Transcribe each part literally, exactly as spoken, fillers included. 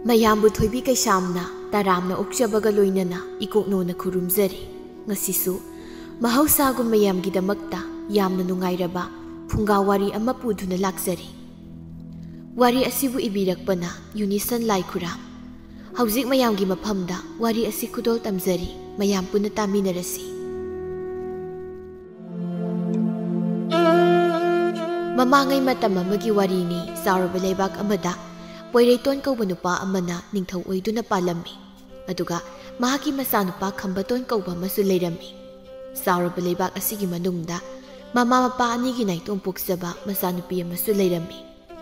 ꯃꯌꯥꯝꯕꯨ ꯊꯣꯏꯕꯤ ꯀꯩꯁꯥꯝꯅ ꯇꯔꯥꯝꯅ ꯑꯣꯛꯆꯕꯒ ꯂꯣꯏꯅꯅ ꯏꯀꯣꯛꯅꯧꯅ ꯈꯨꯔꯨꯝꯖꯔꯤ꯫ ꯉꯁꯤꯁꯨ ꯃꯍꯧꯁꯥꯒꯨꯝ ꯃꯌꯥꯝꯒꯤꯗꯃꯛꯇ ꯌꯥꯝꯅ ꯅꯨꯡꯉꯥꯏꯔꯕ ꯐꯨꯡꯒꯥ ꯋꯥꯔꯤ ꯑꯃ ꯄꯨꯗꯨꯅ ꯂꯥꯛꯆꯔꯤ꯫ ꯋꯥꯔꯤ ꯑꯁꯤꯕꯨ ꯏꯕꯤꯔꯛꯄꯅ ꯌꯨꯅꯤꯁꯟ ꯂꯥꯏꯈꯨꯔꯥꯝ꯫ ꯍꯧꯖꯤꯛ ꯃꯌꯥꯝꯒꯤ ꯃꯐꯝꯗ ꯋꯥꯔꯤ ꯑꯁꯤ ꯈꯨꯗꯣꯜ ꯇꯝꯖꯔꯤ, ꯃꯌꯥꯝ ꯄꯨꯟꯅ ꯇꯥꯃꯤꯟꯅꯔꯁꯤ꯫ ꯃꯃꯥꯡꯉꯩ ꯃꯇꯝ ꯑꯃꯒꯤ ꯋꯥꯔꯤꯅꯤ꯫ ꯆꯥꯎꯔꯕ ꯂꯩꯕꯥꯛ ꯑꯃꯗ ꯄꯣꯏꯔꯩꯇꯣꯟ ꯀꯧꯕ ꯅꯨꯄꯥ ꯑꯃꯅ ꯅꯤꯡꯊꯧ ꯑꯣꯏꯗꯨꯅ ꯄꯥꯜꯂꯝꯃꯤ꯫ ꯑꯗꯨꯒ ꯃꯍꯥꯛꯀꯤ ꯃꯆꯥꯅꯨꯄꯥ ꯈꯝꯕꯇꯣꯟ ꯀꯧꯕ ꯑꯃꯁꯨ ꯂꯩꯔꯝꯃꯤ꯫ ꯆꯥꯎꯔꯕ ꯂꯩꯕꯥꯛ ꯑꯁꯤꯒꯤ ꯃꯅꯨꯡꯗ ꯃꯃꯥ ꯃꯄꯥ ꯑꯅꯤꯒꯤ ꯅꯥꯏꯇꯣꯝ ꯄꯣꯛꯆꯕ ꯃꯆꯥꯅꯨꯄꯤ ꯑꯃꯁꯨ ꯂꯩꯔꯝꯃꯤ꯫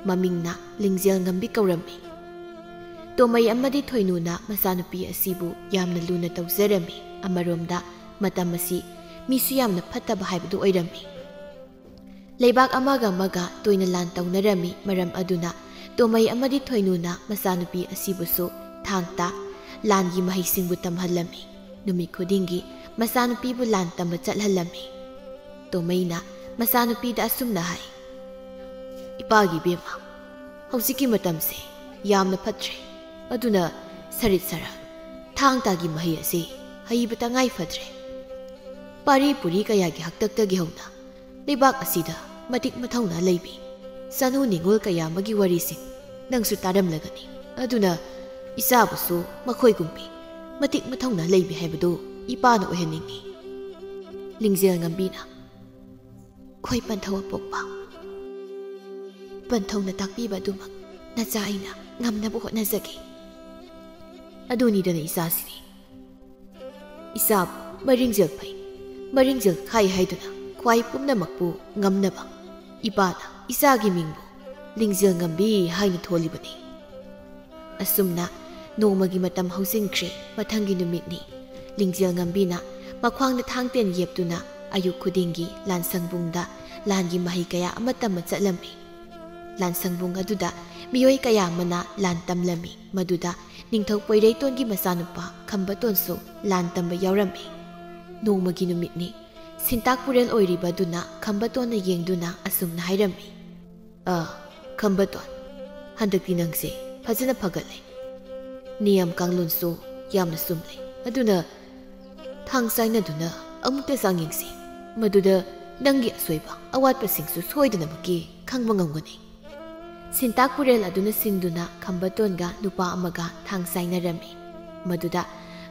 ꯃꯃꯤꯡꯅ ꯂꯤꯡꯖꯦꯜ ꯉꯝꯕꯤ ꯀꯧꯔꯝꯃꯤ꯫ ꯇꯣꯃꯩ ꯑꯃꯗꯤ ꯊꯣꯏꯅꯨꯅ ꯃꯆꯥꯅꯨꯄꯤ ꯑꯁꯤꯕꯨ ꯌꯥꯝꯅ ꯂꯨꯅ ꯇꯧꯖꯔꯝꯃꯤ꯫ ꯑꯃꯔꯣꯝꯗ ꯃꯇꯝ ꯑꯁꯤ ꯃꯤꯁꯨ ꯌꯥꯝꯅ ꯐꯠꯇꯕ ꯍꯥꯏꯕꯗꯨ ꯑꯣꯏꯔꯝꯃꯤ꯫ ꯂꯩꯕꯥꯛ ꯑꯃꯒ ꯑꯃꯒ ꯇꯣꯏꯅ ꯂꯥꯟ ꯇꯧꯅꯔꯝꯃꯤ꯫ ꯃꯔꯝ ꯑꯗꯨꯅ ꯇꯣꯃꯩ ꯑꯃꯗꯤ ꯊꯣꯏꯅꯨꯅ ꯃꯆꯥꯅꯨꯄꯤ ꯑꯁꯤꯕꯨꯁꯨ ꯊꯥꯡ ꯇꯥ ꯂꯥꯟꯒꯤ ꯃꯍꯩꯁꯤꯡꯕꯨ ꯇꯝꯍꯜꯂꯝꯃꯤ꯫ ꯅꯨꯃꯤꯠ ꯈꯨꯗꯤꯡꯒꯤ ꯃꯆꯥꯅꯨꯄꯤꯕꯨ ꯂꯥꯟ ꯇꯝꯕ ꯆꯠꯍꯜꯂꯝꯃꯤ꯫ ꯇꯣꯃꯩꯅ ꯃꯆꯥꯅꯨꯄꯤꯗ ꯑꯁꯨꯝꯅ ꯍꯥꯏ, "ꯏꯄꯥꯒꯤ ꯏꯕꯦꯝꯃ, ꯍꯧꯖꯤꯛꯀꯤ ꯃꯇꯝꯁꯦ ꯌꯥꯝꯅ ꯐꯠꯇ꯭ꯔꯦ꯫ ꯑꯗꯨꯅ ꯁꯔꯤꯠ ꯁꯔꯥ ꯊꯥꯡ ꯇꯥꯒꯤ ꯃꯍꯩ ꯑꯁꯤ ꯍꯩꯕ ꯇꯉꯥꯏ ꯐꯗ꯭ꯔꯦ꯫ ꯄꯥꯔꯤ ꯄꯨꯔꯤ ꯀꯌꯥꯒꯤ ꯍꯥꯛꯇꯛꯇꯒꯤ ꯍꯧꯅ ꯂꯩꯕꯥꯛ ꯑꯁꯤꯗ ꯃꯇꯤꯛ ꯃꯊꯧꯅꯥ ꯂꯩꯕꯤ ꯆꯅꯨ ꯅꯤꯉꯣꯜ ꯀꯌꯥ ꯑꯃꯒꯤ ꯋꯥꯔꯤꯁꯤꯡ ꯅꯪꯁꯨ ꯇꯥꯔꯝꯂꯒꯅꯤ꯫ ꯑꯗꯨꯅ ꯏꯆꯥꯕꯨꯁꯨ ꯃꯈꯣꯏꯒꯨꯝꯕꯤ ꯃꯇꯤꯛ ꯃꯊꯧꯅꯥ ꯂꯩꯕꯤ ꯍꯥꯏꯕꯗꯨ ꯏꯄꯥꯅ ꯑꯣꯏꯍꯟꯅꯤꯡꯏ꯫" ꯂꯤꯡꯖꯦꯜ ꯉꯝꯕꯤꯅ, "ꯈꯣꯏ ꯄꯟꯊꯧ ꯑꯄꯣꯛꯄ, ꯄꯟꯊꯧꯅ ꯇꯥꯛꯄꯤꯕ ꯑꯗꯨꯃꯛ ꯅꯆꯥ ꯑꯩꯅ ꯉꯝꯅꯕ ꯍꯣꯠꯅꯖꯒꯦ꯫ ꯑꯗꯨꯅꯤꯗꯅ ꯏꯆꯥꯁꯤꯗꯤ꯫ ꯏꯆꯥꯕꯨ ꯃꯔꯤꯡꯖꯦꯜ ꯐꯩ, ꯃꯔꯤꯡꯖꯦꯜ ꯈꯥꯏ ꯍꯥꯏꯗꯨꯅ ꯈ꯭ꯋꯥꯏ ꯄꯨꯝꯅꯃꯛꯄꯨ ꯉꯝꯅꯕ ꯏꯄꯥꯅ ꯏꯆꯥꯒꯤ ꯃꯤꯡꯕꯨ ꯂꯤꯡꯖꯦꯜ ꯉꯝꯕꯤ ꯍꯥꯏꯅ ꯊꯣꯜꯂꯤꯕꯅꯤ꯫" ꯑꯁꯨꯝꯅ ꯅꯣꯡꯃꯒꯤ ꯃꯇꯝ ꯍꯧꯖꯤꯟꯈ꯭ꯔꯦ꯫ ꯃꯊꯪꯒꯤ ꯅꯨꯃꯤꯠꯅꯤ꯫ ꯂꯤꯡꯖꯦꯜ ꯉꯝꯕꯤꯅ ꯃꯈ꯭ꯋꯥꯡꯗ ꯊꯥꯡ ꯇꯦꯟ ꯌꯦꯞꯇꯨꯅ ꯑꯌꯨꯛ ꯈꯨꯗꯤꯡꯒꯤ ꯂꯥꯟꯁꯪꯕꯨꯡꯗ ꯂꯥꯟꯒꯤ ꯃꯍꯩ ꯀꯌꯥ ꯑꯃ ꯇꯝꯕ ꯆꯠꯂꯝꯃꯤ꯫ ꯂꯥꯟꯁꯪꯕꯨꯡ ꯑꯗꯨꯗ ꯃꯤꯑꯣꯏ ꯀꯌꯥ ꯑꯃꯅ ꯂꯥꯟ ꯇꯝꯂꯝꯃꯤ꯫ ꯃꯗꯨꯗ ꯅꯤꯡꯊꯧ ꯄꯣꯏꯔꯩꯇꯣꯟꯒꯤ ꯃꯆꯥꯅꯨꯄꯥ ꯈꯝꯕꯇꯣꯟꯁꯨ ꯂꯥꯟ ꯇꯝꯕ ꯌꯥꯎꯔꯝꯃꯤ꯫ ꯅꯣꯡꯃꯒꯤ ꯅꯨꯃꯤꯠꯅꯤ꯫ ꯁꯤꯟꯇꯥꯛ ꯄꯨꯔꯦꯜ ꯑꯣꯏꯔꯤꯕ ꯑꯗꯨꯅ ꯈꯝꯕꯇꯣꯟꯅ ꯌꯦꯡꯗꯨꯅ ꯑꯁꯨꯝꯅ ꯍꯥꯏꯔꯝꯃꯤ, "ꯑ, ꯈꯝꯕꯇꯣꯟ, ꯍꯟꯗꯛꯇꯤ ꯅꯪꯁꯦ ꯐꯖꯅ ꯐꯒꯠꯂꯦ꯫ ꯅꯤꯌꯝ ꯀꯥꯡꯂꯣꯟꯁꯨ ꯌꯥꯝꯅ ꯆꯨꯝꯂꯦ꯫ ꯑꯗꯨꯅ ꯊꯥꯡ ꯆꯥꯏꯅꯗꯨꯅ ꯑꯃꯨꯛꯇ ꯆꯥꯡ ꯌꯦꯡꯁꯤ꯫ ꯃꯗꯨꯗ ꯅꯪꯒꯤ ꯑꯁꯣꯏꯕ ꯑꯋꯥꯠꯄꯁꯤꯡꯁꯨ ꯁꯣꯏꯗꯅꯃꯛꯀꯤ ꯈꯪꯕ ꯉꯝꯒꯅꯤ꯫ ꯁꯤꯟꯇꯥꯛ ꯄꯨꯔꯦꯜ ꯑꯗꯨꯅ ꯁꯤꯟꯗꯨꯅ ꯈꯝꯕꯇꯣꯟꯒ ꯅꯨꯄꯥ ꯑꯃꯒ ꯊꯥꯡ ꯆꯥꯏꯅꯔꯝꯃꯤ꯫ ꯃꯗꯨꯗ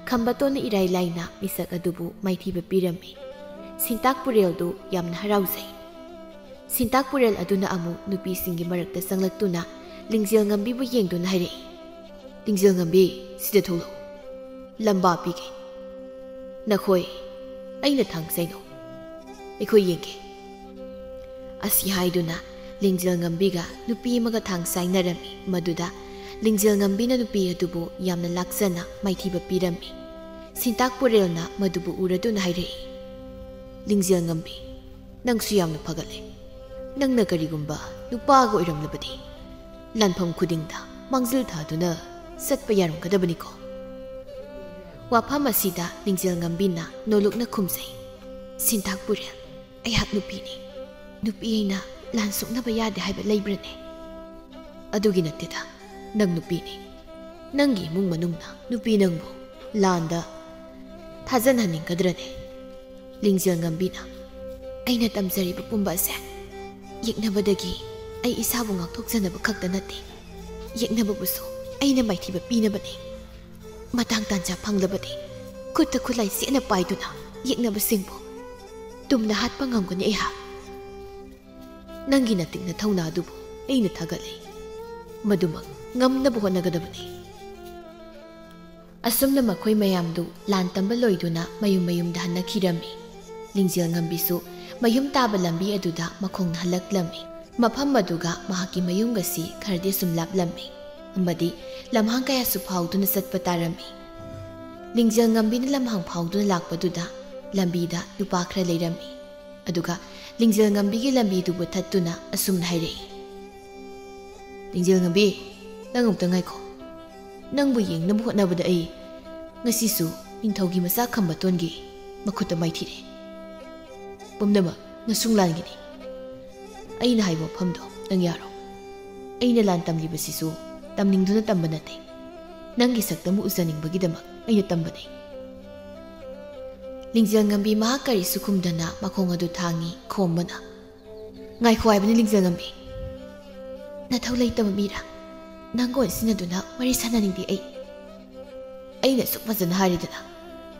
ꯈꯝꯕꯇꯣꯟꯅ ꯏꯔꯥꯏ ꯂꯥꯏꯅ ꯃꯤꯁꯛ ꯑꯗꯨꯕꯨ ꯃꯥꯏꯊꯤꯕ ꯄꯤꯔꯝꯃꯤ꯫ ꯁꯤꯟꯇꯥꯛ ꯄꯨꯔꯦꯜꯗꯨ ꯌꯥꯝꯅ ꯍꯔꯥꯎꯖꯩ꯫ ꯁꯤꯟꯇꯥꯛ ꯄꯨꯔꯦꯜ ꯑꯗꯨꯅ ꯑꯃꯨꯛ ꯅꯨꯄꯤꯁꯤꯡꯒꯤ ꯃꯔꯛꯇ ꯆꯪꯂꯛꯇꯨꯅ ꯂꯤꯡꯖꯦꯜ ꯉꯝꯕꯤꯕꯨ ꯌꯦꯡꯗꯨꯅ ꯍꯥꯏꯔꯛꯏ, "ꯂꯤꯡꯖꯦꯜ ꯉꯝꯕꯤ, ꯁꯤꯗ ꯊꯣꯛꯂꯛꯎ꯫ ꯂꯝꯕꯥ ꯄꯤꯒꯦ꯫ ꯅꯈꯣꯏ ꯑꯩꯅ ꯊꯥꯡ ꯆꯩꯅꯧ꯫ ꯑꯩꯈꯣꯏ ꯌꯦꯡꯒꯦ꯫" ꯑꯁꯤ ꯍꯥꯏꯗꯨꯅ ꯂꯤꯡꯖꯦꯜ ꯉꯝꯕꯤꯒ ꯅꯨꯄꯤ ꯑꯃꯒ ꯊꯥꯡ ꯆꯥꯏꯅꯔꯝꯃꯤ꯫ ꯃꯗꯨꯗ ꯂꯤꯡꯖꯦꯜ ꯉꯝꯕꯤꯅ ꯅꯨꯄꯤ ꯑꯗꯨꯕꯨ ꯌꯥꯝꯅ ꯂꯥꯛꯆꯅ ꯃꯥꯏꯊꯤꯕ ꯄꯤꯔꯝꯃꯤ꯫ ꯁꯤꯟꯇꯥꯛ ꯄꯨꯔꯦꯜꯅ ꯃꯗꯨꯕꯨ ꯎꯔꯗꯨꯅ ꯍꯥꯏꯔꯛꯏ, "ꯂꯤꯡꯖꯦꯜ ꯉꯝꯕꯤ, ꯅꯪꯁꯨ ꯌꯥꯝꯅ ꯐꯒꯠꯂꯦ꯫ ꯅꯪꯅ ꯀꯔꯤꯒꯨꯝꯕ ꯅꯨꯄꯥꯒ ꯑꯣꯏꯔꯝꯂꯕꯗꯤ ꯂꯥꯟꯐꯝ ꯈꯨꯗꯤꯡꯗ ꯃꯥꯡꯖꯤꯜ ꯊꯥꯗꯨꯅ ꯆꯠꯄ ꯌꯥꯔꯝꯒꯗꯕꯅꯤꯀꯣ?" ꯋꯥꯐꯝ ꯑꯁꯤꯗ ꯂꯤꯡꯖꯦꯜ ꯉꯝꯕꯤꯅ ꯅꯣꯂꯨꯛꯅ ꯈꯨꯝꯖꯩ, "ꯁꯤꯟꯇꯥꯛ ꯄꯨꯔꯦꯜ, ꯑꯩꯍꯥꯛ ꯅꯨꯄꯤꯅꯤ꯫ ꯅꯨꯄꯤ ꯑꯩꯅ ꯂꯥꯟ ꯁꯣꯛꯅꯕ ꯌꯥꯗꯦ ꯍꯥꯏꯕ ꯂꯩꯕ꯭ꯔꯅꯦ? ꯑꯗꯨꯒꯤ ꯅꯠꯇꯦꯗ, ꯅꯪ ꯅꯨꯄꯤꯅꯤ꯫ ꯅꯪꯒꯤ ꯏꯃꯨꯡ ꯃꯅꯨꯡꯅ ꯅꯨꯄꯤ ꯅꯪꯕꯨ ꯂꯥꯟꯗ ꯊꯥꯖꯅꯍꯟꯅꯤꯡꯒꯗ꯭ꯔꯅꯦ?" ꯂꯤꯡꯖꯦꯜ ꯉꯝꯕꯤꯅ, "ꯑꯩꯅ ꯇꯝꯖꯔꯤꯕ ꯄꯨꯝꯕ ꯑꯁꯦ ꯌꯦꯛꯅꯕꯗꯒꯤ ꯑꯩ ꯏꯁꯥꯕꯨ ꯉꯥꯛꯊꯣꯛꯆꯅꯕ ꯈꯛꯇ ꯅꯠꯇꯦ, ꯌꯦꯛꯅꯕꯕꯨꯁꯨ ꯑꯩꯅ ꯃꯥꯏꯊꯤꯕ ꯄꯤꯅꯕꯅꯤ꯫ ꯃꯇꯥꯡ ꯇꯥꯟꯖꯥ ꯐꯪꯂꯕꯗꯤ ꯈꯨꯠꯇ ꯈꯨꯠꯂꯥꯏ ꯆꯦꯠꯅ ꯄꯥꯏꯗꯨꯅ ꯌꯦꯛꯅꯕꯁꯤꯡꯕꯨ ꯇꯨꯝꯅ ꯍꯥꯠꯄ ꯉꯝꯒꯅꯤ ꯑꯩꯍꯥꯛ꯫ ꯅꯪꯒꯤ ꯅꯇꯤꯛ ꯅꯊꯧꯅꯥ ꯑꯗꯨꯕꯨ ꯑꯩꯅ ꯊꯥꯒꯠꯂꯤ꯫ ꯃꯗꯨꯃꯛ ꯉꯝꯅꯕ ꯍꯣꯠꯅꯒꯗꯕꯅꯤ꯫" ꯑꯁꯨꯝꯅ ꯃꯈꯣꯏ ꯃꯌꯥꯝꯗꯨ ꯂꯥꯟ ꯇꯝꯕ ꯂꯣꯏꯗꯨꯅ ꯃꯌꯨꯝ ꯃꯌꯨꯝꯗ ꯍꯟꯅꯈꯤꯔꯝꯃꯤ꯫ ꯂꯤꯡꯖꯦꯜ ꯉꯝꯕꯤꯁꯨ ꯃꯌꯨꯝ ꯇꯥꯕ ꯂꯝꯕꯤ ꯑꯗꯨꯗ ꯃꯈꯣꯡꯅ ꯍꯜꯂꯛꯂꯝꯃꯤ꯫ ꯃꯐꯝ ꯑꯗꯨꯒ ꯃꯍꯥꯛꯀꯤ ꯃꯌꯨꯝꯒꯁꯤ ꯈꯔꯗꯤ ꯁꯨꯝ ꯂꯥꯞꯂꯝꯃꯤ ꯑꯃꯗꯤ ꯂꯝꯍꯥꯡ ꯀꯌꯥꯁꯨ ꯐꯥꯎꯗꯨꯅ ꯆꯠꯄ ꯇꯥꯔꯝꯃꯤ꯫ ꯂꯤꯡꯖꯦꯜ ꯉꯝꯕꯤꯅ ꯂꯝꯍꯥꯡ ꯐꯥꯎꯗꯨꯅ ꯂꯥꯛꯄꯗꯨꯗ ꯂꯝꯕꯤꯗ ꯅꯨꯄꯥ ꯈꯔ ꯂꯩꯔꯝꯃꯤ꯫ ꯑꯗꯨꯒ ꯂꯤꯡꯖꯦꯜ ꯉꯝꯕꯤꯒꯤ ꯂꯝꯕꯤꯗꯨꯕꯨ ꯊꯠꯇꯨꯅ ꯑꯁꯨꯝꯅ ꯍꯥꯏꯔꯛꯏ, "ꯂꯤꯡꯖꯦꯜ ꯉꯝꯕꯤ, ꯅꯪ ꯑꯃꯨꯛꯇ ꯉꯥꯏꯈꯣ꯫ ꯅꯪꯕꯨ ꯌꯦꯡꯅꯕ ꯍꯣꯠꯅꯕꯗ ꯑꯩ ꯉꯁꯤꯁꯨ ꯅꯤꯡꯊꯧꯒꯤ ꯃꯆꯥ ꯈꯝꯕꯇꯣꯟꯒꯤ ꯃꯈꯨꯠꯇ ꯃꯥꯏꯊꯤꯔꯦ꯫ ꯄꯨꯝꯅꯃꯛ ꯅꯁꯨꯡ ꯂꯥꯟꯒꯤꯅꯤ꯫ ꯑꯩꯅ ꯍꯥꯏꯕ ꯋꯥꯐꯝꯗꯣ ꯅꯪ ꯌꯥꯔꯣ꯫ ꯑꯩꯅ ꯂꯥꯟ ꯇꯝꯂꯤꯕꯁꯤꯁꯨ ꯇꯝꯅꯤꯡꯗꯨꯅ ꯇꯝꯕ ꯅꯠꯇꯦ꯫ ꯅꯪꯒꯤ ꯁꯛꯇꯝ ꯎꯖꯅꯤꯡꯕꯒꯤꯗꯃꯛ ꯑꯩꯅ ꯇꯝꯕꯅꯦ꯫ ꯂꯤꯡꯖꯦꯜ ꯉꯝꯕꯤ ꯃꯍꯥꯛ ꯀꯔꯤꯁꯨ ꯈꯨꯝꯗꯅ ꯃꯈꯣꯡ ꯑꯗꯨ ꯊꯥꯡꯏ꯫ ꯈꯣꯝꯕꯅ, "ꯉꯥꯏꯈꯣ ꯍꯥꯏꯕꯅꯤ ꯂꯤꯡꯖꯦꯜ ꯉꯝꯕꯤ꯫ ꯅꯊꯧ ꯂꯩꯇꯕ ꯃꯤꯔꯥ? ꯅꯪꯒ ꯑꯣꯟꯁꯤꯟꯅꯗꯨꯅ ꯋꯥꯔꯤ ꯁꯥꯟꯅꯅꯤꯡꯗꯦ ꯑꯩ꯫ ꯑꯩꯅ ꯑꯁꯨꯛ ꯐꯖꯅ ꯍꯥꯏꯔꯤꯗꯅ꯫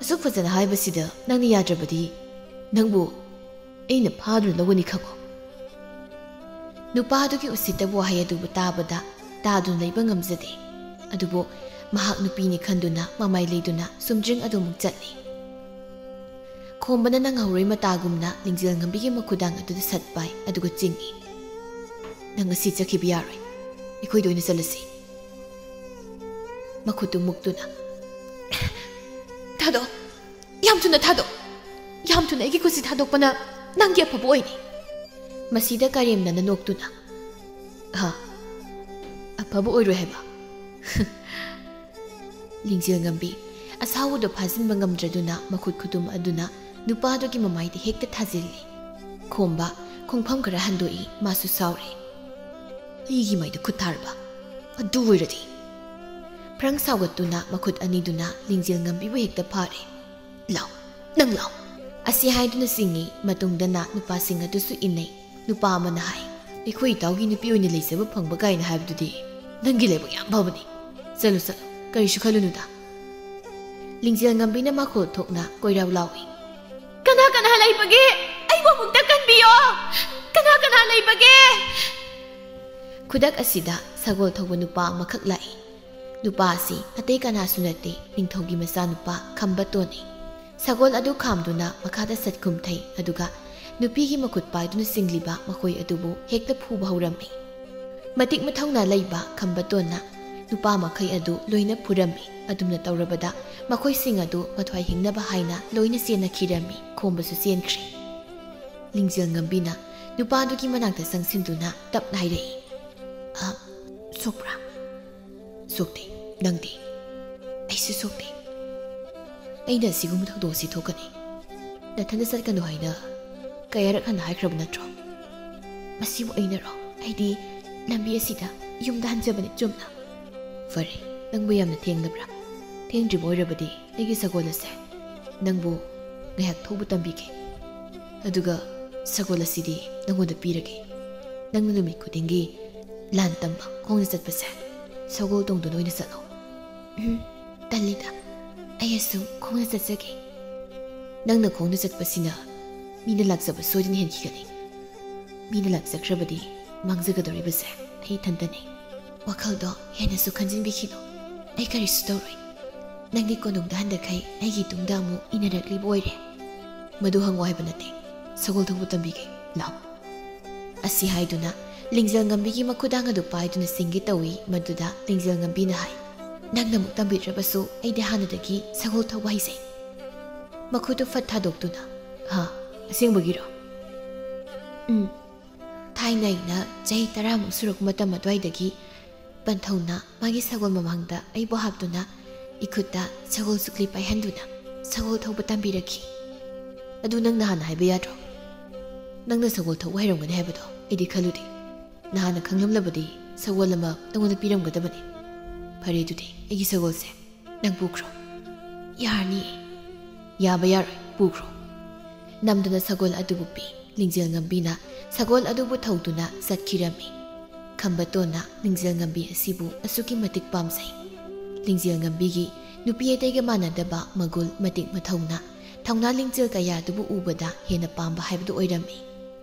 ꯑꯁꯨꯛ ꯐꯖꯅ ꯍꯥꯏꯕꯁꯤꯗ ꯅꯪꯅ ꯌꯥꯗ꯭ꯔꯕꯗꯤ ꯅꯪꯕꯨ ꯑꯩꯅ ꯐꯥꯗꯨꯅ ꯂꯧꯒꯅꯤ ꯈꯪꯉꯣ꯫" ꯅꯨꯄꯥ ꯑꯗꯨꯒꯤ ꯎꯁꯤꯠꯇꯕ ꯋꯥꯍꯩ ꯑꯗꯨꯕꯨ ꯇꯥꯕꯗ ꯇꯥꯗꯨꯅ ꯂꯩꯕ ꯉꯝꯖꯗꯦ꯫ ꯑꯗꯨꯕꯨ ꯃꯍꯥꯛ ꯅꯨꯄꯤꯅꯤ ꯈꯟꯗꯨꯅ ꯃꯃꯥꯏ ꯂꯩꯗꯨꯅ ꯁꯨꯝꯗ꯭ꯔꯤꯡ ꯑꯗꯨꯃꯨꯛ ꯆꯠꯂꯤ꯫ ꯈꯣꯝꯕꯅ ꯅꯪꯍꯧꯔꯣꯏ ꯃꯇꯥꯒꯨꯝꯅ ꯂꯤꯡꯖꯦꯜ ꯉꯝꯕꯤꯒꯤ ꯃꯈꯨꯗꯥꯡ ꯑꯗꯨꯗ ꯁꯠ ꯄꯥꯏ, ꯑꯗꯨꯒ ꯆꯤꯡꯏ꯫ "ꯅꯪ ꯉꯁꯤ ꯆꯠꯈꯤꯕ ꯌꯥꯔꯣꯏ꯫ ꯑꯩꯈꯣꯏꯗ ꯑꯣꯏꯅ ꯆꯠꯂꯁꯤ꯫" ꯃꯈꯨꯠꯇꯨ ꯃꯨꯛꯇꯨꯅ, "ꯊꯥꯗꯣꯛ, ꯌꯥꯝ ꯊꯨꯅ ꯊꯥꯗꯣꯛ꯫ ꯌꯥꯝ ꯊꯨꯅ ꯑꯩꯒꯤ ꯈꯨꯠꯁꯤ ꯊꯥꯗꯣꯛꯄꯅ ꯅꯪꯒꯤ ꯑꯐꯕ ꯑꯣꯏꯅꯤ꯫" ꯃꯁꯤꯗ ꯀꯔꯦꯝꯅꯅ ꯅꯣꯛꯇꯨꯅ, "ꯍꯥ? ꯑꯐꯕ ꯑꯣꯏꯔꯣꯏ ꯍꯥꯏꯕ?" ꯂꯤꯡꯖꯦꯜ ꯉꯝꯕꯤ ꯑꯁꯥꯎꯕꯗꯣ ꯐꯥꯖꯤꯟꯕ ꯉꯝꯗ꯭ꯔꯗꯨꯅ ꯃꯈꯨꯠ ꯈꯨꯇꯨꯝ ꯑꯗꯨꯅ ꯅꯨꯄꯥꯗꯨꯒꯤ ꯃꯃꯥꯏꯗ ꯍꯦꯛꯇ ꯊꯥꯖꯤꯜꯂꯤ꯫ ꯈꯣꯝꯕ ꯈꯣꯡꯐꯝ ꯈꯔ ꯍꯟꯗꯣꯛꯏ꯫ ꯃꯥꯁꯨ ꯁꯥꯎꯔꯦ꯫ "ꯑꯩꯒꯤ ꯃꯥꯏꯗ ꯈꯨꯠ ꯊꯥꯔꯕ? ꯑꯗꯨ ꯑꯣꯏꯔꯗꯤ꯫" ꯐ꯭ꯔꯪ ꯁꯥꯎꯒꯠꯇꯨꯅ ꯃꯈꯨꯠ ꯑꯅꯤꯗꯨꯅ ꯂꯤꯡꯖꯦꯜ ꯉꯝꯕꯤꯕꯨ ꯍꯦꯛꯇ ꯐꯥꯔꯦ꯫ "ꯂꯥꯎ, ꯅꯪ ꯂꯥꯎ!" ꯑꯁꯤ ꯍꯥꯏꯗꯨꯅ ꯆꯤꯡꯏ꯫ ꯃꯇꯨꯡꯗꯅ ꯅꯨꯄꯥꯁꯤꯡ ꯑꯗꯨꯁꯨ ꯏꯟꯅꯩ꯫ ꯅꯨꯄꯥ ꯑꯃꯅ ꯍꯥꯏ, "ꯑꯩꯈꯣꯏ ꯏꯇꯥꯎꯒꯤ ꯅꯨꯄꯤ ꯑꯣꯏꯅ ꯂꯩꯖꯕ ꯐꯪꯕ ꯀꯥꯏꯅ ꯍꯥꯏꯕꯗꯨꯗꯤ ꯅꯪꯒꯤ ꯂꯥꯏꯕꯛ ꯌꯥꯝ ꯐꯕꯅꯤ꯫ ꯆꯠꯂꯨ, ꯆꯠꯂꯨ, ꯀꯔꯤꯁꯨ ꯈꯜꯂꯨꯅꯨꯗ꯫" ꯂꯤꯡꯖꯦꯜ ꯉꯝꯕꯤꯅ ꯃꯈꯣꯜ ꯊꯣꯛꯅ ꯀꯣꯏꯔꯥꯎ ꯂꯥꯎꯏ, "ꯀꯅꯥ ꯀꯅꯥ ꯂꯩꯕꯒꯦ? ꯑꯩꯕꯨ ꯑꯃꯨꯛꯇ ꯀꯟꯕꯤꯌꯣ꯫ ꯀꯅꯥ ꯀꯅꯥ ꯂꯩꯕꯒꯦ?" ꯈꯨꯗꯛ ꯑꯁꯤꯗ ꯁꯒꯣꯜ ꯊꯧꯕ ꯅꯨꯄꯥ ꯑꯃꯈꯛ ꯂꯥꯛꯏ꯫ ꯅꯨꯄꯥ ꯑꯁꯤ ꯑꯇꯩ ꯀꯅꯥꯁꯨ ꯅꯠꯇꯦ, ꯅꯤꯡꯊꯧꯒꯤ ꯃꯆꯥꯅꯨꯄꯥ ꯈꯝꯕꯇꯣꯟꯅꯤ꯫ ꯁꯒꯣꯜ ꯑꯗꯨ ꯈꯥꯝꯗꯨꯅ ꯃꯈꯥꯗ ꯁꯠ ꯈꯨꯝꯊꯩ, ꯑꯗꯨꯒ ꯅꯨꯄꯤꯒꯤ ꯃꯈꯨꯠ ꯄꯥꯏꯗꯨꯅ ꯆꯤꯡꯂꯤꯕ ꯃꯈꯣꯏ ꯑꯗꯨꯕꯨ ꯍꯦꯛꯇ ꯐꯨꯕ ꯍꯧꯔꯝꯃꯤ꯫ ꯃꯇꯤꯛ ꯃꯊꯧꯅꯥ ꯂꯩꯕ ꯈꯝꯕꯇꯣꯟꯅ ꯅꯨꯄꯥ ꯃꯈꯩ ꯑꯗꯨ ꯂꯣꯏꯅ ꯐꯨꯔꯝꯃꯤ꯫ ꯑꯗꯨꯝꯅ ꯇꯧꯔꯕꯗ ꯃꯈꯣꯏꯁꯤꯡ ꯑꯗꯨ ꯃꯊ꯭ꯋꯥꯏ ꯍꯤꯡꯅꯕ ꯍꯥꯏꯅ ꯂꯣꯏꯅ ꯆꯦꯟꯅꯈꯤꯔꯝꯃꯤ꯫ ꯈꯣꯝꯕꯁꯨ ꯆꯦꯟꯈ꯭ꯔꯦ꯫ ꯂꯤꯡꯖꯦꯜ ꯉꯝꯕꯤꯅ ꯅꯨꯄꯥꯗꯨꯒꯤ ꯃꯅꯥꯛꯇ ꯆꯪꯁꯤꯟꯗꯨꯅ ꯇꯞꯅ ꯍꯥꯏꯔꯛꯏ, "ꯑ, ꯁꯣꯛꯄ꯭ꯔꯥ?" "ꯁꯣꯛꯇꯦ꯫ ꯅꯪꯗꯤ?" "ꯑꯩꯁꯨ ꯁꯣꯛꯇꯦ꯫ ꯑꯩꯅ ꯑꯁꯤꯒꯨꯝꯕ ꯊꯧꯗꯣꯛ ꯑꯁꯤ ꯊꯣꯛꯀꯅꯤ ꯅꯊꯟꯗ ꯆꯠꯀꯅꯨ ꯍꯥꯏꯅ ꯀꯌꯥꯔꯛ ꯍꯟꯅ ꯍꯥꯏꯈ꯭ꯔꯕ ꯅꯠꯇ꯭ꯔꯣ? ꯃꯁꯤꯕꯨ ꯑꯩꯅꯔꯣ? ꯑꯩꯗꯤ ꯂꯝꯕꯤ ꯑꯁꯤꯗ ꯌꯨꯝꯗ ꯍꯟꯖꯕꯅꯤ ꯆꯨꯝꯅ꯫" "ꯐꯔꯦ, ꯅꯪꯕꯨ ꯌꯥꯝꯅ ꯊꯦꯡꯂꯕ꯭ꯔꯥ? ꯊꯦꯡꯗ꯭ꯔꯤꯕ ꯑꯣꯏꯔꯕꯗꯤ ꯑꯩꯒꯤ ꯁꯒꯣꯜ ꯑꯁꯦ ꯅꯪꯕꯨ ꯉꯥꯏꯍꯥꯛ ꯊꯧꯕ ꯇꯝꯕꯤꯒꯦ꯫ ꯑꯗꯨꯒ ꯁꯒꯣꯜ ꯑꯁꯤꯗꯤ ꯅꯪꯉꯣꯟꯗ ꯄꯤꯔꯒꯦ꯫ ꯅꯪꯅ ꯅꯨꯃꯤꯠ ꯈꯨꯗꯤꯡꯒꯤ ꯂꯥꯟ ꯇꯝꯕ ꯈꯣꯡꯅ ꯆꯠꯄꯁꯦ ꯁꯒꯣꯜ ꯇꯣꯡꯗꯨꯅ ꯑꯣꯏꯅ ꯆꯠꯂꯣ꯫ ꯎꯝ, ꯇꯜꯂꯤꯗ꯫ ꯑꯩ ꯑꯁꯨꯝ ꯈꯣꯡꯅ ꯆꯠꯆꯒꯦ꯫ ꯅꯪꯅ ꯈꯣꯡꯅ ꯆꯠꯄꯁꯤꯅ ꯃꯤꯅ ꯂꯥꯛꯆꯕ ꯁꯣꯏꯗꯅ ꯍꯦꯟꯈꯤꯒꯅꯤ꯫ ꯃꯤꯅ ꯂꯥꯛꯆꯈ꯭ꯔꯕꯗꯤ ꯃꯥꯡꯖꯒꯗꯧꯔꯤꯕꯁꯦ ꯑꯩ ꯏꯊꯟꯇꯅꯤ꯫ ꯋꯥꯈꯜꯗꯣ ꯍꯦꯟꯅꯁꯨ ꯈꯟꯖꯤꯟꯕꯤꯈꯤꯅꯨ꯫ ꯑꯩ ꯀꯔꯤꯁꯨ ꯇꯧꯔꯣꯏ꯫ ꯅꯪꯗꯤ ꯀꯣꯅꯨꯡꯗ ꯍꯟꯗꯛꯈꯩ ꯑꯩꯒꯤ ꯇꯨꯡꯗ ꯑꯃꯨꯛ ꯏꯟꯅꯔꯛꯂꯤꯕ ꯑꯣꯏꯔꯦ꯫ ꯃꯗꯨ ꯍꯪꯉꯣ ꯍꯥꯏꯕ ꯅꯠꯇꯦ꯫ ꯁꯒꯣꯜ ꯊꯧꯕ ꯇꯝꯕꯤꯒꯦ꯫ ꯂꯥꯎ꯫ ꯑꯁꯤ ꯍꯥꯏꯗꯨꯅ ꯂꯤꯡꯖꯦꯜ ꯉꯝꯕꯤꯒꯤ ꯃꯈꯨꯗꯥꯡ ꯑꯗꯨ ꯄꯥꯏꯗꯨꯅ ꯆꯤꯡꯒꯦ ꯇꯧꯏ꯫ ꯃꯗꯨꯗ ꯂꯤꯡꯖꯦꯜ ꯉꯝꯕꯤꯅ ꯍꯥꯏ, "ꯅꯪꯅ ꯑꯃꯨꯛ ꯇꯝꯕꯤꯗ꯭ꯔꯕꯁꯨ ꯑꯩꯗꯤ ꯍꯥꯟꯅꯗꯒꯤ ꯁꯒꯣꯜ ꯊꯧꯕ ꯍꯩꯖꯩ꯫" ꯃꯈꯨꯠꯇꯨ ꯐꯠ ꯊꯥꯗꯣꯛꯇꯨꯅ, "ꯍꯥ, ꯑꯁꯦꯡꯕꯒꯤꯔꯣ?" "ꯎꯝ꯫ ꯊꯥꯏꯅ ꯑꯩꯅ ꯆꯍꯤ ꯇꯔꯥꯃꯨꯛ ꯁꯨꯔꯛꯄ ꯃꯇꯝ ꯑꯗꯨꯋꯥꯏꯗꯒꯤ ꯄꯟꯊꯧꯅ ꯃꯥꯒꯤ ꯁꯒꯣꯜ ꯃꯃꯥꯡꯗ ꯑꯩꯕꯨ ꯍꯥꯞꯇꯨꯅ ꯏꯈꯨꯠꯇ ꯁꯒꯣꯜ ꯁꯨꯛꯂꯤ ꯄꯥꯏꯍꯟꯗꯨꯅ ꯁꯒꯣꯜ ꯊꯧꯕ ꯇꯝꯕꯤꯔꯛꯈꯤ꯫ ꯑꯗꯨ ꯅꯪꯅ ꯍꯥꯟꯅ ꯍꯥꯏꯕ ꯌꯥꯗ꯭ꯔꯣ? ꯅꯪꯅ ꯁꯒꯣꯜ ꯊꯧꯕ ꯍꯩꯔꯝꯒꯅꯤ ꯍꯥꯏꯕꯗꯣ ꯑꯩꯗꯤ ꯈꯜꯂꯨꯗꯦ꯫ ꯅꯍꯥꯟꯅ ꯈꯪꯂꯝꯂꯕꯗꯤ ꯁꯒꯣꯜ ꯑꯃ ꯅꯪꯉꯣꯟꯗ ꯄꯤꯔꯝꯒꯗꯕꯅꯤ꯫ ꯐꯔꯦ, ꯑꯗꯨꯗꯤ ꯑꯩꯒꯤ ꯁꯒꯣꯜꯁꯦ ꯅꯪ ꯄꯨꯈ꯭ꯔꯣ꯫" "ꯌꯥꯔꯅꯤꯌꯦ꯫" "ꯌꯥꯕ ꯌꯥꯔꯣꯏ, ꯄꯨꯈ꯭ꯔꯣ꯫" ꯅꯝꯗꯨꯅ ꯁꯒꯣꯜ ꯑꯗꯨꯕꯨ ꯄꯤ꯫ ꯂꯤꯡꯖꯦꯜ ꯉꯝꯕꯤꯅ ꯁꯒꯣꯜ ꯑꯗꯨꯕꯨ ꯊꯧꯗꯨꯅ ꯆꯠꯈꯤꯔꯝꯃꯤ꯫ ꯈꯝꯕꯇꯣꯟꯅ ꯂꯤꯡꯖꯦꯜ ꯉꯝꯕꯤ ꯑꯁꯤꯕꯨ ꯑꯁꯨꯛꯀꯤ ꯃꯇꯤꯛ ꯄꯥꯝꯖꯩ꯫ ꯂꯤꯡꯖꯦꯜ ꯉꯝꯕꯤꯒꯤ ꯅꯨꯄꯤ ꯑꯇꯩꯒ ꯃꯥꯟꯅꯗꯕ ꯃꯒꯨꯜ, ꯃꯇꯤꯛ ꯃꯊꯧꯅ, ꯊꯧꯅꯥ ꯂꯤꯡꯖꯦꯜ ꯀꯌꯥ ꯑꯗꯨꯕꯨ ꯎꯕꯗ ꯍꯦꯟꯅ ꯄꯥꯝꯕ ꯍꯥꯏꯕꯗꯨ ꯑꯣꯏꯔꯝꯃꯤ꯫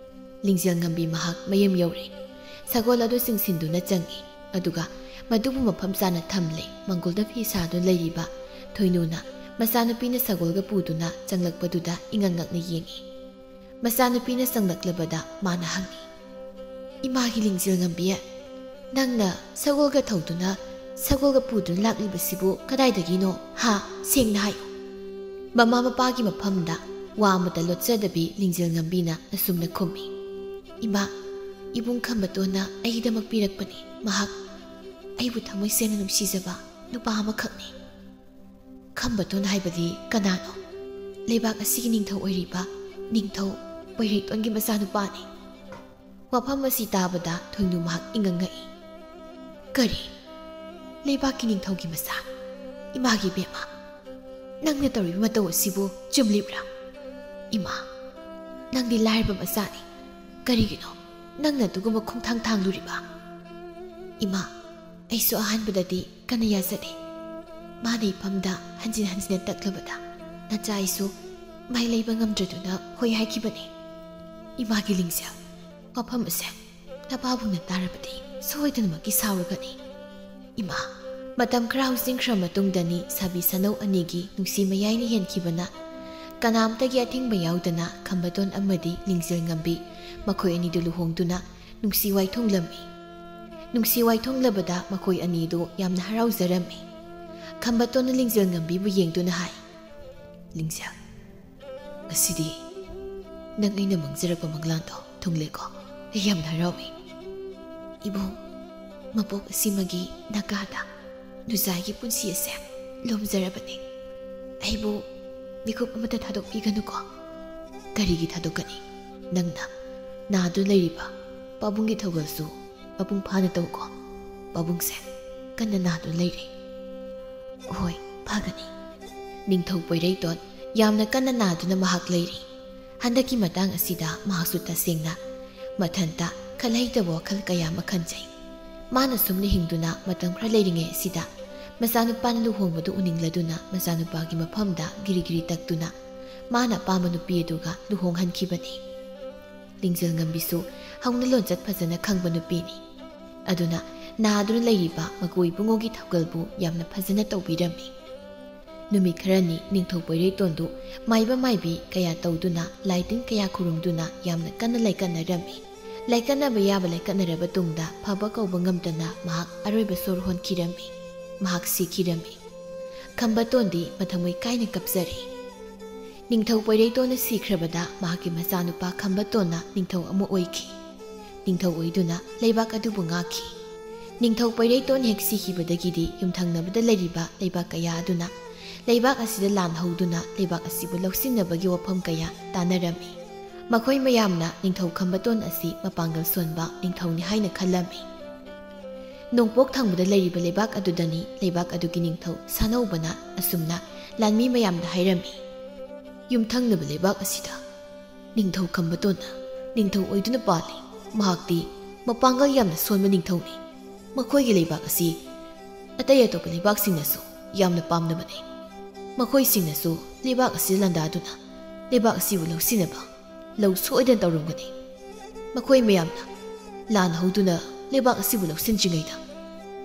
ꯂꯤꯡꯖꯦꯜ ꯉꯝꯕꯤ ꯃꯍꯥꯛ ꯃꯌꯨꯝ ꯌꯧꯔꯦ꯫ ꯁꯒꯣꯜ ꯑꯗꯨ ꯆꯤꯡꯁꯤꯟꯗꯨꯅ ꯆꯪꯏ꯫ ꯑꯗꯨꯒ ꯃꯗꯨꯕꯨ ꯃꯐꯝ ꯆꯥꯅ ꯊꯝꯂꯦ꯫ ꯃꯪꯒꯣꯜꯗ ꯐꯤ ꯁꯥꯗꯨꯅ ꯂꯩꯔꯤꯕ ꯊꯣꯏꯅꯨꯅ ꯃꯆꯥꯅꯨꯄꯤꯅ ꯁꯒꯣꯜꯒ ꯄꯨꯗꯨꯅ ꯆꯪꯂꯛꯄꯗꯨꯗ ꯏꯉꯛ ꯉꯛꯅ ꯌꯦꯡꯏ꯫ ꯃꯆꯥꯅꯨꯄꯤꯅ ꯆꯪꯂꯛꯂꯕꯗ ꯃꯥꯅ ꯍꯪꯏ, "ꯏꯃꯥꯒꯤ ꯂꯤꯡꯖꯦꯜ ꯉꯝꯕꯤ, ꯅꯪꯅ ꯁꯒꯣꯜꯒ ꯊꯧꯗꯨꯅ, ꯁꯒꯣꯜꯒ ꯄꯨꯗꯨꯅ ꯂꯥꯛꯂꯤꯕꯁꯤꯕꯨ ꯀꯗꯥꯏꯗꯒꯤꯅꯣ? ꯍꯥ? ꯁꯦꯡꯅ ꯍꯥꯏꯌꯨ꯫" ꯃꯃꯥ ꯃꯄꯥꯒꯤ ꯃꯐꯝꯗ ꯋꯥ ꯑꯃꯇ ꯂꯣꯠꯆꯗꯕꯤ ꯂꯤꯡꯖꯦꯜ ꯉꯝꯕꯤꯅ ꯑꯁꯨꯝꯅ ꯈꯨꯝꯃꯤ, "ꯏꯃꯥ, ꯏꯕꯨꯡ ꯈꯝꯕꯇꯣꯟꯅ ꯑꯩꯒꯤꯗꯃꯛ ꯄꯤꯔꯛꯄꯅꯤ꯫ ꯃꯍꯥꯛ ꯑꯩꯕꯨ ꯊꯃꯣꯏ ꯁꯦꯡꯅ ꯅꯨꯡꯁꯤꯖꯕ ꯅꯨꯄꯥ ꯑꯃꯈꯛꯅꯤ꯫" "ꯈꯝꯕꯇꯣꯟ ꯍꯥꯏꯕꯗꯤ ꯀꯅꯥꯅꯣ?" "ꯂꯩꯕꯥꯛ ꯑꯁꯤꯒꯤ ꯅꯤꯡꯊꯧ ꯑꯣꯏꯔꯤꯕ ꯅꯤꯡꯊꯧ ꯄꯣꯏꯔꯩꯇꯣꯟꯒꯤ ꯃꯆꯥꯅꯨꯄꯥꯅꯤ꯫" ꯋꯥꯐꯝ ꯑꯁꯤ ꯇꯥꯕꯗ ꯊꯣꯏꯅꯨ ꯃꯍꯥꯛ ꯏꯉꯛ ꯉꯛꯏ꯫ "ꯀꯔꯤ? ꯂꯩꯕꯥꯛꯀꯤ ꯅꯤꯡꯊꯧꯒꯤ ꯃꯆꯥ꯫ ꯏꯃꯥꯒꯤ ꯏꯕꯦꯝꯃ, ꯅꯪꯅ ꯇꯧꯔꯤꯕ ꯃꯇꯧ ꯑꯁꯤꯕꯨ ꯆꯨꯝꯂꯤꯕ꯭ꯔꯥ? ꯏꯃꯥ, ꯅꯪꯗꯤ ꯂꯥꯏꯔꯕ ꯃꯆꯥꯅꯤ꯫ ꯀꯔꯤꯒꯤꯅꯣ ꯅꯪꯅ ꯑꯗꯨꯒꯨꯝꯕ ꯈꯣꯡꯊꯥꯡ ꯊꯥꯡꯂꯨꯔꯤꯕ? ꯏꯃꯥ, ꯑꯩꯁꯨ ꯑꯍꯥꯟꯕꯗꯗꯤ ꯀꯟꯅ ꯌꯥꯖꯗꯦ꯫ ꯃꯥꯅ ꯏꯐꯝꯗ ꯍꯟꯖꯤꯟ ꯍꯟꯖꯤꯟꯅ ꯇꯛꯂꯕꯗ ꯅꯆꯥ ꯑꯩꯁꯨ ꯃꯥꯏ ꯂꯩꯕ ꯉꯝꯗ꯭ꯔꯗꯨꯅ ꯍꯣꯏ ꯍꯥꯏꯈꯤꯕꯅꯤ꯫ ꯏꯃꯥꯒꯤ ꯂꯤꯡꯖꯦꯜ, ꯋꯥꯐꯝ ꯑꯁꯦ ꯅꯄꯥꯕꯨꯡꯅ ꯇꯥꯔꯕꯗꯤ ꯁꯣꯏꯗꯅꯃꯛꯀꯤ ꯁꯥꯎꯔꯒꯅꯤ꯫ ꯏꯃꯥ, ꯃꯇꯝ ꯈꯔ ꯍꯧꯆꯤꯟꯈ꯭ꯔ ꯃꯇꯨꯡꯗꯅꯤ ꯁꯥꯕꯤ ꯁꯅꯧ ꯑꯅꯤꯒꯤ ꯅꯨꯡꯁꯤ ꯃꯌꯥꯏꯅ ꯍꯦꯟꯈꯤꯕꯅ ꯀꯅꯥꯝꯇꯒꯤ ꯑꯊꯤꯡꯕ ꯌꯥꯎꯗꯅ ꯈꯝꯕꯇꯣꯟ ꯑꯃꯗꯤ ꯂꯤꯡꯖꯦꯜ ꯉꯝꯕꯤ ꯃꯈꯣꯏ ꯑꯅꯤꯗꯨ ꯂꯨꯍꯣꯡꯗꯨꯅ ꯅꯨꯡꯁꯤ ꯋꯥꯏꯊꯣꯡꯂꯝꯃꯤ꯫ ꯅꯨꯡꯁꯤ ꯋꯥꯏꯊꯣꯡꯂꯕꯗ ꯃꯈꯣꯏ ꯑꯅꯤꯗꯨ ꯌꯥꯝꯅ ꯍꯔꯥꯎꯖꯔꯝꯃꯤ꯫ ꯈꯝꯕꯇꯣꯟꯅ ꯂꯤꯡꯖꯦꯜ ꯉꯝꯕꯤꯕꯨ ꯌꯦꯡꯗꯨꯅ ꯍꯥꯏ, "ꯂꯤꯡꯖꯦꯜ, ꯉꯁꯤꯗꯤ ꯅꯪ ꯑꯩꯅ ꯃꯪꯖꯔꯛꯄ ꯃꯪꯂꯥꯟꯗꯣ ꯊꯨꯡꯂꯦꯀꯣ꯫ ꯑꯩ ꯌꯥꯝꯅ ꯍꯔꯥꯎꯏ꯫ ꯏꯕꯨꯡ, ꯃꯄꯣꯛ ꯑꯁꯤꯃꯒꯤ ꯅꯥꯒꯥꯗ ꯅꯨꯖꯥꯏꯒꯤ ꯄꯨꯟꯁꯤ ꯑꯁꯦ ꯂꯣꯝꯖꯔꯕꯅꯤ꯫ ꯑꯩꯕꯨ ꯃꯤꯀꯨꯞ ꯑꯃꯇ ꯊꯥꯗꯣꯛꯄꯤꯒꯅꯨꯀꯣ꯫" "ꯀꯔꯤꯒꯤ ꯊꯥꯗꯣꯛꯀꯅꯤ? ꯅꯪꯅ ꯅꯥꯗꯨꯅ ꯂꯩꯔꯤꯕ ꯄꯥꯕꯨꯡꯒꯤ ꯊꯧꯒꯜꯁꯨ ꯃꯄꯨꯡ ꯐꯥꯅ ꯇꯧꯀꯣ꯫ ꯄꯥꯕꯨꯡꯁꯦ ꯀꯟꯅ ꯅꯥꯗꯨꯅ ꯂꯩꯔꯦ꯫" "ꯍꯣꯏ, ꯐꯒꯅꯤ꯫" ꯅꯤꯡꯊꯧ ꯄꯣꯏꯔꯩꯇꯣꯟ ꯌꯥꯝꯅ ꯀꯟꯅ ꯅꯥꯗꯨꯅ ꯃꯍꯥꯛ ꯂꯩꯔꯤ꯫ ꯍꯟꯗꯛꯀꯤ ꯃꯇꯥꯡ ꯑꯁꯤꯗ ꯃꯍꯥꯛꯁꯨ ꯇꯁꯦꯡꯅ ꯃꯊꯟꯇ ꯈꯜꯍꯩꯇꯕ ꯋꯥꯈꯜ ꯀꯌꯥ ꯑꯃ ꯈꯟꯖꯩ꯫ ꯃꯥꯅ ꯁꯨꯝꯅ ꯍꯤꯡꯗꯨꯅ ꯃꯇꯝ ꯈꯔ ꯂꯩꯔꯤꯉꯩ ꯑꯁꯤꯗ ꯃꯆꯥꯅꯨꯄꯥꯅ ꯂꯨꯍꯣꯡꯕꯗꯨ ꯎꯅꯤꯡꯂꯗꯨꯅ ꯃꯆꯥꯅꯨꯄꯥꯒꯤ ꯃꯐꯝꯗ ꯒꯤꯔꯤ ꯒꯤꯔꯤ ꯇꯛꯇꯨꯅ ꯃꯥꯅ ꯑꯄꯥꯝꯕ ꯅꯨꯄꯤ ꯑꯗꯨꯒ ꯂꯨꯍꯣꯡꯍꯟꯈꯤꯕꯅꯤ꯫ ꯂꯤꯡꯖꯦꯜ ꯉꯝꯕꯤꯁꯨ ꯍꯧꯅ ꯂꯣꯟꯆꯠ ꯐꯖꯅ ꯈꯪꯕ ꯅꯨꯄꯤꯅꯤ꯫ ꯑꯗꯨꯅ ꯅꯥꯗꯨꯅ ꯂꯩꯔꯤꯕ ꯃꯀꯨ ꯏꯕꯨꯡꯉꯣꯒꯤ ꯊꯧꯒꯜꯕꯨ ꯌꯥꯝꯅ ꯐꯖꯅ ꯇꯧꯕꯤꯔꯝꯃꯤ꯫ ꯅꯨꯃꯤꯠ ꯈꯔꯅꯤ ꯅꯤꯡꯊꯧ ꯄꯣꯏꯔꯩꯇꯣꯟꯗꯨ ꯃꯥꯏꯕ ꯃꯥꯏꯕꯤ ꯀꯌꯥ ꯇꯧꯗꯨꯅ ꯂꯥꯏꯇꯤꯟ ꯀꯌꯥ ꯈꯨꯔꯨꯝꯗꯨꯅ ꯌꯥꯝꯅ ꯀꯟꯅ ꯂꯥꯏꯀꯠꯅꯔꯝꯃꯤ꯫ ꯂꯥꯏꯀꯠꯅꯕ ꯌꯥꯕ ꯂꯥꯏꯀꯠꯅꯔꯕ ꯇꯨꯡꯗ ꯐꯕ ꯀꯧꯕ ꯉꯝꯗꯅ ꯃꯍꯥꯛ ꯑꯔꯣꯏꯕ ꯁꯣꯔ ꯍꯣꯟꯈꯤꯔꯝꯃꯤ꯫ ꯃꯍꯥꯛ ꯁꯤꯈꯤꯔꯝꯃꯤ꯫ ꯈꯝꯕꯇꯣꯟꯗꯤ ꯃꯊꯃꯣꯏ ꯀꯥꯏꯅ ꯀꯞꯆꯔꯤ꯫ ꯅꯤꯡꯊꯧ ꯄꯣꯏꯔꯩꯇꯣꯟꯅ ꯁꯤꯈ꯭ꯔꯕꯗ ꯃꯍꯥꯛꯀꯤ ꯃꯆꯥꯅꯨꯄꯥ ꯈꯝꯕꯇꯣꯟꯅ ꯅꯤꯡꯊꯧ ꯑꯃ ꯑꯣꯏꯈꯤ꯫ ꯅꯤꯡꯊꯧ ꯑꯣꯏꯗꯨꯅ ꯂꯩꯕꯥꯛ ꯑꯗꯨꯕꯨ ꯉꯥꯛꯈꯤ꯫ ꯅꯤꯡꯊꯧ ꯄꯣꯏꯔꯩꯇꯣꯟ ꯍꯦꯛ ꯁꯤꯈꯤꯕꯗꯒꯤꯗꯤ ꯌꯨꯝꯊꯪꯅꯕꯗ ꯂꯩꯔꯤꯕ ꯂꯩꯕꯥꯛ ꯀꯌꯥ ꯑꯗꯨꯅ ꯂꯩꯕꯥꯛ ꯑꯁꯤꯗ ꯂꯥꯟ ꯍꯧꯗꯨꯅ ꯂꯩꯕꯥꯛ ꯑꯁꯤꯕꯨ ꯂꯧꯁꯤꯟꯅꯕꯒꯤ ꯋꯥꯐꯝ ꯀꯌꯥ ꯇꯥꯅꯔꯝꯃꯤ꯫ ꯃꯈꯣꯏ ꯃꯌꯥꯝꯅ ꯅꯤꯡꯊꯧ ꯈꯝꯕꯇꯣꯟ ꯑꯁꯤ ꯃꯄꯥꯡꯒꯜ ꯁꯣꯟꯕ ꯅꯤꯡꯊꯧꯅꯤ ꯍꯥꯏꯅ ꯈꯜꯂꯝꯃꯤ꯫ ꯅꯣꯡꯄꯣꯛ ꯊꯪꯕꯗ ꯂꯩꯔꯤꯕ ꯂꯩꯕꯥꯛ ꯑꯗꯨꯗꯅꯤ ꯂꯩꯕꯥꯛ ꯑꯗꯨꯒꯤ ꯅꯤꯡꯊꯧ ꯁꯥꯅꯧꯕꯅ ꯑꯁꯨꯝꯅ ꯂꯥꯟꯃꯤ ꯃꯌꯥꯝꯗ ꯍꯥꯏꯔꯝꯃꯤ꯫ ꯌꯨꯝꯊꯪꯅꯕ ꯂꯩꯕꯥꯛ ꯑꯁꯤꯗ ꯅꯤꯡꯊꯧ ꯈꯝꯕꯇꯣꯟꯅ ꯅꯤꯡꯊꯧ ꯑꯣꯏꯗꯨꯅ ꯄꯥꯜꯂꯤ꯫ ꯃꯍꯥꯛꯇꯤ ꯃꯄꯥꯡꯒꯜ ꯌꯥꯝꯅ ꯁꯣꯟꯕ ꯅꯤꯡꯊꯧꯅꯤ꯫ ꯃꯈꯣꯏꯒꯤ ꯂꯩꯕꯥꯛ ꯑꯁꯤ ꯑꯇꯩ ꯑꯇꯣꯞꯄ ꯂꯩꯕꯥꯛꯁꯤꯡꯅꯁꯨ ꯌꯥꯝꯅ ꯄꯥꯝꯅꯕꯅꯤ꯫ ꯃꯈꯣꯏꯁꯤꯡꯅꯁꯨ ꯂꯩꯕꯥꯛ ꯑꯁꯤ ꯂꯥꯟꯗꯥꯗꯨꯅ ꯂꯩꯕꯥꯛ ꯑꯁꯤꯕꯨ ꯂꯧꯁꯤꯟꯅꯕ ꯂꯧ ꯁꯣꯏꯗꯅ ꯇꯧꯔꯝꯒꯅꯤ꯫ ꯃꯈꯣꯏ ꯃꯌꯥꯝꯅ ꯂꯥꯟ ꯍꯧꯗꯨꯅ ꯂꯩꯕꯥꯛ ꯑꯁꯤꯕꯨ ꯂꯧꯁꯤꯟꯗ꯭ꯔꯤꯉꯩꯗ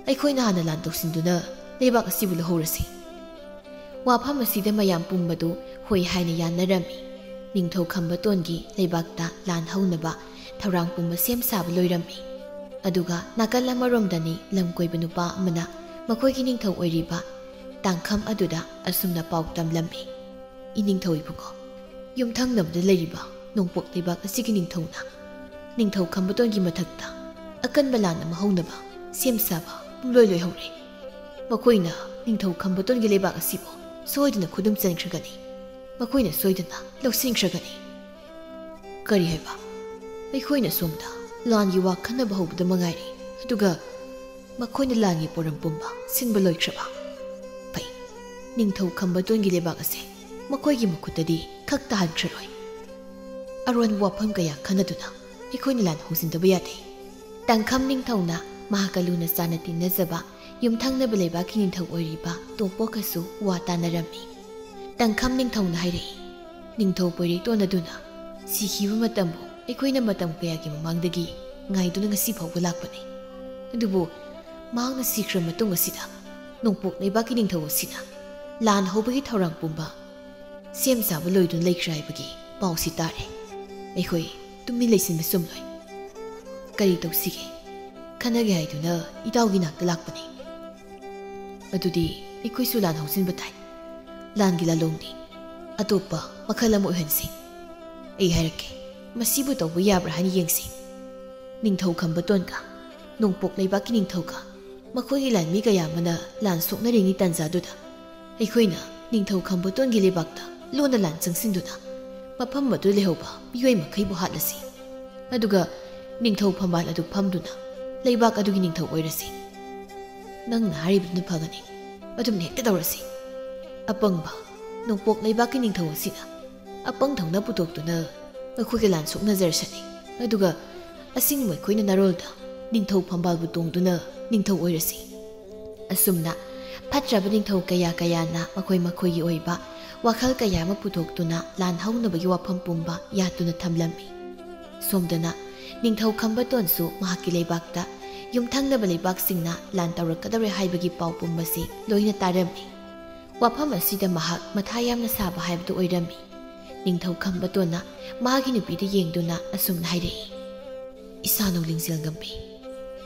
ꯑꯩꯈꯣꯏꯅ ꯍꯥꯟꯅ ꯂꯥꯟ ꯇꯧꯁꯤꯟꯗꯨꯅ ꯂꯩꯕꯥꯛ ꯑꯁꯤꯕꯨ ꯂꯧꯍꯧꯔꯁꯤ꯫ ꯋꯥꯐꯝ ꯑꯁꯤꯗ ꯃꯌꯥꯝ ꯄꯨꯝꯕꯗꯨ ꯍꯣꯏ ꯍꯥꯏꯅ ꯌꯥꯅꯔꯝꯃꯤ꯫ ꯅꯤꯡꯊꯧ ꯈꯝꯕꯇꯣꯟꯒꯤ ꯂꯩꯕꯥꯛꯇ ꯂꯥꯟ ꯍꯧꯅꯕ ꯊꯧꯔꯥꯡ ꯄꯨꯝꯕ ꯁꯦꯝ ꯁꯥꯕ ꯂꯣꯏꯔꯝꯃꯤ꯫ ꯑꯗꯨꯒ ꯅꯥꯀꯜ ꯑꯃꯔꯣꯝꯗꯅꯤ ꯂꯝ ꯀꯣꯏꯕ ꯅꯨꯄꯥ ꯑꯃꯅ ꯃꯈꯣꯏꯒꯤ ꯅꯤꯡꯊꯧ ꯑꯣꯏꯔꯤꯕ ꯇꯥꯡꯈꯝ ꯑꯗꯨꯗ ꯑꯁꯨꯝꯅ ꯄꯥꯎ ꯇꯝꯂꯝꯃꯤ꯫ ꯏꯅꯤꯡꯊꯧ ꯏꯕꯨꯡꯉꯣ, ꯌꯨꯝꯊꯪꯅꯕꯗ ꯂꯩꯔꯤꯕ ꯅꯣꯡꯄꯣꯛ ꯂꯩꯕꯥꯛ ꯑꯁꯤꯒꯤ ꯅꯤꯡꯊꯧꯅ ꯅꯤꯡꯊꯧ ꯈꯝꯕꯇꯣꯟꯒꯤ ꯃꯊꯛꯇ ꯑꯀꯟꯕ ꯂꯥꯟ ꯑꯃ ꯍꯧꯅꯕ ꯁꯦꯝ ꯁꯥꯕ ꯄꯨꯝꯂꯣꯏ ꯂꯣꯏꯍꯧꯔꯦ꯫ ꯃꯈꯣꯏꯅ ꯅꯤꯡꯊꯧ ꯈꯝꯕꯇꯣꯟꯒꯤ ꯂꯩꯕꯥꯛ ꯑꯁꯤꯕꯨ ꯁꯣꯏꯗꯅ ꯈꯨꯗꯨꯝ ꯆꯟꯈ꯭ꯔꯒꯅꯤ꯫ ꯃꯈꯣꯏꯅ ꯁꯣꯏꯗꯅ ꯂꯧꯁꯤꯟꯈ꯭ꯔꯒꯅꯤ꯫ ꯀꯔꯤ ꯍꯥꯏꯕ? ꯑꯩꯈꯣꯏꯅ ꯁꯣꯝꯗ ꯂꯥꯟꯒꯤ ꯋꯥ ꯈꯟꯅꯕ ꯍꯧꯕꯗ ꯃꯉꯥꯏꯔꯦ, ꯑꯗꯨꯒ ꯃꯈꯣꯏꯅ ꯂꯥꯟꯒꯤ ꯄꯣꯔꯝ ꯄꯨꯝꯕ ꯁꯤꯟꯕ ꯂꯣꯏꯈ꯭ꯔꯕ? ꯐꯩ, ꯅꯤꯡꯊꯧ ꯈꯝꯕꯇꯣꯟꯒꯤ ꯂꯩꯕꯥꯛ ꯑꯁꯦ ꯃꯈꯣꯏꯒꯤ ꯃꯈꯨꯠꯇꯗꯤ ꯈꯛ ꯇꯥꯍꯟꯈ꯭ꯔꯔꯣꯏ꯫ ꯑꯔꯣꯟꯕ ꯋꯥꯐꯝ ꯀꯌꯥ ꯈꯟꯅꯗꯨꯅ ꯑꯩꯈꯣꯏꯅ ꯂꯥꯟ ꯍꯧꯖꯤꯟꯗꯕ ꯌꯥꯗꯦ꯫ ꯇꯥꯡꯈꯝ ꯅꯤꯡꯊꯧꯅ ꯃꯍꯥꯛꯀ ꯂꯨꯅ ꯆꯥꯟꯅ ꯇꯤꯟꯅꯖꯕ ꯌꯨꯝꯊꯪꯅꯕ ꯂꯩꯕꯥꯛꯀꯤ ꯅꯤꯡꯊꯧ ꯑꯣꯏꯔꯤꯕ ꯇꯣꯝꯄꯣꯛꯀꯁꯨ ꯋꯥ ꯇꯥꯅꯔꯝꯃꯤ꯫ ꯇꯥꯡꯈꯝ ꯅꯤꯡꯊꯧꯅ ꯍꯥꯏꯔꯛꯏ, ꯅꯤꯡꯊꯧ ꯄꯣꯏꯔꯩꯇꯣꯟ ꯑꯗꯨꯅ ꯁꯤꯈꯤꯕ ꯃꯇꯝꯕꯨ ꯑꯩꯈꯣꯏꯅ ꯃꯇꯝ ꯀꯌꯥꯒꯤ ꯃꯃꯥꯡꯗꯒꯤ ꯉꯥꯏꯗꯨꯅ ꯉꯁꯤ ꯐꯥꯎꯕ ꯂꯥꯛꯄꯅꯤ꯫ ꯑꯗꯨꯕꯨ ꯃꯍꯥꯛꯅ ꯁꯤꯈ꯭ꯔ ꯃꯇꯨꯡ ꯑꯁꯤꯗ ꯅꯣꯡꯄꯣꯛ ꯂꯩꯕꯥꯛꯀꯤ ꯅꯤꯡꯊꯧ ꯑꯁꯤꯅ ꯂꯥꯟ ꯍꯧꯕꯒꯤ ꯊꯧꯔꯥꯡ ꯄꯨꯝꯕ ꯁꯦꯝ ꯁꯥꯕ ꯂꯣꯏꯗꯨꯅ ꯂꯩꯈ꯭ꯔꯦ ꯍꯥꯏꯕꯒꯤ ꯄꯥꯎꯁꯤ ꯇꯥꯔꯦ꯫ ꯑꯩꯈꯣꯏ ꯇꯨꯃꯤꯟ ꯂꯩꯁꯤꯟꯕ ꯆꯨꯝꯂꯣꯏ꯫ ꯀꯔꯤ ꯇꯧꯁꯤꯒꯦ? ꯈꯟꯅꯒꯦ ꯍꯥꯏꯗꯨꯅ ꯏꯇꯥꯎꯒꯤ ꯅꯥꯛꯇ ꯂꯥꯛꯄꯅꯤ꯫ ꯑꯗꯨꯗꯤ ꯑꯩꯈꯣꯏꯁꯨ ꯂꯥꯟ ꯍꯧꯖꯤꯟꯕ ꯇꯥꯏ꯫ ꯂꯥꯟꯒꯤ ꯂꯥꯂꯣꯡꯗꯤ ꯑꯇꯣꯞꯄ ꯃꯈꯜ ꯑꯃ ꯑꯣꯏꯍꯟꯁꯤ꯫ ꯑꯩ ꯍꯥꯏꯔꯛꯀꯦ, ꯃꯁꯤꯕꯨ ꯇꯧꯕ ꯌꯥꯕ꯭ꯔꯥ ꯍꯥꯏꯅ ꯌꯦꯡꯁꯤ꯫ ꯅꯤꯡꯊꯧ ꯈꯝꯕꯇꯣꯟꯒ ꯅꯣꯡꯄꯣꯛ ꯂꯩꯕꯥꯛꯀꯤ ꯅꯤꯡꯊꯧꯒ ꯃꯈꯣꯏꯒꯤ ꯂꯥꯟꯃꯤ ꯀꯌꯥ ꯑꯃꯅ ꯂꯥꯟ ꯁꯣꯛꯅꯔꯤꯉꯩ ꯇꯥꯟꯖꯥꯗꯨꯗ ꯑꯩꯈꯣꯏꯅ ꯅꯤꯡꯊꯧ ꯈꯝꯕꯇꯣꯟꯒꯤ ꯂꯩꯕꯥꯛꯇ ꯂꯣꯟꯅ ꯂꯥꯟ ꯆꯪꯁꯤꯟꯗꯨꯅ ꯃꯐꯝ ꯑꯗꯨ ꯂꯩꯍꯧꯕ ꯃꯤꯑꯣꯏ ꯃꯈꯩꯕꯨ ꯍꯥꯠꯂꯁꯤ꯫ ꯑꯗꯨꯒ ꯅꯤꯡꯊꯧ ꯐꯝꯕꯥꯜ ꯑꯗꯨ ꯐꯝꯗꯨꯅ ꯂꯩꯕꯥꯛ ꯑꯗꯨꯒꯤ ꯅꯤꯡꯊꯧ ꯑꯣꯏꯔꯁꯤ꯫ ꯅꯪꯅ ꯍꯥꯏꯔꯤꯕꯗꯨꯅ ꯐꯒꯅꯤ꯫ ꯑꯗꯨꯝꯅ ꯍꯦꯛꯇ ꯇꯧꯔꯁꯤ꯫ ꯑꯄꯪꯕ ꯅꯣꯡꯄꯣꯛ ꯂꯩꯕꯥꯛꯀꯤ ꯅꯤꯡꯊꯧ ꯑꯁꯤꯅ ꯑꯄꯪ ꯊꯧꯅ ꯄꯨꯊꯣꯛꯇꯨꯅ ꯃꯈꯣꯏꯒ ꯂꯥꯟ ꯁꯣꯛꯅꯖꯔꯁꯅꯤ꯫ ꯑꯗꯨꯒ ꯑꯁꯤꯡ ꯃꯈꯣꯏꯅ ꯅꯔꯣꯜꯗ ꯅꯤꯡꯊꯧ ꯐꯝꯕꯥꯜꯕꯨ ꯇꯣꯡꯗꯨꯅ ꯅꯤꯡꯊꯧ ꯑꯣꯏꯔꯁꯤ꯫ ꯑꯁꯨꯝꯅ ꯐꯠꯇ꯭ꯔꯕ ꯅꯤꯡꯊꯧ ꯀꯌꯥ ꯀꯌꯥꯅ ꯃꯈꯣꯏ ꯃꯈꯣꯏꯒꯤ ꯑꯣꯏꯕ ꯋꯥꯈꯜ ꯀꯌꯥ ꯑꯃ ꯄꯨꯊꯣꯛꯇꯨꯅ ꯂꯥꯟ ꯍꯧꯅꯕꯒꯤ ꯋꯥꯐꯝ ꯄꯨꯝꯕ ꯌꯥꯠꯇꯨꯅ ꯊꯝꯂꯝꯃꯤ꯫ ꯁꯣꯝꯗꯅ ꯅꯤꯡꯊꯧ ꯈꯝꯕꯇꯣꯟꯁꯨ ꯃꯍꯥꯛꯀꯤ ꯂꯩꯕꯥꯛꯇ ꯌꯨꯝꯊꯪꯅꯕ ꯂꯩꯕꯥꯛꯁꯤꯡꯅ ꯂꯥꯟ ꯇꯧꯔꯛꯀꯗꯧꯔꯦ ꯍꯥꯏꯕꯒꯤ ꯄꯥꯎ ꯄꯨꯝꯕꯁꯤ ꯂꯣꯏꯅ ꯇꯥꯔꯝꯃꯤ꯫ ꯋꯥꯐꯝ ꯑꯁꯤꯗ ꯃꯍꯥꯛ ꯃꯊꯥ ꯌꯥꯝꯅ ꯁꯥꯕ ꯍꯥꯏꯕꯗꯨ ꯑꯣꯏꯔꯝꯃꯤ꯫ ꯅꯤꯡꯊꯧ ꯈꯝꯕꯇꯣꯟꯅ ꯃꯥꯒꯤ ꯅꯨꯄꯤꯗ ꯌꯦꯡꯗꯨꯅ ꯑꯁꯨꯝꯅ ꯍꯥꯏꯔꯛꯏ, "ꯏꯁꯥꯅꯧ ꯂꯤꯡꯖꯦꯜꯉꯝꯕꯤ,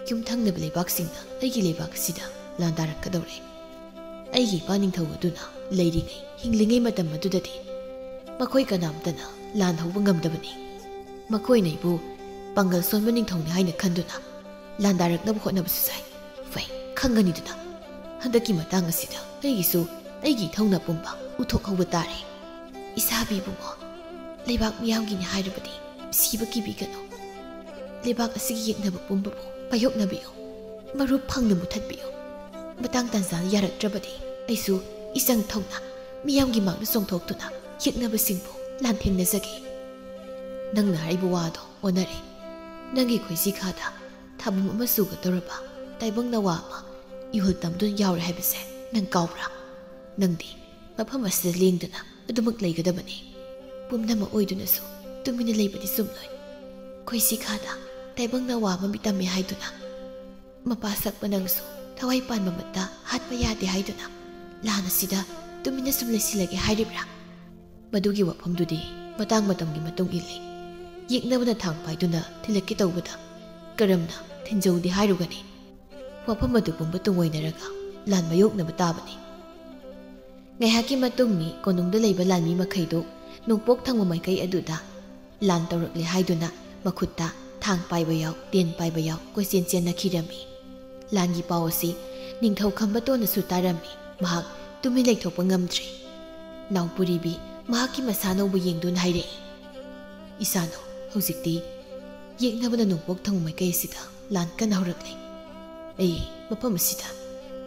ꯌꯨꯝꯊꯪꯅꯕ ꯂꯩꯕꯥꯛꯁꯤꯡꯅ ꯑꯩꯒꯤ ꯂꯩꯕꯥꯛ ꯑꯁꯤꯗ ꯂꯥꯟꯗꯥꯔꯛꯀꯗꯧꯔꯦ꯫ ꯑꯩꯒꯤ ꯏꯄꯥ ꯅꯤꯡꯊꯧ ꯑꯗꯨꯅ ꯂꯩꯔꯤꯉꯩ, ꯍꯤꯡꯂꯤꯉꯩ ꯃꯇꯝ ꯑꯗꯨꯗꯗꯤ ꯃꯈꯣꯏ ꯀꯅꯥꯝꯇꯅ ꯂꯥꯟ ꯍꯧꯕ ꯉꯝꯗꯕꯅꯤ꯫ ꯃꯈꯣꯏꯅ ꯑꯩꯕꯨ ꯄꯥꯡꯒꯜ ꯁꯣꯟꯕ ꯅꯤꯡꯊꯧꯅꯤ ꯍꯥꯏꯅ ꯈꯟꯗꯨꯅ ꯂꯥꯟꯗꯥꯔꯛꯅꯕ ꯍꯣꯠꯅꯕꯁꯨ ꯁꯥꯏ꯫ ꯐꯩ, ꯈꯪꯒꯅꯤꯗꯅ꯫ ꯍꯟꯗꯛꯀꯤ ꯃꯇꯥꯡ ꯑꯁꯤꯗ ꯑꯩꯒꯤꯁꯨ ꯑꯩꯒꯤ ꯏꯊꯧꯅꯥ ꯄꯨꯝꯕ ꯎꯠꯊꯣꯛꯍꯧꯕ ꯇꯥꯔꯦ꯫ ꯏꯁꯥꯕꯤ ꯏꯕꯨꯡꯉꯣ, ꯂꯩꯕꯥꯛ ꯃꯤꯌꯥꯝꯒꯤꯅꯤ ꯍꯥꯏꯔꯕꯗꯤ ꯁꯤꯕ ꯀꯤꯕꯤꯒꯅꯨ꯫ ꯂꯩꯕꯥꯛ ꯑꯁꯤꯒꯤ ꯌꯦꯛꯅꯕ ꯄꯨꯝꯕꯕꯨ ꯄꯥꯌꯣꯛꯅꯕꯤꯌꯨ꯫ ꯃꯔꯨꯞ ꯐꯪꯅ ꯃꯨꯊꯠꯄꯤꯌꯨ꯫ ꯃꯇꯥꯡ ꯇꯥꯟꯖꯥꯅ ꯌꯥꯔꯛꯇ꯭ꯔꯕꯗꯤ ꯑꯩꯁꯨ ꯏꯆꯪ ꯊꯧꯅ ꯃꯤꯌꯥꯝꯒꯤ ꯃꯥꯡꯗ ꯆꯣꯡꯊꯣꯛꯇꯨꯅ ꯌꯦꯛꯅꯕꯁꯤꯡꯕꯨ ꯂꯥꯟꯊꯦꯡꯅꯖꯒꯦ꯫ ꯅꯪꯅ ꯍꯥꯏꯔꯤꯕ ꯋꯥꯗꯣ ꯑꯣꯟꯅꯔꯦ꯫ ꯅꯪꯒꯤ ꯈꯣꯏꯁꯤꯈꯥꯗ ꯊꯥꯕꯨꯝ ꯑꯃ ꯆꯨꯒꯗꯧꯔꯕ ꯇꯥꯏꯕꯪ ꯅꯋꯥ ꯑꯃ ꯏꯍꯨꯜ ꯇꯝꯗꯨꯅ ꯌꯥꯎꯔꯦ ꯍꯥꯏꯕꯁꯦ ꯅꯪ ꯀꯥꯎꯕ꯭ꯔꯥ? ꯅꯪꯗꯤ ꯃꯐꯝ ꯑꯁꯤꯗ ꯂꯦꯡꯗꯅ ꯑꯗꯨꯃꯛ ꯂꯩꯒꯗꯕꯅꯤ꯫ ꯄꯨꯝꯅꯃꯛ ꯑꯣꯏꯗꯨꯅꯁꯨ ꯇꯨꯃꯤꯟꯅ ꯂꯩꯕꯗꯤ ꯆꯨꯝꯂꯣꯏ꯫ ꯈꯣꯏꯁꯤꯈꯥꯗ ꯇꯥꯏꯕꯪ ꯅꯋꯥ ꯑꯃ ꯃꯤꯇꯝꯃꯦ ꯍꯥꯏꯗꯨꯅ, ꯃꯄꯥ ꯁꯛꯄ ꯅꯪꯁꯨ ꯊꯋꯥꯏ ꯄꯥꯟꯕ ꯃꯠꯇ ꯍꯥꯠꯄ ꯌꯥꯗꯦ ꯍꯥꯏꯗꯨꯅ ꯂꯥꯟ ꯑꯁꯤꯗ ꯇꯨꯃꯤꯟꯅ ꯁꯨꯝ ꯂꯩꯁꯤꯜꯂꯒꯦ ꯍꯥꯏꯔꯤꯕ꯭ꯔꯥ? ꯃꯗꯨꯒꯤ ꯋꯥꯐꯝꯗꯨꯗꯤ ꯃꯇꯥꯡ ꯃꯇꯝꯒꯤ ꯃꯇꯨꯡ ꯏꯜꯂꯤ꯫ ꯌꯦꯛꯅꯕꯅ ꯊꯥꯡ ꯄꯥꯏꯗꯨꯅ ꯊꯤꯜꯂꯛꯀꯦ ꯇꯧꯕꯗ ꯀꯔꯝꯅ ꯊꯤꯟꯖꯧꯗꯦ ꯍꯥꯏꯔꯨꯒꯅꯤ? ꯋꯥꯐꯝ ꯑꯗꯨ ꯄꯨꯝꯕ ꯇꯨꯡꯑꯣꯏꯅꯔꯒ ꯂꯥꯟ ꯃꯥꯌꯣꯛꯅꯕ ꯇꯥꯕꯅꯤ꯫ ꯉꯥꯏꯍꯥꯛꯀꯤ ꯃꯇꯨꯡꯅꯤ ꯀꯣꯅꯨꯡꯗ ꯂꯩꯕ ꯂꯥꯟꯃꯤ ꯃꯈꯩꯗꯨ ꯅꯣꯡꯄꯣꯛ ꯊꯪꯕ ꯃꯥꯏꯀꯩ ꯑꯗꯨꯗ ꯂꯥꯟ ꯇꯧꯔꯛꯂꯦ ꯍꯥꯏꯗꯨꯅ ꯃꯈꯨꯠꯇ ꯊꯥꯡ ꯄꯥꯏꯕ ꯌꯥꯎ, ꯇꯦꯟ ꯄꯥꯏꯕ ꯌꯥꯎ, ꯀꯣꯏꯆꯦꯟ ꯆꯦꯟꯅꯈꯤꯔꯝꯃꯤ꯫ ꯂꯥꯟꯒꯤ ꯄꯥꯎ ꯑꯁꯤ ꯅꯤꯡꯊꯧ ꯈꯝꯕꯇꯣꯟꯅꯁꯨ ꯇꯥꯔꯝꯃꯤ꯫ ꯃꯍꯥꯛ ꯇꯨꯃꯤꯟ ꯂꯩꯊꯣꯛꯄ ꯉꯝꯗ꯭ꯔꯦ꯫ ꯅꯥꯎꯄꯨꯔꯤꯕꯤ ꯃꯍꯥꯛꯀꯤ ꯃꯁꯥꯅꯧꯕꯨ ꯌꯦꯡꯗꯨꯅ ꯍꯥꯏꯔꯛꯏ, "ꯏꯁꯥꯅꯧ, ꯍꯧꯖꯤꯛꯇꯤ ꯌꯦꯛꯅꯕꯅ ꯅꯣꯡꯄꯣꯛ ꯊꯪꯕ ꯃꯥꯏꯀꯩ ꯑꯁꯤꯗ ꯂꯥꯟ ꯀꯟꯅ ꯍꯧꯔꯛꯂꯦ꯫ ꯑꯩ ꯃꯐꯝ ꯑꯁꯤꯗ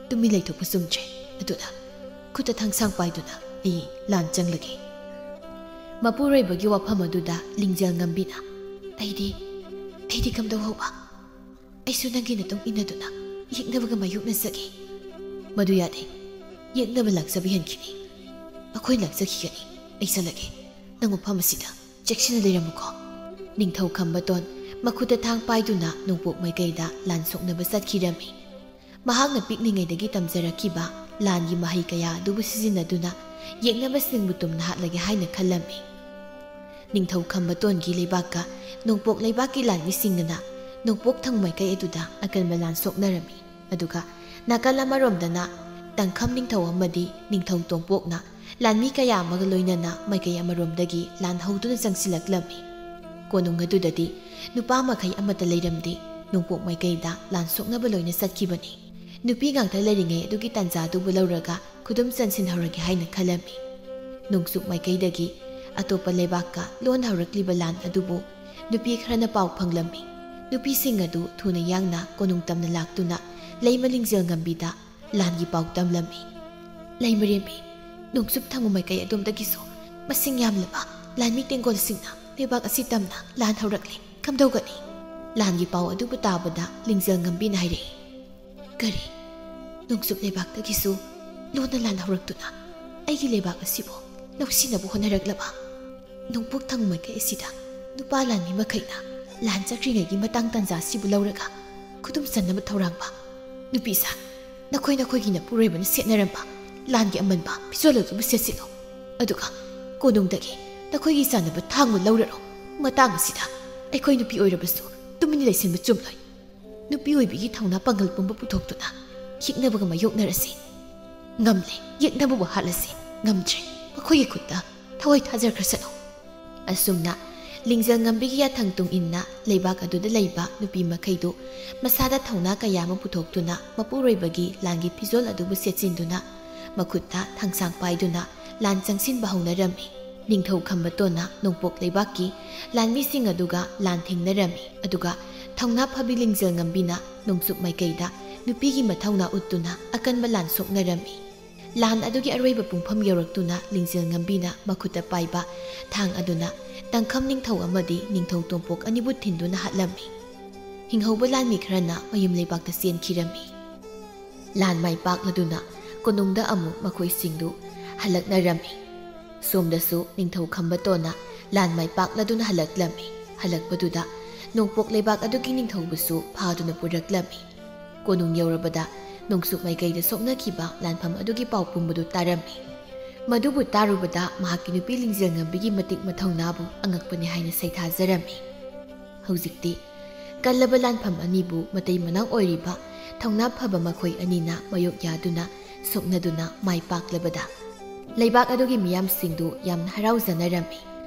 ꯇꯨꯃꯤꯟ ꯂꯩꯊꯣꯛꯄ ꯆꯨꯝꯗ꯭ꯔꯦ꯫ ꯑꯗꯨꯅ ꯈꯨꯠꯇ ꯊꯥꯡꯁꯥꯡ ꯄꯥꯏꯗꯨꯅ ꯑꯩ ꯂꯥꯟ ꯆꯪꯂꯒꯦ꯫ ꯃꯄꯨꯔꯣꯏꯕꯒꯤ ꯋꯥꯐꯝ ꯑꯗꯨꯗ ꯂꯤꯡꯖꯦꯜ ꯉꯝꯕꯤꯅ, "ꯑꯩꯗꯤ, ꯑꯩꯗꯤ ꯀꯝꯗꯧ ꯍꯧꯕ? ꯑꯩꯁꯨ ꯅꯪꯒꯤ ꯅꯇꯨꯡ ꯏꯟꯅꯗꯨꯅ ꯌꯦꯛꯅꯕꯒ ꯃꯥꯌꯣꯛꯅꯖꯒꯦ꯫" "ꯃꯗꯨ ꯌꯥꯗꯦ꯫ ꯌꯦꯛꯅꯕ ꯂꯥꯛꯆꯕ ꯍꯦꯟꯈꯤꯅꯤ꯫ ꯑꯩꯈꯣꯏ ꯂꯥꯛꯆꯈꯤꯒꯅꯤ꯫ ꯑꯩ ꯆꯠꯂꯒꯦ꯫ ꯅꯪ ꯃꯐꯝ ꯑꯁꯤꯗ ꯆꯦꯛꯁꯤꯟꯅ ꯂꯩꯔꯝꯃꯨꯀꯣ꯫" ꯅꯤꯡꯊꯧ ꯈꯝꯕꯇꯣꯟ ꯃꯈꯨꯠꯇ ꯊꯥꯡ ꯄꯥꯏꯗꯨꯅ ꯅꯣꯡꯄꯣꯛ ꯃꯥꯏꯀꯩꯗ ꯂꯥꯟ ꯁꯣꯛꯅꯕ ꯆꯠꯈꯤꯔꯝꯃꯤ꯫ ꯃꯍꯥꯛꯅ ꯄꯤꯛꯂꯤꯉꯩꯗꯒꯤ ꯇꯝꯖꯔꯛꯈꯤꯕ ꯂꯥꯟꯒꯤ ꯃꯍꯩ ꯀꯌꯥ ꯑꯗꯨꯕꯨ ꯁꯤꯖꯤꯟꯅꯗꯨꯅ ꯌꯦꯛꯅꯕꯁꯤꯡꯕꯨ ꯇꯨꯝꯅ ꯍꯥꯠꯂꯒꯦ ꯍꯥꯏꯅ ꯈꯜꯂꯝꯃꯤ꯫ ꯅꯤꯡꯊꯧ ꯈꯝꯕꯇꯣꯟꯒꯤ ꯂꯩꯕꯥꯛꯀ ꯅꯣꯡꯄꯣꯛ ꯂꯩꯕꯥꯛꯀꯤ ꯂꯥꯟꯃꯤꯁꯤꯡꯅ ꯅꯣꯡꯄꯣꯛ ꯊꯪ ꯃꯥꯏꯀꯩ ꯑꯗꯨꯗ ꯑꯀꯟꯕ ꯂꯥꯟ ꯁꯣꯛꯅꯔꯝꯃꯤ꯫ ꯑꯗꯨꯒ ꯅꯥꯀꯜ ꯑꯃꯔꯣꯝꯗꯅ ꯇꯪꯈꯝ ꯅꯤꯡꯊꯧ ꯑꯃꯗꯤ ꯅꯤꯡꯊꯧ ꯇꯣꯝꯄꯣꯛꯅ ꯂꯥꯟꯃꯤ ꯀꯌꯥ ꯑꯃꯒ ꯂꯣꯏꯅꯅ ꯃꯥꯏꯀꯩ ꯑꯃꯔꯣꯝꯗꯒꯤ ꯂꯥꯟ ꯍꯧꯗꯨꯅ ꯆꯪꯁꯤꯜꯂꯛꯂꯝꯃꯤ꯫ ꯀꯣꯅꯨꯡ ꯑꯗꯨꯗꯗꯤ ꯅꯨꯄꯥ ꯃꯈꯩ ꯑꯃꯠꯇ ꯂꯩꯔꯝꯗꯦ꯫ ꯅꯣꯡꯄꯣꯛ ꯃꯥꯏꯀꯩꯗ ꯂꯥꯟ ꯁꯣꯛꯅꯕ ꯂꯣꯏꯅ ꯆꯠꯈꯤꯕꯅꯤ꯫ ꯅꯨꯄꯤ ꯉꯥꯛꯇ ꯂꯩꯔꯤꯉꯩ ꯑꯗꯨꯒꯤ ꯇꯥꯟꯖꯥ ꯑꯗꯨꯕꯨ ꯂꯧꯔꯒ ꯈꯨꯗꯨꯝ ꯆꯟꯁꯤꯟꯍꯧꯔꯒꯦ ꯍꯥꯏꯅ ꯈꯜꯂꯝꯃꯤ꯫ ꯅꯣꯡꯆꯨꯞ ꯃꯥꯏꯀꯩꯗꯒꯤ ꯑꯇꯣꯞꯄ ꯂꯩꯕꯥꯛꯀ ꯂꯣꯟ ꯍꯧꯔꯛꯂꯤꯕ ꯂꯥꯟ ꯑꯗꯨꯕꯨ ꯅꯨꯄꯤ ꯈꯔꯅ ꯄꯥꯎ ꯐꯪꯂꯝꯃꯤ꯫ ꯅꯨꯄꯤꯁꯤꯡ ꯑꯗꯨ ꯊꯨꯅ ꯌꯥꯡꯅ ꯀꯣꯅꯨꯡ ꯇꯝꯅ ꯂꯥꯛꯇꯨꯅ ꯂꯩꯃ ꯂꯤꯡꯖꯦꯜ ꯉꯝꯕꯤꯗ ꯂꯥꯟꯒꯤ ꯄꯥꯎ ꯇꯝꯂꯝꯃꯤ꯫ "ꯂꯩꯃꯔꯦꯝꯕꯤ, ꯅꯣꯡꯆꯨꯞ ꯊꯪꯕ ꯃꯥꯏꯀꯩ ꯑꯗꯣꯝꯗꯒꯤꯁꯨ ꯃꯁꯤꯡ ꯌꯥꯝꯂꯕ ꯂꯥꯟꯃꯤ ꯇꯦꯡꯒꯣꯜꯁꯤꯡꯅ ꯂꯩꯕꯥꯛ ꯑꯁꯤ ꯇꯝꯅ ꯂꯥꯟ ꯍꯧꯔꯛꯂꯤ꯫ ꯀꯝꯗꯧꯒꯅꯤ?" ꯂꯥꯟꯒꯤ ꯄꯥꯎ ꯑꯗꯨꯕꯨ ꯇꯥꯕꯗ ꯂꯤꯡꯖꯦꯜ ꯉꯝꯕꯤꯅ ꯍꯥꯏꯔꯛꯏ, "ꯀꯔꯤ? ꯅꯣꯡꯆꯨꯞ ꯂꯩꯕꯥꯛꯇꯒꯤꯁꯨ ꯂꯣꯟꯅ ꯂꯥꯟ ꯍꯧꯔꯛꯇꯨꯅ ꯑꯩꯒꯤ ꯂꯩꯕꯥꯛ ꯑꯁꯤꯕꯨ ꯂꯧꯁꯤꯟꯅꯕ ꯍꯣꯠꯅꯔꯛꯂꯕ? ꯅꯣꯡꯄꯣꯛ ꯊꯪꯕ ꯃꯥꯏꯀꯩ ꯑꯁꯤꯗ ꯅꯨꯄꯥ ꯂꯥꯟꯃꯤ ꯃꯈꯩꯅ ꯂꯥꯟ ꯆꯠꯈ꯭ꯔꯤꯉꯩꯒꯤ ꯃꯇꯥꯡ ꯇꯥꯟꯖꯥ ꯑꯁꯤꯕꯨ ꯂꯧꯔꯒ ꯈꯨꯗꯨꯝ ꯆꯟꯅꯕ ꯊꯧꯔꯥꯡꯕ? ꯅꯨꯄꯤ ꯁꯥ, ꯅꯈꯣꯏ ꯅꯈꯣꯏꯒꯤ ꯅꯄꯨꯔꯣꯏꯕꯅ ꯁꯦꯠꯅꯔꯝꯕ ꯂꯥꯟꯒꯤ ꯑꯃꯟꯕ ꯐꯤꯖꯣꯜ ꯑꯗꯨꯕꯨ ꯁꯦꯠꯆꯤꯜꯂꯨ꯫ ꯑꯗꯨꯒ ꯀꯣꯅꯨꯡꯗꯒꯤ ꯅꯈꯣꯏꯒꯤ ꯆꯥꯅꯕ ꯊꯥꯡꯕꯨ ꯂꯧꯔꯔꯣ꯫ ꯃꯇꯥꯡ ꯑꯁꯤꯗ ꯑꯩꯈꯣꯏ ꯅꯨꯄꯤ ꯑꯣꯏꯔꯕꯁꯨ ꯇꯨꯃꯤꯟꯅ ꯂꯩꯁꯤꯟꯕ ꯆꯨꯝꯂꯣꯏ꯫ ꯅꯨꯄꯤ ꯑꯣꯏꯕꯤꯒꯤ ꯊꯧꯅꯥ ꯄꯥꯡꯒꯜ ꯄꯨꯝꯕ ꯄꯨꯊꯣꯛꯇꯨꯅ ꯌꯦꯛꯅꯕꯒ ꯃꯥꯌꯣꯛꯅꯔꯁꯤ꯫ ꯉꯝꯂꯦ, ꯌꯦꯛꯅꯕꯕꯨ ꯍꯥꯠꯂꯁꯤ꯫ ꯉꯝꯗ꯭ꯔꯦ, ꯃꯈꯣꯏꯒꯤ ꯈꯨꯠꯇ ꯊꯋꯥꯏ ꯊꯥꯖꯈ꯭ꯔꯁꯅꯨ꯫" ꯑꯁꯨꯝꯅ ꯂꯤꯡꯖꯦꯜ ꯉꯝꯕꯤꯒꯤ ꯌꯥꯊꯪ ꯇꯨꯡ ꯏꯟꯅ ꯂꯩꯕꯥꯛ ꯑꯗꯨꯗ ꯂꯩꯕ ꯅꯨꯄꯤ ꯃꯈꯩꯗꯨ ꯃꯁꯥꯗ ꯊꯧꯅꯥ ꯀꯌꯥ ꯑꯃ ꯄꯨꯊꯣꯛꯇꯨꯅ ꯃꯄꯨꯔꯣꯏꯕꯒꯤ ꯂꯥꯟꯒꯤ ꯐꯤꯖꯣꯜ ꯑꯗꯨꯕꯨ ꯁꯦꯠꯆꯤꯟꯗꯨꯅ ꯃꯈꯨꯠꯇ ꯊꯥꯡꯁꯥꯡ ꯄꯥꯏꯗꯨꯅ ꯂꯥꯟ ꯆꯪꯁꯤꯟꯕ ꯍꯧꯅꯔꯝꯃꯤ꯫ ꯅꯤꯡꯊꯧ ꯈꯝꯕꯇꯣꯟꯅ ꯅꯣꯡꯄꯣꯛ ꯂꯩꯕꯥꯛꯀꯤ ꯂꯥꯟꯃꯤꯁꯤꯡ ꯑꯗꯨꯒ ꯂꯥꯟ ꯊꯦꯡꯅꯔꯝꯃꯤ꯫ ꯑꯗꯨꯒ ꯊꯧꯅꯥ ꯐꯕꯤ ꯂꯤꯡꯖꯦꯜ ꯉꯝꯕꯤꯅ ꯅꯣꯡꯆꯨꯞ ꯃꯥꯏꯀꯩꯗ ꯅꯨꯄꯤꯒꯤ ꯃꯊꯧꯅꯥ ꯎꯠꯇꯨꯅ ꯑꯀꯟꯕ ꯂꯥꯟ ꯁꯣꯛꯅꯔꯝꯃꯤ꯫ ꯂꯥꯟ ꯑꯗꯨꯒꯤ ꯑꯔꯣꯏꯕ ꯄꯨꯡꯐꯝ ꯌꯧꯔꯛꯇꯨꯅ ꯂꯤꯡꯖꯦꯜ ꯉꯝꯕꯤꯅ ꯃꯈꯨꯠꯇ ꯄꯥꯏꯕ ꯊꯥꯡ ꯑꯗꯨꯅ ꯇꯥꯡꯈꯝ ꯅꯤꯡꯊꯧ ꯑꯃꯗꯤ ꯅꯤꯡꯊꯧ ꯇꯣꯝꯄꯣꯛ ꯑꯅꯤꯕꯨ ꯊꯤꯟꯗꯨꯅ ꯍꯥꯠꯂꯝꯃꯤ꯫ ꯍꯤꯡꯍꯧꯕ ꯂꯥꯟꯃꯤ ꯈꯔꯅ ꯃꯌꯨꯝ ꯂꯩꯕꯥꯛꯇ ꯆꯦꯟꯈꯤꯔꯝꯃꯤ꯫ ꯂꯥꯟ ꯃꯥꯏ ꯄꯥꯛꯂꯗꯨꯅ ꯀꯣꯅꯨꯡꯗ ꯑꯃꯨꯛ ꯃꯈꯣꯏꯁꯤꯡꯗꯨ ꯍꯜꯂꯛꯅꯔꯝꯃꯤ꯫ ꯁꯣꯝꯗꯁꯨ ꯅꯤꯡꯊꯧ ꯈꯝꯕꯇꯣꯟꯅ ꯂꯥꯟ ꯃꯥꯏ ꯄꯥꯛꯂꯗꯨꯅ ꯍꯜꯂꯛꯂꯝꯃꯤ꯫ ꯍꯜꯂꯛꯄꯗꯨꯗ ꯅꯣꯡꯄꯣꯛ ꯂꯩꯕꯥꯛ ꯑꯗꯨꯒꯤ ꯅꯤꯡꯊꯧꯕꯨꯁꯨ ꯐꯥꯗꯨꯅ ꯄꯨꯔꯛꯂꯝꯃꯤ꯫ ꯀꯣꯅꯨꯡ ꯌꯧꯔꯕꯗ ꯅꯣꯡꯆꯨꯞ ꯃꯥꯏꯀꯩꯗ ꯁꯣꯛꯅꯈꯤꯕ ꯂꯥꯟꯐꯝ ꯑꯗꯨꯒꯤ ꯄꯥꯎ ꯄꯨꯝꯕꯗꯨ ꯇꯥꯔꯝꯃꯤ꯫ ꯃꯗꯨꯕꯨ ꯇꯥꯔꯨꯕꯗ ꯃꯍꯥꯛꯀꯤ ꯅꯨꯄꯤ ꯂꯤꯡꯖꯦꯜ ꯉꯝꯕꯤꯒꯤ ꯃꯇꯤꯛ ꯃꯊꯧꯅꯥꯕꯨ ꯑꯉꯛꯄꯅꯤ ꯍꯥꯏꯅ ꯁꯩꯊꯥꯖꯔꯝꯃꯤ꯫ ꯍꯧꯖꯤꯛꯇꯤ ꯀꯜꯂꯕ ꯂꯥꯟꯐꯝ ꯑꯅꯤꯕꯨ ꯃꯇꯩ ꯃꯅꯥꯎ ꯑꯣꯏꯔꯤꯕ ꯊꯧꯅꯥ ꯐꯕ ꯃꯈꯣꯏ ꯑꯅꯤꯅ ꯃꯥꯌꯣꯛ ꯌꯥꯗꯨꯅ ꯁꯣꯛꯅꯗꯨꯅ ꯃꯥꯏ ꯄꯥꯛꯂꯕꯗ ꯂꯩꯕꯥꯛ ꯑꯗꯨꯒꯤ ꯃꯤꯌꯥꯝꯁꯤꯡꯗꯨ ꯌꯥꯝꯅ ꯍꯔꯥꯎꯖꯅꯔꯝꯃꯤ꯫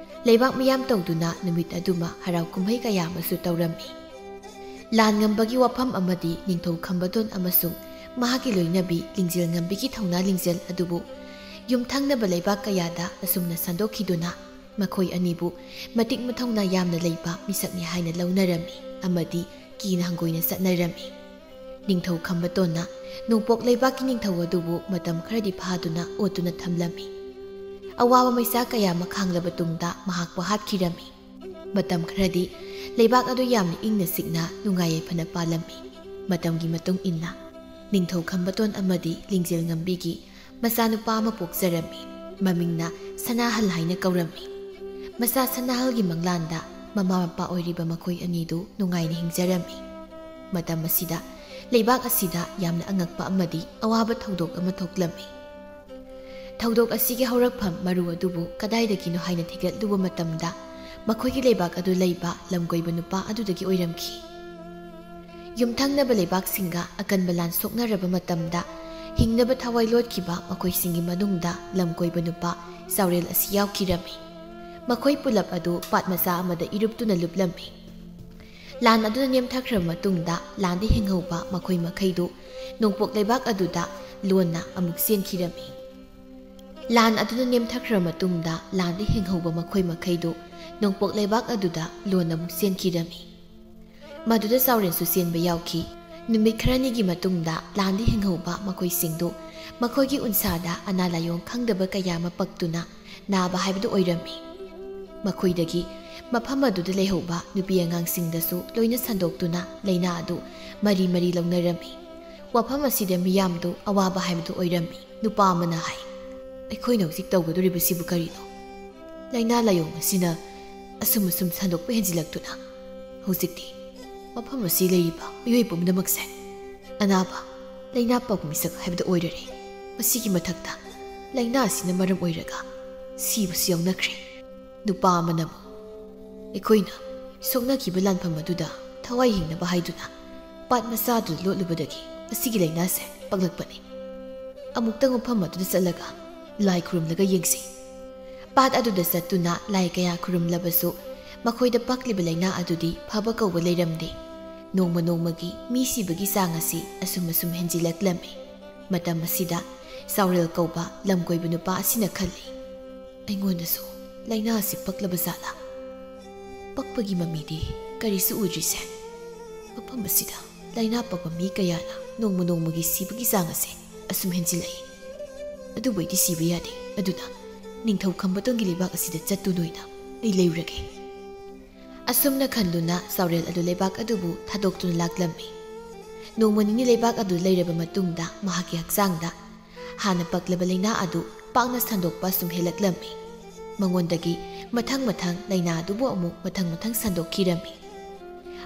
ꯂꯩꯕꯥꯛ ꯃꯤꯌꯥꯝ ꯇꯧꯗꯨꯅ ꯅꯨꯃꯤꯠ ꯑꯗꯨꯃ ꯍꯔꯥꯎ ꯀꯨꯝꯍꯩ ꯀꯌꯥ ꯑꯃꯁꯨ ꯇꯧꯔꯝꯃꯤ꯫ ꯂꯥꯟ ꯉꯝꯕꯒꯤ ꯋꯥꯐꯝ ꯑꯃꯗꯤ ꯅꯤꯡꯊꯧ ꯈꯝꯕꯗꯣꯟ ꯑꯃꯁꯨꯡ ꯃꯍꯥꯛꯀꯤ ꯂꯣꯏꯅꯕꯤ ꯂꯤꯡꯖꯦꯜ ꯉꯝꯕꯤꯒꯤ ꯊꯧꯅꯥ ꯂꯤꯡꯖꯦꯜ ꯑꯗꯨꯕꯨ ꯌꯨꯝꯊꯪꯅꯕ ꯂꯩꯕꯥꯛ ꯀꯌꯥꯗ ꯑꯁꯨꯝꯅ ꯁꯟꯗꯣꯛꯈꯤꯗꯨꯅ ꯃꯈꯣꯏ ꯑꯅꯤꯕꯨ ꯃꯇꯤꯛ ꯃꯊꯧꯅꯥ ꯌꯥꯝꯅ ꯂꯩꯕ ꯃꯤꯁꯛꯅꯤ ꯍꯥꯏꯅ ꯂꯧꯅꯔꯝꯃꯤ ꯑꯃꯗꯤ ꯀꯤꯅ ꯍꯪꯒꯣꯏꯅ ꯆꯠꯅꯔꯝꯃꯤ꯫ ꯅꯤꯡꯊꯧ ꯈꯝꯕꯇꯣꯟꯅ ꯅꯣꯡꯄꯣꯛ ꯂꯩꯕꯥꯛꯀꯤ ꯅꯤꯡꯊꯧ ꯑꯗꯨꯕꯨ ꯃꯇꯝ ꯈꯔꯗꯤ ꯐꯥꯗꯨꯅ ꯑꯣꯠꯇꯨꯅ ꯊꯝꯂꯝꯃꯤ꯫ ꯑꯋꯥꯕ ꯃꯩꯁꯥ ꯀꯌꯥ ꯑꯃ ꯈꯥꯡꯂꯕ ꯇꯨꯡꯗ ꯃꯍꯥꯛꯄꯨ ꯍꯥꯠꯈꯤꯔꯝꯃꯤ꯫ ꯃꯇꯝ ꯈꯔꯗꯤ ꯂꯩꯕꯥꯛ ꯑꯗꯨ ꯌꯥꯝꯅ ꯏꯪꯅ ꯆꯤꯛꯅ ꯅꯨꯡꯉꯥꯏ ꯌꯥꯏꯐꯅ ꯄꯥꯜꯂꯝꯃꯤ꯫ ꯃꯇꯝꯒꯤ ꯃꯇꯨꯡ ꯏꯟꯅ ꯅꯤꯡꯊꯧ ꯈꯝꯕꯇꯣꯟ ꯑꯃꯗꯤ ꯂꯤꯡꯖꯦꯜ ꯉꯝꯕꯤꯒꯤ ꯃꯆꯥꯅꯨꯄꯥ ꯑꯃ ꯄꯣꯛꯆꯔꯝꯃꯤ꯫ ꯃꯃꯤꯡꯅ ꯁꯅꯥꯍꯜ ꯍꯥꯏꯅ ꯀꯧꯔꯝꯃꯤ꯫ ꯃꯆꯥ ꯁꯅꯥꯍꯜꯒꯤ ꯃꯪꯂꯥꯟꯗ ꯃꯃꯥ ꯃꯄꯥ ꯑꯣꯏꯔꯤꯕ ꯃꯈꯣꯏ ꯑꯅꯤꯗꯨ ꯅꯨꯡꯉꯥꯏꯅ ꯍꯤꯡꯖꯔꯝꯃꯤ꯫ ꯃꯇꯝ ꯑꯁꯤꯗ ꯂꯩꯕꯥꯛ ꯑꯁꯤꯗ ꯌꯥꯝꯅ ꯑꯉꯛꯄ ꯑꯃꯗꯤ ꯑꯋꯥꯕ ꯊꯧꯗꯣꯛ ꯑꯃ ꯊꯣꯛꯂꯝꯃꯤ꯫ ꯊꯧꯗꯣꯛ ꯑꯁꯤꯒꯤ ꯍꯧꯔꯛꯐꯝ ꯃꯔꯨ ꯑꯗꯨꯕꯨ ꯀꯗꯥꯏꯗꯒꯤꯅꯣ ꯍꯥꯏꯅ ꯊꯤꯒꯠꯂꯨꯕ ꯃꯇꯝꯗ ꯃꯈꯣꯏꯒꯤ ꯂꯩꯕꯥꯛ ꯑꯗꯨ ꯂꯩꯕ ꯂꯝꯀꯣꯏꯕ ꯅꯨꯄꯥ ꯑꯗꯨꯗꯒꯤ ꯑꯣꯏꯔꯝꯈꯤ꯫ ꯌꯨꯝꯊꯪꯅꯕ ꯂꯩꯕꯥꯛꯁꯤꯡꯒ ꯑꯀꯟꯕ ꯂꯥꯟ ꯁꯣꯛꯅꯔꯕ ꯃꯇꯝꯗ ꯍꯤꯡꯅꯕ ꯊꯋꯥꯏ ꯂꯣꯠꯈꯤꯕ ꯃꯈꯣꯏꯁꯤꯡꯒꯤ ꯃꯅꯨꯡꯗ ꯂꯝꯀꯣꯏꯕ ꯅꯨꯄꯥ ꯆꯥꯎꯔꯦꯜ ꯑꯁꯤ ꯌꯥꯎꯈꯤꯔꯝꯃꯤ꯫ ꯃꯈꯣꯏ ꯄꯨꯂꯞ ꯑꯗꯨ ꯄꯥꯠ ꯃꯆꯥ ꯑꯃꯗ ꯏꯔꯨꯞꯇꯨꯅ ꯂꯨꯞꯂꯝꯃꯤ꯫ ꯂꯥꯟ ꯑꯗꯨꯅ ꯅꯦꯝꯊꯈ꯭ꯔꯕ ꯃꯇꯨꯡꯗ ꯂꯥꯟꯗ ꯍꯤꯡꯍꯧꯕ ꯃꯈꯣꯏ ꯃꯈꯩꯗꯨ ꯅꯣꯡꯄꯣꯛ ꯂꯩꯕꯥꯛ ꯑꯗꯨꯗ ꯂꯣꯟꯅ ꯑꯃꯨꯛ ꯆꯦꯟꯈꯤꯔꯝꯃꯤ꯫ ꯂꯥꯟ ꯑꯗꯨꯅ ꯅꯦꯝꯊꯈ꯭ꯔꯕ ꯃꯇꯨꯡꯗ ꯂꯥꯟꯗ ꯍꯤꯡꯍꯧꯕ ꯃꯈꯣꯏ ꯃꯈꯩꯗꯨ ꯅꯣꯡꯄꯣꯛ ꯂꯩꯕꯥꯛ ꯑꯗꯨꯗ ꯂꯣꯟꯅ ꯑꯃꯨꯛ ꯆꯦꯟꯈꯤꯔꯝꯃꯤ꯫ ꯃꯗꯨꯗ ꯆꯥꯎꯔꯦꯟꯁꯨ ꯆꯦꯟꯕ ꯌꯥꯎꯈꯤ꯫ ꯅꯨꯃꯤꯠ ꯈꯔꯅꯤꯒꯤ ꯃꯇꯨꯡꯗ ꯂꯥꯟꯗ ꯍꯤꯡꯍꯧꯕ ꯃꯈꯣꯏꯁꯤꯡꯗꯨ ꯃꯈꯣꯏꯒꯤ ꯎꯟꯁꯥꯗ ꯑꯅꯥ ꯂꯥꯏꯑꯣꯡ ꯈꯪꯗꯕ ꯀꯌꯥ ꯑꯃ ꯄꯛꯇꯨꯅ ꯅꯥꯕ ꯍꯥꯏꯕꯗꯨ ꯑꯣꯏꯔꯝꯃꯤ꯫ ꯃꯈꯣꯏꯗꯒꯤ ꯃꯐꯝ ꯑꯗꯨꯗ ꯂꯩꯍꯧꯕ ꯅꯨꯄꯤ ꯑꯉꯥꯡꯁꯤꯡꯗꯁꯨ ꯂꯣꯏꯅ ꯁꯟꯗꯣꯛꯇꯨꯅ ꯂꯥꯏꯅꯥ ꯑꯗꯨ ꯃꯔꯤ ꯃꯔꯤ ꯂꯧꯅꯔꯝꯃꯤ꯫ ꯋꯥꯐꯝ ꯑꯁꯤꯗ ꯃꯤꯌꯥꯝꯗꯨ ꯑꯋꯥꯕ ꯍꯥꯏꯕꯗꯨ ꯑꯣꯏꯔꯝꯃꯤ꯫ ꯅꯨꯄꯥ ꯑꯃꯅ ꯍꯥꯏ, "ꯑꯩꯈꯣꯏꯅ ꯍꯧꯖꯤꯛ ꯇꯧꯒꯗꯧꯔꯤꯕꯁꯤꯕꯨ ꯀꯔꯤꯅꯣ? ꯂꯥꯏꯅꯥ ꯂꯥꯏꯑꯣꯡ ꯑꯁꯤꯅ ꯑꯁꯨꯝ ꯑꯁꯨꯝ ꯁꯟꯗꯣꯛꯄ ꯍꯦꯟꯖꯤꯜꯂꯛꯇꯨꯅ ꯍꯧꯖꯤꯛꯇꯤ ꯃꯐꯝ ꯑꯁꯤ ꯂꯩꯔꯤꯕ ꯃꯤꯑꯣꯏ ꯄꯨꯝꯅꯃꯛꯁꯦ ꯑꯅꯥꯕ, ꯂꯥꯏꯅꯥ ꯄꯛꯄ ꯃꯤꯁꯛ ꯍꯥꯏꯕꯗꯨ ꯑꯣꯏꯔꯔꯦ꯫ ꯃꯁꯤꯒꯤ ꯃꯊꯛꯇ ꯂꯥꯏꯅꯥ ꯑꯁꯤꯅ ꯃꯔꯝ ꯑꯣꯏꯔꯒ ꯁꯤꯕꯁꯨ ꯌꯥꯎꯅꯈ꯭ꯔꯦ꯫" ꯅꯨꯄꯥ ꯑꯃꯅ ꯑꯃꯨꯛ, "ꯑꯩꯈꯣꯏꯅ ꯁꯣꯛꯅꯈꯤꯕ ꯂꯥꯟꯐꯝ ꯑꯗꯨꯗ ꯊꯋꯥꯏ ꯍꯤꯡꯅꯕ ꯍꯥꯏꯗꯨꯅ ꯄꯥꯠ ꯃꯆꯥ ꯑꯗꯨꯗ ꯂꯣꯠꯂꯨꯕꯗꯒꯤ ꯃꯁꯤꯒꯤ ꯂꯥꯏꯅꯥꯁꯦ ꯄꯛꯂꯛꯄꯅꯤ꯫ ꯑꯃꯨꯛꯇꯪ ꯃꯐꯝ ꯑꯗꯨꯗ ꯆꯠꯂꯒ ꯂꯥꯏ ꯈꯨꯔꯨꯝꯂꯒ ꯌꯦꯡꯁꯤ꯫" ꯄꯥꯠ ꯑꯗꯨꯗ ꯆꯠꯇꯨꯅ ꯂꯥꯏ ꯀꯌꯥ ꯈꯨꯔꯨꯝꯂꯕꯁꯨ ꯃꯈꯣꯏꯗ ꯄꯛꯂꯤꯕ ꯂꯥꯏꯅꯥ ꯑꯗꯨꯗꯤ ꯐꯕ ꯀꯧꯕ ꯂꯩꯔꯝꯗꯦ꯫ ꯅꯣꯡꯃ ꯅꯣꯡꯃꯒꯤ ꯃꯤ ꯁꯤꯕꯒꯤ ꯆꯥꯡ ꯑꯁꯤ ꯑꯁꯨꯝ ꯑꯁꯨꯝ ꯍꯦꯟꯖꯤꯜꯂꯛꯂꯝꯃꯤ꯫ ꯃꯇꯝ ꯑꯁꯤꯗ ꯆꯥꯎꯔꯦꯜ ꯀꯧꯕ ꯂꯝꯀꯣꯏꯕ ꯅꯨꯄꯥ ꯑꯁꯤꯅ ꯈꯜꯂꯤ, "ꯑꯩꯉꯣꯟꯗꯁꯨ ꯂꯥꯏꯅꯥ ꯑꯁꯤ ꯄꯛꯂꯕ ꯖꯥꯠꯂꯥ? ꯄꯛꯄꯒꯤ ꯃꯃꯤꯗꯤ ꯀꯔꯤꯁꯨ ꯎꯗ꯭ꯔꯤꯁꯦ꯫ ꯃꯐꯝ ꯑꯁꯤꯗ ꯂꯥꯏꯅꯥ ꯄꯛꯄ ꯃꯤ ꯀꯌꯥꯅ ꯅꯣꯡꯃ ꯅꯣꯡꯃꯒꯤ ꯁꯤꯕꯒꯤ ꯆꯥꯡ ꯑꯁꯦ ꯑꯁꯨꯝ ꯍꯦꯟꯖꯤꯜꯂꯛꯏ꯫ ꯑꯗꯨꯕꯨ ꯑꯩꯗꯤ ꯁꯤꯕ ꯌꯥꯗꯦ꯫ ꯑꯗꯨꯅ ꯅꯤꯡꯊꯧ ꯈꯝꯕꯇꯣꯟꯒꯤ ꯂꯩꯕꯥꯛ ꯑꯁꯤꯗ ꯆꯠꯇꯨꯅ ꯑꯣꯏꯅ ꯑꯩ ꯂꯩꯔꯨꯔꯒꯦ꯫" ꯑꯁꯨꯝꯅ ꯈꯟꯗꯨꯅ ꯆꯥꯎꯔꯦꯜ ꯑꯗꯨ ꯂꯩꯕꯥꯛ ꯑꯗꯨꯕꯨ ꯊꯥꯗꯣꯛꯇꯨꯅ ꯂꯥꯛꯂꯝꯃꯤ꯫ ꯅꯣꯡꯃ ꯅꯤꯅꯤ ꯂꯩꯕꯥꯛ ꯑꯗꯨ ꯂꯩꯔꯕ ꯃꯇꯨꯡꯗ ꯃꯍꯥꯛꯀꯤ ꯍꯛꯆꯥꯡꯗ ꯍꯥꯟꯅ ꯄꯛꯂꯕ ꯂꯥꯏꯅꯥ ꯑꯗꯨ ꯄꯥꯛꯅ ꯁꯟꯗꯣꯛꯄ ꯁꯨꯝ ꯍꯦꯜꯂꯛꯂꯝꯃꯤ꯫ ꯃꯉꯣꯟꯗꯒꯤ ꯃꯊꯪ ꯃꯊꯪ ꯂꯥꯏꯅꯥ ꯑꯗꯨꯕꯨ ꯑꯃꯨꯛ ꯃꯊꯪ ꯃꯊꯪ ꯁꯟꯗꯣꯛꯈꯤꯔꯝꯃꯤ꯫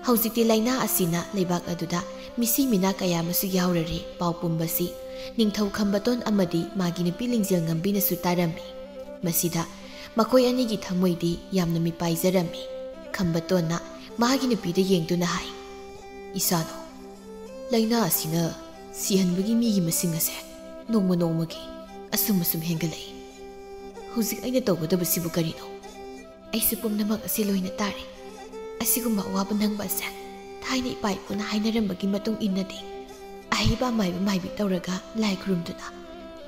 ꯍꯧꯖꯤꯛꯇꯤ ꯂꯥꯏꯅꯥ ꯑꯁꯤꯅ ꯂꯩꯕꯥꯛ ꯑꯗꯨꯗ ꯃꯤꯁꯤ ꯃꯤꯅꯥ ꯀꯌꯥ ꯑꯃꯁꯨ ꯌꯥꯎꯔꯔꯦ꯫ ꯄꯥꯎ ꯄꯨꯝꯕꯁꯤ ꯅꯤꯡꯊꯧ ꯈꯝꯕꯇꯣꯟ ꯑꯃꯗꯤ ꯃꯥꯒꯤ ꯅꯨꯄꯤ ꯂꯤꯡꯖꯦꯜ ꯉꯝꯕꯤꯅꯁꯨ ꯇꯥꯔꯝꯃꯤ꯫ ꯃꯁꯤꯗ ꯃꯈꯣꯏ ꯑꯅꯤꯒꯤ ꯊꯃꯣꯏꯗꯤ ꯌꯥꯝꯅ ꯃꯤꯄꯥꯏꯖꯔꯝꯃꯤ꯫ ꯈꯝꯕꯇꯣꯟꯅ ꯃꯥꯒꯤ ꯅꯨꯄꯤꯗ ꯌꯦꯡꯗꯨꯅ ꯍꯥꯏ, "ꯏꯁꯥꯅꯣ, ꯂꯥꯏꯅꯥ ꯑꯁꯤꯅ ꯁꯤꯍꯟꯕꯒꯤ ꯃꯤꯒꯤ ꯃꯁꯤꯡ ꯑꯁꯦ ꯅꯣꯡꯃ ꯅꯣꯡꯃꯒꯤ ꯑꯁꯨꯝ ꯑꯁꯨꯝ ꯍꯦꯟꯒꯠꯂꯛꯏ꯫ ꯍꯧꯖꯤꯛ ꯑꯩꯅ ꯇꯧꯒꯗꯕꯁꯤꯕꯨ ꯀꯔꯤꯅꯣ? ꯑꯩꯁꯨ ꯄꯨꯝꯅꯃꯛ ꯑꯁꯤ ꯂꯣꯏꯅ ꯇꯥꯔꯦ꯫ ꯑꯁꯤꯒꯨꯝꯕ ꯑꯋꯥꯕ ꯅꯪꯕ ꯑꯁꯦ ꯊꯥꯏꯅ ꯏꯄꯥ ꯏꯄꯨꯅ ꯍꯥꯏꯅꯔꯝꯕꯒꯤ ꯃꯇꯨꯡ ꯏꯟꯅꯗꯤ ꯑꯍꯩꯕ ꯑꯃꯥꯏꯕ ꯃꯥꯏꯕꯤ ꯇꯧꯔꯒ ꯂꯥꯏ ꯈꯨꯔꯨꯝꯗꯨꯅ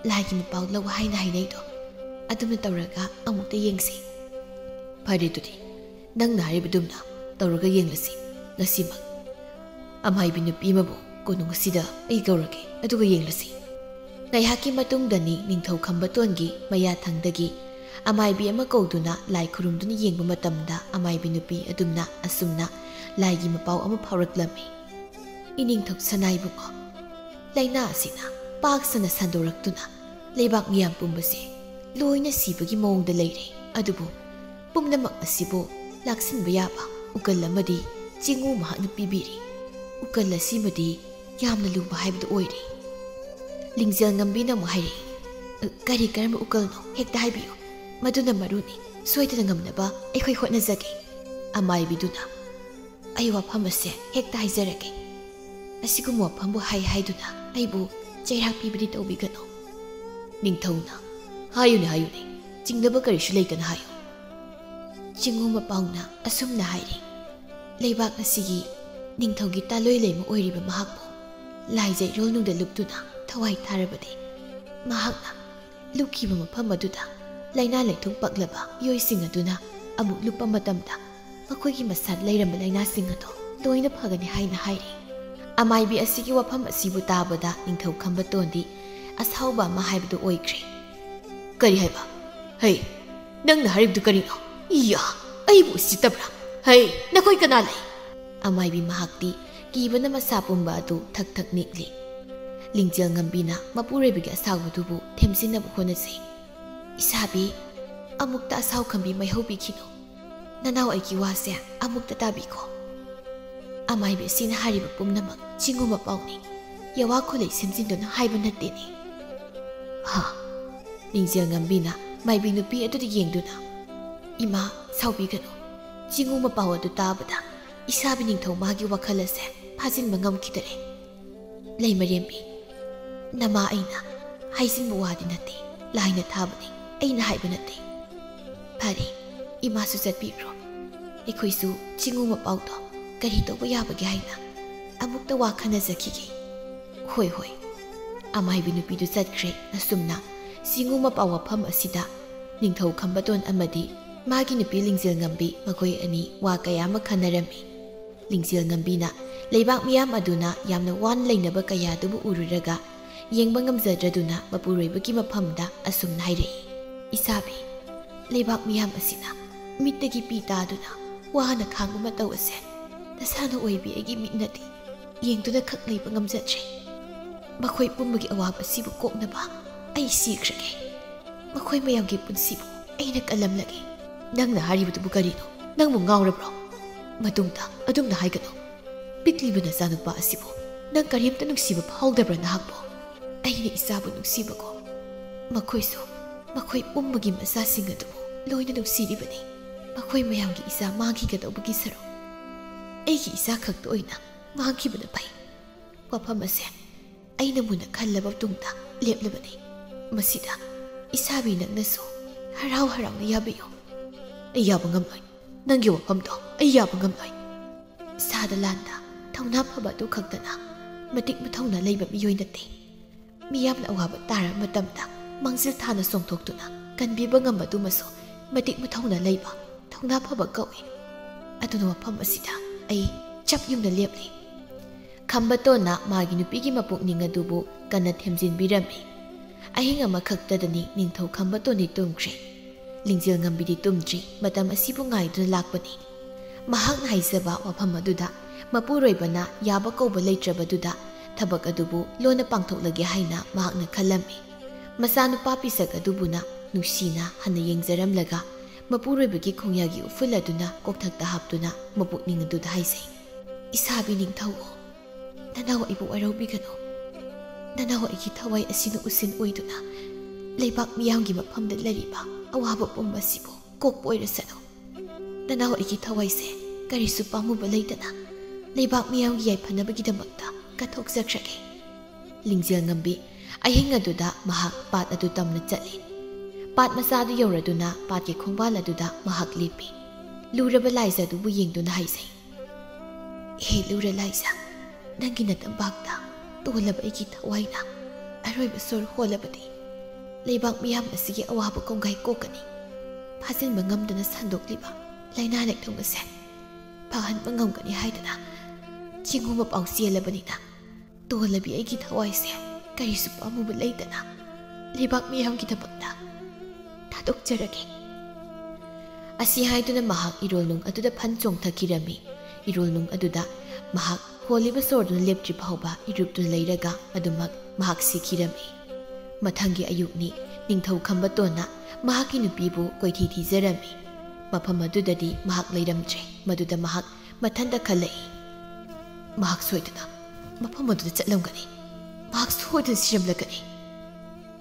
ꯂꯥꯏꯒꯤ ꯃꯄꯥꯎ ꯂꯧ ꯍꯥꯏꯅ ꯍꯥꯏꯅꯩꯗꯣ꯫ ꯑꯗꯨꯝꯅ ꯇꯧꯔꯒ ꯑꯃꯨꯛꯇ ꯌꯦꯡꯁꯤ꯫" "ꯐꯔꯦ, ꯑꯗꯨꯗꯤ ꯅꯪꯅ ꯍꯥꯏꯔꯤꯕꯗꯨꯝꯅ ꯇꯧꯔꯒ ꯌꯦꯡꯂꯁꯤ꯫ ꯉꯁꯤꯃꯛ ꯑꯃꯥꯏꯕꯤ ꯅꯨꯄꯤ ꯑꯃꯕꯨ ꯀꯣꯅꯨꯡ ꯑꯁꯤꯗ ꯑꯩ ꯀꯧꯔꯒꯦ, ꯑꯗꯨꯒ ꯌꯦꯡꯂꯁꯤ꯫ ꯉꯥꯏꯍꯥꯛꯀꯤ ꯃꯇꯨꯡꯗꯅꯤ ꯅꯤꯡꯊꯧ ꯈꯝꯕꯇꯣꯟꯒꯤ ꯃꯌꯥꯊꯪꯗꯒꯤ ꯑꯃꯥꯏꯕꯤ ꯑꯃ ꯀꯧꯗꯨꯅ ꯂꯥꯏ ꯈꯨꯔꯨꯝꯗꯨꯅ ꯌꯦꯡꯕ ꯃꯇꯝꯗ ꯑꯃꯥꯏꯕꯤ ꯅꯨꯄꯤ ꯑꯗꯨꯝꯅ ꯑꯁꯨꯝꯅ ꯂꯥꯏꯒꯤ ꯃꯄꯥꯎ ꯑꯃ ꯐꯥꯎꯔꯛꯂꯝꯃꯤ꯫ "ꯏꯅꯤꯡꯊꯧ ꯁꯅꯥꯏꯕꯨꯡꯉꯣ, ꯂꯥꯏꯅꯥ ꯑꯁꯤꯅ ꯄꯥꯛ ꯁꯟꯅ ꯁꯟꯗꯣꯔꯛꯇꯨꯅ ꯂꯩꯕꯥꯛ ꯃꯤꯌꯥꯝ ꯄꯨꯝꯕꯁꯦ ꯂꯣꯏꯅ ꯁꯤꯕꯒꯤ ꯃꯑꯣꯡꯗ ꯂꯩꯔꯦ꯫ ꯑꯗꯨꯕꯨ ꯄꯨꯝꯅꯃꯛ ꯑꯁꯤꯕꯨ ꯂꯥꯛꯁꯤꯟꯕ ꯌꯥꯕ ꯎꯀꯜ ꯑꯃꯗꯤ ꯆꯤꯡꯉꯨ ꯃꯍꯥꯛꯅ ꯄꯤꯕꯤꯔꯤ꯫ ꯎꯀꯜ ꯑꯁꯤꯃꯗꯤ ꯌꯥꯝꯅ ꯂꯨꯕ ꯍꯥꯏꯕꯗꯨ ꯑꯣꯏꯔꯦ꯫" ꯂꯤꯡꯖꯦꯜ ꯉꯝꯕꯤꯅ ꯑꯃꯨꯛ ꯍꯥꯏꯔꯛꯏ, "ꯀꯔꯤ ꯀꯔꯝꯕ ꯎꯀꯜꯅꯣ? ꯍꯦꯛꯇ ꯍꯥꯏꯕꯤꯌꯨ꯫ ꯃꯗꯨꯅ ꯃꯔꯨꯅꯤ꯫ ꯁꯣꯏꯗꯅ ꯉꯝꯅꯕ ꯑꯩꯈꯣꯏ ꯍꯣꯠꯅꯖꯒꯦ꯫" ꯑꯃꯥꯏꯕꯤꯗꯨꯅ, "ꯑꯩ ꯋꯥꯐꯝ ꯑꯁꯦ ꯍꯦꯛꯇ ꯍꯥꯏꯖꯔꯒꯦ꯫ ꯑꯁꯤꯒꯨꯝꯕ ꯋꯥꯐꯝꯕꯨ ꯍꯥꯏ ꯍꯥꯏꯗꯨꯅ ꯑꯩꯕꯨ ꯆꯩꯔꯥꯛ ꯄꯤꯕꯗꯤ ꯇꯧꯕꯤꯒꯅꯨ꯫" ꯅꯤꯡꯊꯧꯅ, "ꯍꯥꯏꯌꯨꯅꯦ, ꯍꯥꯏꯌꯨꯅꯦ, ꯆꯤꯡꯅꯕ ꯀꯔꯤꯁꯨ ꯂꯩꯇꯅ ꯍꯥꯏꯌꯨ꯫" ꯆꯤꯡꯉꯨ ꯃꯄꯥꯎꯅ ꯑꯁꯨꯝꯅ ꯍꯥꯏꯔꯤ, "ꯂꯩꯕꯥꯛ ꯑꯁꯤꯒꯤ ꯅꯤꯡꯊꯧꯒꯤ ꯇꯥꯂꯣꯏ ꯂꯩꯃ ꯑꯣꯏꯔꯤꯕ ꯃꯍꯥꯛꯄꯨ ꯂꯥꯏꯖ ꯏꯔꯣꯜꯅꯨꯡꯗ ꯂꯨꯞꯇꯨꯅ ꯊꯋꯥꯏ ꯊꯥꯔꯕꯗꯤ, ꯃꯍꯥꯛꯅ ꯂꯨꯞꯈꯤꯕ ꯃꯐꯝ ꯑꯗꯨꯗ ꯂꯥꯏꯅꯥ ꯂꯥꯏꯊꯨꯡ ꯄꯛꯂꯕ ꯃꯤꯑꯣꯏꯁꯤꯡ ꯑꯗꯨꯅ ꯑꯃꯨꯛ ꯂꯨꯞꯄ ꯃꯇꯝꯗ ꯃꯈꯣꯏꯒꯤ ꯃꯁꯥꯗ ꯂꯩꯔꯝꯕ ꯂꯥꯏꯅꯥꯁꯤꯡ ꯑꯗꯨ ꯂꯣꯏꯅ ꯐꯒꯅꯤ ꯍꯥꯏꯅ ꯍꯥꯏꯔꯤ꯫" ꯑꯃꯥꯏꯕꯤ ꯑꯁꯤꯒꯤ ꯋꯥꯐꯝ ꯑꯁꯤꯕꯨ ꯇꯥꯕꯗ ꯅꯤꯡꯊꯧ ꯈꯝꯕꯇꯣꯟꯗꯤ ꯑꯁꯥꯎꯕ ꯑꯃ ꯍꯥꯏꯕꯗꯨ ꯑꯣꯏꯈ꯭ꯔꯦ꯫ "ꯀꯔꯤ ꯍꯥꯏꯕ? ꯍꯩ, ꯅꯪꯅ ꯍꯥꯏꯔꯤꯕꯗꯨ ꯀꯔꯤꯅꯣ? ꯏꯌꯥ, ꯑꯩꯕꯨ ꯎꯁꯤꯠꯇꯕ꯭ꯔꯥ? ꯍꯩ, ꯅꯈꯣꯏ ꯀꯅꯥ ꯂꯩ?" ꯑꯃꯥꯏꯕꯤ ꯃꯍꯥꯛꯇꯤ ꯀꯤꯕꯅ ꯃꯁꯥ ꯄꯨꯝꯕ ꯑꯗꯨ ꯊꯛ ꯊꯛ ꯅꯤꯛꯂꯤ꯫ ꯂꯤꯡꯖꯦꯜ ꯉꯝꯕꯤꯅ ꯃꯄꯨꯔꯣꯏꯕꯒꯤ ꯑꯁꯥꯎꯕꯗꯨꯕꯨ ꯊꯦꯝꯖꯤꯟꯅꯕ ꯍꯣꯠꯅꯖꯩ꯫ "ꯏꯁꯥꯕꯤ, ꯑꯃꯨꯛꯇ ꯑꯁꯥꯎ ꯈꯝꯕꯤ ꯃꯥꯏꯍꯧꯕꯤꯈꯤꯅꯨ꯫ ꯅꯅꯥꯎ ꯑꯩꯒꯤ ꯋꯥꯁꯦ ꯑꯃꯨꯛꯇ ꯇꯥꯕꯤꯈꯣ꯫ ꯑꯃꯥꯏꯕꯤ ꯑꯁꯤꯅ ꯍꯥꯏꯔꯤꯕ ꯄꯨꯝꯅꯃꯛ ꯆꯤꯡꯉꯨ ꯃꯄꯥꯎꯅꯤ꯫ ꯌꯋꯥ ꯈꯨꯂꯩ ꯁꯦꯝꯖꯤꯟꯗꯨꯅ ꯍꯥꯏꯕ ꯅꯠꯇꯦꯅꯦ꯫" ꯍꯥ꯫ ꯂꯤꯡꯖꯦꯜ ꯉꯝꯕꯤꯅ ꯃꯥꯏꯕꯤ ꯅꯨꯄꯤ ꯑꯗꯨꯗ ꯌꯦꯡꯗꯨꯅ, "ꯏꯃꯥ, ꯁꯥꯎꯕꯤꯒꯅꯨ꯫ ꯆꯤꯡꯉꯨ ꯃꯄꯥꯎ ꯑꯗꯨ ꯇꯥꯕꯗ ꯏꯁꯥꯕꯤ ꯅꯤꯡꯊꯧ ꯃꯥꯒꯤ ꯋꯥꯈꯜ ꯑꯁꯦ ꯐꯥꯖꯤꯟꯕ ꯉꯝꯈꯤꯗꯔꯦ꯫ ꯂꯩꯃꯔꯦꯝꯕꯤ, ꯅꯃꯥ ꯑꯩꯅ ꯍꯥꯏꯖꯤꯟꯕ ꯋꯥꯗꯤ ꯅꯠꯇꯦ, ꯂꯥꯏꯅ ꯊꯥꯕꯅꯤ, ꯑꯩꯅ ꯍꯥꯏꯕ ꯅꯠꯇꯦ꯫ ꯐꯔꯦ, ꯏꯃꯥꯁꯨ ꯆꯠꯄꯤꯈ꯭ꯔꯣ꯫ ꯑꯩꯈꯣꯏꯁꯨ ꯆꯤꯡꯉꯨ ꯃꯄꯥꯎꯗꯣ ꯀꯔꯤ ꯇꯧꯕ ꯌꯥꯕꯒꯦ ꯍꯥꯏꯅ ꯑꯃꯨꯛꯇ ꯋꯥ ꯈꯟꯅꯖꯈꯤꯒꯦ꯫" "ꯍꯣꯏ, ꯍꯣꯏ꯫" ꯑꯃꯥꯏꯕꯤ ꯅꯨꯄꯤꯗꯨ ꯆꯠꯈ꯭ꯔꯦ꯫ ꯑꯁꯨꯝꯅ ꯆꯤꯡꯉꯨ ꯃꯄꯥꯎ ꯋꯥꯐꯝ ꯑꯁꯤꯗ ꯅꯤꯡꯊꯧ ꯈꯝꯕꯇꯣꯟ ꯑꯃꯗꯤ ꯃꯥꯒꯤ ꯅꯨꯄꯤ ꯂꯤꯡꯖꯦꯜ ꯉꯝꯕꯤ ꯃꯈꯣꯏ ꯑꯅꯤ ꯋꯥ ꯀꯌꯥ ꯑꯃ ꯈꯟꯅꯔꯝꯃꯤ꯫ ꯂꯤꯡꯖꯦꯜ ꯉꯝꯕꯤꯅ ꯂꯩꯕꯥꯛ ꯃꯤꯌꯥꯝ ꯑꯗꯨꯅ ꯌꯥꯝꯅ ꯋꯥꯅ ꯂꯩꯅꯕ ꯀꯌꯥ ꯑꯗꯨꯕꯨ ꯎꯔꯨꯔꯒ ꯌꯦꯡꯕ ꯉꯝꯖꯗ꯭ꯔꯗꯨꯅ ꯃꯄꯨꯔꯣꯏꯕꯒꯤ ꯃꯐꯝꯗ ꯑꯁꯨꯝꯅ ꯍꯥꯏꯔꯛꯏ, "ꯏꯁꯥꯕꯤ, ꯂꯩꯕꯥꯛ ꯃꯤꯌꯥꯝ ꯑꯁꯤꯅ ꯃꯤꯠꯇꯒꯤ ꯄꯤ ꯇꯥꯗꯨꯅ ꯋꯥꯅ ꯈꯥꯡꯕ ꯃꯇꯧ ꯑꯁꯦ ꯅꯁꯥꯅ ꯑꯣꯏꯕꯤ ꯑꯩꯒꯤ ꯃꯤꯠꯅꯗꯤ ꯌꯦꯡꯗꯨꯅ ꯈꯛ ꯂꯩꯕ ꯉꯝꯖꯗ꯭ꯔꯦ꯫ ꯃꯈꯣꯏ ꯄꯨꯝꯕꯒꯤ ꯑꯋꯥꯕ ꯑꯁꯤꯕꯨ ꯀꯣꯛꯅꯕ ꯑꯩ ꯁꯤꯈ꯭ꯔꯒꯦ꯫ ꯃꯈꯣꯏ ꯃꯌꯥꯝꯒꯤ ꯄꯨꯟꯁꯤꯕꯨ ꯑꯩꯅ ꯀꯜꯂꯝꯂꯒꯦ꯫" "ꯅꯪꯅ ꯍꯥꯏꯔꯤꯕꯗꯨꯕꯨ ꯀꯔꯤꯅꯣ? ꯅꯪꯕꯨ ꯉꯥꯎꯔꯕ꯭ꯔꯣ? ꯃꯇꯨꯡꯗ ꯑꯗꯨꯝꯅ ꯍꯥꯏꯒꯅꯨ꯫ ꯄꯤꯛꯂꯤꯕ ꯅꯆꯥꯅꯨꯄꯥ ꯑꯁꯤꯕꯨ ꯅꯪ ꯀꯔꯤꯝꯇ ꯅꯨꯡꯁꯤꯕ ꯐꯥꯎꯗꯕ꯭ꯔꯥ ꯅꯍꯥꯛꯄꯨ? ꯑꯩꯅ ꯏꯆꯥꯕꯨ ꯅꯨꯡꯁꯤꯕꯒꯨꯝ ꯃꯈꯣꯏꯁꯨ ꯃꯈꯣꯏ ꯄꯨꯝꯕꯒꯤ ꯃꯆꯥꯁꯤꯡ ꯑꯗꯨꯕꯨ ꯂꯣꯏꯅ ꯅꯨꯡꯁꯤꯔꯤꯕꯅꯤ꯫ ꯃꯈꯣꯏ ꯃꯌꯥꯝꯒꯤ ꯏꯆꯥ ꯃꯥꯡꯈꯤꯒꯗꯧꯕꯒꯤ ꯁꯔꯨꯛ ꯑꯩꯒꯤ ꯏꯆꯥ ꯈꯛꯇ ꯑꯣꯏꯅ ꯃꯥꯡꯈꯤꯕꯅ ꯐꯩ꯫ ꯋꯥꯐꯝ ꯑꯁꯦ ꯑꯩꯅ ꯃꯨꯟꯅ ꯈꯜꯂꯕ ꯇꯨꯡꯗ ꯂꯦꯞꯂꯕꯅꯤ꯫ ꯃꯁꯤꯗ ꯏꯁꯥꯕꯤ ꯅꯪꯅꯁꯨ ꯍꯔꯥꯎ ꯍꯔꯥꯎꯅ ꯌꯥꯕꯤꯌꯨ꯫" "ꯑꯩ ꯌꯥꯕ ꯉꯝꯂꯣꯏ꯫ ꯅꯪꯒꯤ ꯋꯥꯐꯝꯗꯣ ꯑꯩ ꯌꯥꯕ ꯉꯝꯂꯣꯏ꯫" ꯁꯥꯗ ꯂꯥꯟꯗ ꯊꯧꯅꯥ ꯐꯕ ꯑꯗꯨ ꯈꯛꯇꯅ ꯃꯇꯤꯛ ꯃꯊꯧꯅꯥ ꯂꯩꯕ ꯃꯤꯑꯣꯏ ꯅꯠꯇꯦ꯫ ꯃꯤꯌꯥꯝꯅ ꯑꯋꯥꯕ ꯇꯥꯔꯕ ꯃꯇꯝꯗ ꯃꯥꯡꯖꯤꯜ ꯊꯥꯅ ꯆꯣꯡꯊꯣꯛꯇꯨꯅ ꯀꯟꯕꯤꯕ ꯉꯝꯕꯗꯨꯃꯁꯨ ꯃꯇꯤꯛ ꯃꯊꯧꯅꯥ ꯂꯩꯕ, ꯊꯧꯅꯥ ꯐꯕ ꯀꯧꯏ꯫ ꯑꯗꯨꯅ ꯋꯥꯐꯝ ꯑꯁꯤꯗ ꯑꯩ ꯆꯞ ꯌꯨꯡꯅ ꯂꯦꯞꯂꯤ꯫ ꯈꯝꯕꯇꯣꯟꯅ ꯃꯥꯒꯤ ꯅꯨꯄꯤꯒꯤ ꯃꯄꯨꯛꯅꯤꯡ ꯑꯗꯨꯕꯨ ꯀꯟꯅ ꯊꯦꯝꯖꯤꯟꯕꯤꯔꯝꯃꯤ꯫ ꯑꯍꯤꯡ ꯑꯃꯈꯛꯇꯗꯅꯤ ꯅꯤꯡꯊꯧ ꯈꯝꯕꯇꯣꯟꯗꯤ ꯇꯨꯝꯈ꯭ꯔꯦ꯫ ꯂꯤꯡꯖꯦꯜ ꯉꯝꯕꯤꯗꯤ ꯇꯨꯝꯗ꯭ꯔꯤ, ꯃꯇꯝ ꯑꯁꯤꯕꯨ ꯉꯥꯏꯗꯨꯅ ꯂꯥꯛꯄꯅꯤ꯫ ꯃꯍꯥꯛꯅ ꯍꯥꯏꯖꯕ ꯋꯥꯐꯝ ꯑꯗꯨꯗ ꯃꯄꯨꯔꯣꯏꯕꯅ ꯌꯥꯕ ꯀꯧꯕ ꯂꯩꯇ꯭ꯔꯕꯗꯨꯗ ꯊꯕꯛ ꯑꯗꯨꯕꯨ ꯂꯣꯟꯅ ꯄꯥꯡꯊꯣꯛꯂꯒꯦ ꯍꯥꯏꯅ ꯃꯍꯥꯛꯅ ꯈꯜꯂꯝꯃꯤ꯫ ꯃꯆꯥꯅꯨꯄꯥ ꯄꯤꯁꯛ ꯑꯗꯨꯕꯨꯅ ꯅꯨꯡꯁꯤꯅ ꯍꯟꯅ ꯌꯦꯡꯖꯔꯝꯂꯒ ꯃꯄꯨꯔꯣꯏꯕꯒꯤ ꯈꯣꯡꯌꯥꯒꯤ ꯎꯐꯨꯜ ꯑꯗꯨꯅ ꯀꯣꯛꯊꯛꯇ ꯍꯥꯞꯇꯨꯅ ꯃꯄꯨꯛꯅꯤꯡ ꯑꯗꯨꯗ ꯍꯥꯏꯖꯩ, "ꯏꯁꯥꯕꯤ ꯅꯤꯡꯊꯧ, ꯅꯅꯥꯎ ꯑꯩꯕꯨ ꯋꯥꯔꯧꯕꯤꯒꯅꯨ꯫ ꯅꯅꯥꯎ ꯑꯩꯒꯤ ꯊꯋꯥꯏ ꯑꯁꯤꯅ ꯎꯁꯤꯟ ꯑꯣꯏꯗꯨꯅ ꯂꯩꯕꯥꯛ ꯃꯤꯌꯥꯝꯒꯤ ꯃꯐꯝꯗ ꯂꯩꯔꯤꯕ ꯑꯋꯥꯕ ꯄꯨꯝꯕ ꯑꯁꯤꯕꯨ ꯀꯣꯛꯄ ꯑꯣꯏꯔꯁꯅꯨ꯫ ꯅꯅꯥꯎ ꯑꯩꯒꯤ ꯊꯋꯥꯏꯁꯦ ꯀꯔꯤꯁꯨ ꯄꯥꯝꯃꯨꯕ ꯂꯩꯇꯅ ꯂꯩꯕꯥꯛ ꯃꯤꯌꯥꯝꯒꯤ ꯌꯥꯏꯐꯅꯕꯒꯤꯗꯃꯛꯇ ꯀꯠꯊꯣꯛꯆꯈ꯭ꯔꯒꯦ꯫" ꯂꯤꯡꯖꯦꯜ ꯉꯝꯕꯤ ꯑꯍꯤꯡ ꯑꯗꯨꯗ ꯃꯍꯥꯛ ꯄꯥꯠ ꯑꯗꯨ ꯇꯝꯅ ꯆꯠꯂꯤ꯫ ꯄꯥꯠ ꯃꯆꯥꯗꯨ ꯌꯧꯔꯗꯨꯅ ꯄꯥꯠꯀꯤ ꯈꯣꯡꯕꯥꯜ ꯑꯗꯨꯗ ꯃꯍꯥꯛ ꯂꯦꯞꯄꯤ꯫ ꯂꯨꯔꯕ ꯂꯥꯏꯖ ꯑꯗꯨꯕꯨ ꯌꯦꯡꯗꯨꯅ ꯍꯥꯏꯖꯩ, "ꯍꯦ ꯂꯨꯔ ꯂꯥꯏꯖ, ꯅꯪꯒꯤ ꯅꯇꯝꯄꯥꯛꯇ ꯇꯣꯜꯂꯕ ꯑꯩꯒꯤ ꯊꯋꯥꯏꯅ ꯑꯔꯣꯏꯕ ꯁꯣꯔ ꯍꯣꯜꯂꯕꯗꯤ ꯂꯩꯕꯥꯛ ꯃꯤꯌꯥꯝ ꯑꯁꯤꯒꯤ ꯑꯋꯥꯕ ꯀꯣꯡꯒꯥꯏ ꯀꯣꯛꯀꯅꯤ꯫ ꯐꯥꯖꯤꯟꯕ ꯉꯝꯗꯅ ꯁꯟꯗꯣꯛꯂꯤꯕ ꯂꯥꯏꯅꯥ ꯂꯥꯏꯊꯨꯡ ꯑꯁꯦ ꯐꯍꯟꯕ ꯉꯝꯒꯅꯤ ꯍꯥꯏꯗꯅ ꯆꯤꯡꯉꯨ ꯃꯄꯥꯎ ꯆꯦꯜꯂꯕꯅꯤꯅ, ꯇꯣꯜꯂꯕꯤ ꯑꯩꯒꯤ ꯊꯋꯥꯏꯁꯦ ꯀꯔꯤꯁꯨ ꯄꯥꯝꯃꯨꯕ ꯂꯩꯇꯅ ꯂꯩꯕꯥꯛ ꯃꯤꯌꯥꯝꯒꯤꯗꯃꯛꯇ ꯊꯥꯗꯣꯛꯆꯔꯒꯦ꯫ ꯑꯁꯤ ꯍꯥꯏꯗꯨꯅ ꯃꯍꯥꯛ ꯏꯔꯣꯜꯅꯨꯡ ꯑꯗꯨꯗ ꯐꯟ ꯆꯣꯡꯊꯈꯤꯔꯝꯃꯤ꯫ ꯏꯔꯣꯜꯅꯨꯡ ꯑꯗꯨꯗ ꯃꯍꯥꯛ ꯍꯣꯜꯂꯤꯕ ꯁꯣꯔꯗꯨꯅ ꯂꯦꯞꯇ꯭ꯔꯤ ꯐꯥꯎꯕ ꯏꯔꯨꯞꯇꯨꯅ ꯂꯩꯔꯒ ꯑꯗꯨꯃꯛ ꯃꯍꯥꯛ ꯁꯤꯈꯤꯔꯝꯃꯤ꯫ ꯃꯊꯪꯒꯤ ꯑꯌꯨꯛꯅꯤ꯫ ꯅꯤꯡꯊꯧ ꯈꯝꯕꯇꯣꯟꯅ ꯃꯍꯥꯛꯀꯤ ꯅꯨꯄꯤꯕꯨ ꯀꯣꯏꯊꯤ ꯊꯤꯖꯔꯝꯃꯤ꯫ ꯃꯐꯝ ꯑꯗꯨꯗꯗꯤ ꯃꯍꯥꯛ ꯂꯩꯔꯝꯗ꯭ꯔꯦ꯫ ꯃꯗꯨꯗ ꯃꯍꯥꯛ ꯃꯊꯟꯇ ꯈꯜꯂꯛꯏ, "ꯃꯍꯥꯛ ꯁꯣꯏꯗꯅ ꯃꯐꯝ ꯑꯗꯨꯗ ꯆꯠꯂꯝꯒꯅꯤ꯫ ꯃꯍꯥꯛ ꯁꯣꯏꯗꯅ ꯁꯤꯔꯝꯂꯒꯅꯤ"꯫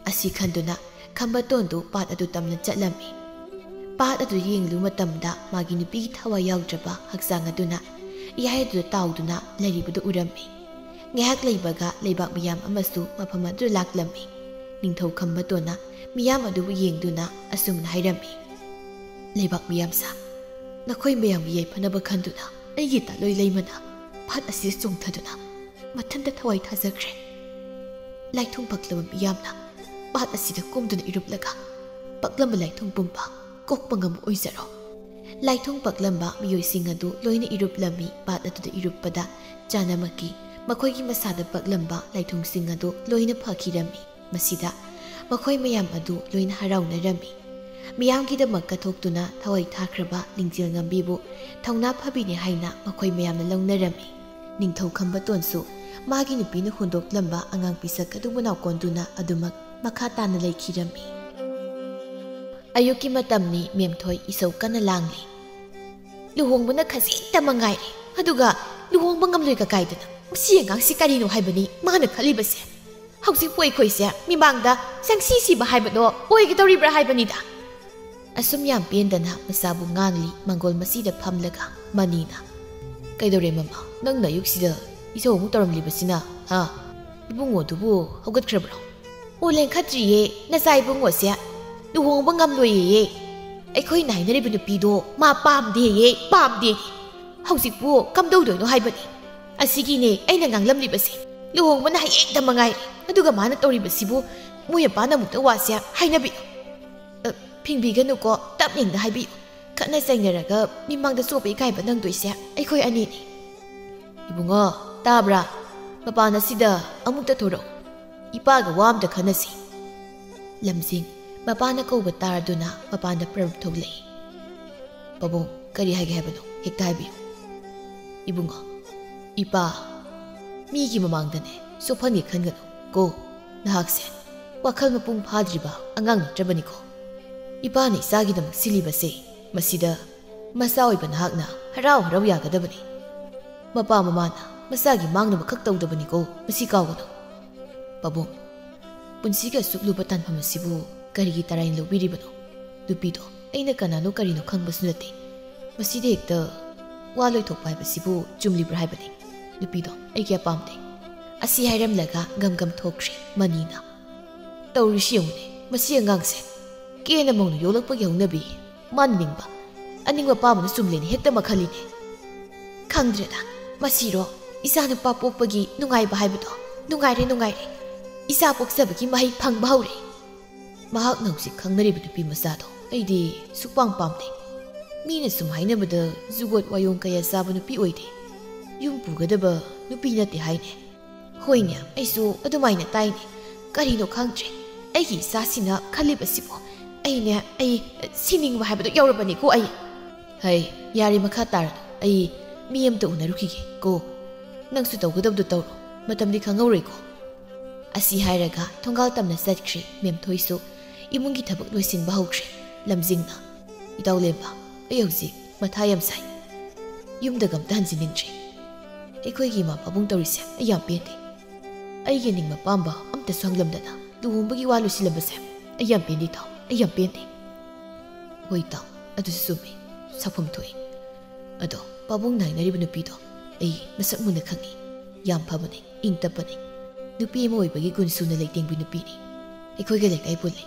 ꯑꯁꯤ ꯈꯟꯗꯨꯅ ꯈꯝꯕꯇꯣꯟꯗꯨ ꯄꯥꯠ ꯑꯗꯨ ꯇꯝꯅ ꯆꯠꯂꯝꯃꯤ꯫ ꯄꯥꯠ ꯑꯗꯨ ꯌꯦꯡꯂꯨ ꯃꯇꯝꯗ ꯃꯥꯒꯤ ꯅꯨꯄꯤꯒꯤ ꯊꯋꯥꯏ ꯌꯥꯎꯗ꯭ꯔꯕ ꯍꯛꯆꯥꯡ ꯑꯗꯨꯅ ꯏꯌꯥꯏ ꯑꯗꯨꯗ ꯇꯥꯎꯗꯨꯅ ꯂꯩꯔꯤꯕꯗꯨ ꯎꯔꯝꯃꯤ꯫ ꯉꯥꯏꯍꯥꯛ ꯂꯩꯕꯒ ꯂꯩꯕꯥꯛ ꯃꯤꯌꯥꯝ ꯑꯃꯁꯨ ꯃꯐꯝ ꯑꯗꯨꯗ ꯂꯥꯛꯂꯝꯃꯤ꯫ ꯅꯤꯡꯊꯧ ꯈꯝꯕꯇꯣꯟꯅ ꯃꯤꯌꯥꯝ ꯑꯗꯨꯕꯨ ꯌꯦꯡꯗꯨꯅ ꯑꯁꯨꯝꯅ ꯍꯥꯏꯔꯝꯃꯤ, "ꯂꯩꯕꯥꯛ ꯃꯤꯌꯥꯝꯁꯥ, ꯅꯈꯣꯏ ꯃꯌꯥꯝꯒꯤ ꯌꯥꯏꯐꯅꯕ ꯈꯟꯗꯨꯅ ꯑꯩꯒꯤ ꯇꯥꯂꯣꯏ ꯂꯩꯃꯅ ꯄꯥꯠ ꯑꯁꯤꯗ ꯆꯣꯡꯊꯗꯨꯅ ꯃꯊꯟꯇ ꯊꯋꯥꯏ ꯊꯥꯖꯈ꯭ꯔꯦ꯫ ꯂꯥꯏꯊꯨꯡ ꯄꯛꯂꯕ ꯃꯤꯌꯥꯝꯅ ꯄꯥꯠ ꯑꯁꯤꯗ ꯀꯨꯝꯗꯨꯅ ꯏꯔꯨꯞꯂꯒ ꯄꯛꯂꯝꯕ ꯂꯥꯏꯊꯨꯡ ꯄꯨꯝꯕ ꯀꯣꯛꯄ ꯉꯝꯕ ꯑꯣꯏꯖꯔꯣ"꯫ ꯂꯥꯏꯊꯨꯡ ꯄꯛꯂꯝꯕ ꯃꯤꯑꯣꯏꯁꯤꯡ ꯑꯗꯨ ꯂꯣꯏꯅ ꯏꯔꯨꯞꯂꯝꯃꯤ꯫ ꯄꯥꯠ ꯑꯗꯨꯗ ꯏꯔꯨꯞꯄꯗ ꯆꯥꯅꯃꯛꯀꯤ ꯃꯈꯣꯏꯒꯤ ꯃꯁꯥꯗ ꯄꯛꯂꯝꯕ ꯂꯥꯏꯊꯨꯡꯁꯤꯡ ꯑꯗꯨ ꯂꯣꯏꯅ ꯐꯈꯤꯔꯝꯃꯤ꯫ ꯃꯁꯤꯗ ꯃꯈꯣꯏ ꯃꯌꯥꯝ ꯑꯗꯨ ꯂꯣꯏꯅ ꯍꯔꯥꯎꯅꯔꯝꯃꯤ꯫ ꯃꯤꯌꯥꯝꯒꯤꯗꯃꯛ ꯀꯠꯊꯣꯛꯇꯨꯅ ꯊꯋꯥꯏ ꯊꯥꯈ꯭ꯔꯕ ꯂꯤꯡꯖꯦꯜ ꯉꯝꯕꯤꯕꯨ ꯊꯧꯅꯥ ꯐꯕꯤꯅꯤ ꯍꯥꯏꯅ ꯃꯈꯣꯏ ꯃꯌꯥꯝꯅ ꯂꯧꯅꯔꯝꯃꯤ꯫ ꯅꯤꯡꯊꯧ ꯈꯝꯕꯇꯣꯟꯁꯨ ꯃꯥꯒꯤ ꯅꯨꯄꯤꯅ ꯍꯨꯟꯗꯣꯛꯂꯝꯕ ꯑꯉꯥꯡ ꯄꯤꯁꯛ ꯑꯗꯨꯕꯨ ꯅꯥꯎꯀꯣꯟꯗꯨꯅ ꯑꯗꯨꯃꯛ ꯃꯈꯥ ꯇꯥꯅ ꯂꯩꯈꯤꯔꯝꯃꯤ꯫ ꯑꯌꯨꯛꯀꯤ ꯃꯇꯝꯅꯤ꯫ ꯃꯦꯝꯊꯣꯏ ꯏꯁꯧ ꯀꯟꯅ ꯂꯥꯡꯂꯤ꯫ "ꯂꯨꯍꯣꯡꯕꯅ ꯈꯖꯤꯛꯇ ꯃꯉꯥꯏꯔꯦ, ꯑꯗꯨꯒ ꯂꯨꯍꯣꯡꯕ ꯉꯝꯂꯣꯏ ꯀꯀꯥꯏꯗꯅ ꯃꯁꯤ ꯑꯉꯥꯡꯁꯤ ꯀꯔꯤꯅꯣ ꯍꯥꯏꯕꯅꯤ ꯃꯥꯅ ꯈꯜꯂꯤꯕꯁꯦ? ꯍꯧꯖꯤꯛꯄꯨ ꯑꯩꯈꯣꯏꯁꯦ ꯃꯤꯃꯥꯡꯗ ꯆꯪꯁꯤ ꯁꯤꯕ ꯍꯥꯏꯕꯗꯣ ꯑꯣꯏꯒꯗꯧꯔꯤꯕ꯭ꯔꯥ ꯍꯥꯏꯕꯅꯤꯗ"꯫ ꯑꯁꯨꯝ ꯌꯥꯝ ꯄꯦꯟꯗꯅ ꯃꯆꯥꯕꯨ ꯉꯥꯡꯂꯤ꯫ ꯃꯪꯒꯣꯜ ꯃꯆꯤꯗ ꯐꯝꯂꯒ ꯃꯅꯤꯅ, "ꯀꯩꯗꯧꯔꯦ ꯃꯃꯥ, ꯅꯪꯅ ꯑꯌꯨꯛꯁꯤꯗ ꯏꯁꯧ ꯑꯃꯨꯛ ꯇꯧꯔꯝꯂꯤꯕꯁꯤꯅ, ꯍꯥ? ꯏꯕꯨꯡꯉꯣꯗꯨꯕꯨ ꯍꯧꯒꯠꯈ꯭ꯔꯕ꯭ꯔꯣ?" "ꯑꯣ, ꯂꯦꯡꯈꯠꯇ꯭ꯔꯤꯌꯦ, ꯅꯆꯥ ꯏꯕꯨꯡꯉꯣꯁꯦ ꯂꯨꯍꯣꯡꯕ ꯉꯝꯂꯣꯏꯌꯦ꯫ ꯑꯩꯈꯣꯏꯅ ꯍꯥꯏꯅꯔꯤꯕ ꯅꯨꯄꯤꯗꯣ ꯃꯥ ꯄꯥꯝꯗꯦꯌꯦ, ꯄꯥꯝꯗꯦ꯫ ꯍꯧꯖꯤꯛꯄꯨ ꯀꯝꯗꯧꯗꯣꯏꯅꯣ ꯍꯥꯏꯕꯅꯤ? ꯑꯁꯤꯒꯤꯅꯦ ꯑꯩꯅ ꯉꯥꯡꯂꯝꯂꯤꯕꯁꯦ, ꯂꯨꯍꯣꯡꯕꯅ ꯍꯌꯦꯡꯗ ꯃꯉꯥꯏꯔꯦ꯫ ꯑꯗꯨꯒ ꯃꯥꯅ ꯇꯧꯔꯤꯕꯁꯤꯕꯨ, ꯃꯣꯏ ꯃꯄꯥꯅ ꯑꯃꯨꯛꯇ ꯋꯥꯁꯦ ꯍꯥꯏꯅꯕꯤꯌꯨ꯫ ꯑ, ꯐꯤꯡꯕꯤꯒꯅꯨꯀꯣ, ꯇꯞꯅ ꯏꯪꯅ ꯍꯥꯏꯕꯤꯌꯨ꯫ ꯈꯠꯅ ꯆꯩꯅꯔꯒ ꯃꯤꯃꯥꯡꯗ ꯆꯣꯞꯄ ꯏꯀꯥꯏꯕ ꯅꯪꯗꯣꯏꯁꯦ ꯑꯩꯈꯣꯏ ꯑꯅꯤꯅꯤ꯫ ꯏꯕꯨꯡꯉꯣ, ꯇꯥꯕ꯭ꯔꯥ? ꯃꯄꯥꯟ ꯑꯁꯤꯗ ꯑꯃꯨꯛꯇ ꯊꯣꯔꯛꯎ꯫ ꯏꯄꯥꯒ ꯋꯥ ꯑꯝꯇ ꯈꯟꯅꯁꯤ꯫ ꯂꯝꯖꯤꯡ ꯃꯄꯥꯅ ꯀꯧꯕ ꯇꯥꯔꯗꯨꯅ ꯃꯄꯥꯟꯗ ꯄ꯭ꯔꯞ ꯊꯣꯛꯂꯛꯏ꯫ "ꯄꯥꯕꯨꯡ, ꯀꯔꯤ ꯍꯥꯏꯒꯦ ꯍꯥꯏꯕꯅꯣ? ꯍꯦꯛꯇ ꯍꯥꯏꯕꯤꯌꯨ꯫" "ꯏꯕꯨꯡꯉꯣ, ꯏꯄꯥ, ꯃꯤꯒꯤ ꯃꯃꯥꯡꯗꯅꯦ ꯆꯣꯞꯍꯟꯒꯦ ꯈꯟꯒꯅꯨ ꯀꯣ꯫ ꯅꯍꯥꯛꯁꯦ ꯋꯥꯈꯜ ꯃꯄꯨꯡ ꯐꯥꯗ꯭ꯔꯤꯕ ꯑꯉꯥꯡ ꯅꯠꯇ꯭ꯔꯕꯅꯤꯀꯣ꯫ ꯏꯄꯥꯅ ꯏꯆꯥꯒꯤꯗꯃꯛ ꯁꯤꯜꯂꯤꯕꯁꯦ ꯃꯁꯤꯗ ꯃꯆꯥ ꯑꯣꯏꯕ ꯅꯍꯥꯛꯅ ꯍꯔꯥꯎ ꯍꯔꯥꯎ ꯌꯥꯒꯗꯕꯅꯤ꯫ ꯃꯄꯥ ꯃꯃꯥꯅ ꯃꯆꯥꯒꯤ ꯃꯥꯡꯅꯕ ꯈꯛ ꯇꯧꯗꯕꯅꯤꯀꯣ, ꯃꯁꯤ ꯀꯥꯎꯒꯅꯨ꯫" "ꯄꯥꯕꯨꯡ, ꯄꯨꯟꯁꯤꯒ ꯑꯁꯨꯛ ꯂꯨꯕ ꯇꯥꯟꯐꯝ ꯑꯁꯤꯕꯨ ꯀꯔꯤꯒꯤ ꯇꯔꯥꯏꯅ ꯂꯧꯕꯤꯔꯤꯕꯅꯣ? ꯅꯨꯄꯤꯗꯣ ꯑꯩꯅ ꯀꯅꯥꯅꯣ ꯀꯔꯤꯅꯣ ꯈꯪꯕꯁꯨ ꯅꯠꯇꯦ꯫ ꯃꯁꯤꯗ ꯍꯦꯛꯇ ꯋꯥ ꯂꯣꯏꯊꯣꯛꯄ ꯍꯥꯏꯕꯁꯤꯕꯨ ꯆꯨꯝꯂꯤꯕ꯭ꯔꯥ ꯍꯥꯏꯕꯅꯤ꯫" "ꯅꯨꯄꯤꯗꯣ ꯑꯩꯒꯤ ꯑꯄꯥꯝꯗꯦ꯫" ꯑꯁꯤ ꯍꯥꯏꯔꯝꯂꯒ ꯒꯝ ꯒꯝ ꯊꯣꯛꯈ꯭ꯔꯦ ꯃꯅꯤꯅ꯫ "ꯇꯧꯔꯤꯁꯤ ꯌꯦꯡꯉꯨꯅꯦ, ꯃꯁꯤ ꯑꯉꯥꯡꯁꯦ ꯀꯦꯅ ꯃꯧꯅ ꯌꯣꯛꯂꯛꯄꯒꯤ ꯍꯧꯅꯕꯤ꯫ ꯃꯥꯅ ꯅꯤꯡꯕ ꯑꯅꯤꯡꯕ ꯄꯥꯝꯕꯅ ꯆꯨꯝꯂꯦꯅ ꯍꯦꯛꯇ ꯃꯈꯜꯂꯤꯅꯦ꯫ ꯈꯪꯗ꯭ꯔꯦꯗ, ꯃꯁꯤꯔꯣ ꯏꯆꯥ ꯅꯨꯄꯥ ꯄꯣꯛꯄꯒꯤ ꯅꯨꯡꯉꯥꯏꯕ ꯍꯥꯏꯕꯗꯣ? ꯅꯨꯡꯉꯥꯏꯔꯦ, ꯅꯨꯡꯉꯥꯏꯔꯦ, ꯏꯆꯥ ꯄꯣꯛꯆꯕꯒꯤ ꯃꯍꯩ ꯐꯪꯕ ꯍꯧꯔꯦ꯫" "ꯃꯍꯥꯛꯅ ꯍꯧꯖꯤꯛ ꯈꯪꯅꯔꯤꯕ ꯅꯨꯄꯤ ꯃꯆꯥꯗꯣ ꯑꯩꯗꯤ ꯁꯨꯛꯄꯥꯝ ꯄꯥꯝꯗꯦ꯫ ꯃꯤꯅ ꯁꯨꯝ ꯍꯥꯏꯅꯕꯗ ꯖꯨꯒꯣꯠ ꯋꯥꯌꯣꯡ ꯀꯌꯥ ꯆꯥꯕ ꯅꯨꯄꯤ ꯑꯣꯏꯗꯦ꯫ ꯌꯨꯝ ꯄꯨꯒꯗꯕ ꯅꯨꯄꯤ ꯅꯠꯇꯦ ꯍꯥꯏꯅꯦ꯫" "ꯍꯣꯏꯅꯦ, ꯑꯩꯁꯨ ꯑꯗꯨꯃꯥꯏꯅ ꯇꯥꯏꯅꯦ꯫ ꯀꯔꯤꯅꯣ ꯈꯪꯗ꯭ꯔꯦ, ꯑꯩꯒꯤ ꯏꯆꯥꯁꯤꯅ ꯈꯜꯂꯤꯕꯁꯤꯕꯨ꯫ ꯑꯩꯅꯦ, ꯑꯩ ꯁꯤꯅꯤꯡꯕ ꯍꯥꯏꯕꯗꯣ ꯌꯧꯔꯕꯅꯤꯀꯣ ꯑꯩ꯫" "ꯍꯩ, ꯌꯥꯔꯦ, ꯃꯈꯥ ꯇꯥꯔꯅꯨ꯫ ꯑꯩ ꯃꯤ ꯑꯃꯇ ꯎꯅꯔꯨꯈꯤꯒꯦ ꯀꯣ꯫ ꯅꯪꯁꯨ ꯇꯧꯒꯗꯕꯗꯣ ꯇꯧꯔꯣ, ꯃꯇꯝꯗꯤ ꯈꯪꯍꯧꯔꯣꯏꯀꯣ꯫" ꯑꯁꯤ ꯍꯥꯏꯔꯒ ꯊꯣꯡꯒꯥꯜ ꯇꯝꯅ ꯆꯠꯈ꯭ꯔꯦ ꯃꯦꯝꯊꯣꯏꯁꯨ꯫ ꯏꯃꯨꯡꯒꯤ ꯊꯕꯛ ꯂꯣꯏꯁꯤꯟꯕ ꯍꯧꯈ꯭ꯔꯦ ꯂꯝꯖꯤꯡꯅ꯫ "ꯏꯇꯥꯎ ꯂꯦꯝꯕ, ꯑꯩ ꯍꯧꯖꯤꯛ ꯃꯊꯥ ꯌꯥꯝ ꯁꯥꯏ꯫ ꯌꯨꯝꯗꯒ ꯑꯝꯇ ꯍꯟꯖꯤꯟꯅꯤꯡꯗ꯭ꯔꯦ꯫ ꯑꯩꯈꯣꯏꯒꯤ ꯏꯃꯥ ꯄꯥꯕꯨꯡ ꯇꯧꯔꯤꯁꯦ ꯑꯩ ꯌꯥꯝ ꯄꯦꯟꯗꯦ꯫ ꯑꯩꯒꯤ ꯅꯤꯡꯕ ꯄꯥꯝꯕ ꯑꯝꯇꯁꯨ ꯍꯪꯂꯝꯗꯅ ꯂꯨꯍꯣꯡꯕꯒꯤ ꯋꯥ ꯂꯣꯏꯁꯤꯜꯂꯝꯕꯁꯦ ꯑꯩ ꯌꯥꯝ ꯄꯦꯟꯗꯦ ꯏꯇꯥꯎ, ꯑꯩ ꯌꯥꯝ ꯄꯦꯟꯗꯦ꯫" "ꯍꯣꯏ ꯏꯇꯥꯎ, ꯑꯗꯨꯁꯨ ꯆꯨꯝꯃꯤ, ꯁꯥꯐꯝ ꯊꯣꯛꯏ꯫ ꯑꯗꯣ ꯄꯥꯕꯨꯡꯅ ꯍꯥꯏꯅꯔꯤꯕ ꯅꯨꯄꯤꯗꯣ ꯑꯩ ꯃꯁꯛ ꯃꯨꯟꯅ ꯈꯪꯏ꯫ ꯌꯥꯝ ꯐꯕꯅꯤ, ꯏꯪ ꯇꯞꯄꯅꯤ꯫ ꯅꯨꯄꯤ ꯑꯃ ꯑꯣꯏꯕꯒꯤ ꯒꯨꯟ ꯁꯨꯅ ꯂꯩꯇꯦꯡꯕꯤ ꯅꯨꯄꯤꯅꯤ꯫ ꯑꯩꯈꯣꯏꯒ ꯂꯩꯀꯥꯏ ꯄꯨꯜꯂꯤ꯫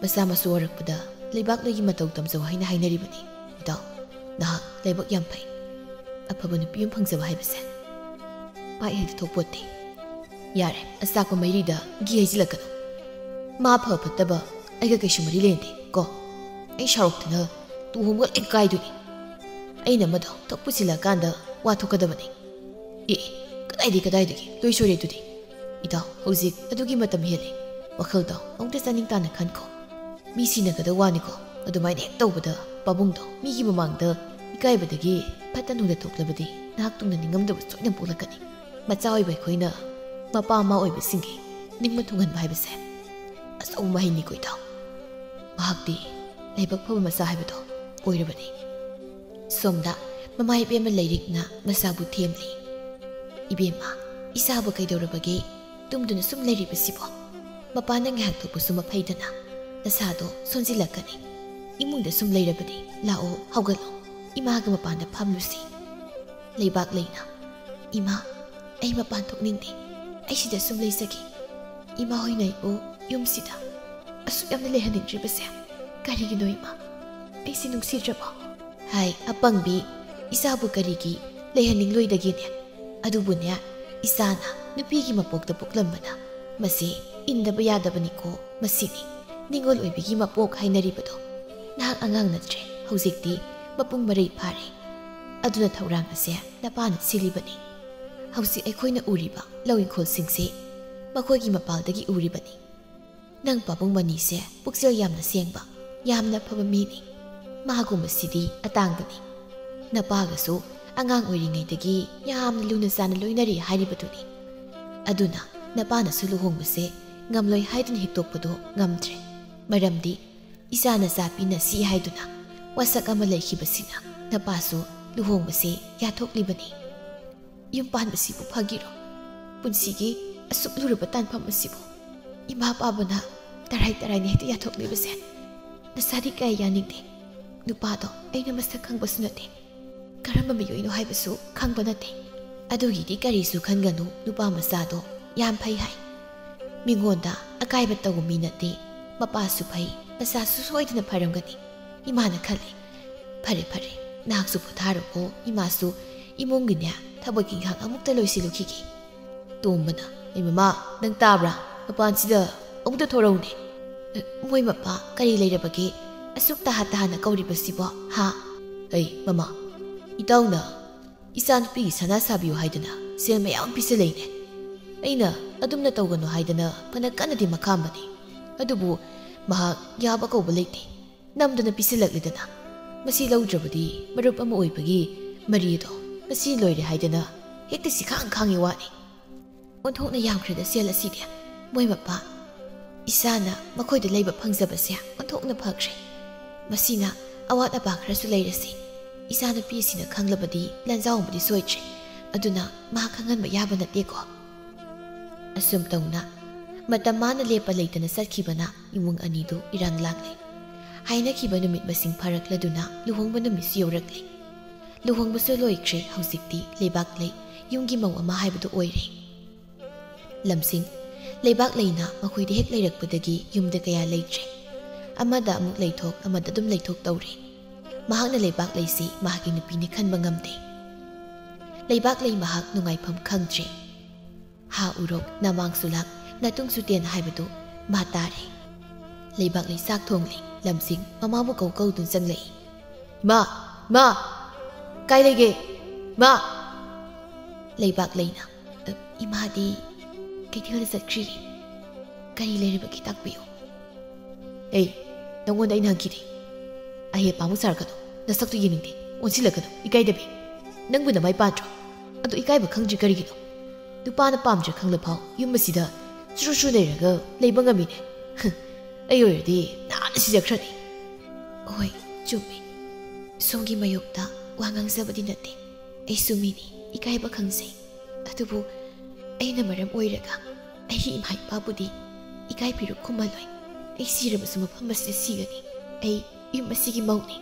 ꯃꯆꯥ ꯃꯁꯨ ꯑꯣꯏꯔꯛꯄꯗ ꯂꯩꯕꯥꯛ ꯂꯩꯒꯤ ꯃꯇꯧ ꯇꯝꯖꯧ ꯍꯥꯏꯅ ꯍꯥꯏꯅꯔꯤꯕꯅꯤ꯫ ꯏꯇꯥꯎ, ꯅꯍꯥꯛ ꯂꯥꯏꯕꯛ ꯌꯥꯝ ꯐꯩ꯫ ꯑꯐꯕ ꯅꯨꯄꯤ ꯑꯃ ꯐꯪꯖꯕ ꯍꯥꯏꯕꯁꯦ ꯄꯥꯛ ꯍꯦꯛꯇ ꯊꯣꯛꯄꯣꯠꯇꯦ꯫" "ꯌꯥꯔꯦ, ꯑꯆꯥꯛꯄ ꯃꯩꯔꯤꯗ ꯘꯤ ꯍꯩꯖꯤꯜꯂꯛꯀꯅꯨ꯫ ꯃꯥ ꯐꯕ ꯐꯠꯇꯕ ꯑꯩꯒ ꯀꯩꯁꯨ ꯃꯔꯤ ꯂꯩꯅꯗꯦ ꯀꯣ꯫ ꯑꯩ ꯁꯥꯎꯔꯛꯇꯅ ꯇꯨꯍꯣꯝꯒ ꯂꯣꯏ ꯀꯥꯏꯗꯣꯏꯅꯤ꯫ ꯑꯩꯅ ꯃꯗꯣ ꯊꯣꯛ ꯄꯨꯁꯤꯜꯂꯛꯀꯥꯟꯗ ꯋꯥ ꯊꯣꯛꯀꯗꯕꯅꯤ꯫ ꯑꯦ, ꯀꯗꯥꯏꯗꯤ ꯀꯗꯥꯏꯗꯒꯤ ꯂꯣꯏ ꯁꯣꯏꯔꯦ ꯑꯗꯨꯗꯤ꯫ ꯏꯇꯥꯎ, ꯍꯧꯖꯤꯛ ꯑꯗꯨꯒꯤ ꯃꯇꯝ ꯍꯦꯜꯂꯦ꯫ ꯋꯥꯈꯜꯗꯣ ꯑꯃꯨꯛꯇ ꯆꯥꯅꯤꯡ ꯇꯥꯅ ꯈꯟꯈꯣ꯫ ꯃꯤ ꯁꯤꯟꯅꯒꯗꯧ ꯋꯥꯅꯤꯀꯣ꯫ ꯑꯗꯨꯃꯥꯏꯅ ꯍꯦꯛ ꯇꯧꯕꯗ ꯄꯥꯕꯨꯡꯗꯣ ꯃꯤꯒꯤ ꯃꯃꯥꯡꯗ ꯏꯀꯥꯏꯕꯗꯒꯤ ꯐꯠꯇ ꯅꯨꯡꯗ ꯊꯣꯛꯂꯕꯗꯤ ꯅꯍꯥꯛ ꯇꯨꯡꯗ ꯅꯤꯡꯉꯝꯗꯕ ꯁꯣꯏꯗꯅ ꯄꯣꯛꯂꯛꯀꯅꯤ꯫ ꯃꯆꯥ ꯑꯣꯏꯕ ꯑꯩꯈꯣꯏꯅ ꯃꯄꯥ ꯃꯃꯥ ꯑꯣꯏꯕꯁꯤꯡꯒꯤ ꯅꯤꯡꯕ ꯊꯨꯡꯍꯟꯕ ꯍꯥꯏꯕꯁꯦ ꯑꯆꯧꯕ ꯃꯍꯩꯅꯤꯀꯣ ꯏꯇꯥꯎ꯫ ꯃꯍꯥꯛꯇꯤ ꯂꯥꯏꯕꯛ ꯐꯕ ꯃꯆꯥ ꯍꯥꯏꯕꯗꯣ ꯑꯣꯏꯔꯕꯅꯤ꯫ ꯁꯣꯝꯗ ꯃꯃꯥ ꯏꯕꯦꯝꯃ ꯂꯩꯔꯤꯛꯅ ꯃꯆꯥꯕꯨ ꯊꯦꯝꯂꯤ꯫ "ꯏꯕꯦꯝꯃ, ꯏꯆꯥꯕꯨ ꯀꯩꯗꯧꯔꯕꯒꯦ? ꯇꯨꯝꯗꯨꯅ ꯁꯨꯝ ꯂꯩꯔꯤꯕꯁꯤꯕꯣ? ꯃꯄꯥꯟꯗ ꯉꯥꯏꯍꯥꯛ ꯊꯣꯛꯄꯁꯨ ꯃꯐꯩꯗꯅ꯫ ꯅꯁꯥꯗꯣ ꯁꯣꯟꯖꯤꯜꯂꯛꯀꯅꯤ꯫ ꯏꯃꯨꯡꯗ ꯁꯨꯝ ꯂꯩꯔꯕꯗꯤ ꯂꯥꯛꯑꯣ, ꯍꯧꯒꯠꯂꯣ꯫ ꯏꯃꯥꯒ ꯃꯄꯥꯟꯗ ꯐꯝꯂꯨꯁꯤ꯫" ꯂꯩꯕꯥꯛ ꯂꯩꯅ, "ꯏꯃꯥ, ꯑꯩ ꯃꯄꯥꯟ ꯊꯣꯛꯅꯤꯡꯗꯦ꯫ ꯑꯩ ꯁꯤꯗ ꯁꯨꯝ ꯂꯩꯖꯒꯦ꯫ ꯏꯃꯥ ꯍꯣꯏꯅ ꯑꯩꯕꯨ ꯌꯨꯝꯁꯤꯗ ꯑꯁꯨꯛ ꯌꯥꯝꯅ ꯂꯩꯍꯟꯅꯤꯡꯗ꯭ꯔꯤꯕꯁꯦ ꯀꯔꯤꯒꯤꯅꯣ ꯏꯃꯥ? ꯑꯩꯁꯤ ꯅꯨꯡꯁꯤꯗ꯭ꯔꯕꯣ?" ꯍꯥꯏ, ꯑꯄꯪꯕꯤ, ꯏꯆꯥꯕꯨ ꯀꯔꯤꯒꯤ ꯂꯩꯍꯟꯅꯤꯡꯂꯣꯏꯗꯒꯦꯅꯦ? ꯑꯗꯨꯕꯨꯅꯦ, ꯏꯆꯥꯅ ꯅꯨꯄꯤꯒꯤ ꯃꯄꯣꯛꯇ ꯄꯣꯛꯂꯝꯕꯅ ꯃꯁꯤ ꯏꯟꯗꯕ ꯌꯥꯗꯕꯅꯤꯀꯣ꯫ ꯃꯁꯤꯅꯤ ꯅꯤꯡꯉꯣꯜ ꯑꯣꯏꯕꯤꯒꯤ ꯃꯄꯣꯛ ꯍꯥꯏꯅꯔꯤꯕꯗꯣ꯫ ꯅꯍꯥꯛ ꯑꯉꯥꯡ ꯅꯠꯇ꯭ꯔꯦ, ꯍꯧꯖꯤꯛꯇꯤ ꯃꯄꯨꯡ ꯃꯔꯩ ꯐꯥꯔꯦ꯫ ꯑꯗꯨꯅ ꯊꯧꯔꯥꯡ ꯑꯁꯦ ꯅꯄꯥꯅ ꯁꯤꯜꯂꯤꯕꯅꯤ꯫ ꯍꯧꯖꯤꯛ ꯑꯩꯈꯣꯏꯅ ꯎꯔꯤꯕ ꯂꯧ ꯏꯪꯈꯣꯜꯁꯤꯡꯁꯤ ꯃꯈꯣꯏꯒꯤ ꯃꯄꯥꯜꯗꯒꯤ ꯎꯔꯤꯕꯅꯤ꯫ ꯅꯪ ꯄꯥꯕꯨꯡ ꯃꯅꯤꯁꯦ ꯄꯨꯛꯆꯦꯜ ꯌꯥꯝꯅ ꯁꯦꯡꯕ, ꯌꯥꯝꯅ ꯐꯕ ꯃꯤꯅꯤ꯫ ꯃꯥꯒꯨꯝꯕꯁꯤꯗꯤ ꯑꯇꯥꯡꯕꯅꯤ꯫ ꯅꯄꯥꯒꯁꯨ ꯑꯉꯥꯡ ꯑꯣꯏꯔꯤꯉꯩꯗꯒꯤ ꯌꯥꯝꯅ ꯂꯨꯅ ꯆꯥꯟꯅ ꯂꯣꯏꯅꯔꯤ ꯍꯥꯏꯔꯤꯕꯗꯨꯅꯤ꯫ ꯑꯗꯨꯅ ꯅꯄꯥꯅꯁꯨ ꯂꯨꯍꯣꯡꯕꯁꯦ ꯉꯝꯂꯣꯏ ꯍꯥꯏꯗꯨꯅ ꯍꯤꯛꯇꯣꯛꯄꯗꯣ ꯉꯝꯗ꯭ꯔꯦ꯫ ꯃꯔꯝꯗꯤ ꯏꯆꯥ ꯅꯆꯥ ꯄꯤꯅꯁꯤ ꯍꯥꯏꯗꯨꯅ ꯋꯥꯁꯛ ꯑꯃ ꯂꯩꯈꯤꯕꯁꯤꯅ ꯅꯄꯥꯁꯨ ꯂꯨꯍꯣꯡꯕꯁꯦ ꯌꯥꯊꯣꯛꯂꯤꯕꯅꯤ꯫ ꯌꯨꯝ ꯄꯥꯟꯕꯁꯤꯕꯨ ꯐꯒꯤꯔꯣ? ꯄꯨꯟꯁꯤꯒꯤ ꯑꯁꯨꯛ ꯂꯨꯔꯕ ꯇꯥꯟꯐꯝ ꯑꯁꯤꯕꯨ ꯏꯃꯥ ꯄꯥꯕꯅ ꯇꯔꯥꯏ ꯇꯔꯥꯏꯅ ꯍꯦꯛꯇ ꯌꯥꯊꯣꯛꯂꯤꯕꯁꯦ ꯅꯁꯥꯗꯤ ꯀꯌꯥ ꯌꯥꯅꯤꯡꯗꯦ꯫ ꯅꯨꯄꯥꯗꯣ ꯑꯩꯅ ꯃꯁꯛ ꯈꯪꯕꯁꯨ ꯅꯠꯇꯦ, ꯀꯔꯝꯕ ꯃꯤꯑꯣꯏꯅꯣ ꯍꯥꯏꯕꯁꯨ ꯈꯪꯕ ꯅꯠꯇꯦ꯫ ꯑꯗꯨꯒꯤꯗꯤ ꯀꯔꯤꯁꯨ ꯈꯟꯒꯅꯨ, ꯅꯨꯄꯥ ꯃꯆꯥꯗꯣ ꯌꯥꯝ ꯐꯩ ꯍꯥꯏ꯫ ꯃꯤꯉꯣꯟꯗ ꯑꯀꯥꯏꯕ ꯇꯧꯕ ꯃꯤ ꯅꯠꯇꯦ꯫ ꯃꯄꯥꯁꯨ ꯐꯩ, ꯃꯆꯥꯁꯨ ꯁꯣꯏꯗꯅ ꯐꯔꯝꯒꯅꯤ, ꯏꯃꯥꯅ ꯈꯜꯂꯤ꯫ ꯐꯔꯦ ꯐꯔꯦ, ꯅꯍꯥꯛꯁꯨ ꯄꯣꯊꯥꯔꯣꯀꯣ, ꯏꯃꯥꯁꯨ ꯏꯃꯨꯡꯒꯤꯅꯦ ꯊꯕꯛ ꯏꯪꯈꯥꯡ ꯑꯃꯨꯛꯇ ꯂꯣꯏꯁꯤꯜꯂꯨꯈꯤꯒꯦ꯫ ꯇꯣꯝꯕꯅ, "ꯑꯩ ꯃꯃꯥ, ꯅꯪ ꯇꯥꯕ꯭ꯔꯥ? ꯃꯄꯥꯟꯁꯤꯗ ꯑꯃꯨꯛꯇ ꯊꯣꯔꯛꯎꯅꯦ꯫" "ꯑꯦ, ꯃꯣꯏ ꯃꯄꯥ ꯀꯔꯤ ꯂꯩꯔꯕꯒꯦ? ꯑꯁꯨꯛ ꯇꯍꯥ ꯇꯍꯥꯅ ꯀꯧꯔꯤꯕꯁꯤꯕꯣ, ꯍꯥ? ꯑꯩ, ꯃꯃꯥ, ꯏꯇꯥꯎꯅ ꯏꯆꯥꯅꯨꯄꯤꯒꯤ ꯁꯅꯥ ꯁꯥꯕꯤꯌꯨ ꯍꯥꯏꯗꯨꯅ ꯁꯦꯜ ꯃꯌꯥꯝ ꯄꯤꯁꯤꯜꯂꯛꯏꯅꯦ꯫ ꯑꯩꯅ ꯑꯗꯨꯝꯅ ꯇꯧꯒꯅꯨ ꯍꯥꯏꯗꯅ ꯐꯅ ꯀꯟꯅꯗꯤ ꯃꯈꯥꯝꯕꯅꯤ꯫ ꯑꯗꯨꯕꯨ ꯃꯍꯥꯛ ꯌꯥꯕ ꯀꯧꯕ ꯂꯩꯇꯦ꯫ ꯅꯝꯗꯅ ꯄꯤꯁꯤꯜꯂꯛꯂꯤꯗꯅ꯫ ꯃꯁꯤ ꯂꯧꯗ꯭ꯔꯕꯗꯤ ꯃꯔꯨꯞ ꯑꯃ ꯑꯣꯏꯕꯒꯤ ꯃꯔꯤ ꯑꯗꯣ ꯉꯁꯤ ꯂꯣꯏꯔꯦ ꯍꯥꯏꯗꯅ ꯍꯦꯛꯇ ꯁꯤꯈꯥꯡ ꯈꯥꯡꯉꯤ ꯋꯥꯅꯤ꯫ ꯑꯣꯟꯊꯣꯛꯅ ꯌꯥꯝꯈ꯭ꯔꯦꯗ ꯁꯦꯜ ꯑꯁꯤꯗꯤ꯫ ꯃꯣꯏ ꯃꯄꯥ, ꯏꯆꯥꯅ ꯃꯈꯣꯏꯗ ꯂꯩꯕ ꯐꯪꯖꯕꯁꯦ ꯑꯣꯟꯊꯣꯛꯅ ꯐꯈ꯭ꯔꯦ꯫ ꯃꯁꯤꯅ ꯑꯋꯥꯠ ꯑꯄꯥ ꯈꯔꯁꯨ ꯂꯩꯔꯁꯤ꯫ ꯏꯆꯥꯅꯨꯄꯤ ꯑꯁꯤꯅ ꯈꯪꯂꯕꯗꯤ ꯂꯥꯟꯖꯥꯎ ꯑꯃꯗꯤ ꯁꯣꯏꯗ꯭ꯔꯦ꯫ ꯑꯗꯨꯅ ꯃꯍꯥꯛ ꯈꯪꯍꯟꯕ ꯌꯥꯕ ꯅꯠꯇꯦꯀꯣ꯫ ꯑꯁꯨꯝ ꯇꯧꯅ ꯃꯇꯝ ꯃꯥꯅ ꯂꯦꯞꯄ ꯂꯩꯇꯅ ꯆꯠꯈꯤꯕꯅ ꯏꯃꯨꯡ ꯑꯅꯤꯗꯨ ꯏꯔꯥꯡ ꯂꯥꯡꯂꯦ꯫ ꯍꯥꯏꯅꯈꯤꯕ ꯅꯨꯃꯤꯠ ꯃꯁꯤꯡ ꯐꯥꯔꯛꯂꯗꯨꯅ ꯂꯨꯍꯣꯡꯕ ꯅꯨꯃꯤꯠꯁꯨ ꯌꯧꯔꯛꯂꯦ꯫ ꯂꯨꯍꯣꯡꯕꯁꯨ ꯂꯣꯏꯈ꯭ꯔꯦ꯫ ꯍꯧꯖꯤꯛꯇꯤ ꯂꯩꯕꯥꯛ ꯂꯩ, ꯌꯨꯝꯒꯤ ꯃꯧ ꯑꯃ ꯍꯥꯏꯕꯗꯨ ꯑꯣꯏꯔꯦ꯫ ꯂꯝꯁꯤꯡ, ꯂꯩꯕꯥꯛ ꯂꯩꯅ ꯃꯈꯣꯏꯗ ꯍꯦꯛ ꯂꯩꯔꯛꯄꯗꯒꯤ ꯌꯨꯝꯗ ꯀꯌꯥ ꯂꯩꯇ꯭ꯔꯦ꯫ ꯑꯃꯗ ꯑꯃꯨꯛ ꯂꯩꯊꯣꯛ, ꯑꯃꯗ ꯑꯗꯨꯝ ꯂꯩꯊꯣꯛ ꯇꯧꯔꯦ꯫ ꯃꯍꯥꯛꯅ ꯂꯩꯕꯥꯛ ꯂꯩꯁꯤ ꯃꯍꯥꯛꯀꯤ ꯅꯨꯄꯤꯅꯤ ꯈꯟꯕ ꯉꯝꯗꯦ꯫ ꯂꯩꯕꯥꯛ ꯂꯩ ꯃꯍꯥꯛ ꯅꯨꯡꯉꯥꯏꯐꯝ ꯈꯪꯗ꯭ꯔꯦ꯫ ꯍꯥ ꯎꯔꯣꯛ, ꯅꯃꯥꯡ ꯁꯨꯂꯥꯛ, ꯅꯇꯨꯡ ꯁꯨꯇꯦꯟ ꯍꯥꯏꯕꯗꯨ ꯃꯥ ꯇꯥꯔꯦ꯫ ꯂꯩꯕꯥꯛ ꯂꯩ ꯆꯥꯛ ꯊꯣꯡꯂꯤ꯫ ꯂꯝꯁꯤꯡ ꯃꯃꯥꯕꯨ ꯀꯧ ꯀꯧꯗꯨꯅ ꯆꯪꯂꯛꯏ꯫ "ꯏꯃꯥ! ꯏꯃꯥ! ꯀꯥꯏ ꯂꯩꯒꯦ? ꯏꯃꯥ!" ꯂꯩꯕꯥꯛ ꯂꯩꯅ, "ꯑ, ꯏꯃꯥꯗꯤ ꯀꯩꯊꯦꯜꯗ ꯆꯠꯈ꯭ꯔꯤ꯫ ꯀꯔꯤ ꯂꯩꯔꯕꯒꯦ ꯇꯥꯛꯄꯤꯌꯨ?" "ꯑꯦ, ꯅꯪꯉꯣꯟꯗ ꯑꯩꯅ ꯍꯪꯈꯤꯗꯦ꯫ ꯑꯍꯦ ꯄꯥꯃꯨ ꯁꯥꯔꯛꯀꯅꯨ꯫ ꯅꯁꯛꯇꯨ ꯌꯦꯡꯅꯤꯡꯗꯦ꯫ ꯑꯣꯟꯁꯤꯜꯂꯛꯀꯅꯨ꯫ ꯏꯀꯥꯏꯗꯕꯤ꯫ ꯅꯪꯕꯨ ꯅꯃꯥꯏ ꯄꯥꯟꯗ꯭ꯔꯣ? ꯑꯗꯨ ꯏꯀꯥꯏꯕ ꯈꯪꯗ꯭ꯔꯤ ꯀꯔꯤꯒꯤꯅꯣ? ꯅꯨꯄꯥꯅ ꯄꯥꯝꯗ꯭ꯔꯦ ꯈꯪꯂꯐꯥꯎ ꯌꯨꯝ ꯑꯁꯤꯗ ꯆꯨꯔꯨ ꯆꯨꯔꯨ ꯂꯩꯔꯒ ꯂꯩꯕ ꯉꯝꯃꯤꯅꯦ꯫ ꯑꯩ ꯑꯣꯏꯔꯗꯤ ꯅꯍꯥꯟꯅ ꯁꯤꯖꯈ꯭ꯔꯅꯤ꯫" "ꯍꯣꯏ, ꯆꯨꯝꯃꯤ꯫ ꯁꯣꯝꯒꯤ ꯃꯥꯌꯣꯛꯇ ꯋꯥ ꯉꯥꯡꯖꯕꯗꯤ ꯅꯠꯇꯦ꯫ ꯑꯩꯁꯨ ꯃꯤꯅꯤ, ꯏꯀꯥꯏꯕ ꯈꯪꯖꯩ꯫ ꯑꯗꯨꯕꯨ ꯑꯩꯅ ꯃꯔꯝ ꯑꯣꯏꯔꯒ ꯑꯩꯒꯤ ꯏꯃꯥ ꯏꯄꯥꯕꯨꯗꯤ ꯏꯀꯥꯏ ꯐꯤꯔꯨꯛ ꯈꯨꯝꯍꯜꯂꯣꯏ꯫ ꯑꯩ ꯁꯤꯔꯕꯁꯨ ꯃꯐꯝ ꯑꯁꯤꯗ ꯁꯤꯒꯅꯤ꯫ ꯑꯩ ꯌꯨꯝ ꯑꯁꯤꯒꯤ ꯃꯧꯅꯤ꯫"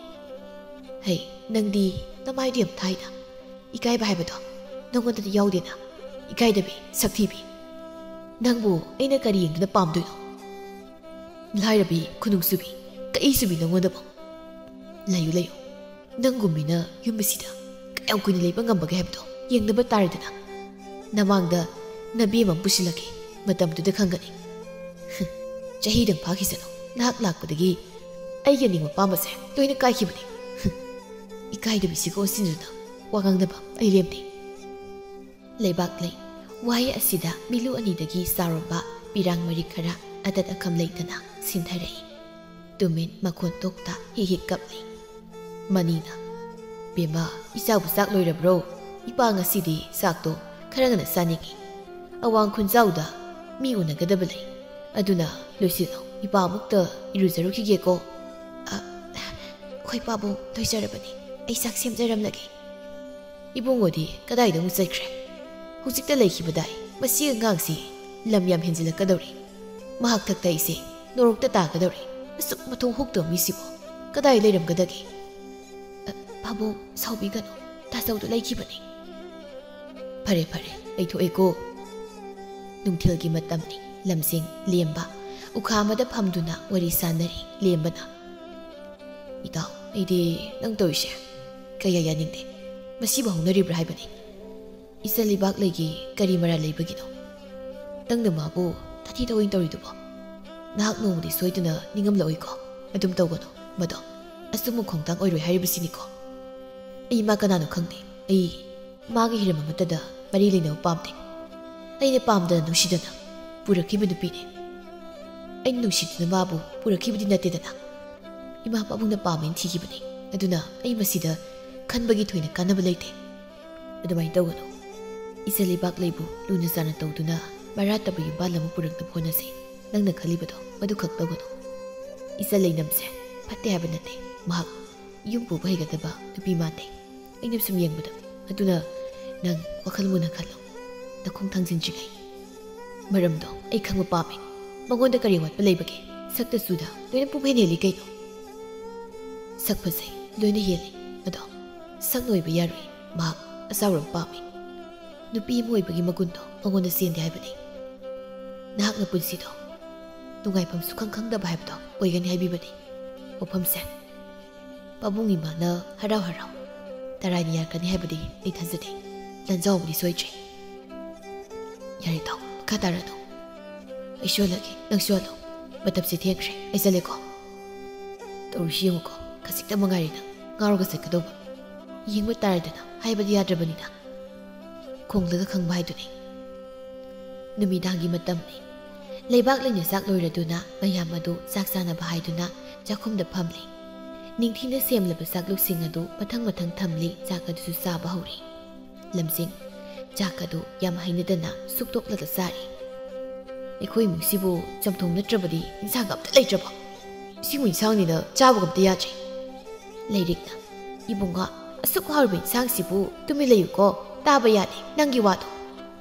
"ꯍꯩ, ꯅꯪꯗꯤ ꯅꯃꯥꯏꯗꯨ ꯌꯥꯝ ꯊꯥꯏꯗ꯫ ꯏꯀꯥꯏꯕ ꯍꯥꯏꯕꯗꯣ ꯅꯪꯉꯣꯟꯗꯗꯤ ꯌꯥꯎꯗꯦꯅ꯫ ꯏꯀꯥꯏꯗꯕꯤ, ꯁꯛꯊꯤꯕꯤ꯫ ꯅꯪꯕꯨ ꯑꯩꯅ ꯀꯔꯤ ꯌꯦꯡꯗꯨꯅ ꯄꯥꯝꯗꯣꯏꯅꯣ? ꯂꯥꯏꯔꯕꯤ, ꯈꯨꯅꯨꯡꯁꯨꯕꯤ, ꯀꯛꯏ ꯆꯨꯕꯤ ꯅꯪꯉꯣꯟꯗꯕꯨ꯫ ꯂꯩꯌꯨ, ꯂꯩꯌꯨ꯫ ꯅꯪꯒꯨꯝꯕꯤꯅ ꯌꯨꯝ ꯑꯁꯤꯗ ꯀꯌꯥꯝ ꯀꯨꯏꯅ ꯂꯩꯕ ꯉꯝꯕꯒꯦ ꯍꯥꯏꯕꯗꯣ ꯌꯦꯡꯅꯕ ꯇꯥꯔꯦꯗꯅ꯫ ꯅꯃꯥꯡꯗ ꯅꯕꯦꯝ ꯑꯃ ꯄꯨꯁꯤꯜꯂꯛꯀꯦ, ꯃꯇꯝꯗꯨꯗ ꯈꯪꯒꯅꯤ꯫" "ꯍꯨꯝ, ꯆꯍꯤꯗꯪ ꯐꯥꯈꯤꯁꯅꯨ꯫ ꯅꯍꯥꯛ ꯂꯥꯛꯄꯗꯒꯤ ꯑꯩꯒꯤ ꯑꯅꯤꯡꯕ ꯄꯥꯝꯕꯁꯦ ꯂꯣꯏꯅ ꯀꯥꯏꯈꯤꯕꯅꯤ꯫ ꯏꯀꯥꯏꯗꯕꯤ ꯁꯤꯒ ꯑꯣꯟꯁꯤꯟꯗꯨꯅ ꯋꯥ ꯉꯥꯡꯅꯕ ꯑꯩ ꯂꯦꯝꯗꯦ꯫ ꯂꯩꯕꯥꯛ ꯂꯩ꯫ ꯋꯥꯍꯩ ꯑꯁꯤꯗ ꯃꯤꯂꯨ ꯑꯅꯤꯗꯒꯤ ꯆꯥꯎꯔꯝꯕ ꯄꯤꯔꯥꯡ ꯃꯔꯤ ꯈꯔ ꯑꯇꯠ ꯑꯈꯝ ꯂꯩꯇꯅ ꯁꯤꯟꯊꯔꯛꯏ꯫ ꯇꯨꯃꯤꯟ ꯃꯈꯣꯟ ꯊꯣꯛꯇ ꯍꯤꯛ ꯍꯤꯛ ꯀꯞꯂꯤ꯫ ꯃꯅꯤꯅ, "ꯕꯦꯝꯃ, ꯏꯆꯥꯕꯨ ꯆꯥꯛ ꯂꯣꯏꯔꯕ꯭ꯔꯣ? ꯏꯄꯥ ꯉꯁꯤꯗꯤ ꯆꯥꯛꯇꯣ ꯈꯔ ꯉꯟꯅ ꯆꯥꯅꯤꯡꯏ꯫ ꯑꯋꯥꯡ ꯈꯨꯟꯖꯥꯎꯗ ꯃꯤ ꯎꯅꯒꯗꯕ ꯂꯩ꯫ ꯑꯗꯨꯅ ꯂꯣꯏꯁꯤꯜꯂꯣ, ꯏꯄꯥ ꯑꯃꯨꯛꯇ ꯏꯔꯨꯖꯔꯨꯈꯤꯒꯦꯀꯣ꯫" "ꯑ, ꯍꯣꯏ ꯄꯥꯕꯨꯡ, ꯂꯣꯏꯖꯔꯕꯅꯤ꯫ ꯑꯩ ꯆꯥꯛ ꯁꯦꯝꯖꯔꯝꯂꯒꯦ꯫" ꯏꯕꯨꯡꯉꯣꯗꯤ ꯀꯗꯥꯏꯗ ꯑꯃꯨꯛ ꯆꯠꯈ꯭ꯔꯦ? ꯍꯧꯖꯤꯛꯇ ꯂꯩꯈꯤꯕꯗꯥꯏ? ꯃꯁꯤ ꯑꯉꯥꯡꯁꯤ ꯂꯝ ꯌꯥꯝ ꯍꯦꯟꯖꯤꯜꯂꯛꯀꯗꯧꯔꯦ꯫ ꯃꯍꯥꯛ ꯊꯛꯇ ꯑꯩꯁꯦ ꯅꯣꯔꯣꯛꯇ ꯇꯥꯒꯗꯧꯔꯦ꯫ ꯑꯁꯨꯛ ꯃꯊꯣꯡ ꯍꯨꯛꯇꯕ ꯃꯤꯁꯤꯕꯨ ꯀꯗꯥꯏ ꯂꯩꯔꯝꯒꯗꯒꯦ? ꯑ, ꯄꯥꯕꯨꯡ, ꯁꯥꯎꯕꯤꯒꯅꯨ꯫ ꯇꯥꯖꯧꯗ ꯂꯩꯈꯤꯕꯅꯤ꯫ "ꯐꯔꯦ, ꯐꯔꯦ, ꯑꯩ ꯊꯣꯛꯑꯦꯀꯣ꯫" ꯅꯨꯡꯊꯤꯜꯒꯤ ꯃꯇꯝꯅꯤ꯫ ꯂꯝꯖꯤꯡ ꯂꯦꯝꯕ ꯎꯈꯥ ꯑꯃꯗ ꯐꯝꯗꯨꯅ ꯋꯥꯔꯤ ꯁꯥꯟꯅꯔꯤ ꯂꯦꯝꯕꯅ꯫ "ꯏꯇꯥꯎ, ꯑꯩꯗꯤ ꯅꯪ ꯇꯧꯔꯤꯁꯦ ꯀꯌꯥ ꯌꯥꯅꯤꯡꯗꯦ꯫ ꯃꯁꯤꯕꯨ ꯍꯧꯅꯔꯤꯕ꯭ꯔꯥ ꯍꯥꯏꯕꯅꯤ꯫ ꯏꯆꯜ ꯂꯩꯕꯥꯛ ꯂꯩꯒꯤ ꯀꯔꯤ ꯃꯔꯥꯜ ꯂꯩꯕꯒꯤꯅꯣ? ꯅꯪꯅ ꯃꯥꯕꯨ ꯇꯥꯊꯤ ꯇꯧꯑꯣꯏꯅ ꯇꯧꯔꯤꯗꯨꯕꯣ? ꯅꯍꯥꯛ ꯅꯣꯡꯃꯗꯤ ꯁꯣꯏꯗꯅ ꯅꯤꯡꯉꯝꯂꯛꯑꯣꯏꯀꯣ꯫ ꯑꯗꯨꯝ ꯇꯧꯒꯅꯨ꯫ ꯃꯗꯣ ꯑꯆꯨꯝꯕ ꯈꯣꯡꯊꯥꯡ ꯑꯣꯏꯔꯣꯏ ꯍꯥꯏꯔꯤꯕꯁꯤꯅꯤꯀꯣ꯫ ꯑꯩ ꯃꯥ ꯀꯅꯥꯅꯣ ꯈꯪꯗꯦ꯫ ꯑꯩ ꯃꯥꯒꯤ ꯍꯤꯔꯝ ꯑꯃꯠꯇꯗ ꯃꯔꯤ ꯂꯩꯅꯕ ꯄꯥꯝꯗꯦ꯫ ꯑꯩꯅ ꯄꯥꯝꯗꯅ ꯅꯨꯡꯁꯤꯗꯅ ꯄꯨꯔꯛꯈꯤꯕ ꯅꯨꯄꯤꯅꯤ꯫ ꯑꯩꯅ ꯅꯨꯡꯁꯤꯗꯨꯅ ꯃꯥꯕꯨ ꯄꯨꯔꯛꯈꯤꯕꯗꯤ ꯅꯠꯇꯦꯗꯅ꯫ ꯏꯃꯥ ꯄꯥꯕꯨꯡꯅ ꯄꯥꯝꯃꯦꯅ ꯊꯤꯈꯤꯕꯅꯤ꯫ ꯑꯗꯨꯅ ꯑꯩ ꯃꯁꯤꯗ ꯈꯟꯕꯒꯤ ꯊꯣꯏꯅ ꯀꯥꯟꯅꯕ ꯂꯩꯇꯦ꯫" "ꯑꯗꯨꯃꯥꯏꯅ ꯇꯧꯒꯅꯨ꯫ ꯏꯆꯜ ꯂꯩꯕꯥꯛ ꯂꯩꯕꯨ ꯂꯨꯅ ꯆꯥꯟꯅ ꯇꯧꯗꯨꯅ ꯃꯔꯥ ꯇꯞꯄ ꯌꯨꯝꯕꯥꯜ ꯑꯃ ꯄꯨꯔꯛꯅꯕ ꯍꯣꯠꯅꯁꯤ꯫ ꯅꯪꯅ ꯈꯜꯂꯤꯕꯗꯣ ꯃꯗꯨ ꯈꯛ ꯇꯧꯒꯅꯨ꯫ ꯏꯆꯜ ꯂꯩꯅꯝꯁꯦ ꯐꯠꯇꯦ ꯍꯥꯏꯕ ꯅꯠꯇꯦ꯫ ꯃꯍꯥꯛ ꯌꯨꯝ ꯄꯨꯕ ꯍꯩꯒꯗꯕ ꯅꯨꯄꯤ ꯃꯥꯟꯗꯦ꯫ ꯑꯩꯅ ꯁꯨꯝ ꯌꯦꯡꯕꯗ꯫ ꯑꯗꯨꯅ ꯅꯪ ꯋꯥꯈꯜ ꯃꯨꯟꯅ ꯈꯜꯂꯨ, ꯅꯈꯣꯡ ꯊꯥꯡꯖꯤꯟꯗ꯭ꯔꯤꯉꯩ꯫ ꯃꯔꯝꯗꯣ ꯑꯩ ꯈꯪꯕ ꯄꯥꯝꯃꯤ꯫ ꯃꯉꯣꯟꯗ ꯀꯔꯤ ꯑꯋꯥꯠꯄ ꯂꯩꯕꯒꯦ? ꯁꯛꯇ ꯆꯨꯗ ꯂꯣꯏꯅ ꯄꯨꯡꯍꯦꯟ ꯍꯦꯜꯂꯤ ꯀꯩꯅꯣ?" "ꯁꯛ ꯐꯖꯩ, ꯂꯣꯏꯅ ꯍꯦꯜꯂꯤ꯫ ꯑꯗꯣ ꯁꯛꯅ ꯑꯣꯏꯕ ꯌꯥꯔꯣꯏ꯫ ꯃꯍꯥꯛ ꯑꯆꯥꯎꯔꯝ ꯄꯥꯝꯃꯤ꯫ ꯅꯨꯄꯤ ꯑꯃ ꯑꯣꯏꯕꯒꯤ ꯃꯒꯨꯟꯗꯣ ꯃꯉꯣꯟꯗ ꯆꯦꯟꯗꯦ ꯍꯥꯏꯕꯅꯤ꯫ ꯅꯍꯥꯛꯅ ꯄꯨꯟꯁꯤꯗꯣ ꯅꯨꯡꯉꯥꯏꯐꯝ ꯁꯨꯈꯪ ꯈꯪꯗꯕ ꯍꯥꯏꯕꯗꯣ ꯑꯣꯏꯒꯅꯤ ꯍꯥꯏꯕꯤꯕꯅꯤ꯫ ꯋꯥꯐꯝꯁꯦ ꯄꯥꯕꯨꯡ ꯏꯃꯥꯅ ꯍꯔꯥꯎ ꯍꯔꯥꯎ ꯇꯔꯥꯏꯅ ꯌꯥꯔꯛꯀꯅꯤ ꯍꯥꯏꯕꯗꯤ ꯑꯩ ꯊꯥꯖꯗꯦ꯫ ꯂꯥꯟꯖꯥꯎꯕꯗꯤ ꯁꯣꯏꯗ꯭ꯔꯦ꯫ ꯌꯥꯔꯦ ꯇꯥꯎ, ꯃꯈꯥ ꯇꯥꯔꯅꯨ꯫ ꯑꯩꯁꯨ ꯍꯜꯂꯒꯦ, ꯅꯪꯁꯨ ꯍꯜꯂꯣ꯫ ꯃꯇꯝꯁꯦ ꯊꯦꯡꯈ꯭ꯔꯦ, ꯑꯩ ꯆꯠꯂꯦꯀꯣ꯫" "ꯇꯧꯔꯤꯁꯤ ꯌꯦꯡꯉꯨꯀꯣ, ꯈꯖꯤꯛꯇ ꯃꯉꯥꯏꯔꯦ ꯅꯪ ꯉꯥꯎꯔꯒ ꯆꯠꯀꯗꯧꯕ꯫ ꯌꯦꯡꯕ ꯇꯥꯔꯦꯗꯅ, ꯍꯥꯏꯕꯗꯤ ꯌꯥꯗ꯭ꯔꯕꯅꯤꯅ꯫ ꯈꯣꯡꯂꯒ ꯈꯪꯕ ꯍꯥꯏꯗꯨꯅꯤ꯫ ꯅꯨꯃꯤꯗꯥꯡꯒꯤ ꯃꯇꯝꯅꯤ꯫ ꯂꯩꯕꯥꯛ ꯂꯩꯅ ꯆꯥꯛ ꯂꯣꯏꯔꯗꯨꯅ ꯃꯌꯥꯝ ꯑꯗꯨ ꯆꯥꯛ ꯆꯥꯅꯕ ꯍꯥꯏꯗꯨꯅ ꯆꯥꯛꯈꯨꯝꯗ ꯐꯝꯂꯤ꯫ ꯅꯤꯡꯊꯤꯅ ꯁꯦꯝꯂꯕ ꯆꯥꯛꯂꯨꯛꯁꯤꯡ ꯑꯗꯨ ꯃꯊꯪ ꯃꯊꯪ ꯊꯝꯂꯤ, ꯆꯥꯛ ꯑꯗꯨꯁꯨ ꯆꯥꯕ ꯍꯧꯔꯤ꯫ ꯂꯝꯖꯤꯡ ꯆꯥꯛ ꯑꯗꯨ ꯌꯥꯝ ꯍꯩꯅꯗꯅ ꯁꯨꯛꯇꯣꯛꯂꯒ ꯆꯥꯔꯤ꯫ "ꯑꯩꯈꯣꯏ ꯏꯃꯨꯡꯁꯤꯕꯨ ꯆꯝꯊꯣꯡ ꯅꯠꯇ꯭ꯔꯕꯗꯤ ꯏꯟꯁꯥꯡ ꯑꯝꯇ ꯂꯩꯇ꯭ꯔꯕꯣ? ꯁꯤꯕꯨ ꯏꯟꯁꯥꯡꯅꯤꯅ ꯆꯥꯕꯒ ꯑꯝꯇ ꯌꯥꯗ꯭ꯔꯦ꯫" ꯂꯩꯔꯤꯛꯅ, "ꯏꯕꯨꯡꯉꯣ, ꯑꯁꯨꯛ ꯍꯥꯎꯔꯤꯕ ꯏꯟꯁꯥꯡꯁꯤꯕꯨ ꯇꯨꯃꯤꯟ ꯂꯩꯌꯨꯀꯣ, ꯇꯥꯕ ꯌꯥꯗꯦ ꯅꯪꯒꯤ ꯋꯥꯗꯣ꯫"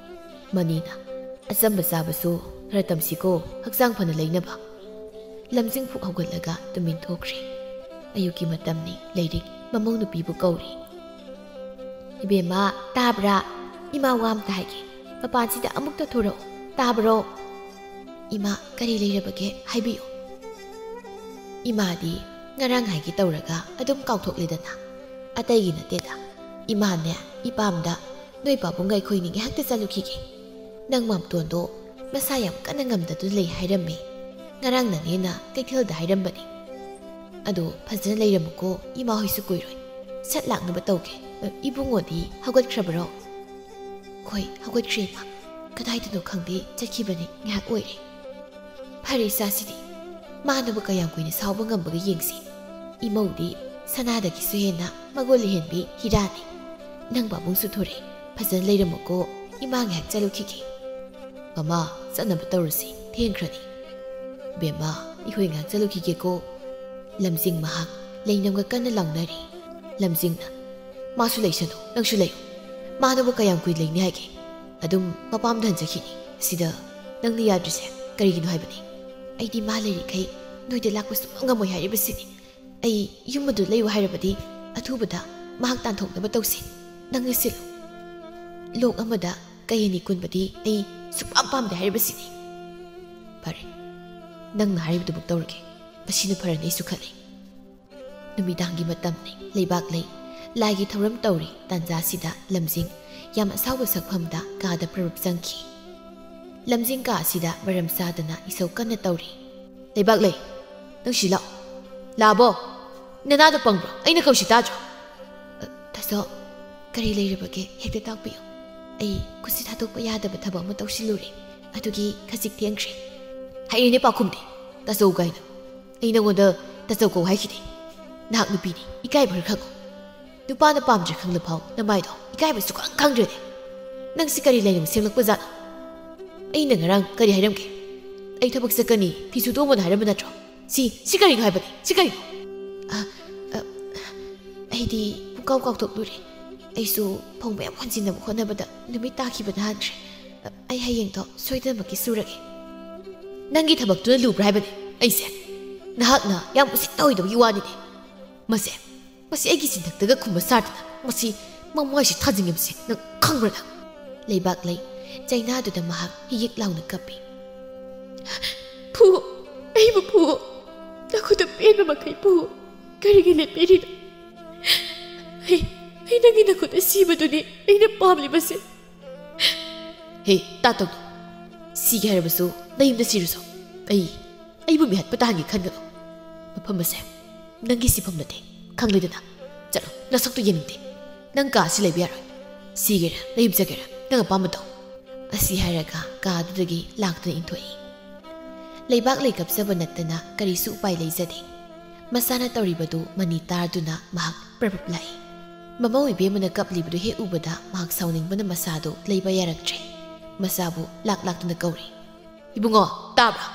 ꯃꯅꯤꯅ, "ꯑꯆꯝꯕ ꯆꯥꯕꯁꯨ ꯈꯔ ꯇꯝꯁꯤꯀꯣ, ꯍꯛꯆꯥꯡ ꯐꯅ ꯂꯩꯅꯕ꯫" ꯂꯝꯖꯤꯡ ꯐꯨꯛ ꯍꯧꯒꯠꯂꯒ ꯇꯨꯃꯤꯟ ꯊꯣꯛꯈ꯭ꯔꯦ꯫ ꯑꯌꯨꯛꯀꯤ ꯃꯇꯝꯅꯤ꯫ ꯂꯩꯔꯤꯛ ꯃꯃꯧ ꯅꯨꯄꯤꯕꯨ ꯀꯧꯔꯤ꯫ "ꯏꯕꯦꯝꯃ, ꯇꯥꯕ꯭ꯔꯥ? ꯏꯃꯥ ꯋꯥ ꯑꯝꯇ ꯍꯥꯏꯒꯦ꯫ ꯃꯄꯥꯟꯁꯤꯗ ꯑꯃꯨꯛꯇ ꯊꯣꯔꯛꯑꯣ, ꯇꯥꯕ꯭ꯔꯣ?" "ꯏꯃꯥ, ꯀꯔꯤ ꯂꯩꯔꯕꯒꯦ? ꯍꯥꯏꯕꯤꯌꯨ꯫" "ꯏꯃꯥꯗꯤ ꯉꯔꯥꯡ ꯍꯥꯏꯒꯦ ꯇꯧꯔꯒ ꯑꯗꯨꯝ ꯀꯥꯎꯊꯣꯛꯂꯦꯗꯅ꯫ ꯑꯇꯩꯒꯤ ꯅꯠꯇꯦꯗ꯫ ꯏꯃꯥꯅꯦ, ꯏꯄꯥꯝꯗ ꯅꯣꯏ ꯄꯥꯕꯨꯡꯒ ꯑꯩꯈꯣꯏꯅꯤ ꯉꯥꯏꯍꯥꯛꯇ ꯆꯠꯂꯨꯈꯤꯒꯦ꯫ ꯅꯪ ꯃꯥꯝꯇꯣꯟꯗꯣ ꯃꯁꯥ ꯌꯥꯝ ꯀꯟꯅ ꯉꯝꯗꯗꯨꯅ ꯂꯩ ꯍꯥꯏꯔꯝꯃꯦ꯫ ꯉꯔꯥꯡ ꯅꯅꯦꯅ ꯀꯩꯊꯦꯜꯗ ꯍꯥꯏꯔꯝꯕꯅꯤ꯫ ꯑꯗꯣ ꯐꯖꯅ ꯂꯩꯔꯝꯃꯨꯀꯣ, ꯏꯃꯥ ꯍꯣꯏꯁꯨ ꯀꯨꯏꯔꯣꯏ꯫ ꯁꯠ ꯂꯥꯛꯅꯕ ꯇꯧꯒꯦ꯫ ꯏꯕꯨꯡꯉꯣꯗꯤ ꯍꯧꯒꯠꯈ꯭ꯔꯕꯔꯣ?" "ꯍꯣꯏ, ꯍꯧꯒꯠꯈ꯭ꯔꯦ ꯏꯃꯥ꯫ ꯀꯗꯥꯏꯗꯅꯣ ꯈꯪꯗꯦ ꯆꯠꯈꯤꯕꯅꯤ, ꯉꯥꯏꯍꯥꯛ ꯑꯣꯏꯔꯦ꯫" "ꯐꯔꯦ ꯏꯆꯥꯁꯤꯗꯤ, ꯃꯥꯅꯕꯨ ꯀꯌꯥꯝ ꯀꯨꯏꯅ ꯁꯥꯎꯕ ꯉꯝꯕꯒ ꯌꯦꯡꯁꯤ꯫ ꯏꯃꯧꯗꯤ ꯁꯅꯥꯗꯒꯤꯁꯨ ꯍꯦꯟꯅ ꯃꯒꯨꯟ ꯂꯩꯍꯟꯕꯤ ꯍꯤꯔꯥꯅꯤ꯫ ꯅꯪ ꯄꯥꯕꯨꯡꯁꯨ ꯊꯣꯔꯛꯑꯦ, ꯐꯖꯅ ꯂꯩꯔꯝꯃꯨꯀꯣ, ꯏꯃꯥ ꯉꯥꯏꯍꯥꯛ ꯆꯠꯂꯨꯈꯤꯒꯦ꯫" "ꯃꯃꯥ, ꯆꯠꯅꯕ ꯇꯧꯔꯁꯤ, ꯊꯦꯡꯈ꯭ꯔꯅꯤ꯫" "ꯕꯦꯝꯃ, ꯑꯩꯈꯣꯏ ꯉꯥꯏꯍꯥꯛ ꯆꯠꯂꯨꯈꯤꯒꯦꯀꯣ꯫" ꯂꯝꯖꯤꯡ ꯃꯍꯥꯛ ꯂꯩꯅꯝꯒ ꯀꯟꯅ ꯂꯥꯎꯅꯔꯤ꯫ ꯂꯝꯖꯤꯡꯅ, "ꯃꯥꯁꯨ ꯂꯩꯁꯅꯨ, ꯅꯪꯁꯨ ꯂꯩꯌꯨ꯫ ꯃꯥꯅꯕꯨ ꯀꯌꯥꯝ ꯀꯨꯏ ꯂꯩꯅꯤ ꯍꯥꯏꯒꯦ? ꯑꯗꯨꯝ ꯃꯄꯥꯝꯗ ꯍꯟꯖꯈꯤꯅꯤ꯫ ꯁꯤꯗ ꯅꯪꯅ ꯌꯥꯗ꯭ꯔꯤꯁꯦ ꯀꯔꯤꯒꯤꯅꯣ ꯍꯥꯏꯕꯅꯤ? ꯑꯩꯗꯤ ꯃꯥ ꯂꯩꯔꯤꯈꯩ ꯅꯣꯏꯗ ꯂꯥꯛꯄ ꯁꯨꯡꯉꯝ ꯉꯝꯃꯣꯏ ꯍꯥꯏꯔꯤꯕꯁꯤꯅꯤ꯫ ꯑꯩ ꯌꯨꯝ ꯑꯗꯨ ꯂꯩꯌꯨ ꯍꯥꯏꯔꯕꯗꯤ ꯑꯊꯨꯕꯗ ꯃꯍꯥꯛ ꯇꯥꯟꯊꯣꯛꯅꯕ ꯇꯧꯁꯤ꯫ ꯅꯪꯅ ꯁꯤꯜꯂꯨ꯫ ꯂꯣꯛ ꯑꯃꯗ ꯀꯩ ꯑꯅꯤ ꯀꯨꯟꯕꯗꯤ ꯑꯩ ꯁꯨꯡꯄꯥꯝ ꯄꯥꯝꯗꯦ ꯍꯥꯏꯔꯤꯕꯁꯤꯅꯤ꯫" "ꯐꯔꯦ, ꯅꯪꯅ ꯍꯥꯏꯔꯤꯕꯗꯨꯃꯛ ꯇꯧꯔꯒꯦ꯫ ꯃꯁꯤꯅ ꯐꯔꯅꯤ ꯑꯩꯁꯨ ꯈꯜꯂꯤ꯫" ꯅꯨꯃꯤꯗꯥꯡꯒꯤ ꯃꯇꯝꯅꯤ꯫ ꯂꯩꯕꯥꯛ ꯂꯩ꯫ ꯂꯥꯏꯒꯤ ꯊꯧꯔꯝ ꯇꯧꯔꯤ꯫ ꯇꯥꯟꯖꯥꯁꯤꯗ ꯂꯝꯖꯤꯡ ꯌꯥꯝ ꯑꯁꯥꯎꯕ ꯁꯛꯐꯝꯗ ꯀꯥꯗ ꯄ꯭ꯔꯔꯨꯞ ꯆꯪꯈꯤ꯫ ꯂꯝꯖꯤꯡ ꯀꯥ ꯑꯁꯤꯗ ꯃꯔꯝ ꯆꯥꯗꯅ ꯏꯁꯧ ꯀꯟꯅ ꯇꯧꯔꯤ꯫ "ꯂꯩꯕꯥꯛ ꯂꯩ, ꯅꯪ ꯁꯤ ꯂꯥꯛꯑꯣ꯫" ꯂꯥꯕꯣ, ꯅꯅꯥꯗꯣ ꯄꯪꯕ꯭ꯔꯣ? ꯑꯩꯅ ꯀꯧꯁꯤ ꯇꯥꯗ꯭ꯔꯣ? ꯑ, ꯇꯥꯆꯧ, ꯀꯔꯤ ꯂꯩꯔꯕꯒꯦ? ꯍꯦꯛꯇ ꯇꯥꯛꯄꯤꯌꯨ꯫ ꯑꯩ ꯈꯨꯠꯁꯤ ꯊꯥꯗꯣꯛꯄ ꯌꯥꯗꯕ ꯊꯕꯛ ꯑꯃ ꯇꯧꯁꯤꯜꯂꯨꯔꯦ, ꯑꯗꯨꯒꯤ ꯈꯖꯤꯛ ꯊꯦꯡꯈ꯭ꯔꯦ꯫ ꯍꯩꯔꯦꯅꯦ ꯄꯥꯈꯨꯝꯗꯤ, ꯇꯥꯆꯧ ꯀꯥꯏꯅ꯫ ꯑꯩ ꯅꯉꯣꯟꯗ ꯇꯥꯆꯧ ꯀꯧ ꯍꯥꯏꯈꯤꯗꯦ꯫ ꯅꯍꯥꯛ ꯅꯨꯄꯤꯅꯤ, ꯏꯀꯥꯏꯕ ꯈꯔ ꯈꯪꯉꯨ꯫ ꯅꯨꯄꯥꯅ ꯄꯥꯝꯗ꯭ꯔꯦ ꯈꯪꯂꯐꯥꯎ ꯅꯃꯥꯏꯗꯣ ꯏꯀꯥꯏꯕ ꯁꯨꯈꯪ ꯈꯪꯗ꯭ꯔꯦꯅꯦ꯫ ꯅꯪ ꯁꯤ ꯀꯔꯤ ꯂꯩꯔꯝ ꯁꯦꯝꯂꯛꯄ ꯖꯥꯠꯅꯣ? ꯑꯩꯅ ꯉꯔꯥꯡ ꯀꯔꯤ ꯍꯥꯏꯔꯝꯒꯦ? ꯑꯩ ꯊꯕꯛ ꯆꯠꯀꯅꯤ, ꯐꯤ ꯁꯨꯗꯣꯛꯑꯝꯃꯣꯅ ꯍꯥꯏꯔꯝꯕ ꯅꯠꯇ꯭ꯔꯣ? ꯁꯤ, ꯁꯤ ꯀꯔꯤꯅꯣ ꯍꯥꯏꯕꯅꯤ? ꯁꯤ ꯀꯔꯤꯅꯣ? ꯑ, ꯑ, ꯑꯩꯗꯤ ꯄꯨꯡꯀꯥꯎ ꯀꯥꯎꯊꯣꯛꯂꯨꯔꯦ꯫ ꯑꯩꯁꯨ ꯐꯧ ꯃꯌꯥꯝ ꯍꯣꯟꯖꯤꯟꯅꯕ ꯍꯣꯠꯅꯕꯗ ꯅꯨꯃꯤꯠ ꯇꯥꯈꯤꯕꯅ ꯍꯥꯟꯈ꯭ꯔꯦ꯫ ꯑ, ꯑꯩ ꯍꯌꯦꯡꯗꯣ ꯁꯣꯏꯗꯅꯃꯛꯀꯤ ꯁꯨꯔꯒꯦ꯫ ꯅꯪꯒꯤ ꯊꯕꯛꯇꯨꯅ ꯂꯨꯕ꯭ꯔꯥ ꯍꯥꯏꯕꯅꯤ ꯑꯩꯁꯦ? ꯅꯍꯥꯛꯅ ꯌꯥꯝ ꯎꯁꯤꯠꯇ ꯑꯣꯏꯗꯕꯒꯤ ꯋꯥꯅꯤꯅꯦ꯫ ꯃꯁꯦ, ꯃꯁꯤ ꯑꯩꯒꯤ ꯆꯤꯟꯊꯛꯇꯒ ꯈꯨꯝꯕ ꯁꯥꯗꯅ, ꯃꯁꯤ ꯃꯃꯥꯏꯁꯤ ꯊꯥꯖꯤꯟꯈꯤꯕꯁꯦ ꯅꯪ ꯈꯪꯕ꯭ꯔꯥ ꯅꯪ? ꯂꯩꯕꯥꯛꯂꯩ ꯆꯩꯅꯥꯗꯨꯗ ꯃꯍꯥꯛ ꯍꯤꯌꯦꯛ ꯂꯥꯎꯅ ꯀꯞꯄꯤ꯫ "ꯐꯨ, ꯑꯩꯕꯨ ꯐꯨ, ꯅꯈꯨꯠꯇ ꯄꯦꯟꯕ ꯃꯈꯩ ꯐꯨ, ꯀꯔꯤꯒꯤ ꯂꯦꯞꯄꯤꯔꯤꯅꯣ? ꯑꯩ, ꯑꯩ ꯅꯪꯒꯤ ꯅꯈꯨꯠꯇ ꯁꯤꯕꯗꯨꯅꯤ ꯑꯩꯅ ꯄꯥꯝꯂꯤꯕꯁꯦ꯫" "ꯍꯦ, ꯇꯥꯇꯧꯗꯣ, ꯁꯤꯒꯦ ꯍꯥꯏꯔꯕꯁꯨ ꯅꯌꯨꯝꯗ ꯁꯤꯔꯨꯁꯣ꯫ ꯑꯩ, ꯑꯩꯕꯨ ꯃꯤꯍꯠꯄ ꯇꯥꯍꯟꯒꯦ ꯈꯟꯒꯅꯨ꯫ ꯃꯐꯝ ꯑꯁꯦ ꯅꯪꯒꯤ ꯁꯤꯐꯝ ꯅꯠꯇꯦ, ꯈꯪꯂꯦꯗꯅ꯫ ꯆꯠꯂꯣ, ꯅꯁꯛꯇꯨ ꯌꯦꯡꯅꯤꯡꯗꯦ꯫ ꯅꯪ ꯀꯥ ꯑꯁꯤ ꯂꯩꯕ ꯌꯥꯔꯣꯏ꯫ ꯁꯤꯒꯦꯔꯥ, ꯅꯌꯨꯝ ꯆꯠꯀꯦꯔꯥ, ꯅꯪ ꯑꯄꯥꯝꯕ ꯇꯧ꯫" ꯑꯁꯤ ꯍꯥꯏꯔꯒ ꯀꯥꯗꯨꯗꯒꯤ ꯂꯥꯛꯇꯨꯅ ꯏꯟꯊꯣꯛꯏ꯫ ꯂꯩꯕꯥꯛꯂꯩ ꯀꯞꯆꯕ ꯅꯠꯇꯅ ꯀꯔꯤꯁꯨ ꯎꯄꯥꯏ ꯂꯩꯖꯗꯦ꯫ ꯃꯆꯥꯅ ꯇꯧꯔꯤꯕꯗꯨ ꯃꯅꯤ ꯇꯥꯔꯗꯨꯅ ꯃꯍꯥꯛ ꯄ꯭ꯔꯞ ꯄ꯭ꯔꯞ ꯂꯥꯛꯏ꯫ ꯃꯃꯧ ꯏꯕꯦꯝꯃꯅ ꯀꯞꯂꯤꯕꯗꯨ ꯍꯦꯛ ꯎꯕꯗ ꯃꯍꯥꯛ ꯁꯥꯎꯅꯤꯡꯕꯅ ꯃꯁꯥꯗꯨ ꯂꯩꯕ ꯌꯥꯔꯛꯇ꯭ꯔꯦ꯫ ꯃꯆꯥꯕꯨ ꯂꯥꯛ ꯂꯥꯛꯇꯨꯅ ꯀꯧꯔꯤ꯫ "ꯏꯕꯨꯡꯉꯣ, ꯇꯥꯕ꯭ꯔꯥ?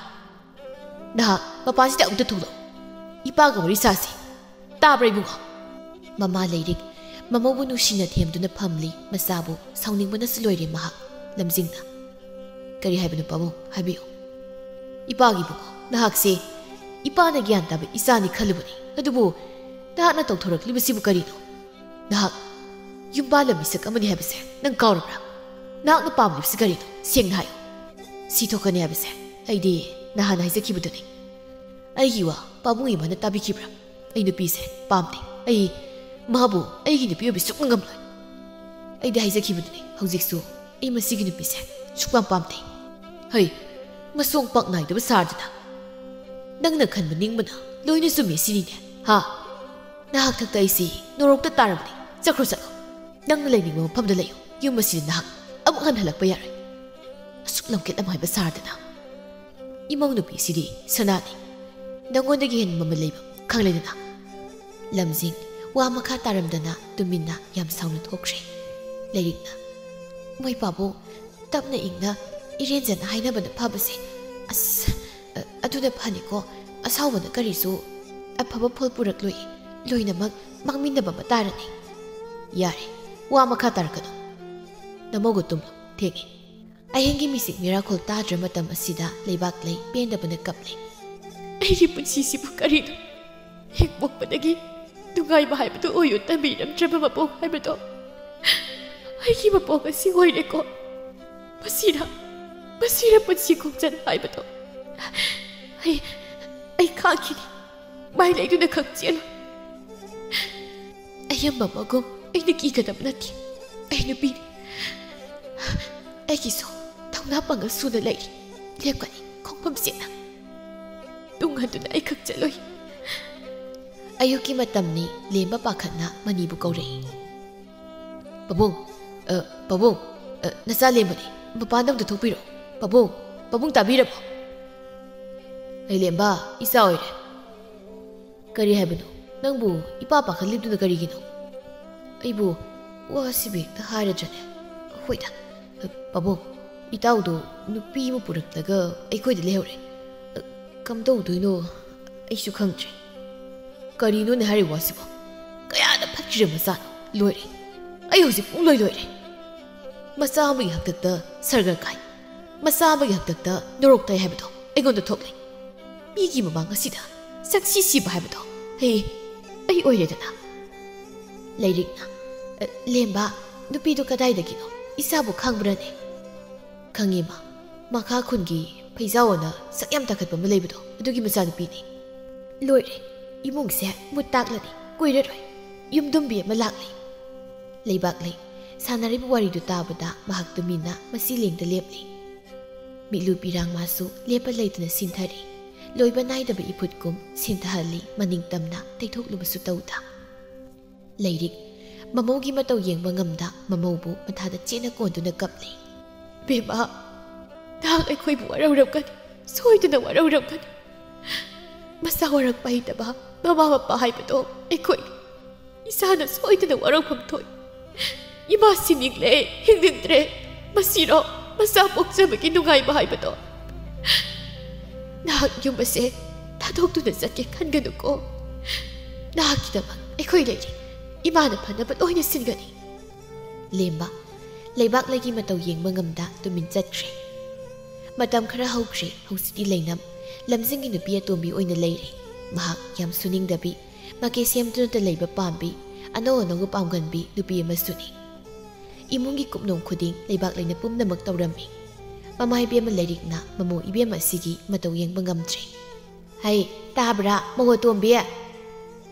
ꯅꯍꯥꯛ ꯃꯄꯥꯟꯁꯤꯗ ꯑꯃꯨꯛꯇ ꯊꯣꯛꯂꯛꯎ꯫ ꯏꯄꯥꯒ ꯋꯥꯔꯤ ꯁꯥꯁꯤ꯫ ꯇꯥꯕ꯭ꯔꯥ ꯏꯕꯨꯡꯉꯣ?" ꯃꯃꯥ ꯂꯩꯔꯤꯛ ꯃꯃꯧꯕꯨ ꯅꯨꯡꯁꯤꯅ ꯊꯦꯝꯗꯨꯅ ꯐꯝꯂꯤ꯫ ꯃꯆꯥꯕꯨ ꯁꯥꯎꯅꯤꯡꯕꯅꯁꯨ ꯂꯣꯏꯔꯦ ꯃꯍꯥꯛ꯫ ꯂꯝꯖꯤꯡꯅ, "ꯀꯔꯤ ꯍꯥꯏꯕꯅꯣ ꯄꯥꯕꯨꯡ? ꯍꯥꯏꯕꯤꯌꯨ꯫" "ꯏꯄꯥꯒꯤ ꯏꯕꯨꯡꯉꯣ, ꯅꯍꯥꯛꯁꯦ ꯏꯄꯥꯅ ꯒ꯭ꯌꯥꯟ ꯇꯥꯕ ꯏꯆꯥꯅꯤ ꯈꯜꯂꯨꯕꯅꯤ꯫ ꯑꯗꯨꯕꯨ ꯅꯍꯥꯛꯅ ꯇꯧꯊꯣꯔꯛꯂꯤꯕꯁꯤꯕꯨ ꯀꯔꯤꯅꯣ? ꯅꯍꯥꯛ ꯌꯨꯝꯕꯥꯜꯂ ꯃꯤꯁꯛ ꯑꯃꯅꯤ ꯍꯥꯏꯕꯁꯦ ꯅꯪ ꯀꯥꯎꯔꯕ꯭ꯔꯥ? ꯅꯍꯥꯛꯅ ꯄꯥꯝꯂꯤꯕꯁꯤ ꯀꯔꯤꯅꯣ? ꯁꯦꯡꯅ ꯍꯥꯏꯌꯨ꯫ ꯁꯤ ꯊꯣꯛꯀꯅꯤ ꯍꯥꯏꯕꯁꯦ ꯑꯩꯗꯤ ꯅꯍꯥꯟ ꯍꯥꯏꯖꯈꯤꯕꯗꯨꯅꯤ꯫" "ꯑꯩꯒꯤ ꯋꯥ ꯄꯥꯕꯨꯡ ꯏꯃꯥꯅ ꯇꯥꯕꯤꯈꯤꯕ꯭ꯔꯥ? ꯑꯩ ꯅꯨꯄꯤꯁꯦ ꯄꯥꯝꯗꯦ꯫ ꯑꯩ ꯃꯥꯕꯨ ꯑꯩꯒꯤ ꯅꯨꯄꯤ ꯑꯣꯏꯕ ꯁꯨꯛꯉꯝ ꯉꯝꯂꯣꯏ꯫ ꯑꯩꯗꯤ ꯍꯥꯏꯖꯈꯤꯕꯗꯨꯅꯤ, ꯍꯧꯖꯤꯛꯁꯨ ꯑꯩ ꯃꯁꯤꯒꯤ ꯅꯨꯄꯤꯁꯦ ꯁꯨꯛꯄꯥꯝ ꯄꯥꯝꯗꯦ꯫" "ꯍꯩ, ꯃꯁꯣꯡ ꯄꯥꯛ ꯅꯥꯏꯗꯕ ꯁꯥꯔꯗꯅ꯫ ꯅꯪꯅ ꯈꯟꯕ ꯅꯤꯡꯕꯅ ꯂꯣꯏꯅ ꯆꯨꯝꯃꯤ ꯁꯤꯅꯤꯅꯦ꯫ ꯍꯥ? ꯅꯍꯥꯛ ꯊꯛꯇ ꯑꯩꯁꯤ ꯅꯣꯔꯣꯛꯇ ꯇꯥꯔꯕꯅꯤ꯫ ꯆꯠꯈ꯭ꯔꯣ, ꯆꯠꯂꯣ꯫ ꯅꯪꯅ ꯂꯩꯅꯤꯡꯕ ꯃꯐꯝꯗ ꯂꯩꯌꯨ꯫ ꯌꯨꯝ ꯑꯁꯤꯗ ꯅꯍꯥꯛ ꯑꯃꯨꯛ ꯍꯟꯅ ꯍꯜꯂꯛꯄ ꯌꯥꯔꯣꯏ꯫ ꯑꯁꯨꯛ ꯂꯝꯀꯦꯠ ꯂꯝꯍꯥꯏꯕ ꯁꯥꯔꯗꯅ꯫ ꯏꯃꯧ ꯅꯨꯄꯤꯁꯤꯗꯤ ꯁꯅꯥꯅꯤ꯫ ꯅꯪꯉꯣꯟꯗꯒꯤ ꯍꯦꯟꯅ ꯃꯃꯜ ꯂꯩꯕ ꯈꯪꯂꯦꯗꯅ꯫ ꯂꯝꯖꯤꯡ ꯋꯥ ꯃꯈꯥ ꯇꯥꯔꯝꯗꯅ ꯇꯨꯃꯤꯟꯅ ꯌꯥꯝ ꯁꯥꯎꯅ ꯊꯣꯛꯈ꯭ꯔꯦ꯫ ꯂꯩꯔꯤꯛꯅ, "ꯃꯣꯏ ꯄꯥꯕꯨꯡ, ꯇꯞꯅ ꯏꯪꯅ ꯏꯔꯦꯟꯖꯅ ꯍꯥꯏꯅꯕꯅ ꯐꯕꯁꯦ꯫ ꯑꯁ, ꯑ-, ꯑꯗꯨꯅ ꯐꯅꯤꯀꯣ꯫ ꯑꯁꯥꯎꯕꯅ ꯀꯔꯤꯁꯨ ꯑꯐꯕ ꯐꯣꯜ ꯄꯨꯔꯛꯂꯣꯏ꯫ ꯂꯣꯏꯅꯃꯛ ꯃꯥꯡꯃꯤꯟꯅꯕ ꯑꯃ ꯇꯥꯔꯅꯤ꯫" "ꯌꯥꯔꯦ, ꯋꯥ ꯃꯈꯥ ꯇꯥꯔꯛꯀꯅꯨ꯫ ꯅꯃꯧꯒ ꯇꯨꯝꯂꯣ, ꯊꯦꯡꯉꯦ꯫" ꯑꯍꯤꯡꯒꯤ ꯃꯤꯁꯤꯡ ꯃꯤꯔꯥꯈꯣꯜ ꯇꯥꯗ꯭ꯔ ꯃꯇꯝ ꯑꯁꯤꯗ ꯂꯩꯕꯥꯛꯂꯩ ꯄꯦꯟꯗꯕꯅ ꯀꯞꯂꯦ꯫ "ꯑꯩꯒꯤ ꯄꯨꯟꯁꯤꯁꯤꯕꯨ ꯀꯔꯤꯅꯣ? ꯍꯦꯛ ꯄꯣꯛꯄꯗꯒꯤ ꯅꯨꯡꯉꯥꯏꯕ ꯍꯥꯏꯕꯗꯨ ꯑꯣꯏꯌꯨ ꯇꯝꯕꯤꯔꯝꯗ꯭ꯔꯕ ꯃꯄꯣꯛ ꯍꯥꯏꯕꯗꯣ ꯑꯩꯒꯤ ꯃꯄꯣꯛ ꯑꯁꯤ ꯑꯣꯏꯔꯦꯀꯣ꯫ ꯃꯁꯤꯔ, ꯃꯁꯤꯔ ꯄꯨꯟꯁꯤ ꯈꯣꯡꯆꯠ ꯍꯥꯏꯕꯗꯣ꯫ ꯑꯩ, ꯑꯩ ꯈꯥꯡꯈꯤꯅꯤ꯫ ꯃꯥꯏ ꯂꯩꯗꯨꯅ ꯈꯛ ꯆꯦꯜꯂꯨ꯫" ꯑꯌꯥꯝꯕ ꯃꯒꯨꯝ ꯑꯩꯅ ꯀꯤꯒꯗꯕ ꯅꯠꯇꯦ꯫ ꯑꯩ ꯅꯨꯄꯤꯅꯤ꯫ ꯑꯩꯒꯤꯁꯨ ꯊꯧꯅꯥ ꯄꯥꯡꯒꯜ ꯁꯨꯅ ꯂꯩꯔꯤ꯫ ꯂꯦꯞꯀꯅꯤ ꯈꯣꯡꯐꯝ ꯆꯦꯠꯅ꯫ ꯇꯨꯡ ꯍꯟꯗꯨꯅ ꯑꯩ ꯈꯛ ꯆꯠꯂꯣꯏ꯫ ꯑꯌꯨꯛꯀꯤ ꯃꯇꯝꯅꯤ꯫ ꯂꯦꯝꯕ ꯄꯥꯈꯠꯅ ꯃꯅꯤꯕꯨ ꯀꯧꯔꯛꯏ꯫ "ꯄꯥꯕꯨꯡ, ꯑ, ꯄꯥꯕꯨꯡ, ꯑ, ꯅꯆꯥ ꯂꯦꯝꯕꯅꯤ꯫ ꯃꯄꯥꯟꯗ ꯑꯝꯇ ꯊꯣꯛꯄꯤꯔꯣ꯫ ꯄꯥꯕꯨꯡ, ꯄꯥꯕꯨꯡ ꯇꯥꯕꯤꯔꯕꯣ?" "ꯑꯩ ꯂꯦꯝꯕ, ꯏꯆꯥ ꯑꯣꯏꯔꯦ꯫" "ꯀꯔꯤ ꯍꯥꯏꯕꯅꯣ? ꯅꯪꯕꯨ ꯏꯄꯥ ꯄꯥꯈꯠꯂꯤꯕꯗꯨꯅ ꯀꯔꯤꯒꯤꯅꯣ?" "ꯑꯩꯕꯨ ꯋꯥꯁꯤꯕꯨ ꯍꯦꯛꯇ ꯍꯥꯏꯔꯗ꯭ꯔꯅꯦ?" "ꯍꯣꯏꯗ, ꯄꯥꯕꯨꯡ, ꯏꯇꯥꯎꯗꯣ ꯅꯨꯄꯤ ꯑꯃ ꯄꯨꯔꯛꯂꯒ ꯑꯩꯈꯣꯏꯗ ꯂꯩꯍꯧꯔꯦ꯫ ꯀꯝꯗꯧꯗꯣꯏꯅꯣ ꯑꯩꯁꯨ ꯈꯪꯗ꯭ꯔꯦ꯫" "ꯀꯔꯤꯅꯣꯅꯦ ꯍꯥꯏꯔꯤꯕ ꯋꯥꯁꯤꯕꯣ? ꯀꯌꯥꯗ ꯐꯠꯈ꯭ꯔꯤꯕ ꯃꯆꯥꯅꯣ? ꯂꯣꯏꯔꯦ꯫ ꯑꯩ ꯍꯧꯖꯤꯛ ꯄꯨꯡꯂꯣꯏ ꯂꯣꯏꯔꯦ꯫ ꯃꯆꯥ ꯑꯃꯒꯤ ꯍꯥꯛꯇꯛꯇ ꯁꯔꯒ ꯀꯥꯏ, ꯃꯆꯥ ꯑꯃꯒꯤ ꯍꯥꯛꯇꯛꯇ ꯅꯣꯔꯣꯛ ꯇꯥꯏ ꯍꯥꯏꯕꯗꯣ ꯑꯩꯉꯣꯟꯗ ꯊꯣꯛꯂꯦ꯫ ꯃꯤꯒꯤ ꯃꯃꯥꯡ ꯑꯁꯤꯗ ꯁꯛꯁꯤ ꯁꯤꯕ ꯍꯥꯏꯕꯗꯣ ꯑꯩ, ꯑꯩ ꯑꯣꯏꯔꯦꯗꯅ꯫" ꯂꯩꯔꯤꯛꯅ, "ꯑ, ꯂꯦꯝꯕ, ꯅꯨꯄꯤꯗꯨ ꯀꯗꯥꯏꯗꯒꯤꯅꯣ? ꯏꯆꯥꯕꯨ ꯈꯪꯕ꯭ꯔꯅꯦ?" "ꯈꯪꯉꯤ, ꯃꯥ꯫ ꯃꯈꯥ ꯈꯨꯟꯒꯤ ꯐꯩꯖꯥꯎ ꯑꯅ ꯁꯛ ꯌꯥꯝ ꯇꯥꯈꯠꯄ ꯑꯃ ꯂꯩꯕꯗꯣ, ꯑꯗꯨꯒꯤ ꯃꯆꯥꯅꯨꯄꯤꯅꯤ꯫" "ꯂꯣꯏꯔꯦ꯫ ꯏꯃꯨꯡꯁꯦ ꯃꯨꯠ ꯇꯥꯛꯂꯅꯤ꯫ ꯀꯨꯏꯔꯔꯣꯏ꯫ ꯌꯨꯝꯗꯨꯝꯕꯤ ꯑꯃ ꯂꯥꯛꯂꯤ꯫" ꯂꯩꯕꯥꯛꯂꯩ ꯁꯥꯟꯅꯔꯤꯕ ꯋꯥꯔꯤꯗꯨ ꯇꯥꯕꯗ ꯃꯍꯥꯛ ꯇꯨꯃꯤꯟꯅ ꯃꯁꯤ ꯂꯦꯡꯗ ꯂꯦꯞꯂꯤ꯫ ꯃꯤꯠꯂꯨ ꯄꯤꯔꯥꯡ ꯃꯥꯁꯨ ꯂꯦꯞꯄ ꯂꯩꯇꯅ ꯁꯤꯟꯊꯔꯤ꯫ ꯂꯣꯏꯕ ꯅꯥꯏꯗꯕ ꯏꯐꯨꯠꯀꯨꯝ ꯁꯤꯟꯊꯍꯜꯂꯤ, ꯃꯅꯤꯡ ꯇꯝꯅ ꯇꯩꯊꯣꯛꯂꯨꯕꯁꯨ ꯇꯧꯗ꯫ ꯂꯩꯔꯤꯛ꯫ ꯃꯃꯧꯒꯤ ꯃꯇꯧ ꯌꯦꯡꯕ ꯉꯝꯗ ꯃꯃꯧꯕꯨ ꯃꯊꯥꯗ ꯆꯦꯠꯅ ꯀꯣꯟꯗꯨꯅ ꯀꯞꯂꯤ꯫ "ꯕꯦꯝꯃ, ꯅꯍꯥꯛ ꯑꯩꯈꯣꯏꯕꯨ ꯋꯥꯔꯧꯔꯝꯒꯅꯤ, ꯁꯣꯏꯗꯅ ꯋꯥꯔꯧꯔꯝꯒꯅꯤ꯫ ꯃꯆꯥ ꯋꯥꯔꯛꯄ ꯍꯩꯇꯕ ꯃꯃꯥ ꯃꯄꯥ ꯍꯥꯏꯕꯗꯣ ꯑꯩꯈꯣꯏ ꯏꯁꯥꯅ ꯁꯣꯏꯗꯅ ꯋꯥꯔꯧꯐꯝ ꯊꯣꯛꯏ꯫ ꯏꯃꯥ ꯁꯤꯅꯤꯡꯂꯦ, ꯍꯤꯡꯅꯤꯡꯗ꯭ꯔꯦ꯫ ꯃꯁꯤꯔꯣ ꯃꯆꯥ ꯄꯣꯛꯆꯕꯒꯤ ꯅꯨꯡꯉꯥꯏꯕ ꯍꯥꯏꯕꯗꯣ? ꯅꯍꯥꯛ ꯌꯨꯝ ꯑꯁꯦ ꯊꯥꯗꯣꯛꯇꯨꯅ ꯆꯠꯀꯦ ꯈꯟꯒꯅꯨꯀꯣ꯫ ꯅꯍꯥꯛꯀꯤꯗꯃꯛ ꯑꯩꯈꯣꯏ ꯂꯩꯔꯤ꯫ ꯏꯃꯥꯅ ꯐꯅꯕ ꯂꯣꯏꯅ ꯁꯤꯟꯒꯅꯤ꯫" ꯂꯦꯝꯕ꯫ ꯂꯩꯕꯥꯛ ꯂꯩꯒꯤ ꯃꯇꯧ ꯌꯦꯡꯕ ꯉꯝꯗ ꯇꯨꯃꯤꯟ ꯆꯠꯈ꯭ꯔꯦ꯫ ꯃꯇꯝ ꯈꯔ ꯍꯧꯈ꯭ꯔꯦ꯫ ꯍꯧꯖꯤꯛꯇꯤ ꯂꯩꯅꯝ ꯂꯝꯖꯤꯡꯒꯤ ꯅꯨꯄꯤ ꯑꯇꯣꯝꯕꯤ ꯑꯣꯏꯅ ꯂꯩꯔꯦ꯫ ꯃꯍꯥꯛ ꯌꯥꯝ ꯁꯨꯅꯤꯡꯗꯕꯤ, ꯃꯀꯦ ꯁꯦꯝꯗꯨꯅꯇ ꯂꯩꯕ ꯄꯥꯝꯕꯤ, ꯑꯅꯧ ꯑꯅꯧꯕ ꯄꯥꯝꯒꯟꯕꯤ ꯅꯨꯄꯤ ꯑꯃꯁꯨꯅꯤ꯫ ꯏꯃꯨꯡꯒꯤ ꯀꯨꯞꯅꯣꯝ ꯈꯨꯗꯤꯡ ꯂꯩꯕꯥꯛ ꯂꯩꯅ ꯄꯨꯝꯅꯃꯛ ꯇꯧꯔꯝꯃꯤ꯫ ꯃꯃꯥ ꯏꯕꯦꯝꯃ ꯂꯩꯔꯤꯛꯅ ꯃꯃꯧ ꯏꯕꯦꯝꯃ ꯑꯁꯤꯒꯤ ꯃꯇꯧ ꯌꯦꯡꯕ ꯉꯝꯗ꯭ꯔꯦ꯫ "ꯍꯩ, ꯇꯥꯕ꯭ꯔꯥ, ꯃꯧ ꯑꯇꯣꯝꯕꯤ?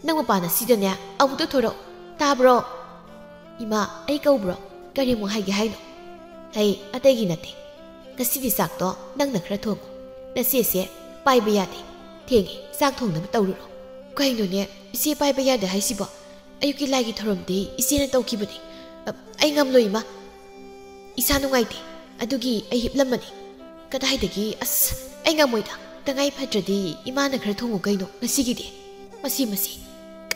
ꯅꯪ ꯃꯄꯥꯟ ꯑꯁꯤꯗꯅꯦ ꯑꯃꯨꯛꯇ ꯊꯣꯔꯛꯎ, ꯇꯥꯕ꯭ꯔꯣ?" "ꯏꯃꯥ, ꯑꯩ ꯀꯧꯕ꯭ꯔꯣ? ꯀꯔꯤ ꯑꯃꯨꯛ ꯍꯥꯏꯒꯦ ꯍꯥꯏꯅꯣ?" "ꯍꯩ, ꯑꯇꯩꯒꯤ ꯅꯠꯇꯦ꯫ ꯉꯁꯤꯗꯤ ꯆꯥꯛꯇꯣ ꯅꯪꯅ ꯈꯔ ꯊꯣꯡꯉꯨ꯫ ꯅꯆꯦꯁꯦ ꯄꯥꯏꯕ ꯌꯥꯗꯦ꯫ ꯊꯦꯡꯉꯦ, ꯆꯥꯛ ꯊꯣꯡꯅꯕ ꯇꯧꯔꯨꯔꯣ꯫" "ꯀꯩꯅꯣꯅꯦ, ꯏꯆꯦ ꯄꯥꯏꯕ ꯌꯥꯗꯦ ꯍꯥꯏꯁꯤꯕꯣ? ꯑꯌꯨꯛꯀꯤ ꯂꯥꯏꯒꯤ ꯊꯧꯔꯝꯗꯤ ꯏꯆꯦꯅ ꯇꯧꯈꯤꯕꯅꯤ꯫ ꯑ, ꯑꯩ ꯉꯝꯂꯣꯏ, ꯏꯃꯥ꯫ ꯏꯁꯥ ꯅꯨꯡꯉꯥꯏꯇꯦ꯫ ꯑꯗꯨꯒꯤ ꯑꯩ ꯍꯤꯞꯂꯝꯕꯅꯤ꯫" "ꯀꯗꯥꯏꯗꯒꯤ? ꯑꯁ, ꯑꯩ ꯉꯝꯃꯣꯏꯗ꯫ ꯇꯉꯥꯏ ꯐꯗ꯭ꯔꯗꯤ ꯏꯃꯥꯅ ꯈꯔ ꯊꯣꯡꯉꯨ ꯀꯩꯅꯣ ꯉꯁꯤꯒꯤꯗꯤ꯫" "ꯃꯁꯤ, ꯃꯁꯤ꯫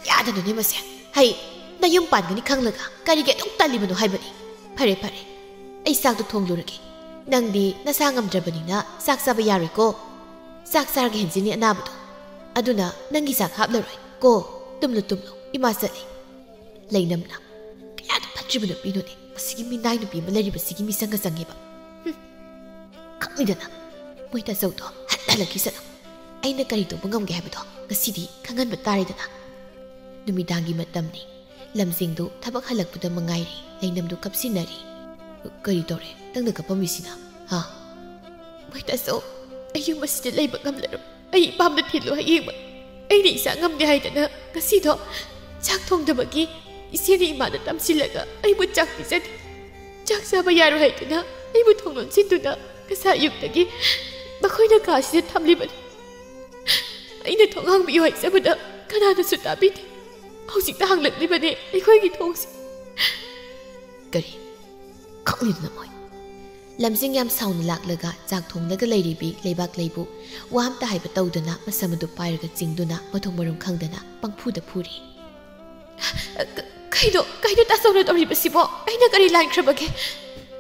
ꯀꯌꯥꯗꯅꯣꯅꯦ ꯃꯁꯦ? ꯍꯩ, ꯅꯌꯨꯝ ꯄꯥꯟꯒꯅꯤ ꯈꯪꯂꯒ ꯀꯔꯤꯒꯤ ꯑꯗꯨꯛ ꯇꯜꯂꯤꯕꯅꯣ ꯍꯥꯏꯕꯅꯤ꯫ ꯐꯔꯦ, ꯐꯔꯦ꯫ ꯑꯩ ꯆꯥꯛꯇꯣ ꯊꯣꯡꯂꯨꯔꯒꯦ꯫ ꯅꯪꯗꯤ ꯅꯁꯥ ꯉꯝꯗ꯭ꯔꯕꯅꯤꯅ ꯆꯥꯛ ꯆꯥꯕ ꯌꯥꯔꯣꯏꯀꯣ꯫ ꯆꯥꯛ ꯆꯥꯔꯒ ꯍꯦꯟꯖꯤꯟꯅꯤ ꯑꯅꯥꯕꯗꯣ꯫ ꯑꯗꯨꯅ ꯅꯪꯒꯤ ꯆꯥꯛ ꯍꯥꯞꯂꯔꯣꯏ ꯀꯣ꯫ ꯇꯨꯝꯂꯨ, ꯇꯨꯝꯂꯨ꯫ ꯏꯃꯥ ꯆꯠꯂꯤ꯫" ꯂꯩꯅꯝꯅ, "ꯀꯌꯥꯗ ꯐꯠꯇ꯭ꯔꯤꯕ ꯅꯨꯄꯤꯅꯣꯅꯦ, ꯃꯁꯤꯒꯤ ꯃꯤꯅꯥꯏ ꯅꯨꯄꯤ ꯑꯃ ꯂꯩꯔꯤꯕꯁꯤꯒꯤ ꯃꯤꯆꯪꯒ ꯆꯪꯉꯦꯕ꯫ ꯍꯨꯝ, ꯈꯪꯏꯗꯅ꯫ ꯃꯣꯏ ꯇꯥꯆꯧꯗꯣ ꯍꯟ-, ꯍꯜꯂꯛꯈꯤꯁꯅꯨ꯫ ꯑꯩꯅ ꯀꯔꯤ ꯇꯧꯕ ꯉꯝꯒꯦ ꯍꯥꯏꯕꯗꯣ ꯉꯁꯤꯗꯤ ꯈꯪꯍꯟꯕ ꯇꯥꯔꯦꯗꯅ꯫" ꯅꯨꯃꯤꯗꯥꯡꯒꯤ ꯃꯇꯝꯅꯤ꯫ ꯂꯝꯖꯤꯡꯗꯨ ꯊꯕꯛ ꯍꯜꯂꯛꯄꯗ ꯃꯉꯥꯏꯔꯦ꯫ ꯂꯩꯅꯝꯗꯨ ꯀꯞꯁꯤꯟꯅꯔꯤ꯫ "ꯀꯔꯤ ꯇꯧꯔꯦ ꯅꯪꯅ ꯀꯞꯄꯝꯃꯤꯁꯤꯅ? ꯍꯥ?" "ꯃꯣꯏ ꯇꯥꯆꯧ, ꯑꯩ ꯌꯨꯝ ꯑꯁꯤꯗ ꯂꯩꯕ ꯉꯝꯂꯔꯣꯏ꯫ ꯑꯩ ꯏꯄꯥꯝꯗ ꯊꯤꯜꯂꯨ ꯍꯌꯦꯡꯃꯛ꯫ ꯑꯩꯅ ꯏꯆꯥ ꯉꯝꯗꯦ ꯍꯥꯏꯗꯅ ꯉꯁꯤꯗꯣ ꯆꯥꯛ ꯊꯣꯡꯗꯕꯒꯤ ꯏꯆꯦꯅ ꯏꯃꯥꯗ ꯇꯝꯁꯤꯜꯂꯒ ꯑꯩꯕꯨ ꯆꯥꯛ ꯄꯤꯖꯗꯦ꯫ ꯆꯥꯛ ꯆꯥꯕ ꯌꯥꯔꯣꯏ ꯍꯥꯏꯗꯨꯅ ꯑꯩꯕꯨ ꯊꯣꯡ ꯂꯣꯟꯁꯤꯟꯗꯨꯅ ꯉꯁꯥꯏ ꯑꯌꯨꯛꯇꯒꯤ ꯃꯈꯣꯏꯅ ꯀꯥꯁꯤꯗ ꯊꯝꯂꯤꯕꯅꯤ꯫ ꯑꯩꯅ ꯊꯣꯡ ꯍꯥꯡꯕꯤꯌꯨ ꯍꯥꯏꯖꯕꯗ ꯀꯅꯥꯅꯁꯨ ꯇꯥꯕꯤꯗꯦ꯫ ꯍꯧꯖꯤꯛꯇ ꯍꯥꯡꯂꯛꯂꯤꯕꯅꯦ ꯑꯩꯈꯣꯏꯒꯤ ꯊꯣꯡꯁꯦ꯫ ꯀꯔꯤ? ꯈꯪꯂꯤꯗꯨꯅ ꯃꯣꯏ? ꯂꯝꯖꯤꯡ ꯌꯥꯝ ꯁꯥꯎꯅ ꯂꯥꯛꯂꯒ ꯆꯥꯛ ꯊꯣꯡꯂꯒ ꯂꯩꯔꯤꯕꯤ ꯂꯩꯕꯥꯛ ꯂꯩꯕꯨ ꯋꯥ ꯑꯝꯇ ꯍꯥꯏꯕ ꯇꯧꯗꯅ ꯃꯁꯝ ꯑꯗꯨ ꯄꯥꯏꯔꯒ ꯆꯤꯡꯗꯨꯅ ꯃꯊꯣꯡ ꯃꯔꯝ ꯈꯪꯗꯅ ꯄꯪꯐꯨꯗ ꯐꯨꯔꯤ꯫ "ꯀ-, ꯀꯩꯅꯣ, ꯀꯩꯅꯣ ꯇꯥꯆꯧꯅ ꯇꯧꯔꯤꯕꯁꯤꯕꯣ? ꯑꯩꯅ ꯀꯔꯤ ꯂꯥꯟꯈ꯭ꯔꯕꯒꯦ?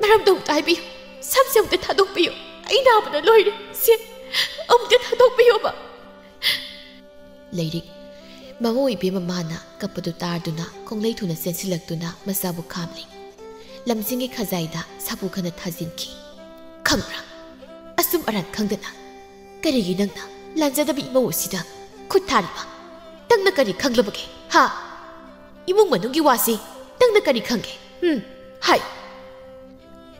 ꯃꯔꯝꯗꯣ ꯑꯝꯇ ꯍꯥꯏꯕꯤꯌꯨ꯫ ꯁꯝꯁꯦ ꯑꯝꯇ ꯊꯥꯗꯣꯛꯄꯤꯌꯨ꯫ ꯑꯩ ꯅꯥꯕꯅ ꯂꯣꯏꯔꯦ꯫ ꯁꯦ, ꯑꯃꯨꯛꯇ ꯊꯥꯗꯣꯛꯄꯤꯌꯣꯕ꯫" ꯂꯩꯔꯤꯛ꯫ ꯃꯃꯧ ꯏꯕꯦꯝꯃ ꯃꯥꯅ ꯀꯞꯄꯗꯨ ꯇꯥꯔꯗꯨꯅ ꯈꯣꯡꯂꯩ ꯊꯨꯅ ꯆꯦꯟꯁꯤꯜꯂꯛꯇꯨꯅ ꯃꯆꯥꯕꯨ ꯈꯥꯝꯂꯤ꯫ ꯂꯝꯖꯤꯡꯒꯤ ꯈꯖꯥꯏꯗ ꯁꯥꯐꯨ ꯈꯅ ꯊꯥꯖꯤꯟꯈꯤ꯫ "ꯈꯪꯕ꯭ꯔꯥ? ꯑꯆꯨꯝ ꯑꯔꯥꯟ ꯈꯪꯗꯅ ꯀꯔꯤꯒꯤ ꯅꯪꯅ ꯂꯥꯟꯖꯗꯕ ꯏꯃꯧ ꯑꯁꯤꯗ ꯈꯨꯠ ꯊꯥꯔꯤꯕ? ꯅꯪꯅ ꯀꯔꯤ ꯈꯪꯂꯕꯒꯦ? ꯍꯥ? ꯏꯃꯨꯡ ꯃꯅꯨꯡꯒꯤ ꯋꯥꯁꯤ ꯅꯪꯅ ꯀꯔꯤ ꯈꯪꯒꯦ? ꯎꯝ, ꯍꯥꯏ꯫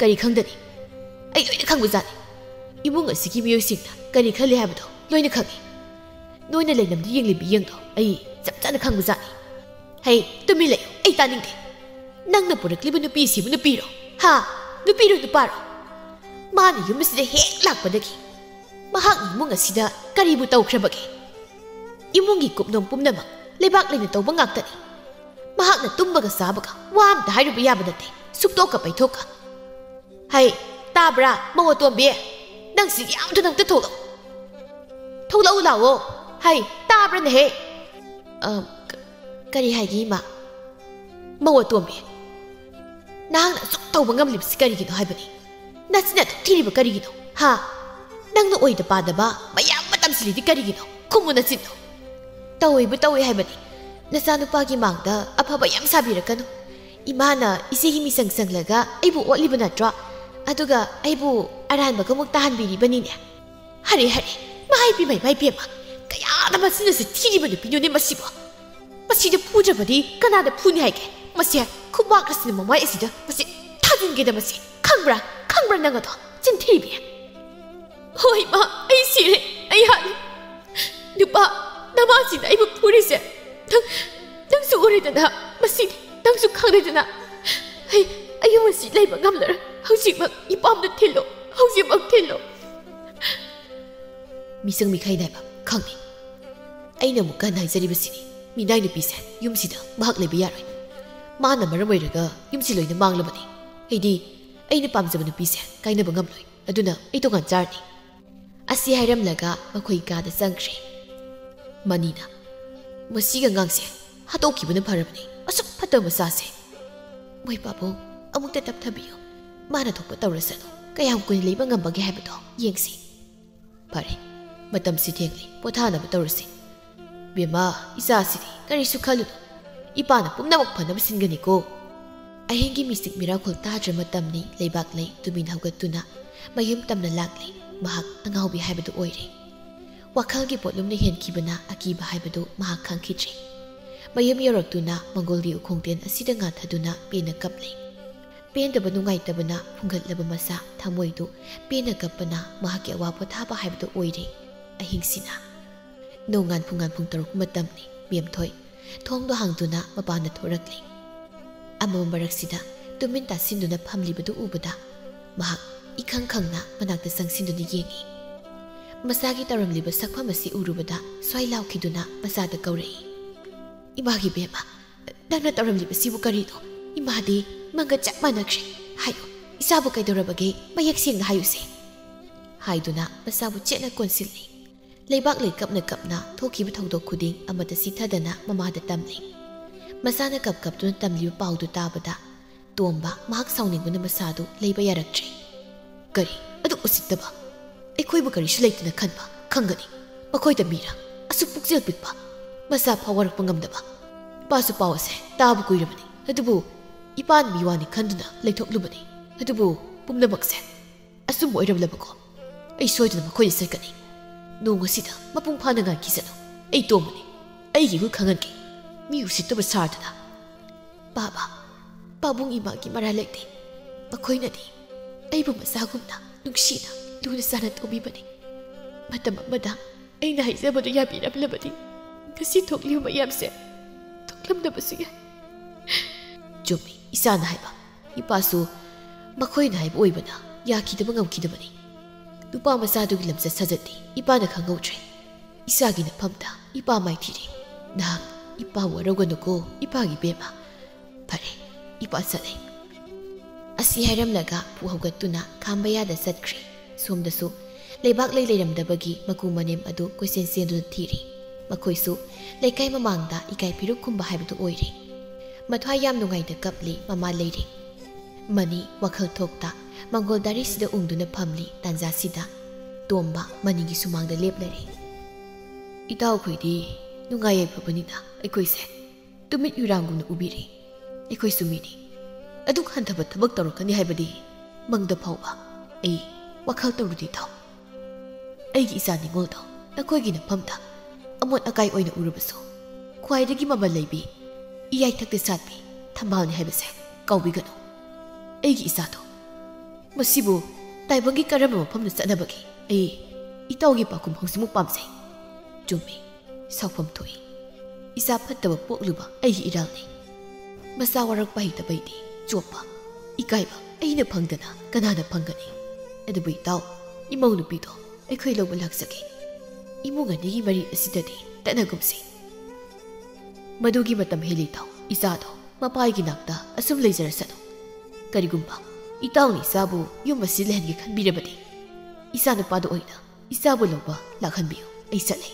ꯀꯔꯤ ꯈꯪꯗꯅꯤ? ꯑꯩ ꯂꯣꯏꯅ ꯈꯪꯕꯖꯥꯠꯅꯤ꯫ ꯏꯃꯨꯡ ꯑꯁꯤꯒꯤ ꯃꯤꯑꯣꯏꯁꯤꯡꯅ ꯀꯔꯤ ꯈꯜꯂꯤ ꯍꯥꯏꯕꯗꯣ ꯂꯣꯏꯅ ꯈꯪꯉꯤ꯫ ꯅꯣꯏꯅ ꯂꯩꯅꯝꯗ ꯌꯦꯡꯂꯤꯕ ꯌꯦꯡꯗꯣ ꯑꯩ ꯆꯞ ꯆꯥꯅ ꯈꯪꯕꯖꯥꯠꯅꯤ꯫ ꯍꯩ, ꯇꯨꯃꯤꯟ ꯂꯩꯌꯨ, ꯑꯩ ꯇꯥꯅꯤꯡꯗꯦ꯫ ꯅꯪꯅ ꯄꯨꯔꯛꯂꯤꯕ ꯅꯨꯄꯤ ꯑꯁꯤꯕꯨ ꯅꯨꯄꯤꯔꯣ? ꯍꯥ? ꯅꯨꯄꯤꯔꯣ ꯅꯨꯄꯥꯔꯣ? ꯃꯥꯅ ꯌꯨꯝ ꯑꯁꯤꯗ ꯍꯦꯛ ꯂꯥꯛꯄꯗꯒꯤ ꯃꯍꯥꯛꯅ ꯏꯃꯨꯡ ꯑꯁꯤꯗ ꯀꯔꯤꯕꯨ ꯇꯧꯈ꯭ꯔꯕꯒꯦ? ꯏꯃꯨꯡꯒꯤ ꯀꯨꯞꯅꯣꯝ ꯄꯨꯝꯅꯃꯛ ꯂꯩꯕꯥꯛ ꯂꯩꯅ ꯇꯧꯕ ꯉꯥꯛꯇꯅꯤ꯫ ꯃꯍꯥꯛꯅ ꯇꯨꯝꯕꯒ ꯆꯥꯕꯒ ꯋꯥ ꯑꯝꯇ ꯍꯥꯏꯔꯨꯕ ꯌꯥꯕ ꯅꯠꯇꯦ, ꯁꯨꯛꯇꯣꯛꯀ ꯄꯩꯊꯣꯛꯀ꯫ ꯍꯩ, ꯇꯥꯕ꯭ꯔꯥ, ꯃꯧ ꯑꯇꯣꯝꯕꯤ? ꯅꯪ ꯁꯤꯒꯤ ꯌꯥꯝ ꯊꯨꯅ ꯑꯝꯇ ꯊꯣꯛꯂꯛꯎ꯫ ꯊꯣꯛꯂꯛꯎ ꯂꯥꯛꯑꯣ꯫ ꯍꯩ, ꯇꯥꯕ꯭ꯔꯥꯅꯦꯍꯦ? ꯑ, ꯀ-, ꯀꯔꯤ ꯍꯥꯏꯒꯦ, ꯏꯃꯥ? ꯃꯧ ꯑꯇꯣꯝꯕꯤ, ꯅꯍꯥꯛꯅ ꯑꯁꯨꯛ ꯇꯧꯕ ꯉꯝꯂꯤꯕꯁꯤ ꯀꯔꯤꯒꯤꯅꯣ ꯍꯥꯏꯕꯅꯤ? ꯅꯆꯤꯟ ꯑꯗꯨꯛ ꯊꯤꯔꯤꯕ ꯀꯔꯤꯒꯤꯅꯣ? ꯍꯥ? ꯅꯪꯅ ꯑꯣꯏꯗ ꯄꯥꯗꯕ ꯃꯌꯥꯝ ꯑꯃ ꯇꯝꯁꯤꯜꯂꯤꯗꯤ ꯀꯔꯤꯒꯤꯅꯣ? ꯈꯨꯝꯃꯨ ꯅꯆꯤꯟꯗꯣ꯫ ꯇꯧꯏꯕꯨ ꯇꯧꯏ ꯍꯥꯏꯕꯅꯤ꯫ ꯅꯆꯥꯅꯨꯄꯥꯒꯤ ꯃꯥꯡꯗ ꯑꯐꯕ ꯌꯥꯝ ꯁꯥꯕꯤꯔꯛꯀꯅꯨ꯫ ꯏꯃꯥꯅ ꯏꯆꯦꯒꯤ ꯃꯤꯆꯪ ꯆꯪꯂꯒ ꯑꯩꯕꯨ ꯑꯣꯠꯂꯤꯕ ꯅꯠꯇ꯭ꯔꯣ? ꯑꯗꯨꯒ ꯑꯩꯕꯨ ꯑꯔꯥꯟꯕꯒ ꯑꯃꯨꯛ ꯇꯥꯍꯟꯕꯤꯔꯤꯕꯅꯤꯅꯦ꯫ ꯍꯔꯦ, ꯍꯔꯦ, ꯃꯥꯏ ꯄꯤꯃꯩ, ꯃꯥꯏ ꯄꯦꯝꯃ, ꯀꯌꯥꯗ ꯃꯆꯤꯟ ꯑꯁꯤ ꯊꯤꯔꯤꯕ ꯅꯨꯄꯤꯅꯣꯅꯦ ꯃꯁꯤꯕꯣ? ꯃꯁꯤꯗ ꯐꯨꯗ꯭ꯔꯕꯗꯤ ꯀꯅꯥꯗ ꯐꯨꯅꯤ ꯍꯥꯏꯒꯦ? ꯃꯁꯤ ꯈꯨꯕꯥꯛ ꯑꯁꯤꯅ ꯃꯃꯥꯏ ꯑꯁꯤꯗ ꯃꯁꯤ ꯊꯥꯖꯤꯟꯒꯦꯗ ꯃꯁꯤ꯫ ꯈꯪꯕ꯭ꯔꯥ? ꯈꯪꯕ꯭ꯔꯥ ꯅꯪ ꯑꯗꯣ? ꯆꯤꯟꯊꯤꯕꯤ꯫ ꯍꯣꯏ, ꯏꯃꯥ, ꯑꯩ ꯁꯤꯔꯦ꯫ ꯑꯩ ꯍꯥꯠꯂꯦ꯫ ꯅꯨꯄꯥ ꯅꯃꯥꯁꯤꯅ ꯑꯩꯕꯨ ꯐꯨꯔꯤꯁꯦ ꯅꯪ, ꯅꯪꯁꯨ ꯎꯔꯦꯗꯅ꯫ ꯃꯁꯤꯗꯤ ꯅꯪꯁꯨ ꯈꯪꯂꯦꯗꯅ꯫ ꯑꯩ, ꯑꯩ ꯌꯨꯝ ꯑꯁꯤ ꯂꯩꯕ ꯉꯝꯂꯔꯣꯏ꯫ ꯍꯧꯖꯤꯛꯃꯛ ꯏꯄꯥꯝꯗ ꯊꯤꯜꯂꯣ꯫ ꯍꯧꯖꯤꯛꯃꯛ ꯊꯤꯜꯂꯣ꯫ ꯃꯤꯁꯪ ꯃꯤꯈꯩ ꯅꯥꯏꯕ, ꯈꯪꯉꯤ꯫ ꯑꯩꯅ ꯑꯃꯨꯛꯀ ꯍꯟꯅ ꯍꯥꯏꯖꯔꯤꯕꯁꯤꯅꯤ, ꯃꯤꯅꯥꯏ ꯅꯨꯄꯤꯁꯦ ꯌꯨꯝꯁꯤꯗ ꯃꯍꯥꯛ ꯂꯩꯕ ꯌꯥꯔꯣꯏ꯫ ꯃꯥꯅ ꯃꯔꯝ ꯑꯣꯏꯔꯒ ꯌꯨꯝꯁꯤ ꯂꯣꯏꯅ ꯃꯥꯡꯂꯕꯅꯤ꯫ ꯑꯩꯗꯤ ꯑꯩꯅ ꯄꯥꯝꯖꯕ ꯅꯨꯄꯤꯁꯦ ꯀꯥꯏꯅꯕ ꯉꯝꯂꯣꯏ꯫ ꯑꯗꯨꯅ ꯑꯩ ꯇꯣꯉꯥꯟ ꯆꯥꯔꯅꯤ꯫ ꯑꯁꯤ ꯍꯥꯏꯔꯝꯂꯒ ꯃꯈꯣꯏ ꯀꯥꯗ ꯆꯪꯈ꯭ꯔꯦ꯫ ꯃꯅꯤꯅ, "ꯃꯁꯤꯒꯤ ꯑꯉꯥꯡꯁꯦ ꯍꯥꯠꯇꯣꯛꯈꯤꯕꯅ ꯐꯔꯕꯅꯤ, ꯑꯁꯨꯛ ꯐꯠꯇꯕ ꯃꯆꯥꯁꯦ꯫ ꯃꯣꯏ ꯄꯥꯕꯨꯡ, ꯑꯃꯨꯛꯇ ꯇꯞꯊꯕꯤꯌꯨ꯫ ꯃꯥꯅ ꯊꯣꯛꯄ ꯇꯧꯔꯁꯅꯨ꯫ ꯀꯌꯥꯝ ꯀꯨꯏꯅ ꯂꯩꯕ ꯉꯝꯕꯒꯦ ꯍꯥꯏꯕꯗꯣ ꯌꯦꯡꯁꯤ꯫ ꯐꯔꯦ, ꯃꯇꯝꯁꯤ ꯊꯦꯡꯂꯦ, ꯄꯣꯊꯥꯅꯕ ꯇꯧꯔꯁꯤ꯫ ꯕꯦꯝꯃ, ꯏꯆꯥꯁꯤꯗꯤ ꯀꯔꯤꯁꯨ ꯈꯜꯂꯨꯅꯨ꯫ ꯏꯄꯥꯅ ꯄꯨꯝꯅꯃꯛ ꯐꯅꯕ ꯁꯤꯟꯒꯅꯤꯀꯣ꯫" ꯑꯍꯤꯡꯒꯤ ꯃꯤꯆꯤꯛ ꯃꯤꯔꯥꯈꯣꯜ ꯇꯥꯗ꯭ꯔ ꯃꯇꯝꯅꯤ꯫ ꯂꯩꯕꯥꯛꯂꯩ ꯇꯨꯃꯤꯟ ꯍꯧꯒꯠꯇꯨꯅ ꯃꯌꯨꯝ ꯇꯝꯅ ꯂꯥꯛꯂꯦ꯫ ꯃꯍꯥꯛ ꯑꯉꯥꯎꯕꯤ ꯍꯥꯏꯕꯗꯨ ꯑꯣꯏꯔꯦ꯫ ꯋꯥꯈꯜꯒꯤ ꯄꯣꯠꯂꯨꯝꯅ ꯍꯦꯟꯈꯤꯕꯅ ꯑꯀꯤꯕ ꯍꯥꯏꯕꯗꯨ ꯃꯍꯥꯛ ꯈꯪꯈꯤꯗ꯭ꯔꯦ꯫ ꯃꯌꯨꯝ ꯌꯧꯔꯛꯇꯨꯅ ꯃꯪꯒꯣꯜꯒꯤ ꯎꯈꯣꯡꯇꯦꯟ ꯑꯁꯤꯗ ꯉꯥꯊꯗꯨꯅ ꯄꯦꯟꯅ ꯀꯞꯂꯦ꯫ ꯄꯦꯟꯗꯕ ꯅꯨꯡꯉꯥꯏꯇꯕꯅ ꯐꯨꯡꯒꯠꯂꯕ ꯃꯁꯥ ꯊꯃꯣꯏꯗꯨ ꯄꯦꯟꯅ ꯀꯞꯄꯅ ꯃꯍꯥꯛꯀꯤ ꯑꯋꯥ ꯄꯣꯊꯥꯕ ꯍꯥꯏꯕꯗꯨ ꯑꯣꯏꯔꯦ꯫ ꯑꯍꯤꯡꯁꯤꯅ ꯅꯣꯡꯉꯥꯟ ꯄꯨꯡꯉꯥꯟ ꯄꯨꯡ ꯇꯔꯨꯛ ꯃꯇꯝꯅꯤ꯫ ꯃꯦꯝꯊꯣꯏ ꯊꯣꯡꯗꯣ ꯍꯥꯡꯗꯨꯅ ꯃꯄꯥꯟꯗ ꯊꯣꯔꯛꯂꯦ꯫ ꯑꯃꯝꯕ ꯃꯔꯛꯁꯤꯗ ꯇꯨꯃꯤꯟ ꯇꯥꯁꯤꯟꯗꯨꯅ ꯐꯝꯂꯤꯕꯗꯨ ꯎꯕꯗ ꯃꯍꯥꯛ ꯏꯈꯪ ꯈꯪꯅ ꯃꯅꯥꯛꯇ ꯆꯪꯁꯤꯟꯗꯨꯅ ꯌꯦꯡꯉꯤ꯫ ꯃꯆꯥꯒꯤ ꯇꯧꯔꯝꯂꯤꯕ ꯁꯛꯐꯝ ꯑꯁꯤ ꯎꯔꯨꯕꯗ ꯁ꯭ꯋꯥꯏ ꯂꯥꯎꯈꯤꯗꯨꯅ ꯃꯆꯥꯗ ꯀꯧꯔꯛꯏ, "ꯏꯃꯥꯒꯤ ꯕꯦꯝꯃ, ꯅꯪꯅ ꯇꯧꯔꯝꯂꯤꯕꯁꯤꯕꯨ ꯀꯔꯤꯅꯣ? ꯏꯃꯥꯗꯤ ꯃꯪꯒ ꯆꯞ ꯃꯥꯟꯅꯈ꯭ꯔꯦ꯫ ꯍꯥꯏꯌꯨ, ꯏꯆꯥꯕꯨ ꯀꯩꯗꯧꯔꯕꯒꯦ? ꯃꯌꯦꯛ ꯁꯦꯡꯅ ꯍꯥꯏꯌꯨꯁꯦ꯫" ꯍꯥꯏꯗꯨꯅ ꯃꯆꯥꯕꯨ ꯆꯦꯠꯅ ꯀꯣꯟꯁꯤꯜꯂꯤ꯫ ꯂꯩꯕꯥꯛꯂꯩ ꯀꯞꯅ ꯀꯞꯅ ꯊꯣꯛꯈꯤꯕ ꯊꯧꯗꯣꯛ ꯈꯨꯗꯤꯡ ꯑꯃꯠꯇ ꯆꯤꯠꯊꯗꯅ ꯃꯃꯥꯗ ꯇꯝꯂꯤ꯫ ꯃꯆꯥꯅ ꯀꯞ ꯀꯞꯇꯨꯅ ꯇꯝꯂꯤꯕ ꯄꯥꯎꯗꯨ ꯇꯥꯕꯗ ꯇꯣꯝꯕ ꯃꯍꯥꯛ ꯁꯥꯎꯅꯤꯡꯕꯅ ꯃꯁꯥꯗꯨ ꯂꯩꯕ ꯌꯥꯔꯛꯇ꯭ꯔꯦ꯫ "ꯀꯔꯤ? ꯑꯗꯨꯛ ꯎꯁꯤꯠꯇꯕ? ꯑꯩꯈꯣꯏꯕꯨ ꯀꯔꯤꯁꯨ ꯂꯩꯇꯅ ꯈꯟꯕ ꯈꯪꯒꯅꯤ꯫ ꯃꯈꯣꯏꯗ ꯃꯤꯔ? ꯑꯁꯨꯛ ꯄꯨꯛꯆꯦꯜ ꯄꯤꯛꯄ? ꯃꯆꯥ ꯐꯥꯎ ꯋꯥꯔꯛꯄ ꯉꯝꯗꯕ? ꯏꯄꯥꯁꯨ ꯄꯥꯎ ꯑꯁꯦ ꯇꯥꯕ ꯀꯨꯏꯔꯕꯅꯤ꯫ ꯑꯗꯨꯕꯨ ꯏꯄꯥꯅ ꯃꯤꯋꯥꯅꯤ ꯈꯟꯗꯨꯅ ꯂꯩꯊꯣꯛꯂꯨꯕꯅꯤ꯫ ꯑꯗꯨꯕꯨ ꯄꯨꯝꯅꯃꯛꯁꯦ ꯑꯆꯨꯝꯕ ꯑꯣꯏꯔꯝꯂꯕꯀꯣ? ꯑꯩ ꯁꯣꯏꯗꯅ ꯃꯈꯣꯏꯗ ꯆꯠꯀꯅꯤ꯫ ꯅꯣꯡ ꯑꯁꯤꯗ ꯃꯄꯨꯡ ꯐꯥꯅ ꯉꯥꯏꯈꯤꯁꯅꯨ꯫ ꯑꯩ ꯇꯣꯝꯕꯅꯤ꯫ ꯑꯩꯒꯤ ꯏꯍꯨꯜ ꯈꯪꯍꯟꯒꯦ꯫ ꯃꯤ ꯎꯁꯤꯠꯇꯕ ꯁꯥꯗꯅ꯫" "ꯄꯥꯕ, ꯄꯥꯕꯨꯡ ꯏꯃꯥꯒꯤ ꯃꯔꯥꯜ ꯂꯩꯇꯦ꯫ ꯃꯈꯣꯏꯅꯗꯤ ꯑꯩꯕꯨ ꯃꯆꯥꯒꯨꯝꯅ ꯅꯨꯡꯁꯤꯅ ꯂꯨꯅ ꯆꯥꯟꯅ ꯇꯧꯕꯤꯕꯅꯤ꯫ ꯃꯇꯝ ꯑꯃꯗ ꯑꯩꯅ ꯍꯥꯏꯖꯕꯗꯨ ꯌꯥꯕꯤꯔꯝꯂꯕꯗꯤ ꯉꯁꯤ ꯊꯣꯛꯂꯤꯕ ꯃꯌꯥꯝꯁꯦ ꯊꯣꯛꯂꯝꯗꯕꯁꯨ ꯌꯥꯏ꯫" ꯆꯨꯝꯃꯤ, ꯏꯆꯥꯅ ꯍꯥꯏꯕ꯫ ꯏꯄꯥꯁꯨ ꯃꯈꯣꯏꯅ ꯍꯥꯏꯕ ꯑꯣꯏꯕꯅ ꯌꯥꯈꯤꯗꯕ ꯉꯝꯈꯤꯗꯕꯅꯤ꯫ ꯅꯨꯄꯥ ꯃꯆꯥꯗꯨꯒꯤ ꯂꯝꯆꯠ ꯁꯥꯖꯠꯇꯤ ꯏꯄꯥꯅ ꯈꯪꯍꯧꯗ꯭ꯔꯦ꯫ ꯏꯆꯥꯒꯤ ꯅꯐꯝꯗ ꯏꯄꯥ ꯃꯥꯏꯊꯤꯔꯦ꯫ ꯅꯍꯥꯛ ꯏꯄꯥ ꯋꯥꯔꯧꯒꯅꯨꯀꯣ, ꯏꯄꯥꯒꯤ ꯕꯦꯝꯃ꯫ ꯐꯔꯦ, ꯏꯄꯥ ꯆꯠꯂꯦ꯫ ꯑꯁꯤ ꯍꯥꯏꯔꯝꯂꯒ ꯐꯨ ꯍꯧꯒꯠꯇꯨꯅ ꯈꯥꯝꯕ ꯌꯥꯗ ꯆꯠꯈ꯭ꯔꯦ꯫ ꯁꯣꯝꯗꯁꯨ ꯂꯩꯕꯥꯛ ꯂꯩ ꯂꯩꯔꯝꯗꯕꯒꯤ ꯃꯀꯨ ꯃꯅꯦꯝ ꯑꯗꯨ ꯀꯣꯏꯆꯦꯟ ꯆꯦꯟꯗꯨꯅ ꯊꯤꯔꯤ꯫ ꯃꯈꯣꯏꯁꯨ ꯂꯩꯀꯥꯏ ꯃꯃꯥꯡꯗ ꯏꯀꯥꯏ ꯐꯤꯔꯨꯛ ꯈꯨꯝꯕ ꯍꯥꯏꯕꯗꯨ ꯑꯣꯏꯔꯦ꯫ ꯃꯊ꯭ꯋꯥꯏ ꯌꯥꯝ ꯅꯨꯡꯉꯥꯏꯅ ꯀꯞꯂꯤ ꯃꯃꯥ ꯂꯩꯔꯦ꯫ ꯃꯅꯤ ꯋꯥꯈꯜ ꯊꯣꯛꯇ ꯃꯪꯒꯣꯜ ꯗꯥꯔꯤꯁꯤꯗ ꯎꯪꯗꯨꯅ ꯐꯝꯂꯤ꯫ ꯇꯥꯟꯖꯥꯁꯤꯗ ꯇꯣꯝꯕ ꯃꯅꯤꯒꯤ ꯁꯨꯃꯥꯡꯗ ꯂꯦꯞꯂꯔꯦ꯫ "ꯏꯇꯥꯎꯈꯣꯏꯗꯤ ꯅꯨꯡꯉꯥꯏ ꯌꯥꯏꯐꯕꯅꯤꯅ ꯑꯩꯈꯣꯏꯁꯦ ꯇꯨꯃꯤꯠ ꯌꯨꯔꯥꯡꯒꯨꯝꯅ ꯎꯕꯤꯔꯤ꯫ ꯑꯩꯈꯣꯏꯁꯨ ꯃꯤꯅꯤ꯫ ꯑꯗꯨꯛ ꯍꯟꯊꯕ ꯊꯕꯛ ꯇꯧꯔꯛꯀꯅꯤ ꯍꯥꯏꯕꯗꯤ ꯃꯪꯗ ꯐꯥꯎꯕ ꯑꯩ ꯋꯥꯈꯜ ꯇꯧꯔꯨꯗꯦ ꯏꯇꯥꯎ꯫ ꯑꯩꯒꯤ ꯏꯆꯥ ꯅꯤꯉꯣꯜꯗꯣ ꯅꯈꯣꯏꯒꯤ ꯅꯐꯝꯗ ꯑꯃꯣꯠ ꯑꯀꯥꯏ ꯑꯣꯏꯅ ꯎꯔꯕꯁꯨ, ꯈ꯭ꯋꯥꯏꯗꯒꯤ ꯃꯃꯜ ꯂꯩꯕꯤ ꯏꯌꯥꯏꯊꯛꯇ ꯁꯥꯠꯄꯤ ꯊꯝꯕꯥꯜꯅꯤ ꯍꯥꯏꯕꯁꯦ ꯀꯥꯎꯕꯤꯒꯅꯨ꯫ ꯑꯩꯒꯤ ꯏꯆꯥꯗꯣ ꯃꯁꯤꯕꯨ ꯇꯥꯏꯕꯪꯒꯤ ꯀꯔꯝꯕ ꯃꯐꯝꯗ ꯆꯠꯅꯕꯒꯦ? ꯑꯩ ꯏꯇꯥꯎꯒꯤ ꯄꯥꯎꯈꯨꯝ ꯍꯧꯖꯤꯛꯃꯛ ꯄꯥꯝꯖꯩ꯫" ꯆꯨꯝꯃꯤ, ꯁꯥꯎꯐꯝ ꯊꯣꯛꯏ꯫ ꯏꯆꯥ ꯐꯠꯇꯕ ꯄꯣꯛꯂꯨꯕ ꯑꯩꯒꯤ ꯏꯔꯥꯜꯅꯤ꯫ ꯃꯆꯥ ꯋꯥꯔꯛꯄ ꯍꯩꯇꯕꯩꯗꯤ ꯆꯣꯞꯄ, ꯏꯀꯥꯏꯕ ꯑꯩꯅ ꯐꯪꯗꯅ ꯀꯅꯥꯅ ꯐꯪꯒꯅꯤ? ꯑꯗꯨꯕꯨ ꯏꯇꯥꯎ, ꯏꯃꯧ ꯅꯨꯄꯤꯗꯣ ꯑꯩꯈꯣꯏ ꯂꯧꯕ ꯂꯥꯛꯆꯒꯦ꯫ ꯏꯃꯨꯡ ꯑꯅꯤꯒꯤ ꯃꯔꯤ ꯑꯁꯤꯗꯗꯤ ꯇꯠꯅꯒꯨꯝꯁꯤ꯫ ꯃꯗꯨꯒꯤ ꯃꯇꯝ ꯍꯦꯜꯂꯤ ꯏꯇꯥꯎ꯫ ꯏꯆꯥꯗꯣ ꯃꯄꯥꯒꯤ ꯅꯥꯛꯇ ꯑꯁꯨꯝ ꯂꯩꯖꯔꯁꯅꯨ꯫ ꯀꯔꯤꯒꯨꯝꯕ ꯏꯇꯥꯎꯅ ꯏꯆꯥꯕꯨ ꯌꯨꯝ ꯑꯁꯤ ꯂꯩꯍꯟꯒꯦ ꯈꯟꯕꯤꯔꯕꯗꯤ, ꯏꯆꯥ ꯅꯨꯄꯥꯗꯣ ꯑꯣꯏꯅ ꯏꯆꯥꯕꯨ ꯂꯧꯕ ꯂꯥꯛꯍꯟꯕꯤꯌꯨ꯫ ꯑꯩ ꯆꯠꯂꯦ꯫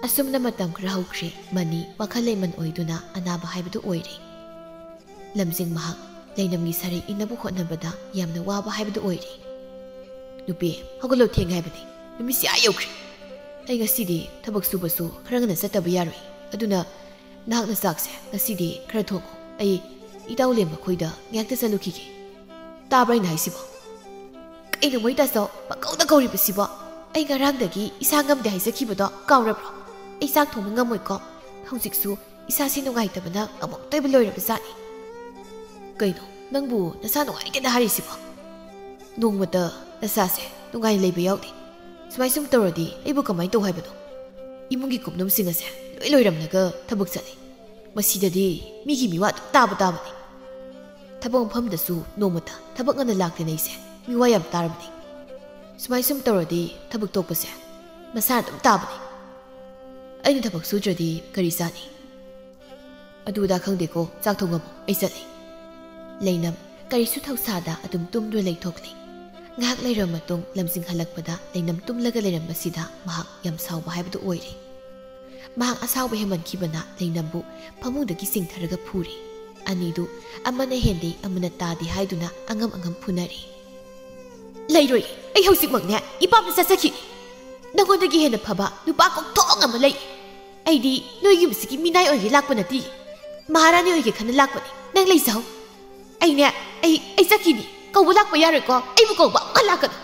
ꯑꯁꯨꯝꯅ ꯃꯇꯝ ꯈꯔ ꯍꯧꯈ꯭ꯔꯦ꯫ ꯃꯅꯤ ꯋꯥꯈꯜ ꯂꯩꯃꯟ ꯑꯣꯏꯗꯨꯅ ꯑꯅꯥꯕ ꯍꯥꯏꯕꯗꯨ ꯑꯣꯏꯔꯦ꯫ ꯂꯝꯖꯤꯡ ꯃꯍꯥꯛ ꯂꯩꯅꯝꯒꯤ ꯁꯔꯩ ꯏꯟꯅꯕ ꯍꯣꯠꯅꯕꯗ ꯌꯥꯝꯅ ꯋꯥꯕ ꯍꯥꯏꯕꯗꯨ ꯑꯣꯏꯔꯦ꯫ "ꯅꯨꯄꯤ, ꯍꯧꯒꯠꯂꯣ, ꯊꯦꯡꯉꯦ ꯍꯥꯏꯕꯅꯤ꯫ ꯅꯨꯃꯤꯠꯁꯦ ꯑꯥ ꯌꯧꯈ꯭ꯔꯦ꯫ ꯑꯩ ꯉꯁꯤꯗꯤ ꯊꯕꯛ ꯁꯨꯕꯁꯨ ꯈꯔ ꯉꯟꯅ ꯆꯠꯇꯕ ꯌꯥꯔꯣꯏ꯫ ꯑꯗꯨꯅ ꯅꯍꯥꯛꯅ ꯆꯥꯛꯁꯦ ꯉꯁꯤꯗꯤ ꯈꯔ ꯊꯣꯡꯉꯣ꯫ ꯑꯩ ꯏꯇꯥꯎ ꯂꯦꯝꯕ ꯈꯣꯏꯗ ꯉꯥꯏꯍꯥꯛꯇ ꯆꯠꯂꯨꯈꯤꯒꯦ꯫ ꯇꯥꯕ꯭ꯔꯥ ꯑꯩꯅ ꯍꯥꯏꯁꯤꯕꯣ?" "ꯀꯩꯅꯣ ꯃꯣꯏ ꯇꯥꯆꯧ ꯄꯪꯀꯧꯗ ꯀꯧꯔꯤꯕꯁꯤꯕꯣ? ꯑꯩ ꯉꯔꯥꯡꯗꯒꯤ ꯏꯁꯥ ꯉꯝꯗꯦ ꯍꯥꯏꯖꯈꯤꯕꯗꯣ ꯀꯥꯎꯔꯕ꯭ꯔꯣ? ꯑꯩ ꯆꯥꯛ ꯊꯣꯡꯕ ꯉꯝꯃꯣꯏꯀꯣ꯫ ꯍꯧꯖꯤꯛꯁꯨ ꯏꯁꯥꯁꯤ ꯅꯨꯡꯉꯥꯏꯇꯕꯅ ꯑꯃꯨꯛꯇ ꯑꯣꯏꯕ ꯂꯣꯏꯔꯕ ꯖꯥꯠꯅꯤ꯫" "ꯀꯩꯅꯣ, ꯅꯪꯕꯨ ꯅꯁꯥ ꯅꯨꯡꯉꯥꯏꯇꯦꯅ ꯍꯥꯏꯔꯤꯁꯤꯕꯣ? ꯅꯣꯡꯃꯇ ꯅꯁꯥꯁꯦ ꯅꯨꯡꯉꯥꯏꯅ ꯂꯩꯕ ꯌꯥꯎꯗꯦ꯫ ꯁꯨꯃꯥꯏ ꯁꯨꯝ ꯇꯧꯔꯗꯤ ꯑꯩꯕꯨ ꯀꯃꯥꯏꯅ ꯇꯧ ꯍꯥꯏꯕꯅꯣ? ꯏꯃꯨꯡꯒꯤ ꯀꯨꯞꯅꯣꯝꯁꯤꯡ ꯑꯁꯦ ꯂꯣꯏ ꯂꯣꯏꯔꯝꯂꯒ ꯊꯕꯛ ꯆꯠꯂꯤ꯫ ꯃꯁꯤꯗꯗꯤ ꯃꯤꯒꯤ ꯃꯤꯋꯥ ꯑꯗꯨꯝ ꯇꯥꯕ ꯇꯥꯕꯅꯤ꯫ ꯊꯕꯛ ꯃꯐꯝꯗꯁꯨ ꯅꯣꯡꯃꯇ ꯊꯕꯛ ꯉꯟꯅ ꯂꯥꯛꯇꯦꯅ ꯑꯩꯁꯦ ꯃꯤꯋꯥ ꯌꯥꯝ ꯇꯥꯔꯕꯅꯤ꯫ ꯁꯨꯃꯥꯏ ꯁꯨꯝ ꯇꯧꯔꯗꯤ ꯊꯕꯛ ꯇꯣꯛꯄꯁꯦ ꯃꯁꯥꯅ ꯑꯗꯨꯝ ꯇꯥꯕꯅꯤ꯫ ꯑꯩꯅ ꯊꯕꯛ ꯁꯨꯗ꯭ꯔꯗꯤ ꯀꯔꯤ ꯆꯥꯅꯤ? ꯑꯗꯨꯗ ꯈꯪꯗꯦꯀꯣ, ꯆꯥꯛ ꯊꯣꯡꯉꯝꯃꯣ, ꯑꯩ ꯆꯠꯂꯤ꯫ ꯂꯩꯅꯝ ꯀꯔꯤꯁꯨ ꯊꯧꯁꯥꯗ ꯑꯗꯨꯝ ꯇꯨꯝꯗꯨꯅ ꯂꯩꯊꯣꯛꯂꯦ꯫ ꯉꯥꯏꯍꯥꯛ ꯂꯩꯔꯕ ꯃꯇꯨꯡ ꯂꯝꯖꯤꯡ ꯍꯜꯂꯛꯄꯗ ꯂꯩꯅꯝ ꯇꯨꯝꯂꯒ ꯂꯩꯔꯝꯕꯁꯤꯗ ꯃꯍꯥꯛ ꯌꯥꯝ ꯁꯥꯎꯕ ꯍꯥꯏꯕꯗꯨ ꯑꯣꯏꯔꯦ꯫ ꯃꯍꯥꯛ ꯑꯁꯥꯎꯕ ꯍꯦꯟꯃꯟꯈꯤꯕꯅ ꯂꯩꯅꯝꯕꯨ ꯐꯃꯨꯡꯗꯒꯤ ꯆꯤꯡꯊꯔꯒ ꯐꯨꯔꯦ꯫ ꯑꯅꯤꯗꯨ ꯑꯃꯅ ꯍꯦꯟꯗꯦ ꯑꯃꯅ ꯇꯥꯗꯦ ꯍꯥꯏꯗꯨꯅ ꯑꯉꯝ ꯑꯉꯝ ꯐꯨꯅꯔꯦ꯫ "ꯂꯩꯔꯣꯏ, ꯑꯩ ꯍꯧꯖꯤꯛꯃꯛꯅꯦ ꯏꯄꯥꯝꯗ ꯆꯠꯆꯈꯤꯅꯤ꯫ ꯅꯉꯣꯟꯗꯒꯤ ꯍꯦꯟꯅ ꯐꯕ ꯅꯨꯄꯥ ꯀꯣꯛꯊꯣꯡ ꯑꯃ ꯂꯩ꯫ ꯑꯩꯗꯤ ꯅꯣꯏ ꯌꯨꯝꯁꯤꯒꯤ ꯃꯤꯅꯥꯏ ꯑꯣꯏꯒꯦ ꯂꯥꯛꯄ ꯅꯠꯇꯦ, ꯃꯍꯥꯔꯥꯅꯤ ꯑꯣꯏꯒꯦ ꯈꯟꯅ ꯂꯥꯛꯄꯅꯤ꯫ ꯅꯪ ꯂꯩꯖꯍꯧ꯫ ꯑꯩꯅꯦ, ꯑꯩ ꯑꯩ ꯆꯠꯈꯤꯅꯤ꯫ ꯀꯧꯕ ꯂꯥꯛꯄ ꯌꯥꯔꯣꯏꯀꯣ, ꯑꯩꯕꯨ ꯀꯧꯕ ꯑꯃꯨꯛꯀ ꯂꯥꯛꯀꯅꯨ꯫"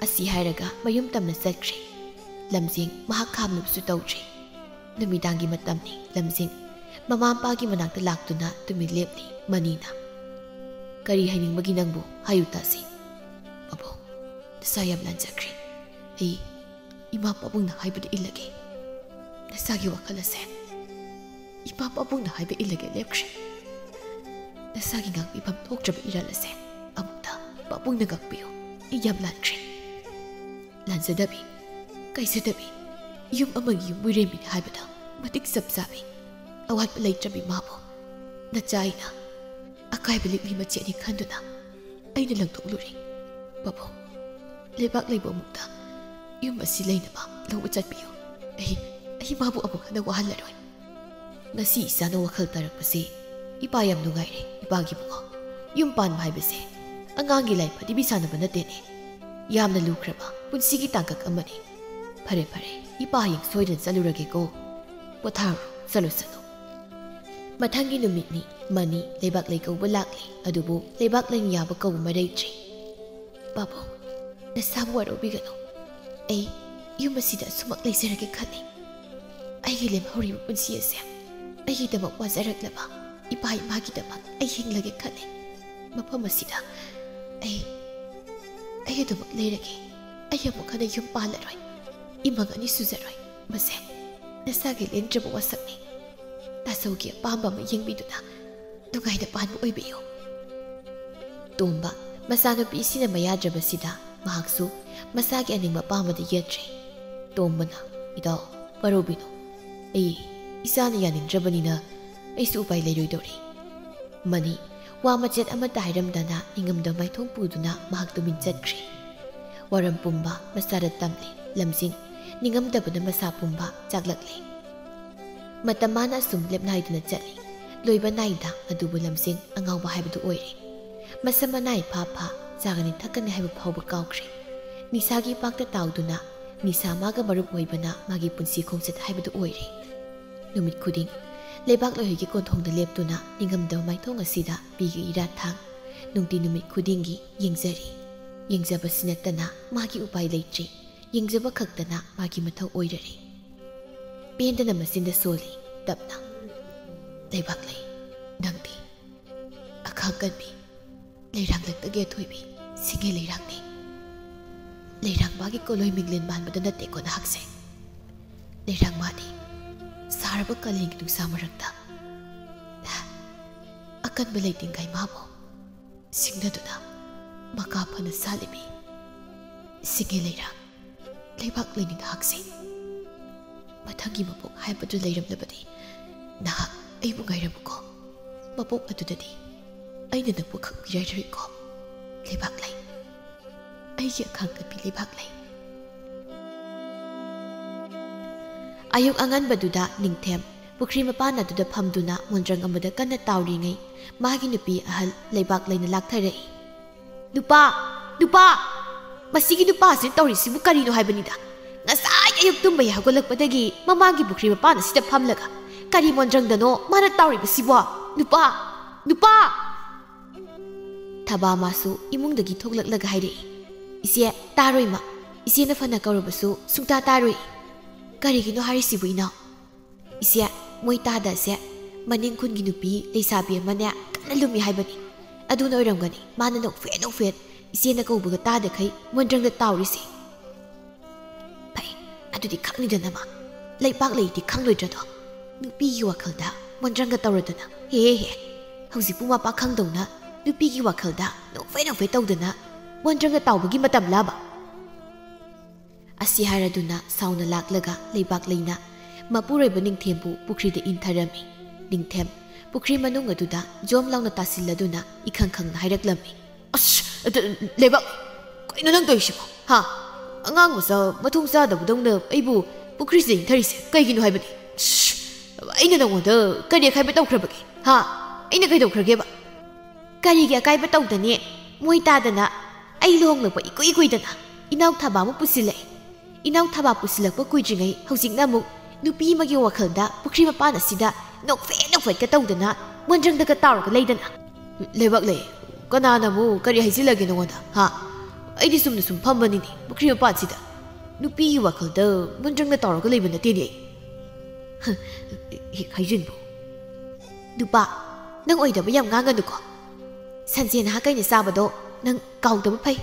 ꯑꯁꯤ ꯍꯥꯏꯔꯒ ꯃꯌꯨꯝ ꯇꯝꯅ ꯆꯠꯈ꯭ꯔꯦ꯫ ꯂꯝꯖꯦꯡ ꯃꯍꯥꯛ ꯈꯥꯝꯅꯕꯁꯨ ꯇꯧꯗ꯭ꯔꯦ꯫ ꯅꯨꯃꯤꯗꯥꯡꯒꯤ ꯃꯇꯝꯅꯤ꯫ ꯂꯝꯖꯦꯡ ꯃꯃꯥ ꯃꯄꯥꯒꯤ ꯃꯅꯥꯛꯇ ꯂꯥꯛꯇꯨꯅ ꯇꯨꯃꯤꯟ ꯂꯦꯞꯂꯤ꯫ ꯃꯅꯤꯅ, "ꯀꯔꯤ ꯍꯥꯏꯅꯤꯡꯕꯒꯤ ꯅꯪꯕꯨ? ꯍꯥꯏꯌꯨ ꯇꯥꯁꯤ꯫" "ꯄꯥꯕꯨꯡ, ꯅꯁꯥ ꯌꯥꯝ ꯂꯥꯟꯖꯈ꯭ꯔꯦ꯫ ꯑꯩ ꯏꯃꯥ ꯄꯥꯕꯨꯡꯅ ꯍꯥꯏꯕꯗꯨ ꯏꯜꯂꯒꯦ꯫ ꯅꯁꯥꯒꯤ ꯋꯥꯈꯜ ꯑꯁꯦ ꯏꯃꯥ ꯄꯥꯕꯨꯡꯅ ꯍꯥꯏꯕ ꯏꯜꯂꯒꯦ ꯂꯦꯞꯈ꯭ꯔꯦ꯫ ꯅꯁꯥꯒꯤ ꯉꯥꯛꯄꯤꯐꯝ ꯊꯣꯛꯇ꯭ꯔꯕ ꯏꯔꯥꯜ ꯑꯁꯦ ꯑꯃꯨꯛꯇ ꯄꯥꯕꯨꯡꯅ ꯉꯥꯛꯄꯤꯌꯨ꯫ ꯑꯩ ꯌꯥꯝ ꯂꯥꯟꯈ꯭ꯔꯦ꯫" ꯂꯥꯟꯖꯗꯕꯤ, ꯀꯥꯏꯖꯗꯕꯤ, ꯌꯨꯝ ꯑꯃꯒꯤ ꯌꯨꯝ ꯃꯤꯔꯦꯝꯕꯤꯅꯤ ꯍꯥꯏꯕꯗ ꯃꯇꯤꯛ ꯆꯞ ꯆꯥꯕꯤ꯫ ꯑꯋꯥꯠꯄ ꯂꯩꯇ꯭ꯔꯕꯤ ꯃꯥꯕꯨ ꯅꯆꯥ ꯑꯩꯅ ꯑꯀꯥꯏꯕ ꯂꯤꯛꯂꯤ ꯃꯆꯦꯠꯅꯤ ꯈꯟꯗꯨꯅ ꯑꯩꯅ ꯂꯪꯊꯣꯛꯂꯨꯔꯦ꯫ ꯄꯥꯕꯨꯡ, ꯂꯩꯕꯥꯛ ꯂꯩꯕ ꯑꯃꯨꯛꯇ ꯌꯨꯝ ꯑꯁꯤ ꯂꯩꯅꯕ ꯂꯧꯕ ꯆꯠꯄꯤꯌꯨ꯫ ꯑꯩ, ꯑꯩ ꯃꯥꯕꯨ ꯑꯃꯨꯛ ꯍꯟꯅ ꯋꯥꯍꯜꯂꯔꯣꯏ꯫ ꯉꯁꯤ ꯏꯆꯥꯅ ꯋꯥꯈꯜ ꯇꯥꯔꯛꯄꯁꯤ ꯏꯄꯥ ꯌꯥꯝ ꯅꯨꯡꯉꯥꯏꯔꯦ, ꯏꯄꯥꯒꯤ ꯏꯕꯨꯡꯉꯣ꯫ ꯌꯨꯝ ꯄꯥꯟꯕ ꯍꯥꯏꯕꯁꯦ ꯑꯉꯥꯡꯒꯤ ꯂꯥꯏ ꯐꯗꯤꯕꯤ ꯁꯥꯟꯅꯕ ꯅꯠꯇꯦꯅꯦ꯫ ꯌꯥꯝꯅ ꯂꯨꯈ꯭ꯔꯕ ꯄꯨꯟꯁꯤꯒꯤ ꯇꯥꯡꯀꯛ ꯑꯃꯅꯤ꯫ ꯐꯔꯦ, ꯐꯔꯦ, ꯏꯄꯥ ꯍꯌꯦꯡ ꯁꯣꯏꯗꯅ ꯆꯠꯂꯨꯔꯒꯦꯀꯣ꯫ ꯄꯣꯊꯥꯔꯣ, ꯆꯠꯂꯣ, ꯆꯠꯂꯣ꯫ ꯃꯊꯪꯒꯤ ꯅꯨꯃꯤꯠꯅꯤ꯫ ꯃꯅꯤ ꯂꯩꯕꯥꯛ ꯂꯩ ꯀꯧꯕ ꯂꯥꯛꯂꯤ, ꯑꯗꯨꯕꯨ ꯂꯩꯕꯥꯛ ꯂꯩ ꯌꯥꯕ ꯀꯧꯕ ꯃꯔꯩꯗ꯭ꯔꯤ꯫ ꯄꯥꯕꯨꯡ, ꯅꯁꯥꯕꯨ ꯋꯥꯔꯧꯕꯤꯒꯅꯨ꯫ ꯑꯩ ꯌꯨꯝ ꯑꯁꯤꯗ ꯑꯁꯨꯃꯛ ꯂꯩꯖꯔꯒꯦ ꯈꯜꯂꯤ꯫ ꯑꯩꯒꯤ ꯂꯦꯝꯍꯧꯔꯤꯕ ꯄꯨꯟꯁꯤ ꯑꯁꯦ ꯑꯩꯒꯤꯗꯃꯛ ꯋꯥꯖꯔꯛꯂꯕ ꯏꯄꯥ ꯏꯃꯥꯒꯤꯗꯃꯛ ꯑꯩ ꯍꯤꯡꯂꯒꯦ ꯈꯜꯂꯤ꯫ ꯃꯐꯝ ꯑꯁꯤꯗ ꯑꯩ, ꯑꯩ ꯑꯗꯨꯃꯛ ꯂꯩꯔꯒꯦ꯫ ꯑꯩ ꯑꯃꯨꯛ ꯍꯟꯅ ꯌꯨꯝ ꯄꯥꯜꯂꯔꯣꯏ꯫ ꯏꯃꯪ ꯑꯅꯤ ꯁꯨꯖꯔꯣꯏ꯫ ꯃꯁꯦ ꯅꯁꯥꯒꯤ ꯂꯦꯡꯗ꯭ꯔꯕ ꯋꯥꯁꯛꯅꯤ꯫ ꯇꯥꯆꯧꯒꯤ ꯑꯄꯥꯝꯕ ꯑꯃ ꯌꯦꯡꯕꯤꯗꯨꯅ ꯅꯨꯡꯉꯥꯏꯅ ꯄꯥꯟꯕ ꯑꯣꯏꯕꯤꯌꯨ꯫ ꯇꯣꯝꯕ ꯃꯆꯥꯅꯨꯄꯤ ꯁꯤꯟꯅꯕ ꯌꯥꯗ꯭ꯔꯕꯁꯤꯗ ꯃꯍꯥꯛꯁꯨ ꯃꯁꯥꯒꯤ ꯑꯅꯤꯡꯕ ꯑꯄꯥꯝꯕꯗ ꯌꯦꯠꯇ꯭ꯔꯦ꯫ ꯇꯣꯝꯕꯅ, "ꯏꯇꯥꯎ, ꯋꯥꯔꯧꯕꯤꯅꯨ꯫ ꯑꯩ ꯏꯆꯥꯅ ꯌꯥꯅꯤꯡꯗ꯭ꯔꯕꯅꯤꯅ ꯑꯩꯁꯨ ꯎꯄꯥꯏ ꯂꯩꯔꯣꯏꯗꯧꯔꯤ"꯫ ꯃꯅꯤ ꯋꯥ ꯃꯆꯦꯠ ꯑꯃꯠꯇ ꯍꯥꯏꯔꯝꯗꯅ ꯅꯤꯡꯉꯝꯗꯕ ꯃꯥꯏꯊꯣꯡ ꯄꯨꯗꯨꯅ ꯃꯍꯥꯛ ꯇꯨꯃꯤꯟ ꯆꯠꯈ꯭ꯔꯦ꯫ ꯋꯥꯔꯝ ꯄꯨꯝꯕ ꯃꯁꯥꯗ ꯇꯝꯂꯦ ꯂꯝꯖꯤꯡ, ꯅꯤꯡꯉꯝꯗꯕꯅ ꯃꯁꯥ ꯄꯨꯝꯕ ꯆꯥꯛꯂꯛꯂꯦ꯫ ꯃꯇꯝ ꯃꯥꯅ ꯑꯁꯨꯝ ꯂꯦꯞꯅꯥꯏꯗꯅ ꯆꯠꯂꯤ꯫ ꯂꯣꯏꯕ ꯅꯥꯏꯗ, ꯑꯗꯨꯕꯨ ꯂꯝꯖꯤꯡ ꯑꯉꯥꯎꯕ ꯍꯥꯏꯕꯗꯨ ꯑꯣꯏꯔꯦ꯫ ꯃꯁꯝ ꯃꯅꯥꯏ ꯐꯥ ꯐꯥ, ꯆꯥꯒꯅꯤ ꯊꯛꯀꯅꯤ ꯍꯥꯏꯕ ꯐꯥꯎꯕ ꯀꯥꯎꯈ꯭ꯔꯦ꯫ ꯅꯤꯁꯥꯒꯤ ꯏꯄꯥꯛꯇ ꯇꯥꯎꯗꯨꯅ, ꯅꯤꯁꯥ ꯃꯥꯒ ꯃꯔꯨꯞ ꯑꯣꯏꯕꯅ ꯃꯥꯒꯤ ꯄꯨꯟꯁꯤ ꯈꯣꯡꯆꯠ ꯍꯥꯏꯕꯗꯨ ꯑꯣꯏꯔꯦ꯫ ꯅꯨꯃꯤꯠ ꯈꯨꯗꯤꯡ ꯂꯩꯕꯥꯛ ꯂꯣꯏꯍꯣꯏꯒꯤ ꯀꯣꯟꯊꯣꯡꯗ ꯂꯦꯞꯇꯨꯅ ꯅꯤꯡꯉꯝꯗꯕ ꯃꯥꯏꯊꯣꯡ ꯑꯁꯤꯗ ꯄꯤꯒꯤ ꯏꯔꯥꯠ ꯊꯥꯡ ꯅꯨꯡꯇꯤ ꯅꯨꯃꯤꯠ ꯈꯨꯗꯤꯡꯒꯤ ꯌꯦꯡꯖꯔꯤ꯫ ꯌꯦꯡꯖꯕꯁꯤ ꯅꯠꯇꯅ ꯃꯥꯒꯤ ꯎꯄꯥꯏ ꯂꯩꯇ꯭ꯔꯤ꯫ ꯌꯦꯡꯖꯕ ꯈꯛꯇꯅ ꯃꯥꯒꯤ ꯃꯊꯧ ꯑꯣꯏꯔꯔꯦ꯫ ꯄꯦꯟꯗꯅ ꯃꯆꯤꯟꯗ ꯁꯣꯜꯂꯤ ꯇꯞꯅ꯫ "ꯂꯩꯕꯥꯛꯂꯩ, ꯅꯪꯗꯤ ꯑꯈꯥꯡ ꯀꯟꯕꯤ, ꯂꯩꯔꯥꯡꯂꯛꯇꯒꯤ ꯑꯊꯣꯏꯕꯤ, ꯁꯤꯡꯒꯦ ꯂꯩꯔꯥꯡꯅꯤ꯫ ꯂꯩꯔꯥꯡ ꯃꯥꯒꯤ ꯀꯣꯂꯣꯏ ꯃꯤꯡꯂꯦꯟ ꯃꯥꯟꯕꯗ ꯅꯠꯇꯦꯀꯣ ꯅꯍꯥꯛꯁꯦ꯫ ꯂꯩꯔꯥꯡ ꯃꯥꯗꯤ ꯁꯥꯔꯕ ꯀꯥꯂꯦꯟꯒꯤ ꯅꯨꯡꯁꯥ ꯃꯔꯛꯇ ꯑꯀꯟꯕ ꯂꯩꯇꯦꯡꯒꯥꯏ ꯃꯥꯕꯨ ꯁꯤꯡꯅꯗꯨꯅ ꯃꯀꯥ ꯐꯅ ꯁꯥꯠꯂꯤꯕꯤ ꯁꯤꯡꯒꯦ ꯂꯩꯔꯥꯡ, ꯂꯩꯕꯥꯛ ꯂꯩꯅꯤ ꯅꯍꯥꯛꯁꯦ꯫ ꯃꯊꯪꯒꯤ ꯃꯄꯣꯛ ꯍꯥꯏꯕꯗꯨ ꯂꯩꯔꯝꯂꯕꯗꯤ ꯅꯍꯥꯛ ꯑꯩꯕꯨ ꯉꯥꯏꯔꯝꯃꯨꯀꯣ꯫ ꯃꯄꯣꯛ ꯑꯗꯨꯗꯗꯤ ꯑꯩꯅ ꯅꯪꯕꯨ ꯈꯪꯕꯤꯔꯔꯣꯏꯀꯣ꯫ ꯂꯩꯕꯥꯛ ꯂꯩ, ꯑꯩꯒꯤ ꯑꯈꯥꯡ ꯀꯟꯕꯤ ꯂꯩꯕꯥꯛ ꯂꯩ"꯫ ꯑꯌꯨꯛ ꯑꯉꯟꯕꯗꯨꯗ ꯅꯤꯡꯊꯦꯝ ꯄꯨꯈ꯭ꯔꯤ ꯃꯄꯥꯟ ꯑꯗꯨꯗ ꯐꯝꯗꯨꯅ ꯃꯣꯟꯗ꯭ꯔꯪ ꯑꯃꯗ ꯀꯟꯅ ꯇꯥꯎꯔꯤꯉꯩ ꯃꯥꯒꯤ ꯅꯨꯄꯤ ꯑꯍꯜ ꯂꯩꯕꯥꯛ ꯂꯩꯅ ꯂꯥꯛꯊꯔꯛꯏ꯫ "ꯅꯨꯄꯥ! ꯅꯨꯄꯥ! ꯃꯁꯤꯒꯤ ꯅꯨꯄꯥꯁꯤꯅ ꯇꯧꯔꯤꯁꯤꯕꯨ ꯀꯔꯤꯅꯣ ꯍꯥꯏꯕꯅꯤꯗ? ꯉꯁꯥꯏ ꯑꯌꯨꯛ ꯇꯨꯝꯕ ꯍꯦꯛ ꯍꯧꯒꯠꯂꯛꯄꯗꯒꯤ ꯃꯃꯥꯡꯒꯤ ꯄꯨꯈ꯭ꯔꯤ ꯃꯄꯥꯟ ꯑꯁꯤꯗ ꯐꯝꯂꯒ ꯀꯔꯤ ꯃꯣꯟꯗ꯭ꯔꯪꯗꯅꯣ ꯃꯥꯅ ꯇꯥꯎꯔꯤꯕꯁꯤꯕꯣ? ꯅꯨꯄꯥ! ꯅꯨꯄꯥ!" ꯊꯕꯥ ꯃꯥꯁꯨ ꯏꯃꯨꯡꯗꯒꯤ ꯊꯣꯛꯂꯛꯂꯒ ꯍꯥꯏꯔꯛꯏ, "ꯏꯆꯦ, ꯇꯥꯔꯣꯏ ꯃꯥ꯫ ꯏꯆꯦꯅ ꯐꯅ ꯀꯧꯔꯕꯁꯨ ꯁꯨꯡꯇꯥ ꯇꯥꯔꯣꯏ꯫ ꯀꯔꯤꯒꯤꯅꯣ ꯍꯥꯏꯔꯤꯁꯤꯕꯨ ꯏꯅꯥꯎ? ꯏꯆꯦ, ꯃꯣꯏ ꯇꯥꯗꯁꯦ꯫ ꯃꯅꯤꯡ ꯈꯨꯟꯒꯤ ꯅꯨꯄꯤ ꯂꯩꯁꯥꯕꯤ ꯑꯃꯅꯦ ꯀꯟꯅ ꯂꯨꯝꯃꯤ ꯍꯥꯏꯕꯅꯤ꯫ ꯑꯗꯨꯅ ꯑꯣꯏꯔꯝꯒꯅꯤ ꯃꯥꯅ ꯅꯣꯛꯐꯦꯠ ꯅꯣꯛꯐꯦꯠ ꯏꯆꯦꯅ ꯀꯧꯕꯒ ꯇꯥꯗꯈꯩ ꯃꯣꯟꯗ꯭ꯔꯪꯗ ꯇꯥꯎꯔꯤꯁꯦ"꯫ "ꯐꯩ, ꯑꯗꯨꯗꯤ ꯈꯪꯅꯤꯗꯅ ꯃꯥ꯫ ꯂꯩꯕꯥꯛ ꯂꯩꯗꯤ ꯈꯪꯂꯣꯏꯗ꯭ꯔꯗꯣ? ꯅꯨꯄꯤꯒꯤ ꯋꯥꯈꯜꯗ ꯃꯣꯟꯗ꯭ꯔꯪꯒ ꯇꯧꯔꯗꯅ꯫ ꯍꯦ ꯍꯦ, ꯍꯧꯖꯤꯛꯄꯨ ꯃꯄꯥ ꯈꯪꯗꯧꯅ ꯅꯨꯄꯤꯒꯤ ꯋꯥꯈꯜꯗ ꯅꯣꯛꯐꯦꯠ ꯅꯣꯛꯐꯦꯠ ꯇꯧꯗꯅ"꯫ ꯃꯣꯟꯗ꯭ꯔꯪꯗ ꯇꯥꯎꯕꯒꯤ ꯃꯇꯝꯂꯕ? ꯑꯁꯤ ꯍꯥꯏꯔꯗꯨꯅ ꯁꯥꯎꯅ ꯂꯥꯛꯂꯒ ꯂꯩꯕꯥꯛ ꯂꯩꯅ ꯃꯄꯨꯔꯣꯏꯕ ꯅꯤꯡꯊꯦꯝꯕꯨ ꯄꯨꯈ꯭ꯔꯤꯗ ꯏꯟꯊꯔꯝꯃꯤ꯫ ꯅꯤꯡꯊꯦꯝ ꯄꯨꯈ꯭ꯔꯤ ꯃꯅꯨꯡ ꯑꯗꯨꯗ ꯖꯣꯝ ꯂꯥꯎꯅ ꯇꯥꯁꯤꯜꯂꯗꯨꯅ ꯏꯈꯪ ꯈꯪꯅ ꯍꯥꯏꯔꯛꯂꯝꯃꯤ꯫ "ꯑꯁ, ꯑꯗ, ꯂꯩꯕꯥꯛ, ꯀꯩꯅꯣ ꯅꯪ ꯇꯧꯔꯤꯁꯤꯕꯣ? ꯍꯥ? ꯑꯉꯥꯡ ꯃꯆꯥ ꯃꯊꯣꯡ ꯆꯥꯗꯕꯗꯧꯅ ꯑꯩꯕꯨ ꯄꯨꯈ꯭ꯔꯤꯁꯤꯗ ꯏꯟꯊꯔꯤꯁꯦ ꯀꯩꯒꯤꯅꯣ ꯍꯥꯏꯕꯅꯤ? ꯑꯁ, ꯑꯩꯅ ꯅꯪꯉꯣꯟꯗ ꯀꯔꯤ ꯑꯈꯥꯏꯕ ꯇꯧꯈ꯭ꯔꯕꯒꯦ? ꯍꯥ? ꯑꯩꯅ ꯀꯩꯗꯧꯈ꯭ꯔꯒꯦꯕ?" "ꯀꯔꯤꯒꯤ ꯑꯀꯥꯏꯕ ꯇꯧꯗꯅꯤ? ꯃꯣꯏ ꯇꯥꯗꯅ ꯑꯩ ꯂꯨꯍꯣꯡꯂꯛꯄ ꯏꯀꯨꯏ ꯀꯨꯏꯗꯅ ꯏꯅꯥꯎ ꯊꯥꯕ ꯑꯃ ꯄꯨꯁꯤꯜꯂꯛꯑꯦ꯫ ꯏꯅꯥꯎ ꯊꯥꯕ ꯄꯨꯁꯤꯜꯂꯛꯄ ꯀꯨꯏꯗ꯭ꯔꯤꯉꯩ ꯍꯧꯖꯤꯛꯅ ꯑꯃꯨꯛ ꯅꯨꯄꯤ ꯑꯃꯒꯤ ꯋꯥꯈꯜꯗ ꯄꯨꯈ꯭ꯔꯤ ꯃꯄꯥꯟ ꯑꯁꯤꯗ ꯅꯣꯛꯐꯦꯠ ꯅꯣꯛꯐꯦꯠꯀ ꯇꯧꯗꯅ ꯃꯣꯟꯗ꯭ꯔꯪꯗꯒ ꯇꯥꯎꯔꯒ ꯂꯩꯗꯅ꯫" "ꯂꯩꯕꯥꯛꯂꯩ, ꯀꯅꯥꯅ ꯑꯃꯨꯛ ꯀꯔꯤ ꯍꯥꯏꯖꯤꯜꯂꯒꯦ ꯅꯉꯣꯟꯗ? ꯍꯥ? ꯑꯩꯗꯤ ꯆꯨꯝꯅ ꯁꯨꯝ ꯐꯝꯕꯅꯤꯅꯦ ꯄꯨꯈ꯭ꯔꯤ ꯃꯄꯥꯟꯁꯤꯗ꯫ ꯅꯨꯄꯤꯒꯤ ꯋꯥꯈꯜꯗ ꯃꯣꯟꯗ꯭ꯔꯪꯗ ꯇꯥꯎꯔꯒ ꯂꯩꯕ ꯅꯠꯇꯦꯅꯦ ꯑꯩ꯫" "ꯍꯦꯛ ꯍꯥꯏꯖꯤꯟꯕ꯫ ꯅꯨꯄꯥ, ꯅꯪ ꯑꯣꯏꯗꯕ ꯌꯥꯝ ꯉꯥꯡꯒꯅꯨꯀꯣ꯫ ꯁꯟꯁꯦ ꯅꯍꯥ ꯀꯩꯅ ꯆꯥꯕꯗꯣ ꯅꯪ ꯀꯥꯎꯗꯕ ꯐꯩ꯫"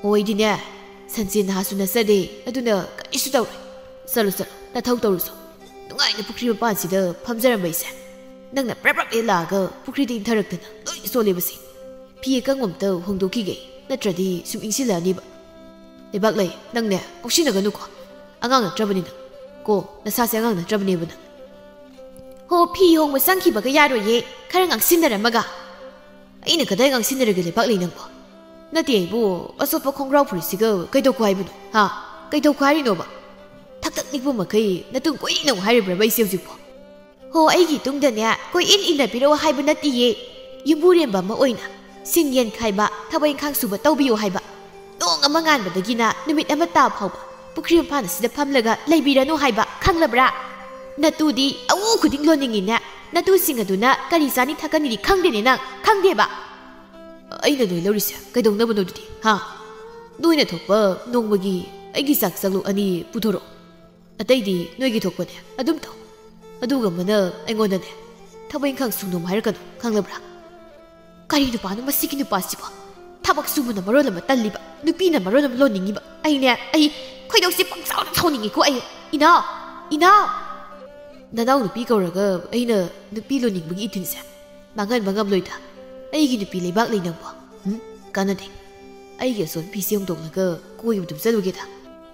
"ꯑꯣꯏꯗꯤꯅꯦ, ꯁꯟꯁꯦ ꯅꯍꯥꯁꯨ ꯅꯠꯆꯗꯦ, ꯑꯗꯨꯅ ꯀꯔꯤꯁꯨ ꯇꯧꯔꯣꯏ꯫ ꯆꯠꯂꯣ, ꯆꯠꯂꯣ, ꯅꯊꯧ ꯇꯧꯔꯨꯆꯣ꯫ ꯅꯨꯡꯉꯥꯏꯅ ꯄꯨꯈ꯭ꯔꯤ ꯃꯄꯥꯟꯁꯤꯗ ꯐꯝꯖꯔꯝꯕ ꯑꯩꯁꯦ ꯅꯪꯅ ꯄ꯭ꯔꯞ ꯄ꯭ꯔꯞ ꯍꯦꯛ ꯂꯥꯛꯑꯒ ꯄꯨꯈ꯭ꯔꯤꯗ ꯏꯟꯊꯔꯛꯇꯅ ꯂꯣꯏ ꯆꯣꯠꯂꯦꯕꯁꯦ꯫ ꯐꯤ ꯑꯀꯪꯕ ꯑꯝꯇ ꯍꯣꯡꯗꯣꯛꯈꯤꯒꯦ, ꯅꯠꯇ꯭ꯔꯗꯤ ꯁꯨꯝ ꯏꯪꯁꯤꯜꯂꯛꯑꯅꯤꯕ꯫ ꯂꯩꯕꯥꯛꯂꯩ, ꯅꯪꯅꯦ ꯉꯥꯎꯁꯤꯟꯅꯒꯅꯨꯀꯣ꯫ ꯑꯉꯥꯡ ꯅꯠꯇ꯭ꯔꯕꯅꯤ ꯅꯪ꯫ ꯀꯣ, ꯅꯁꯥꯁꯦ ꯑꯉꯥꯡ ꯅꯠꯇ꯭ꯔꯕꯅꯦꯕ ꯅꯪ꯫" "ꯍꯣ, ꯐꯤ ꯍꯣꯡꯕ ꯆꯪꯈꯤꯕꯒ ꯌꯥꯔꯣꯏꯌꯦ, ꯈꯔ ꯉꯥꯡꯁꯤꯟꯅꯔꯝꯃꯒ꯫" "ꯑꯩꯅ ꯀꯗꯥꯏ ꯉꯥꯡꯁꯤꯟꯅꯔꯒꯦ ꯂꯩꯕꯥꯛꯂꯩ ꯅꯪꯕꯣ? ꯅꯠꯇꯦ ꯑꯩꯕꯨ, ꯑꯆꯣꯠꯄ ꯈꯣꯡꯒ꯭ꯔꯥꯎ ꯐꯨꯔꯤꯠꯁꯤꯒ ꯀꯩꯗꯧꯀꯣ ꯍꯥꯏꯕꯅꯣ? ꯍꯥ? ꯀꯩꯗꯧꯀꯣ ꯍꯥꯏꯔꯤꯅꯣꯕ? ꯊꯛ ꯊꯛ ꯅꯤꯛꯄ ꯃꯈꯩ ꯅꯇꯨꯡ ꯀꯣꯏꯏꯟ ꯏꯟꯅꯧ ꯍꯥꯏꯔꯤꯕ꯭ꯔꯕ ꯑꯩꯁꯦ ꯍꯧꯖꯤꯛꯄꯣ?" "ꯍꯣ, ꯑꯩꯒꯤ ꯇꯨꯡꯗꯅꯦ ꯀꯣꯏꯏꯟ ꯏꯟꯅꯕꯤꯔꯛꯑꯣ ꯍꯥꯏꯕ ꯅꯠꯇꯤꯌꯦ꯫ ꯌꯨꯝꯕꯨꯔꯦꯝꯕ ꯑꯃ ꯑꯣꯏꯅ ꯁꯤꯡ ꯌꯦꯟ ꯈꯥꯏꯕ, ꯊꯕꯛ ꯏꯪꯈꯥꯡ ꯁꯨꯕ ꯇꯧꯕꯤꯌꯨ ꯍꯥꯏꯕ꯫ ꯅꯣꯡ ꯑꯃ ꯉꯥꯟꯕꯗꯒꯤꯅ ꯅꯨꯃꯤꯠ ꯑꯃ ꯇꯥꯕ ꯐꯥꯎꯕ ꯄꯨꯈ꯭ꯔꯤ ꯃꯄꯥꯟ ꯑꯁꯤꯗ ꯐꯝꯂꯒ ꯂꯩꯕꯤꯔꯅꯨ ꯍꯥꯏꯕ, ꯈꯪꯂꯕ꯭ꯔꯥ? ꯅꯇꯨꯗꯤ ꯑꯎ ꯈꯨꯗꯤꯡ ꯂꯣꯟꯅꯤꯡꯉꯤꯅꯦ꯫ ꯅꯇꯨꯁꯤꯡ ꯑꯗꯨꯅ ꯀꯔꯤ ꯆꯥꯅꯤ ꯊꯛꯀꯅꯤꯗꯤ ꯈꯪꯗꯦꯅꯦ ꯅꯪ, ꯈꯪꯗꯦꯕ?" "ꯑꯩꯅ ꯅꯣꯏ ꯂꯧꯔꯤꯁꯦ ꯀꯩꯗꯧꯅꯕꯅꯣ ꯑꯗꯨꯗꯤ, ꯍꯥ? ꯅꯣꯏꯅ ꯊꯣꯛꯄ ꯅꯣꯡꯃꯒꯤ ꯑꯩꯒꯤ ꯆꯥꯛ ꯆꯥꯛꯂꯨꯛ ꯑꯅꯤ ꯄꯨꯊꯣꯔꯛꯑꯣ꯫ ꯑꯇꯩꯗꯤ ꯅꯣꯏꯒꯤ ꯊꯣꯛꯄꯅꯦ ꯑꯗꯨꯝ ꯇꯧ꯫ ꯑꯗꯨꯒ ꯑꯃꯅ ꯑꯩꯉꯣꯟꯗꯅꯦ ꯊꯕꯛ ꯏꯪꯈꯥꯡ ꯁꯨꯅꯣꯝ ꯍꯥꯏꯔꯛꯀꯅꯨ, ꯈꯪꯂꯕ꯭ꯔꯥ?" "ꯀꯔꯤ ꯅꯨꯄꯥꯅꯣ ꯃꯁꯤꯒꯤ ꯅꯨꯄꯥꯁꯤꯕꯣ? ꯊꯕꯛ ꯁꯨꯕꯅ ꯃꯔꯣꯜ ꯑꯃ ꯇꯜꯂꯤꯕ, ꯅꯨꯄꯤꯅ ꯃꯔꯣꯜ ꯑꯃ ꯂꯣꯟꯅꯤꯡꯉꯤꯕ꯫ ꯑꯩꯅꯦ, ꯑꯩ ꯈꯣꯏꯗꯧꯁꯦ ꯄꯪꯁꯥꯎꯗ ꯁꯥꯎꯅꯤꯡꯉꯤꯀꯣ ꯑꯩ꯫ ꯏꯅꯥꯎ! ꯏꯅꯥꯎ!" "ꯅꯅꯥꯎ ꯅꯨꯄꯤ ꯀꯧꯔꯒ ꯑꯩꯅ ꯅꯨꯄꯤ ꯂꯣꯟꯅꯤꯡꯕꯒꯤ ꯏꯊꯤꯜꯁꯦ ꯃꯥꯡꯍꯟꯕ ꯉꯝꯂꯣꯏꯗ꯫ ꯑꯩꯒꯤ ꯅꯨꯄꯤ ꯂꯩꯕꯥꯛꯂꯩ ꯅꯪꯕꯣ꯫ ꯎꯝ? ꯀꯥꯟꯅꯗꯦ꯫ ꯑꯩꯒꯤ ꯑꯁꯣꯟ ꯐꯤꯁꯦ ꯍꯣꯡꯗꯣꯛꯂꯒ ꯀꯣꯏꯕꯗꯨ ꯆꯠꯂꯨꯒꯦꯗ꯫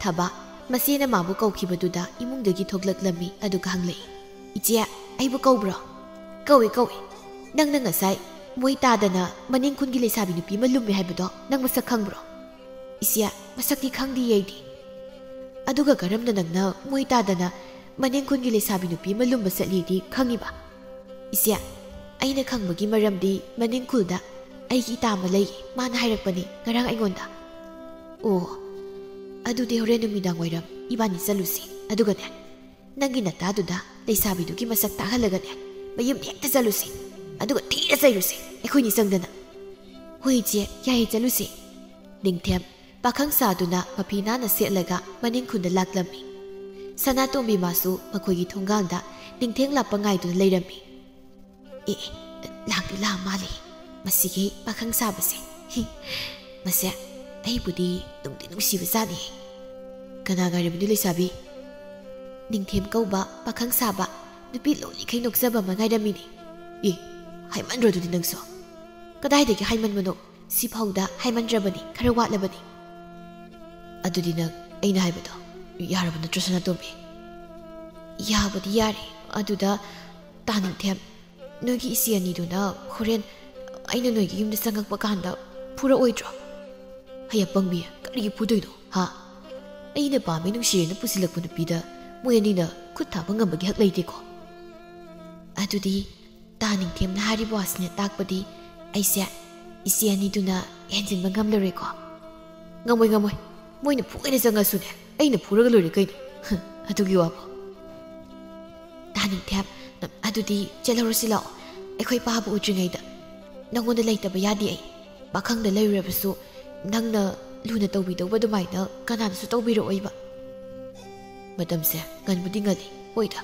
ꯊꯕ, ꯃꯆꯦꯅ ꯃꯥꯕꯨ ꯀꯧꯈꯤꯕꯗꯨꯗ ꯏꯃꯨꯡꯗꯒꯤ ꯊꯣꯛꯂꯛꯂꯝꯃꯤ, ꯑꯗꯨꯒ ꯍꯪꯂꯛꯏ, "ꯏꯆꯦ, ꯑꯩꯕꯨ ꯀꯧꯕ꯭ꯔꯣ?" "ꯀꯧꯏ, ꯀꯧꯏ꯫ ꯅꯪꯅ ꯉꯁꯥꯏ ꯃꯣꯏ ꯇꯥꯗꯅ ꯃꯅꯤꯡ ꯈꯨꯟꯒꯤ ꯂꯩꯁꯥꯕꯤ ꯅꯨꯄꯤ ꯑꯃ ꯂꯨꯝꯃꯦ ꯍꯥꯏꯕꯗꯣ ꯅꯪ ꯃꯁꯛ ꯈꯪꯕ꯭ꯔꯣ?" "ꯏꯆꯦ, ꯃꯁꯛꯇꯤ ꯈꯪꯗꯤꯌꯦ ꯑꯩꯗꯤ꯫" "ꯑꯗꯨꯒ ꯀꯔꯝꯅ ꯅꯪꯅ ꯃꯣꯏ ꯇꯥꯗꯅ ꯃꯅꯤꯡ ꯈꯨꯟꯒꯤ ꯂꯩꯁꯥꯕꯤ ꯅꯨꯄꯤ ꯑꯃ ꯂꯨꯝꯕ ꯆꯠꯂꯤꯗꯤ ꯈꯪꯉꯤꯕ?" "ꯏꯆꯦ, ꯑꯩꯅ ꯈꯪꯕꯒꯤ ꯃꯔꯝꯗꯤ ꯃꯅꯤꯡ ꯈꯨꯜꯗ ꯑꯩꯒꯤ ꯏꯇꯥ ꯑꯃ ꯂꯩ, ꯃꯥꯅ ꯍꯥꯏꯔꯛꯄꯅꯤ ꯉꯔꯥꯡ ꯑꯩꯉꯣꯟꯗ꯫" "ꯑꯣ, ꯑꯗꯨꯗꯤ ꯍꯣꯔꯦꯟ ꯅꯨꯃꯤꯗꯥꯡ ꯋꯥꯏꯔꯝ ꯏꯕꯥꯅꯤ ꯆꯠꯂꯨꯁꯤ꯫ ꯑꯗꯨꯒꯅꯦ, ꯅꯪꯒꯤ ꯅꯇꯥꯗꯨꯗ ꯂꯩꯁꯥꯕꯤꯗꯨꯒꯤ ꯃꯁꯛ ꯇꯥꯛꯍꯜꯂꯒꯅꯦ, ꯃꯌꯨꯝꯗ ꯍꯦꯛꯇ ꯆꯠꯂꯨꯁꯤ꯫ ꯑꯗꯨꯒ ꯊꯤꯅ ꯆꯩꯔꯨꯁꯤ, ꯑꯩꯈꯣꯏꯅꯤ ꯆꯪꯗꯅ꯫" "ꯍꯣꯏ ꯏꯆꯦ, ꯌꯥꯏꯌꯦ, ꯆꯠꯂꯨꯁꯤ꯫" ꯅꯤꯡꯊꯦꯝ ꯄꯥꯈꯪ ꯁꯥꯗꯨꯅ ꯃꯐꯤ ꯅꯥꯟꯅ ꯁꯦꯠꯂꯒ ꯃꯅꯤꯡ ꯈꯨꯟꯗ ꯂꯥꯛꯂꯝꯃꯤ꯫ ꯁꯅꯥꯇꯣꯝꯕꯤ ꯃꯥꯁꯨ ꯃꯈꯣꯏꯒꯤ ꯊꯣꯡꯒꯥꯜꯗ ꯅꯤꯡꯊꯦꯝ ꯂꯥꯛꯄ ꯉꯥꯏꯗꯨꯅ ꯂꯩꯔꯝꯃꯤ꯫ "ꯑꯦ, ꯑꯦ, ꯂꯥꯛꯇꯤ ꯂꯥꯛ ꯃꯥꯜꯂꯦ, ꯃꯁꯤꯒꯤ ꯄꯥꯈꯪ ꯁꯥꯕꯁꯦ꯫ ꯍꯤ, ꯃꯁꯦ ꯑꯩꯕꯨꯗꯤ ꯅꯨꯡꯗꯤ ꯅꯨꯡꯁꯤꯕ ꯖꯥꯠꯅꯤ꯫" "ꯀꯅꯥ ꯉꯥꯏꯔꯝꯃꯤꯅꯣ ꯂꯩꯁꯥꯕꯤ?" "ꯅꯤꯡꯊꯦꯝ ꯀꯧꯕ ꯄꯥꯈꯪ ꯁꯥꯕ, ꯅꯨꯄꯤ ꯂꯣꯜꯂꯤꯈꯩ ꯅꯣꯛꯆꯕ ꯑꯃ ꯉꯥꯏꯔꯝꯃꯤꯅꯦ꯫" "ꯑꯦ, ꯍꯥꯏꯃꯟꯗ꯭ꯔꯣ ꯑꯗꯨꯗꯤ ꯅꯪꯁꯨ?" "ꯀꯗꯥꯏꯗꯒꯤ ꯍꯥꯏꯃꯟꯕꯅꯣ? ꯁꯤꯐꯥꯎꯗ ꯍꯥꯏꯃꯟꯗ꯭ꯔꯕꯅꯤ, ꯈꯔ ꯋꯥꯠꯂꯕꯅꯤ꯫" "ꯑꯗꯨꯗꯤ ꯅꯪ ꯑꯩꯅ ꯍꯥꯏꯕꯗꯣ ꯌꯥꯔꯕ ꯅꯠꯇ꯭ꯔꯣ, ꯁꯅꯥꯇꯣꯝꯕꯤ?" "ꯌꯥꯕꯨꯗꯤ ꯌꯥꯔꯦ, ꯑꯗꯨꯗ ꯇꯥ ꯅꯤꯡꯊꯦꯝ, ꯅꯣꯏꯒꯤ ꯏꯆꯦ ꯑꯅꯤꯗꯨꯅ ꯍꯣꯔꯦꯟ ꯑꯩꯅ ꯅꯣꯏꯒꯤ ꯌꯨꯝꯗ ꯆꯪꯉꯛꯄ ꯀꯥꯟꯗ ꯐꯨꯔꯛꯑꯣꯏꯗ꯭ꯔꯣ?" "ꯍꯩ ꯑꯄꯪꯕꯤ, ꯀꯔꯤꯒꯤ ꯐꯨꯗꯣꯏꯅꯣ, ꯍꯥ? ꯑꯩꯅ ꯄꯥꯝꯃꯤ ꯅꯨꯡꯁꯤꯔꯦꯅ ꯄꯨꯁꯤꯜꯂꯛꯄ ꯅꯨꯄꯤꯗ ꯃꯣꯏ ꯑꯅꯤꯅ ꯈꯨꯠ ꯊꯥꯕ ꯉꯝꯕꯒꯤ ꯍꯛ ꯂꯩꯇꯦꯀꯣ꯫" "ꯑꯗꯨꯗꯤ ꯇꯥ ꯅꯤꯡꯊꯦꯝꯅ ꯍꯥꯏꯔꯤꯕ ꯋꯥꯁꯤꯅ ꯇꯥꯛꯄꯗꯤ ꯑꯩꯁꯦ ꯏꯆꯦ ꯑꯅꯤꯗꯨꯅ ꯍꯦꯟꯖꯤꯟꯕ ꯉꯝꯂꯔꯣꯏꯀꯣ?" "ꯉꯝꯃꯣꯏ, ꯉꯝꯃꯣꯏ꯫ ꯃꯣꯏꯅ ꯐꯨꯒꯦꯅ ꯆꯪꯉꯁꯨꯅꯦ, ꯑꯩꯅ ꯐꯨꯔꯒ ꯂꯣꯏꯔꯦ ꯀꯩꯅꯣ꯫ ꯑꯗꯨꯒꯤ ꯋꯥꯕꯨ꯫" "ꯇꯥ ꯅꯤꯡꯊꯦꯝ, ꯑꯗꯨꯗꯤ ꯆꯠꯍꯧꯔꯁꯤ ꯂꯥꯛꯑꯣ꯫ ꯑꯩꯈꯣꯏ ꯄꯥꯕꯨ ꯎꯗ꯭ꯔꯤꯉꯩꯗ꯫ ꯅꯪꯉꯣꯟꯗ ꯂꯩꯇꯕ ꯌꯥꯗꯦ ꯑꯩ꯫ ꯄꯥꯈꯪꯗ ꯂꯩꯔꯨꯔꯕꯁꯨ ꯅꯪꯅ ꯂꯨꯅ ꯇꯧꯕꯤꯗꯧꯕ ꯑꯗꯨꯃꯥꯏꯅ ꯀꯅꯥꯅꯁꯨ ꯇꯧꯕꯤꯔꯛꯑꯣꯏꯕ꯫" "ꯃꯇꯝꯁꯦ ꯉꯟꯕꯨꯗꯤ ꯉꯜꯂꯤ꯫ ꯍꯣꯏꯗ,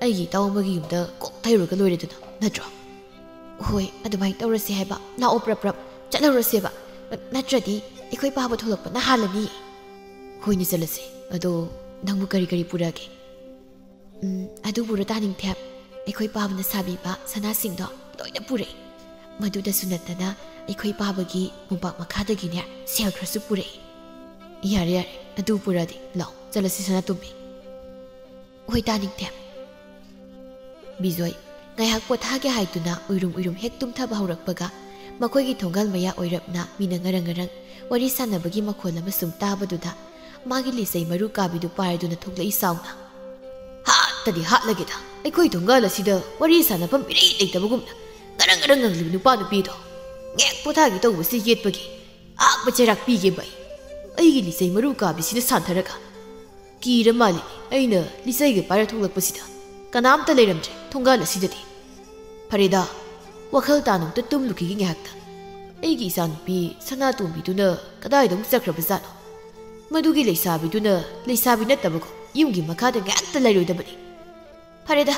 ꯑꯩꯒꯤ ꯏꯇꯥꯎ ꯑꯃꯒꯤ ꯌꯨꯝꯗ ꯀꯣꯛ ꯊꯩꯔꯨꯔꯒ ꯂꯣꯏꯔꯦꯗꯅ, ꯅꯠꯇ꯭ꯔꯣ?" "ꯍꯣꯏ, ꯑꯗꯨꯃꯥꯏꯅ ꯇꯧꯔꯁꯦ ꯍꯥꯏꯕ꯫ ꯂꯥꯛꯑꯣ, ꯄ꯭ꯔꯞ ꯄ꯭ꯔꯞ ꯆꯠꯍꯧꯔꯁꯦꯕ꯫ ꯅꯠꯇ꯭ꯔꯗꯤ ꯑꯩꯈꯣꯏ ꯄꯥꯕ ꯊꯣꯛꯂꯛꯄꯅ ꯍꯥꯜꯂꯅꯤ꯫" "ꯍꯣꯏꯅꯦ, ꯆꯠꯂꯁꯦ꯫ ꯑꯗꯣ ꯅꯪꯕꯨ ꯀꯔꯤ ꯀꯔꯤ ꯄꯨꯔꯛꯑꯒꯦ?" "ꯎꯝ, ꯑꯗꯨ ꯄꯨꯔꯣ ꯇꯥ ꯅꯤꯡꯊꯦꯝ꯫ ꯑꯩꯈꯣꯏ ꯄꯥꯕꯅ ꯁꯥꯕꯤꯕ ꯁꯅꯥꯁꯤꯡꯗꯣ ꯂꯣꯏꯅ ꯄꯨꯔꯛꯑꯦ꯫ ꯃꯗꯨꯗꯁꯨ ꯅꯠꯇꯅ ꯑꯩꯈꯣꯏ ꯄꯥꯕꯒꯤ ꯃꯣꯝꯄꯥꯛ ꯃꯈꯥꯗꯒꯤꯅꯦ ꯁꯦꯜ ꯈꯔꯁꯨ ꯄꯨꯔꯛꯏ꯫ ꯌꯥꯔꯦ, ꯌꯥꯔꯦ, ꯑꯗꯨ ꯄꯨꯔꯛꯑꯗꯤ ꯂꯥꯎ, ꯆꯠꯂꯁꯤ ꯁꯅꯥꯇꯣꯝꯕꯤ꯫ ꯍꯣꯏ, ꯇꯥꯅꯤꯡꯗꯦ꯫ ꯕꯤꯖꯣꯏ ꯉꯥꯏꯍꯥꯛ ꯄꯣꯊꯥꯒꯦ ꯍꯥꯏꯗꯨꯅ ꯎꯏꯔꯨꯝ ꯎꯏꯔꯨꯝ ꯍꯦꯛ ꯇꯨꯝꯊꯕ ꯍꯧꯔꯛꯄꯒ, ꯃꯈꯣꯏꯒꯤ ꯊꯣꯡꯒꯥꯜ ꯃꯌꯥ ꯑꯣꯏꯔꯞꯅ ꯃꯤꯅ ꯉꯔꯪ ꯉꯔꯪ ꯋꯥꯔꯤ ꯁꯥꯟꯅꯕꯒꯤ ꯃꯈꯣꯜ ꯑꯃ ꯁꯨꯝ ꯇꯥꯕꯗꯨꯗ, ꯃꯥꯒꯤ ꯂꯤꯆꯩ ꯃꯔꯨ ꯀꯥꯕꯤꯗꯨ ꯄꯥꯏꯔꯗꯨꯅ ꯊꯣꯛꯂꯛꯏ ꯁꯥꯎꯅ꯫ "ꯍꯥꯠꯇꯗꯤ ꯍꯥꯠꯂꯒꯦꯗ, ꯑꯩꯈꯣꯏ ꯊꯣꯡꯒꯥꯜ ꯑꯁꯤꯗ ꯋꯥꯔꯤ ꯁꯥꯟꯅꯐꯝ ꯏꯔꯩ ꯂꯩꯇꯕꯒꯨꯝꯅ ꯉꯔꯪ ꯉꯔꯪ ꯉꯪꯂꯤꯕ ꯅꯨꯄꯥ ꯅꯨꯄꯤꯗꯣ꯫ ꯉꯦꯛ ꯄꯣꯊꯥꯒꯦ ꯇꯧꯕꯁꯤ ꯌꯦꯠꯄꯒꯤ ꯑꯥꯛꯄ ꯆꯩꯔꯥꯛ ꯄꯤꯒꯦꯕ ꯑꯩ꯫ ꯑꯩꯒꯤ ꯂꯤꯆꯩ ꯃꯔꯨ ꯀꯥꯕꯤꯁꯤꯅ ꯁꯥꯟꯊꯔꯒ꯫ ꯀꯤꯔ ꯃꯥꯜꯂꯤꯅꯦ, ꯑꯩꯅ ꯂꯤꯆꯩꯒ ꯄꯥꯏꯔ ꯊꯣꯛꯂꯛꯄꯁꯤꯗ ꯀꯅꯥꯝꯇ ꯂꯩꯔꯝꯗ꯭ꯔꯦ ꯊꯣꯡꯒꯥꯜ ꯑꯁꯤꯗꯗꯤ꯫ ꯐꯔꯦꯗ, ꯋꯥꯈꯜ ꯇꯥꯅ ꯑꯝꯇ ꯇꯨꯝꯂꯨꯈꯤꯒꯦ ꯉꯥꯏꯍꯥꯛꯇ꯫ ꯑꯩꯒꯤ ꯏꯆꯥꯅꯨꯄꯤ ꯁꯅꯥꯇꯣꯝꯕꯤꯗꯨꯅ ꯀꯗꯥꯏꯗ ꯑꯃꯨꯛ ꯆꯠꯈ꯭ꯔꯕꯖꯥꯠꯅꯣ? ꯃꯗꯨꯒꯤ ꯂꯩꯁꯥꯕꯤꯗꯨꯅ ꯂꯩꯁꯥꯕꯤ ꯅꯠꯇꯕꯀꯣ, ꯌꯨꯝꯒꯤ ꯃꯈꯥꯗ ꯉꯥꯏꯍꯥꯛꯇ ꯂꯩꯔꯣꯏꯗꯕꯅꯤ꯫ ꯐꯔꯦꯗ,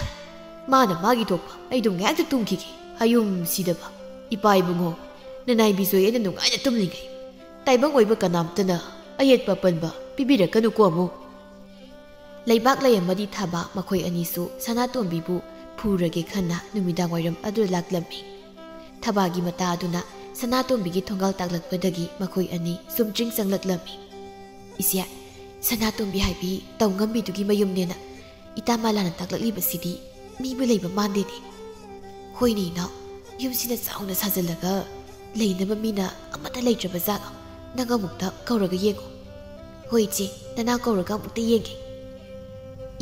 ꯃꯥꯅ ꯃꯥꯒꯤ ꯊꯣꯛꯄ, ꯑꯩꯗꯨꯝ ꯉꯥꯏꯍꯥꯛꯇ ꯇꯨꯝꯈꯤꯒꯦ꯫ ꯑꯌꯨꯝ ꯁꯤꯗꯕ ꯏꯄꯥ ꯏꯕꯨꯡꯉꯣ, ꯅꯅꯥꯏ ꯕꯤꯖꯣꯏ ꯑꯩꯅ ꯅꯨꯡꯉꯥꯏꯅ ꯇꯨꯝꯂꯤꯉꯩ, ꯇꯥꯏꯕꯪ ꯑꯣꯏꯕ ꯀꯅꯥꯝꯇꯅ ꯑꯌꯦꯠꯄ ꯑꯄꯟꯕ ꯄꯤꯕꯤꯔꯛꯀꯅꯨꯀꯣ ꯑꯃꯨꯛ꯫" ꯂꯩꯕꯥꯛ ꯂꯩꯔꯝꯃꯗꯤ ꯊꯥꯕ ꯃꯈꯣꯏ ꯑꯅꯤꯁꯨ ꯁꯅꯥꯇꯣꯝꯕꯤꯕꯨ ꯐꯨꯔꯒꯦ ꯈꯟꯅ ꯅꯨꯃꯤꯗꯥꯡ ꯋꯥꯏꯔꯝ ꯑꯗꯨꯗ ꯂꯥꯛꯂꯝꯃꯤ꯫ ꯊꯕꯥꯒꯤ ꯃꯇꯥ ꯑꯗꯨꯅ ꯁꯅꯥꯇꯣꯝꯕꯤꯒꯤ ꯊꯣꯡꯒꯥꯜ ꯇꯥꯛꯂꯛꯄꯗꯒꯤ ꯃꯈꯣꯏ ꯑꯅꯤ ꯁꯨꯝ ꯆꯤꯡ ꯆꯪꯂꯛꯂꯝꯃꯤ꯫ "ꯏꯆꯦ, ꯁꯅꯥꯇꯣꯝꯕꯤ ꯍꯥꯏꯕꯤ ꯇꯧ ꯉꯝꯕꯤꯗꯨꯒꯤ ꯃꯌꯨꯝꯅꯦꯅ ꯏꯇꯥ ꯃꯂꯥꯅ ꯇꯥꯛꯂꯛꯂꯤꯕꯁꯤꯗꯤ ꯃꯤꯕꯨ ꯂꯩꯕ ꯃꯥꯟꯗꯦꯅꯦ꯫" "ꯍꯣꯏꯅꯦ ꯏꯅꯥꯎ, ꯌꯨꯝꯁꯤꯅ ꯆꯥꯎꯅ ꯁꯥꯖꯤꯜꯂꯒ ꯂꯩꯅꯕ ꯃꯤꯅ ꯑꯃꯠꯇ ꯂꯩꯇ꯭ꯔꯕ ꯖꯥꯠꯂꯣ? ꯅꯪ ꯑꯃꯨꯛꯇ ꯀꯧꯔꯒ ꯌꯦꯡꯉꯣ꯫" "ꯍꯣꯏ ꯏꯆꯦ, ꯅꯅꯥ ꯀꯧꯔꯒ ꯑꯃꯨꯛꯇ ꯌꯦꯡꯒꯦ꯫"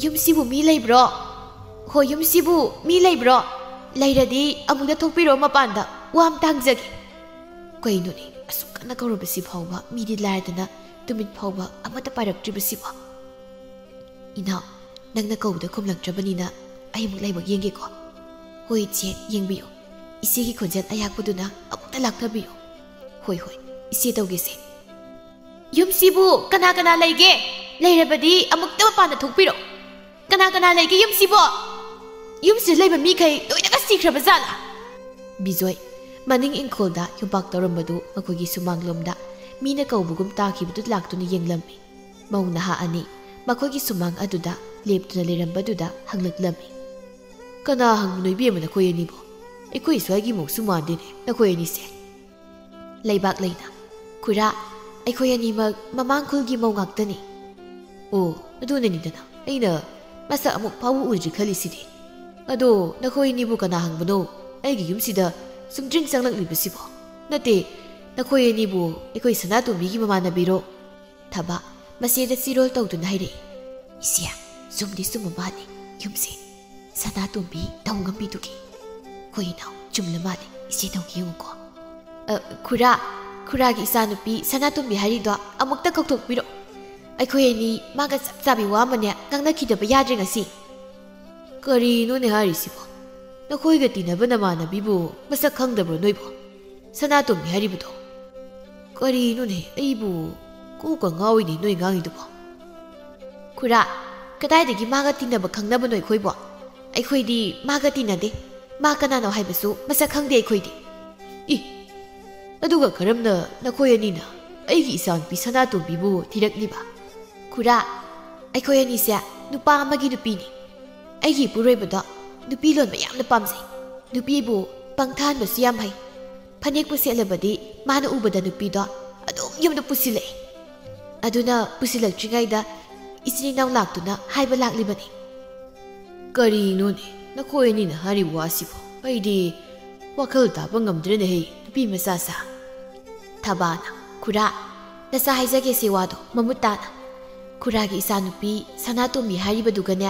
"ꯌꯨꯝꯁꯤꯕꯨ ꯃꯤ ꯂꯩꯕ꯭ꯔꯣ? ꯍꯣꯏ, ꯌꯨꯝꯁꯤꯕꯨ ꯃꯤ ꯂꯩꯕ꯭ꯔꯣ? ꯂꯩꯔꯗꯤ ꯑꯃꯨꯛꯇ ꯊꯣꯛꯄꯤꯔꯣ ꯃꯄꯥꯟꯗ, ꯋꯥ ꯑꯝꯇ ꯍꯪꯖꯒꯦ꯫" ꯀꯩꯅꯣꯅꯦ, ꯑꯁꯨꯛ ꯀꯟꯅ ꯀꯧꯔꯕꯁꯤ ꯐꯥꯎꯕ ꯃꯤꯗꯤ ꯂꯥꯏꯔꯗꯅ ꯇꯨꯃꯤꯠ ꯐꯥꯎꯕ ꯑꯃꯠꯇ ꯄꯥꯏꯔꯛꯇ꯭ꯔꯤꯕꯁꯤꯕꯣ? "ꯏꯅꯥꯎ, ꯅꯪꯅ ꯀꯧꯕꯗ ꯈꯨꯝꯂꯛꯇ꯭ꯔꯕꯅꯤꯅ ꯑꯩ ꯑꯃꯨꯛ ꯂꯥꯏꯕꯛ ꯌꯦꯡꯒꯦꯀꯣ꯫" "ꯍꯣꯏ ꯏꯆꯦ, ꯌꯦꯡꯕꯤꯌꯨ꯫ ꯏꯆꯦꯒꯤ ꯈꯣꯟꯖꯦꯜ ꯑꯌꯥꯛꯄꯗꯨꯅ ꯑꯃꯨꯛꯇ ꯂꯥꯛꯊꯕꯤꯌꯨ꯫" "ꯍꯣꯏ, ꯍꯣꯏ, ꯏꯆꯦ ꯇꯧꯒꯦꯁꯦ꯫" "ꯌꯨꯝꯁꯤꯕꯨ ꯀꯅꯥ ꯀꯅꯥ ꯂꯩꯒꯦ? ꯂꯩꯔꯕꯗꯤ ꯑꯃꯨꯛꯇ ꯃꯄꯥꯟꯗ ꯊꯣꯛꯄꯤꯔꯣ꯫ ꯀꯅꯥ ꯀꯅꯥ ꯂꯩꯒꯦ ꯌꯨꯝꯁꯤꯕꯨ? ꯌꯨꯝꯁꯤꯗ ꯂꯩꯕ ꯃꯤꯈꯩ ꯂꯣꯏꯅꯒ ꯁꯤꯈ꯭ꯔꯕ ꯖꯥꯠꯂꯥ?" ꯕꯤꯖꯣꯏ ꯃꯅꯤꯡ ꯏꯪꯈꯣꯜꯗ ꯌꯣꯝꯄꯥꯛ ꯇꯧꯔꯝꯕꯗꯨ ꯃꯈꯣꯏꯒꯤ ꯁꯨꯃꯥꯡꯂꯣꯝꯗ ꯃꯤꯅ ꯀꯧꯕꯒꯨꯝ ꯇꯥꯈꯤꯕꯗꯨ ꯂꯥꯛꯇꯨꯅ ꯌꯦꯡꯂꯝꯃꯤ꯫ ꯃꯧ ꯅꯍꯥ ꯑꯅꯤ ꯃꯈꯣꯏꯒꯤ ꯁꯨꯃꯥꯡ ꯑꯗꯨꯗ ꯂꯦꯞꯇꯨꯅ ꯂꯩꯔꯝꯕꯗꯨꯗ ꯍꯪꯂꯛꯂꯝꯃꯤ꯫ "ꯀꯅꯥ ꯍꯪꯕꯅꯣ ꯏꯕꯦꯝꯃ, ꯅꯈꯣꯏ ꯑꯅꯤꯕꯨ? ꯑꯩꯈꯣꯏ ꯁ꯭ꯋꯥꯏꯒꯤ ꯃꯧꯁꯨ ꯃꯥꯟꯗꯦꯅꯦ ꯅꯈꯣꯏ ꯑꯅꯤꯁꯦ꯫" ꯂꯩꯕꯥꯛ ꯂꯩꯅ, "ꯈꯨꯔꯥ, ꯑꯩꯈꯣꯏ ꯑꯅꯤꯃꯛ ꯃꯃꯥꯡ ꯈꯨꯜꯒꯤ ꯃꯧ ꯉꯥꯛꯇꯅꯤ꯫" "ꯑꯣ, ꯑꯗꯨꯅꯅꯤꯗꯅ ꯑꯩꯅ ꯃꯁꯛ ꯑꯃꯨꯛ ꯐꯥꯎꯕ ꯎꯗ꯭ꯔꯤ ꯈꯜꯂꯤꯁꯤꯗꯤ꯫ ꯑꯗꯣ ꯅꯈꯣꯏ ꯑꯅꯤꯕꯨ ꯀꯅꯥ ꯍꯪꯕꯅꯣ ꯑꯩꯒꯤ ꯌꯨꯝꯁꯤꯗ ꯁꯨꯝꯗ꯭ꯔꯤꯡ ꯆꯪꯂꯛꯂꯤꯕꯁꯤꯕꯣ? ꯅꯠꯇꯦ, ꯅꯈꯣꯏ ꯑꯅꯤꯕꯨ ꯑꯩꯈꯣꯏ ꯁꯅꯥꯇꯣꯝꯕꯤꯒꯤ ꯃꯃꯥꯟꯅꯕꯤꯔꯣ?" ꯊꯕ ꯃꯆꯦꯗ ꯆꯤꯔꯣꯜ ꯇꯧꯗꯨꯅ ꯍꯥꯏꯔꯛꯏ꯫ "ꯏꯆꯦ, ꯆꯨꯝꯗꯤ ꯆꯨꯝꯕ ꯃꯥꯜꯂꯤ꯫ ꯌꯨꯝꯁꯦ ꯁꯅꯥꯇꯣꯝꯕꯤ ꯇꯧ ꯉꯝꯕꯤꯗꯨꯒꯤ꯫ ꯍꯣꯏ ꯏꯅꯥꯎ, ꯆꯨꯝꯂ ꯃꯥꯜꯂꯦ꯫ ꯏꯆꯦ ꯇꯧꯒꯦ ꯌꯦꯡꯉꯨꯀꯣ꯫" "ꯑ, ꯈꯨꯔꯥ, ꯈꯨꯔꯥꯒꯤ ꯏꯆꯥꯅꯨꯄꯤ ꯁꯅꯥꯇꯣꯝꯕꯤ ꯍꯥꯏꯔꯤꯗꯣ ꯑꯃꯨꯛꯇ ꯀꯧꯊꯣꯛꯄꯤꯔꯣ꯫ ꯑꯩꯈꯣꯏ ꯑꯅꯤ ꯃꯥꯒ ꯆꯞ ꯆꯥꯕꯤ ꯋꯥ ꯑꯃꯅꯦ ꯉꯥꯡꯅꯈꯤꯗꯕ ꯌꯥꯗ꯭ꯔꯦ ꯉꯁꯤ꯫" "ꯀꯔꯤꯅꯣꯅꯦ ꯍꯥꯏꯔꯤꯁꯤꯕꯣ? ꯅꯈꯣꯏꯒ ꯇꯤꯟꯅꯕ ꯅꯃꯥꯟꯅꯕꯤꯕꯨ ꯃꯁꯛ ꯈꯪꯗꯕ꯭ꯔꯣ ꯅꯣꯏꯕꯣ? ꯁꯅꯥꯇꯣꯝꯕꯤ ꯍꯥꯏꯔꯤꯕꯗꯣ?" "ꯀꯔꯤꯅꯣꯅꯦ, ꯑꯩꯕꯨ ꯀꯣꯛꯀ ꯉꯥꯎꯏꯅꯦ ꯅꯣꯏ ꯉꯥꯡꯉꯤꯗꯨꯕꯣ꯫" "ꯈꯨꯔꯥ, ꯀꯗꯥꯏꯗꯒꯤ ꯃꯥꯒ ꯇꯤꯟꯅꯕ ꯈꯪꯅꯕꯅꯣ ꯑꯩꯈꯣꯏꯕꯣ? ꯑꯩꯈꯣꯏꯗꯤ ꯃꯥꯒ ꯇꯤꯟꯅꯗꯦ꯫ ꯃꯥ ꯀꯅꯥꯅꯣ ꯍꯥꯏꯕꯁꯨ ꯃꯁꯛ ꯈꯪꯗꯦ ꯑꯩꯈꯣꯏꯗꯤ꯫" "ꯏ! ꯑꯗꯨꯒ ꯀꯔꯝꯅ ꯅꯈꯣꯏ ꯑꯅꯤꯅ ꯑꯩꯒꯤ ꯏꯆꯥꯅꯨꯄꯤ ꯁꯅꯥꯇꯣꯝꯕꯤꯕꯨ ꯊꯤꯔꯛꯂꯤꯕ?" "ꯈꯨꯔꯥ, ꯑꯩꯈꯣꯏ ꯑꯅꯤꯁꯦ ꯅꯨꯄꯥ ꯑꯃꯒꯤ ꯅꯨꯄꯤꯅꯤ꯫ ꯑꯩꯒꯤ ꯏꯄꯨꯔꯣꯏꯕꯗꯣ ꯅꯨꯄꯤ ꯂꯣꯟꯕ ꯌꯥꯝꯅ ꯄꯥꯝꯖꯩ꯫ ꯅꯨꯄꯤꯕꯨ ꯄꯪꯊꯍꯟꯕꯁꯨ ꯌꯥꯝ ꯍꯩ꯫ ꯐꯅꯦꯛꯄꯨ ꯁꯦꯠꯂꯕꯗꯤ ꯃꯥꯅ ꯎꯕꯗ ꯅꯨꯄꯤꯗꯣ ꯑꯗꯨꯝ ꯌꯨꯝꯗ ꯄꯨꯁꯤꯜꯂꯛꯑꯦ꯫ ꯑꯗꯨꯅ ꯄꯨꯁꯤꯜꯂꯛꯇ꯭ꯔꯤꯉꯩꯗ ꯏꯆꯤꯟ ꯏꯅꯥꯎ ꯂꯥꯛꯇꯨꯅ ꯍꯥꯏꯕ ꯂꯥꯛꯂꯤꯕꯅꯤ꯫" "ꯀꯔꯤꯅꯣꯅꯦ ꯅꯈꯣꯏ ꯑꯅꯤꯅ ꯍꯥꯏꯔꯤꯕ ꯋꯥꯁꯤꯕꯣ? ꯑꯩꯗꯤ ꯋꯥꯈꯜ ꯇꯥꯕ ꯉꯝꯗ꯭ꯔꯦꯅꯦꯍꯦ, ꯅꯨꯄꯤ ꯃꯆꯥꯁꯥ꯫" ꯊꯕꯥꯅ, "ꯈꯨꯔꯥ, ꯅꯆꯥ ꯍꯥꯏꯖꯒꯦꯁꯦ ꯋꯥꯗꯣ ꯃꯃꯨꯠ ꯇꯥꯅ꯫ ꯈꯨꯔꯥꯒꯤ ꯏꯆꯥꯅꯨꯄꯤ ꯁꯅꯥꯇꯣꯝꯕꯤ ꯍꯥꯏꯔꯤꯕꯗꯨꯒꯅꯦ,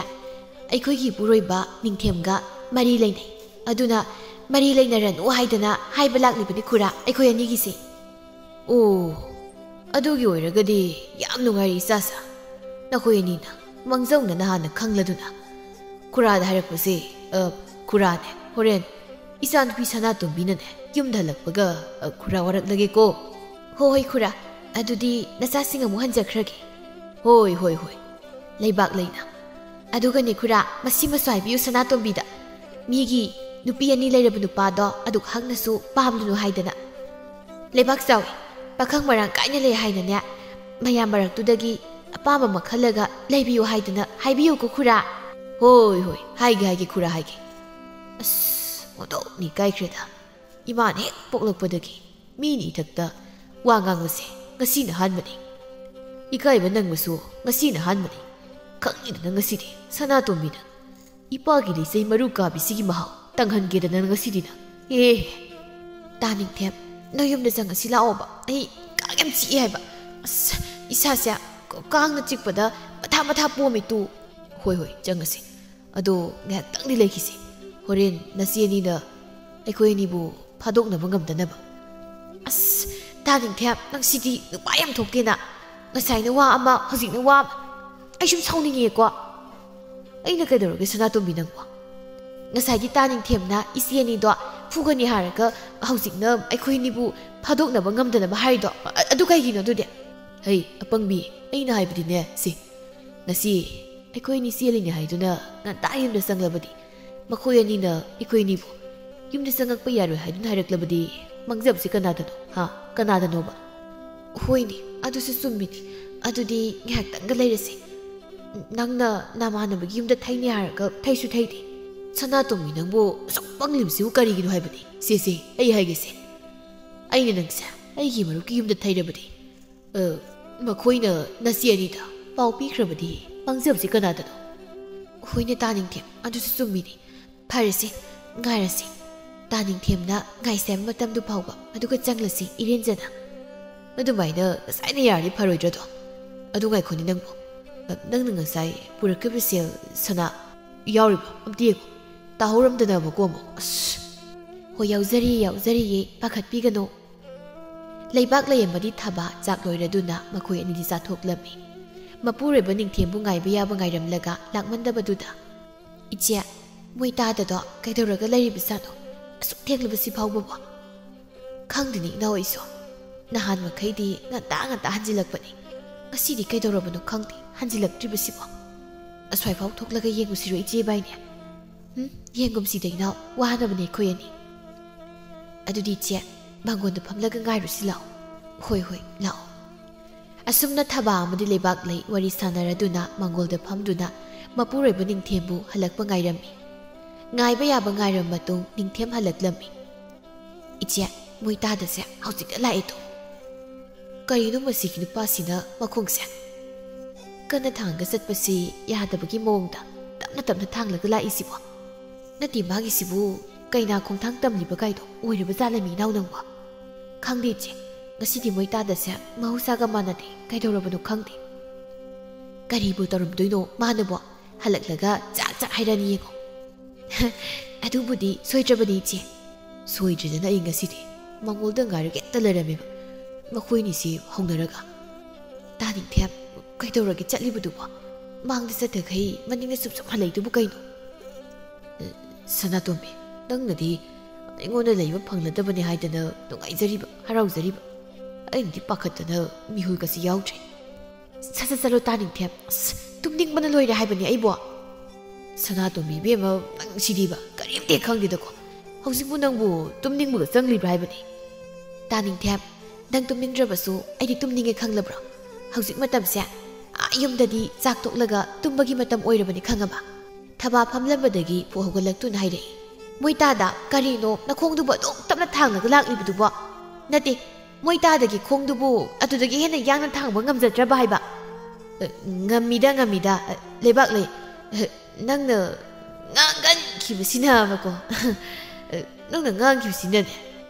ꯑꯩꯈꯣꯏꯒꯤ ꯏꯄꯨꯔꯣꯏꯕ ꯅꯤꯡꯊꯦꯝꯒ ꯃꯔꯤ ꯂꯩꯅꯩ꯫ ꯑꯗꯨꯅ ꯃꯔꯤ ꯂꯩꯅꯔꯅꯨ ꯍꯥꯏꯗꯅ ꯍꯥꯏꯕ ꯂꯥꯛꯂꯤꯕꯅꯤ ꯈꯨꯔꯥ, ꯑꯩꯈꯣꯏ ꯑꯅꯤꯒꯤꯁꯦ꯫" "ꯑꯣ, ꯑꯗꯨꯒꯤ ꯑꯣꯏꯔꯒꯗꯤ ꯌꯥꯝ ꯅꯨꯡꯉꯥꯏꯔꯦ ꯏꯆꯥꯁꯥ꯫ ꯅꯈꯣꯏ ꯑꯅꯤꯅ ꯃꯥꯡꯖꯧꯅꯅ ꯍꯥꯟꯅ ꯈꯪꯂꯗꯨꯅ꯫ ꯈꯨꯔꯥꯗ ꯍꯥꯏꯔꯛꯄꯁꯦ, ꯑ, ꯈꯨꯔꯥꯅꯦ, ꯍꯣꯔꯦꯟ ꯏꯆꯥꯅꯨꯄꯤ ꯁꯅꯥꯇꯣꯝꯕꯤꯅꯅꯦ ꯌꯨꯝꯗ ꯍꯜꯂꯛꯄꯒ, ꯑ, ꯈꯨꯔꯥ ꯋꯥꯔꯛꯂꯒꯦꯀꯣ꯫" "ꯍꯣ ꯍꯣꯏ ꯈꯨꯔꯥ, ꯑꯗꯨꯗꯤ ꯅꯆꯥꯁꯤꯡ ꯑꯃꯨꯛ ꯍꯟꯖꯈ꯭ꯔꯒꯦ꯫" "ꯍꯣꯏ, ꯍꯣꯏ, ꯍꯣꯏ꯫ ꯂꯩꯕꯥꯛ ꯂꯩꯅ꯫ ꯑꯗꯨꯒꯅꯦ ꯈꯨꯔꯥ, ꯃꯁꯤꯃꯁꯨ ꯍꯥꯏꯕꯤꯌꯨ ꯁꯅꯥꯇꯣꯝꯕꯤꯗ꯫ ꯃꯤꯒꯤ ꯅꯨꯄꯤ ꯑꯅꯤ ꯂꯩꯔꯕ ꯅꯨꯄꯥꯗꯣ ꯑꯗꯨꯛ ꯍꯛꯅꯁꯨ ꯄꯥꯝꯂꯨꯅꯨ ꯍꯥꯏꯗꯅ꯫ ꯂꯩꯕꯥꯛ ꯆꯥꯎꯏ, ꯄꯥꯈꯪ ꯃꯔꯥꯡ ꯀꯥꯏꯅ ꯂꯩ ꯍꯥꯏꯅꯅꯦ, ꯃꯌꯥꯝ ꯃꯔꯛꯇꯨꯗꯒꯤ ꯑꯄꯥꯝꯕ ꯑꯃ ꯈꯜꯂꯒ ꯂꯩꯕꯤꯌꯨ ꯍꯥꯏꯗꯅ ꯍꯥꯏꯕꯤꯌꯨꯀꯣ ꯈꯨꯔꯥ꯫" "ꯍꯣꯏ, ꯍꯣꯏ, ꯍꯥꯏꯒꯦ, ꯍꯥꯏꯒꯦ ꯈꯨꯔꯥ, ꯍꯥꯏꯒꯦ꯫ ꯑꯁ, ꯑꯣꯟꯊꯣꯛꯅ ꯏꯀꯥꯏꯈ꯭ꯔꯦꯗ꯫ ꯏꯃꯥꯅ ꯍꯦꯛ ꯄꯣꯛꯂꯛꯄꯗꯒꯤ ꯃꯤꯅ ꯏꯊꯛꯇ ꯋꯥ ꯉꯥꯡꯕꯁꯦ ꯉꯁꯤꯅ ꯑꯍꯥꯟꯕꯅꯤ꯫ ꯏꯀꯥꯏꯕ ꯅꯪꯕꯁꯨ ꯉꯁꯤꯅ ꯑꯍꯥꯟꯕꯅꯤ꯫ ꯈꯪꯉꯤꯗꯅ ꯉꯁꯤꯗꯤ ꯁꯅꯥꯇꯣꯝꯕꯤꯅ ꯏꯄꯥꯒꯤ ꯂꯤꯆꯩ ꯃꯔꯨ ꯀꯥꯕꯤꯁꯤꯒꯤ ꯃꯍꯥꯎ ꯇꯪꯍꯟꯒꯦꯗꯅ ꯉꯁꯤꯗꯤ ꯅꯪ꯫ ꯑꯦ, ꯇꯥ ꯅꯤꯡꯊꯦꯝ, ꯅꯣꯏ ꯌꯨꯝꯗ ꯆꯪꯉꯁꯤ ꯂꯥꯛꯑꯣꯕ꯫ ꯑꯩ ꯀꯥꯡ ꯌꯥꯝ ꯆꯤꯛꯑꯦ ꯍꯥꯏꯕ꯫ ꯑꯁ, ꯏꯁꯥꯁꯦ ꯀꯥꯡꯅ ꯆꯤꯛꯄꯗ ꯃꯊꯥ ꯃꯊꯥ ꯄꯣꯝꯃꯤ ꯇꯨ꯫ ꯍꯣꯏ, ꯍꯣꯏ, ꯆꯪꯉꯁꯤ꯫ ꯑꯗꯣ ꯉꯥꯏꯍꯥꯛꯇꯪꯗꯤ ꯂꯩꯈꯤꯁꯤ꯫ ꯍꯣꯔꯦꯟ ꯅꯆꯦ ꯑꯅꯤꯅ ꯑꯩꯈꯣꯏ ꯑꯅꯤꯕꯨ ꯐꯥꯗꯣꯛꯅꯕ ꯉꯝꯗꯅꯕ꯫ ꯑꯁ, ꯇꯥ ꯅꯤꯡꯊꯦꯝ, ꯅꯪ ꯁꯤꯗꯤ ꯅꯨꯄꯥ ꯌꯥꯝ ꯊꯣꯛꯇꯦꯅ꯫ ꯉꯁꯥꯏꯅ ꯋꯥ ꯑꯃ, ꯍꯧꯖꯤꯛꯅ ꯋꯥ ꯑꯃ꯫ ꯑꯩ ꯁꯨꯝ ꯁꯥꯎꯅꯤꯡꯉꯦꯀꯣ꯫ ꯑꯩꯅ ꯀꯩꯗꯧꯔꯒꯦ ꯁꯅꯥꯇꯣꯝꯕꯤ ꯅꯪꯕꯣ? ꯉꯁꯥꯏꯗꯤ ꯇꯥ ꯅꯤꯡꯊꯦꯝꯅ ꯏꯆꯦ ꯑꯅꯤꯗꯣ ꯐꯨꯒꯅꯤ ꯍꯥꯏꯔꯒ ꯍꯧꯖꯤꯛꯅ ꯑꯩꯈꯣꯏ ꯑꯅꯤꯕꯨ ꯐꯥꯗꯣꯛꯅꯕ ꯉꯝꯗꯅꯕ ꯍꯥꯏꯔꯤꯗꯣ ꯑ-, ꯑꯗꯨ ꯀꯩꯒꯤꯅꯣ ꯑꯗꯨꯗꯤ? ꯍꯩ, ꯑꯄꯪꯕꯤ, ꯑꯩꯅ ꯍꯥꯏꯕꯗꯤꯅꯦ ꯁꯤ, ꯉꯁꯤ ꯑꯩꯈꯣꯏ ꯑꯅꯤ ꯆꯦꯜꯂꯤꯅꯦ ꯍꯥꯏꯗꯨꯅ ꯉꯟꯇꯥ ꯌꯨꯝꯗ ꯆꯪꯂꯕꯗꯤ, ꯃꯈꯣꯏ ꯑꯅꯤꯅ ꯑꯩꯈꯣꯏ ꯑꯅꯤꯕꯨ ꯌꯨꯝꯗ ꯆꯪꯉꯛꯄ ꯌꯥꯔꯣꯏ ꯍꯥꯏꯗꯨꯅ ꯍꯥꯏꯔꯛꯂꯕꯗꯤ ꯃꯥꯡꯖꯕꯁꯤ ꯀꯅꯥꯗꯅꯣ? ꯍꯥ? ꯀꯅꯥꯗꯅꯣꯕ? ꯍꯣꯏꯅꯦ, ꯑꯗꯨꯁꯨ ꯆꯨꯝꯃꯤꯅꯦ꯫ ꯑꯗꯨꯗꯤ ꯉꯥꯏꯍꯥꯛꯇꯪꯒ ꯂꯩꯔꯁꯤ꯫ ꯅꯪꯅ ꯅꯃꯥꯟꯅꯕꯒꯤ ꯌꯨꯝꯗ ꯊꯩꯅꯤ ꯍꯥꯏꯔꯒ ꯊꯩꯁꯨ ꯊꯩꯗꯦ꯫ ꯁꯅꯥꯇꯣꯝꯕꯤ ꯅꯪꯕꯨ ꯑꯁꯨꯛ ꯄꯪꯂꯤꯕꯁꯤꯕꯨ ꯀꯔꯤꯒꯤꯅꯣ ꯍꯥꯏꯕꯅꯤ? ꯁꯦ, ꯁꯦ, ꯑꯩ ꯍꯥꯏꯒꯦꯁꯦ꯫ ꯑꯩꯅ ꯅꯪꯁꯦ ꯑꯩꯒꯤ ꯃꯔꯨꯞꯀꯤ ꯌꯨꯝꯗ ꯊꯩꯔꯕꯗꯤ, ꯑ, ꯃꯈꯣꯏꯅ ꯅꯆꯦ ꯑꯅꯤꯗ ꯄꯥꯎ ꯄꯤꯈ꯭ꯔꯕꯗꯤ ꯃꯥꯡꯖꯕꯁꯤ ꯀꯅꯥꯗꯅꯣ? ꯍꯣꯏꯅꯦ ꯇꯥ ꯅꯤꯡꯊꯦꯝ, ꯑꯗꯨꯁꯨ ꯆꯨꯝꯃꯤꯅꯦ꯫ ꯐꯔꯦꯁꯦ, ꯉꯥꯏꯔꯁꯤ꯫ ꯇꯥ ꯅꯤꯡꯊꯦꯝꯅ ꯉꯥꯏꯁꯦ ꯍꯥꯏꯕ ꯃꯇꯝꯗꯨ ꯐꯥꯎꯕ, ꯑꯗꯨꯒ ꯆꯪꯂꯁꯤ ꯏꯔꯦꯟꯖꯅ꯫ ꯑꯗꯨꯃꯥꯏꯅ ꯉꯁꯥꯏꯅ ꯌꯥꯔꯗꯤ ꯐꯔꯣꯏꯗ꯭ꯔꯗꯣ? ꯑꯗꯨ ꯉꯥꯏꯈꯣꯅꯦ ꯅꯪꯕꯨ꯫ ꯑ, ꯅꯪꯅ ꯉꯁꯥꯏ ꯄꯨꯔꯛꯈꯤꯕ ꯁꯦꯜ ꯁꯅꯥ ꯌꯥꯎꯔꯤꯕ? ꯑꯝꯇ ꯌꯦꯡꯉꯨ꯫ ꯇꯥꯍꯧꯔꯝꯗꯅꯕꯀꯣ ꯑꯃꯨꯛ꯫ ꯑꯁ꯫ ꯍꯣꯏ, ꯌꯥꯎꯖꯔꯤꯌꯦ, ꯌꯥꯎꯖꯔꯤꯌꯦ, ꯄꯥꯈꯠꯄꯤꯒꯅꯨ꯫ ꯂꯩꯕꯥꯛ ꯂꯩ ꯑꯃꯗꯤ ꯊꯕꯥ ꯆꯥꯛ ꯂꯣꯏꯔꯗꯨꯅ ꯃꯈꯣꯏ ꯑꯅꯤꯗꯤ ꯆꯥꯊꯣꯛꯂꯝꯃꯤ꯫ ꯃꯄꯨꯔꯣꯏꯕ ꯅꯤꯡꯊꯦꯝꯕꯨ ꯉꯥꯏꯕ ꯌꯥꯕ ꯉꯥꯏꯔꯝꯂꯒ ꯂꯥꯛꯃꯟꯗꯕꯗꯨꯗ, "ꯏꯆꯦ, ꯃꯣꯏ ꯇꯥꯗꯗꯣ ꯀꯩꯗꯧꯔꯒ ꯂꯩꯔꯤꯕꯖꯥꯠꯅꯣ? ꯑꯁꯨꯛ ꯊꯦꯡꯂꯕꯁꯤ ꯐꯥꯎꯕꯕꯣ?" "ꯈꯪꯗꯦꯅꯦ ꯏꯅꯥꯎ ꯑꯩꯁꯨ꯫ ꯅꯍꯥꯟ ꯃꯈꯩꯗꯤ ꯉꯟꯇꯥ ꯉꯟꯇꯥ ꯍꯟꯖꯤꯜꯂꯛꯄꯅꯤ꯫ ꯉꯁꯤꯗꯤ ꯀꯩꯗꯧꯔꯕꯅꯣ ꯈꯪꯗꯦ ꯍꯟꯖꯤꯜꯂꯛꯇ꯭ꯔꯤꯕꯁꯤꯕꯣ꯫ ꯑꯁ꯭ꯋꯥꯏꯐꯥꯎ ꯊꯣꯛꯂꯒ ꯌꯦꯡꯉꯨꯁꯤꯔꯣ ꯏꯆꯦ ꯏꯕꯥꯏꯅꯤ?" "ꯎꯝ, ꯌꯦꯡꯒꯨꯝꯁꯤꯗ ꯏꯅꯥꯎ, ꯋꯥꯅꯕꯅꯦ ꯑꯩꯈꯣꯏ ꯑꯅꯤ꯫ ꯑꯗꯨꯗꯤ ꯏꯆꯦ, ꯃꯥꯡꯒꯣꯟꯗ ꯐꯝꯂꯒ ꯉꯥꯏꯔꯨꯁꯤ ꯂꯥꯛꯑꯣ꯫" "ꯍꯣꯏ, ꯍꯣꯏ, ꯂꯥꯛꯑꯣ꯫" ꯑꯁꯨꯝꯅ ꯊꯕꯥ ꯑꯃꯗꯤ ꯂꯩꯕꯥꯛ ꯂꯩ ꯋꯥꯔꯤ ꯁꯥꯟꯅꯔꯗꯨꯅ ꯃꯥꯡꯒꯣꯜꯗ ꯐꯝꯗꯨꯅ ꯃꯄꯨꯔꯣꯏꯕ ꯅꯤꯡꯊꯦꯝꯕꯨ ꯍꯜꯂꯛꯄ ꯉꯥꯏꯔꯝꯃꯤ꯫ ꯉꯥꯏꯕ ꯌꯥꯕ ꯉꯥꯏꯔꯕ ꯃꯇꯨꯡ ꯅꯤꯡꯊꯦꯝ ꯍꯜꯂꯛꯂꯝꯃꯤ꯫ "ꯏꯆꯦ, ꯃꯣꯏ ꯇꯥꯗꯁꯦ ꯍꯧꯖꯤꯛꯇ ꯂꯥꯛꯑꯦꯗꯣ꯫ ꯀꯔꯤꯅꯣ ꯃꯁꯤꯒꯤ ꯅꯨꯄꯥꯁꯤꯅ ꯃꯈꯣꯡꯁꯦ ꯀꯟꯅ ꯊꯥꯡꯒ ꯆꯠꯄꯁꯤ ꯌꯥꯗꯕꯒꯤ ꯃꯑꯣꯡꯗ ꯇꯞꯅ ꯇꯞꯅ ꯊꯥꯡꯂꯒ ꯂꯥꯛꯏꯁꯤꯕꯣ? ꯅꯠꯇꯦ, ꯃꯥꯒꯤꯁꯤꯕꯨ ꯀꯩꯅꯥ ꯈꯣꯡꯊꯥꯡ ꯇꯝꯂꯤꯕ ꯀꯥꯏꯗꯣ ꯑꯣꯏꯔꯕ ꯖꯥꯠꯂꯃꯤ ꯏꯅꯥꯎ ꯅꯪꯕꯣ? ꯈꯪꯗꯦ ꯏꯆꯦ, ꯉꯁꯤꯗꯤ ꯃꯣꯏ ꯇꯥꯗꯁꯦ ꯃꯍꯧꯁꯥꯒ ꯃꯥꯟꯅꯗꯦ, ꯀꯩꯗꯧꯔꯕꯅꯣ ꯈꯪꯗꯦ꯫ ꯀꯔꯤꯕꯨ ꯇꯧꯔꯝꯗꯣꯏꯅꯣ ꯃꯥꯅꯕꯣ? ꯍꯜꯂꯛꯂꯒ ꯆꯥꯛ ꯆꯥꯛ ꯍꯥꯏꯔꯅꯤ ꯌꯦꯡꯉꯣ꯫ ꯑꯗꯨꯕꯨꯗꯤ ꯁꯣꯏꯗ꯭ꯔꯕꯅꯤ ꯏꯆꯦ꯫ ꯁꯣꯏꯗ꯭ꯔꯦꯗꯅ ꯑꯩ ꯉꯁꯤꯗꯤ꯫ ꯃꯉꯣꯜꯗ ꯉꯥꯏꯔꯒ ꯍꯦꯛꯇ ꯂꯩꯔꯝꯃꯦꯕ ꯃꯈꯣꯏꯅꯤꯁꯤ ꯍꯧꯅꯔꯒ꯫ ꯇꯥꯅꯤꯡꯊꯦꯝ, ꯀꯩꯗꯧꯔꯒꯦ ꯆꯠꯂꯤꯕꯗꯨꯕꯣ? ꯃꯥꯡꯗ ꯆꯠꯇꯈꯩ ꯃꯅꯤꯡꯗ ꯁꯨꯝ ꯁꯨꯝ ꯍꯜꯂꯛꯏꯗꯨꯕꯨ ꯀꯩꯅꯣ? ꯑ, ꯁꯅꯥꯇꯣꯝꯕꯤ, ꯅꯪꯅꯗꯤ ꯑꯩꯉꯣꯟꯗ ꯂꯩꯕ ꯐꯪꯂꯗꯕꯅꯤ ꯍꯥꯏꯗꯅ ꯅꯨꯡꯉꯥꯏꯖꯔꯤꯕ, ꯍꯔꯥꯎꯖꯔꯤꯕ꯫ ꯑꯩꯅꯗꯤ ꯄꯥꯈꯠꯇꯅ ꯃꯤꯍꯨꯜꯒꯁꯤ ꯌꯥꯎꯗ꯭ꯔꯦ꯫ ꯁꯠ ꯁꯠ ꯆꯠꯂꯣ ꯇꯥꯅꯤꯡꯊꯦꯝ꯫ ꯑꯁ, ꯇꯨꯝꯅꯤꯡꯕꯅ ꯂꯣꯏꯔꯦ ꯍꯥꯏꯕꯅꯦ ꯑꯩꯕꯣ꯫ ꯁꯅꯥꯇꯣꯝꯕꯤ ꯏꯕꯦꯝꯃ, ꯅꯪ ꯁꯤꯗꯤꯕ ꯀꯔꯤꯝꯇ ꯈꯪꯗꯦꯗꯀꯣ꯫ ꯍꯧꯖꯤꯛꯄꯨ ꯅꯪꯕꯨ ꯇꯨꯝꯅꯤꯡꯕꯒ ꯆꯪꯂꯤꯕ꯭ꯔꯥ ꯍꯥꯏꯕꯅꯦ? ꯇꯥꯅꯤꯡꯊꯦꯝ, ꯅꯪ ꯇꯨꯝꯅꯤꯡꯗ꯭ꯔꯕꯁꯨ ꯑꯩꯗꯤ ꯇꯨꯝꯅꯤꯡꯉꯦ ꯈꯪꯂꯕ꯭ꯔꯣ? ꯍꯧꯖꯤꯛ ꯃꯇꯝꯁꯦ ꯑꯥ ꯌꯨꯝꯗꯗꯤ ꯆꯥꯛ ꯇꯣꯛꯂꯒ ꯇꯨꯝꯕꯒꯤ ꯃꯇꯝ ꯑꯣꯏꯔꯕꯅꯤ ꯈꯪꯉꯕ? ꯊꯕꯥ ꯐꯝꯂꯝꯕꯗꯒꯤ ꯐꯨꯛ ꯍꯧꯒꯠꯂꯛꯇꯨꯅ ꯍꯥꯏꯔꯛꯏ꯫ ꯃꯣꯏ ꯇꯥꯗ, ꯀꯔꯤꯅꯣ ꯅꯈꯣꯡꯗꯨꯕꯨ ꯑꯗꯨꯛ ꯇꯞꯅ ꯊꯥꯡꯂꯒ ꯂꯥꯛꯂꯤꯕꯗꯨꯕꯣ? ꯅꯠꯇꯦ, ꯃꯣꯏ ꯇꯥꯗꯒꯤ ꯈꯣꯡꯗꯨꯕꯨ ꯑꯗꯨꯗꯒꯤ ꯍꯦꯟꯅ ꯌꯥꯡꯅ ꯊꯥꯡꯕ ꯉꯝꯖꯗ꯭ꯔꯕ ꯍꯥꯏꯕ? ꯑ, ꯉꯝꯃꯤꯗ, ꯉꯝꯃꯤꯗ, ꯑ, ꯂꯩꯕꯥꯛ ꯂꯩ꯫ ꯑ, ꯅꯪꯅ ꯉꯥꯡꯒꯟꯈꯤꯕꯁꯤꯅꯕꯀꯣ꯫ ꯑ, ꯅꯪꯅ ꯉꯥꯡꯈꯤꯕꯁꯤꯅꯅꯦ꯫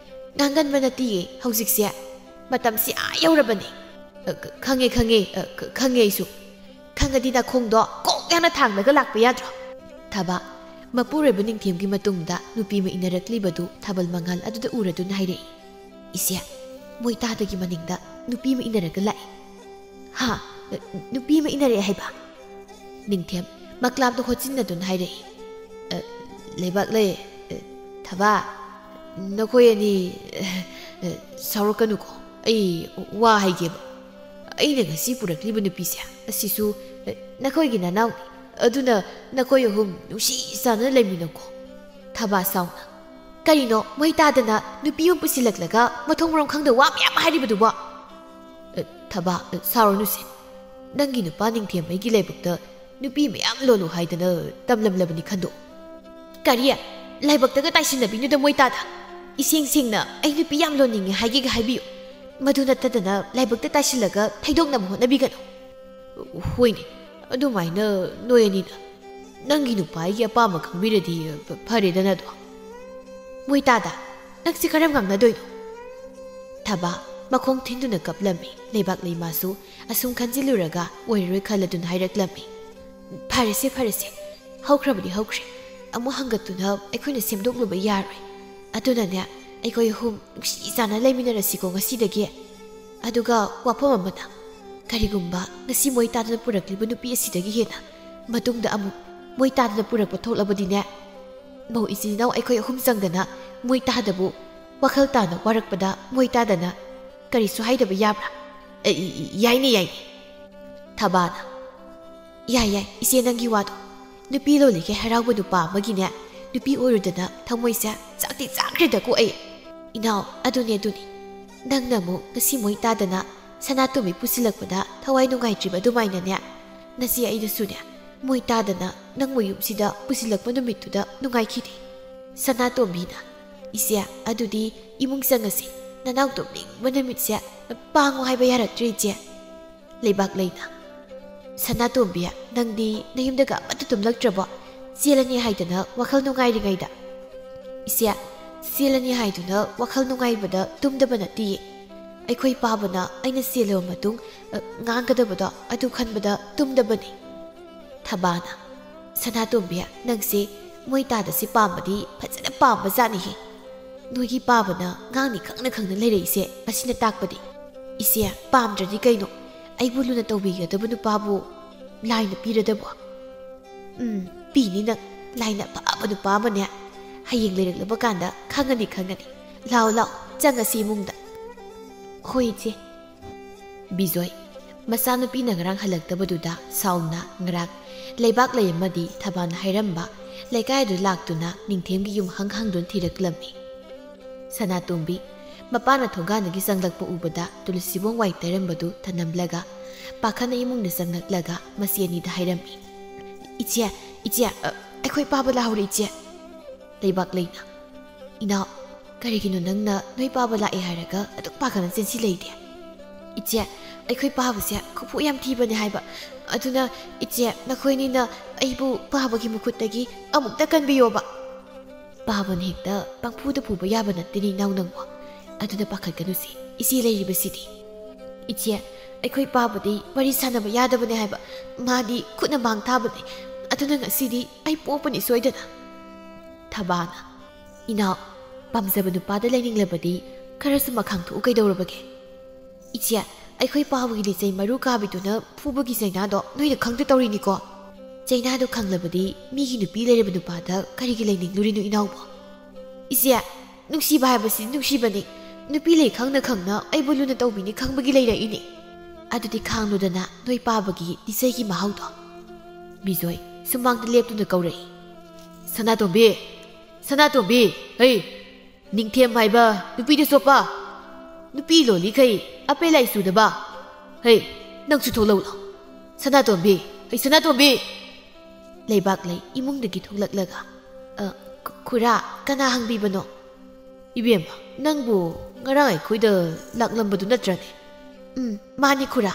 ꯉꯥꯡꯒꯟꯕ ꯅꯠꯇꯤꯌꯦ, ꯍꯧꯖꯤꯛꯁꯦ ꯃꯇꯝꯁꯤ ꯑꯥ ꯌꯧꯔꯕꯅꯦ꯫ ꯑ, ꯈ-, ꯈꯪꯉꯦ, ꯈꯪꯉꯦ, ꯑ, ꯈ-, ꯈꯪꯉꯦ ꯑꯩꯁꯨ꯫ ꯈꯪꯉꯗꯤ ꯅꯈꯣꯡꯗꯣ ꯀꯣꯛ ꯌꯥꯝꯅ ꯊꯥꯡꯂꯒ ꯂꯥꯛꯄ ꯌꯥꯗ꯭ꯔꯣ? ꯊꯕꯥ, ꯃꯄꯨꯔꯣꯏꯕ ꯅꯤꯡꯊꯦꯝꯒꯤ ꯃꯇꯨꯡꯗ ꯅꯨꯄꯤ ꯑꯃ ꯏꯟꯅꯔꯛꯂꯤꯕꯗꯨ ꯊꯥꯕꯜ ꯃꯉꯥꯜ ꯑꯗꯨꯗ ꯎꯔꯗꯨꯅ ꯍꯥꯏꯔꯛꯏ꯫ ꯏꯆꯦ, ꯃꯣꯏ ꯇꯥꯗꯒꯤ ꯃꯅꯤꯡꯗ ꯅꯨꯄꯤ ꯑꯃ ꯏꯟꯅꯔꯒ ꯂꯥꯛꯏ꯫ ꯍꯥ? ꯅꯨꯄꯤ ꯑꯃ ꯏꯟꯅꯔꯛꯑꯦ ꯍꯥꯏꯕ? ꯅꯤꯡꯊꯦꯝ ꯃꯀ꯭ꯂꯥꯞꯇ ꯍꯣꯠꯆꯤꯟꯅꯗꯨꯅ ꯍꯥꯏꯔꯛꯏ꯫ ꯑ, ꯂꯩꯕꯥꯛꯂꯩ, ꯑ, ꯊꯕꯥ, ꯅꯈꯣꯏ ꯑꯅꯤ, ꯑ, ꯑ, ꯁꯥꯎꯔꯛꯀꯅꯨꯀꯣ꯫ ꯑꯩ ꯋꯥ ꯍꯥꯏꯒꯦꯕ꯫ ꯑꯩꯅ ꯉꯁꯤ ꯄꯨꯔꯛꯂꯤꯕ ꯅꯨꯄꯤꯁꯦ ꯑꯁꯤꯁꯨ, ꯑ, ꯅꯈꯣꯏꯒꯤ ꯅꯅꯥꯎꯅꯤ꯫ ꯑꯗꯨꯅ ꯅꯈꯣꯏ ꯑꯍꯨꯝ ꯅꯨꯡꯁꯤ ꯆꯥꯟꯅꯅ ꯂꯩꯃꯤꯟꯅꯧꯀꯣ꯫ ꯊꯕꯥ ꯁꯥꯎꯅ, "ꯀꯔꯤꯅꯣ ꯃꯣꯏ ꯇꯥꯗꯅ ꯅꯨꯄꯤ ꯑꯃ ꯄꯨꯁꯤꯜꯂꯛꯂꯒ ꯃꯊꯣꯡ ꯃꯔꯝ ꯈꯪꯗ ꯋꯥ ꯃꯌꯥꯝ ꯍꯥꯏꯔꯤꯕꯗꯨꯕꯣ?" "ꯑ, ꯊꯕꯥ, ꯑ, ꯁꯥꯎꯔꯅꯨꯁꯦ꯫ ꯅꯪꯒꯤ ꯅꯨꯄꯥ ꯅꯤꯡꯊꯦꯝ ꯑꯩꯒꯤ ꯂꯥꯏꯕꯛꯇ ꯅꯨꯄꯤ ꯃꯌꯥꯝ ꯂꯣꯜꯂꯨ ꯍꯥꯏꯗꯅ ꯇꯝꯂꯝꯂꯕꯅꯤ ꯈꯟꯗꯣꯛ꯫" "ꯀꯔꯤ? ꯂꯥꯏꯕꯛꯇꯒ ꯇꯥꯏꯁꯤꯟꯅꯕꯤꯅꯨꯗ ꯃꯣꯏ ꯇꯥꯗ꯫ ꯏꯁꯦꯡ ꯁꯦꯡꯅ ꯑꯩ ꯅꯨꯄꯤ ꯌꯥꯝ ꯂꯣꯟꯅꯤꯡꯉꯦ ꯍꯥꯏꯒꯦꯒ ꯍꯥꯏꯕꯤꯌꯨ꯫ ꯃꯗꯨ ꯅꯠꯇꯗꯅ ꯂꯥꯏꯕꯛꯇ ꯇꯥꯏꯁꯤꯜꯂꯒ ꯊꯩꯗꯣꯛꯅꯕ ꯍꯣꯠꯅꯕꯤꯒꯅꯨ꯫ ꯍꯣꯏꯅꯦ, ꯑꯗꯨꯃꯥꯏꯅ ꯅꯣꯏ ꯑꯅꯤꯅ ꯅꯪꯒꯤ ꯅꯨꯄꯥ ꯑꯩꯒꯤ ꯑꯄꯥꯝꯕ ꯈꯪꯕꯤꯔꯗꯤ ꯐꯔꯦꯗꯅ ꯑꯗꯣ꯫ ꯃꯣꯏꯇꯥꯗ, ꯅꯪꯁꯦ ꯀꯔꯝ ꯉꯥꯡꯅꯗꯣꯏꯅꯣ? ꯊꯕꯥ ꯃꯈꯣꯡ ꯊꯤꯟꯗꯨꯅ ꯀꯞꯂꯝꯃꯤ꯫ ꯂꯩꯕꯥꯛ ꯂꯩꯃꯥꯁꯨ ꯑꯁꯨꯝ ꯈꯟꯖꯤꯜꯂꯨꯔꯒ ꯑꯣꯏꯔꯔꯣꯏ ꯈꯜꯂꯗꯨꯅ ꯍꯥꯏꯔꯛꯂꯝꯃꯤ꯫ ꯐꯔꯦꯁꯦ, ꯐꯔꯦꯁꯦ, ꯍꯧꯈ꯭ꯔꯕꯗꯤ ꯍꯧꯈ꯭ꯔꯦ꯫ ꯑꯃꯨꯛ ꯍꯪꯒꯠꯇꯨꯅ ꯑꯩꯈꯣꯏꯅ ꯁꯦꯝꯗꯣꯛꯂꯨꯕ ꯌꯥꯔꯣꯏ꯫ ꯑꯗꯨꯅꯅꯦ, ꯑꯩꯈꯣꯏ ꯑꯍꯨꯝ ꯅꯨꯡꯁꯤ ꯆꯥꯟꯅ ꯂꯩꯃꯤꯟꯅꯔꯁꯤꯀꯣ ꯉꯁꯤꯗꯒꯤ꯫ ꯑꯗꯨꯒ ꯋꯥꯐꯝ ꯑꯃꯅ, ꯀꯔꯤꯒꯨꯝꯕ ꯉꯁꯤ ꯃꯣꯏꯇꯥꯗꯅ ꯄꯨꯔꯛꯂꯤꯕ ꯅꯨꯄꯤ ꯑꯁꯤꯗꯒꯤ ꯍꯦꯟꯅ ꯃꯇꯨꯡꯗ ꯑꯃꯨꯛ ꯃꯣꯏꯇꯥꯗꯅ ꯄꯨꯔꯛꯄ ꯊꯣꯛꯂꯕꯗꯤꯅꯦ, ꯃꯧ ꯏꯆꯤꯟ ꯏꯅꯥꯎ ꯑꯩꯈꯣꯏ ꯑꯍꯨꯝ ꯆꯪꯗꯅ ꯃꯣꯏꯇꯥꯗꯕꯨ ꯋꯥꯈꯜ ꯇꯥꯅ ꯋꯥꯔꯛꯄꯗ ꯃꯣꯏꯇꯥꯗꯅ ꯀꯔꯤꯁꯨ ꯍꯥꯏꯗꯕ ꯌꯥꯕ꯭ꯔꯥ? ꯑꯦ, ꯏ-, ꯏ-, ꯌꯥꯏꯅꯦ, ꯌꯥꯏꯅꯦ꯫ ꯊꯕꯥꯅ, ꯌꯥꯏ, ꯌꯥꯏ, ꯏꯆꯦ ꯅꯪꯒꯤ ꯋꯥꯗꯣ꯫ ꯅꯨꯄꯤ ꯂꯣꯜꯂꯤꯈꯩ ꯍꯔꯥꯎꯕ ꯅꯨꯄꯥ ꯑꯃꯒꯤꯅꯦ, ꯅꯨꯄꯤ ꯑꯣꯏꯔꯨꯗꯅ ꯊꯃꯣꯏꯁꯦ ꯆꯥꯛꯇꯤ ꯆꯥꯛꯈ꯭ꯔꯦꯗꯀꯣ ꯑꯩ꯫ ꯏꯅꯥꯎ, ꯑꯗꯨꯅꯦ, ꯑꯗꯨꯅꯦ꯫ ꯅꯪꯅ ꯑꯃꯨꯛ ꯉꯁꯤ ꯃꯣꯏꯇꯥꯗꯅ ꯁꯅꯥꯇꯣꯝꯕꯤ ꯄꯨꯁꯤꯜꯂꯛꯄꯗ ꯊꯋꯥꯏ ꯅꯨꯡꯉꯥꯏꯇ꯭ꯔꯤꯕ ꯑꯗꯨꯃꯥꯏꯅꯅꯦ, ꯅꯆꯦ ꯑꯩꯗꯨꯁꯨꯅꯦ, ꯃꯣꯏꯇꯥꯗꯅ ꯅꯪ ꯃꯌꯨꯝꯁꯤꯗ ꯄꯨꯁꯤꯜꯂꯛꯄ ꯅꯨꯃꯤꯠꯇꯨꯗ ꯅꯨꯡꯉꯥꯏꯈꯤꯗꯦ꯫ ꯁꯅꯥꯇꯣꯝꯕꯤꯅ, ꯏꯆꯦ, ꯑꯗꯨꯗꯤ ꯏꯃꯨꯡ ꯆꯪꯉꯁꯤ꯫ ꯅꯅꯥꯎ ꯇꯨꯝꯅꯤꯡꯕ ꯅꯨꯃꯤꯠꯁꯦ ꯄꯥꯡꯉꯣ ꯍꯥꯏꯕ ꯌꯥꯔꯛꯇ꯭ꯔꯦ, ꯏꯆꯦ꯫ ꯂꯩꯕꯥꯛꯂꯩꯅ, ꯁꯅꯥꯇꯣꯝꯕꯤ, ꯅꯪꯗꯤ ꯅꯌꯨꯝꯗꯒ ꯑꯃꯠꯇ ꯇꯨꯝꯂꯛꯇ꯭ꯔꯕꯣ? ꯆꯦꯜꯂꯅꯤ ꯍꯥꯏꯗꯅ ꯋꯥꯈꯜ ꯅꯨꯡꯉꯥꯏꯔꯤꯉꯩꯗ꯫ ꯏꯆꯦ, ꯆꯦꯜꯂꯅꯤ ꯍꯥꯏꯗꯨꯅ ꯋꯥꯈꯜ ꯅꯨꯡꯉꯥꯏꯕꯗ ꯇꯨꯝꯗꯕ ꯅꯠꯇꯤꯌꯦ꯫ ꯑꯩꯈꯣꯏ ꯄꯥꯕꯅ ꯑꯩꯅ ꯆꯦꯜꯂꯕ ꯃꯇꯨꯡ, ꯑ, ꯉꯥꯡꯒꯗꯕꯗꯣ ꯑꯗꯨ ꯈꯟꯕꯗ ꯇꯨꯝꯗꯕꯅꯤ꯫ ꯊꯕꯥꯅ, ꯁꯅꯥꯇꯣꯝꯕꯤ, ꯅꯪꯁꯦ ꯃꯣꯏꯇꯥꯗꯁꯦ ꯄꯥꯝꯕꯗꯤ ꯐꯖꯅ ꯄꯥꯝꯕ ꯖꯥꯠꯅꯤꯍꯦ꯫ ꯅꯣꯏꯒꯤ ꯄꯥꯕꯅ ꯉꯥꯡꯅꯤ ꯈꯪꯅ ꯈꯪꯅ ꯂꯩꯔꯛꯏꯁꯦ ꯑꯁꯤꯅ ꯇꯥꯛꯄꯗꯤ, ꯏꯆꯦ, ꯄꯥꯝꯗ꯭ꯔꯗꯤ ꯀꯩꯅꯣ? ꯑꯩꯕꯨ ꯂꯨꯅ ꯇꯧꯕꯤꯒꯗꯕ ꯅꯨꯄꯥꯕꯨ ꯂꯥꯏꯅ ꯄꯤꯔꯗꯕꯣ? ꯎꯝ, ꯄꯤꯅꯤ ꯅꯪ, ꯂꯥꯏꯅ ꯑꯐꯕ ꯅꯨꯄꯥ ꯑꯃꯅꯦ꯫ ꯍꯌꯦꯡ ꯂꯩꯔꯛꯂꯕ ꯀꯥꯟꯗ ꯈꯪꯉꯅꯤ, ꯈꯪꯉꯅꯤ꯫ ꯂꯥꯎ, ꯂꯥꯎ, ꯆꯪꯉꯁꯤ ꯏꯃꯨꯡꯗ꯫ ꯍꯣꯏ, ꯏꯆꯦ꯫ ꯕꯤꯖꯣꯏ, ꯃꯆꯥꯅꯨꯄꯤꯅ ꯉꯔꯥꯡ ꯍꯜꯂꯛꯇꯕꯗꯨꯗ ꯁꯥꯎꯅ ꯉꯔꯥꯡ ꯂꯩꯕꯥꯛꯂꯩ ꯑꯃꯗꯤ ꯊꯕꯥꯅ ꯍꯥꯏꯔꯝꯕ ꯂꯩꯀꯥꯏꯗꯨ ꯂꯥꯛꯇꯨꯅ ꯅꯤꯡꯊꯦꯝꯒꯤ ꯌꯨꯝ ꯍꯪ ꯍꯪꯗꯨꯅ ꯊꯤꯔꯛꯂꯝꯃꯤ꯫ ꯁꯅꯥꯇꯣꯝꯕꯤ, ꯃꯄꯥꯅ ꯊꯣꯡꯒꯥꯟꯗꯒꯤ ꯆꯪꯂꯛꯄ ꯎꯕꯗ ꯇꯨꯂꯁꯤꯕꯣꯡ ꯋꯥꯏ ꯇꯩꯔꯝꯕꯗꯨ ꯊꯅꯝꯂꯒ ꯄꯥꯈꯠꯅ ꯏꯃꯨꯡꯗ ꯆꯪꯂꯛꯂꯒ ꯃꯆꯦ ꯑꯅꯤꯗ ꯍꯥꯏꯔꯝꯃꯤ, "ꯏꯆꯦ, ꯏꯆꯦ, ꯑ, ꯑꯩꯈꯣꯏ ꯄꯥꯕ ꯂꯥꯛꯍꯧꯔꯦ, ꯏꯆꯦ!" ꯂꯩꯕꯥꯛꯂꯩꯅ, "ꯏꯅꯥꯎ, "ꯀꯔꯤꯒꯤꯅꯣ ꯅꯪꯅ ꯅꯣꯏ ꯄꯥꯕ ꯂꯥꯛꯑꯦ ꯍꯥꯏꯔꯒ ꯑꯗꯨꯛ ꯄꯥꯈꯠꯅ ꯆꯦꯟꯁꯤꯜꯂꯛꯏꯗꯤ?" "ꯏꯆꯦ, ꯑꯩꯈꯣꯏ ꯄꯥꯕꯁꯦ ꯈꯨꯐꯨ ꯌꯥꯝ ꯊꯤꯕꯅꯦ ꯍꯥꯏꯕ꯫ ꯑꯗꯨꯅ ꯏꯆꯦ, ꯅꯈꯣꯏꯅꯤꯅ ꯑꯩꯕꯨ ꯄꯥꯕꯒꯤ ꯃꯈꯨꯠꯇꯒꯤ ꯑꯃꯨꯛꯇ ꯀꯟꯕꯤꯌꯣꯕ꯫ ꯄꯥꯕꯅ ꯍꯦꯛꯇ ꯄꯪꯐꯨꯗ ꯐꯨꯕ ꯌꯥꯕ ꯅꯠꯇꯦꯅꯦ ꯏꯅꯥꯎ ꯅꯪꯕꯨ꯫ ꯑꯗꯨꯅ ꯄꯥꯈꯠꯀꯅꯨꯁꯦ, ꯏꯆꯦ ꯂꯩꯔꯤꯕꯁꯤꯗꯤ꯫ ꯏꯆꯦ, ꯑꯩꯈꯣꯏ ꯄꯥꯕꯗꯤ ꯋꯥꯔꯤ ꯁꯥꯟꯅꯕ ꯌꯥꯗꯕꯅꯦ ꯍꯥꯏꯕ꯫ ꯃꯥꯗꯤ ꯈꯨꯠꯅ ꯃꯥꯡ ꯊꯥꯕꯅꯦ꯫ ꯑꯗꯨꯅ ꯉꯁꯤꯗꯤ ꯑꯩ ꯄꯣꯛꯄꯅꯤ ꯁꯣꯏꯗꯅ꯫" ꯊꯕꯥꯅ, "ꯏꯅꯥꯎ, ꯄꯥꯝꯖꯕ ꯅꯨꯄꯥꯗ ꯂꯩꯅꯤꯡꯂꯕꯗꯤ ꯈꯔꯁꯨ ꯃꯈꯥꯡ ꯊꯣꯛꯎ ꯀꯩꯗꯧꯔꯕꯒꯦ?" "ꯏꯆꯦ, ꯑꯩꯈꯣꯏ ꯄꯥꯕꯒꯤ ꯂꯤꯆꯩ ꯃꯔꯨ ꯀꯥꯕꯤꯗꯨꯅ ꯐꯨꯕꯒꯤ ꯆꯩꯅꯥꯗꯣ ꯅꯣꯏꯅ ꯈꯪꯗ ꯇꯧꯔꯤꯅꯤꯀꯣ꯫ ꯆꯩꯅꯥꯗꯣ ꯈꯪꯂꯕꯗꯤ ꯃꯤꯒꯤ ꯅꯨꯄꯤ ꯂꯩꯔꯕ ꯅꯨꯄꯥꯗ ꯀꯔꯤꯒꯤ ꯂꯩꯅꯤꯡꯂꯨꯔꯤꯅꯣ ꯏꯅꯥꯎꯕꯣ?" "ꯏꯆꯦ, ꯅꯨꯡꯁꯤꯕ ꯍꯥꯏꯕꯁꯤ ꯅꯨꯡꯁꯤꯕꯅꯤ꯫ ꯅꯨꯄꯤ ꯂꯩ ꯈꯪꯅ ꯈꯪꯅ ꯑꯩꯕꯨ ꯂꯨꯅ ꯇꯧꯕꯤꯅꯤ ꯈꯪꯕꯒꯤ ꯂꯩꯔꯛꯏꯅꯤ꯫ ꯑꯗꯨꯗꯤ ꯈꯥꯡꯂꯨꯗꯅ ꯅꯣꯏ ꯄꯥꯕꯒꯤ ꯂꯤꯆꯩꯒꯤ ꯃꯍꯥꯎꯗꯣ꯫" ꯕꯤꯖꯣꯏ ꯁꯨꯃꯥꯡꯗ ꯂꯦꯞꯇꯨꯅ ꯀꯧꯔꯛꯏ꯫ "ꯁꯅꯥꯇꯣꯝꯕꯤ! ꯁꯅꯥꯇꯣꯝꯕꯤ! ꯍꯩ! ꯅꯤꯡꯊꯦꯝ ꯍꯥꯏꯕ ꯅꯨꯄꯤꯗ ꯆꯣꯞꯄ, ꯅꯨꯄꯤ ꯂꯣꯜꯂꯤꯈꯩ ꯑꯄꯦ ꯂꯥꯏ ꯆꯨꯗꯕ꯫ ꯍꯩ, ꯅꯪꯁꯨ ꯊꯣꯛꯂꯛꯎ ꯂꯥꯎ꯫ ꯁꯅꯥꯇꯣꯝꯕꯤ! ꯍꯩ, ꯁꯅꯥꯇꯣꯝꯕꯤ!" ꯂꯩꯕꯥꯛꯂꯩ ꯏꯃꯨꯡꯗꯒꯤ ꯊꯣꯛꯂꯛꯂꯒ, "ꯑ, ꯈꯨ-, ꯈꯨꯔꯥ, ꯀꯅꯥ ꯍꯪꯕꯤꯕꯅꯣ?" "ꯏꯕꯦꯝꯃ, ꯅꯪꯕꯨ ꯉꯔꯥꯡ ꯑꯩꯈꯣꯏꯗ ꯂꯥꯛꯂꯝꯕꯗꯨ ꯅꯠꯇ꯭ꯔꯅꯦ?" "ꯎꯝ, ꯃꯥꯅꯤ ꯈꯨꯔꯥ꯫"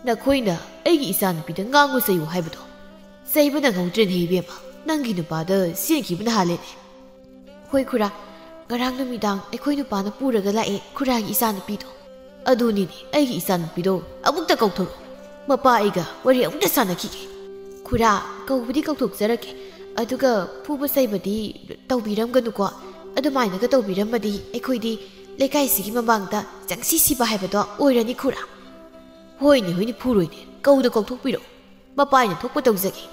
"ꯅꯈꯣꯏꯅ ꯑꯩꯒꯤ ꯏꯆꯥꯅꯨꯄꯤꯗ ꯉꯥꯡꯉꯨ ꯆꯩꯌꯨ ꯍꯥꯏꯕꯗꯣ ꯆꯩꯕ ꯅꯪꯍꯧꯗ꯭ꯔꯦꯅꯦ ꯏꯕꯦꯝꯃ, ꯅꯪꯒꯤ ꯅꯨꯄꯥꯗ ꯆꯦꯟꯈꯤꯕꯅ ꯍꯥꯜꯂꯦꯅꯦ꯫" "ꯍꯣꯏ ꯈꯨꯔꯥ, ꯉꯔꯥꯡ ꯅꯨꯃꯤꯗꯥꯡ ꯑꯩꯈꯣꯏ ꯅꯨꯄꯥꯅ ꯄꯨꯔꯒ ꯂꯥꯛꯑꯦ ꯈꯨꯔꯥꯒꯤ ꯏꯆꯥꯅꯨꯄꯤꯗꯣ꯫" "ꯑꯗꯨꯅꯤꯅꯦ, ꯑꯩꯒꯤ ꯏꯆꯥꯅꯨꯄꯤꯗꯣ ꯑꯃꯨꯛꯇ ꯀꯧꯊꯣꯔꯛꯎ, ꯃꯄꯥ ꯑꯩꯒ ꯋꯥꯔꯤ ꯑꯃꯨꯛꯇ ꯁꯥꯟꯅꯈꯤꯒꯦ꯫" "ꯈꯨꯔꯥ, ꯀꯧꯕꯗꯤ ꯀꯧꯊꯣꯛꯆꯔꯛꯀꯦ, ꯑꯗꯨꯒ ꯐꯨꯕ ꯆꯩꯕꯗꯤ ꯇꯧꯕꯤꯔꯝꯒꯅꯨꯀꯣ꯫ ꯑꯗꯨꯃꯥꯏꯅꯒ ꯇꯧꯕꯤꯔꯝꯃꯗꯤ ꯑꯩꯈꯣꯏꯗꯤ ꯂꯩꯀꯥꯏꯁꯤꯒꯤ ꯃꯃꯥꯡꯗ ꯆꯪꯁꯤ ꯁꯤꯕ ꯍꯥꯏꯕꯗꯣ ꯑꯣꯏꯔꯅꯤ ꯈꯨꯔꯥ꯫" "ꯍꯣꯏꯅꯦ, ꯍꯣꯏꯅꯦ, ꯐꯨꯔꯣꯏꯅꯦ, ꯀꯧꯗ ꯀꯧꯊꯣꯛꯄꯤꯔꯛꯎ, ꯃꯄꯥ ꯑꯩꯅ ꯊꯣꯛꯄ ꯇꯧꯖꯒꯦ꯫"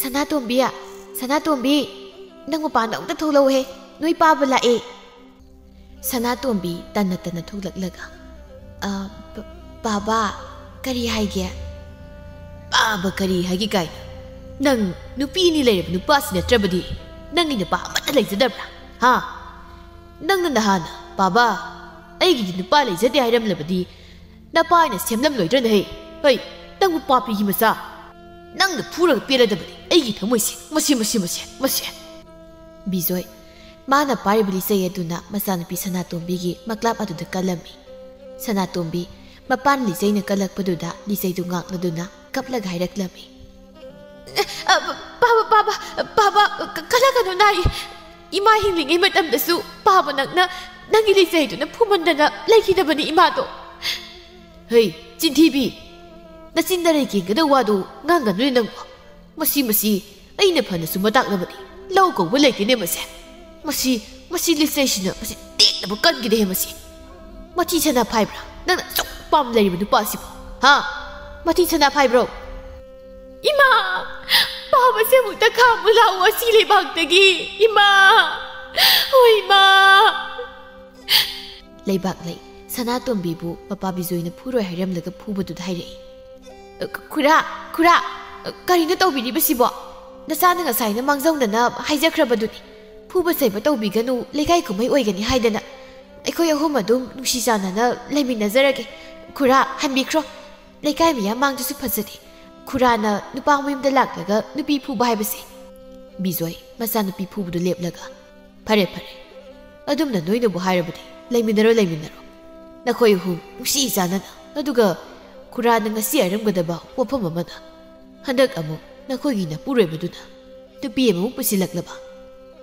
"ꯁꯅꯥꯇꯣꯝꯕꯤ, ꯁꯅꯥꯇꯣꯝꯕꯤ, ꯅꯪ ꯃꯄꯥꯟꯗ ꯑꯃꯨꯛꯇ ꯊꯣꯛꯂꯛꯎꯍꯦ, ꯅꯣꯏ ꯄꯥꯕ ꯂꯥꯛꯑꯦ꯫" ꯁꯅꯥꯇꯣꯝꯕꯤ ꯇꯟꯅ ꯇꯟꯅ ꯊꯣꯛꯂꯛꯂꯒ, "ꯑ, ꯄ-, ꯄꯥꯕ, ꯀꯔꯤ ꯍꯥꯏꯒꯦ?" "ꯄꯥꯕ ꯀꯔꯤ ꯍꯥꯏꯒꯦ ꯀꯥꯏꯅ? ꯅꯪ ꯅꯨꯄꯤ ꯑꯅꯤ ꯂꯩꯔꯕ ꯅꯨꯄꯥꯁꯤ ꯅꯠꯇ꯭ꯔꯕꯗꯤ ꯅꯪꯒꯤ ꯅꯨꯄꯥ ꯑꯃꯠꯇ ꯂꯩꯖꯗꯕ꯭ꯔꯥ? ꯍꯥ? ꯅꯪꯅ ꯅꯍꯥꯟ, 'ꯄꯥꯕ, ꯑꯩꯒꯤꯗꯤ ꯅꯨꯄꯥ ꯂꯩꯖꯗꯦ' ꯍꯥꯏꯔꯝꯂꯕꯗꯤ ꯅꯄꯥ ꯑꯩꯅ ꯁꯦꯝꯂꯝꯂꯣꯏꯗ꯭ꯔꯅꯦ? ꯍꯩ, ꯍꯩ, ꯅꯪꯕꯨ ꯄꯥꯄꯤꯒꯤ ꯃꯆꯥ! ꯅꯪꯅ ꯐꯨꯔꯒ ꯄꯦꯜꯂꯗꯕꯅꯤ ꯑꯩꯒꯤ ꯊꯃꯣꯏꯁꯦ꯫ ꯃꯁꯤ, ꯃꯁꯤ, ꯃꯁꯤ, ꯃꯁꯤ!" ꯕꯤꯖꯣꯏ, ꯃꯥꯅ ꯄꯥꯏꯔꯤꯕ ꯂꯤꯆꯩ ꯑꯗꯨꯅ ꯃꯆꯥꯅꯨꯄꯤ ꯁꯅꯥꯇꯣꯝꯕꯤꯒꯤ ꯃꯀ꯭ꯂꯥꯞ ꯑꯗꯨꯗ ꯀꯜꯂꯝꯃꯤ꯫ ꯁꯅꯥꯇꯣꯝꯕꯤ ꯃꯄꯥꯟ ꯂꯤꯆꯩꯅ ꯀꯜꯂꯛꯄꯗꯨꯗ ꯂꯤꯆꯩꯗꯨ ꯉꯥꯛꯂꯗꯨꯅ ꯀꯞꯂꯒ ꯍꯥꯏꯔꯛꯂꯝꯃꯤ꯫ "ꯑ, ꯄꯥꯕ, ꯄꯥꯕ, ꯄꯥꯕ, ꯀ-, ꯀꯜꯂꯛꯀꯅꯨ, ꯅꯥꯏ꯫ ꯏꯃꯥ ꯍꯤꯡꯂꯤꯉꯩ ꯃꯇꯝꯗꯁꯨ ꯄꯥꯕ ꯅꯪꯅ ꯅꯪꯒꯤ ꯂꯤꯆꯩꯗꯨꯅ ꯐꯨꯃꯟꯗꯅ ꯂꯩꯈꯤꯗꯕꯅꯤ ꯏꯃꯥꯗꯣ꯫" "ꯍꯩ, ꯆꯤꯟꯊꯤꯕꯤ! ꯅꯆꯤꯟ ꯅꯔꯩ ꯀꯦꯟꯒꯗꯧ ꯋꯥꯗꯨ ꯉꯥꯡꯒꯅꯨꯅꯦ ꯅꯪꯕꯣ꯫ ꯃꯁꯤ, ꯃꯁꯤ ꯑꯩꯅ ꯐꯅꯁꯨ ꯃꯇꯥꯛꯂꯕꯅꯤ꯫ ꯂꯧ ꯀꯧꯕ ꯂꯩꯇꯦꯅꯦ ꯃꯁꯦ꯫ ꯃꯁꯤ, ꯃꯁꯤ ꯂꯤꯆꯩꯁꯤꯅ ꯃꯁꯤ ꯇꯦꯛꯅꯕ ꯀꯟꯈꯤꯗꯦ ꯃꯁꯤ꯫ ꯃꯊꯤ ꯁꯅꯥ ꯐꯥꯏꯕ꯭ꯔꯥ ꯅꯪꯅ ꯑꯁꯨꯛ ꯄꯥꯝ ꯂꯩꯔꯤꯕ ꯅꯨꯄꯥꯁꯤꯕꯣ? ꯍꯥ? ꯃꯊꯤ ꯁꯅꯥ ꯐꯥꯏꯕ꯭ꯔꯣ?" "ꯏꯃꯥ! ꯄꯥꯕꯁꯦ ꯑꯃꯨꯛꯇ ꯈꯥꯝꯃꯨ ꯂꯥꯛꯑꯣ ꯑꯁꯤ ꯂꯩꯕꯥꯛꯇꯒꯤ꯫ ꯏꯃꯥ! ꯑꯣ ꯏꯃꯥ!" ꯂꯩꯕꯥꯛꯂꯩ ꯁꯅꯥꯇꯣꯝꯕꯤꯕꯨ ꯃꯄꯥ ꯕꯤꯖꯣꯏꯅ ꯐꯨꯔꯣꯏ ꯍꯥꯏꯔꯝꯂꯒ ꯐꯨꯕꯗꯨꯗ ꯍꯥꯏꯔꯛꯏ꯫ "ꯑ, ꯈꯨꯔꯥ, ꯈꯨꯔꯥ, ꯑ, ꯀꯔꯤꯅꯣ ꯇꯧꯕꯤꯔꯤꯕꯁꯤꯕꯣ? ꯅꯆꯥꯅ ꯉꯁꯥꯏꯅ ꯃꯥꯡꯖꯧꯅꯅ ꯍꯥꯏꯖꯈ꯭ꯔꯕꯗꯨꯅꯤ꯫ ꯐꯨꯕ ꯆꯩꯕ ꯇꯧꯕꯤꯒꯅꯨ, ꯂꯩꯀꯥꯏ ꯀꯨꯝꯍꯩ ꯑꯣꯏꯒꯅꯤ ꯍꯥꯏꯗꯅ꯫ ꯑꯩꯈꯣꯏ ꯑꯍꯨꯝ ꯑꯗꯨꯝ ꯅꯨꯡꯁꯤ ꯆꯥꯟꯅꯅ ꯂꯩꯃꯤꯟꯅꯖꯔꯒꯦ꯫ ꯈꯨꯔꯥ, ꯍꯟꯕꯤꯈ꯭ꯔꯣ꯫ ꯂꯩꯀꯥꯏ ꯃꯤꯌꯥꯝ ꯃꯥꯡꯗꯁꯨ ꯐꯖꯗꯦ꯫ ꯈꯨꯔꯥꯅ ꯅꯨꯄꯥ ꯃꯌꯨꯝꯗ ꯂꯥꯛꯂꯒ ꯅꯨꯄꯤ ꯐꯨꯕ ꯍꯥꯏꯕꯁꯦ꯫" ꯕꯤꯖꯣꯏ ꯃꯆꯥꯅꯨꯄꯤ ꯐꯨꯕꯗꯨ ꯂꯦꯞꯂꯒ, "ꯐꯔꯦ, ꯐꯔꯦ꯫ ꯑꯗꯨꯝꯅ ꯅꯣꯏꯅꯕꯨ ꯍꯥꯏꯔꯕꯗꯤ ꯂꯩꯃꯤꯟꯅꯔꯣ, ꯂꯩꯃꯤꯟꯅꯔꯣ꯫ ꯅꯈꯣꯏ ꯑꯍꯨꯝ ꯅꯨꯡꯁꯤ ꯆꯥꯟꯅꯅ꯫ ꯑꯗꯨꯒ ꯈꯨꯔꯥꯅ ꯉꯁꯤ ꯍꯥꯏꯔꯝꯒꯗꯕ ꯋꯥꯐꯝ ꯑꯃꯅ, ꯍꯟꯗꯛ ꯑꯃꯨꯛ ꯅꯈꯣꯏꯒꯤ ꯅꯄꯨꯔꯣꯏꯕꯗꯨꯅ ꯅꯨꯄꯤ ꯑꯃꯃꯨꯛ ꯄꯨꯁꯤꯜꯂꯛꯂꯕ꯫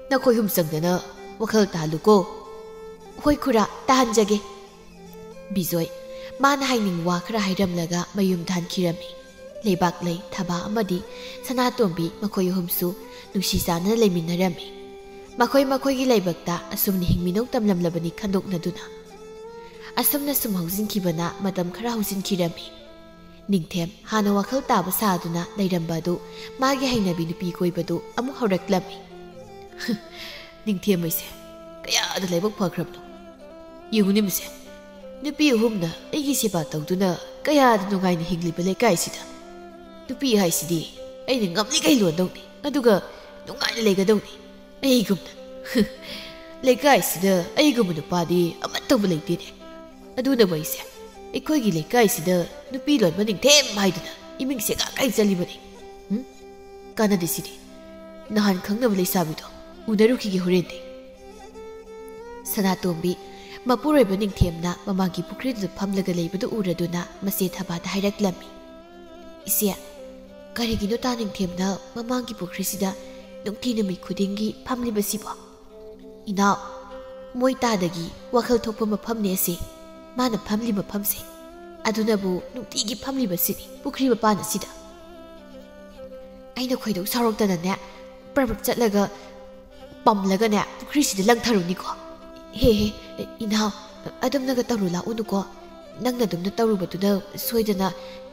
ꯅꯈꯣꯏ ꯑꯍꯨꯝ ꯆꯪꯗꯅ ꯋꯥꯈꯜ ꯇꯥꯍꯜꯂꯨꯀꯣ꯫" "ꯍꯣꯏ ꯈꯨꯔꯥ, ꯇꯥꯍꯟꯖꯒꯦ꯫" ꯕꯤꯖꯣꯏ ꯃꯥꯅ ꯍꯥꯏꯅꯤꯡꯕ ꯋꯥ ꯈꯔ ꯍꯥꯏꯔꯝꯂꯒ ꯃꯌꯨꯝꯗ ꯍꯟꯈꯤꯔꯝꯃꯤ꯫ ꯂꯩꯕꯥꯛꯂꯩ, ꯊꯕꯥ ꯑꯃꯗꯤ ꯁꯅꯥꯇꯣꯝꯕꯤ ꯃꯈꯣꯏ ꯑꯍꯨꯝꯁꯨ ꯅꯨꯡꯁꯤ ꯆꯥꯟꯅꯅ ꯂꯩꯃꯤꯟꯅꯔꯝꯃꯤ꯫ ꯃꯈꯣꯏ ꯃꯈꯣꯏꯒꯤ ꯂꯥꯏꯕꯛꯇ ꯑꯁꯨꯝꯅ ꯍꯤꯡꯃꯤꯅꯧ ꯇꯝꯂꯝꯂꯕꯅꯤ ꯈꯟꯗꯣꯛꯅꯗꯨꯅ꯫ ꯑꯁꯨꯝꯅ ꯁꯨꯝ ꯍꯧꯖꯤꯟꯈꯤꯕꯅ ꯃꯇꯝ ꯈꯔ ꯍꯧꯖꯤꯟꯈꯤꯔꯝꯃꯤ꯫ ꯅꯤꯡꯊꯦꯝ ꯍꯥꯟꯅ ꯋꯥꯈꯜ ꯇꯥꯕ ꯁꯥꯗꯨꯅ ꯂꯩꯔꯝꯕ ꯑꯗꯨ ꯃꯥꯒꯤ ꯍꯩꯅꯕꯤ ꯅꯨꯄꯤ ꯀꯣꯏꯕꯗꯨ ꯑꯃꯨꯛ ꯍꯧꯔꯛꯂꯝꯃꯤ꯫ "ꯅꯤꯡꯊꯦꯝ ꯑꯩꯁꯦ ꯀꯌꯥꯗ ꯂꯥꯏꯕꯛ ꯐꯈ꯭ꯔꯕꯅꯣ꯫ ꯌꯦꯡꯉꯨꯅꯦ ꯃꯁꯦ, ꯅꯨꯄꯤ ꯑꯍꯨꯝꯅ ꯑꯩꯒꯤ ꯁꯦꯕꯥ ꯇꯧꯗꯨꯅ ꯀꯌꯥꯗ ꯅꯨꯡꯉꯥꯏꯅ ꯍꯤꯡꯂꯤꯕ ꯂꯩꯀꯥꯏꯁꯤꯗ꯫ ꯅꯨꯄꯤ ꯍꯥꯏꯁꯤꯗꯤ ꯑꯩꯅ ꯉꯝꯂꯤꯈꯩ ꯂꯣꯟꯗꯧꯅꯤ, ꯑꯗꯨꯒ ꯅꯨꯡꯉꯥꯏꯅ ꯂꯩꯒꯗꯧꯅꯤ꯫ ꯑꯩꯒꯨꯝꯅ, ꯂꯩꯀꯥꯏꯁꯤꯗ ꯑꯩꯒꯨꯝꯕ ꯅꯨꯄꯥꯗꯤ ꯑꯃꯠꯇꯕꯨ ꯂꯩꯇꯦꯅꯦ꯫ ꯑꯗꯨꯅꯕꯨ ꯑꯩꯁꯦ ꯑꯩꯈꯣꯏꯒꯤ ꯂꯩꯀꯥꯏꯁꯤꯗ ꯅꯨꯄꯤ ꯂꯣꯟꯕ ꯅꯤꯡꯊꯦꯝ ꯍꯥꯏꯗꯨꯅ ꯏꯃꯤꯡ ꯁꯦꯒꯥꯏ ꯀꯥꯏ ꯆꯠꯂꯤꯕꯅꯤ꯫ ꯍꯨꯝ? ꯀꯥꯟꯅꯗꯦ ꯁꯤꯗꯤ꯫ ꯅꯍꯥꯟ ꯈꯪꯅꯕ ꯂꯩꯁꯥꯕꯤꯗꯣ ꯎꯅꯔꯨꯈꯤꯒꯦ ꯍꯣꯔꯦꯟꯗꯤ꯫ ꯁꯅꯥꯇꯣꯝꯕꯤ, ꯃꯄꯨꯔꯣꯏꯕ ꯅꯤꯡꯊꯦꯝꯅ ꯃꯃꯥꯡꯒꯤ ꯄꯨꯈ꯭ꯔꯤꯗꯨꯗ ꯐꯝꯂꯒ ꯂꯩꯕꯗꯨ ꯎꯔꯗꯨꯅ ꯃꯆꯦ ꯊꯕꯥꯗ ꯍꯥꯏꯔꯛꯂꯝꯃꯤ꯫ "ꯏꯆꯦ, ꯀꯔꯤꯒꯤꯅꯣ ꯇꯥ ꯅꯤꯡꯊꯦꯝꯅ ꯃꯃꯥꯡꯒꯤ ꯄꯨꯈ꯭ꯔꯤꯁꯤꯗ ꯅꯨꯡꯇꯤ ꯅꯨꯃꯤꯠ ꯈꯨꯗꯤꯡꯒꯤ ꯐꯝꯂꯤꯕꯁꯤꯕꯣ?" "ꯏꯅꯥꯎ, ꯃꯣꯏ ꯇꯥꯗꯒꯤ ꯋꯥꯈꯜ ꯊꯣꯛꯄ ꯃꯐꯝꯅꯦ ꯑꯁꯤ, ꯃꯥꯅ ꯐꯝꯂꯤ ꯃꯐꯝꯁꯦ꯫ ꯑꯗꯨꯅꯕꯨ ꯅꯨꯡꯇꯤꯒꯤ ꯐꯝꯂꯤꯕꯁꯤꯅꯤ ꯄꯨꯈ꯭ꯔꯤ ꯃꯄꯥꯟ ꯑꯁꯤꯗ꯫ ꯑꯩꯅ ꯈꯣꯏꯗꯧ ꯁꯥꯎꯔꯛꯇꯅꯅꯦ, ꯄ꯭ꯔꯞ ꯄ꯭ꯔꯞ ꯆꯠꯂꯒ ꯄꯝꯂꯒꯅꯦ, ꯄꯨꯈ꯭ꯔꯤꯁꯤꯗ ꯂꯪꯊꯔꯨꯅꯤꯀꯣ꯫ ꯍꯦ ꯍꯦ, ꯏꯅꯥꯎ, ꯑꯗꯨꯝꯅꯒ ꯇꯧꯔꯨ ꯂꯥꯛꯎꯅꯨꯀꯣ꯫ ꯅꯪꯅ ꯑꯗꯨꯝꯅ ꯇꯧꯔꯨꯕꯗꯨꯅ ꯁꯣꯏꯗꯅ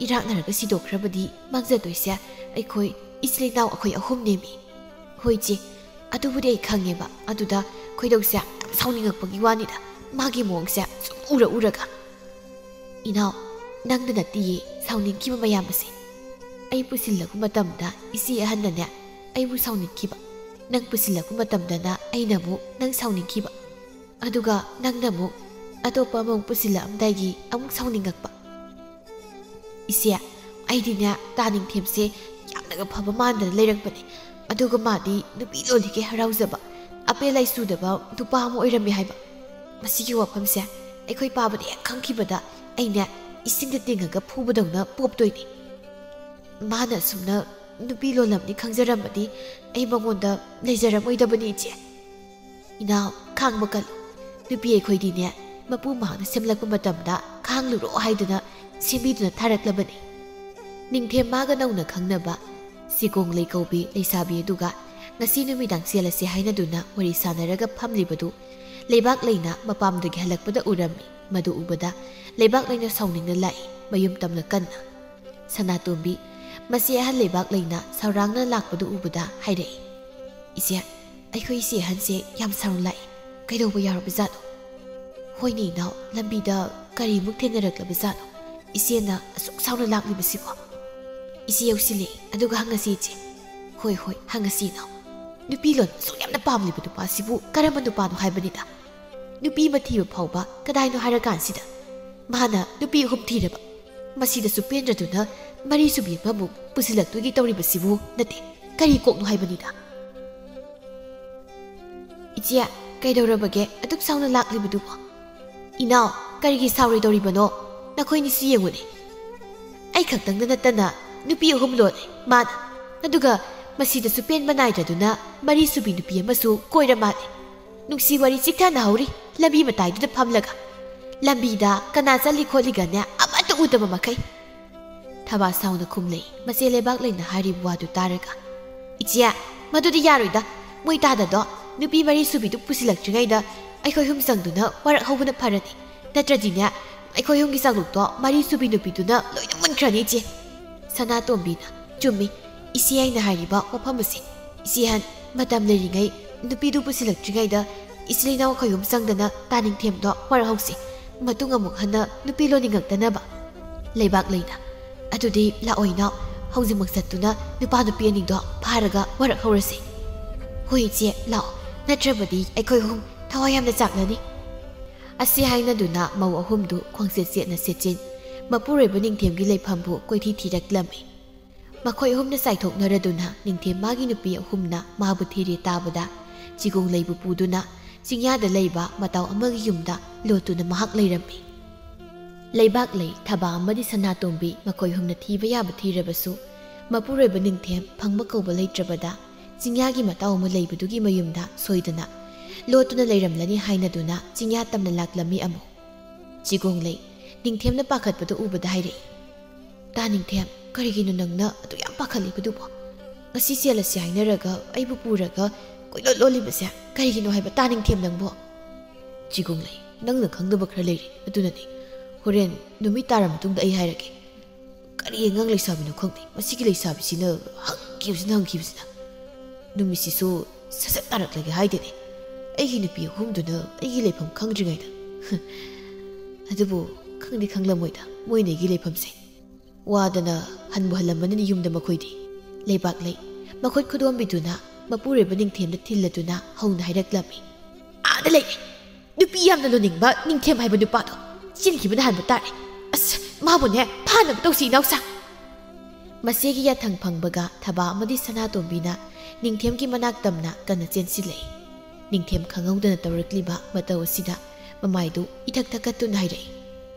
ꯏꯔꯥꯛꯅꯔꯒ ꯁꯤꯗꯣꯛꯈ꯭ꯔꯕꯗꯤ ꯃꯥꯡꯖꯗꯣꯏꯁꯦ ꯑꯩꯈꯣꯏ ꯏꯆꯤꯜ ꯏꯅꯥꯎ ꯑꯩꯈꯣꯏ ꯑꯍꯨꯝꯅꯦꯃꯤ꯫" "ꯍꯣꯏ ꯏꯆꯦ, ꯑꯗꯨꯕꯨꯗꯤ ꯑꯩ ꯈꯪꯉꯦꯕ꯫ ꯑꯗꯨꯗ ꯈꯣꯏꯗꯧꯁꯦ ꯌꯥꯝ ꯁꯥꯎꯅꯤꯡꯉꯛꯄꯒꯤ ꯋꯥꯅꯤꯗ, ꯃꯥꯒꯤ ꯃꯑꯣꯡꯁꯦ ꯁꯨꯝ ꯎꯔ ꯎꯔꯒ꯫" "ꯏꯅꯥꯎ, ꯅꯪꯗ ꯅꯠꯇꯤꯌꯦ ꯁꯥꯎꯅꯤꯡꯈꯤꯕ ꯃꯌꯥꯝ ꯑꯁꯦ꯫ ꯑꯩ ꯄꯨꯁꯤꯜꯂꯛꯄ ꯃꯇꯝꯗ ꯏꯆꯦ ꯑꯍꯟꯅꯅꯦ ꯑꯩꯕꯨ ꯁꯥꯎꯅꯤꯡꯈꯤꯕ, ꯅꯪ ꯄꯨꯁꯤꯜꯂꯛꯄ ꯃꯇꯝꯗꯅ ꯑꯩꯅ ꯑꯃꯨꯛ ꯅꯪ ꯁꯥꯎꯅꯤꯡꯈꯤꯕ, ꯑꯗꯨꯒ ꯅꯪꯅ ꯑꯃꯨꯛ ꯑꯇꯣꯞꯄ ꯑꯃꯃꯨꯛ ꯄꯨꯁꯤꯜꯂꯛꯑꯝꯗꯥꯏꯒꯤ ꯑꯃꯨꯛ ꯁꯥꯎꯅꯤꯡꯉꯛꯄ꯫ ꯏꯆꯦ, ꯑꯩꯗꯤꯅꯦ ꯇꯥ ꯅꯤꯡꯊꯦꯝꯁꯦ ꯌꯥꯝꯅꯒ ꯐꯕ ꯃꯥꯟꯗꯅ ꯂꯩꯔꯛꯄꯅꯦ꯫ ꯑꯗꯨꯒ ꯃꯥꯗꯤ ꯅꯨꯄꯤ ꯂꯣꯜꯂꯤꯒꯦ ꯍꯔꯥꯎꯖꯕ, ꯑꯄꯦ ꯂꯩꯁꯨꯗꯕ ꯅꯨꯄꯥ ꯑꯃ ꯑꯣꯏꯔꯝꯃꯦ ꯍꯥꯏꯕ꯫ ꯃꯁꯤꯒꯤ ꯋꯥꯐꯝꯁꯦ ꯑꯩꯈꯣꯏ ꯄꯥꯕꯅ ꯍꯦꯛ ꯈꯪꯈꯤꯕꯗ ꯑꯩꯅꯦ ꯏꯁꯤꯡꯗ ꯇꯤꯡꯉꯒ ꯐꯨꯕꯗꯧꯅ ꯄꯣꯞꯇꯣꯏꯅꯤ꯫ ꯃꯥꯅ ꯑꯁꯨꯝꯅ ꯅꯨꯄꯤ ꯂꯣꯜꯂꯝꯅꯤ ꯈꯪꯖꯔꯝꯃꯗꯤ ꯑꯩ ꯃꯉꯣꯟꯗ ꯂꯩꯖꯔꯝꯃꯣꯏꯗꯕꯅꯤ ꯏꯆꯦ꯫" "ꯏꯅꯥꯎ, ꯈꯥꯡꯕ ꯀꯜꯂꯨ꯫ ꯅꯨꯄꯤ ꯑꯩꯈꯣꯏꯗꯤꯅꯦ, ꯃꯄꯨ ꯃꯍꯥꯛꯅ ꯁꯦꯝꯂꯛꯄ ꯃꯇꯝꯗ ꯈꯥꯡꯂꯨꯔꯣ ꯍꯥꯏꯗꯨꯅ ꯁꯦꯝꯕꯤꯗꯨꯅ ꯊꯥꯔꯛꯂꯕꯅꯤ꯫" ꯅꯤꯡꯊꯦꯝ ꯃꯥꯒ ꯅꯧꯅ ꯈꯪꯅꯕ ꯁꯤꯒꯣꯡꯂꯩ ꯀꯧꯕꯤ ꯂꯩꯁꯥꯕꯤ ꯑꯗꯨꯒ ꯉꯁꯤ ꯅꯨꯃꯤꯗꯥꯡ ꯆꯦꯜꯂꯁꯤ ꯍꯥꯏꯅꯗꯨꯅ ꯋꯥꯔꯤ ꯁꯥꯟꯅꯔꯒ ꯐꯝꯂꯤꯕꯗꯨ ꯂꯩꯕꯥꯛ ꯂꯩꯅ ꯃꯄꯥꯝꯗꯒꯤ ꯍꯜꯂꯛꯄꯗ ꯎꯔꯝꯃꯤ꯫ ꯃꯗꯨ ꯎꯕꯗ ꯂꯩꯕꯥꯛ ꯂꯩꯅ ꯁꯥꯎꯅꯤꯡꯅ ꯂꯥꯛꯏ꯫ ꯃꯌꯨꯝ ꯇꯝꯅ ꯀꯟꯅ꯫ ꯁꯅꯥꯇꯣꯝꯕꯤ, ꯃꯆꯦ ꯑꯍꯜ ꯂꯩꯕꯥꯛ ꯂꯩꯅ ꯁꯧꯔꯥꯡꯅ ꯂꯥꯛꯄꯗꯨ ꯎꯕꯗ ꯍꯥꯏꯔꯛꯏ, "ꯏꯆꯦ, ꯑꯩꯈꯣꯏ ꯏꯆꯦ ꯑꯍꯟꯁꯦ ꯌꯥꯝ ꯁꯥꯎꯅ ꯂꯥꯛꯏ꯫ ꯀꯩꯗꯧꯕ ꯌꯥꯎꯔꯕꯖꯥꯠꯅꯣ?" "ꯍꯣꯏꯅꯦ ꯏꯅꯥꯎ, ꯂꯝꯕꯤꯗ ꯀꯔꯤꯃꯨꯛ ꯊꯦꯡꯅꯔꯛꯂꯕꯖꯥꯠꯅꯣ? ꯏꯆꯦꯅ ꯑꯁꯨꯛ ꯁꯥꯎꯅ ꯂꯥꯛꯂꯤꯕꯁꯤꯕꯣ?" "ꯏꯆꯦ ꯌꯧꯁꯤꯜꯂꯛꯑꯦ, ꯑꯗꯨꯒ ꯍꯪꯉꯁꯤ ꯏꯆꯦ꯫" "ꯍꯣꯏ, ꯍꯣꯏ, ꯍꯪꯉꯁꯤ ꯏꯅꯥꯎ꯫ ꯅꯨꯄꯤ ꯂꯣꯟ ꯑꯁꯨꯛ ꯌꯥꯝꯅ ꯄꯥꯝꯂꯤꯕ ꯅꯨꯄꯥꯁꯤꯕꯨ ꯀꯔꯝꯕ ꯅꯨꯄꯥꯅꯣ ꯍꯥꯏꯕꯅꯤꯗ? ꯅꯨꯄꯤ ꯑꯃ ꯊꯤꯕ ꯐꯥꯎꯕ ꯀꯗꯥꯏꯅꯣ ꯍꯥꯏꯔꯀꯥꯟꯁꯤꯗ ꯃꯥꯅ ꯅꯨꯄꯤ ꯑꯍꯨꯝ ꯊꯤꯔꯕ꯫ ꯃꯁꯤꯗꯁꯨ ꯄꯦꯟꯗ꯭ꯔꯗꯨꯅ ꯃꯔꯤꯁꯨꯕꯤ ꯑꯃꯃꯨꯛ ꯄꯨꯁꯤꯜꯂꯛꯇꯣꯏꯒꯤ ꯇꯧꯔꯤꯕꯁꯤꯕꯨ ꯅꯠꯇꯦ, ꯀꯔꯤ ꯀꯣꯛꯅꯣ ꯍꯥꯏꯕꯅꯤꯗ?" "ꯏꯆꯦ, "ꯀꯩꯗꯧꯔꯕꯒꯦ ꯑꯗꯨꯛ ꯁꯥꯎꯅ ꯂꯥꯛꯂꯤꯕꯗꯨꯕꯣ?" "ꯏꯅꯥꯎ, ꯀꯔꯤꯒꯤ ꯁꯥꯎꯔꯣꯏꯗꯧꯔꯤꯕꯅꯣ? ꯅꯈꯣꯏꯅꯤꯁꯨ ꯌꯦꯡꯉꯨꯅꯦ꯫ ꯑꯩ ꯈꯛꯇꯪꯗ ꯅꯠꯇꯅ ꯅꯨꯄꯤ ꯑꯍꯨꯝ ꯂꯣꯜꯂꯦ ꯃꯥꯅ꯫ ꯑꯗꯨꯒ ꯃꯁꯤꯗꯁꯨ ꯄꯦꯟꯕ ꯅꯥꯏꯗ꯭ꯔꯗꯨꯅ ꯃꯔꯤ ꯁꯨꯕꯤ ꯅꯨꯄꯤ ꯑꯃꯁꯨ ꯀꯣꯏꯔ ꯃꯥꯜꯂꯦ꯫ ꯅꯨꯡꯁꯤ ꯋꯥꯔꯤ ꯆꯤꯛꯊꯅꯍꯧꯔꯤ ꯂꯝꯕꯤ ꯃꯇꯥꯏꯗꯨꯗ ꯐꯝꯂꯒ꯫ ꯂꯝꯕꯤꯗ ꯀꯅꯥ ꯆꯠꯂꯤ ꯈꯣꯠꯂꯤꯒꯅꯦ ꯑꯃꯠꯇ ꯎꯗꯕ ꯃꯈꯩ꯫" ꯊꯕꯥ ꯁꯥꯎꯅ ꯈꯨꯝꯂꯛꯏ ꯃꯆꯦ ꯂꯩꯕꯥꯛꯂꯩꯅ ꯍꯥꯏꯔꯤꯕ ꯋꯥꯗꯨ ꯇꯥꯔꯒ꯫ "ꯏꯆꯦ, ꯃꯗꯨꯗꯤ ꯌꯥꯔꯣꯏꯗ꯫ ꯃꯣꯏ ꯇꯥꯗꯗꯣ ꯅꯨꯄꯤ ꯃꯔꯤ ꯁꯨꯕꯤꯗꯨ ꯄꯨꯁꯤꯜꯂꯛꯇ꯭ꯔꯤꯉꯩꯗ ꯑꯩꯈꯣꯏ ꯑꯍꯨꯝ ꯆꯪꯗꯨꯅ ꯋꯥꯔꯛ ꯍꯧꯕꯅ ꯐꯔꯅꯤ꯫ ꯅꯠꯇ꯭ꯔꯗꯤꯅꯦ, ꯑꯩꯈꯣꯏ ꯑꯍꯨꯝꯒꯤ ꯆꯥꯛꯂꯨꯛꯇꯣ ꯃꯔꯤ ꯁꯨꯕꯤ ꯅꯨꯄꯤꯗꯨꯅ ꯂꯣꯏꯅ ꯃꯨꯟꯈ꯭ꯔꯅꯤ, ꯏꯆꯦ꯫" ꯁꯅꯥꯇꯣꯝꯕꯤꯅ, "ꯆꯨꯝꯃꯤ, ꯏꯆꯦ ꯑꯩꯅ ꯍꯥꯏꯔꯤꯕ ꯋꯥꯐꯝ ꯑꯁꯤ꯫ ꯏꯆꯦ ꯍꯟ, ꯃꯇꯝ ꯂꯩꯔꯤꯉꯩ ꯅꯨꯄꯤꯗꯨ ꯄꯨꯁꯤꯜꯂꯛꯇ꯭ꯔꯤꯉꯩꯗ ꯏꯆꯤꯜ ꯏꯅꯥꯎ ꯑꯩꯈꯣꯏ ꯑꯍꯨꯝ ꯆꯪꯗꯅ ꯇꯥꯅꯤꯡꯊꯦꯝꯗꯣ ꯋꯥꯔꯛ ꯍꯧꯁꯤ꯫ ꯃꯇꯨꯡ ꯑꯃꯨꯛ ꯍꯟꯅ ꯅꯨꯄꯤ ꯂꯣꯟꯅꯤꯡꯉꯛꯇꯅꯕ꯫" ꯂꯩꯕꯥꯛꯂꯩꯅ, "ꯑꯗꯨꯗꯤ ꯂꯥꯛꯑꯣ ꯏꯅꯥꯎ, ꯍꯧꯖꯤꯛꯃꯛ ꯆꯠꯇꯨꯅ ꯅꯨꯄꯥ ꯅꯨꯄꯤ ꯑꯅꯤꯗꯣ ꯐꯥꯔꯒ ꯋꯥꯔꯛ ꯍꯧꯔꯁꯤ꯫" "ꯍꯣꯏ ꯏꯆꯦ, ꯂꯥꯛꯑꯣ, ꯅꯠꯇ꯭ꯔꯕꯗꯤ ꯑꯩꯈꯣꯏ ꯑꯍꯨꯝ ꯊꯋꯥꯏ ꯌꯥꯝꯅ ꯆꯥꯛꯂꯅꯤ꯫" ꯑꯁꯤ ꯍꯥꯏꯅꯗꯨꯅ ꯃꯧ ꯑꯍꯨꯝꯗꯨ ꯈꯣꯡꯆꯦꯠ ꯆꯦꯠꯅ ꯆꯦꯠꯆꯤꯟ ꯃꯄꯨꯔꯣꯏꯕ ꯅꯤꯡꯊꯦꯝꯒꯤ ꯂꯩꯐꯝꯕꯨ ꯀꯣꯏꯊꯤ ꯊꯤꯔꯛꯂꯝꯃꯤ꯫ ꯃꯈꯣꯏ ꯑꯍꯨꯝꯅ ꯆꯥꯏꯊꯣꯛꯅꯔꯗꯨꯅ ꯅꯤꯡꯊꯦꯝ ꯃꯥꯒꯤ ꯅꯨꯄꯤ ꯑꯍꯨꯝꯅ ꯃꯥꯕꯨ ꯊꯤꯔꯦ ꯇꯥꯕꯗ ꯆꯤꯒꯣꯡꯂꯩꯕꯨ ꯄꯨꯗꯨꯅ ꯆꯤꯡꯌꯥꯗ ꯂꯩꯕ ꯃꯇꯥꯎ ꯑꯃꯒꯤ ꯌꯨꯝꯗ ꯂꯣꯠꯇꯨꯅ ꯃꯍꯥꯛ ꯂꯩꯔꯝꯃꯤ꯫ ꯂꯩꯕꯥꯛꯂꯩ, ꯊꯕꯥ ꯑꯃꯗꯤ ꯁꯅꯥꯇꯣꯝꯕꯤ ꯃꯈꯣꯏ ꯑꯍꯨꯝꯅ ꯊꯤꯕ ꯌꯥꯕ ꯊꯤꯔꯕꯁꯨ ꯃꯄꯨꯔꯣꯏꯕ ꯅꯤꯡꯊꯦꯝ ꯐꯪꯕ ꯀꯧꯕ ꯂꯩꯇ꯭ꯔꯕꯗ ꯆꯤꯡꯌꯥꯒꯤ ꯃꯇꯥꯎ ꯑꯃ ꯂꯩꯕꯗꯨꯒꯤ ꯃꯌꯨꯝꯗ ꯁꯣꯏꯗꯅ ꯂꯣꯠꯇꯨꯅ ꯂꯩꯔꯝꯂꯅꯤ ꯍꯥꯏꯅꯗꯨꯅ ꯆꯤꯡꯌꯥ ꯇꯝꯅ ꯂꯥꯛꯂꯝꯃꯤ ꯑꯃꯨꯛ꯫ ꯆꯤꯒꯣꯡꯂꯩ ꯅꯤꯡꯊꯦꯝꯅ ꯄꯥꯈꯠꯄꯗꯨ ꯎꯕꯗ ꯍꯥꯏꯔꯛꯏ, "ꯇꯥ ꯅꯤꯡꯊꯦꯝ, ꯀꯔꯤꯒꯤꯅꯣ ꯅꯪꯅ ꯑꯗꯨ ꯌꯥꯝ ꯄꯥꯈꯠꯂꯤꯕꯗꯨꯕꯣ? ꯉꯁꯤ ꯆꯦꯜꯂꯁꯤ ꯍꯥꯏꯅꯔꯒ ꯑꯩꯕꯨ ꯄꯨꯔꯒ ꯀꯣꯏꯂꯣꯠ ꯂꯣꯠꯂꯤꯕꯁꯦ ꯀꯔꯤꯒꯤꯅꯣ ꯍꯥꯏꯕ, ꯇꯥ ꯅꯤꯡꯊꯦꯝ ꯅꯪꯕꯣ?" ꯆꯤꯒꯣꯡꯂꯩ, "ꯅꯪꯅ ꯈꯪꯗꯕ ꯈꯔ ꯂꯩꯔꯤ꯫ ꯑꯗꯨꯅꯅꯤ, ꯍꯣꯔꯦꯟ ꯅꯨꯃꯤꯠ ꯇꯥꯔ ꯃꯇꯨꯡꯗ ꯑꯩ ꯍꯥꯏꯔꯒꯦ꯫ ꯀꯔꯤ ꯑꯉꯥꯡ ꯂꯩꯁꯥꯕꯤꯅꯣ ꯈꯪꯗꯦ, ꯃꯁꯤꯒꯤ ꯂꯩꯁꯥꯕꯤꯁꯤꯅ ꯍꯪꯈꯤꯕꯁꯤꯅ ꯍꯪꯈꯤꯕꯁꯤꯅ꯫ ꯅꯨꯃꯤꯠꯁꯤꯁꯨ ꯁꯠ ꯁꯠ ꯇꯥꯔꯛꯂꯒꯦ ꯍꯥꯏꯗꯦꯅꯦ꯫ ꯑꯩꯒꯤ ꯅꯨꯄꯤ ꯑꯍꯨꯝꯗꯨꯅ ꯑꯩꯒꯤ ꯂꯩꯐꯝ ꯈꯪꯗ꯭ꯔꯤꯉꯩꯗ꯫" "ꯑꯗꯨꯕꯨ ꯈꯪꯗꯤ ꯈꯪꯂꯝꯃꯣꯏꯗ ꯃꯣꯏꯅ ꯑꯩꯒꯤ ꯂꯩꯐꯝꯁꯦ꯫ ꯋꯥꯗꯅ ꯍꯟꯕꯨ ꯍꯜꯂꯝꯃꯅꯤꯅꯦ ꯌꯨꯝꯗ ꯃꯈꯣꯏꯗꯤ꯫" ꯂꯩꯕꯥꯛꯂꯩ ꯃꯈꯨꯠ ꯈꯨꯗꯣꯝꯕꯤꯗꯨꯅ ꯃꯄꯨꯔꯣꯏꯕ ꯅꯤꯡꯊꯦꯝꯗ ꯊꯤꯜꯂꯗꯨꯅ ꯍꯧꯅ ꯍꯥꯏꯔꯛꯂꯝꯃꯤ, "ꯑꯥꯗ ꯂꯩꯔꯦ꯫ ꯅꯨꯄꯤ ꯌꯥꯝꯅ ꯂꯣꯟꯅꯤꯡꯕ ꯅꯤꯡꯊꯦꯝ ꯍꯥꯏꯕ ꯅꯨꯄꯥꯗꯣ ꯆꯦꯟꯈꯤꯕꯅ ꯍꯥꯟꯕ ꯇꯥꯔꯦ꯫ ꯑꯁ, ꯃꯥꯕꯨꯅꯦ ꯐꯥꯅꯕ ꯇꯧꯁꯤ ꯏꯅꯥꯎꯁꯥ꯫" ꯃꯆꯦꯒꯤ ꯌꯥꯊꯪ ꯐꯪꯕꯒ ꯊꯕꯥ ꯑꯃꯗꯤ ꯁꯅꯥꯇꯣꯝꯕꯤꯅ ꯅꯤꯡꯊꯦꯝꯒꯤ ꯃꯅꯥꯛ ꯇꯝꯅ ꯀꯟꯅ ꯆꯦꯟꯁꯤꯜꯂꯛꯏ꯫ ꯅꯤꯡꯊꯦꯝ ꯈꯪꯍꯧꯗꯅ ꯇꯧꯔꯛꯂꯤꯕ ꯃꯇꯧ ꯑꯁꯤꯗ ꯃꯃꯥꯏꯗꯨ ꯏꯊꯛ ꯊꯛꯀꯠꯇꯨꯅ ꯍꯥꯏꯔꯛꯏ꯫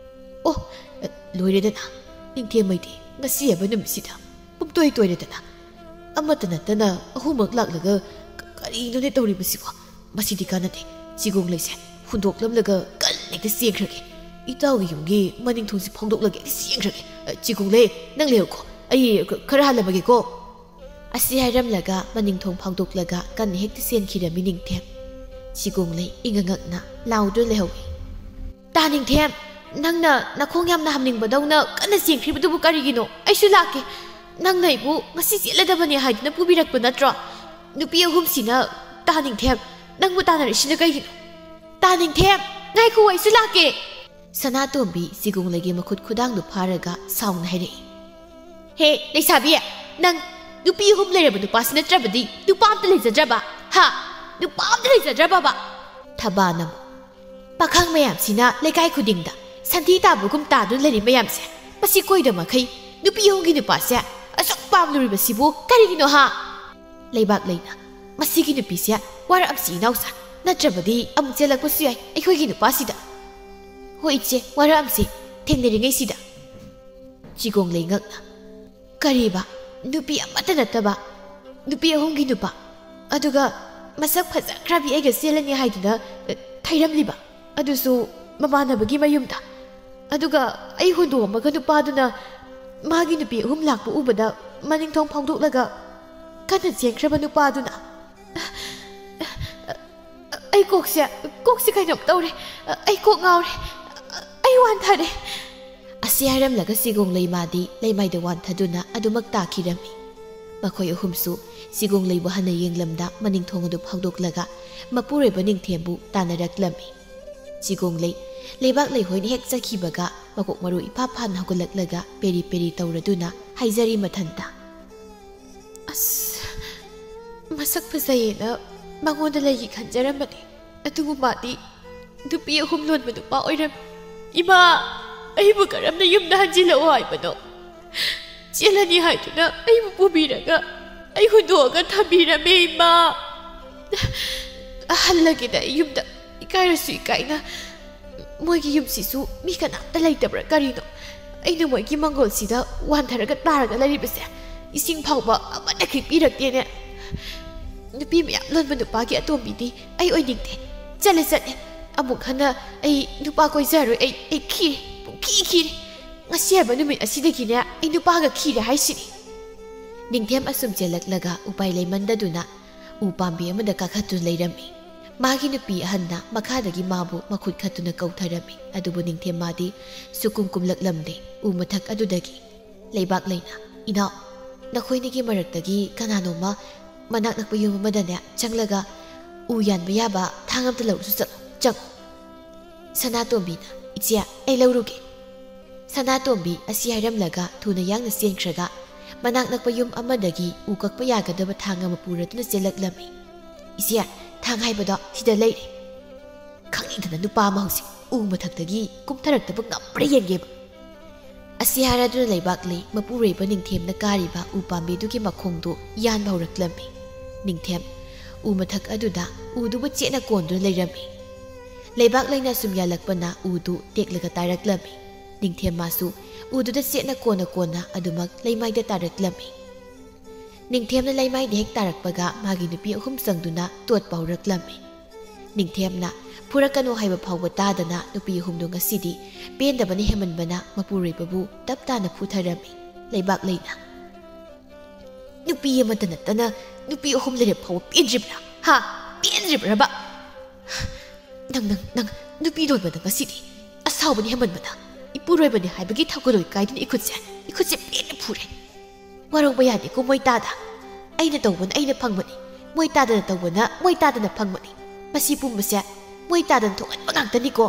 "ꯑꯣ, ꯂꯣꯏꯔꯦꯗꯅ, ꯅꯤꯡꯊꯦꯝ ꯃꯩꯗꯤ ꯉꯁꯤ ꯍꯥꯏꯕ ꯅꯨꯃꯤꯠꯁꯤꯗ ꯄꯨꯝꯇꯣꯏ ꯇꯣꯏꯔꯦꯗꯅ꯫ ꯑꯃꯠꯇ ꯅꯠꯇꯅ ꯑꯍꯨꯝꯃꯛ ꯂꯥꯛꯂꯒ ꯀ-, ꯀꯔꯤꯅꯣꯅꯦ ꯇꯧꯔꯤꯕꯁꯤꯕꯣ? ꯃꯁꯤꯗꯤ ꯀꯥꯟꯅꯗꯦ꯫ ꯆꯤꯒꯣꯡ ꯂꯩꯁꯦ ꯍꯨꯟꯗꯣꯛꯂꯝꯂꯒ ꯀꯟꯅ ꯍꯦꯛꯇ ꯆꯦꯟꯈ꯭ꯔꯒꯦ꯫ ꯏꯇꯥꯎꯒꯤ ꯌꯨꯝꯒꯤ ꯃꯅꯤꯡ ꯊꯣꯡꯁꯤ ꯐꯥꯎꯗꯣꯛꯂꯒ ꯍꯦꯛꯇ ꯆꯦꯟꯈ꯭ꯔꯒꯦ꯫ ꯑ, ꯆꯤꯒꯣꯡ ꯂꯩ, ꯅꯪ ꯂꯩꯍꯧꯀꯣ, ꯑꯩ ꯈ-, ꯈꯔ ꯍꯜꯂꯝꯃꯒꯦꯀꯣ"꯫ ꯑꯁꯤ ꯍꯥꯏꯔꯝꯂꯒ ꯃꯅꯤꯡ ꯊꯣꯡ ꯐꯥꯎꯗꯣꯛꯂꯒ ꯀꯟꯅ ꯍꯦꯛꯇ ꯆꯦꯟꯈꯤꯔꯝꯃꯤ ꯅꯤꯡꯊꯦꯝ꯫ ꯆꯤꯒꯣꯡ ꯂꯩ ꯏꯉꯛ ꯉꯛꯅ ꯂꯥꯎꯗꯨꯅ ꯂꯩꯍꯧꯏ꯫ "ꯇꯥ ꯅꯤꯡꯊꯦꯝ, ꯅꯪꯅ ꯅꯈꯣꯡ ꯌꯥꯝꯅ ꯍꯥꯝꯅꯤꯡꯕꯗꯧꯅ ꯀꯟꯅ ꯆꯦꯟꯈ꯭ꯔꯤꯕꯗꯨꯕꯨ ꯀꯔꯤꯒꯤꯅꯣ? ꯑꯩꯁꯨ ꯂꯥꯛꯀꯦ꯫ ꯅꯪꯅ ꯑꯩꯕꯨ ꯉꯁꯤ ꯆꯦꯜꯂꯗꯕꯅꯦ ꯍꯥꯏꯗꯨꯅ ꯄꯨꯕꯤꯔꯛꯄ ꯅꯠꯇ꯭ꯔꯣ? ꯅꯨꯄꯤ ꯑꯍꯨꯝꯁꯤꯅ, ꯇꯥ ꯅꯤꯡꯊꯦꯝ, ꯅꯪꯕꯨ ꯇꯥꯟꯅꯔꯛꯏꯁꯤꯅ ꯀꯩꯒꯤꯅꯣ? ꯇꯥ ꯅꯤꯡꯊꯦꯝ, ꯉꯥꯏꯈꯣ, ꯑꯩꯁꯨ ꯂꯥꯛꯀꯦ"꯫ ꯁꯅꯥꯇꯣꯝꯕꯤ ꯆꯤꯒꯣꯡꯂꯩꯒꯤ ꯃꯈꯨꯠ ꯈꯨꯗꯥꯡꯗꯨ ꯐꯥꯔꯒ ꯁꯥꯎꯅ ꯍꯥꯏꯔꯛꯏ꯫ "ꯍꯦ, ꯂꯩꯁꯥꯕꯤ, ꯅꯪ ꯅꯨꯄꯤ ꯑꯍꯨꯝ ꯂꯩꯔꯕ ꯅꯨꯄꯥꯁꯤ ꯅꯠꯇ꯭ꯔꯕꯗꯤ ꯅꯨꯄꯥ ꯑꯝꯇ ꯂꯩꯖꯗ꯭ꯔꯕ? ꯍꯥ? ꯅꯨꯄꯥ ꯑꯝꯇ ꯂꯩꯖꯗ꯭ꯔꯕꯕ?" ꯊꯕꯥꯅ ꯑꯃꯨꯛ, "ꯄꯥꯈꯪ ꯃꯌꯥꯝꯁꯤꯅ ꯂꯩꯀꯥꯏ ꯈꯨꯗꯤꯡꯗ ꯁꯟꯊꯤ ꯇꯥꯕꯒꯨꯝ ꯇꯥꯗꯨꯅ ꯂꯩꯔꯤ ꯃꯌꯥꯝꯁꯦ, ꯃꯁꯤ ꯀꯣꯏꯗ ꯃꯈꯩ ꯅꯨꯄꯤ ꯑꯍꯨꯝꯒꯤ ꯅꯨꯄꯥꯁꯦ ꯑꯁꯨꯛ ꯄꯥꯝꯂꯨꯔꯤꯕꯁꯤꯕꯨ ꯀꯔꯤꯒꯤꯅꯣ ꯍꯥ? ꯂꯩꯕꯥꯛ ꯂꯩꯅ, ꯃꯁꯤꯒꯤ ꯅꯨꯄꯤꯁꯦ ꯋꯥꯔꯛꯑꯝꯁꯤ ꯏꯅꯥꯎꯁꯥ, ꯅꯠꯇ꯭ꯔꯕꯗꯤ ꯑꯃꯨꯛ ꯆꯦꯜꯂꯛꯄꯁꯨ ꯌꯥꯏ ꯑꯩꯈꯣꯏꯒꯤ ꯅꯨꯄꯥꯁꯤꯗ꯫ ꯍꯣꯏ ꯏꯆꯦ, ꯋꯥꯔꯛꯑꯝꯁꯤ, ꯊꯦꯡꯅꯔꯤꯉꯩꯁꯤꯗ"꯫ ꯆꯤꯒꯣꯡ ꯂꯩꯉꯛꯅ, "ꯀꯔꯤꯕ? ꯅꯨꯄꯤ ꯑꯃꯠꯇ ꯅꯠꯇꯕ ꯅꯨꯄꯤ ꯑꯍꯨꯝꯒꯤ ꯅꯨꯄꯥ, ꯑꯗꯨꯒ ꯃꯁꯛ ꯐꯖꯈ꯭ꯔꯕꯤ ꯑꯩꯒ ꯆꯦꯜꯂꯅꯤ ꯍꯥꯏꯗꯨꯅ, ꯑ, ꯊꯩꯔꯝꯂꯤꯕ, ꯑꯗꯨꯁꯨ ꯃꯃꯥꯟꯅꯕꯒꯤ ꯃꯌꯨꯝꯗ꯫ ꯑꯗꯨꯒ ꯑꯩ ꯍꯨꯟꯗꯣꯛꯑꯝꯃꯒ ꯅꯨꯄꯥꯗꯨꯅ ꯃꯥꯒꯤ ꯅꯨꯄꯤ ꯑꯍꯨꯝ ꯂꯥꯛꯄ ꯎꯕꯗ ꯃꯅꯤꯡꯊꯣꯡ ꯐꯥꯎꯗꯣꯛꯂꯒ ꯀꯟꯅ ꯆꯦꯟꯈ꯭ꯔꯕ ꯅꯨꯄꯥꯗꯨꯅ꯫ ꯑꯩ ꯀꯣꯛꯁꯦ, ꯀꯣꯛꯁꯦ ꯀꯩꯅꯣꯝ ꯇꯧꯔꯦ꯫ ꯑꯩ ꯀꯣꯛ ꯉꯥꯎꯔꯦ꯫ ꯑꯩ ꯋꯥꯟꯊꯔꯦ"꯫ ꯑꯁꯤ ꯍꯥꯏꯔꯝꯂꯒ ꯆꯤꯒꯣꯡ ꯂꯩꯃꯥꯗꯤ ꯂꯩꯃꯥꯏꯗ ꯋꯥꯟꯊꯗꯨꯅ ꯑꯗꯨꯃꯛ ꯇꯥꯈꯤꯔꯝꯃꯤ꯫ ꯃꯈꯣꯏ ꯑꯍꯨꯝꯁꯨ ꯆꯤꯒꯣꯡ ꯂꯩꯕꯨ ꯍꯟꯅ ꯌꯦꯡꯂꯝꯗ ꯃꯅꯤꯡ ꯊꯣꯡ ꯑꯗꯨ ꯐꯥꯎꯗꯣꯛꯂꯒ ꯃꯄꯨꯔꯣꯏꯕ ꯅꯤꯡꯊꯦꯝꯕꯨ ꯇꯥꯟꯅꯔꯛꯂꯝꯃꯤ꯫ ꯆꯤꯒꯣꯡ ꯂꯩ ꯂꯩꯕꯥꯛ ꯂꯩꯍꯣꯏꯅ ꯍꯦꯛ ꯆꯠꯈꯤꯕꯒ ꯃꯀꯣꯛ ꯃꯔꯨ ꯏꯐꯥ ꯐꯥꯅ ꯍꯧꯒꯠꯂꯛꯂꯒ ꯄꯦꯔꯤ ꯄꯦꯔꯤ ꯇꯧꯔꯗꯨꯅ ꯍꯥꯏꯖꯔꯤ ꯃꯊꯟꯇ꯫ "ꯑꯁ, ꯃꯁꯛ ꯐꯖꯩꯌꯦꯅ ꯃꯉꯣꯟꯗ ꯂꯩꯒꯦ ꯈꯟꯖꯔꯝꯕꯅꯦ, ꯑꯗꯨꯕꯨ ꯃꯥꯗꯤ ꯅꯨꯄꯤ ꯑꯍꯨꯝ ꯂꯣꯟꯕ ꯅꯨꯄꯥ ꯑꯣꯏꯔꯝꯃꯤ꯫ ꯏꯃꯥ, ꯑꯩꯕꯨ ꯀꯔꯝꯅ ꯌꯨꯝꯗ ꯍꯟꯖꯤꯜꯂꯛꯑꯣ ꯍꯥꯏꯕꯅꯣ? ꯆꯦꯜꯂꯅꯤ ꯍꯥꯏꯗꯨꯅ ꯑꯩꯕꯨ ꯄꯨꯕꯤꯔꯒ ꯑꯩ ꯍꯨꯟꯗꯣꯛꯑꯒ ꯊꯝꯕꯤꯔꯝꯃꯦ, ꯏꯃꯥ"꯫ ꯍꯜꯂꯒꯦꯗ ꯑꯩ ꯌꯨꯝꯗ, ꯏꯀꯥꯏꯔꯁꯨ ꯏꯀꯥꯏꯅ꯫ ꯃꯣꯏꯒꯤ ꯌꯨꯝꯁꯤꯁꯨ ꯃꯤ ꯀꯅꯥꯝꯇ ꯂꯩꯇꯕ꯭ꯔꯥ ꯀꯔꯤꯅꯣ? ꯑꯩꯅ ꯃꯣꯏꯒꯤ ꯃꯪꯒꯣꯜꯁꯤꯗ ꯋꯥꯟꯊꯔꯒ ꯇꯥꯔꯒ ꯂꯩꯔꯤꯕꯁꯦ ꯏꯁꯤꯡ ꯐꯥꯎꯕ ꯑꯃꯠꯇ ꯈꯤꯛꯄꯤꯔꯛꯇꯦꯅꯦ꯫ ꯅꯨꯄꯤ ꯃꯌꯥꯝ ꯂꯣꯟꯕ ꯅꯨꯄꯥꯒꯤ ꯑꯇꯣꯝꯕꯤꯗꯤ ꯑꯩ ꯑꯣꯏꯅꯤꯡꯗꯦ꯫ ꯆꯠꯂꯦ, ꯆꯠꯂꯦ꯫ ꯑꯃꯨꯛ ꯍꯟꯅ ꯑꯩ ꯅꯨꯄꯥ ꯀꯣꯏꯖꯔꯣꯏ꯫ ꯑꯩ, ꯑꯩ ꯈꯤꯔꯦ, ꯄꯨꯡꯈꯤ ꯈꯤꯔꯦ꯫ ꯉꯁꯤ ꯍꯥꯏꯕ ꯅꯨꯃꯤꯠ ꯑꯁꯤꯗꯒꯤꯅꯦ ꯑꯩ ꯅꯨꯄꯥꯒ ꯈꯤꯔꯦ ꯍꯥꯏꯁꯤꯅꯤ꯫ ꯅꯤꯡꯊꯦꯝ ꯑꯁꯨꯝ ꯆꯦꯜꯂꯛꯂꯒ ꯎꯄꯥꯏ ꯂꯩꯃꯟꯗꯗꯨꯅ ꯎ ꯄꯥꯝꯕꯤ ꯑꯃꯗ ꯀꯥꯈꯠꯇꯨꯅ ꯂꯩꯔꯝꯃꯤ꯫ ꯃꯥꯒꯤ ꯅꯨꯄꯤ ꯑꯍꯟꯅ ꯃꯈꯥꯗꯒꯤ ꯃꯥꯕꯨ ꯃꯈꯨꯠ ꯈꯠꯇꯨꯅ ꯀꯧꯊꯔꯝꯃꯤ꯫ ꯑꯗꯨꯕꯨ ꯅꯤꯡꯊꯦꯝ ꯃꯥꯗꯤ ꯁꯨꯀꯨꯝ ꯀꯨꯝꯂꯛꯂꯝꯗꯦ꯫ ꯎ ꯃꯊꯛ ꯑꯗꯨꯗꯒꯤ, "ꯂꯩꯕꯥꯛ ꯂꯩꯅ, ꯏꯅꯥꯎ, ꯅꯈꯣꯏꯅꯤꯒꯤ ꯃꯔꯛꯇꯒꯤ ꯀꯅꯥꯅꯣꯝꯃ ꯃꯅꯥꯛ ꯅꯛꯄ ꯌꯨꯝ ꯑꯃꯗꯅꯦ ꯆꯪꯂꯒ ꯎ ꯌꯥꯟꯕ ꯌꯥꯕ ꯊꯥꯡ ꯑꯝꯇ ꯂꯧꯔꯨꯁꯨ ꯆꯠꯂꯣ, ꯆꯪꯉꯣ꯫" ꯁꯅꯥꯇꯣꯝꯕꯤꯅ, "ꯏꯆꯦ, ꯑꯩ ꯂꯧꯔꯨꯒꯦ꯫" ꯁꯅꯥꯇꯣꯝꯕꯤ ꯑꯁꯤ ꯍꯥꯏꯔꯝꯂꯒ ꯊꯨꯅ ꯌꯥꯡꯅ ꯆꯦꯟꯈ꯭ꯔꯒ ꯃꯅꯥꯛ ꯅꯛꯄ ꯌꯨꯝ ꯑꯃꯗꯒꯤ ꯎ ꯀꯛꯄ ꯌꯥꯒꯗꯕ ꯊꯥꯡ ꯑꯃ ꯄꯨꯔꯗꯨꯅ ꯆꯦꯜꯂꯛꯂꯝꯃꯤ꯫ "ꯏꯆꯦ, ꯊꯥꯡ ꯍꯥꯏꯕꯗꯣ ꯁꯤꯗ ꯂꯩꯔꯦ꯫ ꯈꯪꯅꯤꯡꯗꯅ ꯅꯨꯄꯥ ꯑꯃ ꯍꯧꯖꯤꯛ ꯎ ꯃꯊꯛꯇꯒꯤ ꯀꯨꯝꯊꯔꯛꯇꯕ ꯉꯝꯕ꯭ꯔꯥ ꯌꯦꯡꯒꯦꯕ꯫" ꯑꯁꯤ ꯍꯥꯏꯔꯗꯨꯅ ꯂꯩꯕꯥꯛꯂꯩ ꯃꯄꯨꯔꯣꯏꯕ ꯅꯤꯡꯊꯦꯝꯅ ꯀꯥꯔꯤꯕ ꯎ ꯄꯥꯝꯕꯤꯗꯨꯒꯤ ꯃꯈꯣꯡꯗꯨ ꯌꯥꯟꯕ ꯍꯧꯔꯛꯂꯝꯃꯤ꯫ ꯅꯤꯡꯊꯦꯝ ꯎ ꯃꯊꯛ ꯑꯗꯨꯗ ꯎꯗꯨꯕꯨ ꯆꯦꯠꯅ ꯀꯣꯟꯗꯨꯅ ꯂꯩꯔꯝꯃꯤ꯫ ꯂꯩꯕꯥꯛꯂꯩꯅ ꯁꯨꯝ ꯌꯥꯜꯂꯛꯄꯅ ꯎꯗꯨ ꯇꯦꯛꯂꯒ ꯇꯥꯔꯛꯂꯝꯃꯤ꯫ ꯅꯤꯡꯊꯦꯝ ꯃꯥꯁꯨ ꯎꯗꯨꯗ ꯆꯦꯠꯅ ꯀꯣꯟꯅ ꯀꯣꯟꯅ ꯑꯗꯨꯃꯛ ꯂꯩꯃꯥꯏꯗ ꯇꯥꯔꯛꯂꯝꯃꯤ꯫ ꯅꯤꯡꯊꯦꯝꯅ ꯂꯩꯃꯥꯏꯗ ꯍꯦꯛ ꯇꯥꯔꯛꯄꯒ ꯃꯥꯒꯤ ꯅꯨꯄꯤ ꯑꯍꯨꯝ ꯆꯪꯗꯨꯅ ꯇꯣꯠꯄ ꯍꯧꯔꯛꯂꯝꯃꯤ꯫ ꯅꯤꯡꯊꯦꯝꯅ ꯐꯨꯔꯛꯀꯅꯨ ꯍꯥꯏꯕ ꯐꯥꯎꯕ ꯇꯥꯗꯅ ꯅꯨꯄꯤ ꯑꯍꯨꯝꯗꯨ ꯉꯁꯤꯗꯤ ꯄꯦꯟꯗꯕꯅ ꯍꯦꯟꯃꯟꯕꯅ ꯃꯄꯨꯔꯣꯏꯕꯕꯨ ꯇꯞ ꯇꯥꯅ ꯐꯨꯊꯔꯝꯃꯤ꯫ ꯂꯩꯕꯥꯛꯂꯩꯅ, "ꯅꯨꯄꯤ ꯑꯃꯠꯇ ꯅꯠꯇꯅ ꯅꯨꯄꯤ ꯑꯍꯨꯝ ꯂꯩꯔꯦ ꯐꯥꯎꯕ ꯄꯦꯟꯗ꯭ꯔꯤꯕ꯭ꯔꯥ? ꯍꯥ? ꯄꯦꯟꯗ꯭ꯔꯤꯕ꯭ꯔꯕ? ꯅꯪ, ꯅꯪ, ꯅꯪ ꯅꯨꯄꯤ ꯂꯣꯟꯕꯗ ꯉꯁꯤꯗꯤ ꯑꯁꯥꯎꯕꯅ ꯍꯦꯟꯃꯟꯕꯅ ꯏꯄꯨꯔꯣꯏꯕꯅꯤ ꯍꯥꯏꯕꯒꯤ ꯊꯧꯒꯜꯂꯣꯟ ꯀꯥꯏꯗꯨꯅ ꯏꯈꯨꯠꯁꯦ, ꯏꯈꯨꯠꯁꯦ ꯄꯦꯟꯅ ꯐꯨꯔꯦ꯫ ꯋꯥꯔꯧꯕ ꯌꯥꯗꯦꯀꯣ ꯃꯣꯏ ꯇꯥꯗ꯫ ꯑꯩꯅ ꯇꯧꯕꯅ ꯑꯩꯅ ꯐꯪꯕꯅꯤ, ꯃꯣꯏ ꯇꯥꯗꯅ ꯇꯧꯕꯅ ꯃꯣꯏ ꯇꯥꯗꯅ ꯐꯪꯕꯅꯤ꯫ ꯃꯁꯤ ꯄꯨꯝꯕꯁꯦ ꯃꯣꯏ ꯇꯥꯗꯅ ꯊꯣꯛꯍꯟꯕ ꯉꯥꯛꯇꯅꯤꯀꯣ꯫"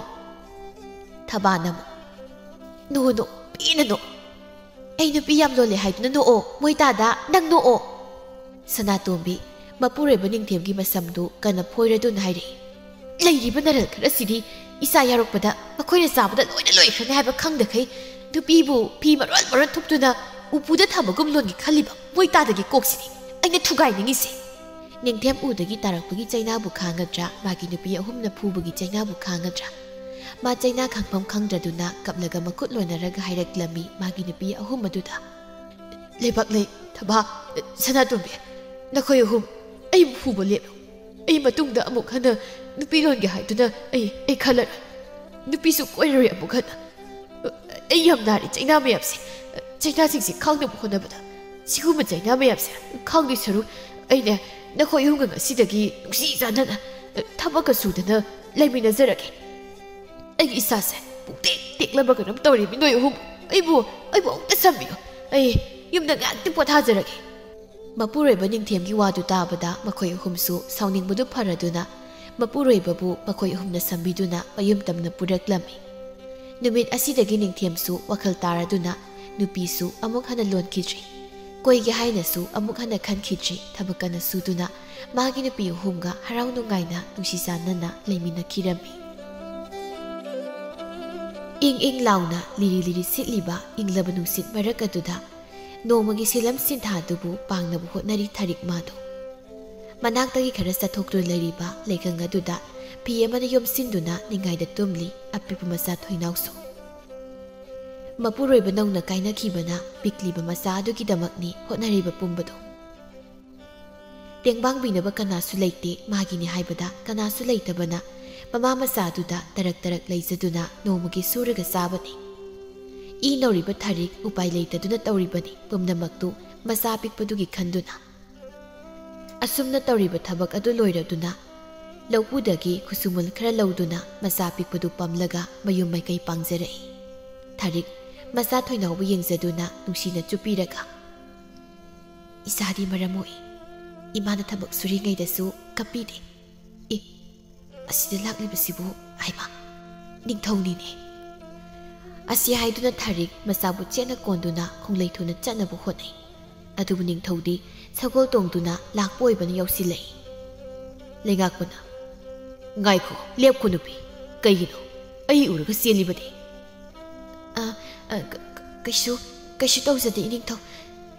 ꯊꯕꯥꯅ ꯑꯃꯨꯛ, "ꯅꯣꯛꯑꯣ, ꯅꯣꯛꯑꯣ, ꯄꯦꯟꯅ ꯅꯣꯛꯑꯣ꯫ ꯑꯩ ꯅꯨꯄꯤ ꯌꯥꯝ ꯂꯣꯜꯂꯦ ꯍꯥꯏꯗꯨꯅ ꯅꯣꯛꯑꯣ ꯃꯣꯏ ꯇꯥꯗ, ꯅꯪ ꯅꯣꯛꯑꯣ꯫" ꯁꯅꯥꯇꯣꯝꯕꯤ ꯃꯄꯨꯔꯣꯏꯕ ꯅꯤꯡꯊꯦꯝꯒꯤ ꯃꯁꯝꯗꯨ ꯀꯟꯅ ꯐꯣꯏꯔꯗꯨꯅ ꯍꯥꯏꯔꯛꯏ, "ꯂꯩꯔꯤꯕ ꯅꯔꯜ ꯈꯔꯁꯤꯗꯤ ꯏꯆꯥ ꯌꯥꯎꯔꯛꯄꯗ ꯃꯈꯣꯏꯅ ꯆꯥꯕꯗ ꯂꯣꯏꯅ ꯂꯣꯏꯈ꯭ꯔꯅꯤ ꯍꯥꯏꯕ ꯈꯪꯗꯈꯩ ꯅꯨꯄꯤꯕꯨ ꯐꯤ ꯃꯔꯣꯜ ꯃꯔꯣꯜ ꯊꯨꯞꯇꯨꯅ ꯎꯄꯨꯗ ꯊꯝꯕꯒꯨꯝ ꯂꯣꯟꯒꯦ ꯈꯜꯂꯤꯕ ꯃꯣꯏ ꯇꯥꯗꯒꯤ ꯀꯣꯛꯁꯤꯅꯤ ꯑꯩꯅ ꯊꯨꯒꯥꯏꯅꯤꯡꯉꯤꯁꯦ꯫" ꯅꯤꯡꯊꯦꯝ ꯎꯗꯒꯤ ꯇꯥꯔꯛꯄꯒꯤ ꯆꯩꯅꯥꯕꯨ ꯈꯥꯡꯒꯗ꯭ꯔꯥ, ꯃꯥꯒꯤ ꯅꯨꯄꯤ ꯑꯍꯨꯝꯅ ꯐꯨꯕꯒꯤ ꯆꯩꯅꯥꯕꯨ ꯈꯥꯡꯒꯗ꯭ꯔꯥ? ꯃꯥ ꯆꯩꯅꯥ ꯈꯥꯡꯐꯝ ꯈꯪꯗ꯭ꯔꯗꯨꯅ ꯀꯞꯂꯒ ꯃꯈꯨꯠ ꯂꯣꯟꯅꯔꯒ ꯍꯥꯏꯔꯛꯂꯝꯃꯤ ꯃꯥꯒꯤ ꯅꯨꯄꯤ ꯑꯍꯨꯝ ꯑꯗꯨꯗ꯫ "ꯂꯩꯕꯥꯛꯂꯩ, ꯊꯕꯥ, ꯁꯅꯥꯇꯣꯝꯕꯤ, ꯅꯈꯣꯏ ꯑꯍꯨꯝ ꯑꯩꯕꯨ ꯐꯨꯕ ꯂꯦꯞꯂꯨ꯫ ꯑꯩ ꯃꯇꯨꯡꯗ ꯑꯃꯨꯛ ꯍꯟꯅ ꯅꯨꯄꯤ ꯂꯣꯟꯒꯦ ꯍꯥꯏꯗꯨꯅ ꯑꯩ, ꯑꯩ ꯈꯜꯂꯔꯣꯏ꯫ ꯅꯨꯄꯤꯁꯨ ꯀꯣꯏꯔꯔꯣꯏ ꯑꯃꯨꯛ ꯍꯟꯅ꯫ ꯑꯩ ꯌꯥꯝ ꯅꯥꯔꯦ ꯆꯩꯅꯥ ꯃꯌꯥꯝꯁꯦ꯫ ꯆꯩꯅꯥꯁꯤꯡꯁꯦ ꯈꯥꯡꯅꯕ ꯍꯣꯠꯅꯕꯗ ꯁꯤꯒꯨꯝꯕ ꯆꯩꯅꯥ ꯃꯌꯥꯝꯁꯦ ꯈꯥꯡꯗꯣꯏ ꯁꯔꯨꯛ ꯑꯩꯅꯦ ꯅꯈꯣꯏ ꯑꯍꯨꯝꯒ ꯉꯁꯤꯗꯒꯤ ꯅꯨꯡꯁꯤ ꯆꯥꯟꯅꯅ ꯊꯕꯛꯀ ꯁꯨꯗꯅ ꯂꯩꯃꯤꯟꯅꯖꯔꯒꯦ꯫ ꯑꯩꯒꯤ ꯏꯁꯥꯁꯦ ꯄꯨꯛꯇꯦꯛ ꯇꯦꯛꯂꯕ ꯀꯩꯅꯣꯝ ꯇꯧꯔꯦꯃꯤ ꯅꯣꯏ ꯑꯍꯨꯝ꯫ ꯑꯩꯕꯨ, ꯑꯩꯕꯨ ꯑꯃꯨꯛꯇ ꯁꯝꯕꯤꯌꯨ꯫ ꯑꯩ ꯌꯨꯝꯗ ꯉꯥꯏꯍꯥꯛꯇꯤ ꯄꯣꯊꯥꯖꯔꯒꯦ꯫" ꯃꯄꯨꯔꯣꯏꯕ ꯅꯤꯡꯊꯦꯝꯒꯤ ꯋꯥꯗꯨ ꯇꯥꯕꯗ ꯃꯈꯣꯏ ꯑꯍꯨꯝꯁꯨ ꯁꯥꯎꯅꯤꯡꯕꯗꯨ ꯐꯔꯗꯨꯅ ꯃꯄꯨꯔꯣꯏꯕꯕꯨ ꯃꯈꯣꯏ ꯑꯍꯨꯝꯅ ꯁꯝꯕꯤꯗꯨꯅ ꯃꯌꯨꯝ ꯇꯝꯅ ꯄꯨꯔꯛꯂꯝꯃꯤ꯫ ꯅꯨꯃꯤꯠ ꯑꯁꯤꯗꯒꯤ ꯅꯤꯡꯊꯦꯝꯁꯨ ꯋꯥꯈꯜ ꯇꯥꯔꯗꯨꯅ ꯅꯨꯄꯤꯁꯨ ꯑꯃꯨꯛ ꯍꯟꯅ ꯂꯣꯟꯈꯤꯗ꯭ꯔꯤ꯫ ꯀꯣꯏꯒꯦ ꯍꯥꯏꯅꯁꯨ ꯑꯃꯨꯛ ꯍꯟꯅ ꯈꯟꯈꯤꯗ꯭ꯔꯤ꯫ ꯊꯕꯛ ꯀꯟꯅ ꯁꯨꯗꯨꯅ ꯃꯥꯒꯤ ꯅꯨꯄꯤ ꯑꯍꯨꯝꯒ ꯍꯔꯥꯎ ꯅꯨꯡꯉꯥꯏꯅ ꯅꯨꯡꯁꯤ ꯆꯥꯟꯅꯅ ꯂꯩꯃꯤꯟꯅꯈꯤꯔꯝꯃꯤ꯫ ꯏꯪ ꯏꯪ ꯂꯥꯎꯅ ꯂꯤꯔꯤ ꯂꯤꯔꯤ ꯁꯤꯠꯂꯤꯕ ꯏꯪꯂꯕ ꯅꯨꯡꯁꯤꯠ ꯃꯔꯛ ꯑꯗꯨꯗ ꯅꯣꯡꯃꯒꯤ ꯁꯤꯂꯝ ꯁꯤꯟꯊꯥ ꯑꯗꯨꯕꯨ ꯄꯥꯡꯅꯕ ꯍꯣꯠꯅꯔꯤ ꯊꯥꯔꯤꯛ ꯃꯥꯗꯣ꯫ ꯃꯅꯥꯛꯇꯒꯤ ꯈꯔ ꯆꯠꯊꯣꯛꯇꯨꯅ ꯂꯩꯔꯤꯕ ꯂꯩꯀꯪ ꯑꯗꯨꯗ ꯐꯤ ꯑꯃꯅ ꯌꯣꯝꯁꯤꯟꯗꯨꯅ ꯅꯤꯡꯉꯥꯏꯗ ꯇꯨꯝꯂꯤ ꯑꯄꯤꯛꯄ ꯃꯆꯥ ꯊꯣꯏꯅꯥꯎꯁꯨ꯫ ꯃꯄꯨꯔꯣꯏꯕ ꯅꯧꯅ ꯀꯥꯏꯅꯈꯤꯕꯅ ꯄꯤꯛꯂꯤꯕ ꯃꯆꯥ ꯑꯗꯨꯒꯤꯗꯃꯛꯅꯤ ꯍꯣꯠꯅꯔꯤꯕ ꯄꯨꯝꯕꯗꯣ꯫ ꯇꯦꯡꯕꯥꯡꯕꯤꯅꯕ ꯀꯅꯥꯁꯨ ꯂꯩꯇꯦ, ꯃꯥꯒꯤꯅꯤ ꯍꯥꯏꯕꯗ ꯀꯅꯥꯁꯨ ꯂꯩꯇꯕꯅ ꯃꯃꯥ ꯃꯆꯥꯗꯨꯗ ꯇꯔꯛ ꯇꯔꯛ ꯂꯩꯖꯗꯨꯅ ꯅꯣꯡꯃꯒꯤ ꯁꯨꯔꯒ ꯆꯥꯕꯅꯤ꯫ ꯏ ꯅꯧꯔꯤꯕ ꯊꯥꯔꯤꯛ ꯎꯄꯥꯏ ꯂꯩꯇꯗꯨꯅ ꯇꯧꯔꯤꯕꯅꯤ ꯄꯨꯝꯅꯃꯛꯇꯨ ꯃꯆꯥ ꯑꯄꯤꯛꯄꯗꯨꯒꯤ ꯈꯟꯗꯨꯅ꯫ ꯑꯁꯨꯝꯅ ꯇꯧꯔꯤꯕ ꯊꯕꯛ ꯑꯗꯨ ꯂꯣꯏꯔꯗꯨꯅ ꯂꯧꯄꯨꯗꯒꯤ ꯈꯨꯠꯁꯨꯃꯟ ꯈꯔ ꯂꯧꯗꯨꯅ ꯃꯆꯥ ꯑꯄꯤꯛꯄꯗꯨ ꯄꯝꯂꯒ ꯃꯌꯨꯝ ꯃꯥꯏꯀꯩ ꯄꯥꯡꯖꯔꯛꯏ꯫ ꯊꯥꯔꯤꯛ ꯃꯆꯥ ꯊꯣꯏꯅꯥꯎꯕꯨ ꯌꯦꯡꯖꯗꯨꯅ ꯅꯨꯡꯁꯤꯅ ꯆꯨꯞꯄꯤꯔꯒ, "ꯏꯆꯥꯗꯤ ꯃꯔꯝ ꯃꯣꯛꯏ꯫ ꯏꯃꯥꯅ ꯊꯕꯛ ꯁꯨꯔꯤꯉꯩꯗꯁꯨ ꯀꯞꯄꯤꯗꯦ꯫ ꯑꯦ, ꯑꯁꯤꯗ ꯂꯥꯛꯂꯤꯕꯁꯤꯕꯨ ꯍꯥꯏꯃ, ꯅꯤꯡꯊꯧꯅꯤꯅꯦ꯫" ꯑꯁꯤ ꯍꯥꯏꯗꯨꯅ ꯊꯥꯔꯤꯛ ꯃꯆꯥꯕꯨ ꯆꯦꯠꯅ ꯀꯣꯟꯗꯨꯅ ꯈꯣꯡꯂꯩ ꯊꯨꯅ ꯆꯠꯅꯕ ꯍꯣꯠꯅꯩ꯫ ꯑꯗꯨꯕꯨ ꯅꯤꯡꯊꯧꯗꯤ ꯁꯒꯣꯜ ꯇꯣꯡꯗꯨꯅ ꯂꯥꯛꯄ ꯑꯣꯏꯕꯅ ꯌꯧꯁꯤꯜꯂꯛꯏ꯫ ꯂꯩꯉꯥꯛꯄꯅ, "ꯉꯥꯏꯈꯣ, ꯂꯦꯞꯈꯣ ꯅꯨꯄꯤ꯫ ꯀꯩꯒꯤꯅꯣ? ꯑꯩ ꯎꯔꯒ ꯆꯦꯜꯂꯤꯕꯗꯤ?" "ꯑ, ꯑ, ꯀ-, ꯀ-, ꯀꯩꯁꯨ, ꯀꯩꯁꯨ ꯇꯧꯖꯗꯦ ꯏꯅꯤꯡꯊꯧ꯫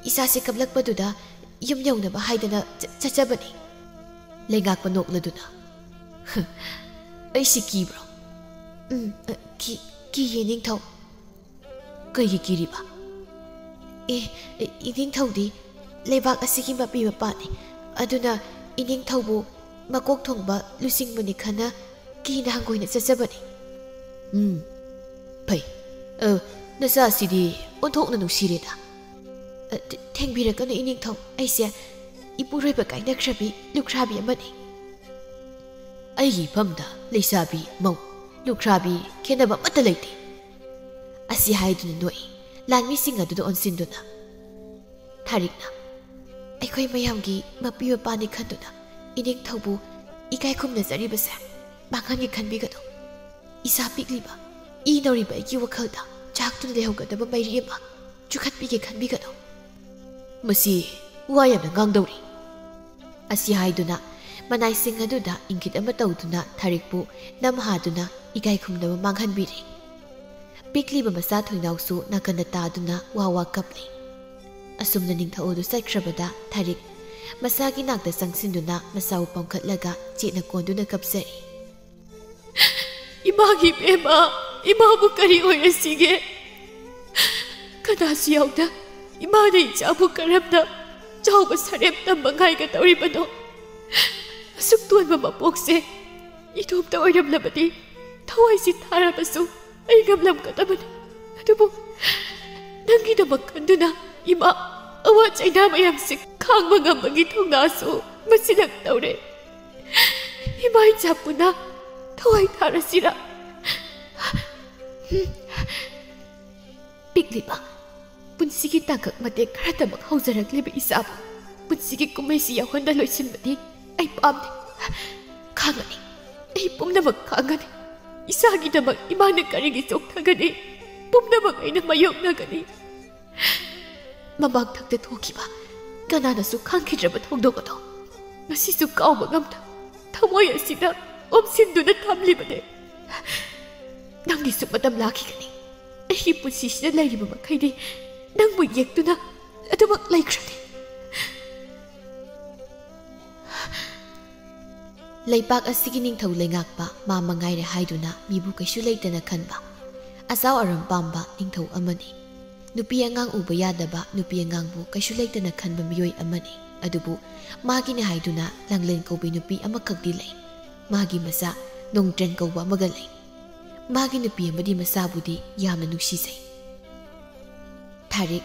ꯏꯆꯥꯁꯦ ꯀꯞꯂꯛꯄꯗꯨꯗ ꯌꯨꯝ ꯌꯧꯅꯕ ꯍꯥꯏꯗꯅ ꯆ-, ꯆꯠꯆꯕꯅꯤ꯫" ꯂꯩꯉꯥꯛꯄ ꯅꯣꯛꯂꯗꯨꯅ, "ꯑꯩꯁꯤ ꯀꯤꯕ꯭ꯔꯣ?" "ꯎꯝ, ꯑ, ꯀꯤ-, ꯀꯤꯌꯦ, ꯅꯤꯡꯊꯧ꯫" "ꯀꯩꯒꯤ ꯀꯤꯔꯤꯕ?" "ꯑꯦ, ꯏꯅꯤꯡꯊꯧꯗꯤ ꯂꯩꯕꯥꯛ ꯑꯁꯤꯒꯤ ꯃꯄꯤ ꯃꯄꯥꯅꯤ꯫ ꯑꯗꯨꯅ ꯏꯅꯤꯡꯊꯧꯕꯨ ꯃꯀꯣꯛ ꯊꯣꯡꯕ ꯂꯨꯆꯤꯡꯕꯅꯤ ꯈꯟꯅ ꯀꯤꯅ ꯍꯪꯒꯣꯏꯅ ꯆꯠꯆꯕꯅꯤ꯫" "ꯎꯝ, ꯐꯩ꯫ ꯑ, ꯅꯆꯥꯁꯤꯗꯤ ꯑꯣꯟꯊꯣꯛꯅ ꯅꯨꯡꯁꯤꯔꯦꯗ꯫" "ꯑ, ꯊꯦ-, ꯊꯦꯡꯕꯤꯔꯛꯀꯅꯨ ꯏꯅꯤꯡꯊꯧ, ꯑꯩꯁꯦ ꯏꯄꯨꯔꯣꯏꯕ ꯀꯥꯏꯅꯈ꯭ꯔꯕꯤ ꯂꯨꯈ꯭ꯔꯥꯕꯤ ꯑꯃꯅꯤ꯫" "ꯑꯩꯒꯤ ꯏꯐꯝꯗ ꯂꯩꯁꯥꯕꯤ, ꯃꯧ, ꯂꯨꯈ꯭ꯔꯥꯕꯤ ꯈꯦꯠꯅꯕ ꯑꯃꯠꯇ ꯂꯩꯇꯦ꯫" ꯑꯁꯤ ꯍꯥꯏꯗꯨꯅ ꯅꯣꯛꯏ꯫ ꯂꯥꯟꯃꯤꯁꯤꯡ ꯑꯗꯨꯗ ꯑꯣꯟꯁꯤꯟꯗꯨꯅ, "ꯊꯥꯔꯤꯛꯅ ꯑꯩꯈꯣꯏ ꯃꯌꯥꯝꯒꯤ ꯃꯄꯤ ꯃꯄꯥꯅꯤ ꯈꯟꯗꯨꯅ ꯏꯅꯤꯡꯊꯧꯕꯨ ꯏꯀꯥꯏ ꯈꯨꯝꯅꯖꯔꯤꯕꯁꯦ ꯃꯥꯡꯍꯟꯒꯦ ꯈꯟꯕꯤꯒꯅꯨ꯫ ꯏꯆꯥ ꯄꯤꯛꯂꯤꯕ, ꯏ ꯅꯧꯔꯤꯕ ꯑꯩꯒꯤ ꯋꯥꯈꯜꯗ ꯆꯥꯛꯇꯨꯅ ꯂꯩꯍꯧꯒꯗꯕ ꯃꯩꯔꯤ ꯑꯃ ꯆꯨꯈꯠꯄꯤꯒꯦ ꯈꯟꯕꯤꯒꯅꯨ꯫ ꯃꯁꯤ ꯋꯥ ꯌꯥꯝꯅ ꯉꯥꯡꯗꯧꯔꯤ꯫" ꯑꯁꯤ ꯍꯥꯏꯗꯨꯅ ꯃꯅꯥꯏꯁꯤꯡ ꯑꯗꯨꯗ ꯏꯪꯒꯤꯠ ꯑꯃ ꯇꯧꯗꯨꯅ ꯊꯥꯔꯤꯛꯄꯨ ꯅꯝꯍꯥꯗꯨꯅ ꯏꯀꯥꯏ ꯈꯨꯝꯅꯕ ꯃꯥꯡꯍꯟꯕꯤꯔꯦ꯫ ꯄꯤꯛꯂꯤꯕ ꯃꯆꯥ ꯊꯣꯏꯅꯥꯎꯁꯨ ꯅꯥꯀꯟꯗ ꯇꯥꯗꯨꯅ ꯋꯥ ꯋꯥ ꯀꯞꯂꯤ꯫ ꯑꯁꯨꯝꯅ ꯅꯤꯡꯊꯧ ꯑꯗꯨ ꯆꯠꯈ꯭ꯔꯕꯗ ꯊꯥꯔꯤꯛ ꯃꯆꯥꯒꯤ ꯅꯥꯛꯇ ꯆꯪꯁꯤꯟꯗꯨꯅ ꯃꯆꯥꯕꯨ ꯄꯝꯈꯠꯂꯒ ꯆꯦꯠꯅ ꯀꯣꯟꯗꯨꯅ ꯀꯞꯆꯔꯤ꯫ "ꯏꯃꯥꯒꯤ ꯏꯕꯦꯝꯃ, ꯏꯃꯥꯕꯨ ꯀꯔꯤ ꯑꯣꯏꯔꯁꯤꯒꯦ? ꯀꯅꯥꯁꯨ ꯌꯥꯎꯗ ꯏꯃꯥꯅ ꯏꯆꯥꯕꯨ ꯀꯔꯝꯅ ꯆꯥꯎꯕ ꯁꯔꯦꯞ ꯇꯝꯕ ꯉꯥꯏꯒꯗꯧꯔꯤꯕꯅꯣ? ꯑꯁꯨꯛ ꯇꯣꯟꯕ ꯃꯄꯣꯛꯁꯦ ꯏꯇꯣꯝꯇ ꯑꯣꯏꯔꯝꯂꯕꯗꯤ ꯊꯋꯥꯏꯁꯤ ꯊꯥꯔꯕꯁꯨ ꯑꯩ ꯉꯝꯂꯝꯒꯗꯕꯅꯤ꯫ ꯑꯗꯨꯕꯨ ꯅꯪꯒꯤꯗꯃꯛ ꯈꯟꯗꯨꯅ ꯏꯃꯥ ꯑꯋꯥ ꯆꯩꯅꯥ ꯃꯌꯥꯝꯁꯦ ꯈꯥꯡꯕ ꯉꯝꯕꯒꯤ ꯊꯧꯅꯥꯁꯨ ꯃꯁꯤꯜꯂꯛꯇꯧꯔꯦ꯫ ꯏꯃꯥ ꯏꯆꯥ ꯄꯨꯟꯅ ꯊꯋꯥꯏ ꯊꯥꯔꯁꯤꯔ?" ꯄꯤꯛꯂꯤꯕ, ꯄꯨꯟꯁꯤꯒꯤ ꯇꯥꯡꯀꯛ ꯃꯇꯦꯛ ꯈꯔꯇꯃꯛ ꯍꯧꯖꯔꯛꯂꯤꯕ ꯏꯆꯥꯕꯨ ꯄꯨꯟꯁꯤꯒꯤ ꯀꯨꯝꯍꯩꯁꯤ ꯌꯥꯎꯍꯟꯗ ꯂꯣꯏꯁꯤꯟꯕꯗꯤ ꯑꯩ ꯄꯥꯝꯗꯦ꯫ ꯈꯥꯡꯒꯅꯤ, ꯑꯩ ꯄꯨꯝꯅꯃꯛ ꯈꯥꯡꯒꯅꯤ꯫ ꯏꯆꯥꯒꯤꯗꯃꯛ ꯏꯃꯥꯅ ꯀꯔꯤꯒꯤ ꯆꯣꯛꯊꯒꯅꯤ? ꯄꯨꯝꯅꯃꯛ ꯑꯩꯅ ꯃꯥꯌꯣꯛꯅꯒꯅꯤ꯫ ꯃꯃꯥꯡꯊꯛꯇ ꯊꯣꯛꯈꯤꯕ ꯀꯅꯥꯅꯁꯨ ꯈꯪꯈꯤꯗ꯭ꯔꯕ ꯊꯧꯗꯣꯛ ꯑꯗꯣ ꯉꯁꯤꯁꯨ ꯀꯥꯎꯕ ꯉꯝꯗ ꯊꯃꯣꯏ ꯑꯁꯤꯗ ꯑꯣꯝꯁꯤꯟꯗꯨꯅ ꯊꯝꯂꯤꯕꯅꯦ꯫ ꯅꯪꯒꯤꯁꯨ ꯃꯇꯝ ꯂꯥꯛꯈꯤꯒꯅꯤ꯫ ꯑꯩꯒꯤ ꯄꯨꯟꯁꯤꯁꯤꯗ ꯂꯩꯔꯤꯕ ꯃꯈꯩꯗꯤ ꯅꯪꯕꯨ ꯌꯦꯛꯇꯨꯅ ꯑꯗꯨꯃꯛ ꯂꯩꯈ꯭ꯔꯅꯤ꯫ ꯂꯩꯄꯥꯛ ꯑꯁꯤꯒꯤ ꯅꯤꯡꯊꯧ ꯂꯩꯉꯥꯛꯄ ꯃꯥ ꯃꯉꯥꯏꯔꯦ ꯍꯥꯏꯗꯨꯅ ꯃꯤꯕꯨ ꯀꯩꯁꯨ ꯂꯩꯇꯅ ꯈꯟꯕ, ꯑꯆꯥꯎ ꯑꯔꯝ ꯄꯥꯝꯕ ꯅꯤꯡꯊꯧ ꯑꯃꯅꯤ꯫ ꯅꯨꯄꯤ ꯑꯉꯥꯡ ꯎꯕ ꯌꯥꯗꯕ, ꯅꯨꯄꯤ ꯑꯉꯥꯡꯕꯨ ꯀꯩꯁꯨ ꯂꯩꯇꯅ ꯈꯟꯕ ꯃꯤꯑꯣꯏ ꯑꯃꯅꯤ꯫ ꯑꯗꯨꯕꯨ ꯃꯥꯒꯤꯅꯤ ꯍꯥꯏꯗꯨꯅ ꯂꯥꯡꯂꯦꯟ ꯀꯧꯕꯤ ꯅꯨꯄꯤ ꯑꯃꯈꯛꯇꯤ ꯂꯩ꯫ ꯃꯥꯒꯤ ꯃꯆꯥ ꯅꯣꯡꯇ꯭ꯔꯦꯟ ꯀꯧꯕ ꯑꯃꯒ ꯂꯩ꯫ ꯃꯥꯒꯤ ꯅꯨꯄꯤ ꯑꯃꯗꯤ ꯃꯆꯥꯕꯨꯗꯤ ꯌꯥꯝꯅ ꯅꯨꯡꯁꯤꯖꯩ꯫ ꯊꯥꯔꯤꯛ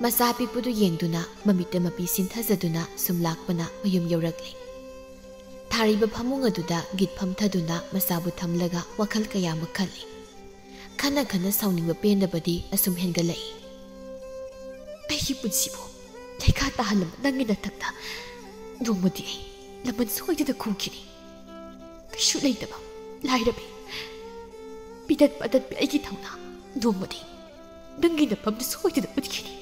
ꯃꯆꯥ ꯑꯄꯤꯛꯄꯗꯨ ꯌꯦꯡꯗꯨꯅ ꯃꯃꯤꯠꯇ ꯃꯄꯤ ꯁꯤꯟꯊꯖꯗꯨꯅ ꯁꯨꯝ ꯂꯥꯛꯄꯅ ꯃꯌꯨꯝ ꯌꯧꯔꯛꯂꯦ꯫ ꯊꯥꯔꯤꯕ ꯐꯃꯨꯡ ꯑꯗꯨꯗ ꯒꯤꯠ ꯐꯝꯊꯗꯨꯅ ꯃꯆꯥꯕꯨ ꯊꯝꯂꯒ ꯋꯥꯈꯜ ꯀꯌꯥ ꯑꯃ ꯈꯜꯂꯤ꯫ ꯈꯟꯅ ꯈꯟꯅ ꯁꯥꯎꯅꯤꯡꯕ ꯄꯦꯟꯗꯕꯗꯤ ꯑꯁꯨꯝ ꯍꯦꯟꯒꯠꯂꯛꯏ꯫ ꯑꯩꯒꯤ ꯄꯨꯟꯁꯤꯕꯨ ꯂꯩꯈꯥ ꯇꯥꯍꯜꯂꯕ ꯅꯪꯒꯤ ꯅꯊꯛꯇ ꯅꯣꯡꯃꯗꯤ ꯑꯩ ꯂꯃꯟ ꯁꯣꯏꯗꯅ ꯈꯨꯈꯤꯅꯤ꯫ ꯀꯩꯁꯨ ꯂꯩꯇꯕ, ꯂꯥꯏꯔꯕꯤ, ꯄꯤꯗꯠ ꯄꯥꯗꯠꯄꯤ ꯑꯩꯒꯤ ꯊꯧꯅꯥ ꯅꯣꯡꯃꯗꯤ ꯅꯪꯒꯤ ꯅꯐꯝꯗ ꯁꯣꯏꯗꯅ ꯎꯠꯈꯤꯅꯤ꯫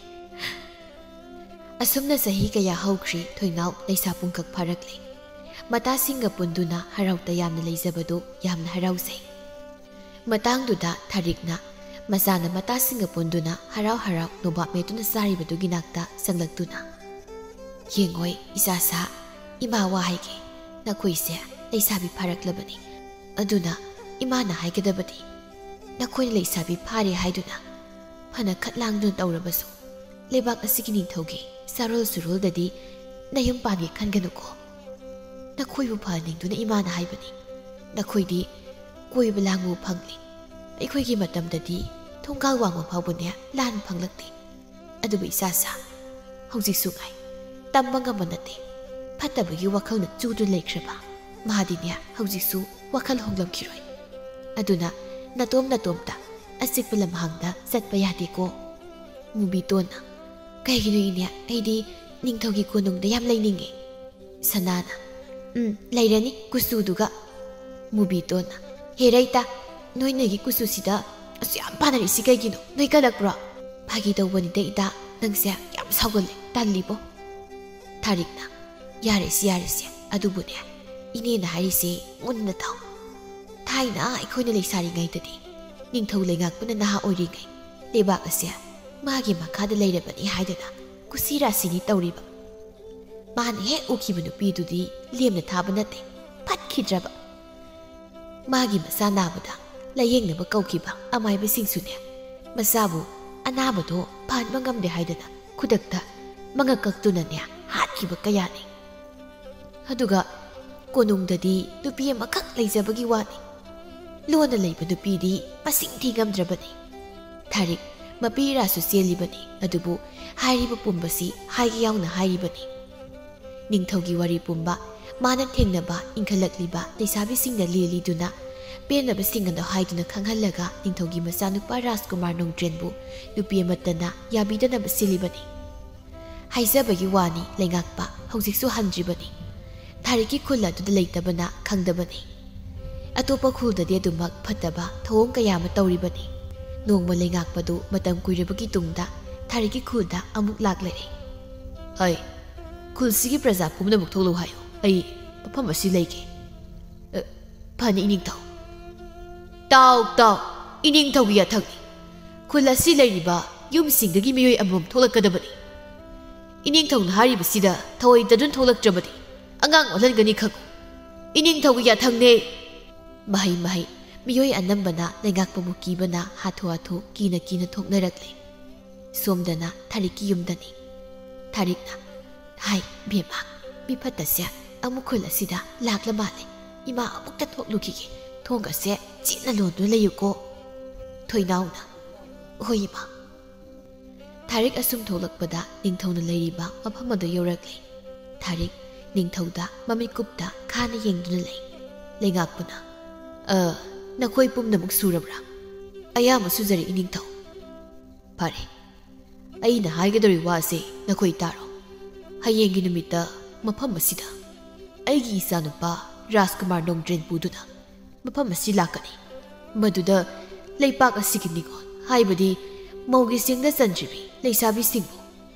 ꯑꯁꯨꯝꯅ ꯆꯍꯤ ꯀꯌꯥ ꯍꯧꯈ꯭ꯔꯤ꯫ ꯊꯣꯏꯅꯥꯎ ꯂꯩꯁꯥ ꯄꯨꯡꯀꯛ ꯐꯥꯔꯛꯂꯦ꯫ ꯃꯇꯥꯁꯤꯡꯒ ꯄꯨꯟꯗꯨꯅ ꯍꯔꯥꯎ ꯇꯌꯥꯝꯅ ꯂꯩꯖꯕꯗꯨ ꯌꯥꯝꯅ ꯍꯔꯥꯎꯖꯩ꯫ ꯃꯇꯥꯡꯗꯨꯗ ꯊꯥꯔꯤꯛꯅ ꯃꯆꯥꯅ ꯃꯇꯥꯁꯤꯡꯒ ꯄꯨꯟꯗꯨꯅ ꯍꯔꯥꯎ ꯍꯔꯥꯎ ꯅꯣꯕꯥꯞ ꯃꯦꯠꯇꯨꯅ ꯆꯥꯔꯤꯕꯗꯨꯒꯤ ꯅꯥꯛꯇ ꯆꯪꯂꯛꯇꯨꯅ, "ꯌꯦꯡꯉꯣꯏ ꯏꯆꯥꯁꯥ, ꯏꯃꯥ ꯋꯥ ꯍꯥꯏꯒꯦ, ꯅꯈꯣꯏꯁꯦ ꯂꯩꯁꯥꯕꯤ ꯐꯥꯔꯛꯂꯕꯅꯤ꯫ ꯑꯗꯨꯅ ꯏꯃꯥꯅ ꯍꯥꯏꯒꯗꯕꯗꯤ, ꯅꯈꯣꯏꯅ ꯂꯩꯁꯥꯕꯤ ꯐꯥꯔꯦ ꯍꯥꯏꯗꯨꯅ ꯐꯅ ꯈꯠ ꯂꯥꯡꯗꯨꯅ ꯇꯧꯔꯕꯁꯨ, ꯂꯩꯕꯥꯛ ꯑꯁꯤꯒꯤ ꯅꯤꯡꯊꯧꯒꯤ ꯆꯥꯔꯣꯜ ꯁꯨꯔꯣꯜꯗꯗꯤ ꯅꯌꯨꯝ ꯄꯥꯟꯒꯦ ꯈꯟꯒꯅꯨꯀꯣ꯫ ꯅꯈꯣꯏꯕꯨ ꯐꯍꯟꯅꯤꯡꯗꯨꯅ ꯏꯃꯥꯅ ꯍꯥꯏꯕꯅꯤ꯫ ꯅꯈꯣꯏꯗꯤ ꯀꯣꯏꯕ ꯂꯥꯡꯕ ꯐꯪꯂꯤ꯫ ꯑꯩꯈꯣꯏꯒꯤ ꯃꯇꯝꯗꯗꯤ ꯊꯣꯡꯒꯥꯜ ꯋꯥꯡꯃ ꯐꯥꯎꯕꯅꯦ ꯂꯥꯟ ꯐꯪꯂꯛꯇꯦ꯫ ꯑꯗꯨꯕꯨ ꯏꯆꯥꯁꯥ, ꯍꯧꯖꯤꯛꯁꯨ ꯉꯥꯏ, ꯇꯝꯕ ꯉꯝꯕ ꯅꯠꯇꯦ꯫ ꯐꯠꯇꯕꯒꯤ ꯋꯥꯈꯜꯅ ꯆꯨꯗꯨꯅ ꯂꯩꯈ꯭ꯔꯕ ꯃꯥꯗꯤꯅꯦ ꯍꯧꯖꯤꯛꯁꯨ ꯋꯥꯈꯜ ꯍꯣꯡꯂꯝꯈꯤꯔꯣꯏ꯫ ꯑꯗꯨꯅ ꯅꯇꯣꯝ ꯅꯇꯣꯝꯇ ꯑꯆꯤꯛꯄ ꯂꯝꯍꯥꯡꯗ ꯆꯠꯄ ꯌꯥꯗꯦꯀꯣ꯫" ꯃꯨꯕꯤꯇꯣꯟꯅ, "ꯀꯩꯒꯤꯅꯣ ꯏꯅꯦ? ꯑꯩꯗꯤ ꯅꯤꯡꯊꯧꯒꯤ ꯀꯣꯅꯨꯡꯗ ꯌꯥꯝ ꯂꯩꯅꯤꯡꯉꯦ꯫" ꯁꯅꯥꯅ, "ꯎꯝ, ꯂꯩꯔꯅꯤ ꯀꯨꯆꯨꯗꯨꯒ꯫" ꯃꯨꯕꯤꯇꯣꯟꯅ, "ꯍꯦꯔꯥ ꯏꯇꯥ, ꯅꯣꯏ ꯅꯣꯏꯒꯤ ꯀꯨꯆꯨꯁꯤꯗ ꯑꯁꯨꯛ ꯌꯥꯝ ꯄꯥꯅꯔꯤꯁꯤ ꯀꯩꯒꯤꯅꯣ? ꯅꯣꯏ ꯀꯜꯂꯛꯄ꯭ꯔꯣ?" "ꯐꯥꯒꯤ ꯇꯧꯕꯅꯤꯗ ꯏꯇꯥ, ꯅꯪꯁꯦ ꯌꯥꯝ ꯁꯥꯎꯒꯜꯂꯦ, ꯇꯜꯂꯤꯕꯣ꯫" ꯊꯥꯔꯤꯛꯅ, "ꯌꯥꯔꯦꯁꯦ, ꯌꯥꯔꯦꯁꯦ, ꯑꯗꯨꯕꯨꯅꯦ, ꯏꯅꯦꯅ ꯍꯥꯏꯔꯤꯁꯦ ꯃꯨꯟꯅ ꯇꯥꯎ꯫ ꯊꯥꯏꯅ ꯑꯩꯈꯣꯏꯅ ꯂꯩꯁꯥꯔꯤꯉꯩꯗꯗꯤ ꯅꯤꯡꯊꯧ ꯂꯩꯉꯥꯛꯄꯅ ꯅꯍꯥ ꯑꯣꯏꯔꯤꯉꯩ ꯂꯩꯕꯥꯛ ꯑꯁꯦ ꯃꯥꯒꯤ ꯃꯈꯥꯗ ꯂꯩꯔꯕꯅꯤ ꯍꯥꯏꯗꯅ ꯀꯨꯁꯤ ꯔꯥꯁꯤꯅꯤ ꯇꯧꯔꯤꯕ꯫ ꯃꯥꯅ ꯍꯦꯛ ꯎꯈꯤꯕ ꯅꯨꯄꯤꯗꯨꯗꯤ ꯂꯦꯝꯅ ꯊꯥꯕ ꯅꯠꯇꯦ, ꯂꯩꯇ꯭ꯔꯕ꯫ ꯃꯥꯒꯤ ꯃꯆꯥ ꯅꯥꯕꯗ ꯂꯥꯌꯦꯡꯅꯕ ꯀꯧꯈꯤꯕ ꯑꯃꯥꯏꯕꯁꯤꯡꯁꯨꯅꯦ, ꯃꯆꯥꯕꯨ ꯑꯅꯥꯕꯗꯣ ꯐꯍꯟꯕ ꯉꯝꯗꯦ ꯍꯥꯏꯗꯅ ꯈꯨꯗꯛꯇ ꯃꯉꯛ ꯀꯛꯇꯨꯅꯅꯦ ꯍꯥꯠꯈꯤꯕ ꯀꯌꯥꯅꯤ꯫ ꯑꯗꯨꯒ ꯀꯣꯅꯨꯡꯗꯗꯤ ꯅꯨꯄꯤ ꯑꯃꯈꯛ ꯂꯩꯖꯕꯒꯤ ꯋꯥꯅꯤ꯫ ꯂꯣꯟꯅ ꯂꯩꯕ ꯅꯨꯄꯤꯗꯤ ꯃꯁꯤꯡ ꯊꯤ ꯉꯝꯗ꯭ꯔꯕꯅꯤ꯫ ꯊꯥꯔꯤꯛ ꯃꯄꯤ ꯏꯔꯥꯁꯨ ꯆꯦꯜꯂꯤꯕꯅꯤ, ꯑꯗꯨꯕꯨ ꯍꯥꯏꯔꯤꯕ ꯄꯨꯝꯕꯁꯤ ꯍꯥꯏꯒꯦ ꯌꯥꯎꯅ ꯍꯥꯏꯔꯤꯕꯅꯤ꯫ ꯅꯤꯡꯊꯧꯒꯤ ꯋꯥꯔꯤ ꯄꯨꯝꯕ, ꯃꯥꯅ ꯊꯦꯡꯅꯕ ꯏꯟꯈꯠꯂꯛꯂꯤꯕ ꯂꯩꯁꯥꯕꯤꯁꯤꯡꯅ ꯂꯦꯜꯂꯤꯗꯨꯅ ꯄꯦꯟꯅꯕꯁꯤꯡ ꯑꯗꯨ ꯍꯥꯏꯗꯨꯅ ꯈꯪꯍꯜꯂꯒ ꯅꯤꯡꯊꯧꯒꯤ ꯃꯆꯥꯅꯨꯄꯥ ꯔꯥꯖꯀꯨꯃꯥꯔ ꯅꯣꯡꯗ꯭ꯔꯦꯟꯕꯨ ꯅꯨꯄꯤ ꯑꯃꯠꯇꯅ ꯌꯥꯕꯤꯗꯅꯕ ꯁꯤꯜꯂꯤꯕꯅꯤ꯫ ꯍꯥꯏꯖꯕꯒꯤ ꯋꯥꯅꯤ, ꯂꯩꯉꯥꯛꯄ ꯍꯧꯖꯤꯛꯁꯨ ꯍꯟꯗ꯭ꯔꯤꯕꯅꯤ꯫ ꯊꯥꯔꯤꯛꯀꯤ ꯈꯨꯜ ꯑꯗꯨꯗ ꯂꯩꯇꯕꯅ ꯈꯪꯗꯕꯅꯤ꯫ ꯑꯇꯣꯞꯄ ꯈꯨꯜꯗꯗꯤ ꯑꯗꯨꯃꯛ ꯐꯠꯇꯕ ꯊꯧꯑꯣꯡ ꯀꯌꯥ ꯑꯃ ꯇꯧꯔꯤꯕꯅꯤ꯫ ꯅꯣꯡꯃ ꯂꯩꯉꯥꯛꯄꯗꯨ ꯃꯇꯝ ꯀꯨꯏꯔꯕꯒꯤ ꯇꯨꯡꯗ ꯊꯥꯔꯤꯛꯀꯤ ꯈꯨꯜꯗ ꯑꯃꯨꯛ ꯂꯥꯛꯂꯔꯦ꯫ "ꯍꯩ, ꯈꯨꯜꯁꯤꯒꯤ ꯄ꯭ꯔꯖꯥ ꯄꯨꯝꯅꯃꯛ ꯊꯣꯛꯂꯛꯎ ꯍꯥꯏꯌꯨ꯫ ꯑꯩ ꯃꯐꯝ ꯑꯁꯤ ꯂꯩꯒꯦ꯫" "ꯑ, ꯐꯅꯤ, ꯏꯅꯤꯡꯊꯧ꯫" "ꯇꯥꯎ, ꯇꯥꯎ, ꯏꯅꯤꯡꯊꯧꯒꯤ ꯌꯥꯊꯪꯅꯤ꯫ ꯈꯨꯜ ꯑꯁꯤ ꯂꯩꯔꯤꯕ ꯌꯨꯝꯁꯤꯡꯗꯒꯤ ꯃꯤꯑꯣꯏ ꯑꯃꯃꯝ ꯊꯣꯛꯂꯛꯀꯗꯕꯅꯤ꯫ ꯏꯅꯤꯡꯊꯧꯅ ꯍꯥꯏꯔꯤꯕꯁꯤꯗ ꯊꯑꯣꯏꯗꯗꯨꯅ ꯊꯣꯛꯂꯛꯇ꯭ꯔꯕꯗꯤ ꯑꯉꯥꯡ ꯑꯣꯜꯍꯟꯒꯅꯤ ꯈꯪꯉꯨ꯫ ꯏꯅꯤꯡꯊꯧꯒꯤ ꯌꯥꯊꯪꯅꯦ꯫" ꯃꯍꯩ ꯃꯍꯩ ꯃꯤꯑꯣꯏ ꯑꯅꯝꯕꯅ ꯂꯩꯉꯥꯛꯄꯕꯨ ꯀꯤꯕꯅ ꯍꯥꯊꯨ ꯍꯥꯊꯨ ꯀꯤꯅ ꯀꯤꯅ ꯊꯣꯛꯅꯔꯛꯂꯦ꯫ ꯁꯣꯝꯗꯅ ꯊꯥꯔꯤꯛꯀꯤ ꯌꯨꯝꯗꯅꯤ꯫ ꯊꯥꯔꯤꯛꯅ, "ꯍꯥꯏ, ꯕꯦꯝꯃ, ꯃꯤ ꯐꯠꯇꯁꯦ ꯑꯃꯨꯛ ꯈꯨꯜ ꯑꯁꯤꯗ ꯂꯥꯛꯂ ꯃꯥꯜꯂꯦ꯫ ꯏꯃꯥ ꯑꯃꯨꯛꯇ ꯊꯣꯛꯂꯨꯈꯤꯒꯦ꯫ ꯊꯣꯡꯒꯁꯦ ꯆꯦꯠꯅ ꯂꯣꯟꯗꯨꯅ ꯂꯩꯌꯨꯀꯣ꯫" ꯊꯣꯏꯅꯥꯎꯅ, "ꯍꯣꯏ, ꯏꯃꯥ꯫" ꯊꯥꯔꯤꯛ ꯑꯁꯨꯝ ꯊꯣꯛꯂꯛꯄꯗ ꯅꯤꯡꯊꯧꯅ ꯂꯩꯔꯤꯕ ꯃꯐꯝ ꯑꯗꯨ ꯌꯧꯔꯛꯂꯦ꯫ ꯊꯥꯔꯤꯛ ꯅꯤꯡꯊꯧꯗ ꯃꯃꯤꯠꯀꯨꯞꯇ ꯈꯥꯅ ꯌꯦꯡꯗꯨꯅ ꯂꯩ꯫ ꯂꯩꯉꯥꯛꯄꯅ, "ꯑ, ꯅꯈꯣꯏ ꯄꯨꯝꯅꯃꯛ ꯁꯨꯔꯕ꯭ꯔꯥ?" "ꯑꯌꯥꯝꯕ ꯁꯨꯖꯔꯦ, ꯏꯅꯤꯡꯊꯧ꯫" "ꯐꯔꯦ, ꯑꯩꯅ ꯍꯥꯏꯒꯗꯧꯔꯤ ꯋꯥꯁꯦ ꯅꯈꯣꯏ ꯇꯥꯔꯣ꯫ ꯍꯌꯦꯡꯒꯤ ꯅꯨꯃꯤꯠꯇ ꯃꯐꯝ ꯑꯁꯤꯗ ꯑꯩꯒꯤ ꯏꯆꯥꯅꯨꯄꯥ ꯔꯥꯖꯀꯨꯃꯥꯔ ꯅꯣꯡꯗ꯭ꯔꯦꯟ ꯄꯨꯗꯨꯅ ꯃꯐꯝ ꯑꯁꯤ ꯂꯥꯛꯀꯅꯤ꯫ ꯃꯗꯨꯗ ꯂꯩꯄꯥꯛ ꯑꯁꯤꯒꯤ ꯅꯤꯉꯣꯜ, ꯍꯥꯏꯕꯗꯤ ꯃꯧꯒꯤ ꯆꯦꯡꯗ ꯆꯟꯗ꯭ꯔꯤꯕꯤ ꯂꯩꯁꯥꯕꯤꯁꯤꯡꯕꯨ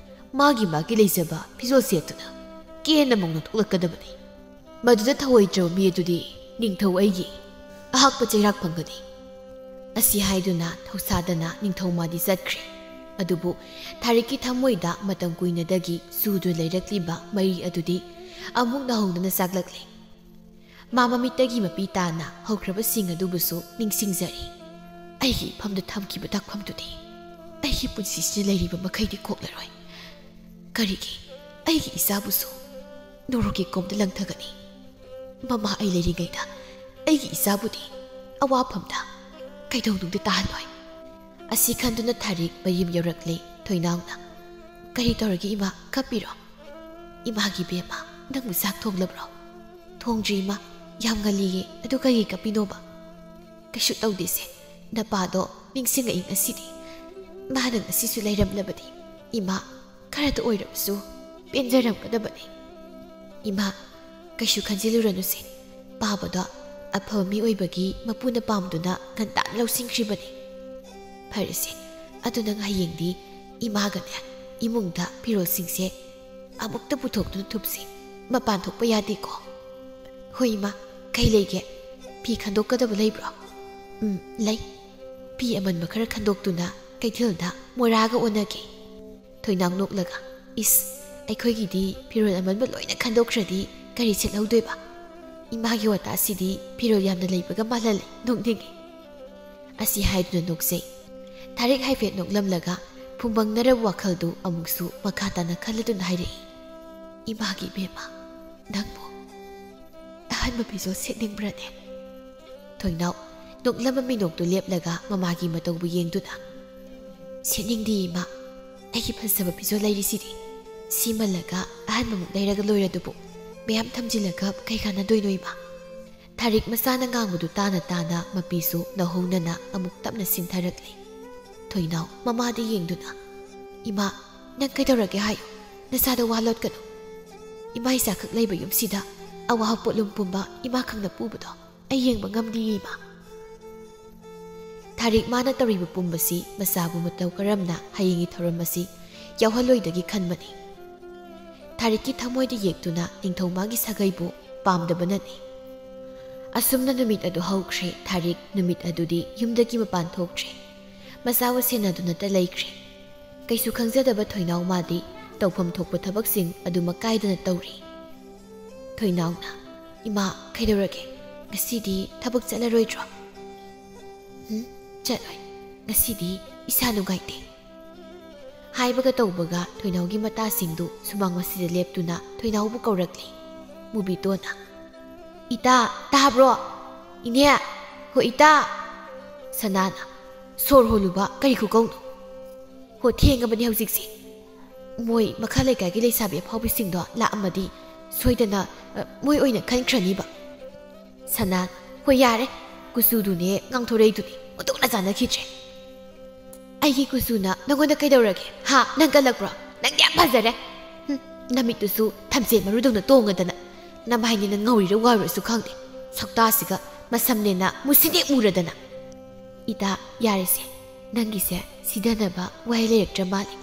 ꯃꯥꯒꯤ ꯃꯥꯒꯤ ꯂꯩꯖꯕ ꯐꯤꯖꯣꯜ ꯁꯦꯠꯇꯨꯅ ꯀꯦꯅ ꯃꯧꯅ ꯊꯣꯛꯂꯛꯀꯗꯕꯅꯤ꯫ ꯃꯗꯨꯗ ꯊꯧꯑꯣꯏꯗ꯭ꯔꯕ ꯃꯤ ꯑꯗꯨꯗꯤ ꯅꯤꯡꯊꯧ ꯑꯩꯒꯤ ꯑꯍꯥꯛꯄ ꯆꯩꯔꯥꯛ ꯐꯪꯒꯅꯤ꯫" ꯑꯁꯤ ꯍꯥꯏꯗꯨꯅ ꯊꯧꯁꯥꯗꯅ ꯅꯤꯡꯊꯧ ꯃꯥꯗꯤ ꯆꯠꯈ꯭ꯔꯦ꯫ ꯑꯗꯨꯕꯨ ꯊꯥꯔꯤꯛꯀꯤ ꯊꯃꯣꯏꯗ ꯃꯇꯝ ꯀꯨꯏꯅꯗꯒꯤ ꯆꯨꯗꯨꯅ ꯂꯩꯔꯛꯂꯤꯕ ꯃꯩ ꯑꯗꯨꯗꯤ ꯑꯃꯨꯛ ꯅꯧꯍꯧꯗꯅ ꯆꯥꯛꯂꯛꯂꯦ꯫ ꯃꯥ ꯃꯃꯤꯠꯇꯒꯤ ꯃꯄꯤ ꯇꯥꯅ ꯍꯧꯈ꯭ꯔꯕꯁꯤꯡ ꯑꯗꯨꯕꯨꯁꯨ ꯅꯤꯡꯁꯤꯡꯖꯔꯤ꯫ ꯑꯩꯒꯤ ꯏꯐꯝꯗ ꯊꯝꯈꯤꯕ ꯇꯥꯛꯐꯝꯗꯨꯗꯤ ꯑꯩꯒꯤ ꯄꯨꯟꯁꯤꯁꯤꯅ ꯂꯩꯔꯤꯕ ꯃꯈꯩꯗꯤ ꯀꯣꯛꯂꯔꯣꯏ꯫ ꯀꯔꯤꯒꯤ ꯑꯩꯒꯤ ꯏꯆꯥꯕꯨꯁꯨ ꯅꯣꯔꯣꯛꯀꯤ ꯀꯣꯝꯗ ꯂꯪꯊꯒꯅꯤ? ꯃꯃꯥ ꯑꯩ ꯂꯩꯔꯤꯉꯩꯗ ꯑꯩꯒꯤ ꯏꯆꯥꯕꯨꯗꯤ ꯑꯋꯥꯐꯝꯗ ꯀꯩꯗꯧꯅꯨꯡꯗ ꯇꯥꯍꯜꯂꯣꯏ꯫ ꯑꯁꯤ ꯈꯟꯗꯨꯅ ꯊꯥꯔꯤꯛ ꯃꯌꯨꯝ ꯌꯧꯔꯛꯂꯦ꯫ ꯊꯣꯏꯅꯥꯎꯅ, "ꯀꯔꯤ ꯇꯧꯔꯒꯦ ꯏꯃꯥ, ꯀꯞꯄꯤꯔꯣ?" "ꯏꯃꯥꯒꯤ ꯕꯦꯝꯃ, ꯅꯪꯕꯨ ꯆꯥꯛ ꯊꯣꯡꯂꯕ꯭ꯔꯣ?" "ꯊꯣꯡꯗ꯭ꯔꯤ ꯏꯃꯥ, ꯌꯥꯝ ꯉꯜꯂꯤꯌꯦ, ꯑꯗꯨ ꯀꯔꯤꯒꯤ ꯀꯞꯄꯤꯅꯣꯕ?" "ꯀꯩꯁꯨ ꯇꯧꯗꯦꯁꯦ, ꯅꯄꯥꯗꯣ ꯅꯤꯡꯁꯤꯡꯉꯛꯏ ꯉꯁꯤꯗꯤ꯫ ꯃꯥꯅ ꯉꯁꯤꯁꯨ ꯂꯩꯔꯝꯂꯕꯗꯤ ꯏꯃꯥ ꯈꯔꯇ ꯑꯣꯏꯔꯕꯁꯨ ꯄꯦꯟꯖꯔꯝꯒꯗꯕꯅꯤ꯫" "ꯏꯃꯥ, ꯀꯩꯁꯨ ꯈꯟꯖꯤꯜꯂꯨꯔꯅꯨꯁꯦ, ꯄꯥꯕꯗꯣ ꯑꯐꯕ ꯃꯤ ꯑꯣꯏꯕꯒꯤ ꯃꯄꯨꯅ ꯄꯥꯝꯗꯨꯅ ꯉꯟꯇꯥꯅ ꯂꯧꯁꯤꯟꯈ꯭ꯔꯤꯕꯅꯤ꯫" "ꯐꯔꯦꯁꯦ, ꯑꯗꯨ ꯅꯪ ꯍꯌꯦꯡꯗꯤ ꯏꯃꯥꯒꯅꯦ ꯏꯃꯨꯡꯗ ꯐꯤꯔꯣꯜꯁꯤꯡꯁꯦ ꯑꯃꯨꯛꯇ ꯄꯨꯊꯣꯛꯇꯨꯅ ꯊꯨꯞꯁꯤ, ꯃꯄꯥꯟ ꯊꯣꯛꯄ ꯌꯥꯗꯦꯀꯣ?" "ꯍꯣꯏ ꯏꯃꯥ, ꯀꯩ ꯂꯩꯒꯦ? ꯐꯤ ꯈꯟꯗꯣꯛꯀꯗꯕ ꯂꯩꯕ꯭ꯔꯣ?" "ꯎꯝ, ꯂꯩ꯫ ꯐꯤ ꯑꯃꯟꯕ ꯈꯔ ꯈꯟꯗꯣꯛꯇꯨꯅ ꯀꯩꯊꯦꯜꯗ ꯃꯣꯔꯥꯒ ꯑꯣꯟꯅꯒꯦ꯫" ꯊꯣꯏꯅꯥꯎ ꯅꯣꯛꯂꯒ, "ꯏꯁ, ꯑꯩꯈꯣꯏꯒꯤꯗꯤ ꯐꯤꯔꯣꯜ ꯑꯃꯟꯕ ꯂꯣꯏꯅ ꯈꯟꯗꯣꯛꯈ꯭ꯔꯗꯤ ꯀꯔꯤ ꯁꯦꯠꯍꯧꯗꯣꯏꯕ? ꯏꯃꯥꯒꯤ ꯋꯥꯇꯥꯁꯤꯗꯤ ꯐꯤꯔꯣꯜ ꯌꯥꯝꯅ ꯂꯩꯕꯒ ꯃꯥꯜꯍꯜꯂꯦ, ꯅꯣꯛꯅꯤꯡꯉꯤ꯫" ꯑꯁꯤ ꯍꯥꯏꯗꯨꯅ ꯅꯣꯛꯆꯩ꯫ ꯊꯥꯔꯤꯛ ꯍꯥꯏꯐꯦꯠ ꯅꯣꯛꯂꯝꯂꯒ ꯐꯨꯝꯕꯪꯅꯔꯕ ꯋꯥꯈꯜꯗꯨ ꯑꯃꯨꯛꯁꯨ ꯃꯈꯥ ꯇꯥꯅ ꯈꯜꯂꯗꯨꯅ ꯍꯥꯏꯔꯛꯏ, "ꯏꯃꯥꯒꯤ ꯏꯕꯦꯝꯃ, ꯅꯪꯕꯨ ꯑꯍꯟꯕ ꯐꯤꯖꯣꯜ ꯁꯦꯠꯅꯤꯡꯕ꯭ꯔꯅꯦ?" ꯊꯣꯏꯅꯥꯎ ꯅꯣꯛꯂꯝꯕ ꯃꯤꯅꯣꯛꯇꯨ ꯂꯦꯞꯂꯒ ꯃꯃꯥꯒꯤ ꯃꯇꯧꯕꯨ ꯌꯦꯡꯗꯨꯅ, "ꯁꯦꯠꯅꯤꯡꯗꯦ ꯏꯃꯥ, ꯑꯩꯒꯤ ꯐꯖꯕ ꯐꯤꯖꯣꯜ ꯂꯩꯔꯤꯁꯤꯗꯤ꯫ ꯁꯤꯃꯜꯂꯒ ꯑꯍꯟꯕꯃꯨꯛ ꯂꯩꯔꯒ ꯂꯣꯏꯔꯗꯨꯕꯨ꯫ ꯃꯌꯥꯝ ꯊꯝꯖꯤꯜꯂꯒ ꯀꯩ ꯀꯥꯟꯅꯗꯣꯏꯅꯣ ꯏꯃꯥ?" ꯊꯥꯔꯤꯛ ꯃꯆꯥꯅ ꯉꯥꯡꯕꯗꯨ ꯇꯥꯅ ꯇꯥꯅ ꯃꯄꯤꯁꯨ ꯅꯧꯍꯧꯅꯅ ꯑꯃꯨꯛ ꯇꯞꯅ ꯁꯤꯟꯊꯔꯛꯂꯦ꯫ ꯊꯣꯏꯅꯥꯎ ꯃꯃꯥꯗ ꯌꯦꯡꯗꯨꯅ, "ꯏꯃꯥ, ꯅꯪ ꯀꯩꯗꯧꯔꯒꯦ ꯍꯥꯏꯌꯨ? ꯅꯆꯥꯗ ꯋꯥ ꯂꯣꯠꯀꯅꯨ꯫ ꯏꯃꯥ ꯏꯆꯥꯈꯛ ꯂꯩꯕ ꯌꯨꯝꯁꯤꯗ ꯑꯋꯥꯕ ꯄꯣꯠꯂꯨꯝ ꯄꯨꯝꯕ ꯏꯃꯥ ꯈꯪꯅ ꯄꯨꯕꯗꯣ ꯑꯩ ꯌꯦꯡꯕ ꯉꯝꯗꯤꯌꯦ ꯏꯃꯥ꯫" ꯊꯥꯔꯤꯛ ꯃꯥꯅ ꯇꯧꯔꯤꯕ ꯄꯨꯝꯕꯁꯤ ꯃꯆꯥꯕꯨ ꯃꯇꯧ ꯀꯔꯝꯅ ꯍꯌꯦꯡꯒꯤ ꯊꯧꯔꯝ ꯑꯁꯤ ꯌꯥꯎꯍꯜꯂꯣꯏꯗꯒꯦ ꯈꯟꯕꯅꯤ꯫ ꯊꯥꯔꯤꯛꯀꯤ ꯊꯃꯣꯏꯗ ꯌꯦꯛꯇꯨꯅ ꯅꯤꯡꯊꯧ ꯃꯥꯒꯤ ꯁꯥꯒꯩꯕꯨ ꯄꯥꯝꯗꯕꯅꯅꯤ꯫ ꯑꯁꯨꯝꯅ ꯅꯨꯃꯤꯠ ꯑꯗꯨ ꯍꯧꯈ꯭ꯔꯦ꯫ ꯊꯥꯔꯤꯛ ꯅꯨꯃꯤꯠ ꯑꯗꯨꯗꯤ ꯌꯨꯝꯗꯒꯤ ꯃꯄꯥꯟ ꯊꯣꯛꯇ꯭ꯔꯦ꯫ ꯃꯆꯥꯕꯨ ꯁꯦꯟꯅꯗꯨꯅꯇ ꯂꯩꯈ꯭ꯔꯦ꯫ ꯀꯩꯁꯨ ꯈꯪꯖꯗꯕ ꯊꯣꯏꯅꯥꯎ ꯃꯥꯗꯤ ꯇꯧꯐꯝ ꯊꯣꯛꯄ ꯊꯕꯛꯁꯤꯡ ꯑꯗꯨꯃꯛ ꯀꯥꯏꯗꯅ ꯇꯧꯔꯤ꯫ ꯊꯣꯏꯅꯥꯎꯅ, "ꯏꯃꯥ, ꯀꯩꯗꯧꯔꯒꯦ? ꯉꯁꯤꯗꯤ ꯊꯕꯛ ꯆꯠꯂꯔꯣꯏꯗ꯭ꯔꯣ?" "ꯎꯝ, ꯆꯠꯂꯣꯏ꯫ ꯉꯁꯤꯗꯤ ꯏꯁꯥ ꯅꯨꯡꯉꯥꯏꯇꯦ꯫" ꯍꯥꯏꯕꯒ ꯇꯧꯕꯒ ꯊꯣꯏꯅꯥꯎꯒꯤ ꯃꯇꯥꯁꯤꯡꯗꯨ ꯁꯨꯃꯥꯡ ꯃꯁꯤꯗ ꯂꯦꯞꯇꯨꯅ ꯊꯣꯏꯅꯥꯎꯕꯨ ꯀꯧꯔꯛꯂꯤ꯫ ꯃꯨꯕꯤꯇꯣꯟꯅ, "ꯏꯇꯥ, ꯇꯥꯕ꯭ꯔꯣ? ꯏꯅꯦ, ꯍꯣ ꯏꯇꯥ!" ꯁꯅꯥꯅ, "ꯁꯣꯔ ꯍꯣꯜꯂꯨꯕ ꯀꯔꯤ ꯈꯨꯀꯧꯅꯣ? ꯍꯣ, ꯊꯦꯡꯉꯕꯅꯤ ꯍꯧꯖꯤꯛꯁꯦ꯫ ꯃꯣꯏ ꯃꯈꯥ ꯂꯩꯀꯥꯏꯒꯤ ꯂꯩꯁꯥꯕꯤ ꯑꯐꯥꯎꯕꯤꯁꯤꯡꯗꯣ ꯂꯥꯛꯑꯝꯃꯗꯤ ꯁꯣꯏꯗꯅ, ꯑ, ꯃꯣꯏ ꯑꯣꯏꯅ ꯈꯟꯈ꯭ꯔꯅꯤꯕ꯫" ꯁꯅꯥ, "ꯍꯣꯏ ꯌꯥꯔꯦ, ꯀꯨꯆꯨꯗꯨꯅꯦ ꯉꯥꯡꯊꯣꯔꯛꯏꯗꯨꯅꯦ ꯑꯣꯟꯊꯣꯛꯅ ꯆꯥꯟꯅꯈꯤꯗ꯭ꯔꯦ꯫" "ꯑꯩꯒꯤ ꯀꯨꯆꯨꯅ ꯅꯪꯉꯣꯟꯗ ꯀꯩꯗꯧꯔꯒꯦ? ꯍꯥ? ꯅꯪ ꯀꯜꯂꯛꯄ꯭ꯔꯣ? ꯅꯪꯗꯤ ꯌꯥꯝ ꯐꯖꯔꯦ꯫ ꯍꯨꯝ, ꯅꯃꯤꯠꯇꯨꯁꯨ ꯊꯝꯆꯦꯠ ꯃꯔꯨꯗꯧꯅ ꯇꯣꯡꯉꯗꯅ, ꯅꯃꯥꯏꯅꯦꯅ ꯉꯧꯔꯤꯔ ꯋꯥꯎꯔꯤꯔꯁꯨ ꯈꯪꯗꯦ, ꯁꯛꯇꯥꯁꯤꯒ ꯃꯁꯝꯅꯦꯅ ꯃꯨꯁꯤꯟ ꯍꯦꯛ ꯃꯨꯔꯗꯅ꯫" "ꯏꯇꯥ, ꯌꯥꯔꯦꯁꯦ, ꯅꯪꯒꯤꯁꯦ ꯁꯤꯗꯅꯕ ꯋꯥꯍꯩ ꯂꯩꯔꯛꯇ꯭ꯔ ꯃꯥꯜꯂꯦ꯫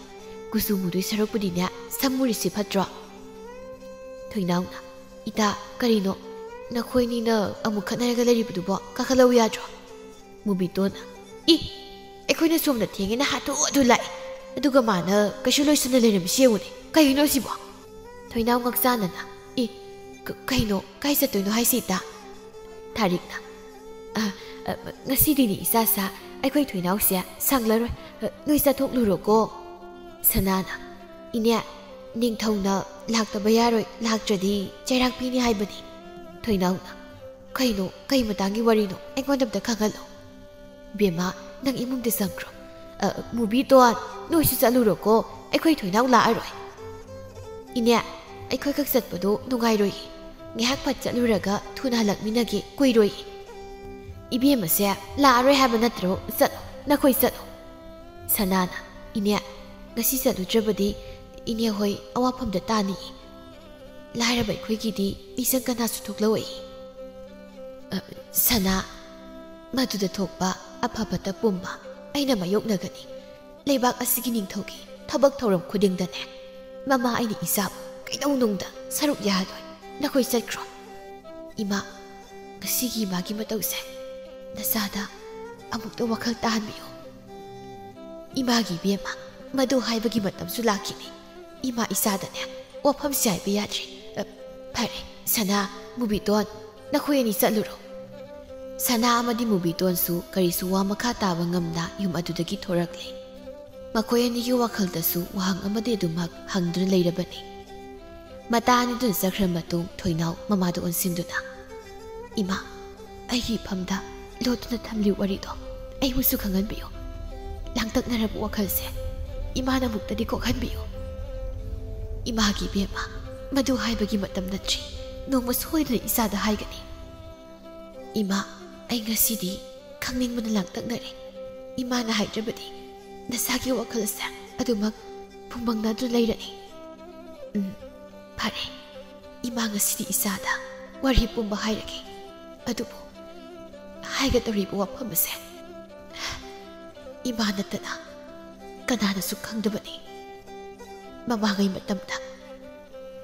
ꯀꯨꯆꯨ ꯃꯨꯗꯣꯏ ꯁꯔꯨꯛꯄꯨꯗꯤꯅꯦ ꯁꯝ ꯃꯨꯔꯤꯁꯤ ꯐꯠꯇ꯭ꯔꯣ?" ꯊꯣꯏꯅꯥꯎꯅ, "ꯏꯇꯥ, ꯀꯔꯤꯅꯣ? ꯅꯈꯣꯏꯅꯤꯅ ꯑꯃꯨꯛ ꯈꯠꯅꯔꯒ ꯂꯩꯔꯤꯕꯗꯨꯕꯣ ꯀꯥꯈꯠꯂꯛꯎ ꯌꯥꯗ꯭ꯔꯣ?" ꯃꯨꯕꯤꯇꯣꯟꯅ, "ꯏ! ꯑꯩꯈꯣꯏꯅ ꯁꯣꯝꯗ ꯊꯦꯡꯉꯦꯅ ꯍꯥꯊꯨ ꯍꯥꯊꯨ ꯂꯥꯛꯑꯦ, ꯑꯗꯨꯒ ꯃꯥꯅ ꯀꯩꯁꯨ ꯂꯣꯏꯁꯟꯅ ꯂꯩꯔꯝꯃꯤꯁꯤ ꯌꯦꯡꯉꯨꯅꯦ꯫ ꯀꯩꯅꯣ ꯁꯤꯕꯣ?" ꯊꯣꯏꯅꯥꯎ ꯉꯛꯆꯥꯟꯅꯅ, "ꯏ! ꯀ-, ꯀꯩꯅꯣ? ꯀꯥꯏ ꯆꯠꯇꯣꯏꯅꯣ ꯍꯥꯏꯁꯤ, ꯏꯇꯥ?" ꯊꯥꯔꯤꯛꯅ, "ꯑ, ꯑ, ꯉꯁꯤꯗꯤꯅꯦ ꯏꯆꯥ ꯁꯥ, ꯑꯩꯈꯣꯏ ꯊꯣꯏꯅꯥꯎꯁꯦ ꯁꯪꯂꯔꯣꯏ꯫ ꯑ, ꯅꯣꯏ ꯆꯠꯊꯣꯛꯂꯨꯔꯣꯀꯣ꯫" ꯁꯅꯥꯅ, "ꯏꯅꯦ, ꯅꯤꯡꯊꯧꯅ ꯂꯥꯛꯇꯕ ꯌꯥꯔꯣꯏ, ꯂꯥꯛꯇ꯭ꯔꯗꯤ ꯆꯩꯔꯥꯛ ꯄꯤꯅꯤ ꯍꯥꯏꯕꯅꯤ꯫" ꯊꯣꯏꯅꯥꯎꯅ, "ꯀꯩꯅꯣ? ꯀꯩ ꯃꯇꯥꯡꯒꯤ ꯋꯥꯔꯤꯅꯣ? ꯑꯩꯉꯣꯟꯗ ꯑꯝꯇ ꯈꯪꯍꯜꯂꯣ꯫" "ꯕꯦꯝꯃ, ꯅꯪ ꯏꯃꯨꯡꯗ ꯆꯪꯈ꯭ꯔꯣ꯫ ꯑ, ꯃꯨꯕꯤꯇꯣꯟ, ꯅꯣꯏꯁꯨ ꯆꯠꯂꯨꯔꯣꯀꯣ, ꯑꯩꯈꯣꯏ ꯊꯣꯏꯅꯥꯎ ꯂꯥꯛꯑꯔꯣꯏ꯫" "ꯏꯅꯦ, ꯑꯩꯈꯣꯏ ꯈꯛ ꯆꯠꯄꯗꯣ ꯅꯨꯡꯉꯥꯏꯔꯣꯏꯌꯦ꯫ ꯉꯥꯏꯍꯥꯛ ꯐꯠ ꯆꯠꯂꯨꯔꯒ ꯊꯨꯅ ꯍꯜꯂꯛꯃꯤꯟꯅꯒꯦ, ꯀꯨꯏꯔꯣꯏꯌꯦ꯫" "ꯏꯕꯦꯝꯃꯁꯦ ꯂꯥꯛꯑꯔꯣꯏ ꯍꯥꯏꯕ ꯅꯠꯇ꯭ꯔꯣ? ꯆꯠꯂꯣ, ꯅꯈꯣꯏ ꯆꯠꯂꯣ꯫" ꯁꯅꯥꯅ, "ꯏꯅꯦ, ꯉꯁꯤ ꯆꯠꯂꯨꯗ꯭ꯔꯕꯗꯤ ꯏꯅꯦ ꯍꯣꯏ ꯑꯋꯥꯐꯝꯗ ꯇꯥꯅꯤꯌꯦ꯫ ꯂꯥꯏꯔꯕ ꯑꯩꯈꯣꯏꯒꯤꯗꯤ ꯃꯤꯆꯪ ꯀꯅꯥꯁꯨ ꯊꯣꯛꯂꯛꯑꯣꯏ꯫" "ꯑ, ꯁꯅꯥ, ꯃꯗꯨꯗ ꯊꯣꯛꯄ ꯑꯐ ꯐꯠꯇ ꯄꯨꯝꯕ ꯑꯩꯅ ꯃꯥꯌꯣꯛꯅꯒꯅꯤ꯫ ꯂꯩꯕꯥꯛ ꯑꯁꯤꯒꯤ ꯅꯤꯡꯊꯧꯒꯤ ꯊꯕꯛ ꯊꯧꯔꯝ ꯈꯨꯗꯤꯡꯗꯅꯦ, ꯃꯃꯥ ꯑꯩꯅ ꯏꯆꯥꯕꯨ ꯀꯩꯗꯧꯅꯨꯡꯗ ꯁꯔꯨꯛ ꯌꯥꯍꯜꯂꯣꯏ꯫ ꯅꯈꯣꯏ ꯆꯠꯈ꯭ꯔꯣ꯫" "ꯏꯃꯥ, ꯉꯁꯤꯒꯤ ꯏꯃꯥꯒꯤ ꯃꯇꯧꯁꯦ ꯅꯆꯥꯗ ꯑꯃꯨꯛꯇ ꯋꯥꯈꯜ ꯇꯥꯍꯟꯕꯤꯌꯨ꯫" "ꯏꯃꯥꯒꯤ ꯏꯕꯦꯝꯃ, ꯃꯗꯨ ꯍꯥꯏꯕꯒꯤ ꯃꯇꯝꯁꯨ ꯂꯥꯛꯈꯤꯅꯤ꯫ ꯏꯃꯥ ꯏꯆꯥꯗꯅꯦ ꯋꯥꯐꯝꯁꯦ ꯍꯥꯏꯕ ꯌꯥꯗ꯭ꯔꯤ꯫ ꯑ, ꯐꯔꯦ, "ꯁꯅꯥ, ꯃꯨꯕꯤꯇꯣꯟ, ꯅꯈꯣꯏ ꯑꯅꯤ ꯆꯠꯂꯨꯔꯣ꯫" ꯁꯅꯥ ꯑꯃꯗꯤ ꯃꯨꯕꯤꯇꯣꯟꯁꯨ ꯀꯔꯤꯁꯨ ꯋꯥ ꯃꯈꯥ ꯇꯥꯕ ꯉꯝꯗ ꯌꯨꯝ ꯑꯗꯨꯗꯒꯤ ꯊꯣꯔꯛꯂꯦ꯫ ꯃꯈꯣꯏ ꯑꯅꯤꯒꯤ ꯋꯥꯈꯜꯗꯁꯨ ꯋꯥꯍꯪ ꯑꯃꯗꯤ ꯑꯗꯨꯃꯛ ꯍꯪꯗꯨꯅ ꯂꯩꯔꯕꯅꯤ꯫ ꯃꯇꯥ ꯑꯅꯤꯗꯨꯅ ꯆꯠꯈ꯭ꯔ ꯃꯇꯨꯡ ꯊꯣꯏꯅꯥꯎ ꯃꯃꯥꯗ ꯑꯣꯟꯁꯤꯟꯗꯨꯅ, "ꯏꯃꯥ, ꯑꯩꯒꯤ ꯏꯐꯝꯗ ꯂꯣꯠꯇꯨꯅ ꯊꯝꯂꯤꯕ ꯋꯥꯔꯤꯗꯣ ꯑꯩꯕꯨꯁꯨ ꯈꯪꯍꯟꯕꯤꯌꯨ꯫ ꯂꯥꯡꯇꯛꯅꯔꯕ ꯋꯥꯈꯜꯁꯦ ꯏꯃꯥꯅ ꯑꯃꯨꯛꯇꯗꯤ ꯀꯣꯛꯍꯟꯕꯤꯌꯨ꯫" "ꯏꯃꯥꯒꯤ ꯏꯕꯦꯝꯃ, ꯃꯗꯨ ꯍꯥꯏꯕꯒꯤ ꯃꯇꯝ ꯅꯠꯇ꯭ꯔꯤ꯫ ꯅꯣꯡꯃ ꯁꯣꯏꯗꯅ ꯏꯆꯥꯗ ꯍꯥꯏꯒꯅꯤ꯫" "ꯏꯃꯥ, ꯑꯩ ꯉꯁꯤꯗꯤ ꯈꯪꯅꯤꯡꯕꯅ ꯂꯥꯡꯇꯛꯅꯔꯦ꯫ ꯏꯃꯥꯅ ꯍꯥꯏꯗ꯭ꯔꯕꯗꯤ ꯅꯁꯥꯒꯤ ꯋꯥꯈꯜꯁꯦ ꯑꯗꯨꯃꯛ ꯐꯨꯝꯕꯪꯅꯗꯨꯅ ꯂꯩꯔꯅꯤ꯫" "ꯎꯝ, ꯐꯔꯦ꯫ ꯏꯃꯥ ꯉꯁꯤꯗꯤ ꯏꯆꯥꯗ ꯋꯥꯔꯤ ꯄꯨꯝꯕ ꯍꯥꯏꯔꯒꯦ꯫ ꯑꯗꯨꯕꯨ ꯍꯥꯏꯒꯗꯧꯔꯤꯕ ꯋꯥꯐꯝ ꯑꯁꯦ ꯏꯃꯥ ꯅꯠꯇꯅ ꯀꯅꯥꯅꯁꯨ ꯈꯪꯗꯕꯅꯤ꯫ ꯃꯃꯥꯡꯉꯩ ꯃꯇꯝꯗ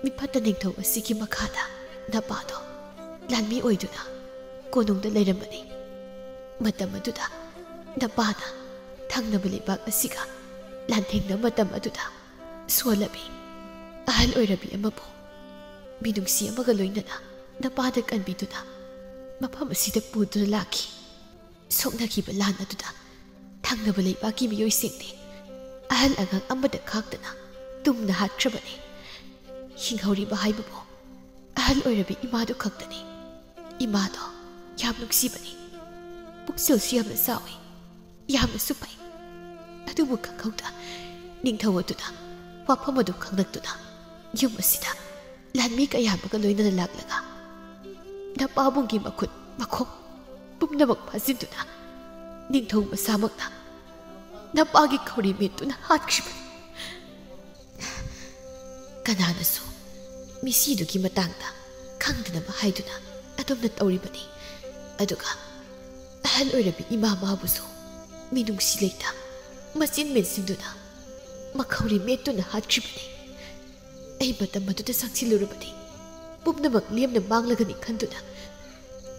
ꯃꯤꯐꯠꯇ ꯅꯤꯡꯊꯧ ꯑꯁꯤꯒꯤ ꯃꯈꯥꯗ ꯅꯄꯥꯗꯣ ꯂꯥꯟꯃꯤ ꯑꯣꯏꯗꯨꯅ ꯀꯣꯅꯨꯡꯗ ꯂꯩꯔꯝꯕꯅꯤ꯫ ꯃꯇꯝ ꯑꯗꯨꯗ ꯅꯄꯥꯅ ꯊꯪꯅꯕ ꯂꯩꯕꯥꯛ ꯑꯁꯤꯒ ꯂꯥꯟꯊꯦꯡꯅꯕ ꯃꯇꯝ ꯑꯗꯨꯗ ꯁꯣꯜꯂꯕꯤ ꯑꯍꯜ ꯑꯣꯏꯔꯕꯤ ꯑꯃꯕꯨ ꯃꯤꯅꯨꯡꯁꯤ ꯑꯃꯒ ꯂꯣꯏꯅꯅ ꯅꯄꯥꯗ ꯀꯟꯕꯤꯗꯨꯅ ꯃꯐꯝ ꯑꯁꯤꯗ ꯄꯨꯗꯨꯅ ꯂꯥꯛꯈꯤ꯫ ꯁꯣꯛꯅꯈꯤꯕ ꯂꯥꯟ ꯑꯗꯨꯗ ꯊꯪꯅꯕ ꯂꯩꯕꯥꯛꯀꯤ ꯃꯤꯑꯣꯏꯁꯤꯡꯗꯤ ꯑꯍꯜ ꯑꯉꯥꯡ ꯑꯃꯗ ꯈꯥꯛꯇꯅ ꯇꯨꯝꯅ ꯍꯥꯠꯈ꯭ꯔꯕꯅꯤ꯫ ꯍꯤꯡꯍꯧꯔꯤꯕ ꯍꯥꯏꯕꯕꯨ ꯑꯍꯜ ꯑꯣꯏꯔꯕꯤ ꯏꯃꯥꯗꯨ ꯈꯛꯇꯅꯤ꯫ ꯏꯃꯥꯗꯣ ꯌꯥꯝ ꯅꯨꯡꯁꯤꯕꯅꯤ꯫ ꯄꯨꯛꯆꯦꯜꯁꯨ ꯌꯥꯝꯅ ꯆꯥꯎꯏ, ꯌꯥꯝꯅꯁꯨ ꯐꯩ꯫ ꯑꯗꯨꯕꯨ ꯈꯪꯍꯧꯗ ꯅꯤꯡꯊꯧ ꯑꯗꯨꯅ ꯋꯥꯐꯝ ꯑꯗꯨ ꯈꯪꯂꯛꯇꯨꯅ ꯌꯨꯝ ꯑꯁꯤꯗ ꯂꯥꯟꯃꯤ ꯀꯌꯥ ꯑꯃꯒ ꯂꯣꯏꯅꯅ ꯂꯥꯛꯂꯒ ꯅꯄꯥꯕꯨꯡꯒꯤ ꯃꯈꯨꯠ ꯃꯈꯣꯡ ꯄꯨꯝꯅꯃꯛ ꯐꯥꯖꯤꯟꯗꯨꯅ ꯅꯤꯡꯊꯧ ꯃꯁꯥꯃꯛꯅ ꯅꯄꯥꯒꯤ ꯈꯧꯔꯤ ꯃꯦꯠꯇꯨꯅ ꯍꯥꯠꯈ꯭ꯔꯤꯕꯅꯤ꯫ ꯀꯅꯥꯅꯁꯨ ꯃꯤꯁꯤꯗꯨꯒꯤ ꯃꯇꯥꯡꯗ ꯈꯪꯗꯅꯕ ꯍꯥꯏꯗꯨꯅ ꯑꯗꯨꯝꯅ ꯇꯧꯔꯤꯕꯅꯤ꯫ ꯑꯗꯨꯒ ꯑꯍꯜ ꯑꯣꯏꯔꯕꯤ ꯏꯃꯥ ꯃꯥꯕꯨꯁꯨ ꯃꯤꯅꯨꯡꯁꯤ ꯂꯩꯇ ꯃꯆꯤꯟ ꯃꯦꯟꯁꯤꯟꯗꯨꯅ ꯃꯈꯧꯔꯤ ꯃꯦꯠꯇꯨꯅ ꯍꯥꯠꯈ꯭ꯔꯤꯕꯅꯤ꯫ ꯑꯩ ꯃꯇꯝ ꯑꯗꯨꯗ ꯆꯪꯁꯤꯜꯂꯨꯔꯕꯗꯤ ꯄꯨꯝꯅꯃꯛ ꯂꯦꯝꯅ ꯃꯥꯡꯂꯒꯅꯤ ꯈꯟꯗꯨꯅ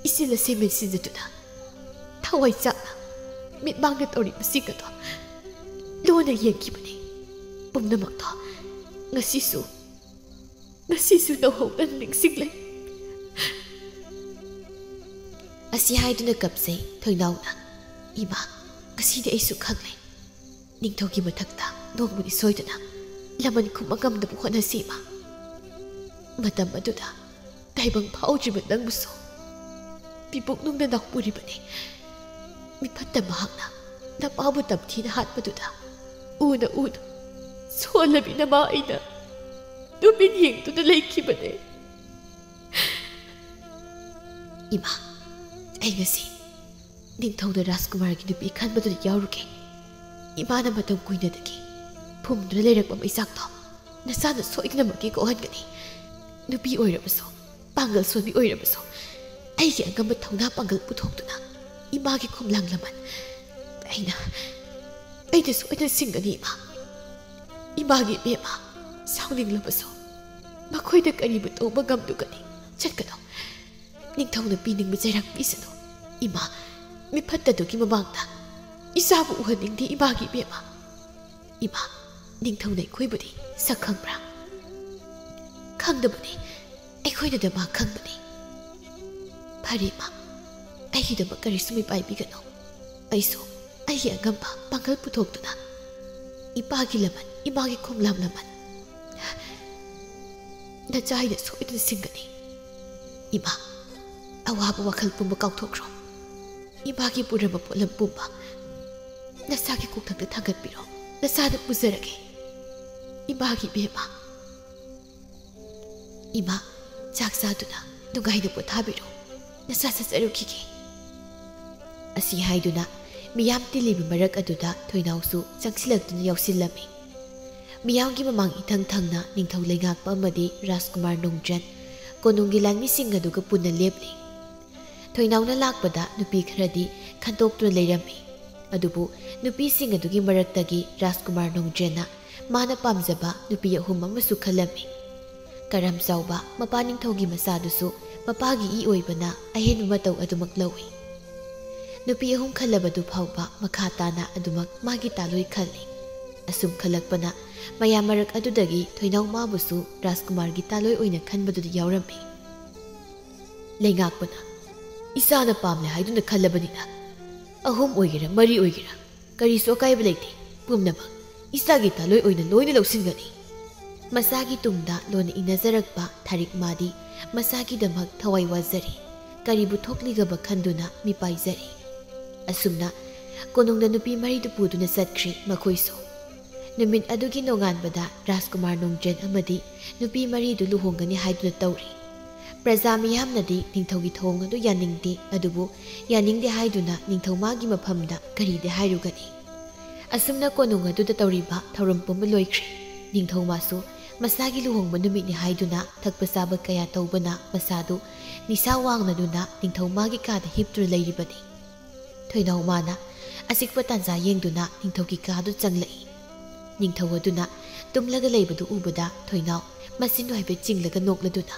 ꯏꯆꯦꯜ ꯑꯁꯦ ꯃꯦꯟꯁꯤꯟꯖꯗꯨꯅ ꯊꯋꯥꯏ ꯆꯥꯛꯅ ꯃꯤꯠꯃꯥꯡꯗ ꯇꯧꯔꯤꯕꯁꯤꯡ ꯑꯗꯣ ꯂꯣꯟꯅ ꯌꯦꯡꯈꯤꯕꯅꯤ꯫ ꯄꯨꯝꯅꯃꯛꯇꯣ ꯉꯁꯤꯁꯨ, ꯉꯁꯤꯁꯨ ꯅꯧꯍꯧꯅꯅ ꯅꯤꯡꯁꯤꯡꯂꯦ꯫ ꯑꯁꯤ ꯍꯥꯏꯗꯨꯅ ꯀꯞꯆꯩ ꯊꯣꯏꯅꯥꯎꯅ꯫ "ꯏꯃꯥ, ꯉꯁꯤꯗꯤ ꯑꯩꯁꯨ ꯈꯪꯂꯦ꯫ ꯅꯤꯡꯊꯧꯒꯤ ꯃꯊꯛꯇ ꯅꯣꯡꯃꯗꯤ ꯁꯣꯏꯗꯅ ꯂꯃꯟ ꯈꯨꯝꯕ ꯉꯝꯅꯕ ꯍꯣꯠꯅꯁꯤ, ꯏꯃꯥ꯫ ꯃꯇꯝ ꯑꯗꯨꯗ ꯇꯥꯏꯕꯪ ꯐꯥꯎꯗ꯭ꯔꯤꯕ ꯅꯪꯕꯨꯁꯨ ꯄꯤꯄꯨꯛꯅꯨꯡꯗ ꯅꯥꯎꯄꯨꯔꯤꯕꯅꯤ꯫ ꯃꯤꯐꯠꯇ ꯃꯍꯥꯛꯅ ꯅꯄꯥꯕꯨ ꯇꯝꯊꯤꯅ ꯍꯥꯠꯄꯗꯨꯗ ꯎꯅ ꯎꯅ ꯁꯣꯜꯂꯕꯤ ꯅꯃꯥ ꯑꯩꯅ ꯇꯨꯃꯤꯟ ꯌꯦꯡꯗꯨꯅ ꯂꯩꯈꯤꯕꯅꯦ꯫" "ꯏꯃꯥ, ꯑꯩ ꯉꯁꯤ ꯅꯤꯡꯊꯧꯅ ꯔꯥꯖꯀꯨꯃꯥꯔꯒꯤ ꯅꯨꯄꯤ ꯈꯟꯕꯗꯨꯗ ꯌꯥꯎꯔꯨꯒꯦ꯫ ꯏꯃꯥꯅ ꯃꯇꯝ ꯀꯨꯏꯅꯗꯒꯤ ꯐꯨꯝꯗꯨꯅ ꯂꯩꯔꯛꯄ ꯃꯩꯆꯥꯛꯇꯣ ꯅꯆꯥꯅ ꯁꯣꯏꯗꯅꯃꯛꯀꯤ ꯀꯣꯛꯍꯟꯒꯅꯤ꯫ ꯅꯨꯄꯤ ꯑꯣꯏꯔꯕꯁꯨ, ꯄꯥꯡꯒꯜ ꯁꯣꯟꯕꯤ ꯑꯣꯏꯔꯕꯁꯨ, ꯑꯩꯒꯤ ꯑꯉꯝꯕ ꯊꯧꯅꯥ ꯄꯥꯡꯒꯜ ꯄꯨꯊꯣꯛꯇꯨꯅ ꯏꯃꯥꯒꯤ ꯈꯣꯝꯂꯥꯡ ꯂꯃꯟ ꯑꯩꯅ, ꯑꯩꯅ ꯁꯣꯏꯗꯅ ꯁꯤꯡꯒꯅꯤ, ꯏꯃꯥ꯫ ꯏꯃꯥꯒꯤ ꯏꯕꯦꯝꯃ, ꯁꯥꯎꯅꯤꯡꯂꯕꯁꯨ ꯃꯈꯣꯏꯗ ꯀꯔꯤꯕꯨ ꯇꯧꯕ ꯉꯝꯗꯨꯒꯅꯤ? ꯆꯠꯀꯅꯨ꯫ ꯅꯤꯡꯊꯧꯅ ꯄꯤꯅꯤꯡꯕ ꯆꯩꯔꯥꯛ ꯄꯤꯁꯅꯨ꯫ ꯏꯃꯥ, ꯃꯤꯐꯠꯇꯗꯨꯒꯤ ꯃꯃꯥꯡꯗ ꯏꯆꯥꯕꯨ ꯎꯍꯟꯅꯤꯡꯗꯦ, ꯏꯃꯥꯒꯤ ꯏꯕꯦꯝꯃ꯫ ꯏꯃꯥ, ꯅꯤꯡꯊꯧꯅ ꯑꯩꯈꯣꯏꯕꯨꯗꯤ ꯁꯛ ꯈꯪꯕ꯭ꯔꯥ?" "ꯈꯪꯗꯕꯅꯤ, ꯑꯩꯈꯣꯏꯅꯗ ꯃꯥ ꯈꯪꯕꯅꯤ꯫" "ꯐꯔꯦ, ꯏꯃꯥ, ꯑꯩꯒꯤꯗꯃꯛ ꯀꯔꯤꯁꯨ ꯃꯤꯄꯥꯏꯕꯤꯒꯅꯨ꯫ ꯑꯩꯁꯨ ꯑꯩꯒꯤ ꯑꯉꯝꯕ ꯄꯥꯡꯒꯜ ꯄꯨꯊꯣꯛꯇꯨꯅ ꯏꯄꯥꯒꯤ ꯂꯃꯟ, ꯏꯃꯥꯒꯤ ꯈꯣꯝꯂꯥꯡ ꯂꯃꯟ ꯅꯆꯥ ꯑꯩꯅ ꯁꯣꯏꯗꯅ ꯁꯤꯡꯒꯅꯤ꯫ ꯏꯃꯥ, ꯑꯋꯥꯕ ꯋꯥꯈꯜ ꯄꯨꯝꯕ ꯀꯥꯎꯊꯣꯛꯈ꯭ꯔꯣ꯫ ꯏꯃꯥꯒꯤ ꯄꯨꯔꯝꯕ ꯄꯣꯠꯂꯝ ꯄꯨꯝꯕ ꯅꯆꯥꯒꯤ ꯀꯣꯛꯊꯛꯇ ꯊꯥꯡꯒꯠꯄꯤꯔꯣ꯫ ꯅꯆꯥꯅ ꯄꯨꯖꯔꯒꯦ, ꯏꯃꯥꯒꯤ ꯏꯕꯦꯝꯃ꯫" "ꯏꯃꯥ, ꯆꯥꯛ ꯆꯥꯗꯨꯅ ꯅꯨꯡꯉꯥꯏꯅ ꯄꯣꯊꯥꯕꯤꯔꯣ꯫ ꯅꯆꯥ ꯆꯠꯆꯔꯨꯈꯤꯒꯦ꯫" ꯑꯁꯤ ꯍꯥꯏꯗꯨꯅ ꯃꯤꯌꯥꯝ ꯇꯤꯜꯂꯤꯕ ꯃꯔꯛ ꯑꯗꯨꯗ ꯊꯣꯏꯅꯥꯎꯁꯨ ꯆꯪꯁꯤꯜꯂꯛꯇꯨꯅ ꯌꯥꯎꯁꯤꯜꯂꯝꯃꯤ꯫ ꯃꯤꯌꯥꯝꯒꯤ ꯃꯃꯥꯡ ꯏꯊꯪ ꯊꯪꯅ ꯅꯤꯡꯊꯧ ꯂꯩꯉꯥꯛꯄ ꯑꯃꯗꯤ ꯔꯥꯖꯀꯨꯃꯥꯔ ꯅꯣꯡꯖꯟ ꯀꯣꯅꯨꯡꯒꯤ ꯂꯥꯟꯃꯤꯁꯤꯡ ꯑꯗꯨꯒ ꯄꯨꯟꯅ ꯂꯦꯞꯂꯤ꯫ ꯊꯣꯏꯅꯥꯎꯅ ꯂꯥꯛꯄꯗ ꯅꯨꯄꯤ ꯈꯔꯗꯤ ꯈꯟꯇꯣꯛꯇꯨꯅ ꯂꯩꯔꯝꯃꯤ꯫ ꯑꯗꯨꯕꯨ ꯅꯨꯄꯤꯁꯤꯡ ꯑꯗꯨꯒꯤ ꯃꯔꯛꯇꯒꯤ ꯔꯥꯖꯀꯨꯃꯥꯔ ꯅꯣꯡꯖꯟꯅ ꯃꯥꯅ ꯄꯥꯝꯖꯕ ꯅꯨꯄꯤ ꯑꯍꯨꯝ ꯑꯃꯁꯨ ꯈꯜꯂꯝꯃꯤ꯫ ꯀꯔꯝ ꯆꯥꯎꯕ ꯃꯄꯥ ꯅꯤꯡꯊꯧꯒꯤ ꯃꯆꯥꯗꯨꯁꯨ ꯃꯄꯥꯒꯤ ꯏ ꯑꯣꯏꯕꯅ ꯑꯍꯦꯟꯕ ꯃꯇꯧ ꯑꯗꯨꯃꯛ ꯂꯧꯏ꯫ ꯅꯨꯄꯤ ꯑꯍꯨꯝ ꯈꯜꯂꯕꯗꯨ ꯐꯥꯎꯕ ꯃꯈꯥ ꯇꯥꯅ ꯑꯗꯨꯃꯛ ꯃꯥꯒꯤ ꯇꯥꯂꯣꯏ ꯈꯜꯂꯤ꯫ ꯑꯁꯨꯝ ꯈꯜꯂꯛꯄꯅ ꯃꯌꯥꯝ ꯃꯔꯛ ꯑꯗꯨꯗꯒꯤ ꯊꯣꯏꯅꯥꯎ ꯃꯥꯕꯨꯁꯨ ꯔꯥꯖꯀꯨꯃꯥꯔꯒꯤ ꯇꯥꯂꯣꯏ ꯑꯣꯏꯅ ꯈꯟꯕꯗꯨꯗ ꯌꯥꯎꯔꯝꯃꯤ꯫ ꯂꯩꯉꯥꯛꯄꯅ, ꯏꯆꯥꯅ ꯄꯥꯝꯂꯦ ꯍꯥꯏꯗꯨꯅ ꯈꯜꯂꯕꯅꯤꯅ, ꯑꯍꯨꯝ ꯑꯣꯏꯒꯦꯔꯥ, ꯃꯔꯤ ꯑꯣꯏꯒꯦꯔꯥ, ꯀꯔꯤꯁꯨ ꯑꯀꯥꯏꯕ ꯂꯩꯇꯦ꯫ ꯄꯨꯝꯅꯃꯛ ꯏꯆꯥꯒꯤ ꯊꯥꯂꯣꯏ ꯑꯣꯏꯅ ꯂꯣꯏꯅ ꯂꯧꯁꯤꯟꯒꯅꯤ꯫ ꯃꯁꯥꯒꯤ ꯇꯨꯡꯗ ꯂꯣꯟꯅ ꯏꯟꯅꯖꯔꯛꯄ ꯊꯥꯔꯤꯛ ꯃꯥꯗꯤ ꯃꯁꯥꯒꯤꯗꯃꯛ ꯊꯋꯥꯏ ꯋꯥꯖꯔꯤ꯫ ꯀꯔꯤꯕꯨ ꯊꯣꯛꯂꯤꯒꯕ ꯈꯟꯗꯨꯅ ꯃꯤꯄꯥꯏꯖꯔꯤ꯫ ꯑꯁꯨꯝꯅ ꯀꯣꯅꯨꯡꯗ ꯅꯨꯄꯤ ꯃꯔꯤꯗꯨ ꯄꯨꯗꯨꯅ ꯆꯠꯈ꯭ꯔꯤ ꯃꯈꯣꯏꯁꯨ꯫ ꯅꯨꯃꯤꯠ ꯑꯗꯨꯒꯤ ꯅꯣꯡꯉꯥꯟꯕꯗ ꯔꯥꯖꯀꯨꯃꯥꯔ ꯅꯣꯡꯖꯦꯟ ꯑꯃꯗꯤ ꯅꯨꯄꯤ ꯃꯔꯤꯗꯨ ꯂꯨꯍꯣꯡꯒꯅꯤ ꯍꯥꯏꯗꯨꯅ ꯇꯧꯔꯤ꯫ ꯄ꯭ꯔꯖꯥ ꯃꯤꯌꯥꯝꯅꯗꯤ ꯅꯤꯡꯊꯧꯒꯤ ꯊꯧꯑꯣꯡ ꯑꯗꯨ ꯌꯥꯅꯤꯡꯗꯦ, ꯑꯗꯨꯕꯨ ꯌꯥꯅꯤꯡꯗꯦ ꯍꯥꯏꯗꯨꯅ ꯅꯤꯡꯊꯧ ꯃꯥꯒꯤ ꯃꯐꯝꯗ ꯀꯔꯤꯗꯤ ꯍꯥꯏꯔꯨꯒꯅꯤ? ꯑꯁꯨꯝꯅ ꯀꯣꯅꯨꯡ ꯑꯗꯨꯗ ꯇꯧꯔꯤꯕ ꯊꯧꯔꯝ ꯄꯨꯝꯕ ꯂꯣꯏꯈ꯭ꯔꯦ꯫ ꯅꯤꯡꯊꯧ ꯃꯥꯁꯨ ꯃꯁꯥꯒꯤ ꯂꯨꯍꯣꯡꯕ ꯅꯨꯃꯤꯠꯅꯤ ꯍꯥꯏꯗꯨꯅ ꯊꯛꯄ ꯆꯥꯕ ꯀꯌꯥ ꯇꯧꯕꯅ ꯃꯁꯥꯗꯨ ꯅꯤꯁꯥ ꯋꯥꯡꯅꯗꯨꯅ ꯅꯤꯡꯊꯧ ꯃꯥꯒꯤ ꯀꯥꯗ ꯍꯤꯞꯇꯨꯅ ꯂꯩꯔꯤꯕꯅꯤ꯫ ꯊꯣꯏꯅꯥꯎ ꯃꯥꯅ ꯑꯆꯤꯛꯄ ꯇꯥꯟꯖꯥ ꯌꯦꯡꯗꯨꯅ ꯅꯤꯡꯊꯧꯒꯤ ꯀꯥꯗꯨ ꯆꯪꯂꯛꯏ꯫ ꯅꯤꯡꯊꯧ ꯑꯗꯨꯅ ꯇꯨꯝꯂꯒ ꯂꯩꯕꯗꯨ ꯎꯕꯗ ꯊꯣꯏꯅꯥꯎ ꯃꯆꯤꯟꯗꯨ ꯍꯥꯏꯐꯦꯠ ꯆꯤꯡꯂꯒ ꯅꯣꯛꯂꯗꯨꯅ,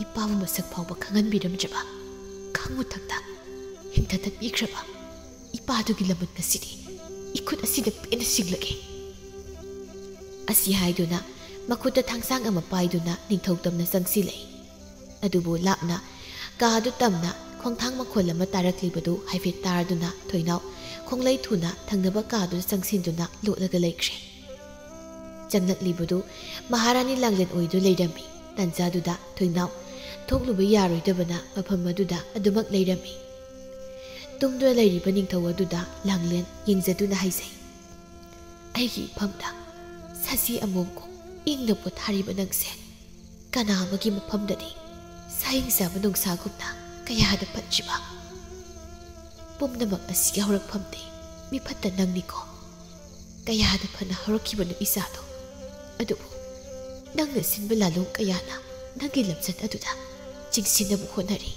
"ꯏꯄꯥꯕꯨ ꯃꯁꯛ ꯐꯥꯎꯕ ꯈꯪꯍꯟꯕꯤꯔꯝꯗ꯭ꯔꯕ, ꯈꯪꯉꯨ ꯊꯛꯇ ꯍꯤꯡꯊ ꯇꯠꯄꯤꯈ꯭ꯔꯕ ꯏꯄꯥꯗꯨꯒꯤ ꯂꯃꯟ ꯉꯁꯤꯗꯤ ꯏꯈꯨꯠ ꯑꯁꯤꯗ ꯄꯦꯟꯅ ꯁꯤꯡꯂꯒꯦ"꯫ ꯑꯁꯤ ꯍꯥꯏꯗꯨꯅ ꯃꯈꯨꯠꯇ ꯊꯥꯡꯁꯥꯡ ꯑꯃ ꯄꯥꯏꯗꯨꯅ ꯅꯤꯡꯊꯧ ꯇꯝꯅ ꯆꯪꯁꯤꯜꯂꯛꯏ꯫ ꯑꯗꯨꯕꯨ ꯂꯥꯞꯅ ꯀꯥ ꯑꯗꯨ ꯇꯝꯅ ꯈꯣꯡꯊꯥꯡ ꯃꯈꯣꯜ ꯑꯃ ꯇꯥꯔꯛꯂꯤꯕꯗꯨ ꯍꯥꯏꯐꯦꯠ ꯇꯥꯔꯗꯨꯅ ꯊꯣꯏꯅꯥꯎ ꯈꯣꯡꯂꯩ ꯊꯨꯅ ꯊꯪꯅꯕ ꯀꯥ ꯑꯗꯨꯗ ꯆꯪꯁꯤꯟꯗꯨꯅ ꯂꯣꯠꯂꯒ ꯂꯩꯈ꯭ꯔꯦ꯫ ꯆꯪꯂꯛꯂꯤꯕꯗꯨ ꯃꯍꯥꯔꯥꯅꯤ ꯂꯥꯡꯂꯦꯟ ꯑꯣꯏꯗꯨ ꯂꯩꯔꯝꯃꯤ꯫ ꯇꯟꯖꯥꯗꯨꯗ ꯊꯣꯏꯅꯥꯎ ꯊꯣꯛꯂꯨꯕ ꯌꯥꯔꯣꯏꯗꯕꯅ ꯃꯐꯝ ꯑꯗꯨꯗ ꯑꯗꯨꯃꯛ ꯂꯩꯔꯝꯃꯤ꯫ ꯇꯨꯝꯗꯨꯅ ꯂꯩꯔꯤꯕ ꯅꯤꯡꯊꯧ ꯑꯗꯨꯗ ꯂꯥꯡꯂꯦꯟ ꯌꯦꯡꯖꯗꯨꯅ ꯍꯥꯏꯖꯩ, "ꯑꯩꯒꯤ ꯏꯐꯝꯗ ꯁꯖꯤ ꯑꯃꯣꯝꯒꯨꯝ ꯏꯪꯅ ꯄꯣꯊꯥꯔꯤꯕ ꯅꯪꯁꯦ ꯀꯅꯥ ꯑꯃꯒꯤ ꯃꯐꯝꯗꯗꯤ ꯁꯥꯍꯤꯡ ꯆꯥꯕ ꯅꯣꯡꯁꯥꯒꯨꯝꯅ ꯀꯌꯥꯗ ꯐꯠꯇ꯭ꯔꯤꯕ? ꯄꯨꯝꯅꯃꯛ ꯑꯁꯤꯒꯤ ꯍꯧꯔꯛꯐꯝꯗꯤ ꯃꯤꯐꯠꯇ ꯅꯪꯅꯤꯀꯣ꯫ ꯀꯌꯥꯗ ꯐꯅ ꯍꯧꯔꯛꯈꯤꯕꯅꯣ ꯏꯆꯥꯗꯣ꯫ ꯑꯗꯨꯕꯨ ꯅꯪꯅ ꯁꯤꯟꯕ ꯂꯥꯂꯣꯡ ꯀꯌꯥꯅ ꯅꯪꯒꯤ ꯂꯝꯆꯠ ꯑꯗꯨꯗ ꯆꯤꯡꯁꯤꯟꯅꯕ ꯍꯣꯠꯅꯔꯤ꯫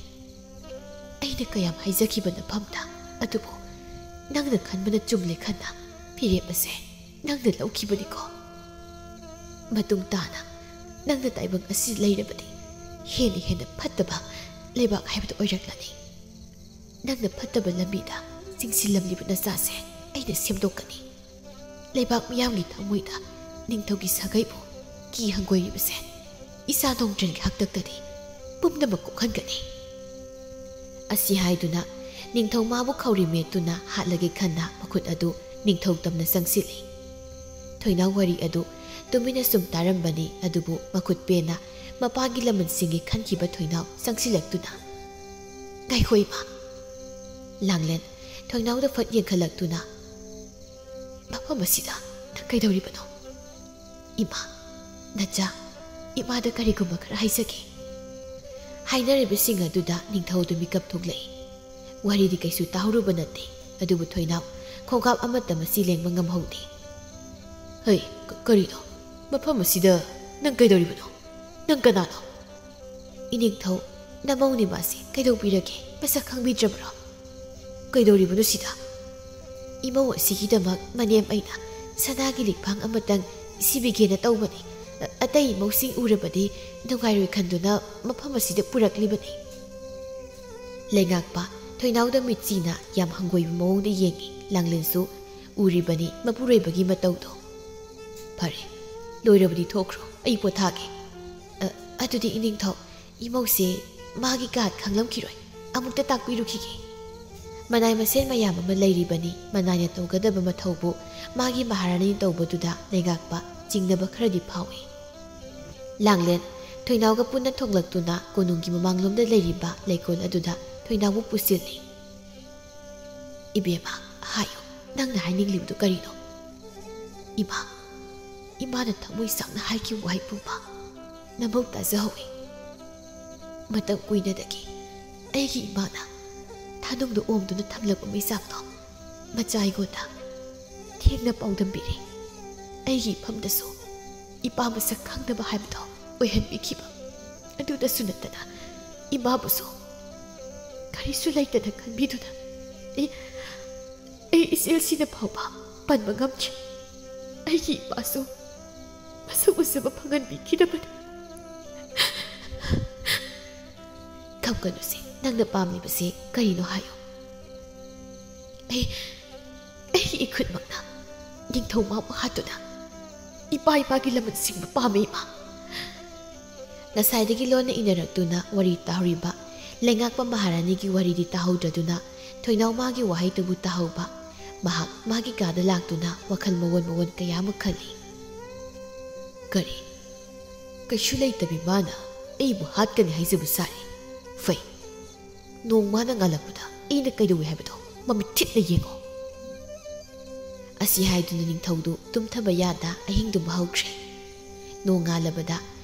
ꯑꯩꯅ ꯀꯌꯥꯝ ꯍꯥꯏꯖꯈꯤꯕ ꯅꯐꯝꯗ, ꯑꯗꯨꯕꯨ ꯅꯪꯅ ꯈꯟꯕꯅ ꯆꯨꯝꯂꯦ ꯈꯟꯅ ꯐꯤꯔꯦꯞ ꯑꯁꯦ ꯅꯪꯅ ꯂꯧꯈꯤꯕꯅꯤꯀꯣ꯫ ꯃꯇꯨꯡ ꯇꯥꯅ ꯅꯪꯅ ꯇꯥꯏꯕꯪ ꯑꯁꯤꯗ ꯂꯩꯔꯕꯗꯤ ꯍꯦꯟꯅ ꯍꯦꯟꯅ ꯐꯠꯇꯕ ꯂꯩꯕꯥꯛ ꯍꯥꯏꯕꯗꯨ ꯑꯣꯏꯔꯛꯂꯅꯤ꯫ ꯅꯪꯅ ꯐꯠꯇꯕ ꯂꯝꯕꯤꯗ ꯆꯤꯡꯁꯤꯜꯂꯝꯂꯤꯕ ꯅꯆꯥꯁꯦ ꯑꯩꯅ ꯁꯦꯝꯗꯣꯛꯀꯅꯤ꯫ ꯂꯩꯕꯥꯛ ꯃꯤꯌꯥꯝꯒꯤ ꯊꯃꯣꯏꯗ ꯅꯤꯡꯊꯧꯒꯤ ꯁꯥꯒꯩꯕꯨ ꯀꯤ ꯍꯪꯒꯣꯏꯔꯤꯕꯁꯦ ꯏꯆꯥ ꯅꯣꯡꯖꯦꯟꯒꯤ ꯍꯥꯛꯇꯛꯇꯗꯤ ꯄꯨꯝꯅꯃꯛ ꯀꯣꯛꯍꯟꯒꯅꯤ꯫ ꯑꯁꯤ ꯍꯥꯏꯗꯨꯅ ꯅꯤꯡꯊꯧ ꯃꯥꯕꯨ ꯈꯧꯔꯤ ꯃꯦꯠꯇꯨꯅ ꯍꯥꯠꯂꯒꯦ ꯈꯟꯅ ꯃꯈꯨꯠ ꯑꯗꯨ ꯅꯤꯡꯊꯧ ꯇꯝꯅ ꯆꯪꯁꯤꯜꯂꯤ꯫ ꯊꯣꯏꯅꯥꯎ ꯋꯥꯔꯤ ꯑꯗꯨ ꯇꯨꯃꯤꯟꯅ ꯁꯨꯝ ꯇꯥꯔꯝꯕꯅꯤ, ꯑꯗꯨꯕꯨ ꯃꯈꯨꯠ ꯄꯦꯟꯅ ꯃꯄꯥꯒꯤ ꯂꯃꯟꯁꯤꯡꯒꯤ ꯈꯟꯈꯤꯕ ꯊꯣꯏꯅꯥꯎ ꯆꯪꯁꯤꯜꯂꯛꯇꯨꯅ, "ꯉꯥꯏꯈꯣ ꯏꯃꯥ!" ꯂꯥꯡꯂꯦꯟ ꯊꯣꯏꯅꯥꯎꯗ ꯐꯠ ꯌꯦꯡꯈꯠꯂꯛꯇꯨꯅ, "ꯃꯐꯝ ꯑꯁꯤꯗ ꯅꯪ ꯀꯩꯗꯧꯔꯤꯕꯅꯣ?" "ꯏꯃꯥ, ꯅꯆꯥ, ꯏꯃꯥꯗ ꯀꯔꯤꯒꯨꯝꯕ ꯈꯔ ꯍꯥꯏꯖꯒꯦ꯫" ꯍꯥꯏꯅꯔꯤꯕꯁꯤꯡ ꯑꯗꯨꯗ ꯅꯤꯡꯊꯧꯗꯨ ꯃꯤꯀꯞ ꯊꯣꯛꯂꯛꯏ꯫ ꯋꯥꯔꯤꯗꯤ ꯀꯩꯁꯨ ꯇꯥꯍꯧꯔꯨꯕ ꯅꯠꯇꯦ, ꯑꯗꯨꯕꯨ ꯊꯣꯏꯅꯥꯎ ꯈꯣꯡꯀꯥꯞ ꯑꯃꯠꯇ ꯃꯁꯤ ꯂꯦꯡꯕ ꯉꯝꯍꯧꯗꯦ꯫ "ꯍꯩ, ꯀ-, ꯀꯔꯤꯅꯣ? ꯃꯐꯝ ꯑꯁꯤꯗ ꯅꯪ ꯀꯩꯗꯧꯔꯤꯕꯅꯣ? ꯅꯪ ꯀꯅꯥꯅꯣ?" "ꯏꯅꯤꯡꯊꯧ, ꯅꯃꯧꯅꯤ ꯃꯥꯁꯤ꯫ ꯀꯩꯗꯧꯕꯤꯔꯒꯦ? ꯃꯁꯛ ꯈꯪꯕꯤꯗ꯭ꯔꯕ꯭ꯔꯣ?" "ꯀꯩꯗꯧꯔꯤꯕꯅꯣ ꯁꯤꯗ?" "ꯏꯃꯧ ꯑꯁꯤꯒꯤꯗꯃꯛ ꯃꯅꯦꯝ ꯑꯩꯅ ꯁꯅꯥꯒꯤ ꯂꯤꯛꯐꯥꯡ ꯑꯃꯇꯪ ꯁꯤꯕꯤꯒꯦꯅ ꯇꯧꯕꯅꯤ꯫ ꯑ-, ꯑꯇꯩ ꯏꯃꯧꯁꯤꯡ ꯎꯔꯕꯗꯤ ꯅꯨꯡꯉꯥꯏꯔꯣꯏ ꯈꯟꯗꯨꯅ ꯃꯐꯝ ꯑꯁꯤꯗ ꯄꯨꯔꯛꯂꯤꯕꯅꯤ꯫" ꯂꯩꯉꯥꯛꯄ ꯊꯣꯏꯅꯥꯎꯗ ꯃꯤꯠꯆꯤꯅ ꯌꯥꯝ ꯍꯪꯒꯣꯏꯕ ꯃꯑꯣꯡꯗ ꯌꯦꯡꯏ꯫ ꯂꯥꯡꯂꯦꯟꯁꯨ ꯎꯔꯤꯕꯅꯤ ꯃꯄꯨꯔꯣꯏꯕꯒꯤ ꯃꯇꯧꯗꯣ꯫ "ꯐꯔꯦ, ꯂꯣꯏꯔꯕꯗꯤ ꯊꯣꯛꯈ꯭ꯔꯣ, ꯑꯩ ꯄꯣꯊꯥꯒꯦ꯫ ꯑ, ꯑꯗꯨꯗꯤ ꯏꯅꯤꯡꯊꯧ, ꯏꯃꯧꯁꯦ ꯃꯥꯒꯤ ꯀꯥ ꯈꯪꯂꯝꯈꯤꯔꯣꯏ, ꯑꯃꯨꯛꯇ ꯇꯥꯛꯄꯤꯔꯨꯈꯤꯒꯦ꯫" ꯃꯅꯥꯏ ꯃꯁꯦꯟ ꯃꯌꯥꯝ ꯑꯃ ꯂꯩꯔꯤꯕꯅꯤ, ꯃꯅꯥꯏꯅ ꯇꯧꯒꯗꯕ ꯃꯊꯧꯕꯨ ꯃꯥꯒꯤ ꯃꯍꯥꯔꯥꯅꯤꯅ ꯇꯧꯕꯗꯨꯗ ꯂꯩꯉꯥꯛꯄ ꯆꯤꯡꯅꯕ ꯈꯔꯗꯤ ꯐꯥꯎꯏ꯫ ꯂꯥꯡꯂꯦꯟ ꯊꯣꯏꯅꯥꯎꯒ ꯄꯨꯟꯅ ꯊꯣꯡꯂꯛꯇꯨꯅ ꯀꯣꯅꯨꯡꯒꯤ ꯃꯃꯥꯡꯂꯣꯝꯗ ꯂꯩꯔꯤꯕ ꯂꯩꯀꯣꯜ ꯑꯗꯨꯗ ꯊꯣꯏꯅꯥꯎꯕꯨ ꯄꯨꯁꯤꯜꯂꯤ꯫ "ꯏꯕꯦꯝꯃ, ꯍꯥꯏꯌꯨ, ꯅꯪꯅ ꯍꯥꯏꯅꯤꯡꯂꯤꯕꯗꯨ ꯀꯔꯤꯅꯣ?" "ꯏꯃꯥ, ꯏꯃꯥꯅ ꯊꯃꯣꯏ ꯁꯥꯡꯅ ꯍꯥꯏꯈꯤꯕ ꯋꯥꯍꯩ ꯄꯨꯝꯕ ꯅꯃꯧ ꯇꯥꯖꯍꯧꯏ꯫ ꯃꯇꯝ ꯀꯨꯏꯅꯗꯒꯤ ꯑꯩꯒꯤ ꯏꯃꯥꯅ ꯊꯥꯅꯨꯡꯗ ꯑꯣꯝꯗꯨꯅ ꯊꯝꯂꯛꯄ ꯃꯩꯆꯥꯛꯇꯣ ꯃꯆꯥ ꯑꯩꯉꯣꯟꯗ ꯊꯦꯡꯅ ꯄꯥꯎꯗꯝꯕꯤꯔꯦ꯫ ꯑꯩꯒꯤ ꯏꯐꯝꯗꯁꯨ ꯏꯄꯥ ꯃꯁꯛ ꯈꯪꯗꯕ ꯍꯥꯏꯕꯗꯣ ꯑꯣꯏꯍꯟꯕꯤꯈꯤꯕ꯫ ꯑꯗꯨꯗꯁꯨ ꯅꯠꯇꯅ ꯏꯃꯥꯕꯨꯁꯨ ꯀꯔꯤꯁꯨ ꯂꯩꯇꯅ ꯈꯟꯕꯤꯗꯨꯅ ꯑꯩ, ꯑꯩ ꯏꯆꯦꯜꯁꯤꯅ ꯐꯥꯎꯕ ꯄꯟꯕ ꯉꯝꯗ꯭ꯔꯤ꯫ ꯑꯩꯒꯤ ꯏꯄꯥꯁꯨ ꯃꯁꯛ ꯎꯖꯕ ꯐꯪꯍꯟꯕꯤꯈꯤꯗꯕꯅꯤ꯫" "ꯈꯝꯒꯅꯨꯁꯦ, ꯅꯪꯅ ꯄꯥꯝꯂꯤꯕꯁꯦ ꯀꯔꯤꯅꯣ ꯍꯥꯏꯌꯨ꯫" "ꯑꯩ, ꯑꯩꯒꯤ ꯏꯈꯨꯠꯃꯛꯅ ꯅꯤꯡꯊꯧ ꯃꯥꯕꯨ ꯍꯥꯠꯇꯨꯅ ꯏꯄꯥ ꯏꯄꯥꯒꯤ ꯂꯃꯟ ꯁꯤꯡꯕ ꯄꯥꯝꯃꯤ, ꯏꯃꯥ꯫" ꯉꯁꯥꯏꯗꯒꯤ ꯂꯣꯟꯅ ꯏꯅꯔꯛꯇꯨꯅ ꯋꯥꯔꯤ ꯇꯥꯍꯧꯔꯤꯕ ꯂꯩꯉꯥꯛꯄ ꯃꯍꯥꯔꯥꯅꯤꯒꯤ ꯋꯥꯔꯤꯗꯤ ꯇꯥꯍꯧꯗ꯭ꯔꯗꯨꯅ ꯊꯣꯏꯅꯥꯎ ꯃꯥꯒꯤ ꯋꯥꯍꯩꯗꯨꯕꯨ ꯇꯥꯍꯧꯕ꯫ ꯃꯍꯥꯛ ꯃꯥꯒꯤ ꯀꯥꯗ ꯂꯥꯛꯇꯨꯅ ꯋꯥꯈꯜ ꯃꯑꯣꯟ ꯃꯑꯣꯟ ꯀꯌꯥ ꯑꯃ ꯈꯜꯂꯤ꯫ "ꯀꯔꯤ? ꯀꯩꯁꯨ ꯂꯩꯇꯕꯤ ꯃꯥꯅ ꯑꯩꯕꯨ ꯍꯥꯠꯀꯅꯤ ꯍꯥꯏꯖꯕ ꯁꯥꯔꯤ? ꯐꯩ, ꯅꯣꯡ ꯃꯥꯅ ꯉꯥꯜꯂꯛꯄꯗ ꯑꯩꯅ ꯀꯩꯗꯧꯏ ꯍꯥꯏꯕꯗꯣ ꯃꯃꯤꯠ ꯊꯤꯠꯅ ꯌꯦꯡꯉꯣ"꯫ ꯑꯁꯤ ꯍꯥꯏꯗꯨꯅ ꯅꯤꯡꯊꯧꯗꯨ ꯇꯨꯝꯊꯕ ꯌꯥꯗ ꯑꯍꯤꯡꯗꯨ ꯃꯍꯧꯈ꯭ꯔꯦ꯫ ꯅꯣꯡꯉꯥꯜꯂꯕꯗ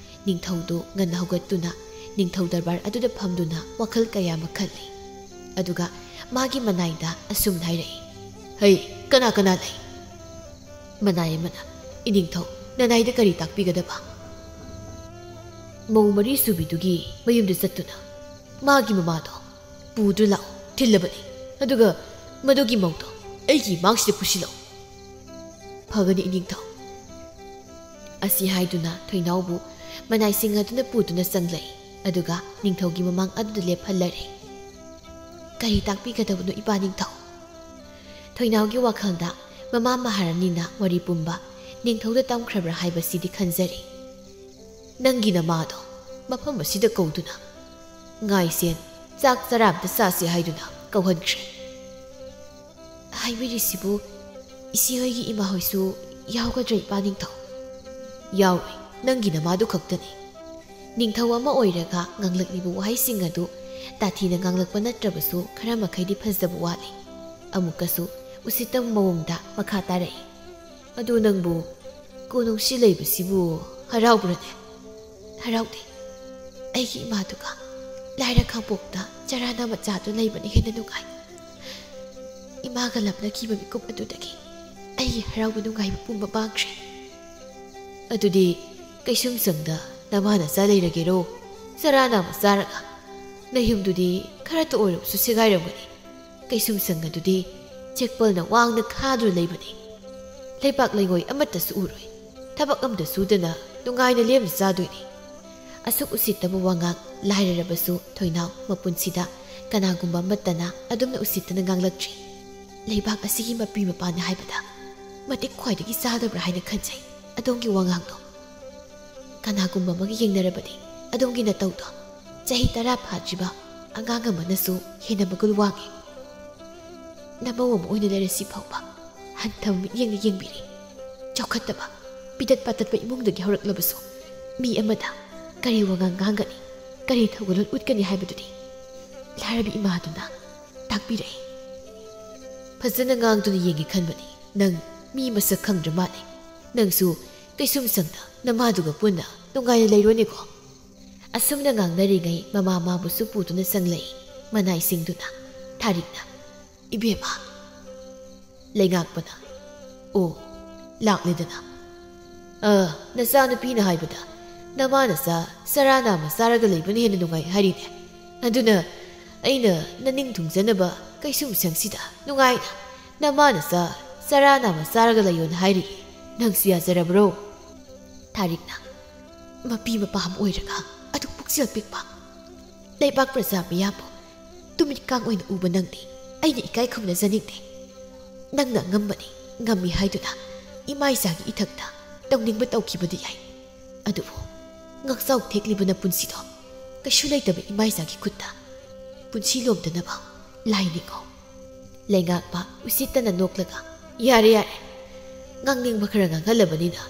ꯅꯤꯡꯊꯧꯗꯨ ꯉꯟꯅ ꯍꯧꯒꯠꯇꯨꯅ ꯅꯤꯡꯊꯧ ꯗꯔꯕꯥꯔ ꯑꯗꯨꯗ ꯐꯝꯗꯨꯅ ꯋꯥꯈꯜ ꯀꯌꯥ ꯑꯃ ꯈꯜꯂꯤ꯫ ꯑꯗꯨꯒ ꯃꯥꯒꯤ ꯃꯅꯥꯏꯗ ꯑꯁꯨꯝꯅ ꯍꯥꯏꯔꯛꯏ, "ꯍꯩ, ꯀꯅꯥ ꯀꯅꯥ ꯂꯩ?" ꯃꯅꯥꯏ ꯑꯃꯅ, "ꯏꯅꯤꯡꯊꯧ, ꯅꯅꯥꯏꯗ ꯀꯔꯤ ꯇꯥꯛꯄꯤꯒꯗꯕ?" "ꯃꯧ ꯃꯔꯤ ꯁꯨꯕꯤꯗꯨꯒꯤ ꯃꯌꯨꯝꯗ ꯆꯠꯇꯨꯅ ꯃꯥꯒꯤ ꯃꯃꯥꯗꯣ ꯄꯨꯗꯨ ꯂꯥꯛꯎ, ꯊꯤꯜꯂꯕꯅꯤ꯫ ꯑꯗꯨꯒ ꯃꯗꯨꯒꯤ ꯃꯧꯗꯣ ꯑꯩꯒꯤ ꯏꯃꯥꯡꯁꯤꯗ ꯄꯨꯁꯤꯜꯂꯛꯎ"꯫ "ꯐꯒꯅꯤ ꯏꯅꯤꯡꯊꯧ"꯫ ꯑꯁꯤ ꯍꯥꯏꯗꯨꯅ ꯊꯣꯏꯅꯥꯎꯕꯨ ꯃꯅꯥꯏꯁꯤꯡ ꯑꯗꯨꯅ ꯄꯨꯗꯨꯅ ꯆꯪꯂꯛꯏ꯫ ꯑꯗꯨꯒ ꯅꯤꯡꯊꯧꯒꯤ ꯃꯃꯥꯡ ꯑꯗꯨꯗ ꯂꯦꯞꯍꯜꯂꯔꯦ꯫ "ꯀꯔꯤ ꯇꯥꯛꯄꯤꯒꯗꯕꯅꯣ ꯏꯄꯥ ꯅꯤꯡꯊꯧ?" ꯊꯣꯏꯅꯥꯎꯒꯤ ꯋꯥꯈꯜꯗ ꯃꯃꯥ ꯃꯍꯥꯔꯥꯅꯤꯅ ꯋꯥꯔꯤ ꯄꯨꯝꯕ ꯅꯤꯡꯊꯧꯗ ꯇꯝꯈ꯭ꯔꯕ꯭ꯔꯥ ꯍꯥꯏꯕꯁꯤꯗꯤ ꯈꯟꯖꯔꯤ꯫ "ꯅꯪꯒꯤ ꯅꯃꯥꯗꯣ ꯃꯐꯝ ꯑꯁꯤꯗ ꯀꯧꯗꯨꯅ ꯉꯥꯏꯁꯦꯟ ꯆꯥꯛ ꯆꯔꯥ ꯑꯝꯇ ꯆꯥꯁꯤ ꯍꯥꯏꯗꯨꯅ ꯀꯧꯍꯟꯈ꯭ꯔꯦ"꯫ "ꯍꯥꯏꯕꯤꯔꯤꯁꯤꯕꯨ ꯏꯆꯦꯍꯣꯏꯒꯤ ꯏꯃꯥꯍꯣꯏꯁꯨ ꯌꯥꯎꯒꯗ꯭ꯔꯥ ꯏꯄꯥ ꯅꯤꯡꯊꯧ?" "ꯌꯥꯎꯔꯣꯏ, ꯅꯪꯒꯤ ꯅꯃꯥꯗꯨ ꯈꯛꯇꯅꯤ"꯫ ꯅꯤꯡꯊꯧ ꯑꯃ ꯑꯣꯏꯔꯒ ꯉꯥꯡꯂꯛꯂꯤꯕ ꯋꯥꯍꯩꯁꯤꯡ ꯑꯗꯨ ꯇꯥꯊꯤꯅ ꯉꯥꯡꯂꯛꯄ ꯅꯠꯇ꯭ꯔꯕꯁꯨ ꯈꯔ ꯃꯈꯩꯗꯤ ꯐꯖꯕ ꯋꯥꯠꯂꯤ꯫ ꯑꯃꯨꯛꯀꯁꯨ ꯎꯁꯤꯠꯇꯕ ꯃꯑꯣꯡꯗ ꯃꯈꯥ ꯇꯥꯔꯛꯏ, "ꯑꯗꯨ ꯅꯪꯕꯨ ꯀꯣꯅꯨꯡꯁꯤ ꯂꯩꯕꯁꯤꯕꯨ ꯍꯔꯥꯎꯕ꯭ꯔꯅꯦ?" "ꯍꯔꯥꯎꯗꯦ꯫ ꯑꯩꯒꯤ ꯏꯃꯥꯗꯨꯒ ꯂꯥꯏꯔ ꯈꯥꯡꯄꯣꯛꯇ ꯆꯔꯥꯅ ꯃꯆꯥꯗꯨ ꯂꯩꯕꯅ ꯍꯦꯟꯅ ꯅꯨꯡꯉꯥꯏ꯫ ꯏꯃꯥꯒ ꯂꯥꯞꯅꯈꯤꯕ ꯃꯤꯀꯨꯞ ꯑꯗꯨꯗꯒꯤ ꯑꯩꯒꯤ ꯍꯔꯥꯎꯕ ꯅꯨꯡꯉꯥꯏꯕ ꯄꯨꯝꯕ ꯃꯥꯡꯈ꯭ꯔꯦ"꯫ "ꯑꯗꯨꯗꯤ ꯀꯩꯁꯨꯝꯁꯪꯗ ꯅꯃꯥ ꯅꯆꯥ ꯂꯩꯔꯒꯦꯔꯣ? ꯆꯔꯥꯅ ꯑꯃ ꯆꯥꯔꯒ ꯅꯌꯨꯝꯗꯨꯗꯤ ꯈꯔꯇ ꯑꯣꯏꯔꯕꯁꯨ ꯁꯦꯒꯥꯏꯔꯝꯒꯅꯤ꯫ ꯀꯩꯁꯨꯝꯁꯪ ꯑꯗꯨꯗꯤ ꯆꯦꯛꯄꯜꯅ ꯋꯥꯡꯅ ꯈꯥꯗꯨꯅ ꯂꯩꯕꯅꯤ꯫ ꯂꯩꯕꯥꯛ ꯂꯩꯉꯣꯏ ꯑꯃꯠꯇꯁꯨ ꯎꯔꯣꯏ꯫ ꯊꯕꯛ ꯑꯃꯠꯇ ꯁꯨꯗꯅ ꯅꯨꯡꯉꯥꯏꯅ ꯂꯦꯝꯅ ꯆꯥꯗꯣꯏꯅꯤ"꯫ ꯑꯁꯨꯛ ꯎꯁꯤꯠꯇꯕ ꯋꯥꯉꯥꯡ ꯂꯥꯏꯔꯔꯕꯁꯨ ꯊꯣꯏꯅꯥꯎ ꯃꯄꯨꯟꯁꯤꯗ ꯀꯅꯥꯒꯨꯝꯕ ꯑꯃꯠꯇꯅ ꯑꯗꯨꯝꯅ ꯎꯁꯤꯠꯇꯅ ꯉꯥꯡꯂꯛꯇ꯭ꯔꯤ꯫ "ꯂꯩꯕꯥꯛ ꯑꯁꯤꯒꯤ ꯃꯄꯤ ꯃꯄꯥꯅꯤ ꯍꯥꯏꯕꯗ ꯃꯇꯤꯛ ꯈ꯭ꯋꯥꯏꯗꯒꯤ ꯆꯥꯗꯕ꯭ꯔꯥ ꯍꯥꯏꯅ ꯈꯟꯖꯩ ꯑꯗꯣꯝꯒꯤ ꯋꯥꯉꯥꯡꯗꯣ꯫ ꯀꯅꯥꯒꯨꯝꯕ ꯑꯃꯒ ꯌꯦꯡꯅꯔꯕꯗꯤ ꯑꯗꯣꯝꯒꯤ ꯅꯇꯧꯗꯣ ꯆꯍꯤ ꯇꯔꯥ ꯐꯥꯗ꯭ꯔꯤꯕ ꯑꯉꯥꯡ ꯑꯃꯅꯁꯨ ꯍꯦꯟꯅ ꯃꯒꯨꯟ ꯋꯥꯡꯉꯤ꯫ ꯅꯃꯧ ꯑꯃ ꯑꯣꯏꯅ ꯂꯩꯔꯁꯤ ꯐꯥꯎꯕ ꯍꯟꯊꯕ ꯃꯤꯠꯌꯦꯡꯅ ꯌꯦꯡꯕꯤꯔꯤ꯫ ꯆꯥꯎꯈꯠꯇꯕ, ꯄꯤꯗꯠ ꯄꯥꯇꯠꯄ ꯏꯃꯨꯡꯗꯒꯤ ꯍꯧꯔꯛꯂꯕꯁꯨ ꯃꯤ ꯑꯃꯗ ꯀꯔꯤ ꯋꯥꯉꯥꯡ ꯉꯥꯡꯒꯅꯤ, ꯀꯔꯤ ꯊꯧꯒꯜꯂꯣꯟ ꯎꯠꯀꯅꯤ ꯍꯥꯏꯕꯗꯨꯗꯤ ꯂꯥꯏꯔꯕꯤ ꯏꯃꯥꯗꯨꯅ ꯇꯥꯛꯄꯤꯔꯛꯏ꯫ ꯐꯖꯅ ꯉꯥꯡꯗꯨꯅ ꯌꯦꯡꯒꯦ ꯈꯟꯕꯅꯤ꯫ ꯅꯪ ꯃꯤ ꯃꯁꯛ ꯈꯪꯗ꯭ꯔ ꯃꯥꯜꯂꯦ꯫ ꯅꯪꯁꯨ ꯀꯩꯁꯨꯝꯁꯪꯗ ꯅꯃꯥꯗꯨꯒ ꯄꯨꯟꯅ ꯅꯨꯡꯉꯥꯏꯅ ꯂꯩꯔꯣꯅꯦꯀꯣ꯫ ꯑꯁꯨꯝꯅ ꯉꯥꯡꯅꯔꯤꯉꯩ ꯃꯃꯥ ꯃꯥꯕꯨꯁꯨ ꯄꯨꯗꯨꯅ ꯆꯪꯂꯛꯏ꯫ ꯃꯅꯥꯏꯁꯤꯡꯗꯨꯅ ꯊꯥꯔꯤꯛꯅ, "ꯏꯕꯦꯝꯃ!" ꯂꯩꯉꯥꯛꯄꯅ, "ꯑꯣ, ꯂꯥꯛꯂꯦꯗꯅ꯫ ꯑ, ꯅꯆꯥꯅꯨꯄꯤꯅ ꯍꯥꯏꯕꯗ ꯅꯃꯥ ꯅꯆꯥ ꯆꯔꯥ ꯅꯥꯝꯃ ꯆꯥꯔꯒ ꯂꯩꯕꯅ ꯍꯦꯟꯅ ꯅꯨꯡꯉꯥꯏ ꯍꯥꯏꯔꯤꯅꯦ꯫ ꯑꯗꯨꯅ ꯑꯩꯅ ꯅꯅꯤꯡ ꯊꯨꯡꯖꯅꯕ ꯀꯩꯁꯨꯝꯁꯪꯁꯤꯗ ꯅꯨꯡꯉꯥꯏꯅ ꯅꯃꯥ ꯅꯆꯥ ꯆꯔꯥ ꯅꯥꯝꯃ ꯆꯥꯔꯒ ꯂꯩꯌꯣꯅ ꯍꯥꯏꯔꯤꯌꯦ꯫ ꯅꯪꯁꯨ ꯌꯥꯖꯔꯕ꯭ꯔꯣ?" ꯊꯥꯔꯤꯛꯅ, "ꯃꯄꯤ ꯃꯄꯥ ꯑꯃ ꯑꯣꯏꯔꯒ ꯑꯗꯨꯛ ꯄꯨꯛꯆꯦꯜ ꯄꯤꯛꯄ, ꯂꯩꯕꯥꯛ ꯄ꯭ꯔꯖꯥ ꯃꯤꯌꯥꯝꯕꯨ ꯇꯨꯃꯤꯠ ꯀꯥꯡ ꯑꯣꯏꯅ ꯎꯕ ꯅꯪꯗꯤ ꯑꯩꯅ ꯏꯀꯥꯏ ꯈꯨꯝꯅꯖꯅꯤꯡꯗꯦ꯫ ꯅꯪꯅ ꯑꯉꯝꯕꯅꯤ, ꯉꯝꯃꯤ ꯍꯥꯏꯗꯨꯅ ꯏꯃꯥ ꯏꯆꯥꯒꯤ ꯏꯊꯛꯇ ꯇꯧꯅꯤꯡꯕ ꯇꯧꯈꯤꯕꯗꯤ ꯌꯥꯏ, ꯑꯗꯨꯕꯨ ꯉꯛꯆꯥꯎ ꯊꯦꯛꯂꯤꯕ ꯅꯄꯨꯟꯁꯤꯗꯣ ꯀꯩꯁꯨ ꯂꯩꯇꯕ ꯏꯃꯥ ꯏꯆꯥꯒꯤ ꯈꯨꯠꯇ ꯄꯨꯟꯁꯤ ꯂꯣꯝꯗꯅꯕ ꯂꯥꯏꯅꯤꯀꯣ?" ꯂꯩꯉꯥꯛꯄ ꯎꯁꯤꯠꯇꯅ ꯅꯣꯛꯂꯒ, "ꯌꯥꯔꯦ, ꯌꯥꯔꯦ꯫ ꯉꯥꯡꯅꯤꯡꯕ ꯈꯔ ꯉꯥꯡꯍꯜꯂꯕꯅꯤꯅ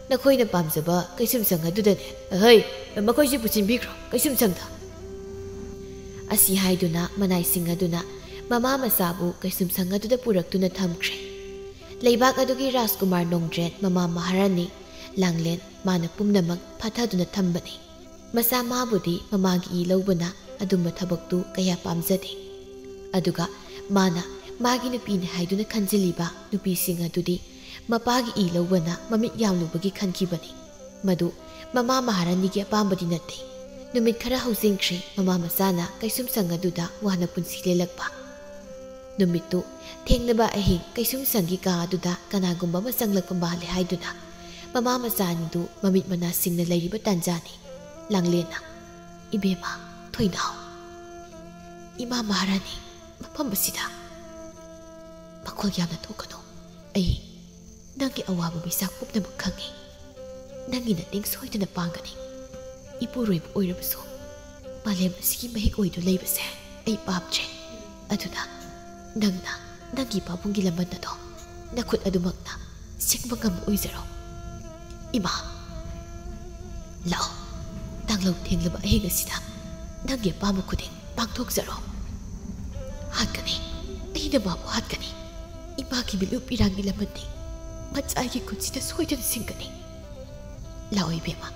ꯅꯈꯣꯏꯅ ꯄꯥꯝꯖꯕ ꯀꯩꯁꯨꯝꯁꯪ ꯑꯗꯨꯗꯅꯦ꯫ ꯑꯍꯩ, ꯃꯈꯣꯏꯁꯤ ꯄꯨꯁꯤꯟꯕꯤꯈ꯭ꯔꯣ ꯀꯩꯁꯨꯝꯁꯪꯗ꯫" ꯑꯁꯤ ꯍꯥꯏꯗꯨꯅ ꯃꯅꯥꯏꯁꯤꯡ ꯑꯗꯨꯅ ꯃꯃꯥ ꯃꯆꯥꯕꯨ ꯀꯩꯁꯨꯝꯁꯪ ꯑꯗꯨꯗ ꯄꯨꯔꯛꯇꯨꯅ ꯊꯝꯈ꯭ꯔꯦ꯫ ꯂꯩꯕꯥꯛ ꯑꯗꯨꯒꯤ ꯔꯥꯖꯀꯨꯃꯥꯔ ꯅꯣꯡꯗ꯭ꯔꯦꯟ, ꯃꯃꯥ ꯃꯍꯥꯔꯥꯅꯤ ꯂꯥꯡꯂꯦꯟ, ꯃꯥꯅ ꯄꯨꯝꯅꯃꯛ ꯐꯥꯊꯗꯨꯅ ꯊꯝꯕꯅꯤ꯫ ꯃꯆꯥ ꯃꯥꯕꯨꯗꯤ ꯃꯃꯥꯒꯤ ꯏ ꯂꯧꯕꯅ ꯑꯗꯨꯝꯕ ꯊꯕꯛꯇꯨ ꯀꯌꯥ ꯄꯥꯝꯖꯗꯦ꯫ ꯑꯗꯨꯒ ꯃꯥꯅ ꯃꯥꯒꯤ ꯅꯨꯄꯤꯅꯤ ꯍꯥꯏꯗꯨꯅ ꯈꯟꯖꯤꯜꯂꯤꯕ ꯅꯨꯄꯤꯁꯤꯡ ꯑꯗꯨꯗꯤ ꯃꯄꯥꯒꯤ ꯏ ꯂꯧꯕꯅ ꯃꯃꯤꯠ ꯌꯥꯝꯂꯨꯕꯒꯤ ꯈꯟꯈꯤꯕꯅꯤ꯫ ꯃꯗꯨ ꯃꯃꯥ ꯃꯍꯥꯔꯥꯅꯤꯒꯤ ꯑꯄꯥꯝꯕꯗꯤ ꯅꯠꯇꯦ꯫ ꯅꯨꯃꯤꯠ ꯈꯔ ꯍꯧꯖꯤꯟꯈ꯭ꯔꯦ ꯃꯃꯥ ꯃꯆꯥꯅ ꯀꯩꯁꯨꯝꯁꯪ ꯑꯗꯨꯗ ꯋꯥꯅ ꯄꯨꯟꯁꯤ ꯂꯦꯜꯂꯛꯄ꯫ ꯅꯨꯃꯤꯠꯇꯨ ꯊꯦꯡꯂꯕ ꯑꯍꯤꯡ ꯀꯩꯁꯨꯝꯁꯪꯒꯤ ꯀꯥ ꯑꯗꯨꯗ ꯀꯅꯥꯒꯨꯝꯕ ꯑꯃ ꯆꯪꯂꯛꯄ ꯃꯥꯜꯂꯦ ꯍꯥꯏꯗꯨꯅ ꯃꯃꯥ ꯃꯆꯥ ꯑꯅꯤꯗꯨ ꯃꯃꯤꯠ ꯃꯅꯥ ꯁꯤꯡꯅ ꯂꯩꯔꯤꯕ ꯇꯥꯟꯖꯥꯅꯤ꯫ ꯂꯥꯡꯂꯦꯟꯅ, "ꯏꯕꯦꯝꯃ, ꯊꯣꯏꯅꯥꯎ, ꯏꯃꯥ ꯃꯍꯥꯔꯥꯅꯤ ꯃꯐꯝ ꯑꯁꯤꯗ ꯃꯈꯣꯜ ꯌꯥꯝꯅ ꯊꯣꯛꯀꯅꯨ꯫ ꯑꯩ ꯅꯪꯒꯤ ꯑꯋꯥꯕ ꯃꯩꯁꯥꯛ ꯄꯨꯝꯅꯃꯛ ꯈꯪꯏ꯫ ꯅꯪꯒꯤ ꯅꯇꯦꯡ ꯁꯣꯏꯗꯅ ꯄꯥꯡꯒꯅꯤ꯫ ꯏꯄꯨꯔꯣꯏꯕ ꯑꯣꯏꯔꯕꯁꯨ ꯃꯥꯂꯦꯝ ꯑꯁꯤꯒꯤ ꯃꯍꯤꯛ ꯑꯣꯏꯗꯨ ꯂꯩꯕꯁꯦ ꯑꯩ ꯄꯥꯝꯗ꯭ꯔꯦ꯫ ꯑꯗꯨꯅ ꯅꯪꯅ ꯅꯪꯒꯤ ꯄꯥꯕꯨꯡꯒꯤ ꯂꯃꯟ ꯑꯗꯣ ꯅꯈꯨꯠ ꯑꯗꯨꯃꯛꯅ ꯁꯤꯡꯕ ꯉꯝꯕ ꯑꯣꯏꯖꯔꯣ꯫ ꯏꯃꯥ, ꯂꯥꯛꯑꯣ, ꯇꯥꯡꯂꯧ ꯊꯦꯡꯂꯕ ꯑꯍꯤꯡ ꯑꯁꯤꯗ ꯅꯪꯒꯤ ꯑꯄꯥꯝꯕ ꯈꯨꯗꯤꯡ ꯄꯥꯡꯊꯣꯛꯆꯔꯣ꯫ ꯍꯥꯠꯀꯅꯤ, ꯑꯩꯅ ꯃꯥꯕꯨ ꯍꯥꯠꯀꯅꯤ꯫ ꯏꯃꯥꯒꯤ ꯃꯤꯠꯂꯨ ꯄꯤꯔꯥꯡꯒꯤ ꯂꯃꯟꯗꯤ ꯃꯆꯥꯒꯤ ꯈꯨꯠꯁꯤꯗ ꯁꯣꯏꯗꯅ ꯁꯤꯡꯒꯅꯤ꯫ ꯂꯥꯛꯑꯣ ꯏꯕꯦꯝꯃ,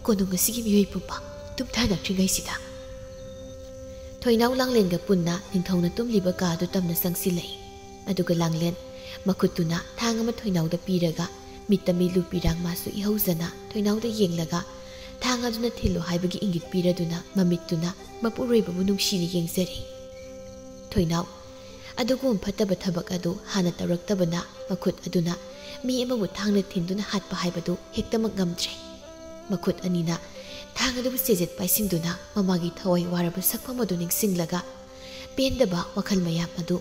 ꯀꯣꯅꯨꯡ ꯑꯁꯤꯒꯤ ꯃꯤꯑꯣꯏ ꯄꯨꯝꯕ ꯇꯨꯝꯊꯅꯈ꯭ꯔꯤꯉꯩꯁꯤꯗ꯫ ꯊꯣꯏꯅꯥꯎ ꯂꯥꯡꯂꯦꯟꯒ ꯄꯨꯟꯅ ꯅꯤꯡꯊꯧꯅ ꯇꯨꯝꯂꯤꯕ ꯀꯥ ꯑꯗꯨ ꯇꯝꯅ ꯆꯪꯁꯤꯜꯂꯛꯏ꯫ ꯑꯗꯨꯒ ꯂꯥꯡꯂꯦꯟ ꯃꯈꯨꯠꯇꯨꯅ ꯊꯥꯡ ꯑꯃ ꯊꯣꯏꯅꯥꯎꯗ ꯄꯤꯔꯒ ꯃꯤꯠꯇ ꯃꯤꯠꯂꯨ ꯄꯤꯔꯥꯡ ꯃꯥꯁꯨ ꯏꯍꯧꯖꯅ ꯊꯣꯏꯅꯥꯎꯗ ꯌꯦꯡꯂꯒ ꯊꯥꯡ ꯑꯗꯨꯅ ꯊꯤꯜꯂꯨ ꯍꯥꯏꯕꯒꯤ ꯏꯪꯒꯤꯠ ꯄꯤꯔꯗꯨꯅ ꯃꯃꯤꯠꯇꯨꯅ ꯃꯄꯨꯔꯣꯏꯕꯕꯨ ꯅꯨꯡꯁꯤꯅ ꯌꯦꯡꯖꯔꯤ꯫ ꯊꯣꯏꯅꯥꯎ, ꯑꯗꯨꯒꯨꯝꯕ ꯐꯠꯇꯕ ꯊꯕꯛ ꯑꯗꯨ ꯍꯥꯟꯅ ꯇꯧꯔꯛꯇꯕꯅ ꯃꯈꯨꯠ ꯑꯗꯨꯅ ꯃꯤ ꯑꯃꯕꯨ ꯊꯥꯡꯅ ꯊꯤꯟꯗꯨꯅ ꯍꯥꯠꯄ ꯍꯥꯏꯕꯗꯨ ꯍꯦꯛꯇꯃꯛ ꯉꯝꯗ꯭ꯔꯦ꯫ ꯃꯈꯨꯠ ꯑꯅꯤꯅ ꯊꯥꯡ ꯑꯗꯨꯕꯨ ꯆꯦꯖꯦꯠ ꯄꯥꯏꯁꯤꯟꯗꯨꯅ ꯃꯃꯥꯒꯤ ꯊꯋꯥꯏ ꯋꯥꯔꯕ ꯁꯛꯐꯝ ꯑꯗꯨ ꯅꯤꯡꯁꯤꯡꯂꯒ ꯄꯦꯟꯗꯕ ꯋꯥꯈꯜ ꯃꯌꯥꯝ ꯑꯗꯨ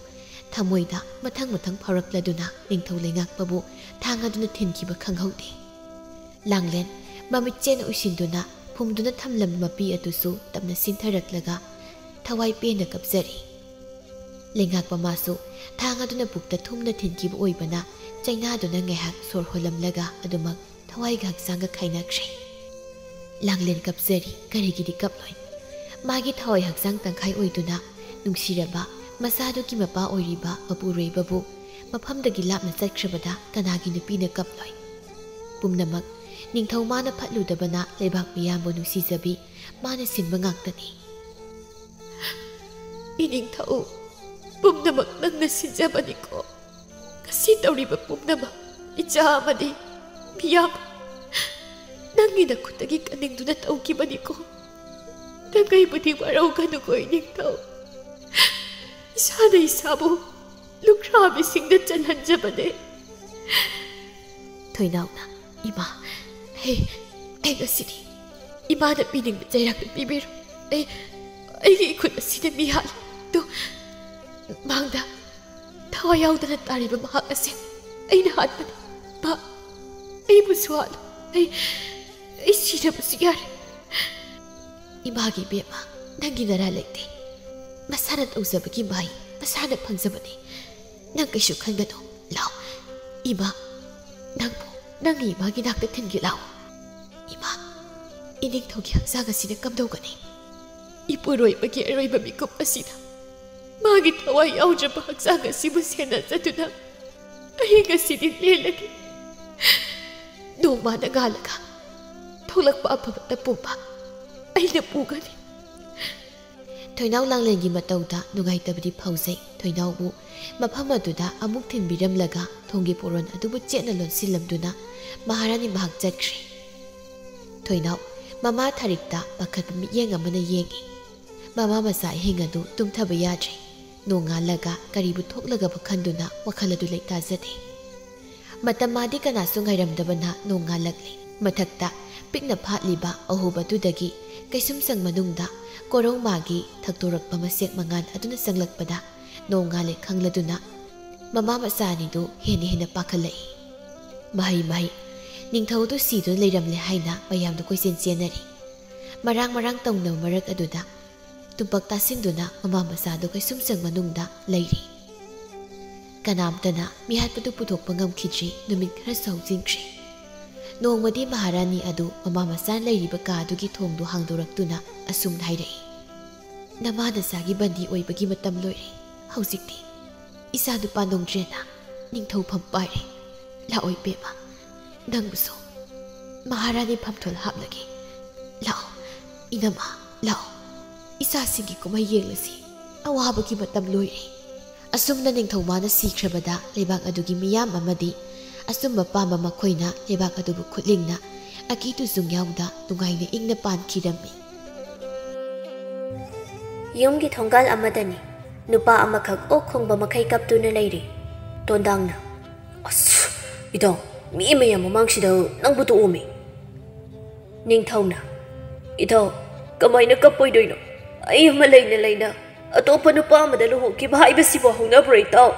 ꯊꯃꯣꯏꯗ ꯃꯊꯪ ꯃꯊꯪ ꯐꯥꯎꯔꯛꯂꯗꯨꯅ ꯅꯤꯡꯊꯧ ꯂꯩꯉꯥꯛꯄꯕꯨ ꯊꯥꯡ ꯑꯗꯨꯅ ꯊꯤꯟꯈꯤꯕ ꯈꯪꯍꯧꯗꯦ꯫ ꯂꯥꯡꯂꯦꯟ ꯃꯃꯤꯠ ꯆꯦꯅ ꯎꯏꯁꯤꯟꯗꯨꯅ ꯐꯨꯝꯗꯨꯅ ꯊꯝꯂꯝꯕ ꯃꯄꯤ ꯑꯗꯨꯁꯨ ꯇꯞꯅ ꯁꯤꯟꯊꯔꯛꯂꯒ ꯊꯋꯥꯏ ꯄꯦꯟꯅ ꯀꯞꯆꯔꯤ꯫ ꯂꯩꯉꯥꯛꯄ ꯃꯥꯁꯨ ꯊꯥꯡ ꯑꯗꯨꯅ ꯄꯨꯛꯇ ꯊꯨꯝꯅ ꯊꯤꯟꯈꯤꯕ ꯑꯣꯏꯕꯅ ꯆꯩꯅꯥꯗꯨꯅ ꯉꯥꯏꯍꯥꯛ ꯁꯣꯔ ꯍꯣꯜꯂꯝꯂꯒ ꯑꯗꯨꯃꯛ ꯊꯋꯥꯏꯒ ꯍꯛꯆꯥꯡꯒ ꯈꯥꯏꯅꯈ꯭ꯔꯦ꯫ ꯂꯥꯡꯂꯦꯟ ꯀꯞꯆꯔꯤ, ꯀꯔꯤꯒꯤꯗꯤ ꯀꯞꯂꯣꯏ? ꯃꯥꯒꯤ ꯊꯋꯥꯏ ꯍꯛꯆꯥꯡ ꯇꯪꯈꯥꯏ ꯑꯣꯏꯗꯨꯅ ꯅꯨꯡꯁꯤꯔꯕ ꯃꯆꯥꯗꯨꯒꯤ ꯃꯄꯥ ꯑꯣꯏꯔꯤꯕ ꯃꯄꯨꯔꯣꯏꯕꯕꯨ ꯃꯐꯝꯗꯒꯤ ꯂꯥꯞꯅ ꯆꯠꯈ꯭ꯔꯕꯗ ꯀꯅꯥꯒꯤ ꯅꯨꯄꯤꯅ ꯀꯞꯂꯣꯏ? ꯄꯨꯝꯅꯃꯛ ꯅꯤꯡꯊꯧ ꯃꯥꯅ ꯐꯠꯂꯨꯗꯕꯅ ꯂꯩꯕꯥꯛ ꯃꯤꯌꯥꯝꯕꯨ ꯅꯨꯡꯁꯤꯖꯕꯤ ꯃꯥꯅ ꯁꯤꯟꯕ ꯉꯥꯛꯇꯅꯤ꯫ ꯏꯅꯤꯡꯊꯧ, ꯄꯨꯝꯅꯃꯛ ꯅꯪꯅ ꯁꯤꯟꯖꯕꯅꯤꯀꯣ꯫ ꯉꯁꯤ ꯇꯧꯔꯤꯕ ꯄꯨꯝꯅꯃꯛ ꯏꯆꯥ ꯑꯃꯗꯤ ꯃꯤꯌꯥꯝ ꯅꯪꯒꯤ ꯅꯈꯨꯠꯇꯒꯤ ꯀꯟꯅꯤꯡꯗꯨꯅ ꯇꯧꯈꯤꯕꯅꯤꯀꯣ꯫ ꯅꯪ ꯑꯩꯕꯨꯗꯤ ꯋꯥꯔꯧꯒꯅꯨꯀꯣ ꯏꯅꯤꯡꯊꯧ꯫ ꯏꯁꯥꯅ ꯏꯁꯥꯕꯨ ꯂꯨꯈ꯭ꯔꯥꯕꯤꯁꯤꯡꯗ ꯆꯜꯍꯟꯖꯕꯅꯦ꯫ ꯊꯣꯏꯅꯥꯎꯅ, "ꯏꯃꯥ, ꯍꯦ, ꯑꯩ ꯉꯁꯤꯗꯤ ꯏꯃꯥꯅ ꯄꯤꯅꯤꯡꯕ ꯆꯩꯔꯥꯛꯇꯨ ꯄꯤꯕꯤꯔꯣ꯫ ꯑꯩ, ꯑꯩꯒꯤ ꯏꯈꯨꯠ ꯑꯁꯤꯅ ꯃꯤ ꯍꯥꯠꯂꯦ꯫ ꯑꯗꯨ ꯃꯥꯡꯗ ꯊꯋꯥꯏ ꯌꯥꯎꯗꯅ ꯇꯥꯔꯤꯕ ꯃꯍꯥꯛ ꯑꯁꯦ ꯑꯩꯅ ꯍꯥꯠꯄꯅꯤ꯫ ꯃꯥ ꯑꯩꯕꯨꯁꯨ ꯍꯥꯠꯂꯣ꯫ ꯑꯩ, ꯑꯩ ꯁꯤꯔꯕꯁꯨ ꯌꯥꯔꯦ꯫ ꯏꯃꯥꯒꯤ ꯏꯕꯦꯝꯃ, ꯅꯪꯒꯤ ꯅꯔꯥ ꯂꯩꯇꯦ꯫ ꯃꯁꯥꯅ ꯇꯧꯖꯕꯒꯤ ꯃꯍꯩ ꯃꯁꯥꯅ ꯐꯪꯖꯕꯅꯤ꯫ ꯅꯪ ꯀꯩꯁꯨ ꯈꯟꯒꯅꯨ꯫ ꯂꯥꯎ, ꯏꯃꯥ, ꯅꯪꯕꯨ ꯅꯪꯒꯤ ꯏꯃꯥꯒꯤ ꯅꯥꯛꯇ ꯊꯤꯟꯒꯦ ꯂꯥꯎ꯫ ꯏꯃꯥ, ꯏꯅꯤꯡꯊꯧꯒꯤ ꯍꯛꯆꯥꯡ ꯑꯁꯤꯅ ꯀꯝꯗꯧꯒꯅꯤ? ꯏꯄꯨꯔꯣꯏꯕꯒꯤ ꯑꯔꯣꯏꯕ ꯃꯤꯀꯨꯞ ꯑꯁꯤꯗ ꯃꯥꯒꯤ ꯊꯋꯥꯏ ꯌꯥꯎꯗ꯭ꯔꯕ ꯍꯛꯆꯥꯡ ꯑꯁꯤꯕꯨ ꯁꯦꯟꯅꯖꯗꯨꯅ ꯑꯩ ꯉꯁꯤꯗꯤ ꯂꯦꯜꯂꯒꯦ꯫ ꯅꯣꯡꯃꯥꯅ ꯉꯥꯜꯂꯒ ꯊꯣꯛꯂꯛꯄ ꯑꯐꯕꯇ ꯄꯨꯝꯕ ꯑꯩꯅ ꯄꯨꯒꯅꯤ꯫ ꯊꯣꯏꯅꯥꯎ ꯂꯥꯡꯂꯦꯟꯒꯤ ꯃꯇꯧꯗ ꯅꯨꯡꯉꯥꯏꯇꯕꯗꯤ ꯐꯥꯎꯖꯩ꯫ ꯊꯣꯏꯅꯥꯎꯕꯨ ꯃꯐꯝ ꯑꯗꯨꯗ ꯑꯃꯨꯛ ꯊꯤꯟꯕꯤꯔꯝꯂꯒ ꯊꯣꯡꯒꯤ ꯄꯣꯔꯣꯟ ꯑꯗꯨꯕꯨ ꯆꯦꯠꯅ ꯂꯣꯟꯁꯤꯜꯂꯝꯗꯨꯅ ꯃꯍꯥꯔꯥꯅꯤ ꯃꯍꯥꯛ ꯆꯠꯈ꯭ꯔꯦ꯫ ꯊꯣꯏꯅꯥꯎ ꯃꯃꯥ ꯊꯔꯤꯛꯇ ꯄꯥꯈꯠꯄ ꯃꯤꯠꯌꯦꯡ ꯑꯃꯅ ꯌꯦꯡꯏ꯫ ꯃꯃꯥ ꯃꯆꯥ ꯑꯍꯤꯡ ꯑꯗꯨ ꯇꯨꯝꯊꯕ ꯌꯥꯗ꯭ꯔꯦ꯫ ꯅꯣꯡ ꯉꯥꯜꯂꯒ ꯀꯔꯤꯕꯨ ꯊꯣꯛꯂꯒꯕ ꯈꯟꯗꯨꯅ ꯋꯥꯈꯜ ꯑꯗꯨ ꯂꯩꯇꯥꯖꯗꯦ꯫ ꯃꯇꯝ ꯃꯥꯗꯤ ꯀꯅꯥꯁꯨ ꯉꯥꯏꯔꯝꯗꯕꯅ ꯅꯣꯡ ꯉꯥꯜꯂꯛꯂꯦ꯫ ꯃꯊꯛꯇ ꯄꯤꯛꯅ ꯐꯥꯠꯂꯤꯕ ꯑꯍꯨꯕ ꯑꯗꯨꯗꯒꯤ ꯀꯩꯁꯨꯝꯁꯪ ꯃꯅꯨꯡꯗ ꯀꯣꯔꯧ ꯃꯥꯒꯤ ꯊꯛꯇꯣꯔꯛꯄ ꯃꯁꯦꯛ ꯃꯉꯥꯜ ꯑꯗꯨꯅ ꯆꯪꯂꯛꯄꯗ ꯅꯣꯡ ꯉꯥꯜꯂꯦ ꯈꯪꯂꯗꯨꯅ ꯃꯃꯥ ꯃꯆꯥ ꯑꯅꯤꯗꯨ ꯍꯦꯟꯅ ꯍꯦꯟꯅ ꯄꯥꯈꯠꯂꯛꯏ꯫ ꯃꯍꯩ ꯃꯍꯩ, ꯅꯤꯡꯊꯧꯗꯨ ꯁꯤꯗꯨꯅ ꯂꯩꯔꯝꯂꯦ ꯍꯥꯏꯅ ꯃꯌꯥꯝꯗꯨ ꯀꯣꯏꯆꯦꯟ ꯆꯦꯟꯅꯔꯤ꯫ ꯃꯔꯥꯡ ꯃꯔꯥꯡ ꯇꯧꯅꯕ ꯃꯔꯛ ꯑꯗꯨꯗ ꯇꯨꯝꯄꯥꯛ ꯇꯥꯁꯤꯟꯗꯨꯅ ꯃꯃꯥ ꯃꯆꯥꯗꯨ ꯀꯩꯁꯨꯝꯁꯪ ꯃꯅꯨꯡꯗ ꯂꯩꯔꯤ꯫ ꯀꯅꯥꯝꯇꯅ ꯃꯤꯍꯥꯠꯄꯗꯨ ꯄꯨꯊꯣꯛꯄ ꯉꯝꯈꯤꯗ꯭ꯔꯤ꯫ ꯅꯨꯃꯤꯠ ꯈꯔꯁꯨ ꯍꯧꯖꯤꯟꯈ꯭ꯔꯦ꯫ ꯅꯣꯡꯃꯗꯤ ꯃꯍꯥꯔꯥꯅꯤ ꯑꯗꯨ ꯃꯃꯥ ꯃꯆꯥ ꯂꯩꯔꯤꯕ ꯀꯥ ꯑꯗꯨꯒꯤ ꯊꯣꯡꯗꯨ ꯍꯥꯡꯗꯣꯔꯛꯇꯨꯅ ꯑꯁꯨꯝꯅ ꯍꯥꯏꯔꯛꯏ, "ꯅꯃꯥ ꯅꯆꯥꯒꯤ ꯕꯟꯗꯤ ꯑꯣꯏꯕꯒꯤ ꯃꯇꯝ ꯂꯣꯏꯔꯦ꯫ ꯍꯧꯖꯤꯛꯇꯤ ꯏꯆꯥ ꯅꯨꯄꯥ ꯅꯣꯡꯗ꯭ꯔꯦꯟꯅ ꯅꯤꯡꯊꯧꯐꯝ ꯄꯥꯏꯔꯦ꯫ ꯂꯥꯛꯑꯣ ꯏꯕꯦꯝꯃ, ꯅꯪꯕꯨꯁꯨ ꯃꯍꯥꯔꯥꯅꯤ ꯐꯝꯊꯣꯜ ꯍꯥꯞꯂꯒꯦ꯫ ꯂꯥꯛꯑꯣ, ꯏꯅꯝꯃ, ꯂꯥꯛꯑꯣ꯫ ꯏꯆꯥꯁꯤꯡꯒꯤ ꯀꯨꯝꯍꯩ ꯌꯦꯡꯂꯁꯤ꯫ ꯑꯋꯥꯕꯒꯤ ꯃꯇꯝ ꯂꯣꯏꯔꯦ꯫ ꯑꯁꯨꯝꯅ ꯅꯤꯡꯊꯧꯃꯥꯅ ꯁꯤꯈ꯭ꯔꯕꯗ ꯂꯩꯕꯥꯛ ꯑꯗꯨꯒꯤ ꯃꯤꯌꯥꯝ ꯑꯃꯗꯤ ꯑꯆꯨꯝꯕ ꯄꯥꯝꯕ ꯃꯈꯣꯏꯅ ꯂꯩꯕꯥꯛ ꯑꯗꯨꯕꯨ ꯈꯨꯠꯂꯤꯡꯅ ꯑꯀꯤ ꯇꯨꯖꯨꯡ ꯌꯥꯎꯗ ꯅꯨꯡꯉꯥꯏꯅ ꯏꯪꯅ ꯄꯥꯟꯈꯤꯔꯝꯃꯤ"꯫ ꯌꯨꯝꯒꯤ ꯊꯣꯡꯒꯥꯜ ꯑꯃꯗꯅꯤ꯫ ꯅꯨꯄꯥ ꯑꯃꯈꯛ ꯑꯣꯛ ꯈꯣꯡꯕ ꯃꯈꯩ ꯀꯞꯇꯨꯅ ꯂꯩꯔꯤ꯫ ꯇꯣꯟꯗꯥꯡꯅ, "ꯑꯁ, ꯏꯇꯥꯎ, ꯃꯤ ꯃꯌꯥꯝ ꯃꯃꯥꯡꯁꯤꯗ ꯅꯪꯕꯨ ꯇꯣꯛꯑꯣꯃꯤ"꯫ ꯅꯤꯡꯊꯧꯅ, "ꯏꯇꯥꯎ, ꯀꯃꯥꯏꯅ ꯀꯞꯄꯣꯏꯗꯣꯏꯅꯣ? ꯑꯩ ꯑꯃ ꯂꯩꯅ ꯂꯩꯅ ꯑꯇꯣꯞꯄ ꯅꯨꯄꯥ ꯑꯃꯗ ꯂꯨꯍꯣꯡꯈꯤꯕ ꯍꯥꯏꯕꯁꯤꯕꯨ ꯍꯧꯅꯕ꯭ꯔꯣ, ꯏꯇꯥꯎ?"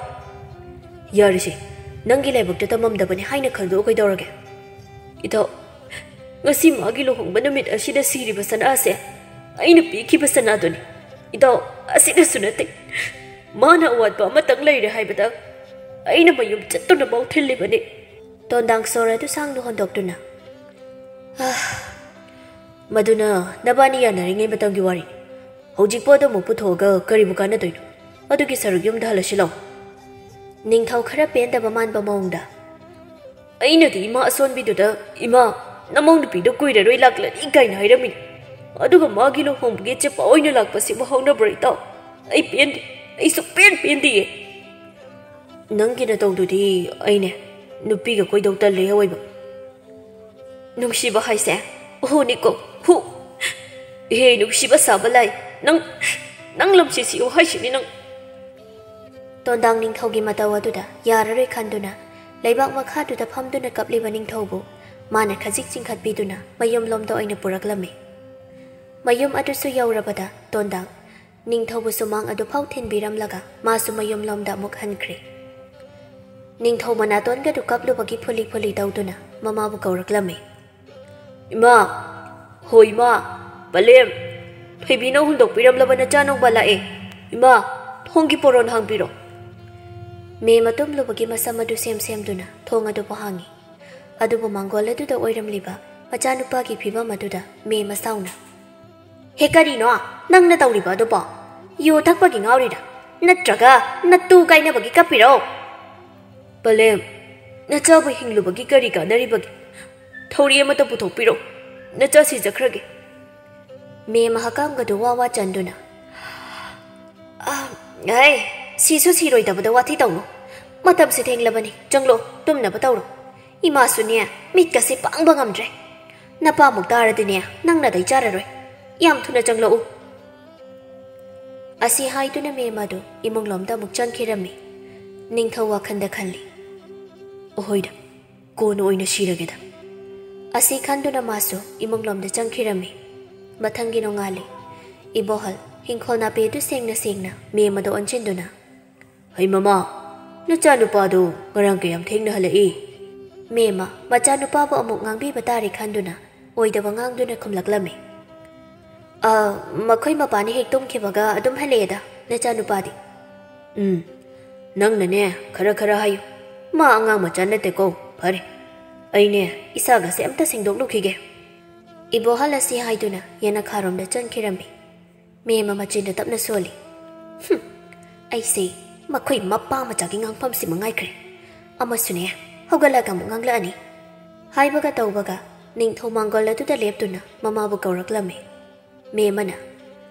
"ꯌꯥꯔꯤꯁꯦ, ꯅꯪꯒꯤ ꯂꯥꯏꯕꯛꯇ ꯇꯝꯃꯝꯗꯕꯅꯤ ꯍꯥꯏꯅ ꯈꯟꯗꯣꯛꯑꯣ ꯀꯩꯗꯧꯔꯒꯦ? ꯏꯇꯥꯎ, ꯉꯁꯤ ꯃꯥꯒꯤ ꯂꯨꯍꯣꯡꯕ ꯅꯨꯃꯤꯠ ꯑꯁꯤꯗ ꯁꯤꯔꯤꯕ ꯁꯅꯥꯁꯦ ꯑꯩꯅ ꯄꯤꯈꯤꯕ ꯁꯅꯥꯗꯨꯅꯤ꯫ ꯏꯇꯥꯎ, ꯑꯁꯤꯗꯁꯨ ꯅꯠꯇꯦ, ꯃꯥꯅ ꯑꯋꯥꯠꯄ ꯑꯃꯇꯪ ꯂꯩꯔꯦ ꯍꯥꯏꯕꯗ ꯑꯩꯅ ꯃꯌꯨꯝ ꯆꯠꯇꯨꯅ ꯃꯥꯎ ꯊꯤꯜꯂꯤꯕꯅꯤ꯫ ꯇꯣꯟꯗꯥꯡ ꯁꯣꯔ ꯑꯗꯨ ꯁꯥꯡꯅ ꯍꯣꯟꯗꯣꯛꯇꯨꯅ, "ꯑꯥ, ꯃꯗꯨꯅ ꯅꯕꯥꯅꯤ ꯌꯥꯅꯔꯤꯉꯩ ꯃꯇꯝꯒꯤ ꯋꯥꯔꯤꯅꯤ꯫ ꯍꯧꯖꯤꯛ ꯄꯣꯠ ꯑꯃꯨꯛ ꯄꯨꯊꯣꯛꯑꯒ ꯀꯔꯤꯕꯨ ꯀꯥꯟꯅꯗꯣꯏꯅꯣ? ꯑꯗꯨꯒꯤ ꯁꯔꯨꯛ ꯌꯨꯝꯗ ꯍꯜꯂꯁꯤ ꯂꯥꯎ꯫" ꯅꯤꯡꯊꯧ ꯈꯔ ꯄꯦꯟꯗꯕ ꯃꯥꯟꯕ ꯃꯑꯣꯡꯗ, "ꯑꯩꯅꯗꯤ ꯏꯃꯥ ꯑꯁꯣꯟꯕꯤꯗꯨꯗ, 'ꯏꯃꯥ, ꯅꯃꯧ ꯅꯨꯄꯤꯗꯨ ꯀꯨꯏꯔꯔꯣꯏ ꯂꯥꯛꯂꯅꯤ,' ꯀꯥꯏꯅ ꯍꯥꯏꯔꯝꯃꯤꯅꯤ꯫ ꯑꯗꯨꯒ ꯃꯥꯒꯤ ꯂꯨꯍꯣꯡꯕꯒꯤ ꯆꯦꯄꯥ ꯑꯣꯏꯅ ꯂꯥꯛꯄꯁꯤꯕꯨ ꯍꯧꯅꯕ꯭ꯔꯣ ꯏꯇꯥꯎ? ꯑꯩ ꯄꯦꯟꯗꯦ, ꯑꯩ ꯁꯨꯛꯄꯦꯟ ꯄꯦꯟꯗꯦꯌꯦ꯫ ꯅꯪꯒꯤ ꯅꯇꯧꯗꯨꯗꯤ ꯑꯩꯅꯦ ꯅꯨꯄꯤꯒ ꯀꯣꯏꯗꯧ ꯇꯜꯂꯦ ꯑꯣꯏꯕ꯫ ꯅꯨꯡꯁꯤꯕ ꯍꯥꯏꯁꯦ ꯍꯨꯅꯤꯀꯣ, ꯍꯨ꯫ ꯏꯍꯦ, ꯅꯨꯡꯁꯤꯕ ꯁꯥꯕ ꯂꯥꯏ꯫ ꯅꯪ, ꯅꯪ ꯂꯝꯁꯤ ꯁꯤꯌꯣ ꯍꯥꯏꯁꯤꯅꯤ ꯅꯪ꯫" ꯇꯣꯟꯗꯥꯡ ꯅꯤꯡꯊꯧꯒꯤ ꯃꯇꯧ ꯑꯗꯨꯗ ꯌꯥꯔꯔꯣꯏ ꯈꯟꯗꯨꯅ, ꯂꯩꯕꯥꯛ ꯃꯈꯥꯗꯨꯗ ꯐꯝꯗꯨꯅ ꯀꯞꯂꯤꯕ ꯅꯤꯡꯊꯧꯕꯨ ꯃꯥꯅ ꯈꯖꯤꯛ ꯆꯤꯡꯈꯠꯄꯤꯗꯨꯅ ꯃꯌꯨꯝꯂꯣꯝꯗ ꯑꯣꯏꯅ ꯄꯨꯔꯛꯂꯝꯃꯤ꯫ ꯃꯌꯨꯝ ꯑꯗꯨꯁꯨ ꯌꯧꯔꯕꯗ ꯇꯣꯟꯗꯥꯡ ꯅꯤꯡꯊꯧꯕꯨ ꯁꯨꯃꯥꯡ ꯑꯗꯨꯐꯥꯎ ꯊꯤꯟꯕꯤꯔꯝꯂꯒ ꯃꯥꯁꯨ ꯃꯌꯨꯝꯂꯣꯝꯗ ꯑꯃꯨꯛ ꯍꯟꯈ꯭ꯔꯦ꯫ ꯅꯤꯡꯊꯧ ꯃꯅꯥꯇꯣꯟꯒꯗꯨ ꯀꯞꯂꯨꯕꯒꯤ ꯐꯨꯂꯤ ꯐꯨꯂꯤ ꯇꯧꯗꯨꯅ ꯃꯃꯥꯕꯨ ꯀꯧꯔꯛꯂꯝꯃꯤ꯫ "ꯏꯃꯥ, ꯍꯣ ꯏꯃꯥ, ꯄꯂꯦꯝ, ꯊꯣꯏꯕꯤꯅ ꯍꯨꯟꯗꯣꯛꯄꯤꯔꯝꯂꯕ ꯅꯆꯥꯅꯨꯄꯥ ꯂꯥꯛꯑꯦ꯫ ꯏꯃꯥ, ꯊꯣꯡꯒꯤ ꯄꯣꯔꯣꯟ ꯍꯥꯡꯕꯤꯔꯣ꯫" ꯃꯦꯝꯃ ꯇꯨꯝꯂꯨꯕꯒꯤ ꯃꯁꯝ ꯑꯗꯨ ꯁꯦꯝ ꯁꯦꯝꯗꯨꯅ ꯊꯣꯡ ꯑꯗꯨꯕꯨ ꯍꯥꯡꯉꯤ꯫ ꯑꯗꯨꯕꯨ ꯃꯥꯡꯒꯣꯜ ꯑꯗꯨꯗ ꯑꯣꯏꯔꯝꯂꯤꯕ ꯃꯆꯥꯅꯨꯄꯥꯒꯤ ꯐꯤꯕꯝ ꯑꯗꯨꯗ ꯃꯦꯝꯃ ꯁꯥꯎꯅ, "ꯍꯦ, ꯀꯔꯤꯅꯣ ꯅꯪꯅ ꯇꯧꯔꯤꯕ ꯑꯗꯨꯕꯣ? ꯌꯨ ꯊꯛꯄꯒꯤ ꯉꯥꯎꯔꯤꯔꯥ? ꯅꯠꯇ꯭ꯔꯒ ꯅꯠꯇꯨ ꯀꯥꯏꯅꯕꯒꯤ ꯀꯞꯄꯤꯔꯣ?" "ꯄꯂꯦꯝ, ꯅꯆꯥꯕꯨ ꯍꯤꯡꯂꯨꯕꯒꯤ ꯀꯔꯤ ꯀꯥꯟꯅꯔꯤꯕꯒꯦ? ꯊꯧꯔꯤ ꯑꯃꯠꯇ ꯄꯨꯊꯣꯛꯄꯤꯔꯣ, ꯅꯆꯥ ꯁꯤꯖꯈ꯭ꯔꯒꯦ꯫" ꯃꯦꯝꯃ ꯍꯀꯥꯝꯒꯗꯨ ꯋꯥ ꯋꯥ ꯆꯟꯗꯨꯅ, "ꯑ, ꯑꯩ ꯁꯤꯁꯨ ꯁꯤꯔꯣꯏꯗꯕꯗ ꯋꯥꯊꯤ ꯇꯧꯅꯨ꯫ ꯃꯇꯝꯁꯦ ꯊꯦꯡꯂꯕꯅꯤ, ꯆꯪꯂꯣ, ꯇꯨꯝꯅꯕ ꯇꯧꯔꯣ꯫ ꯏꯃꯥꯁꯨꯅꯦ, ꯃꯤꯠꯀꯁꯦ ꯄꯥꯡꯕ ꯉꯝꯗ꯭ꯔꯦ꯫ ꯅꯄꯥꯃꯨꯛ ꯇꯥꯔꯗꯤꯅꯦ, ꯅꯪ ꯅꯥꯗꯩ ꯆꯥꯔꯔꯣꯏ꯫ ꯌꯥꯝ ꯊꯨꯅ ꯆꯪꯂꯛꯎ꯫" ꯑꯁꯤ ꯍꯥꯏꯗꯨꯅ ꯃꯦꯝ ꯑꯗꯨ ꯏꯃꯨꯡꯂꯣꯝꯗ ꯑꯃꯨꯛ ꯆꯪꯈꯤꯔꯝꯃꯤ꯫ ꯅꯤꯡꯊꯧ ꯋꯥꯈꯜꯗ ꯈꯜꯂꯤ, "ꯑꯣꯍꯣꯏꯗ, ꯀꯣꯟꯅ ꯑꯣꯏꯅ ꯁꯤꯔꯒꯦꯗ꯫" ꯑꯁꯤ ꯈꯟꯗꯨꯅ ꯃꯥꯁꯨ ꯏꯃꯨꯡꯂꯣꯝꯗ ꯆꯪꯈꯤꯔꯝꯃꯤ꯫ ꯃꯊꯪꯒꯤ ꯅꯣꯡꯉꯥꯜꯂꯤ꯫ ꯏꯕꯣꯍꯜ ꯍꯤꯡꯈꯣꯜ ꯅꯥꯄꯤ ꯑꯗꯨ ꯁꯦꯡꯅ ꯁꯦꯡꯅ ꯃꯦꯝ ꯑꯗꯨ ꯑꯣꯟꯁꯤꯟꯗꯨꯅ, "ꯍꯩ ꯃꯃꯥ, ꯅꯆꯥꯅꯨꯄꯥꯗꯨ ꯉꯔꯥꯡ ꯀꯌꯥꯝ ꯊꯦꯡꯅ ꯍꯜꯂꯛꯏ?" ꯃꯦꯝꯃ ꯃꯆꯥꯅꯨꯄꯥꯕꯨ ꯑꯃꯨꯛ ꯉꯥꯡꯕꯤꯕ ꯇꯥꯔꯦ ꯈꯟꯗꯨꯅ ꯑꯣꯏꯗꯕ ꯉꯥꯡꯗꯨꯅ ꯈꯨꯝꯂꯛꯂꯝꯃꯤ꯫ ꯑ, ꯃꯈꯣꯏ ꯃꯄꯥꯟ ꯍꯦꯛ ꯇꯨꯝꯈꯤꯕꯒ ꯑꯗꯨꯝ ꯍꯜꯂꯛꯑꯦꯗ, ꯅꯆꯥꯅꯨꯄꯥꯗꯤ꯫ ꯎꯝ, ꯅꯪꯅꯅꯦ ꯈꯔ ꯈꯔ ꯍꯥꯏꯌꯨ꯫ ꯃꯥ ꯑꯉꯥꯡ ꯃꯆꯥ ꯅꯠꯇꯦꯀꯣ꯫ ꯐꯔꯦ, ꯑꯩꯅꯦ ꯏꯁꯥꯒꯁꯦ ꯑꯝꯇ ꯁꯦꯡꯗꯣꯛꯂꯨꯈꯤꯒꯦ꯫ ꯏꯕꯣꯍꯜ ꯑꯁꯤ ꯍꯥꯏꯗꯨꯅ ꯌꯦꯅꯈꯥꯔꯣꯝꯗ ꯆꯪꯈꯤꯔꯝꯃꯤ꯫ ꯃꯦꯝꯃ ꯃꯆꯤꯟꯗ ꯇꯞꯅ ꯁꯣꯜꯂꯤ꯫ "ꯍꯨꯝ, ꯑꯩꯁꯦ ꯃꯈꯣꯏ ꯃꯄꯥ ꯃꯆꯥꯒꯤ ꯉꯥꯡꯐꯝꯁꯤ ꯃꯉꯥꯏꯈ꯭ꯔꯦ꯫ ꯑꯃꯁꯨꯅꯦ, ꯍꯧꯒꯠꯂꯒ ꯑꯃꯨꯛ ꯉꯥꯡꯂꯛꯑꯅꯤ"꯫ ꯍꯥꯏꯕꯒ ꯇꯧꯕꯒ ꯅꯤꯡꯊꯧ ꯃꯥꯡꯒꯣꯜ ꯑꯗꯨꯗ ꯂꯦꯞꯇꯨꯅ ꯃꯃꯥꯕꯨ ꯀꯧꯔꯛꯂꯝꯃꯤ꯫ ꯃꯦꯝꯃꯅ,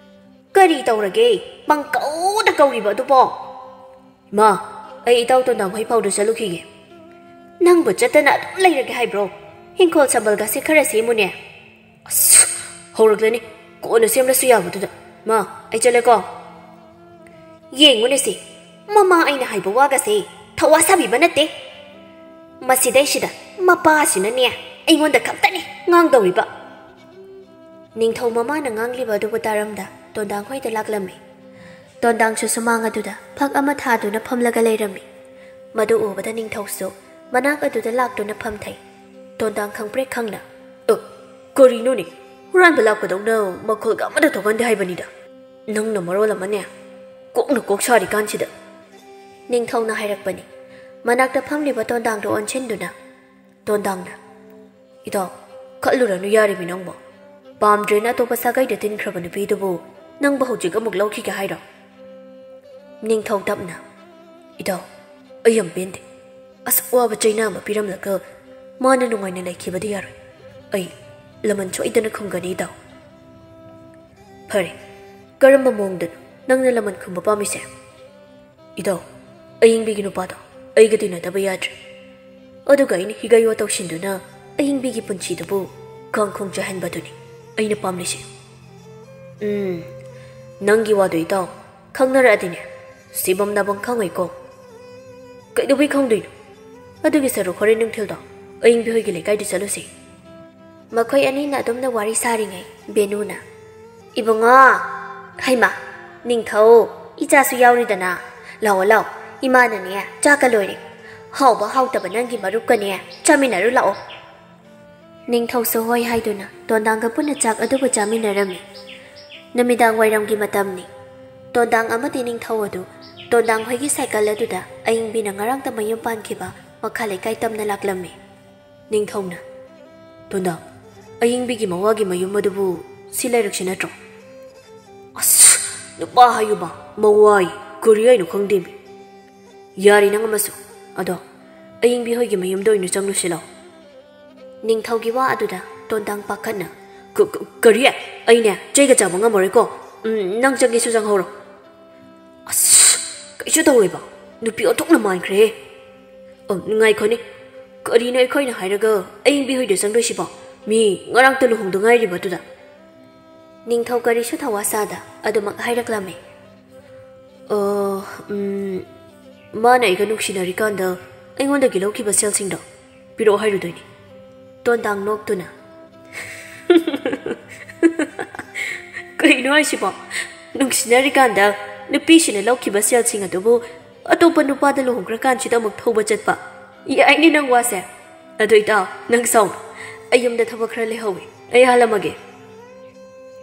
"ꯀꯔꯤ ꯇꯧꯔꯒꯦ? ꯄꯪꯀꯧꯗ ꯀꯧꯔꯤꯕ ꯑꯗꯨꯕꯣ?" "ꯏꯃꯥ, ꯑꯩ ꯏꯇꯥꯎ ꯇꯣꯟꯗꯥꯡ ꯍꯣꯏ ꯐꯥꯎꯗ ꯆꯠꯂꯨꯈꯤꯒꯦ"꯫ "ꯅꯪꯕꯨ ꯆꯠꯇꯅ ꯑꯗꯨꯝ ꯂꯩꯔꯒꯦ ꯍꯥꯏꯕ꯭ꯔꯣ? ꯍꯤꯡꯈꯣꯜ ꯁꯝꯕꯜꯒꯁꯦ ꯈꯔ ꯁꯦꯝꯃꯨꯅꯦ"꯫ "ꯑꯁ, ꯍꯧꯔꯛꯂꯅꯤ꯫ ꯀꯣꯟꯅ ꯁꯦꯝꯂꯁꯨ ꯌꯥꯕꯗꯨꯗ꯫ ꯃꯥ, ꯑꯩ ꯆꯠꯂꯦꯀꯣ"꯫ ꯌꯦꯡꯉꯨꯅꯦ ꯁꯤ, ꯃꯃꯥ ꯑꯩꯅ ꯍꯥꯏꯕ ꯋꯥꯒꯁꯦ ꯊꯧꯋꯥ ꯁꯥꯕꯤꯕ ꯅꯠꯇꯦ꯫ ꯃꯁꯤꯗꯩꯁꯤꯗ ꯃꯄꯥꯁꯤꯅꯅꯦ ꯑꯩꯉꯣꯟꯗ ꯈꯛꯇꯅꯦ ꯉꯥꯡꯗꯧꯔꯤꯕ꯫ ꯅꯤꯡꯊꯧ ꯃꯃꯥꯅ ꯉꯥꯡꯂꯤꯕ ꯑꯗꯨꯕꯨ ꯇꯥꯔꯝꯗ ꯇꯣꯟꯗꯥꯡ ꯍꯣꯏꯗ ꯂꯥꯛꯂꯝꯃꯤ꯫ ꯇꯣꯟꯗꯥꯡꯁꯨ ꯁꯨꯃꯥꯡ ꯑꯗꯨꯗ ꯐꯛ ꯑꯃ ꯊꯥꯗꯨꯅ ꯐꯝꯂꯒ ꯂꯩꯔꯝꯃꯤ꯫ ꯃꯗꯨ ꯎꯕꯗ ꯅꯤꯡꯊꯧꯁꯨ ꯃꯅꯥꯛ ꯑꯗꯨꯗ ꯂꯥꯛꯇꯨꯅ ꯐꯝꯊꯩ꯫ ꯇꯣꯟꯗꯥꯡ ꯈꯪꯄ꯭ꯔꯦꯛ ꯈꯪꯅ, "ꯑ, ꯀꯔꯤꯅꯣꯅꯦ? ꯍꯨꯔꯥꯟꯕ ꯂꯥꯛꯄꯗꯧꯅ ꯃꯈꯣꯜꯒ ꯑꯃꯠꯇ ꯊꯣꯛꯍꯟꯗꯦ ꯍꯥꯏꯕꯅꯤꯗ꯫ ꯅꯪꯅ ꯃꯔꯣꯜ ꯑꯃꯅꯦ, ꯀꯣꯛꯅ ꯀꯣꯛ ꯁꯥꯔꯤꯀꯥꯟꯁꯤꯗ"꯫ ꯅꯤꯡꯊꯧꯅ ꯍꯥꯏꯔꯛꯄꯅꯤ꯫ ꯃꯅꯥꯛꯇ ꯐꯝꯂꯤꯕ ꯇꯣꯟꯗꯥꯡꯗꯨ ꯑꯣꯟꯁꯤꯟꯗꯨꯅ ꯇꯣꯟꯗꯥꯡꯅ, "ꯏꯇꯥꯎ, ꯈꯠꯂꯨꯔꯅꯨ ꯌꯥꯔꯤꯕꯤ ꯅꯪꯕꯣ꯫ ꯄꯥꯝꯗ꯭ꯔꯦꯅ ꯑꯇꯣꯞꯄ ꯁꯥꯒꯩꯗ ꯇꯤꯟꯈ꯭ꯔꯕ ꯅꯨꯄꯤꯗꯨꯕꯨ ꯅꯪꯕꯨ ꯍꯧꯖꯤꯛ ꯑꯃꯨꯛ ꯂꯧꯈꯤꯒꯦ ꯍꯥꯏꯔꯣ?" ꯅꯤꯡꯊꯧ ꯇꯞꯅ, "ꯏꯇꯥꯎ, ꯑꯩ ꯌꯥꯝ ꯄꯦꯟꯗꯦ꯫ ꯑꯁꯨꯛ ꯋꯥꯕ ꯆꯩꯅꯥ ꯑꯃ ꯄꯤꯔꯝꯂꯒ ꯃꯥꯅ ꯅꯨꯡꯉꯥꯏꯅ ꯂꯩꯈꯤꯕꯗꯤ ꯌꯥꯔꯣꯏ꯫ ꯑꯩ ꯂꯃꯟ ꯁꯣꯏꯗꯅ ꯈꯨꯝꯒꯅꯤ, ꯏꯇꯥꯎ"꯫ "ꯐꯔꯦ, ꯀꯔꯝꯕ ꯃꯑꯣꯡꯗꯅꯣ ꯅꯪꯅ ꯂꯃꯟ ꯈꯨꯝꯕ ꯄꯥꯝꯃꯤꯁꯦ?" "ꯏꯇꯥꯎ, ꯑꯌꯤꯡꯕꯤꯒꯤ ꯅꯨꯄꯥꯗꯣ ꯑꯩꯒ ꯇꯤꯟꯅꯗꯕ ꯌꯥꯗ꯭ꯔꯦ꯫ ꯑꯗꯨꯒ ꯑꯩꯅ ꯍꯤꯒꯩꯋꯥ ꯇꯧꯁꯤꯟꯗꯨꯅ ꯑꯌꯤꯡꯕꯤꯒꯤ ꯄꯨꯟꯁꯤꯗꯨꯕꯨ ꯀꯥꯡꯈꯣꯡ ꯆꯥꯏꯍꯟꯕꯗꯨꯅꯤ ꯑꯩꯅ ꯄꯥꯝꯂꯤꯁꯦ"꯫ "ꯎꯝ, ꯅꯪꯒꯤ ꯋꯥꯗꯣ ꯏꯇꯥꯎ, ꯈꯪꯅꯔꯛꯑꯗꯤꯅꯦ ꯁꯤꯐꯝ ꯅꯥꯐꯝ ꯈꯪꯉꯣꯏꯀꯣ"꯫ "ꯀꯩꯗꯧꯕꯩ ꯈꯪꯗꯣꯏꯅꯣ? ꯑꯗꯨꯒꯤ ꯁꯔꯨꯛ ꯍꯣꯔꯦꯟ ꯅꯨꯡꯊꯤꯜꯗꯣ ꯑꯌꯤꯡꯕꯤ ꯍꯣꯏꯒꯤ ꯂꯩꯀꯥꯏꯗ ꯆꯠꯂꯨꯁꯤ"꯫ ꯃꯈꯣꯏ ꯑꯅꯤꯅ ꯑꯗꯨꯝꯅ ꯋꯥꯔꯤ ꯁꯥꯔꯤꯉꯩ ꯕꯦꯅꯨꯅ, "ꯏꯕꯨꯡꯉꯣ, ꯍꯩꯃꯥ, ꯅꯤꯡꯊꯧ, ꯏꯆꯥꯁꯨ ꯌꯥꯎꯔꯤꯗꯅ꯫ ꯂꯥꯛꯑꯣ, ꯂꯥꯛꯑꯣ, ꯏꯃꯥꯅꯅꯦ ꯆꯥꯛꯀ ꯂꯣꯏꯔꯦ꯫ ꯍꯥꯎꯕ ꯍꯥꯎꯇꯕ ꯅꯪꯒꯤ ꯃꯔꯨꯞꯀꯅꯦ ꯆꯥꯃꯤꯟꯅꯔꯨ ꯂꯥꯛꯑꯣ"꯫ ꯅꯤꯡꯊꯧꯁꯨ ꯍꯣꯏ ꯍꯥꯏꯗꯨꯅ ꯇꯣꯟꯗꯥꯡꯒ ꯄꯨꯟꯅ ꯆꯥꯛ ꯑꯗꯨꯕꯨ ꯆꯥꯃꯤꯟꯅꯔꯝꯃꯤ꯫ ꯅꯨꯃꯤꯗꯥꯡ ꯋꯥꯏꯔꯝꯒꯤ ꯃꯇꯝꯅꯤ꯫ ꯇꯣꯟꯗꯥꯡ ꯑꯃꯗꯤ ꯅꯤꯡꯊꯧ ꯑꯗꯨ ꯇꯣꯟꯗꯥꯡ ꯍꯣꯏꯒꯤ ꯁꯥꯏꯀꯜ ꯑꯗꯨꯗ ꯑꯌꯤꯡꯕꯤꯅ ꯉꯔꯥꯡꯇ ꯃꯌꯨꯝ ꯄꯥꯟꯈꯤꯕ ꯃꯈꯥ ꯂꯩꯀꯥꯏ ꯇꯝꯅ ꯂꯥꯛꯂꯝꯃꯤ꯫ ꯅꯤꯡꯊꯧꯅ, "ꯇꯣꯟꯗꯥꯡ, ꯑꯌꯤꯡꯕꯤꯒꯤ ꯃꯋꯥꯒꯤ ꯃꯌꯨꯝ ꯑꯗꯨꯕꯨ ꯁꯤ ꯂꯩꯔꯛꯁꯤ ꯅꯠꯇ꯭ꯔꯣ?" "ꯑꯁ, ꯅꯨꯄꯥ ꯍꯥꯏꯌꯨꯕ, ꯃꯋꯥꯏ, ꯀꯔꯤ ꯍꯥꯏꯅꯣ ꯈꯪꯗꯦꯃꯤ꯫ ꯌꯥꯔꯦ ꯅꯪ ꯑꯃꯁꯨ꯫ ꯑꯗꯣ ꯑꯌꯤꯡꯕꯤ ꯍꯣꯏꯒꯤ ꯃꯌꯨꯝꯗ ꯑꯣꯏꯅ ꯆꯪꯂꯨꯁꯤ ꯂꯥꯎ꯫" ꯅꯤꯡꯊꯧꯒꯤ ꯋꯥ ꯑꯗꯨꯗ ꯇꯣꯟꯗꯥꯡ ꯄꯥꯈꯠꯅ, "ꯀ-, ꯀ-, ꯀꯔꯤ? ꯑꯩꯅꯦ ꯆꯩꯒ ꯆꯥꯕ ꯉꯝꯃꯔꯣꯏꯀꯣ꯫ ꯎꯝ, ꯅꯪ ꯆꯪꯒꯦꯁꯨ ꯆꯪꯍꯧꯔꯣ꯫" "ꯑꯁ, ꯀꯩꯁꯨ ꯇꯧꯔꯣꯏꯕ꯫ ꯅꯨꯄꯤ ꯑꯣꯟꯊꯣꯛꯅ ꯃꯥꯟꯈ꯭ꯔꯦꯍꯦ꯫ ꯑꯣ, ꯉꯥꯏꯈꯣꯅꯦ꯫ ꯀꯔꯤꯅꯣ ꯑꯩꯈꯣꯏꯅ ꯍꯥꯏꯔꯒ ꯑꯌꯤꯡꯕꯤ ꯍꯣꯏꯗ ꯆꯪꯗꯣꯏꯁꯤꯕꯣ? ꯃꯤ ꯉꯔꯥꯡꯇ ꯂꯨꯍꯣꯡꯗ ꯉꯥꯏꯔꯤꯕ ꯑꯗꯨꯗ?" ꯅꯤꯡꯊꯧ ꯀꯔꯤꯁꯨ ꯊꯋꯥ ꯁꯥꯗ ꯑꯗꯨꯃꯛ ꯍꯥꯏꯔꯛꯂꯝꯃꯤ꯫ "ꯑꯣ, ꯎꯝ, ꯃꯥꯅ ꯑꯩꯒ ꯅꯨꯡꯁꯤꯅꯔꯤꯀꯥꯟꯗ ꯑꯩꯉꯣꯟꯗꯒꯤ ꯂꯧꯈꯤꯕ ꯁꯦꯜꯁꯤꯡꯗꯣ ꯄꯤꯔꯛꯑꯣ ꯍꯥꯏꯔꯨꯗꯣꯏꯅꯤ꯫" ꯇꯣꯟꯗꯥꯡ ꯅꯣꯛꯇꯨꯅ, "ꯀꯩꯅꯣ ꯍꯥꯏꯁꯤꯕꯣ? ꯅꯨꯡꯁꯤꯅꯔꯤꯀꯥꯟꯗ ꯅꯨꯄꯤꯁꯤꯅ ꯂꯧꯈꯤꯕ ꯁꯦꯜꯁꯤꯡ ꯑꯗꯨꯕꯨ ꯑꯇꯣꯞꯄ ꯅꯨꯄꯥꯗ ꯂꯨꯍꯣꯡꯈ꯭ꯔꯀꯥꯟꯁꯤꯗ ꯑꯃꯨꯛ ꯊꯧꯕ ꯆꯠꯄ? ꯌꯥꯏꯅꯦ ꯅꯪ ꯋꯥꯁꯦ꯫ ꯑꯗꯨ ꯏꯇꯥꯎ, ꯅꯪ ꯁꯥꯎꯅꯨ꯫ ꯑꯩ ꯌꯨꯝꯗ ꯊꯕꯛ ꯈꯔ ꯂꯩꯍꯧꯋꯤ꯫ ꯑꯩ ꯍꯜꯂꯝꯃꯒꯦ꯫"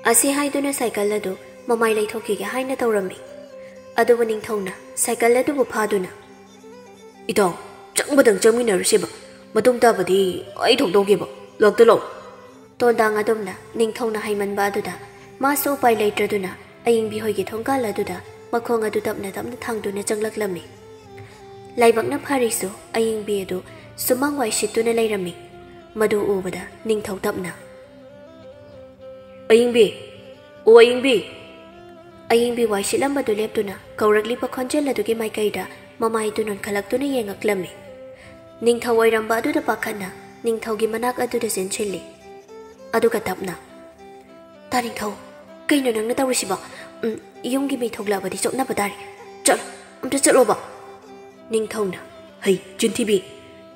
ꯑꯁꯤ ꯍꯥꯏꯗꯨꯅ ꯁꯥꯏꯀꯜ ꯑꯗꯨ ꯃꯃꯥꯏ ꯂꯩꯊꯣꯛꯈꯤꯒꯦ ꯍꯥꯏꯅ ꯇꯧꯔꯝꯃꯤ꯫ ꯑꯗꯨꯕꯨ ꯅꯤꯡꯊꯧꯅ ꯁꯥꯏꯀꯜ ꯑꯗꯨꯕꯨ ꯐꯥꯗꯨꯅ, "ꯏꯇꯥꯎ, ꯆꯪꯕꯗꯪ ꯆꯪꯃꯤꯟꯅꯔꯨꯁꯦꯕ꯫ ꯃꯇꯨꯡ ꯇꯥꯕꯗꯤ ꯑꯩ ꯊꯣꯛꯇꯧꯒꯦꯕ꯫ ꯂꯥꯛꯇ ꯂꯥꯛꯑꯣ꯫" ꯇꯣꯟꯗꯥꯡ ꯑꯗꯨꯝꯅ ꯅꯤꯡꯊꯧꯅ ꯍꯥꯏꯃꯟꯕ ꯑꯗꯨꯗ ꯃꯥꯁꯨ ꯎꯄꯥꯏ ꯂꯩꯇ꯭ꯔꯗꯨꯅ ꯑꯌꯤꯡꯕꯤ ꯍꯣꯏꯒꯤ ꯊꯣꯡꯒꯥꯜ ꯑꯗꯨꯗ ꯃꯈꯣꯡ ꯑꯗꯨ ꯇꯞꯅ ꯇꯞꯅ ꯊꯥꯡꯗꯨꯅ ꯆꯪꯂꯛꯂꯝꯃꯤ꯫ ꯂꯥꯏꯕꯛꯅ ꯐꯔꯤꯁꯨ ꯑꯌꯤꯡꯕꯤ ꯑꯗꯨ ꯁꯨꯃꯥꯡ ꯋꯥꯏ ꯁꯤꯠꯇꯨꯅ ꯂꯩꯔꯝꯃꯤ꯫ ꯃꯗꯨ ꯎꯕꯗ ꯅꯤꯡꯊꯧ ꯇꯞꯅ, "ꯑꯌꯤꯡꯕꯤ! ꯑꯣ ꯑꯌꯤꯡꯕꯤ!" ꯑꯌꯤꯡꯕꯤ ꯋꯥꯏ ꯁꯤꯠꯂꯝꯕꯗꯨ ꯂꯦꯞꯇꯨꯅ ꯀꯧꯔꯛꯂꯤꯕ ꯈꯣꯟꯖꯦꯜ ꯑꯗꯨꯒꯤ ꯃꯥꯏꯀꯩꯗ ꯃꯃꯥꯏꯗꯨ ꯅꯣꯟꯈꯠꯂꯛꯇꯨꯅ ꯌꯦꯡꯉꯛꯂꯝꯃꯤ꯫ ꯅꯤꯡꯊꯧ ꯑꯣꯏꯔꯝꯕ ꯑꯗꯨꯗ ꯄꯥꯈꯠꯅ ꯅꯤꯡꯊꯧꯒꯤ ꯃꯅꯥꯛ ꯑꯗꯨꯗ ꯆꯦꯟꯁꯤꯜꯂꯤ꯫ ꯑꯗꯨꯒ ꯇꯞꯅ, "ꯇꯥ ꯅꯤꯡꯊꯧ, ꯀꯩꯅꯣ ꯅꯪꯅ ꯇꯧꯔꯤꯁꯤꯕꯣ? ꯎꯝ, ꯌꯨꯝꯒꯤ ꯃꯤ ꯊꯣꯛꯂꯛꯑꯕꯗꯤ ꯆꯣꯞꯅꯕ ꯇꯥꯔꯦ꯫ ꯆꯠꯂꯣ, ꯑꯝꯇ ꯆꯠꯂꯣꯕ꯫" ꯅꯤꯡꯊꯧꯅ, "ꯍꯩ, ꯆꯤꯟꯊꯤꯕꯤ,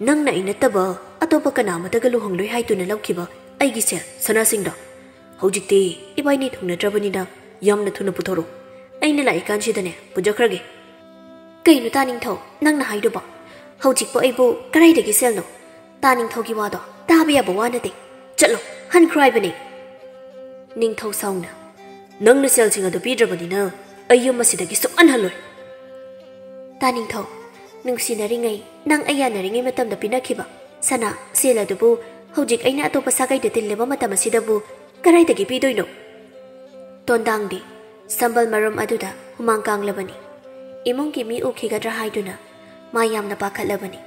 ꯅꯪꯅ ꯑꯩ ꯅꯠꯇꯕ ꯑꯇꯣꯞꯄ ꯀꯅꯥ ꯑꯃꯠꯇꯒ ꯂꯨꯍꯣꯡꯂꯣꯏ ꯍꯥꯏꯗꯨꯅ ꯂꯧꯈꯤꯕ ꯑꯩꯒꯤ ꯁꯦꯜ, ꯁꯅꯥꯁꯤꯡꯗꯣ? ꯍꯧꯖꯤꯛꯇꯤ ꯏꯕꯥꯏꯅꯤ ꯊꯨꯡꯅꯗ꯭ꯔꯕꯅꯤꯅ ꯌꯥꯝꯅ ꯊꯨꯅ ꯄꯨꯊꯣꯔꯛꯑꯣ꯫ ꯑꯩꯅ ꯂꯥꯛꯏꯀꯥꯟꯁꯤꯗꯅꯦ ꯄꯨꯖꯈ꯭ꯔꯒꯦ꯫" "ꯀꯩꯅꯣ ꯇꯥ ꯅꯤꯡꯊꯧ ꯅꯪꯅ ꯍꯥꯏꯗꯨꯕꯣ? ꯍꯧꯖꯤꯛꯄꯨ ꯑꯩꯕꯨ ꯀꯗꯥꯏꯗꯒꯤ ꯁꯦꯜꯅꯣ? ꯇꯥ ꯅꯤꯡꯊꯧꯒꯤ ꯋꯥꯗꯣ ꯇꯥꯕ ꯌꯥꯕ ꯋꯥ ꯅꯠꯇꯦ꯫ ꯆꯠꯂꯣ, ꯍꯟꯈ꯭ꯔꯣ ꯍꯥꯏꯕꯅꯦ꯫" ꯅꯤꯡꯊꯧ ꯁꯥꯎꯅ, "ꯅꯪꯅ ꯁꯦꯜꯁꯤꯡ ꯑꯗꯨ ꯄꯤꯗ꯭ꯔꯕꯅꯤꯅ ꯑꯩ ꯌꯨꯝ ꯑꯁꯤꯗꯒꯤ ꯁꯨꯛꯍꯟ ꯍꯜꯂꯣꯏ꯫" "ꯇꯥ ꯅꯤꯡꯊꯧ, ꯅꯨꯡꯁꯤꯅꯔꯤꯉꯩ, ꯅꯪ ꯑꯩ ꯌꯥꯅꯔꯤꯉꯩ ꯃꯇꯝꯗ ꯄꯤꯅꯈꯤꯕ ꯁꯅꯥ, ꯁꯦꯜ ꯑꯗꯨꯕꯨ ꯍꯧꯖꯤꯛ ꯑꯩꯅ ꯑꯇꯣꯞꯄ ꯁꯥꯒꯩꯗ ꯇꯤꯜꯂꯤꯕ ꯃꯇꯝ ꯑꯁꯤꯗꯕꯨ ꯀꯗꯥꯏꯗꯒꯤ ꯄꯤꯗꯣꯏꯅꯣ?" ꯇꯣꯟꯗꯥꯡꯗꯤ ꯁꯝꯕꯜ ꯃꯔꯨꯝ ꯑꯗꯨꯗ ꯍꯨꯃꯥꯡ ꯀꯥꯡꯂꯕꯅꯤ꯫ ꯏꯃꯨꯡꯒꯤ ꯃꯤ ꯎꯈꯤꯒꯗ꯭ꯔꯥ ꯍꯥꯏꯗꯨꯅ ꯃꯥ ꯌꯥꯝꯅ ꯄꯥꯈꯠꯂꯕꯅꯤ꯫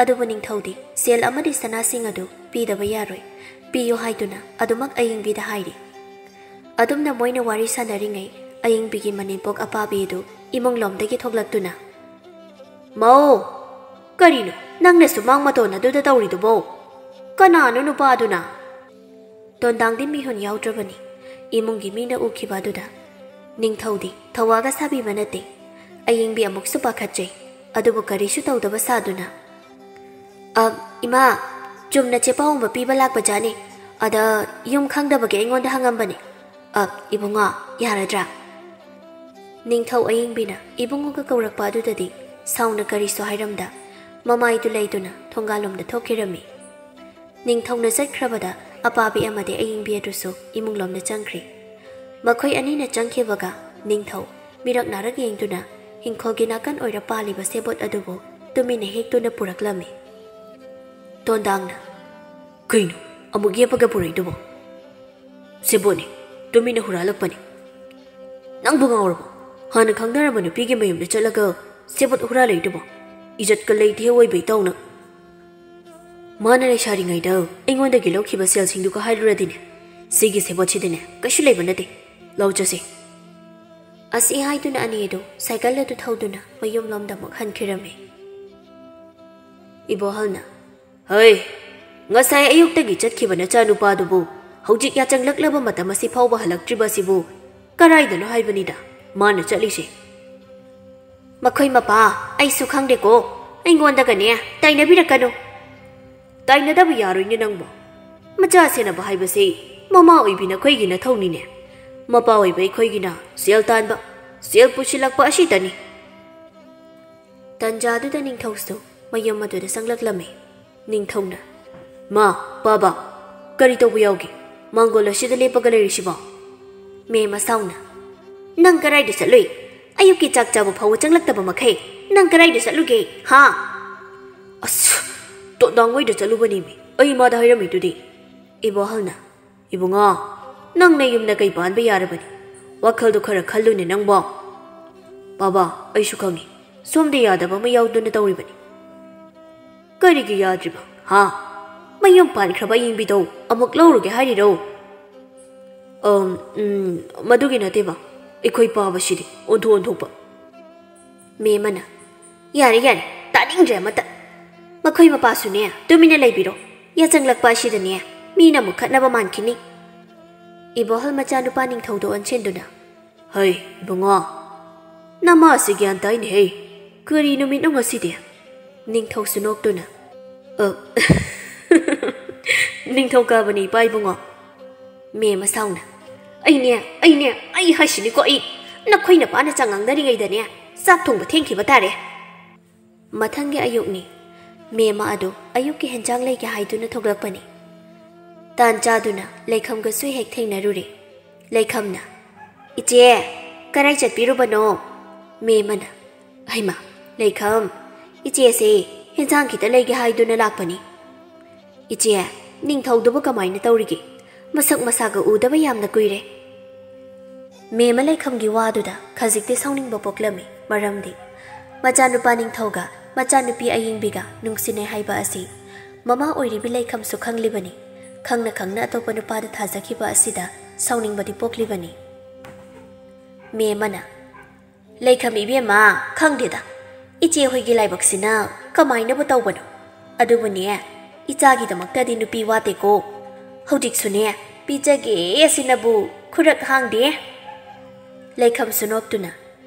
ꯑꯗꯨꯕꯨ ꯅꯤꯡꯊꯧꯗꯤ ꯁꯦꯜ ꯑꯃꯗꯤ ꯁꯅꯥꯁꯤꯡ ꯑꯗꯨ ꯄꯤꯗꯕ ꯌꯥꯔꯣꯏ, ꯄꯤꯌꯨ ꯍꯥꯏꯗꯨꯅ ꯑꯗꯨꯃꯛ ꯑꯌꯤꯡꯕꯤꯗ ꯍꯥꯏꯔꯤ꯫ ꯑꯗꯨꯝꯅ ꯃꯣꯏꯅ ꯋꯥꯔꯤ ꯁꯥꯟꯅꯔꯤꯉꯩ, ꯑꯌꯤꯡꯕꯤꯒꯤ ꯃꯅꯦꯝꯄꯣꯛ ꯑꯄꯥꯕꯤ ꯑꯗꯨ ꯏꯃꯨꯡꯂꯣꯝꯗꯒꯤ ꯊꯣꯛꯂꯛꯇꯨꯅ, "ꯃꯧ, ꯀꯔꯤꯅꯣ ꯅꯪꯅ ꯁꯨꯃꯥꯡ ꯃꯇꯣꯟ ꯑꯗꯨꯗ ꯇꯧꯔꯤꯗꯨꯕꯣ? ꯀꯅꯥꯅꯣ ꯅꯨꯄꯥꯗꯨꯅ?" ꯇꯣꯟꯗꯥꯡꯗꯤ ꯃꯤꯍꯨꯟ ꯌꯥꯎꯗ꯭ꯔꯕꯅꯤ꯫ ꯏꯃꯨꯡꯒꯤ ꯃꯤꯅ ꯎꯈꯤꯕ ꯑꯗꯨꯗ ꯅꯤꯡꯊꯧꯗꯤ ꯊꯧꯋꯥꯒ ꯁꯥꯕꯤꯕ ꯅꯠꯇꯦ꯫ ꯑꯌꯤꯡꯕꯤ ꯑꯃꯨꯛꯁꯨ ꯄꯥꯈꯠꯆꯩ, ꯑꯗꯨꯕꯨ ꯀꯔꯤꯁꯨ ꯇꯧꯗꯕ ꯁꯥꯗꯨꯅ, "ꯑ, ꯏꯃꯥ, ꯆꯨꯝꯅ ꯆꯦꯄꯥꯎ ꯑꯃ ꯄꯤꯕ ꯂꯥꯛꯄ ꯖꯥꯠꯅꯤ꯫ ꯑꯗ ꯌꯨꯝ ꯈꯪꯗꯕꯒꯤ ꯑꯩꯉꯣꯟꯗ ꯍꯪꯉꯝꯕꯅꯤ꯫ ꯑ, ꯏꯕꯨꯡꯉꯣ, ꯌꯥꯔꯗ꯭ꯔꯥ?" ꯅꯤꯡꯊꯧ ꯑꯌꯤꯡꯕꯤꯅ ꯏꯕꯨꯡꯉꯣꯒ ꯀꯧꯔꯛꯄ ꯑꯗꯨꯗꯗꯤ ꯁꯥꯎꯅ ꯀꯔꯤꯁꯨ ꯍꯥꯏꯔꯝꯗ ꯃꯃꯥꯏꯗꯨ ꯂꯩꯗꯨꯅ ꯊꯣꯡꯒꯥꯜꯂꯣꯝꯗ ꯊꯣꯛꯈꯤꯔꯝꯃꯤ꯫ ꯅꯤꯡꯊꯧꯅ ꯆꯠꯈ꯭ꯔꯕꯗ ꯑꯄꯥꯕꯤ ꯑꯃꯗꯤ ꯑꯌꯤꯡꯕꯤ ꯑꯗꯨꯁꯨ ꯏꯃꯨꯡꯂꯣꯝꯗ ꯆꯪꯈ꯭ꯔꯤ꯫ ꯃꯈꯣꯏ ꯑꯅꯤꯅ ꯆꯪꯈꯤꯕꯒ ꯅꯤꯡꯊꯧ ꯃꯤꯔꯛ ꯅꯥꯔꯛ ꯌꯦꯡꯗꯨꯅ ꯍꯤꯡꯈꯣꯜꯒꯤ ꯅꯥꯀꯟ ꯑꯣꯏꯔ ꯄꯥꯜꯂꯤꯕ ꯁꯦꯕꯣꯠ ꯑꯗꯨꯕꯨ ꯇꯨꯃꯤꯟꯅ ꯍꯦꯛꯇꯨꯅ ꯄꯨꯔꯛꯂꯝꯃꯤ꯫ ꯇꯣꯟꯗꯥꯡꯅ, "ꯀꯩꯅꯣ ꯑꯃꯨꯛ ꯌꯦꯞꯄꯒ ꯄꯨꯔꯛꯏꯗꯨꯕꯣ?" "ꯁꯦꯕꯣꯠꯅꯤ, ꯇꯨꯃꯤꯟꯅ ꯍꯨꯔꯥꯜꯂꯛꯄꯅꯤ꯫" "ꯅꯪꯕꯨ ꯉꯥꯎꯔꯕꯣ? ꯍꯥꯟꯅ ꯈꯪꯅꯔꯝꯕ ꯅꯨꯄꯤꯒꯤ ꯃꯌꯨꯝꯗ ꯆꯠꯂꯒ ꯁꯦꯕꯣꯠ ꯍꯨꯔꯥꯜꯂꯛꯏꯗꯨꯕꯣ? ꯏꯖꯠꯀ ꯂꯩꯇꯦ ꯑꯣꯏꯕ ꯏꯇꯥꯎꯅ꯫ ꯃꯥꯅ ꯂꯩꯁꯥꯔꯤꯉꯩꯗ ꯑꯩꯉꯣꯟꯗꯒꯤ ꯂꯧꯈꯤꯕ ꯁꯦꯜꯁꯤꯡꯗꯨꯒ ꯍꯥꯏꯔꯨꯔꯗꯤꯅꯦ, ꯁꯤꯒꯤ ꯁꯦꯕꯣꯠꯁꯤꯗꯅꯦ ꯀꯩꯁꯨ ꯂꯩꯕ ꯅꯠꯇꯦ꯫ ꯂꯥꯎ ꯆꯠꯁꯤ꯫" ꯑꯁꯤ ꯍꯥꯏꯗꯨꯅ ꯑꯅꯤ ꯑꯗꯨ ꯁꯥꯏꯀꯜ ꯑꯗꯨ ꯊꯧꯗꯨꯅ ꯃꯌꯨꯝꯂꯣꯝꯗ ꯑꯃꯨꯛ ꯍꯟꯈꯤꯔꯝꯃꯤ꯫ ꯏꯕꯣꯍꯜꯅ, "ꯍꯩ, ꯉꯁꯥꯏ ꯑꯌꯨꯛꯇꯒꯤ ꯆꯠꯈꯤꯕ ꯅꯆꯥꯅꯨꯄꯥꯗꯨꯕꯨ ꯍꯧꯖꯤꯛ ꯌꯥꯆꯪꯂꯛꯂꯕ ꯃꯇꯝ ꯑꯁꯤ ꯐꯥꯎꯕ ꯍꯜꯂꯛꯇ꯭ꯔꯤꯕ ꯑꯁꯤꯕꯨ ꯀꯔꯥꯏꯗꯅꯣ ꯍꯥꯏꯕꯅꯤꯗ ꯃꯥꯅ ꯆꯠꯂꯤꯁꯦ?" "ꯃꯈꯣꯏ ꯃꯄꯥ, ꯑꯩꯁꯨ ꯈꯪꯗꯦꯀꯣ, ꯑꯩꯉꯣꯟꯗꯒꯅꯦ ꯇꯥꯏꯅꯕꯤꯔꯛꯀꯅꯨ꯫" "ꯇꯥꯏꯅꯗꯕ ꯌꯥꯔꯣꯏꯅꯦ ꯅꯪꯕꯣ꯫ ꯃꯆꯥ ꯁꯦꯟꯅꯕ ꯍꯥꯏꯕꯁꯤ ꯃꯃꯥ ꯑꯣꯏꯕꯤ ꯅꯈꯣꯏꯒꯤ ꯅꯊꯧꯅꯤꯅꯦ꯫ ꯃꯄꯥ ꯑꯣꯏꯕ ꯑꯩꯈꯣꯏꯒꯤꯅ ꯁꯦꯜ ꯇꯥꯟꯕ, ꯁꯦꯜ ꯄꯨꯁꯤꯜꯂꯛꯄ ꯑꯁꯤꯇꯅꯤ꯫" ꯇꯟꯖꯥꯗꯨꯗ ꯅꯤꯡꯊꯧꯁꯨ ꯃꯌꯨꯝ ꯑꯗꯨꯗ ꯆꯪꯂꯛꯂꯝꯃꯤ꯫ ꯅꯤꯡꯊꯧꯅ, "ꯃꯥ, ꯄꯥꯕ, ꯀꯔꯤ ꯇꯧꯕ ꯌꯥꯎꯒꯦ? ꯃꯥꯡꯒꯣꯜ ꯑꯁꯤꯗ ꯂꯦꯞꯄꯒ ꯂꯩꯔꯤꯁꯤꯕꯣ?" ꯃꯦꯝ ꯃꯁꯥꯎꯅ, "ꯅꯪ ꯀꯔꯥꯏꯗ ꯆꯠꯂꯨꯏ? ꯑꯌꯨꯛꯀꯤ ꯆꯥꯛ ꯆꯥꯕ ꯐꯥꯎꯕ ꯆꯪꯂꯛꯇꯕ ꯃꯈꯩ ꯅꯪ ꯀꯔꯥꯏꯗ ꯆꯠꯂꯨꯒꯦ, ꯍꯥ?" "ꯑꯁ, ꯇꯣꯟꯗꯥꯡ ꯍꯣꯏꯗ ꯆꯠꯂꯨꯕꯅꯦꯃꯤ, ꯑꯩ ꯃꯥꯗ ꯍꯥꯏꯔꯝꯃꯤꯗꯨꯗꯤ꯫" ꯏꯕꯣꯍꯜꯅ, "ꯏꯕꯨꯡꯉꯣ, ꯅꯪ ꯅꯌꯨꯝꯗ ꯀꯩ ꯄꯥꯟꯕ ꯌꯥꯔꯕꯅꯤ? ꯋꯥꯈꯜꯗꯣ ꯈꯔ ꯈꯜꯂꯨꯅꯦ ꯅꯪꯕꯣ꯫" "ꯕꯥꯕꯥ, ꯑꯩꯁꯨ ꯈꯪꯉꯤ, ꯁꯣꯝꯗ ꯌꯥꯗꯕ ꯑꯃ ꯌꯥꯎꯗꯨꯅ ꯇꯧꯔꯤꯕꯅꯤ꯫" "ꯀꯔꯤꯒꯤ ꯌꯥꯗ꯭ꯔꯤꯕ, ꯍꯥ? ꯃꯌꯨꯝ ꯄꯥꯟꯈ꯭ꯔꯕ ꯑꯌꯤꯡꯕꯤꯗꯣ ꯑꯃꯨꯛ ꯂꯧꯔꯨꯒꯦ ꯍꯥꯏꯔꯤꯔꯣ?" "ꯑꯝ, ꯎꯝ, ꯃꯗꯨꯒꯤ ꯅꯠꯇꯦꯕ, ꯑꯩꯈꯣꯏ ꯄꯥꯕꯁꯤꯗꯤ ꯑꯣꯟꯊꯣꯛ ꯑꯣꯟꯊꯣꯛꯄ꯫" ꯃꯦꯝ ꯑꯃꯅ, "ꯌꯥꯔꯦ, ꯌꯥꯔꯦ, ꯇꯥꯅꯤꯡꯗ꯭ꯔꯦ ꯑꯃꯠꯇ꯫ ꯃꯈꯣꯏ ꯃꯄꯥꯁꯨꯅꯦ, ꯇꯨꯃꯤꯟꯅ ꯂꯩꯕꯤꯔꯣ꯫ ꯌꯥꯆꯪꯂꯛꯄ ꯑꯁꯤꯗꯅꯦ, ꯃꯤꯅ ꯑꯃꯨꯛ ꯈꯠꯅꯕ ꯃꯥꯟꯈꯤꯅꯤ꯫" ꯏꯕꯣꯍꯜ ꯃꯆꯥꯅꯨꯄꯥ ꯅꯤꯡꯊꯧꯗꯣ ꯑꯣꯟꯁꯤꯟꯗꯨꯅ, "ꯍꯩ, ꯏꯕꯨꯡꯉꯣ, ꯅꯃꯥꯁꯤ ꯒ꯭ꯌꯥꯟ ꯇꯥꯏꯅꯦꯍꯦ꯫ ꯀꯔꯤ ꯅꯨꯃꯤꯠꯅꯣ ꯉꯁꯤꯗꯤ?" ꯅꯤꯡꯊꯧꯁꯨ ꯅꯣꯛꯇꯨꯅ, "ꯑ, ꯅꯤꯡꯊꯧꯀꯥꯕꯅꯤ, ꯏꯄꯥ ꯏꯕꯨꯡꯉꯣ꯫" ꯃꯦꯝ ꯃꯁꯥꯎꯅ, "ꯑꯩꯅꯦ, ꯑꯩꯅꯦ, ꯑꯩ ꯍꯥꯏꯁꯤꯅꯤꯀꯣ ꯑꯩ, ꯅꯈꯣꯏ ꯅꯄꯥꯅ ꯆꯥꯛ ꯉꯥꯡꯅꯔꯤꯉꯩꯗꯅꯦ, ꯆꯥꯛ ꯊꯣꯡꯕ ꯊꯦꯡꯈꯤꯕ ꯇꯥꯔꯦ꯫" ꯃꯊꯪꯒꯤ ꯑꯌꯨꯛꯅꯤ꯫ ꯃꯦꯝꯃ ꯑꯗꯨ ꯑꯌꯨꯛꯀꯤ ꯍꯦꯟꯖꯥꯡ ꯂꯩꯒꯦ ꯍꯥꯏꯗꯨꯅ ꯊꯣꯛꯂꯛꯄꯅꯤ꯫ ꯇꯥꯟ ꯆꯥꯗꯨꯅ ꯂꯩꯈꯝꯒꯁꯨ ꯍꯦꯛ ꯊꯦꯡꯅꯔꯨꯔꯦ꯫ ꯂꯩꯈꯝꯅ, "ꯏꯆꯦ, ꯀꯔꯥꯏ ꯆꯠꯄꯤꯔꯨꯕꯅꯣ?" ꯃꯦꯝꯃꯅ, "ꯍꯩꯃꯥ, ꯂꯩꯈꯝ, ꯏꯆꯦꯁꯦ ꯍꯦꯟꯖꯥꯡ ꯈꯤꯇ ꯂꯩꯒꯦ ꯍꯥꯏꯗꯨꯅ ꯂꯥꯛꯄꯅꯤ꯫ ꯏꯆꯦ, ꯅꯤꯡꯊꯧꯗꯨꯕꯨ ꯀꯃꯥꯏꯅ ꯇꯧꯔꯤꯒꯦ? ꯃꯁꯛ ꯃꯁꯥꯒ ꯎꯗꯕ ꯌꯥꯝꯅ ꯀꯨꯏꯔꯦ꯫" ꯃꯦꯝꯃ ꯂꯩꯈꯝꯒꯤ ꯋꯥꯗꯨꯗ ꯈꯖꯤꯛꯇꯤ ꯁꯥꯎꯅꯤꯡꯕ ꯄꯣꯛꯂꯝꯃꯤ, ꯃꯔꯝꯗꯤ ꯃꯆꯥꯅꯨꯄꯥ ꯅꯤꯡꯊꯧꯒ ꯃꯆꯥꯅꯨꯄꯤ ꯑꯌꯤꯡꯕꯤꯒ ꯅꯨꯡꯁꯤꯅꯩ ꯍꯥꯏꯕ ꯑꯁꯤ ꯃꯃꯥ ꯑꯣꯏꯔꯤꯕꯤ ꯂꯩꯈꯝꯁꯨ ꯈꯪꯂꯤꯕꯅꯤ꯫ ꯈꯪꯅ ꯈꯪꯅ ꯑꯇꯣꯞꯄ ꯅꯨꯄꯥꯗ ꯊꯥꯖꯈꯤꯕ ꯑꯁꯤꯗ ꯁꯥꯎꯅꯤꯡꯕꯗꯤ ꯄꯣꯛꯂꯤꯕꯅꯤ꯫ ꯃꯦꯝꯃꯅ, "ꯂꯩꯈꯝ ꯏꯕꯦꯝꯃ, ꯈꯪꯗꯦꯗ, ꯏꯆꯦ ꯍꯣꯏꯒꯤ ꯂꯥꯏꯕꯛꯁꯤꯅ ꯀꯃꯥꯏꯅꯕꯨ ꯇꯧꯕꯅꯣ? ꯑꯗꯨꯕꯨꯅꯦ, ꯏꯆꯥꯒꯤꯗꯃꯛꯇꯗꯤ ꯅꯨꯄꯤ ꯋꯥꯠꯇꯦꯀꯣ꯫ ꯍꯧꯖꯤꯛꯁꯨꯅꯦ, ꯄꯤꯖꯒꯦ ꯑꯁꯤꯅꯕꯨ ꯈꯨꯔꯛ ꯍꯥꯡꯗꯦ꯫" ꯂꯩꯈꯝꯁꯨ ꯅꯣꯛꯇꯨꯅ,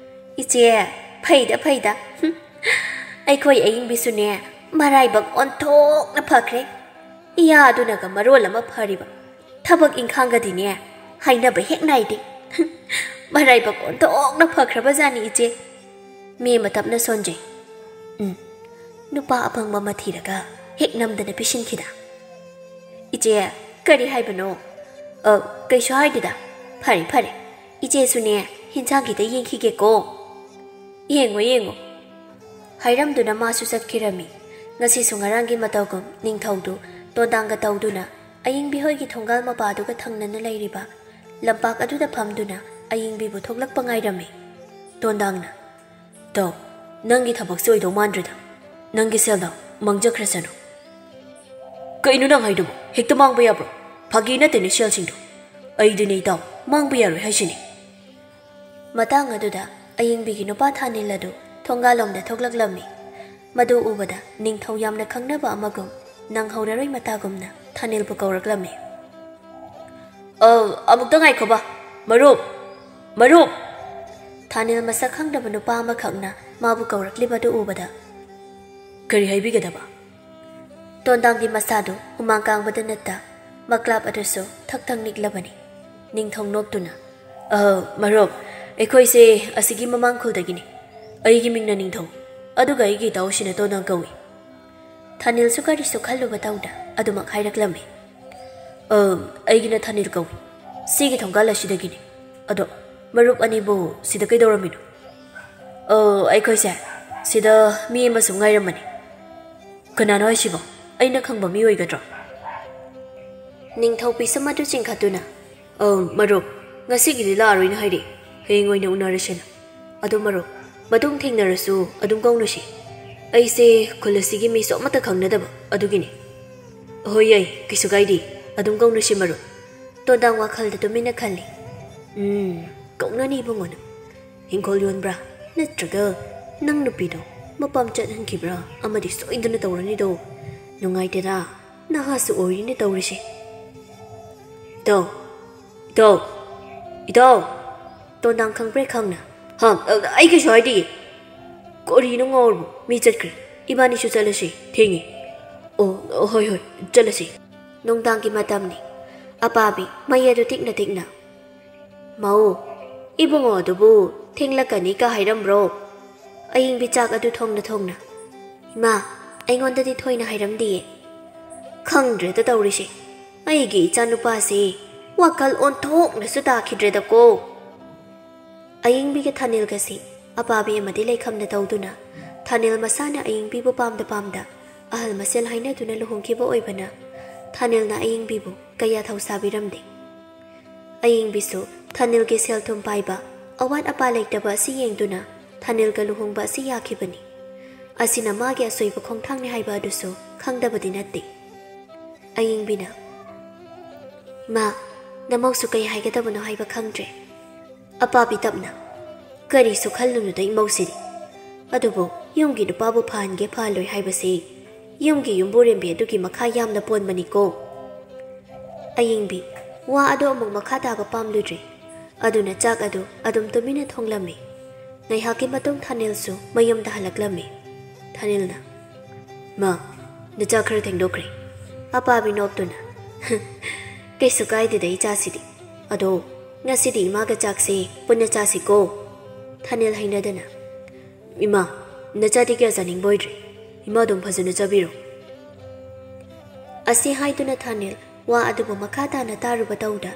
"ꯏꯆꯦ, ꯐꯩꯗ, ꯐꯩꯗ꯫ ꯍꯨꯝ, ꯑꯩꯈꯣꯏ ꯑꯌꯤꯡꯕꯤꯁꯨꯅꯦ, ꯃꯔꯥꯏꯕꯛ ꯑꯣꯟꯊꯣꯛꯅ ꯐꯈ꯭ꯔꯦ꯫ ꯏꯌꯥ ꯑꯗꯨꯅꯒ ꯃꯔꯣꯜ ꯑꯃ ꯐꯔꯤꯕ꯫ ꯊꯕꯛ ꯏꯪꯈꯥꯡꯒꯗꯤꯅꯦ, ꯍꯥꯏꯅꯕ ꯍꯦꯛ ꯅꯥꯏꯗꯦ꯫ ꯃꯔꯥꯏꯕꯛ ꯑꯣꯟꯊꯣꯛꯅ ꯐꯈ꯭ꯔꯕꯖꯥꯠꯅꯤ, ꯏꯆꯦ꯫" ꯃꯦꯝꯃ ꯇꯞꯅ ꯁꯣꯟꯖꯩ꯫ "ꯎꯝ, ꯅꯨꯄꯥ ꯑꯄꯪꯕ ꯑꯃ ꯊꯤꯔꯒ ꯍꯦꯛ ꯅꯝꯗꯅ ꯄꯤꯁꯤꯟꯈꯤꯗ꯫" "ꯏꯆꯦ, ꯀꯔꯤ ꯍꯥꯏꯕꯅꯣ?" "ꯑ, ꯀꯩꯁꯨ ꯍꯥꯏꯗꯦꯗ꯫ "ꯐꯔꯦ, ꯐꯔꯦ, ꯏꯆꯦꯁꯨꯅꯦ, ꯍꯤꯟꯖꯥꯡ ꯈꯤꯇ ꯌꯦꯡꯈꯤꯒꯦꯀꯣ꯫" "ꯌꯦꯡꯉꯣ, ꯌꯦꯡꯉꯣ," ꯍꯥꯏꯔꯝꯗꯨꯅ ꯃꯥꯁꯨ ꯆꯠꯈꯤꯔꯝꯃꯤ꯫ ꯉꯁꯤꯁꯨ ꯉꯔꯥꯡꯒꯤ ꯃꯇꯧꯒꯨꯝ ꯅꯤꯡꯊꯧꯗꯨ ꯇꯣꯟꯗꯥꯡꯒ ꯇꯧꯗꯨꯅ ꯑꯌꯤꯡꯕꯤ ꯍꯣꯏꯒꯤ ꯊꯣꯡꯒꯥꯜ ꯃꯄꯥꯗꯨꯒ ꯊꯪꯅꯅ ꯂꯩꯔꯤꯕ ꯂꯝꯄꯥꯛ ꯑꯗꯨꯗ ꯐꯝꯗꯨꯅ ꯑꯌꯤꯡꯕꯤꯕꯨ ꯊꯣꯛꯂꯛꯄ ꯉꯥꯏꯔꯝꯃꯤ꯫ ꯇꯣꯟꯗꯥꯡꯅ, "ꯏꯇꯥꯎ, ꯅꯪꯒꯤ ꯊꯕꯛꯁꯦ ꯑꯣꯏꯗꯧ ꯃꯥꯟꯗ꯭ꯔꯦꯗ꯫ ꯅꯪꯒꯤ ꯁꯦꯜꯗꯣ ꯃꯥꯡꯖꯈ꯭ꯔꯁꯅꯨ꯫" "ꯀꯩꯅꯣ ꯅꯪ ꯍꯥꯏꯗꯨꯕꯣ? ꯍꯦꯛꯇ ꯃꯥꯡꯕ ꯌꯥꯕ꯭ꯔꯣ? ꯐꯥꯒꯤ ꯅꯠꯇꯦꯅꯦ ꯁꯦꯜꯁꯤꯡꯗꯣ꯫ ꯑꯩꯗꯤꯅꯦ ꯏꯇꯥꯎ, ꯃꯥꯡꯕ ꯌꯥꯔꯣꯏ ꯍꯥꯏꯁꯤꯅꯤ꯫" ꯃꯇꯥꯡ ꯑꯗꯨꯗ ꯑꯌꯤꯡꯕꯤꯒꯤ ꯅꯨꯄꯥ ꯊꯥꯅꯤꯜ ꯑꯗꯨ ꯊꯣꯡꯒꯥꯜꯂꯣꯝꯗ ꯊꯣꯛꯂꯛꯂꯝꯃꯤ꯫ ꯃꯗꯨ ꯎꯕꯗ ꯅꯤꯡꯊꯧ ꯌꯥꯝꯅ ꯈꯪꯅꯕ ꯑꯃꯒꯨꯝ ꯅꯪꯍꯧꯔꯔꯣꯏ ꯃꯇꯥꯒꯨꯝꯅ ꯊꯥꯅꯤꯜꯕꯨ ꯀꯧꯔꯛꯂꯝꯃꯤ꯫ "ꯑ, ꯑꯃꯨꯛꯇ ꯉꯥꯏꯈꯣꯕ, ꯃꯔꯨꯞ, ꯃꯔꯨꯞ!" ꯊꯥꯅꯤꯜ ꯃꯁꯛ ꯈꯪꯗꯕ ꯅꯨꯄꯥ ꯑꯃꯈꯛꯅ ꯃꯥꯕꯨ ꯀꯧꯔꯛꯂꯤꯕ ꯑꯗꯨ ꯎꯕꯗ, "ꯀꯔꯤ ꯍꯥꯏꯕꯤꯒꯗꯕ?" ꯇꯣꯟꯗꯥꯡꯒꯤ ꯃꯁꯥꯗꯨ ꯍꯨꯃꯥꯡ ꯀꯥꯡꯕꯗ ꯅꯠꯇ ꯃꯀ꯭ꯂꯥꯞ ꯑꯗꯨꯁꯨ ꯊꯛ ꯊꯛ ꯅꯤꯛꯂꯕꯅꯤ꯫ ꯅꯤꯡꯊꯧ ꯅꯣꯛꯇꯨꯅ, "ꯑ, ꯃꯔꯨꯞ, ꯑꯩꯈꯣꯏꯁꯦ ꯑꯁꯤꯒꯤ ꯃꯃꯥꯡ ꯈꯨꯜꯗꯒꯤꯅꯤ꯫ ꯑꯩꯒꯤ ꯃꯤꯡꯅ ꯅꯤꯡꯊꯧ, ꯑꯗꯨꯒ ꯑꯩꯒꯤ ꯏꯇꯥꯎꯁꯤꯅ ꯇꯣꯟꯗꯥꯡ ꯀꯧꯏ꯫" ꯊꯥꯅꯤꯜꯁꯨ ꯀꯔꯤꯁꯨ ꯈꯜꯂꯨꯕ ꯇꯧꯅ ꯑꯗꯨꯃꯛ ꯍꯥꯏꯔꯛꯂꯝꯃꯤ꯫ "ꯑ, ꯑꯩꯒꯤꯅ ꯊꯥꯅꯤꯜ ꯀꯧꯏ꯫ ꯁꯤꯒꯤ ꯊꯣꯡꯒꯥꯜ ꯑꯁꯤꯗꯒꯤꯅꯤ꯫ ꯑꯗꯣ ꯃꯔꯨꯞ ꯑꯅꯤꯕꯨ ꯁꯤꯗ ꯀꯩꯗꯧꯔꯝꯃꯤꯅꯣ?" "ꯑ, ꯑꯩꯈꯣꯏꯁꯦ ꯁꯤꯗ ꯃꯤ ꯑꯃ ꯁꯨꯝ ꯉꯥꯏꯔꯝꯕꯅꯤ꯫" "ꯀꯅꯥꯅꯣ ꯍꯥꯏꯁꯤꯕꯣ? ꯑꯩꯅ ꯈꯪꯕ ꯃꯤ ꯑꯣꯏꯒꯗ꯭ꯔꯣ?" ꯅꯤꯡꯊꯧ ꯄꯤꯁꯨꯝ ꯑꯗꯨ ꯆꯤꯡꯈꯠꯇꯨꯅ, "ꯑ, ꯃꯔꯨꯞ, ꯉꯁꯤꯒꯤꯗꯤ ꯂꯥꯛꯑꯔꯣꯏꯅ ꯍꯥꯏꯔꯛꯏ꯫ ꯍꯌꯦꯡ ꯑꯣꯏꯅ ꯎꯅꯔꯁꯦꯅ꯫ ꯑꯗꯣ ꯃꯔꯨꯞ, ꯃꯇꯨꯡ ꯊꯦꯡꯅꯔꯁꯨ ꯑꯗꯨꯝ ꯀꯧꯅꯁꯤ꯫ ꯑꯩꯁꯦ ꯈꯨꯜ ꯑꯁꯤꯒꯤ ꯃꯤꯁꯨ ꯑꯃꯠꯇ ꯈꯪꯅꯗꯕ ꯑꯗꯨꯒꯤꯅꯤ꯫" "ꯍꯣꯏ, ꯌꯥꯏ, ꯀꯩꯁꯨ ꯀꯥꯏꯗꯦ꯫ ꯑꯗꯨꯝ ꯀꯧꯅꯁꯤ ꯃꯔꯨꯞ꯫" ꯇꯣꯟꯗꯥꯡ ꯋꯥꯈꯜꯗ ꯇꯨꯃꯤꯟꯅ ꯈꯜꯂꯤ꯫ "ꯎꯝ, ꯀꯧꯅꯅꯤ ꯏꯕꯨꯡꯉꯣꯅ꯫ ꯍꯤꯡꯈꯣꯜ ꯌꯣꯟꯕ꯭ꯔꯥ? ꯅꯠꯇ꯭ꯔꯒ ꯅꯪ ꯅꯨꯄꯤꯗꯣ ꯃꯄꯥꯝ ꯆꯠꯍꯟꯈꯤꯕ꯭ꯔꯥ? ꯑꯃꯗꯤ ꯁꯣꯏꯗꯅ ꯇꯧꯔꯅꯤꯗꯣ꯫ ꯅꯨꯡꯉꯥꯏꯇꯦꯗ, ꯅꯍꯥꯁꯨ ꯑꯣꯏꯔꯤꯅꯦ ꯇꯧꯔꯤꯁꯦ꯫" "ꯏꯇꯥꯎ, ꯏꯇꯥꯎ, ꯏꯇꯥꯎ!" ꯇꯣꯟꯗꯥꯡ ꯈꯪꯄ꯭ꯔꯦꯛ ꯈꯪꯅ, "ꯍꯥ, ꯑ, ꯑꯩ ꯀꯩꯁꯨ ꯍꯥꯏꯗꯤꯌꯦ꯫" "ꯀꯔꯤꯅꯣ ꯉꯥꯎꯔꯕꯣ? ꯃꯤ ꯆꯠꯈ꯭ꯔꯦ꯫ ꯏꯕꯥꯅꯤꯁꯨ ꯆꯠꯂꯁꯤ, ꯊꯦꯡꯉꯦ꯫" "ꯑꯣ, ꯑꯣ, ꯍꯣꯏ, ꯍꯣꯏ, ꯆꯠꯂꯁꯤ꯫" ꯅꯨꯡꯗꯥꯡꯒꯤ ꯃꯇꯝꯅꯤ꯫ ꯑꯄꯥꯕꯤ ꯃꯩ ꯑꯗꯨ ꯇꯤꯛꯅ ꯇꯤꯛꯅ, "ꯃꯧ, ꯏꯕꯨꯡꯉꯣ ꯑꯗꯨꯕꯨ ꯊꯦꯡꯂꯛꯀꯅꯤ ꯀ ꯍꯥꯏꯔꯝꯕ꯭ꯔꯣ?" ꯑꯌꯤꯡꯕꯤ ꯆꯥꯛ ꯑꯗꯨ ꯊꯣꯡꯅ ꯊꯣꯡꯅ, "ꯏꯃꯥ, ꯑꯩꯉꯣꯟꯗꯗꯤ ꯊꯣꯏꯅ ꯍꯥꯏꯔꯝꯗꯤꯌꯦ꯫" "ꯈꯪꯗ꯭ꯔꯦꯗ ꯇꯧꯔꯤꯁꯦ꯫ ꯑꯩꯒꯤ ꯏꯆꯥꯅꯨꯄꯥꯁꯦ ꯋꯥꯈꯜ ꯑꯣꯟꯊꯣꯛꯅꯁꯨ ꯇꯥꯈꯤꯗ꯭ꯔꯦꯗꯀꯣ꯫ ꯑꯌꯤꯡꯕꯤꯒ ꯊꯥꯅꯤꯜꯒꯁꯤ ꯑꯄꯥꯕꯤ ꯑꯃꯗꯤ ꯂꯩꯈꯝꯅ ꯇꯧꯗꯨꯅ, ꯊꯥꯅꯤꯜ ꯃꯁꯥꯅ ꯑꯌꯤꯡꯕꯤꯕꯨ ꯄꯥꯝꯗ ꯄꯥꯝꯗ ꯑꯍꯜ ꯃꯁꯦꯜ ꯍꯥꯏꯅꯗꯨꯅ ꯂꯨꯍꯣꯡꯈꯤꯕ ꯑꯣꯏꯕꯅ, ꯊꯥꯅꯤꯜꯅ ꯑꯌꯤꯡꯕꯤꯕꯨ ꯀꯌꯥ ꯊꯧꯁꯥꯕꯤꯔꯝꯗꯦ꯫ ꯑꯌꯤꯡꯕꯤꯁꯨ ꯊꯥꯅꯤꯜꯒꯤ ꯁꯦꯜ ꯊꯨꯝ ꯄꯥꯏꯕ, ꯑꯋꯥꯠ ꯑꯄꯥ ꯂꯩꯇꯕ ꯑꯁꯤ ꯌꯦꯡꯗꯨꯅ ꯊꯥꯅꯤꯜꯒ ꯂꯨꯍꯣꯡꯕ ꯑꯁꯤ ꯌꯥꯈꯤꯕꯅꯤ꯫ ꯑꯁꯤꯅ ꯃꯥꯒꯤ ꯑꯁꯣꯏꯕ ꯈꯣꯡꯊꯥꯡꯅꯤ ꯍꯥꯏꯕ ꯑꯗꯨꯁꯨ ꯈꯪꯗꯕꯗꯤ ꯅꯠꯇꯦ꯫ ꯑꯌꯤꯡꯕꯤꯅ, "ꯃꯥ, ꯅꯃꯧꯁꯨ ꯀꯩ ꯍꯥꯏꯒꯗꯕꯅꯣ ꯍꯥꯏꯕ ꯈꯪꯗ꯭ꯔꯦ꯫" ꯑꯄꯥꯕꯤ ꯇꯞꯅ, "ꯀꯔꯤꯁꯨ ꯈꯜꯂꯨꯅꯨꯗ ꯏꯃꯧꯁꯤꯗꯤ꯫ ꯑꯗꯨꯕꯨ ꯌꯨꯝꯒꯤ ꯅꯨꯄꯥꯕꯨ ꯐꯍꯟꯒꯦ ꯐꯍꯜꯂꯣꯏ ꯍꯥꯏꯕꯁꯤ ꯌꯨꯝꯒꯤ ꯌꯨꯝꯕꯨꯔꯦꯝꯕꯤ ꯑꯗꯨꯒꯤ ꯃꯈꯥ ꯌꯥꯝꯅ ꯄꯣꯟꯕꯅꯤꯀꯣ꯫" ꯑꯌꯤꯡꯕꯤ ꯋꯥ ꯑꯗꯨ ꯑꯃꯨꯛ ꯃꯈꯥ ꯇꯥꯕ ꯄꯥꯝꯂꯨꯗ꯭ꯔꯦ꯫ ꯑꯗꯨꯅ ꯆꯥꯛ ꯑꯗꯨ ꯑꯗꯨꯝ ꯇꯨꯃꯤꯟꯅ ꯊꯣꯡꯂꯝꯃꯤ꯫ ꯉꯥꯏꯍꯥꯛꯀꯤ ꯃꯇꯨꯡ ꯊꯥꯅꯤꯜꯁꯨ ꯃꯌꯨꯝꯗ ꯍꯜꯂꯛꯂꯝꯃꯤ꯫ ꯊꯥꯅꯤꯜꯅ, "ꯃꯥ, ꯅꯆꯥ ꯈꯔ ꯊꯦꯡꯗꯣꯛꯈ꯭ꯔꯦ꯫" ꯑꯄꯥꯕꯤ ꯅꯣꯛꯇꯨꯅ, "ꯀꯩꯁꯨ ꯀꯥꯏꯗꯦꯗ ꯏꯆꯥꯁꯤꯗꯤ꯫ ꯑꯗꯣ ꯉꯁꯤꯗꯤ ꯏꯃꯥꯒ ꯆꯥꯛꯁꯦ ꯄꯨꯟꯅ ꯆꯥꯁꯤꯀꯣ꯫" ꯊꯥꯅꯤꯜ ꯍꯩꯅꯗꯅ, "ꯏꯃꯥ, ꯅꯆꯥꯗꯤ ꯀꯌꯥ ꯆꯥꯅꯤꯡꯕ ꯑꯣꯏꯗ꯭ꯔꯦ꯫ ꯏꯃꯥ ꯑꯗꯨꯝ ꯐꯖꯅ ꯆꯥꯕꯤꯔꯣ꯫" ꯑꯁꯤ ꯍꯥꯏꯗꯨꯅ ꯊꯥꯅꯤꯜ ꯋꯥ ꯑꯗꯨꯕꯨ ꯃꯈꯥ ꯇꯥꯅ ꯇꯥꯔꯨꯕ ꯇꯧꯗ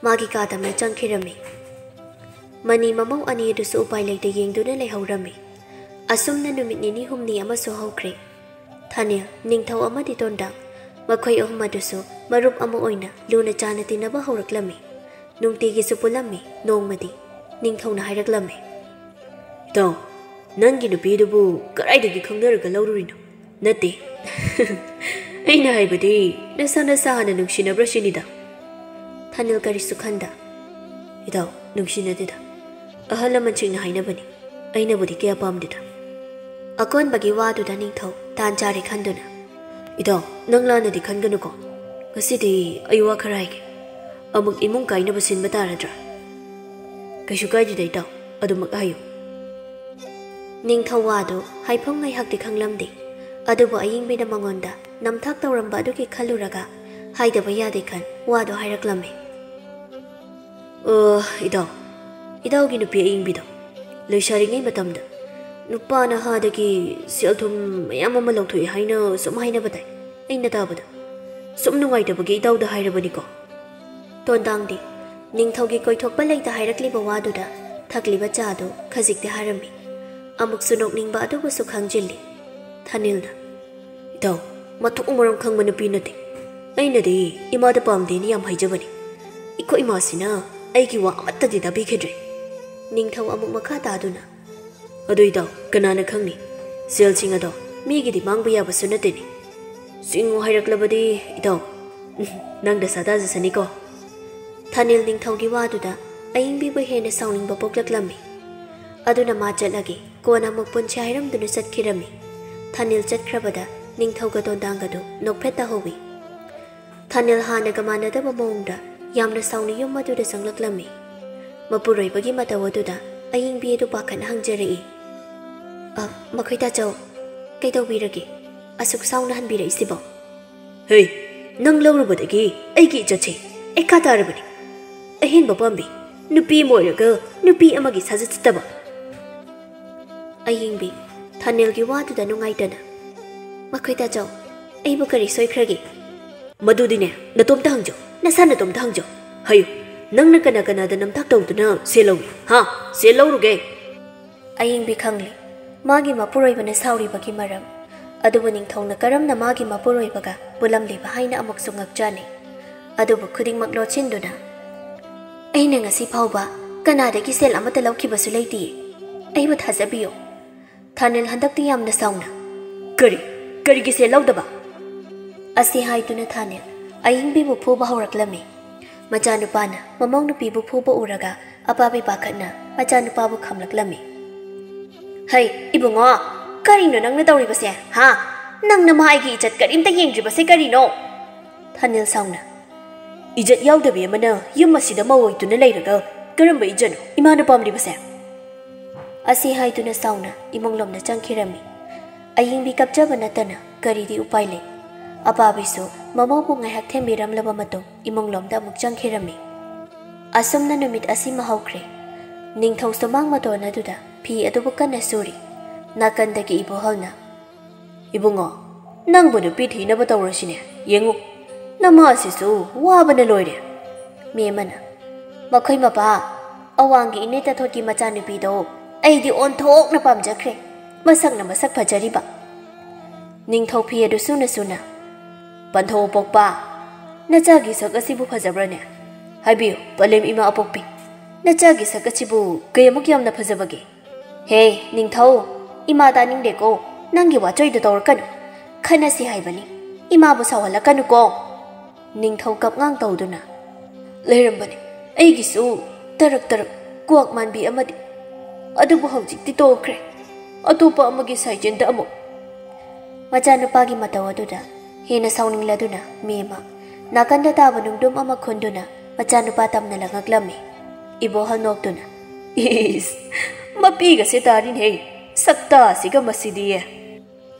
ꯃꯥꯒꯤ ꯀꯥꯗ ꯃꯩ ꯆꯪꯈꯤꯔꯝꯃꯤ꯫ ꯃꯅꯤ ꯃꯃꯧ ꯑꯅꯤ ꯑꯗꯨꯁꯨ ꯎꯄꯥꯏ ꯂꯩꯇ ꯌꯦꯡꯗꯨꯅ ꯂꯩꯍꯧꯔꯝꯃꯤ꯫ ꯑꯁꯨꯝꯅ ꯅꯨꯃꯤꯠ ꯅꯤꯅꯤ ꯍꯨꯝꯅꯤ ꯑꯃꯁꯨ ꯍꯧꯈ꯭ꯔꯦ꯫ ꯊꯥꯅꯤꯜ, ꯅꯤꯡꯊꯧ ꯑꯃꯗꯤ ꯇꯣꯟꯗꯥꯡ, ꯃꯈꯣꯏ ꯑꯍꯨꯝ ꯑꯗꯨꯁꯨ ꯃꯔꯨꯞ ꯑꯃ ꯑꯣꯏꯅ ꯂꯨꯅ ꯆꯥꯟꯅ ꯇꯤꯟꯅꯕ ꯍꯧꯔꯛꯂꯝꯃꯤ꯫ ꯅꯨꯡꯇꯤꯒꯤꯁꯨ ꯄꯨꯜꯂꯝꯃꯤ꯫ ꯅꯣꯡꯃꯗꯤ ꯅꯤꯡꯊꯧꯅ ꯍꯥꯏꯔꯛꯂꯝꯃꯤ, "ꯏꯇꯥꯎ, ꯅꯪꯒꯤ ꯅꯨꯄꯤꯗꯨꯕꯨ ꯀꯗꯥꯏꯗꯒꯤ ꯈꯪꯅꯔꯒ ꯂꯧꯔꯨꯔꯤꯅꯣ?" "ꯅꯠꯇꯦ, ꯑꯩꯅ ꯍꯥꯏꯕꯗꯤ ꯅꯁꯥ ꯅꯁꯥ ꯍꯥꯟꯅ ꯅꯨꯡꯁꯤꯅꯕ꯭ꯔꯥ ꯁꯤꯅꯤꯗ꯫" ꯊꯥꯅꯤꯜ ꯀꯔꯤꯁꯨ ꯈꯟꯗ, "ꯏꯇꯥꯎ, ꯅꯨꯡꯁꯤꯅꯗꯦꯗ꯫ ꯑꯍꯜ ꯂꯃꯟꯁꯤꯡꯅ ꯍꯥꯏꯅꯕꯅꯤ꯫ ꯑꯩꯅꯕꯨꯗꯤ ꯀꯌꯥ ꯄꯥꯝꯗꯦꯗ꯫" ꯑꯀꯣꯟꯕꯒꯤ ꯋꯥꯗꯨꯗ ꯅꯤꯡꯊꯧ ꯇꯥꯟ ꯆꯥꯔꯦ ꯈꯟꯗꯨꯅ, "ꯏꯇꯥꯎ, ꯅꯪ ꯂꯥꯟꯅꯗꯤ ꯈꯟꯒꯅꯨꯀꯣ꯫ ꯉꯁꯤꯗꯤ ꯑꯩ ꯋꯥ ꯈꯔ ꯍꯥꯏꯒꯦ꯫ ꯑꯃꯨꯛ ꯏꯃꯨꯡ ꯀꯥꯏꯅꯕ ꯁꯤꯟꯕ ꯇꯥꯔꯗ꯭ꯔꯥ?" "ꯀꯩꯁꯨ ꯀꯥꯏꯗꯦꯗ ꯏꯇꯥꯎ, ꯑꯗꯨꯃꯛ ꯍꯥꯏꯌꯨ꯫" ꯅꯤꯡꯊꯧ ꯋꯥꯗꯨ ꯍꯥꯏꯐꯝ ꯉꯥꯏꯍꯥꯛꯇꯤ ꯈꯪꯂꯝꯗꯦ꯫ ꯑꯗꯨꯕꯨ ꯑꯌꯤꯡꯕꯤꯅ ꯃꯉꯣꯟꯗ ꯅꯝꯊꯥꯛ ꯇꯧꯔꯝꯕ ꯑꯗꯨꯒꯤ ꯈꯜꯂꯨꯔꯒ ꯍꯥꯏꯗꯕ ꯌꯥꯗꯦ ꯈꯟ ꯋꯥꯗꯨ ꯍꯥꯏꯔꯛꯂꯝꯃꯤ꯫ "ꯑ, ꯏꯇꯥꯎ, ꯏꯇꯥꯎꯒꯤ ꯅꯨꯄꯤ ꯑꯌꯤꯡꯕꯤꯗꯣ ꯂꯩꯁꯥꯔꯤꯉꯩ ꯃꯇꯝꯗ ꯅꯨꯄꯥ ꯅꯍꯥꯗꯒꯤ ꯁꯦꯜ ꯊꯨꯝ ꯃꯌꯥꯝ ꯑꯃ ꯂꯧꯊꯣꯛꯏ ꯍꯥꯏꯅ ꯁꯨꯝ ꯍꯥꯏꯅꯕ ꯇꯥꯏ꯫ ꯑꯩꯅ ꯇꯥꯕꯗ ꯁꯨꯝ ꯅꯨꯡꯉꯥꯏꯇꯕꯒꯤ ꯏꯇꯥꯎꯗ ꯍꯥꯏꯔꯕꯅꯤꯀꯣ꯫" ꯇꯣꯟꯗꯥꯡꯗꯤ ꯅꯤꯡꯊꯧꯒꯤ ꯀꯣꯏꯊꯣꯛꯄ ꯂꯩꯇ ꯍꯥꯏꯔꯛꯂꯤꯕ ꯋꯥꯗꯨꯗ ꯊꯛꯂꯤꯕ ꯆꯥꯗꯨ ꯈꯖꯤꯛꯇꯤ ꯍꯥꯔꯝꯃꯤ꯫ ꯑꯃꯨꯛꯁꯨ ꯅꯣꯛꯅꯤꯡꯕ ꯑꯗꯨꯕꯨꯁꯨ ꯈꯪꯖꯤꯜꯂꯤ꯫ ꯊꯥꯅꯤꯜꯅ, "ꯏꯇꯥꯎ, ꯃꯊꯣꯡ ꯃꯔꯝ ꯈꯪꯕ ꯅꯨꯄꯤ ꯅꯠꯇꯦ꯫ ꯑꯩꯅꯗꯤ ꯏꯃꯥꯗ ꯄꯥꯝꯗꯦꯅ ꯌꯥꯝ ꯍꯥꯏꯖꯕꯅꯤ꯫ ꯑꯩꯈꯣꯏ ꯏꯃꯥꯁꯤꯅ ꯑꯩꯒꯤ ꯋꯥ ꯑꯃꯠꯇꯗꯤ ꯇꯥꯕꯤꯈꯤꯗ꯭ꯔꯦ꯫" ꯅꯤꯡꯊꯧ ꯑꯃꯨꯛ ꯃꯈꯥ ꯇꯥꯗꯨꯅ, "ꯑꯗꯨ ꯏꯇꯥꯎ, ꯀꯅꯥꯅ ꯈꯪꯅꯤ? ꯁꯦꯜꯁꯤꯡ ꯑꯗꯣ ꯃꯤꯒꯤꯗꯤ ꯃꯥꯡꯕ ꯌꯥꯕꯁꯨ ꯅꯠꯇꯦꯅꯦ꯫ ꯆꯤꯡꯉꯨ ꯍꯥꯏꯔꯛꯂꯕꯗꯤ ꯏꯇꯥꯎ, ꯅꯪ ꯗꯁꯥ ꯇꯥꯖꯁꯅꯤꯀꯣ꯫" ꯊꯥꯅꯤꯜ ꯅꯤꯡꯊꯧꯒꯤ ꯋꯥꯗꯨꯗ ꯑꯏꯪꯕꯤꯕꯨ ꯍꯦꯟꯅ ꯁꯥꯎꯅꯤꯡꯕ ꯄꯣꯛꯂꯛꯂꯝꯃꯤ꯫ ꯑꯗꯨꯅ ꯃꯥ ꯆꯠꯂꯒꯦ, ꯀꯣꯟꯅ ꯑꯃꯨꯛ ꯄꯨꯟꯁꯤ ꯍꯥꯏꯔꯝꯗꯨꯅ ꯆꯠꯈꯤꯔꯝꯃꯤ꯫ ꯊꯥꯅꯤꯜ ꯆꯠꯈ꯭ꯔꯕꯗ ꯅꯤꯡꯊꯧꯒ ꯇꯣꯟꯗꯥꯡꯒꯗꯨ ꯅꯣꯛꯐꯦꯠ ꯇꯥꯍꯧꯋꯤ꯫ ꯊꯥꯅꯤꯜ ꯍꯥꯟꯅꯒ ꯃꯥꯟꯅꯗꯕ ꯃꯑꯣꯡꯗ ꯌꯥꯝꯅ ꯁꯥꯎꯅ ꯌꯨꯝ ꯑꯗꯨꯗ ꯆꯪꯂꯛꯂꯝꯃꯤ꯫ ꯃꯄꯨꯔꯣꯏꯕꯒꯤ ꯃꯇꯧ ꯑꯗꯨꯗ ꯑꯏꯪꯕꯤ ꯑꯗꯨ ꯄꯥꯈꯠꯅ ꯍꯪꯖꯔꯛꯏ, "ꯑ, ꯃꯈꯣꯏ ꯇꯥꯆꯧ, ꯀꯩꯗꯧꯕꯤꯔꯒꯦ? ꯑꯁꯨꯛ ꯁꯥꯎꯅ ꯍꯟꯕꯤꯔꯛꯏꯁꯤꯕꯣ?" "ꯍꯦ, ꯅꯪ ꯂꯧꯔꯨꯕꯗꯒꯤ ꯑꯩꯒꯤ ꯏꯖꯠꯁꯦ ꯑꯩꯈꯥ ꯇꯥꯔꯕꯅꯤ꯫ ꯑꯍꯦꯟꯕ ꯄꯥꯝꯕꯤ, ꯅꯨꯄꯤ ꯑꯃ ꯑꯣꯏꯔꯒ ꯅꯨꯄꯤ ꯑꯃꯒꯤ ꯁꯥꯖꯠ ꯆꯠꯇꯕ꯫" ꯑꯌꯤꯡꯕꯤ, ꯊꯥꯅꯤꯜꯒꯤ ꯋꯥꯗꯨꯗ ꯅꯨꯡꯉꯥꯏꯇꯅ, "ꯃꯈꯣꯏ ꯇꯥꯆꯧ, ꯑꯩꯕꯨ ꯀꯔꯤ ꯁꯣꯏꯈ꯭ꯔꯒꯦ?" "ꯃꯗꯨꯗꯤꯅꯦ, ꯅꯇꯣꯝꯇ ꯍꯪꯖꯧ, ꯅꯁꯥ ꯅꯇꯣꯝꯇ ꯍꯪꯖꯧ꯫ ꯍꯥꯏꯌꯨ, ꯅꯪꯅ ꯀꯅꯥ ꯀꯅꯥꯗ ꯅꯝꯊꯥꯛ ꯇꯧꯗꯨꯅ ꯁꯦꯜ ꯂꯧꯏ? ꯍꯥ? ꯁꯦꯜ ꯂꯧꯔꯨꯒꯦ?" ꯑꯌꯤꯡꯕꯤ ꯈꯪꯂꯤ ꯃꯥꯒꯤ ꯃꯄꯨꯔꯣꯏꯕꯅ ꯁꯥꯎꯔꯤꯕꯒꯤ ꯃꯔꯝ꯫ ꯑꯗꯨꯕꯨ ꯅꯤꯡꯊꯧꯅ ꯀꯔꯝꯅ ꯃꯥꯒꯤ ꯃꯄꯨꯔꯣꯏꯕꯒ ꯄꯨꯜꯂꯝꯂꯤꯕ ꯍꯥꯏꯅ ꯑꯃꯨꯛꯁꯨ ꯉꯛꯆꯥꯅꯩ꯫ ꯑꯗꯨꯕꯨ ꯈꯨꯗꯤꯡꯃꯛ ꯂꯣꯠꯁꯤꯟꯗꯨꯅ, "ꯑꯩꯅ ꯉꯁꯤ ꯐꯥꯎꯕ ꯀꯅꯥꯗꯒꯤ ꯁꯦꯜ ꯑꯃꯠꯇ ꯂꯧꯈꯤꯕꯁꯨ ꯂꯩꯇꯤꯌꯦ꯫ ꯑꯩꯕꯨ ꯊꯥꯖꯕꯤꯌꯨ꯫" ꯊꯥꯅꯤꯜ ꯍꯟꯗꯛꯇꯤ ꯌꯥꯝꯅ ꯁꯥꯎꯅ, "ꯀꯔꯤ? ꯀꯔꯤꯒꯤ ꯁꯦꯜ ꯂꯧꯗꯕ?" ꯑꯁꯤ ꯍꯥꯏꯗꯨꯅ ꯊꯥꯅꯤꯜ ꯑꯌꯤꯡꯕꯤꯕꯨ ꯐꯨꯕ ꯍꯧꯔꯛꯂꯝꯃꯤ꯫ ꯃꯆꯥꯅꯨꯄꯥꯅ ꯃꯃꯧ ꯅꯨꯄꯤꯕꯨ ꯐꯨꯕ ꯎꯔꯒ ꯑꯄꯥꯕꯤ ꯄꯥꯈꯠꯅ ꯃꯆꯥꯅꯨꯄꯥꯕꯨ ꯈꯥꯝꯂꯛꯂꯝꯃꯤ꯫ "ꯍꯩ, ꯏꯕꯨꯡꯉꯣ, ꯀꯔꯤꯅꯣ ꯅꯪꯅ ꯇꯧꯔꯤꯕꯁꯦ, ꯍꯥ? ꯅꯪ ꯅꯃꯥꯒꯤ ꯏꯖꯠ ꯀꯔꯤꯝꯇ ꯌꯦꯡꯗ꯭ꯔꯤꯕꯁꯦ ꯀꯔꯤꯅꯣ?" ꯊꯥꯅꯤꯜ ꯁꯥꯎꯅ, "ꯏꯖꯠ ꯌꯥꯎꯗꯕꯤ ꯑꯃꯅ ꯌꯨꯝ ꯑꯁꯤꯗ ꯃꯧ ꯑꯣꯏꯗꯨꯅ ꯂꯩꯔꯒ ꯀꯔꯝꯕ ꯏꯖꯠꯅꯣ ꯏꯃꯥꯅ ꯄꯥꯝꯂꯤꯕꯁꯦ?" ꯑꯁꯤ ꯍꯥꯏꯗꯨꯅ ꯁꯥꯎꯅ ꯏꯃꯨꯡ ꯂꯣꯝꯗ ꯆꯪꯈꯤꯔꯝꯃꯤ꯫ ꯑꯌꯤꯡꯕꯤ ꯀꯞꯆꯕ ꯅꯠꯇꯅ ꯀꯔꯤꯗꯤ ꯎꯄꯥꯏ ꯂꯩ? ꯑꯄꯥꯕꯤꯁꯨ ꯃꯃꯧꯕꯨ ꯉꯥꯏꯍꯥꯛ ꯊꯦꯝꯕꯤꯔꯝꯂꯕ ꯃꯇꯨꯡ ꯏꯃꯨꯡ ꯂꯣꯝꯗ ꯑꯃꯨꯛ ꯆꯪꯈꯤꯔꯝꯃꯤ꯫ ꯑꯁꯨꯝꯅ ꯅꯨꯃꯤꯠ ꯑꯁꯤꯃ ꯍꯧꯈ꯭ꯔꯦ꯫ ꯅꯤꯡꯊꯧ ꯁꯨꯃꯥꯡ ꯃꯇꯣꯟ ꯑꯗꯨꯗ ꯐꯤ ꯑꯗꯨꯕꯨ ꯀꯟꯅ ꯁꯨꯔꯤ꯫ ꯅꯥꯀꯟꯗꯒꯤ ꯏꯕꯣꯍꯜꯅ, "ꯏꯕꯨꯡꯉꯣ, ꯅꯪꯕꯨ ꯅꯨꯄꯤ ꯊꯤꯅꯕ ꯇꯧꯔꯁꯤꯅꯦ꯫ ꯌꯦꯡꯉꯨ, ꯅꯃꯥꯁꯤꯁꯨ ꯋꯥꯕꯅ ꯂꯣꯏꯔꯦ꯫" ꯃꯦꯝꯃꯅ, "ꯃꯈꯣꯏ ꯃꯄꯥ, ꯑꯋꯥꯡꯒꯤ ꯏꯅꯦ ꯇꯥꯊꯣꯠꯀꯤ ꯃꯆꯥꯅꯨꯄꯤꯗꯣ ꯑꯩꯗꯤ ꯑꯣꯟꯊꯣꯛꯅ ꯄꯥꯝꯖꯈ꯭ꯔꯦ꯫ ꯃꯁꯛꯅ ꯃꯁꯛ ꯐꯖꯔꯤꯕ꯫" ꯅꯤꯡꯊꯧ ꯐꯤ ꯑꯗꯨ ꯁꯨꯅ ꯁꯨꯅ, "ꯄꯟꯊꯧ ꯑꯄꯣꯛꯄ, ꯅꯆꯥꯒꯤ ꯁꯛ ꯑꯁꯤꯕꯨ ꯐꯖꯕ꯭ꯔꯅꯦ? ꯍꯥꯏꯕꯤꯌꯨ, ꯄꯂꯦꯝ ꯏꯃꯥ ꯑꯄꯣꯛꯄꯤ, ꯅꯆꯥꯒꯤ ꯁꯛ ꯑꯁꯤꯕꯨ ꯀꯌꯥꯃꯨꯛ ꯌꯥꯝꯅ ꯐꯖꯕꯒꯦ?" "ꯍꯦ, ꯅꯤꯡꯊꯧ, ꯏꯃꯥ ꯇꯥꯅꯤꯡꯗꯦꯀꯣ, ꯅꯪꯒꯤ ꯋꯥꯆꯣꯏꯗꯣ ꯇꯧꯔꯛꯀꯅꯨ꯫ ꯈꯟꯅꯁꯤ ꯍꯥꯏꯕꯅꯤ, ꯏꯃꯥꯕꯨ ꯁꯥꯎꯍꯜꯂꯛꯀꯅꯨꯀꯣ꯫" ꯅꯤꯡꯊꯧ ꯀꯞꯉꯥꯡ ꯇꯧꯗꯨꯅ, "ꯂꯩꯔꯝꯕꯅꯤ ꯑꯩꯒꯤꯁꯨ ꯇꯔꯛ ꯇꯔꯛ ꯀ꯭ꯋꯥꯛ ꯃꯥꯟꯕꯤ ꯑꯃꯗꯤ, ꯑꯗꯨꯕꯨ ꯍꯧꯖꯤꯛꯇꯤ ꯇꯣꯛꯈ꯭ꯔꯦ꯫ ꯑꯇꯣꯞꯄ ꯑꯃꯒꯤ ꯁꯥꯏꯖꯦꯟꯗ ꯑꯃꯨꯛ꯫" ꯃꯆꯥꯅꯨꯄꯥꯒꯤ ꯃꯇꯧ ꯑꯗꯨꯗ ꯍꯦꯟꯅ ꯁꯥꯎꯅꯤꯡꯂꯗꯨꯅ ꯃꯦꯝꯃ ꯅꯥꯀꯟꯗ ꯇꯥꯕ ꯅꯨꯡꯗꯨꯝ ꯑꯃ ꯈꯨꯟꯗꯨꯅ ꯃꯆꯥꯅꯨꯄꯥ ꯇꯝꯅ ꯂꯪꯉꯛꯂꯝꯃꯤ꯫ ꯏꯕꯣꯍꯜ ꯅꯣꯛꯇꯨꯅ, "ꯏꯁ, ꯃꯄꯤꯒꯁꯦ ꯇꯥꯔꯤꯅꯦꯍꯦ, ꯁꯛꯇꯥꯁꯤꯒ ꯃꯁꯤꯗꯤ!"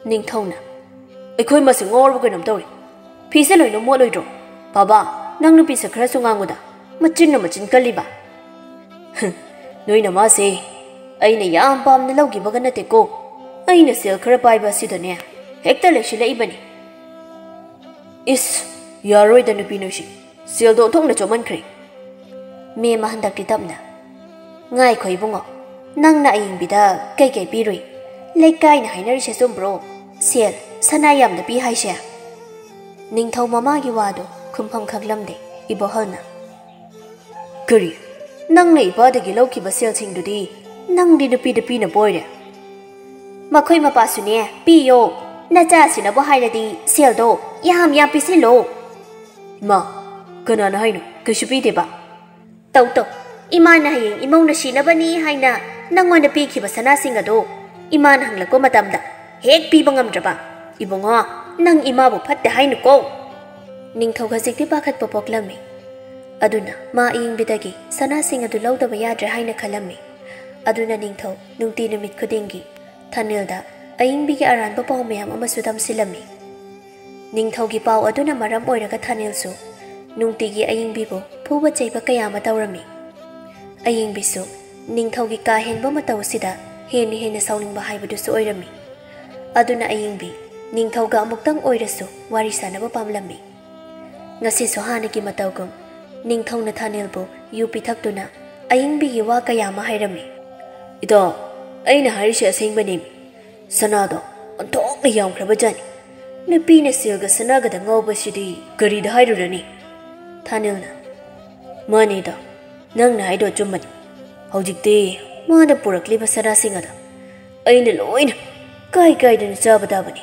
ꯅꯤꯡꯊꯧꯅ, "ꯑꯩꯈꯣꯏ ꯃꯁꯦ ꯉꯥꯎꯔꯕ ꯀꯩꯅꯣꯝ ꯇꯧꯔꯦ꯫ ꯐꯤꯁꯦ ꯂꯣꯏꯅ ꯃꯣꯠꯂꯣꯏꯗ꯭ꯔꯣ? ꯕꯥꯕꯥ, ꯅꯪ ꯅꯨꯄꯤ ꯁꯛ ꯈꯔꯁꯨ ꯉꯥꯡꯉꯨꯗ, ꯃꯆꯤꯟꯅ ꯃꯆꯤꯟ ꯀꯜꯂꯤꯕ꯫" "ꯍꯝ, ꯅꯣꯏꯅ ꯃꯥꯁꯦ ꯑꯩꯅ ꯌꯥꯝ ꯄꯥꯝꯅ ꯂꯧꯈꯤꯕꯒ ꯅꯠꯇꯦꯀꯣ꯫ ꯑꯩꯅ ꯁꯦꯜ ꯈꯔ ꯄꯥꯏꯕ ꯑꯁꯤꯗꯅꯦ ꯍꯦꯛꯇ ꯂꯩꯁꯤꯜꯂꯛꯏꯕꯅꯤ꯫" "ꯏꯁ, ꯌꯥꯔꯣꯏꯗ ꯅꯨꯄꯤ ꯅꯣꯏꯁꯤ, ꯁꯦꯜꯗꯣ ꯑꯣꯟꯊꯣꯛꯅ ꯆꯣꯞꯃꯟꯈ꯭ꯔꯦ꯫" ꯃꯦꯝꯃ ꯍꯟꯗꯛꯇꯤ ꯇꯞꯅ, "ꯉꯥꯏꯈꯣ ꯏꯕꯨꯡꯉꯣ, ꯅꯪꯅ ꯑꯌꯤꯡꯕꯤꯗ ꯀꯩꯀꯩ ꯄꯤꯔꯨꯏ? ꯂꯩꯀꯥꯏꯅ ꯍꯥꯏꯅꯔꯤꯁꯦ ꯆꯨꯝꯕ꯭ꯔꯣ? ꯁꯦꯜ, ꯁꯅꯥ ꯌꯥꯝꯅ ꯄꯤ ꯍꯥꯏꯁꯦ?" ꯅꯤꯡꯊꯧ ꯃꯃꯥꯒꯤ ꯋꯥꯗꯣ ꯈꯨꯝꯐꯝ ꯈꯪꯂꯝꯗꯦ ꯏꯕꯣꯍꯜꯅ꯫ "ꯀꯔꯤ? ꯅꯪꯅ ꯏꯄꯥꯗꯒꯤ ꯂꯧꯈꯤꯕ ꯁꯦꯜꯁꯤꯡꯗꯨꯗꯤ ꯅꯪꯗꯤ ꯅꯨꯄꯤꯗ ꯄꯤꯅꯕ ꯑꯣꯏꯔꯦ?" "ꯃꯈꯣꯏ ꯃꯄꯥꯁꯨꯅꯦ, ꯄꯤꯌꯣ꯫ ꯅꯆꯥꯁꯤꯅꯕꯨ ꯍꯥꯏꯔꯗꯤ ꯁꯦꯜꯗꯣ ꯌꯥꯝ ꯌꯥꯝ ꯄꯤꯁꯤꯜꯂꯣ꯫" "ꯏꯃꯥ, ꯀꯅꯥꯅ ꯍꯥꯏꯅꯣ ꯀꯩꯁꯨ ꯄꯤꯗꯦꯕ?" "ꯇꯧ ꯇꯧ, ꯏꯃꯥꯅ ꯍꯌꯦꯡ ꯏꯃꯧꯅ ꯁꯤꯅꯕꯅꯤ ꯍꯥꯏꯅ ꯅꯪꯉꯣꯟꯗ ꯄꯤꯈꯤꯕ ꯁꯅꯥꯁꯤꯡ ꯑꯗꯣ ꯏꯃꯥꯅ ꯍꯪꯂꯛꯄ ꯃꯇꯝꯗ ꯍꯦꯛ ꯄꯤꯕ ꯉꯝꯗ꯭ꯔꯕ? ꯏꯕꯨꯡꯉꯣ, ꯅꯪ ꯏꯃꯥꯕꯨ ꯐꯠꯇꯦ ꯍꯥꯏꯅꯨꯀꯣ꯫" ꯅꯤꯡꯊꯧ ꯍꯧꯖꯤꯛꯇꯤ ꯄꯥꯈꯠꯄ ꯄꯣꯛꯂꯝꯃꯤ꯫ ꯑꯗꯨꯅ ꯃꯥ ꯑꯌꯤꯡꯕꯤꯗꯒꯤ ꯁꯅꯥꯁꯤꯡ ꯑꯗꯨ ꯂꯧꯗꯕ ꯌꯥꯗ꯭ꯔꯦ ꯍꯥꯏꯅ ꯈꯜꯂꯝꯃꯤ꯫ ꯑꯗꯨꯅ ꯅꯤꯡꯊꯧ ꯅꯨꯡꯇꯤ ꯅꯨꯃꯤꯠ ꯈꯨꯗꯤꯡꯒꯤ ꯊꯥꯅꯤꯜꯗ ꯑꯌꯤꯡꯕꯤꯒꯤ ꯑꯔꯥꯟꯕ ꯄꯥꯎ ꯃꯌꯥꯝ ꯑꯃꯁꯨ ꯇꯝꯁꯤꯜꯂꯝꯃꯤ꯫ ꯅꯤꯡꯊꯧꯒꯤ ꯄꯥꯎ ꯑꯗꯨꯅ ꯃꯔꯝ ꯑꯣꯏꯔꯒ ꯊꯥꯅꯤꯜꯁꯨ ꯅꯨꯡꯇꯤꯒꯤ ꯑꯌꯤꯡꯕꯤꯕꯨ ꯐꯨꯕ ꯆꯩꯕ ꯀꯌꯥ ꯑꯃ ꯇꯧꯔꯝꯃꯤ꯫ ꯑꯌꯤꯡꯕꯤꯁꯨ ꯅꯤꯡꯊꯧꯒꯤ ꯀꯥ ꯍꯦꯟꯕ ꯃꯇꯧ ꯑꯁꯤꯗ ꯍꯦꯟꯅ ꯍꯦꯟꯅ ꯁꯥꯎꯅꯤꯡꯕ ꯍꯥꯏꯕꯗꯨꯁꯨ ꯑꯣꯏꯔꯝꯃꯤ꯫ ꯑꯗꯨꯅ ꯑꯌꯤꯡꯕꯤ ꯅꯤꯡꯊꯧꯒ ꯑꯃꯨꯛꯇꯪ ꯑꯣꯏꯔꯁꯨ ꯋꯥꯔꯤ ꯁꯥꯅꯕ ꯄꯥꯝꯂꯝꯃꯤ꯫ ꯉꯁꯤꯁꯨ ꯍꯥꯟꯅꯒꯤ ꯃꯇꯧꯒꯨꯝ ꯅꯤꯡꯊꯧꯅ ꯊꯥꯅꯤꯜꯕꯨ ꯌꯨ ꯄꯤꯊꯛꯇꯨꯅ ꯑꯌꯤꯡꯕꯤꯒꯤ ꯋꯥ ꯀꯌꯥ ꯑꯃ ꯍꯥꯏꯔꯝꯃꯤ꯫ "ꯏꯇꯥꯎ, ꯑꯩꯅ ꯍꯥꯏꯔꯤꯁꯦ ꯑꯁꯦꯡꯕꯅꯤ꯫ ꯁꯅꯥꯗꯣ ꯑꯣꯟꯊꯣꯛꯅ ꯌꯥꯝꯈ꯭ꯔꯕꯖꯥꯠꯅꯤ꯫ ꯅꯨꯄꯤꯅ ꯁꯤꯜꯒ ꯁꯅꯥꯒꯗ ꯉꯥꯎꯕꯁꯤꯗꯤ ꯀꯔꯤꯗ ꯍꯥꯏꯔꯨꯔꯅꯤ?" ꯊꯥꯅꯤꯜꯅ, "ꯃꯥꯅꯤꯗ, ꯅꯪꯅ ꯍꯥꯏꯗꯣ ꯑꯆꯨꯝꯕꯅꯤ꯫ ꯍꯧꯖꯤꯛꯇꯤ ꯃꯥꯅ ꯄꯨꯔꯛꯂꯤꯕ ꯁꯅꯥꯁꯤꯡ ꯑꯗꯣ ꯑꯩꯅ ꯂꯣꯏꯅ ꯀꯥꯏ ꯀꯥꯏꯗꯅ ꯆꯥꯕ ꯇꯥꯕꯅꯤ꯫"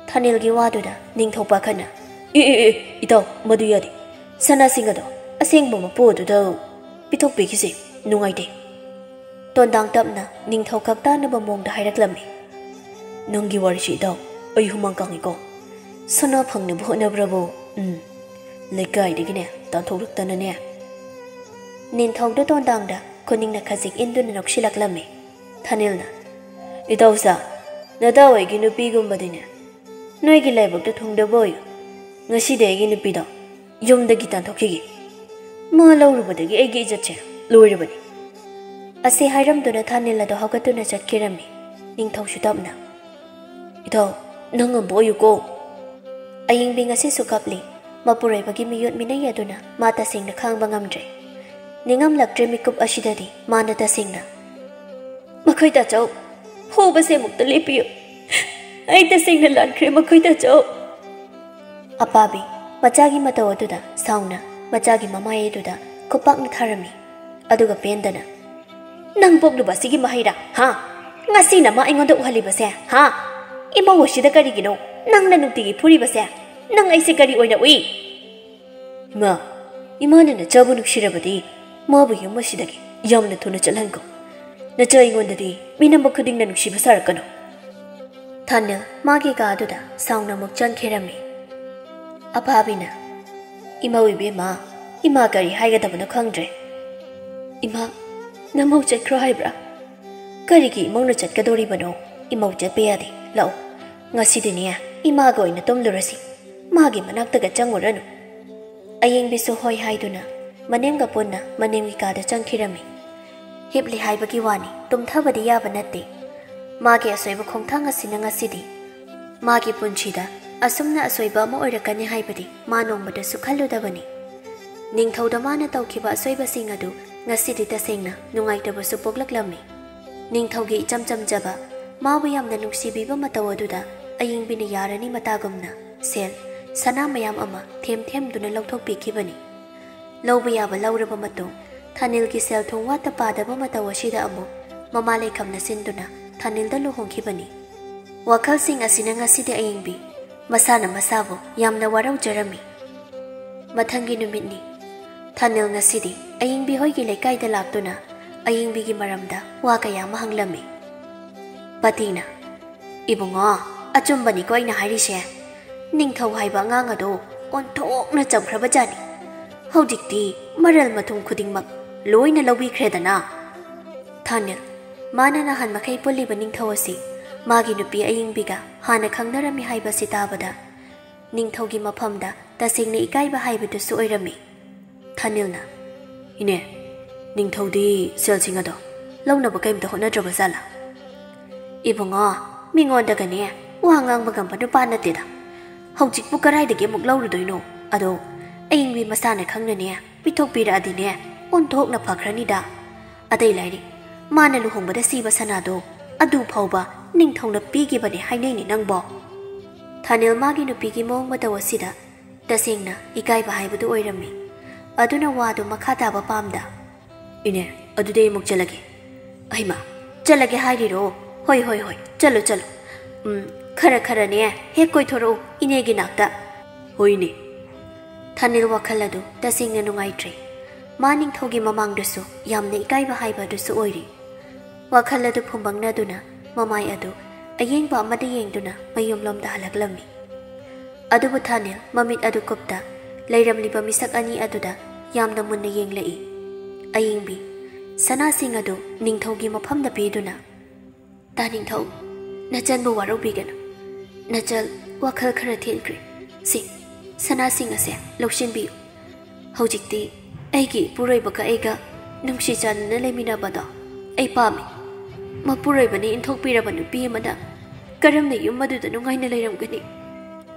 ꯊꯥꯅꯤꯜꯒꯤ ꯋꯥꯗꯨꯗ ꯅꯤꯡꯊꯧ ꯄꯥꯈꯠꯅ, "ꯑꯦ, ꯑꯦ, ꯑꯦ, ꯏꯇꯥꯎ, ꯃꯗꯨ ꯌꯥꯗꯦ꯫ ꯁꯅꯥꯁꯤꯡ ꯑꯗꯣ ꯑꯁꯦꯡꯕ ꯃꯄꯨ ꯑꯗꯨꯗ ꯄꯤꯊꯣꯛꯄꯤꯈꯤꯁꯦ, ꯅꯨꯡꯉꯥꯏꯇꯦ꯫" ꯇꯣꯟꯗꯥꯡ ꯇꯞꯅ ꯅꯤꯡꯊꯧ ꯈꯛ ꯇꯥꯅꯕ ꯃꯑꯣꯡꯗ ꯍꯥꯏꯔꯛꯂꯝꯃꯤ꯫ "ꯅꯪꯒꯤ ꯋꯥꯔꯤꯁꯤ, ꯏꯇꯥꯎ, ꯑꯩ ꯍꯨꯃꯥꯡ ꯀꯥꯡꯉꯤꯀꯣ꯫ ꯁꯅꯥ ꯐꯪꯅꯕ ꯍꯣꯠꯅꯕ꯭ꯔꯕꯨ, ꯎꯝ, ꯂꯩꯀꯥꯏꯗꯒꯤꯅꯦ ꯇꯥꯟꯊꯣꯛꯂꯛꯇꯅꯅꯦ꯫" ꯅꯤꯡꯊꯧꯗ ꯇꯣꯟꯗꯥꯡꯗ ꯈꯨꯅꯤꯡꯅ ꯈꯖꯤꯛ ꯏꯟꯗꯨꯅ ꯅꯣꯛꯁꯤꯜꯂꯛꯂꯝꯃꯤ꯫ ꯊꯥꯅꯤꯜꯅ, "ꯏꯇꯥꯎꯁꯥ, ꯅꯇꯥꯎ ꯑꯩꯒꯤ ꯅꯨꯄꯤꯒꯨꯝꯕꯗꯤꯅꯦ ꯅꯣꯏꯒꯤ ꯂꯥꯏꯕꯛꯇ ꯊꯨꯡꯗꯕ ꯑꯣꯏꯌꯨ꯫ ꯉꯁꯤꯗꯤ ꯑꯩꯒꯤ ꯅꯨꯄꯤꯗꯣ ꯌꯨꯝꯗꯒꯤ ꯇꯥꯟꯊꯣꯛꯈꯤꯒꯦ꯫ ꯃꯥ ꯂꯧꯔꯨꯕꯗꯒꯤ ꯑꯩꯒꯤ ꯏꯖꯠꯁꯦ ꯂꯣꯏꯔꯕꯅꯤ꯫" ꯑꯁꯤ ꯍꯥꯏꯔꯝꯗꯨꯅ ꯊꯥꯅꯤꯜ ꯑꯗꯣ ꯍꯧꯒꯠꯇꯨꯅ ꯆꯠꯈꯤꯔꯝꯃꯤ꯫ ꯅꯤꯡꯊꯧꯁꯨ ꯇꯞꯅ, "ꯏꯇꯥꯎ, ꯅꯪ ꯑꯃꯨꯛ ꯑꯣꯏꯌꯨꯀꯣ꯫" ꯑꯌꯤꯡꯕꯤ ꯉꯁꯤꯁꯨ ꯀꯞꯂꯤ꯫ ꯃꯄꯨꯔꯣꯏꯕꯒꯤ ꯃꯤꯑꯣꯠ ꯃꯤꯅꯩ ꯑꯗꯨꯅ ꯃꯥ ꯇꯁꯦꯡꯅ ꯈꯥꯡꯕ ꯉꯝꯗ꯭ꯔꯦ꯫ ꯅꯤꯡꯉꯝꯂꯛꯇ꯭ꯔꯦ ꯃꯤꯀꯨꯞ ꯑꯁꯤꯗꯗꯤ ꯃꯥꯅ ꯇꯁꯦꯡꯅ꯫ "ꯃꯈꯣꯏ ꯇꯥꯆꯧ, ꯐꯨꯕꯁꯦ ꯑꯃꯨꯛꯇ ꯂꯦꯞꯄꯤꯌꯨ꯫ ꯑꯩ ꯇꯁꯦꯡꯅ ꯂꯥꯟꯈ꯭ꯔꯦ, ꯃꯈꯣꯏ ꯇꯥꯆꯧ꯫" ꯑꯄꯥꯕꯤ ꯃꯆꯥꯒꯤ ꯃꯇꯧ ꯑꯗꯨꯗ ꯁꯥꯎꯅ ꯃꯆꯥꯒꯤ ꯃꯃꯥꯏ ꯑꯗꯨꯗ ꯈꯨꯄꯥꯛꯅ ꯊꯥꯔꯝꯃꯤ꯫ ꯑꯗꯨꯒ ꯄꯦꯟꯗꯅ, "ꯅꯪ ꯄꯣꯛꯂꯨꯕ ꯑꯁꯤꯒꯤ ꯃꯍꯩꯔꯥ, ꯍꯥ? ꯉꯁꯤꯅ ꯃꯥ ꯑꯩꯉꯣꯟꯗ ꯎꯍꯜꯂꯤꯕꯁꯦ, ꯍꯥ? ꯏꯃꯧ ꯑꯁꯤꯗ ꯀꯔꯤꯒꯤꯅꯣ ꯅꯪꯅ ꯅꯨꯡꯇꯤꯒꯤ ꯐꯨꯔꯤꯕꯁꯦ? ꯅꯪ ꯑꯩꯁꯦ ꯀꯔꯤ ꯑꯣꯏꯅ ꯎꯏ?" "ꯏꯃꯥ, ꯏꯃꯥꯅ ꯅꯆꯥꯕꯨ ꯅꯨꯡꯁꯤꯔꯕꯗꯤ ꯃꯥꯕꯨ ꯌꯨꯝ ꯑꯁꯤꯗꯒꯤ ꯌꯥꯝꯅ ꯊꯨꯅ ꯆꯠꯍꯟꯈꯣ꯫ ꯅꯆꯥ ꯑꯩꯉꯣꯟꯗꯗꯤ ꯃꯤꯅꯝꯕ ꯈꯨꯗꯤꯡꯅ ꯅꯨꯡꯁꯤꯕ ꯁꯥꯔꯛꯀꯅꯨ꯫" ꯊꯥꯅꯤꯜ ꯃꯥꯒꯤ ꯀꯥ ꯑꯗꯨꯗ ꯁꯥꯎꯅ ꯑꯃꯨꯛ ꯆꯪꯈꯤꯔꯝꯃꯤ꯫ ꯑꯄꯥꯕꯤꯅ, "ꯏꯃꯧ ꯏꯕꯦꯝꯃ, ꯏꯃꯥ ꯀꯔꯤ ꯍꯥꯏꯒꯗꯕꯅꯣ ꯈꯪꯗ꯭ꯔꯦ꯫" "ꯏꯃꯥ, ꯅꯃꯧ ꯆꯠꯈ꯭ꯔꯣ ꯍꯥꯏꯕ꯭ꯔꯥ?" "ꯀꯔꯤꯒꯤ ꯏꯃꯧꯅ ꯆꯠꯀꯗꯧꯔꯤꯕꯅꯣ? ꯏꯃꯧ ꯆꯠꯄ ꯌꯥꯗꯦ꯫ ꯂꯥꯛꯑꯣ, ꯉꯁꯤꯗꯤꯅꯦ ꯏꯃꯥꯒ ꯑꯣꯏꯅ ꯇꯨꯝꯂꯨꯔꯁꯤ꯫ ꯃꯥꯒꯤ ꯃꯅꯥꯛꯇꯒ ꯆꯪꯉꯨꯔꯅꯨ꯫" ꯑꯌꯤꯡꯕꯤꯁꯨ ꯍꯣꯏ ꯍꯥꯏꯗꯨꯅ ꯃꯅꯦꯝꯒ ꯄꯨꯟꯅ ꯃꯅꯦꯝꯒꯤ ꯀꯥꯗ ꯆꯪꯈꯤꯔꯝꯃꯤ꯫ ꯍꯤꯞꯂꯤ ꯍꯥꯏꯕꯒꯤ ꯋꯥꯅꯤ, ꯇꯨꯝꯊꯕꯗꯤ ꯌꯥꯕ ꯅꯠꯇꯦ꯫ ꯃꯥꯒꯤ ꯑꯁꯣꯏꯕ ꯈꯣꯡꯊꯥꯡ ꯑꯁꯤꯅ ꯉꯁꯤꯗꯤ ꯃꯥꯒꯤ ꯄꯨꯟꯁꯤꯗ ꯑꯁꯨꯝꯅ ꯑꯁꯣꯏꯕ ꯑꯃ ꯑꯣꯏꯔꯛꯀꯅꯤ ꯍꯥꯏꯕꯗꯤ ꯃꯥ ꯅꯣꯡꯃꯇꯁꯨ ꯈꯜꯂꯨꯗꯕꯅꯤ꯫ ꯅꯤꯡꯊꯧꯗ ꯃꯥꯅ ꯇꯧꯈꯤꯕ ꯑꯁꯣꯏꯕꯁꯤꯡ ꯑꯗꯨ ꯉꯁꯤꯗꯤ ꯇꯁꯦꯡꯅ ꯅꯨꯡꯉꯥꯏꯇꯕꯁꯨ ꯄꯣꯛꯂꯛꯂꯝꯃꯤ꯫ ꯅꯤꯡꯊꯧꯒꯤ ꯏꯆꯝ ꯆꯝꯖꯕ, ꯃꯥꯕꯨ ꯌꯥꯝꯅ ꯅꯨꯡꯁꯤꯕꯤꯕ ꯃꯇꯧ ꯑꯗꯨꯗ ꯑꯌꯤꯡꯕꯤꯅ ꯌꯥꯔꯅꯤ ꯃꯇꯥꯒꯨꯝꯅ ꯁꯦꯜ, ꯁꯅꯥ ꯃꯌꯥꯝ ꯑꯃ ꯊꯦꯝ ꯊꯦꯝꯗꯨꯅ ꯂꯧꯊꯣꯛꯄꯤꯈꯤꯕꯅꯤ꯫ ꯂꯧꯕ ꯌꯥꯕ ꯂꯧꯔꯕ ꯃꯇꯨꯡ, ꯊꯥꯅꯤꯜꯒꯤ ꯁꯦꯜ ꯊꯨꯝ ꯋꯥꯠꯇ ꯄꯥꯗꯕ ꯃꯇꯧ ꯑꯁꯤꯗ ꯑꯃꯨꯛ ꯃꯃꯥ ꯂꯩꯈꯝꯅ ꯁꯤꯟꯗꯨꯅ ꯊꯥꯅꯤꯜꯗ ꯂꯨꯍꯣꯡꯈꯤꯕꯅꯤ꯫ ꯋꯥꯈꯜꯁꯤꯡ ꯑꯁꯤꯅ ꯉꯁꯤꯗꯤ ꯑꯌꯤꯡꯕꯤ ꯃꯁꯥꯅ ꯃꯁꯥꯕꯨ ꯌꯥꯝꯅ ꯋꯥꯔꯧꯖꯔꯝꯃꯤ꯫ ꯃꯊꯪꯒꯤ ꯅꯨꯃꯤꯠꯅꯤ꯫ ꯊꯥꯅꯤꯜ ꯉꯁꯤꯗꯤ ꯑꯌꯤꯡꯕꯤ ꯍꯣꯏꯒꯤ ꯂꯩꯀꯥꯏꯗ ꯂꯥꯛꯇꯨꯅ ꯑꯌꯤꯡꯕꯤꯒꯤ ꯃꯔꯝꯗ ꯋꯥ ꯀꯌꯥ ꯑꯃ ꯍꯪꯂꯝꯃꯤ꯫ ꯄꯇꯤꯅ, "ꯏꯕꯨꯡꯉꯣ, ꯑꯆꯨꯝꯕꯅꯤꯀꯣ ꯑꯩꯅ ꯍꯥꯏꯔꯤꯁꯦ꯫ ꯅꯤꯡꯊꯧ ꯍꯥꯏꯕ ꯑꯉꯥꯡ ꯑꯗꯣ ꯑꯣꯟꯊꯣꯛꯅ ꯆꯝꯈ꯭ꯔꯕꯖꯥꯠꯅꯤ꯫ ꯍꯧꯖꯤꯛꯇꯤ ꯃꯔꯜ ꯃꯊꯨꯝ ꯈꯨꯗꯤꯡꯃꯛ ꯂꯣꯏꯅ ꯂꯧꯕꯤꯈ꯭ꯔꯦꯗꯅ꯫" ꯊꯥꯅꯤꯜ, ꯃꯥꯅ ꯅꯍꯥꯟ ꯃꯈꯩ ꯄꯨꯜꯂꯤꯕ ꯅꯤꯡꯊꯧ ꯑꯁꯤ ꯃꯥꯒꯤ ꯅꯨꯄꯤ ꯑꯌꯤꯡꯕꯤꯒ ꯍꯥꯟꯅ ꯈꯪꯅꯔꯝꯃꯤ ꯍꯥꯏꯕꯁꯤ ꯇꯥꯕꯗ ꯅꯤꯡꯊꯧꯒꯤ ꯃꯐꯝꯗ ꯇꯁꯦꯡꯅ ꯏꯀꯥꯏꯕ ꯍꯥꯏꯕꯗꯨꯁꯨ ꯑꯣꯏꯔꯝꯃꯤ꯫ ꯊꯥꯅꯤꯜꯅ, "ꯏꯅꯦ, ꯅꯤꯡꯊꯧꯗꯤ ꯁꯦꯜꯁꯤꯡ ꯑꯗꯣ ꯂꯧꯅꯕ ꯀꯩꯝꯇ ꯍꯣꯠꯅꯗ꯭ꯔꯕ ꯖꯥꯠꯂꯥ?" "ꯏꯕꯨꯡꯉꯣ, ꯃꯤꯉꯣꯟꯗꯒꯅꯦ ꯋꯥ ꯉꯥꯡꯕ ꯉꯝꯕ ꯅꯨꯄꯥ ꯅꯠꯇꯦꯗ꯫ ꯍꯧꯖꯤꯛꯄꯨ ꯀꯔꯥꯏꯗꯒꯤ ꯑꯃꯨꯛ ꯂꯧꯔꯨꯗꯣꯏꯅꯣ? ꯑꯗꯣ ꯑꯌꯤꯡꯕꯤ ꯃꯁꯥꯅ ꯈꯪꯅꯅꯦ ꯄꯤꯊꯣꯛꯄꯤꯔꯛꯑꯗꯤꯅꯦ ꯑꯣꯟꯊꯣꯛꯅ ꯐꯈ꯭ꯔꯅꯤꯗ꯫ ꯑꯇꯩ ꯂꯥꯏꯔꯤ, ꯃꯥꯅ ꯂꯨꯍꯣꯡꯕꯗ ꯁꯤꯕ ꯁꯅꯥꯗꯣ ꯑꯗꯨ ꯐꯥꯎꯕ ꯅꯤꯡꯊꯧꯅ ꯄꯤꯈꯤꯕꯅꯦ ꯍꯥꯏꯅꯩꯅꯦ ꯅꯪꯕꯣ?" ꯊꯥꯅꯤꯜ ꯃꯥꯒꯤ ꯅꯨꯄꯤꯒꯤ ꯃꯑꯣꯡ ꯃꯇꯧ ꯑꯁꯤꯗ ꯇꯁꯦꯡꯅ ꯏꯀꯥꯏꯕ ꯍꯥꯏꯕꯗꯨ ꯑꯣꯏꯔꯝꯃꯤ꯫ ꯑꯗꯨꯅ ꯋꯥꯗꯨ ꯃꯈꯥ ꯇꯥꯕ ꯄꯥꯝꯗ, "ꯏꯅꯦ, ꯑꯗꯨꯗꯤ ꯑꯩ ꯑꯃꯨꯛ ꯆꯠꯂꯒꯦ꯫" "ꯑꯩꯃ, ꯆꯠꯂꯒꯦ ꯍꯥꯏꯔꯤꯔꯣ? ꯍꯣꯏ, ꯍꯣꯏ, ꯍꯣꯏ, ꯆꯠꯂꯣ, ꯆꯠꯂꯣ꯫ ꯎꯝ, ꯈꯔ ꯈꯔꯅꯦ ꯍꯦꯛ ꯀꯣꯏꯊꯣꯔꯛꯎ ꯏꯅꯦꯒꯤ ꯅꯥꯛꯇ꯫" "ꯍꯣꯏꯅꯦ꯫" ꯊꯥꯅꯤꯜ ꯋꯥꯈꯜ ꯑꯗꯨ ꯇꯁꯦꯡꯅ ꯅꯨꯡꯉꯥꯏꯇ꯭ꯔꯦ꯫ ꯃꯥ ꯅꯤꯡꯊꯧꯒꯤ ꯃꯃꯥꯡꯗꯁꯨ ꯌꯥꯝꯅ ꯏꯀꯥꯏꯕ ꯍꯥꯏꯕ ꯑꯗꯨꯁꯨ ꯑꯣꯏꯔꯤ꯫ ꯋꯥꯈꯜ ꯑꯗꯨ ꯐꯨꯝꯕꯪꯅꯗꯨꯅ ꯃꯃꯥꯏ ꯑꯗꯨ ꯑꯌꯦꯡꯕ ꯑꯃꯗ ꯌꯦꯡꯗꯨꯅ ꯃꯌꯨꯝꯂꯣꯝꯗ ꯍꯜꯂꯛꯂꯝꯃꯤ꯫ ꯑꯗꯨꯕꯨ ꯊꯥꯅꯤꯜ ꯃꯃꯤꯠ ꯑꯗꯨ ꯀꯨꯞꯇ ꯂꯩꯔꯝꯂꯤꯕ ꯃꯤꯁꯛ ꯑꯅꯤ ꯑꯗꯨꯗ ꯌꯥꯝꯅ ꯃꯨꯟꯅ ꯌꯦꯡꯂꯛꯏ꯫ ꯑꯌꯤꯡꯕꯤ, ꯁꯅꯥꯁꯤꯡ ꯑꯗꯨ ꯅꯤꯡꯊꯧꯒꯤ ꯃꯐꯝꯗ ꯄꯤꯗꯨꯅ, "ꯇꯥ ꯅꯤꯡꯊꯧ, ꯅꯆꯟꯕꯨ ꯋꯥꯔꯧꯕꯤꯒꯅꯨ꯫ ꯅꯆꯜ ꯋꯥꯈꯜ ꯈꯔ ꯊꯦꯟꯈ꯭ꯔꯦ꯫ ꯁꯤ, ꯁꯅꯥꯁꯤꯡ ꯑꯁꯦ ꯂꯧꯁꯤꯟꯕꯤꯌꯨ꯫ ꯍꯧꯖꯤꯛꯇꯤ ꯑꯩꯒꯤ ꯏꯄꯨꯔꯣꯏꯕꯒ ꯑꯩꯒ ꯅꯨꯡꯁꯤ ꯆꯥꯟꯅꯅ ꯂꯩꯃꯤꯟꯅꯕꯗꯣ ꯑꯩ ꯄꯥꯝꯃꯤ꯫ ꯃꯄꯨꯔꯣꯏꯕꯅ ꯏꯟꯊꯣꯛꯄꯤꯔꯕ ꯅꯨꯄꯤ ꯑꯃꯅ ꯀꯔꯝꯅ ꯌꯨꯝ ꯑꯗꯨꯗ ꯅꯨꯡꯉꯥꯏꯅ ꯂꯩꯔꯝꯒꯅꯤ?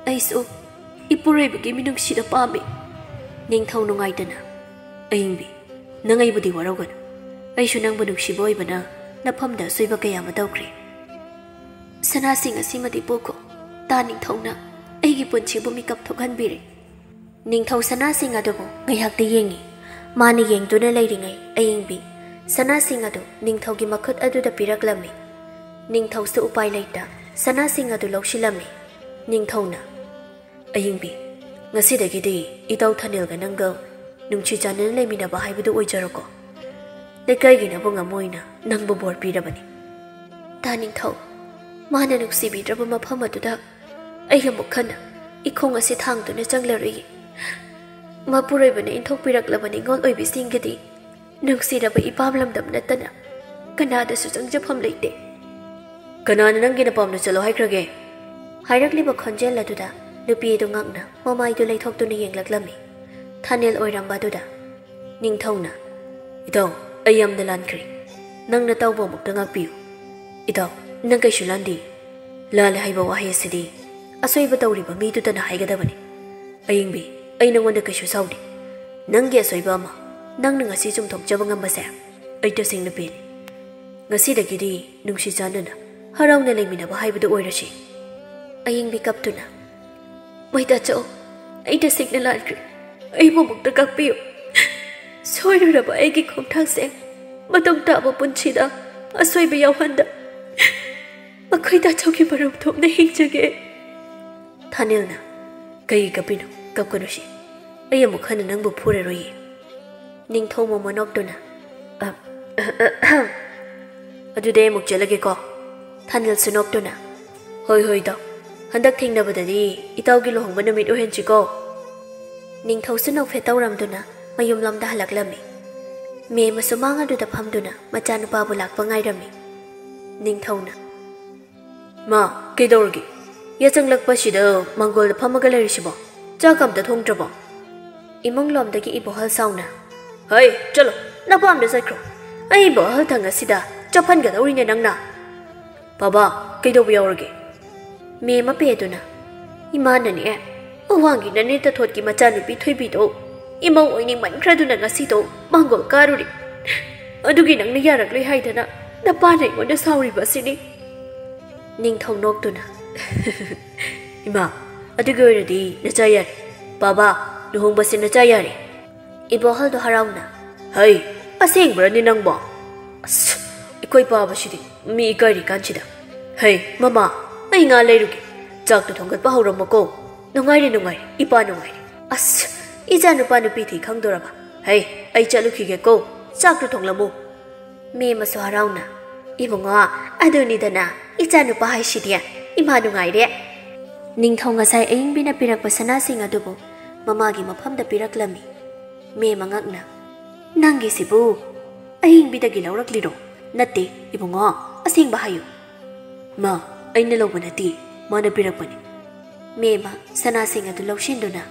ꯑꯩꯁꯨ ꯏꯄꯨꯔꯣꯏꯕꯒꯤ ꯃꯤꯅꯨꯡꯁꯤꯗ ꯄꯥꯝꯃꯤ꯫" ꯅꯤꯡꯊꯧ ꯅꯨꯡꯉꯥꯏꯇꯅ, "ꯑꯌꯤꯡꯕꯤ, ꯅꯪ ꯑꯩꯕꯨꯗꯤ ꯋꯥꯔꯧꯒꯅꯨ꯫ ꯑꯩꯁꯨ ꯅꯪꯕꯨ ꯅꯨꯡꯁꯤꯕ ꯑꯣꯏꯕꯅ ꯅꯐꯝꯗ ꯑꯁꯣꯏꯕ ꯀꯌꯥ ꯑꯃ ꯇꯧꯈ꯭ꯔꯦ꯫ ꯁꯅꯥꯁꯤꯡ ꯑꯁꯤꯃꯗꯤ ꯄꯨꯈꯣ꯫ ꯇꯥ ꯅꯤꯡꯊꯧꯅ ꯑꯩꯒꯤ ꯄꯨꯟꯁꯤꯕꯨ ꯃꯤꯀꯞ ꯊꯣꯛꯍꯟꯕꯤꯔꯦ꯫" ꯅꯤꯡꯊꯧ ꯁꯅꯥꯁꯤꯡ ꯑꯗꯨꯕꯨ ꯉꯥꯏꯍꯥꯛꯇꯤ ꯌꯦꯡꯉꯤ꯫ ꯃꯥꯅ ꯌꯦꯡꯗꯨꯅ ꯂꯩꯔꯤꯉꯩ ꯑꯌꯤꯡꯕꯤ ꯁꯅꯥꯁꯤꯡ ꯑꯗꯨ ꯅꯤꯡꯊꯧꯒꯤ ꯃꯈꯨꯠ ꯑꯗꯨꯗ ꯄꯤꯔꯛꯂꯝꯃꯤ꯫ ꯅꯤꯡꯊꯧꯁꯨ ꯎꯄꯥꯏ ꯂꯩꯇ ꯁꯅꯥꯁꯤꯡ ꯑꯗꯨ ꯂꯧꯁꯤꯜꯂꯝꯃꯤ꯫ ꯅꯤꯡꯊꯧꯅ, "ꯑꯌꯤꯡꯕꯤ, ꯉꯁꯤꯗꯒꯤꯗꯤ ꯏꯇꯥꯎ ꯊꯥꯅꯤꯜꯒ ꯅꯪꯒ ꯅꯨꯡꯁꯤ ꯆꯥꯟꯅꯅ ꯂꯩꯃꯤꯟꯅꯕ ꯍꯥꯏꯕꯗꯨ ꯑꯣꯏꯖꯔꯣꯀꯣ꯫ ꯂꯩꯀꯥꯏꯒꯤ ꯅꯕꯨꯡ ꯑꯃ ꯑꯣꯏꯅ ꯅꯪꯕꯨ ꯕꯣꯔ ꯄꯤꯔꯕꯅꯤ꯫" ꯇꯥ ꯅꯤꯡꯊꯧ, ꯃꯥꯅ ꯅꯨꯡꯁꯤꯕꯤꯗ꯭ꯔꯕ ꯃꯐꯝ ꯑꯗꯨꯗ ꯑꯩ ꯑꯃꯨꯛ ꯍꯟꯅ ꯏꯈꯣꯡ ꯑꯁꯤ ꯊꯥꯡꯗꯨꯅ ꯆꯪꯂꯔꯣꯏꯌꯦ꯫ ꯃꯄꯨꯔꯣꯏꯕꯅ ꯏꯟꯊꯣꯛꯄꯤꯔꯛꯂꯕ ꯅꯤꯡꯉꯣꯜ ꯑꯣꯏꯕꯤꯁꯤꯡꯒꯤꯗꯤ ꯅꯨꯡꯁꯤꯔꯕ ꯏꯄꯥꯝ ꯂꯝꯗꯝ ꯅꯠꯇꯅ ꯀꯅꯥꯗꯁꯨ ꯆꯪꯖꯐꯝ ꯂꯩꯇꯦ꯫ "ꯀꯅꯥꯅ ꯅꯪꯒꯤ ꯅꯄꯥꯝꯗ ꯆꯠꯂꯣ ꯍꯥꯏꯈ꯭ꯔꯒꯦ?" ꯍꯥꯏꯔꯛꯂꯤꯕ ꯈꯣꯟꯖꯦꯜ ꯑꯗꯨꯗ ꯅꯨꯄꯤ ꯑꯗꯨ ꯉꯛꯅ ꯃꯃꯥꯏꯗꯨ ꯂꯩꯊꯣꯛꯇꯨꯅ ꯌꯦꯡꯂꯛꯂꯝꯃꯤ꯫ ꯊꯥꯅꯤꯜ ꯑꯣꯏꯔꯝꯕ ꯑꯗꯨꯗ ꯅꯤꯡꯊꯧꯅ, "ꯏꯇꯥꯎ, ꯑꯩ ꯌꯥꯝꯅ ꯂꯥꯟꯈ꯭ꯔꯦ꯫ ꯅꯪꯅ ꯇꯧꯕ ꯑꯃꯨꯛꯇ ꯉꯥꯛꯄꯤꯌꯨ꯫ ꯏꯇꯥꯎ, ꯅꯪ ꯀꯩꯁꯨ ꯂꯥꯟꯗꯦ꯫ ꯂꯥꯜꯂꯦ ꯍꯥꯏꯕ ꯋꯥꯍꯩ ꯑꯁꯤꯗꯤ ꯑꯁꯣꯏꯕ ꯇꯧꯔꯤꯕ ꯃꯤꯗꯨꯗꯅ ꯍꯥꯏꯒꯗꯕꯅꯤ꯫ ꯑꯌꯤꯡꯕꯤ, ꯑꯩ ꯅꯉꯣꯟꯗ ꯀꯩꯁꯨ ꯁꯥꯎꯗꯦ꯫ ꯅꯪꯒꯤ ꯑꯁꯣꯏꯕ ꯑꯃ ꯅꯪꯅ ꯉꯁꯤ ꯆꯨꯝꯊꯣꯛꯆꯕ ꯉꯝꯕꯁꯦ ꯑꯩ ꯇꯁꯦꯡꯅ ꯄꯦꯜꯂꯤ꯫ ꯉꯁꯤꯗꯒꯤꯗꯤ ꯅꯨꯡꯁꯤ ꯆꯥꯟꯅꯅ ꯍꯔꯥꯎꯅ ꯂꯩꯃꯤꯟꯅꯕ ꯍꯥꯏꯕꯗꯨ ꯑꯣꯏꯔꯁꯤ꯫" ꯑꯌꯤꯡꯕꯤ ꯀꯞꯇꯨꯅ, "ꯃꯣꯏꯗꯥꯆꯧ, ꯑꯩ ꯇꯁꯦꯡꯅ ꯂꯥꯟꯈ꯭ꯔꯦ꯫ ꯑꯩꯕꯨ ꯑꯃꯨꯛꯇ ꯀꯛꯄꯤꯌꯨ꯫ ꯁꯣꯏꯔꯨꯔꯕ ꯑꯩꯒꯤ ꯈꯣꯡꯊꯥꯡꯁꯦ ꯃꯇꯨꯡ ꯇꯥꯕ ꯄꯨꯟꯁꯤꯗ ꯑꯁꯣꯏꯕ ꯌꯥꯎꯍꯟꯗ ꯃꯈꯣꯏ ꯇꯥꯆꯧꯒꯤ ꯃꯔꯨꯞ ꯊꯣꯛꯅ ꯍꯤꯡꯖꯒꯦ꯫" ꯊꯥꯅꯤꯜꯅ, "ꯀꯩꯒꯤ ꯀꯞꯄꯤꯅꯣ? ꯀꯞꯀꯅꯨꯁꯤ꯫ ꯑꯩ ꯑꯃꯨꯛ ꯍꯟꯅ ꯅꯪꯕꯨ ꯐꯨꯔꯔꯣꯏꯌꯦ꯫" ꯅꯤꯡꯊꯧ ꯃꯣꯃꯣꯟ ꯅꯣꯛꯇꯨꯅ, "ꯑ, ꯑꯗꯨꯗꯤ ꯑꯩ ꯑꯃꯨꯛ ꯆꯠꯂꯒꯦꯀꯣ꯫" ꯊꯥꯅꯤꯜꯁꯨ ꯅꯣꯛꯇꯨꯅ, "ꯍꯣꯏ, ꯍꯣꯏ, ꯏꯇꯥꯎ꯫ ꯍꯟꯗꯛ ꯊꯦꯡꯅꯕꯗꯗꯤ ꯏꯇꯥꯎꯒꯤ ꯂꯨꯍꯣꯡꯕ ꯅꯨꯃꯤꯠ ꯑꯣꯏꯍꯟꯁꯤꯀꯣ꯫" ꯅꯤꯡꯊꯧꯁꯨ ꯅꯣꯛꯐꯦꯠ ꯇꯧꯔꯝꯗꯨꯅ ꯃꯌꯨꯝꯂꯣꯝꯗ ꯍꯜꯂꯛꯂꯝꯃꯤ꯫ ꯃꯦꯝꯃ ꯁꯨꯃꯥꯡ ꯑꯗꯨꯗ ꯐꯝꯗꯨꯅ ꯃꯆꯥꯅꯨꯄꯥꯕꯨ ꯂꯥꯛꯄ ꯉꯥꯏꯔꯝꯃꯤ꯫ ꯅꯤꯡꯊꯧꯅ, "ꯃꯥ, ꯀꯩꯗꯧꯔꯒꯦ? ꯌꯥꯆꯪꯂꯛꯄꯁꯤꯗ ꯃꯥꯡꯒꯣꯜꯗ ꯐꯝꯃꯒ ꯂꯩꯔꯤꯁꯤꯕꯣ? ꯆꯥꯛ ꯑꯝꯇ ꯊꯣꯡꯗ꯭ꯔꯕꯣ?" ꯏꯃꯨꯡꯂꯣꯝꯗꯒꯤ ꯏꯕꯣꯍꯜ ꯁꯥꯎꯅ, "ꯍꯩ, ꯆꯠꯂꯣ, ꯅꯄꯥꯝꯗ ꯆꯠꯈ꯭ꯔꯣ꯫ ꯑꯩ ꯏꯕꯣꯍꯜ ꯊꯪ ꯑꯁꯤꯗ ꯆꯞꯍꯟꯒꯗꯧꯔꯤꯅꯦ ꯅꯪꯅ꯫" "ꯕꯥꯕꯥ, ꯀꯩꯗꯧꯕ ꯌꯥꯎꯔꯒꯦ?" ꯃꯦꯝꯃ ꯄꯦꯗꯨꯅ, "ꯏꯃꯥꯅꯅꯦ, ꯑꯋꯥꯡꯒꯤ ꯅꯅꯦ ꯇꯊꯣꯠꯀꯤ ꯃꯆꯥꯅꯨꯄꯤ ꯊꯣꯏꯕꯤꯗꯣ ꯏꯃꯧ ꯑꯣꯏꯅꯤꯡꯃꯟꯈ꯭ꯔꯗꯨꯅ ꯉꯁꯤꯗꯣ ꯃꯥꯡꯒꯣꯜ ꯀꯥꯔꯨꯔꯦ꯫ ꯑꯗꯨꯒꯤ ꯅꯪꯅ ꯌꯥꯔꯛꯂꯣꯏ ꯍꯥꯏꯗꯅ ꯅꯄꯥꯅ ꯑꯩꯉꯣꯟꯗ ꯁꯥꯎꯔꯤꯕ ꯑꯁꯤꯅꯤ꯫ ꯅꯤꯡꯊꯧ ꯅꯣꯛꯇꯨꯅ, "ꯏꯃꯥ, ꯑꯗꯨꯒꯤ ꯑꯣꯏꯔꯗꯤ ꯅꯆꯥ ꯌꯥꯔꯦ꯫ ꯕꯥꯕꯥ, ꯂꯨꯍꯣꯡꯕꯁꯦ ꯅꯆꯥ ꯌꯥꯔꯦ꯫" ꯏꯕꯣꯍꯜꯗꯣ ꯍꯔꯥꯎꯅ, "ꯍꯩ, ꯑꯁꯦꯡꯕ꯭ꯔꯅꯦ ꯅꯪꯕꯣ? ꯑꯁ, ꯑꯩꯈꯣꯏ ꯄꯥꯕꯁꯤꯗꯤ ꯃꯤ ꯏꯀꯥꯏꯔꯤ ꯀꯥꯟꯁꯤꯗ꯫ ꯍꯩ, ꯃꯃꯥ, ꯑꯩ ꯉꯥ ꯂꯩꯔꯨꯒꯦ꯫ ꯆꯥꯛꯇꯣ ꯊꯣꯡꯒꯠꯄ ꯍꯧꯔꯝꯃꯣꯀꯣ꯫ ꯅꯨꯡꯉꯥꯏꯔꯦ, ꯅꯨꯡꯉꯥꯏꯔꯦ, ꯏꯄꯥ ꯅꯨꯡꯉꯥꯏꯔꯦ꯫ ꯑꯁ, ꯏꯆꯥ ꯅꯨꯄꯥ ꯅꯨꯄꯤ ꯊꯤ ꯈꯪꯗꯣꯔꯕ? ꯍꯩ, ꯑꯩ ꯆꯠꯂꯨꯈꯤꯒꯦꯀꯣ꯫ ꯆꯥꯛꯇꯣ ꯊꯣꯡꯂꯝꯃꯨ꯫" ꯃꯦꯝꯃꯁꯨ ꯍꯔꯥꯎꯅ, "ꯏꯕꯨꯡꯉꯣ, ꯑꯗꯨꯅꯤꯗꯅ, ꯏꯆꯥ ꯅꯨꯄꯥ ꯍꯥꯏꯁꯤꯗꯤ, ꯏꯃꯥ ꯅꯨꯡꯉꯥꯏꯔꯦ꯫" ꯅꯤꯡꯊꯧ ꯉꯁꯥꯏ ꯑꯏꯪꯕꯤꯅ ꯄꯤꯔꯛꯄ ꯁꯅꯥꯁꯤꯡ ꯑꯗꯨꯕꯨ ꯃꯃꯥꯒꯤ ꯃꯐꯝꯗ ꯄꯤꯔꯛꯂꯝꯃꯤ꯫ ꯃꯦꯝꯃ ꯉꯛꯅ, "ꯅꯪꯒꯤꯁꯤꯕꯨ ꯑꯍꯤꯡꯕꯤꯗꯒꯤ ꯂꯧꯔꯛꯂꯤꯔꯣ? ꯅꯠꯇꯦ, ꯏꯕꯨꯡꯉꯣ, ꯑꯁꯦꯡꯕ ꯍꯥꯏꯌꯨ꯫" "ꯃꯥ, ꯑꯩꯅ ꯂꯧꯕ ꯅꯠꯇꯦ, ꯃꯥꯅ ꯄꯤꯔꯛꯄꯅꯤ꯫" ꯃꯦꯝꯃ ꯁꯅꯥꯁꯤꯡ ꯑꯗꯨ ꯂꯧꯁꯤꯟꯗꯨꯅ,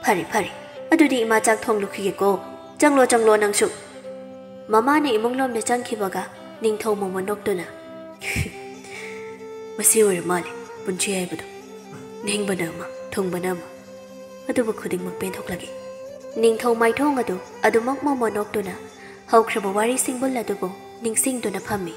"ꯐꯔꯦ, ꯐꯔꯦ, ꯑꯗꯨꯗꯤ ꯏꯃꯥ ꯆꯥꯛ ꯊꯣꯡꯂꯨꯈꯤꯒꯦꯀꯣ꯫ ꯆꯪꯂꯣ, ꯆꯪꯂꯣ ꯅꯪꯁꯨ꯫" ꯃꯃꯥꯅ ꯏꯃꯨꯡꯂꯣꯝꯗ ꯆꯪꯈꯤꯕꯒ ꯅꯤꯡꯊꯧ ꯃꯣꯃꯣꯟ ꯅꯣꯛꯇꯨꯅ, "ꯃꯁꯤ ꯑꯣꯏꯔ ꯃꯥꯜꯂꯦ ꯄꯨꯟꯁꯤ ꯍꯥꯏꯕꯗꯣ꯫ ꯅꯤꯡꯕꯅ ꯑꯃ, ꯊꯨꯡꯕꯅ ꯑꯃ꯫ ꯑꯗꯨꯕꯨ ꯈꯨꯗꯤꯡꯃꯛ ꯄꯦꯟꯊꯣꯛꯂꯒꯦ꯫" ꯅꯤꯡꯊꯧ ꯃꯥꯏꯊꯣꯡ ꯑꯗꯨ ꯑꯗꯨꯃꯛ ꯃꯣꯃꯣꯟ ꯅꯣꯛꯇꯨꯅ ꯍꯧꯈ꯭ꯔꯕ ꯋꯥꯔꯤ ꯁꯤꯡꯕꯨꯜ ꯑꯗꯨꯕꯨ ꯅꯤꯡꯁꯤꯡꯗꯨꯅ ꯐꯝꯃꯤ꯫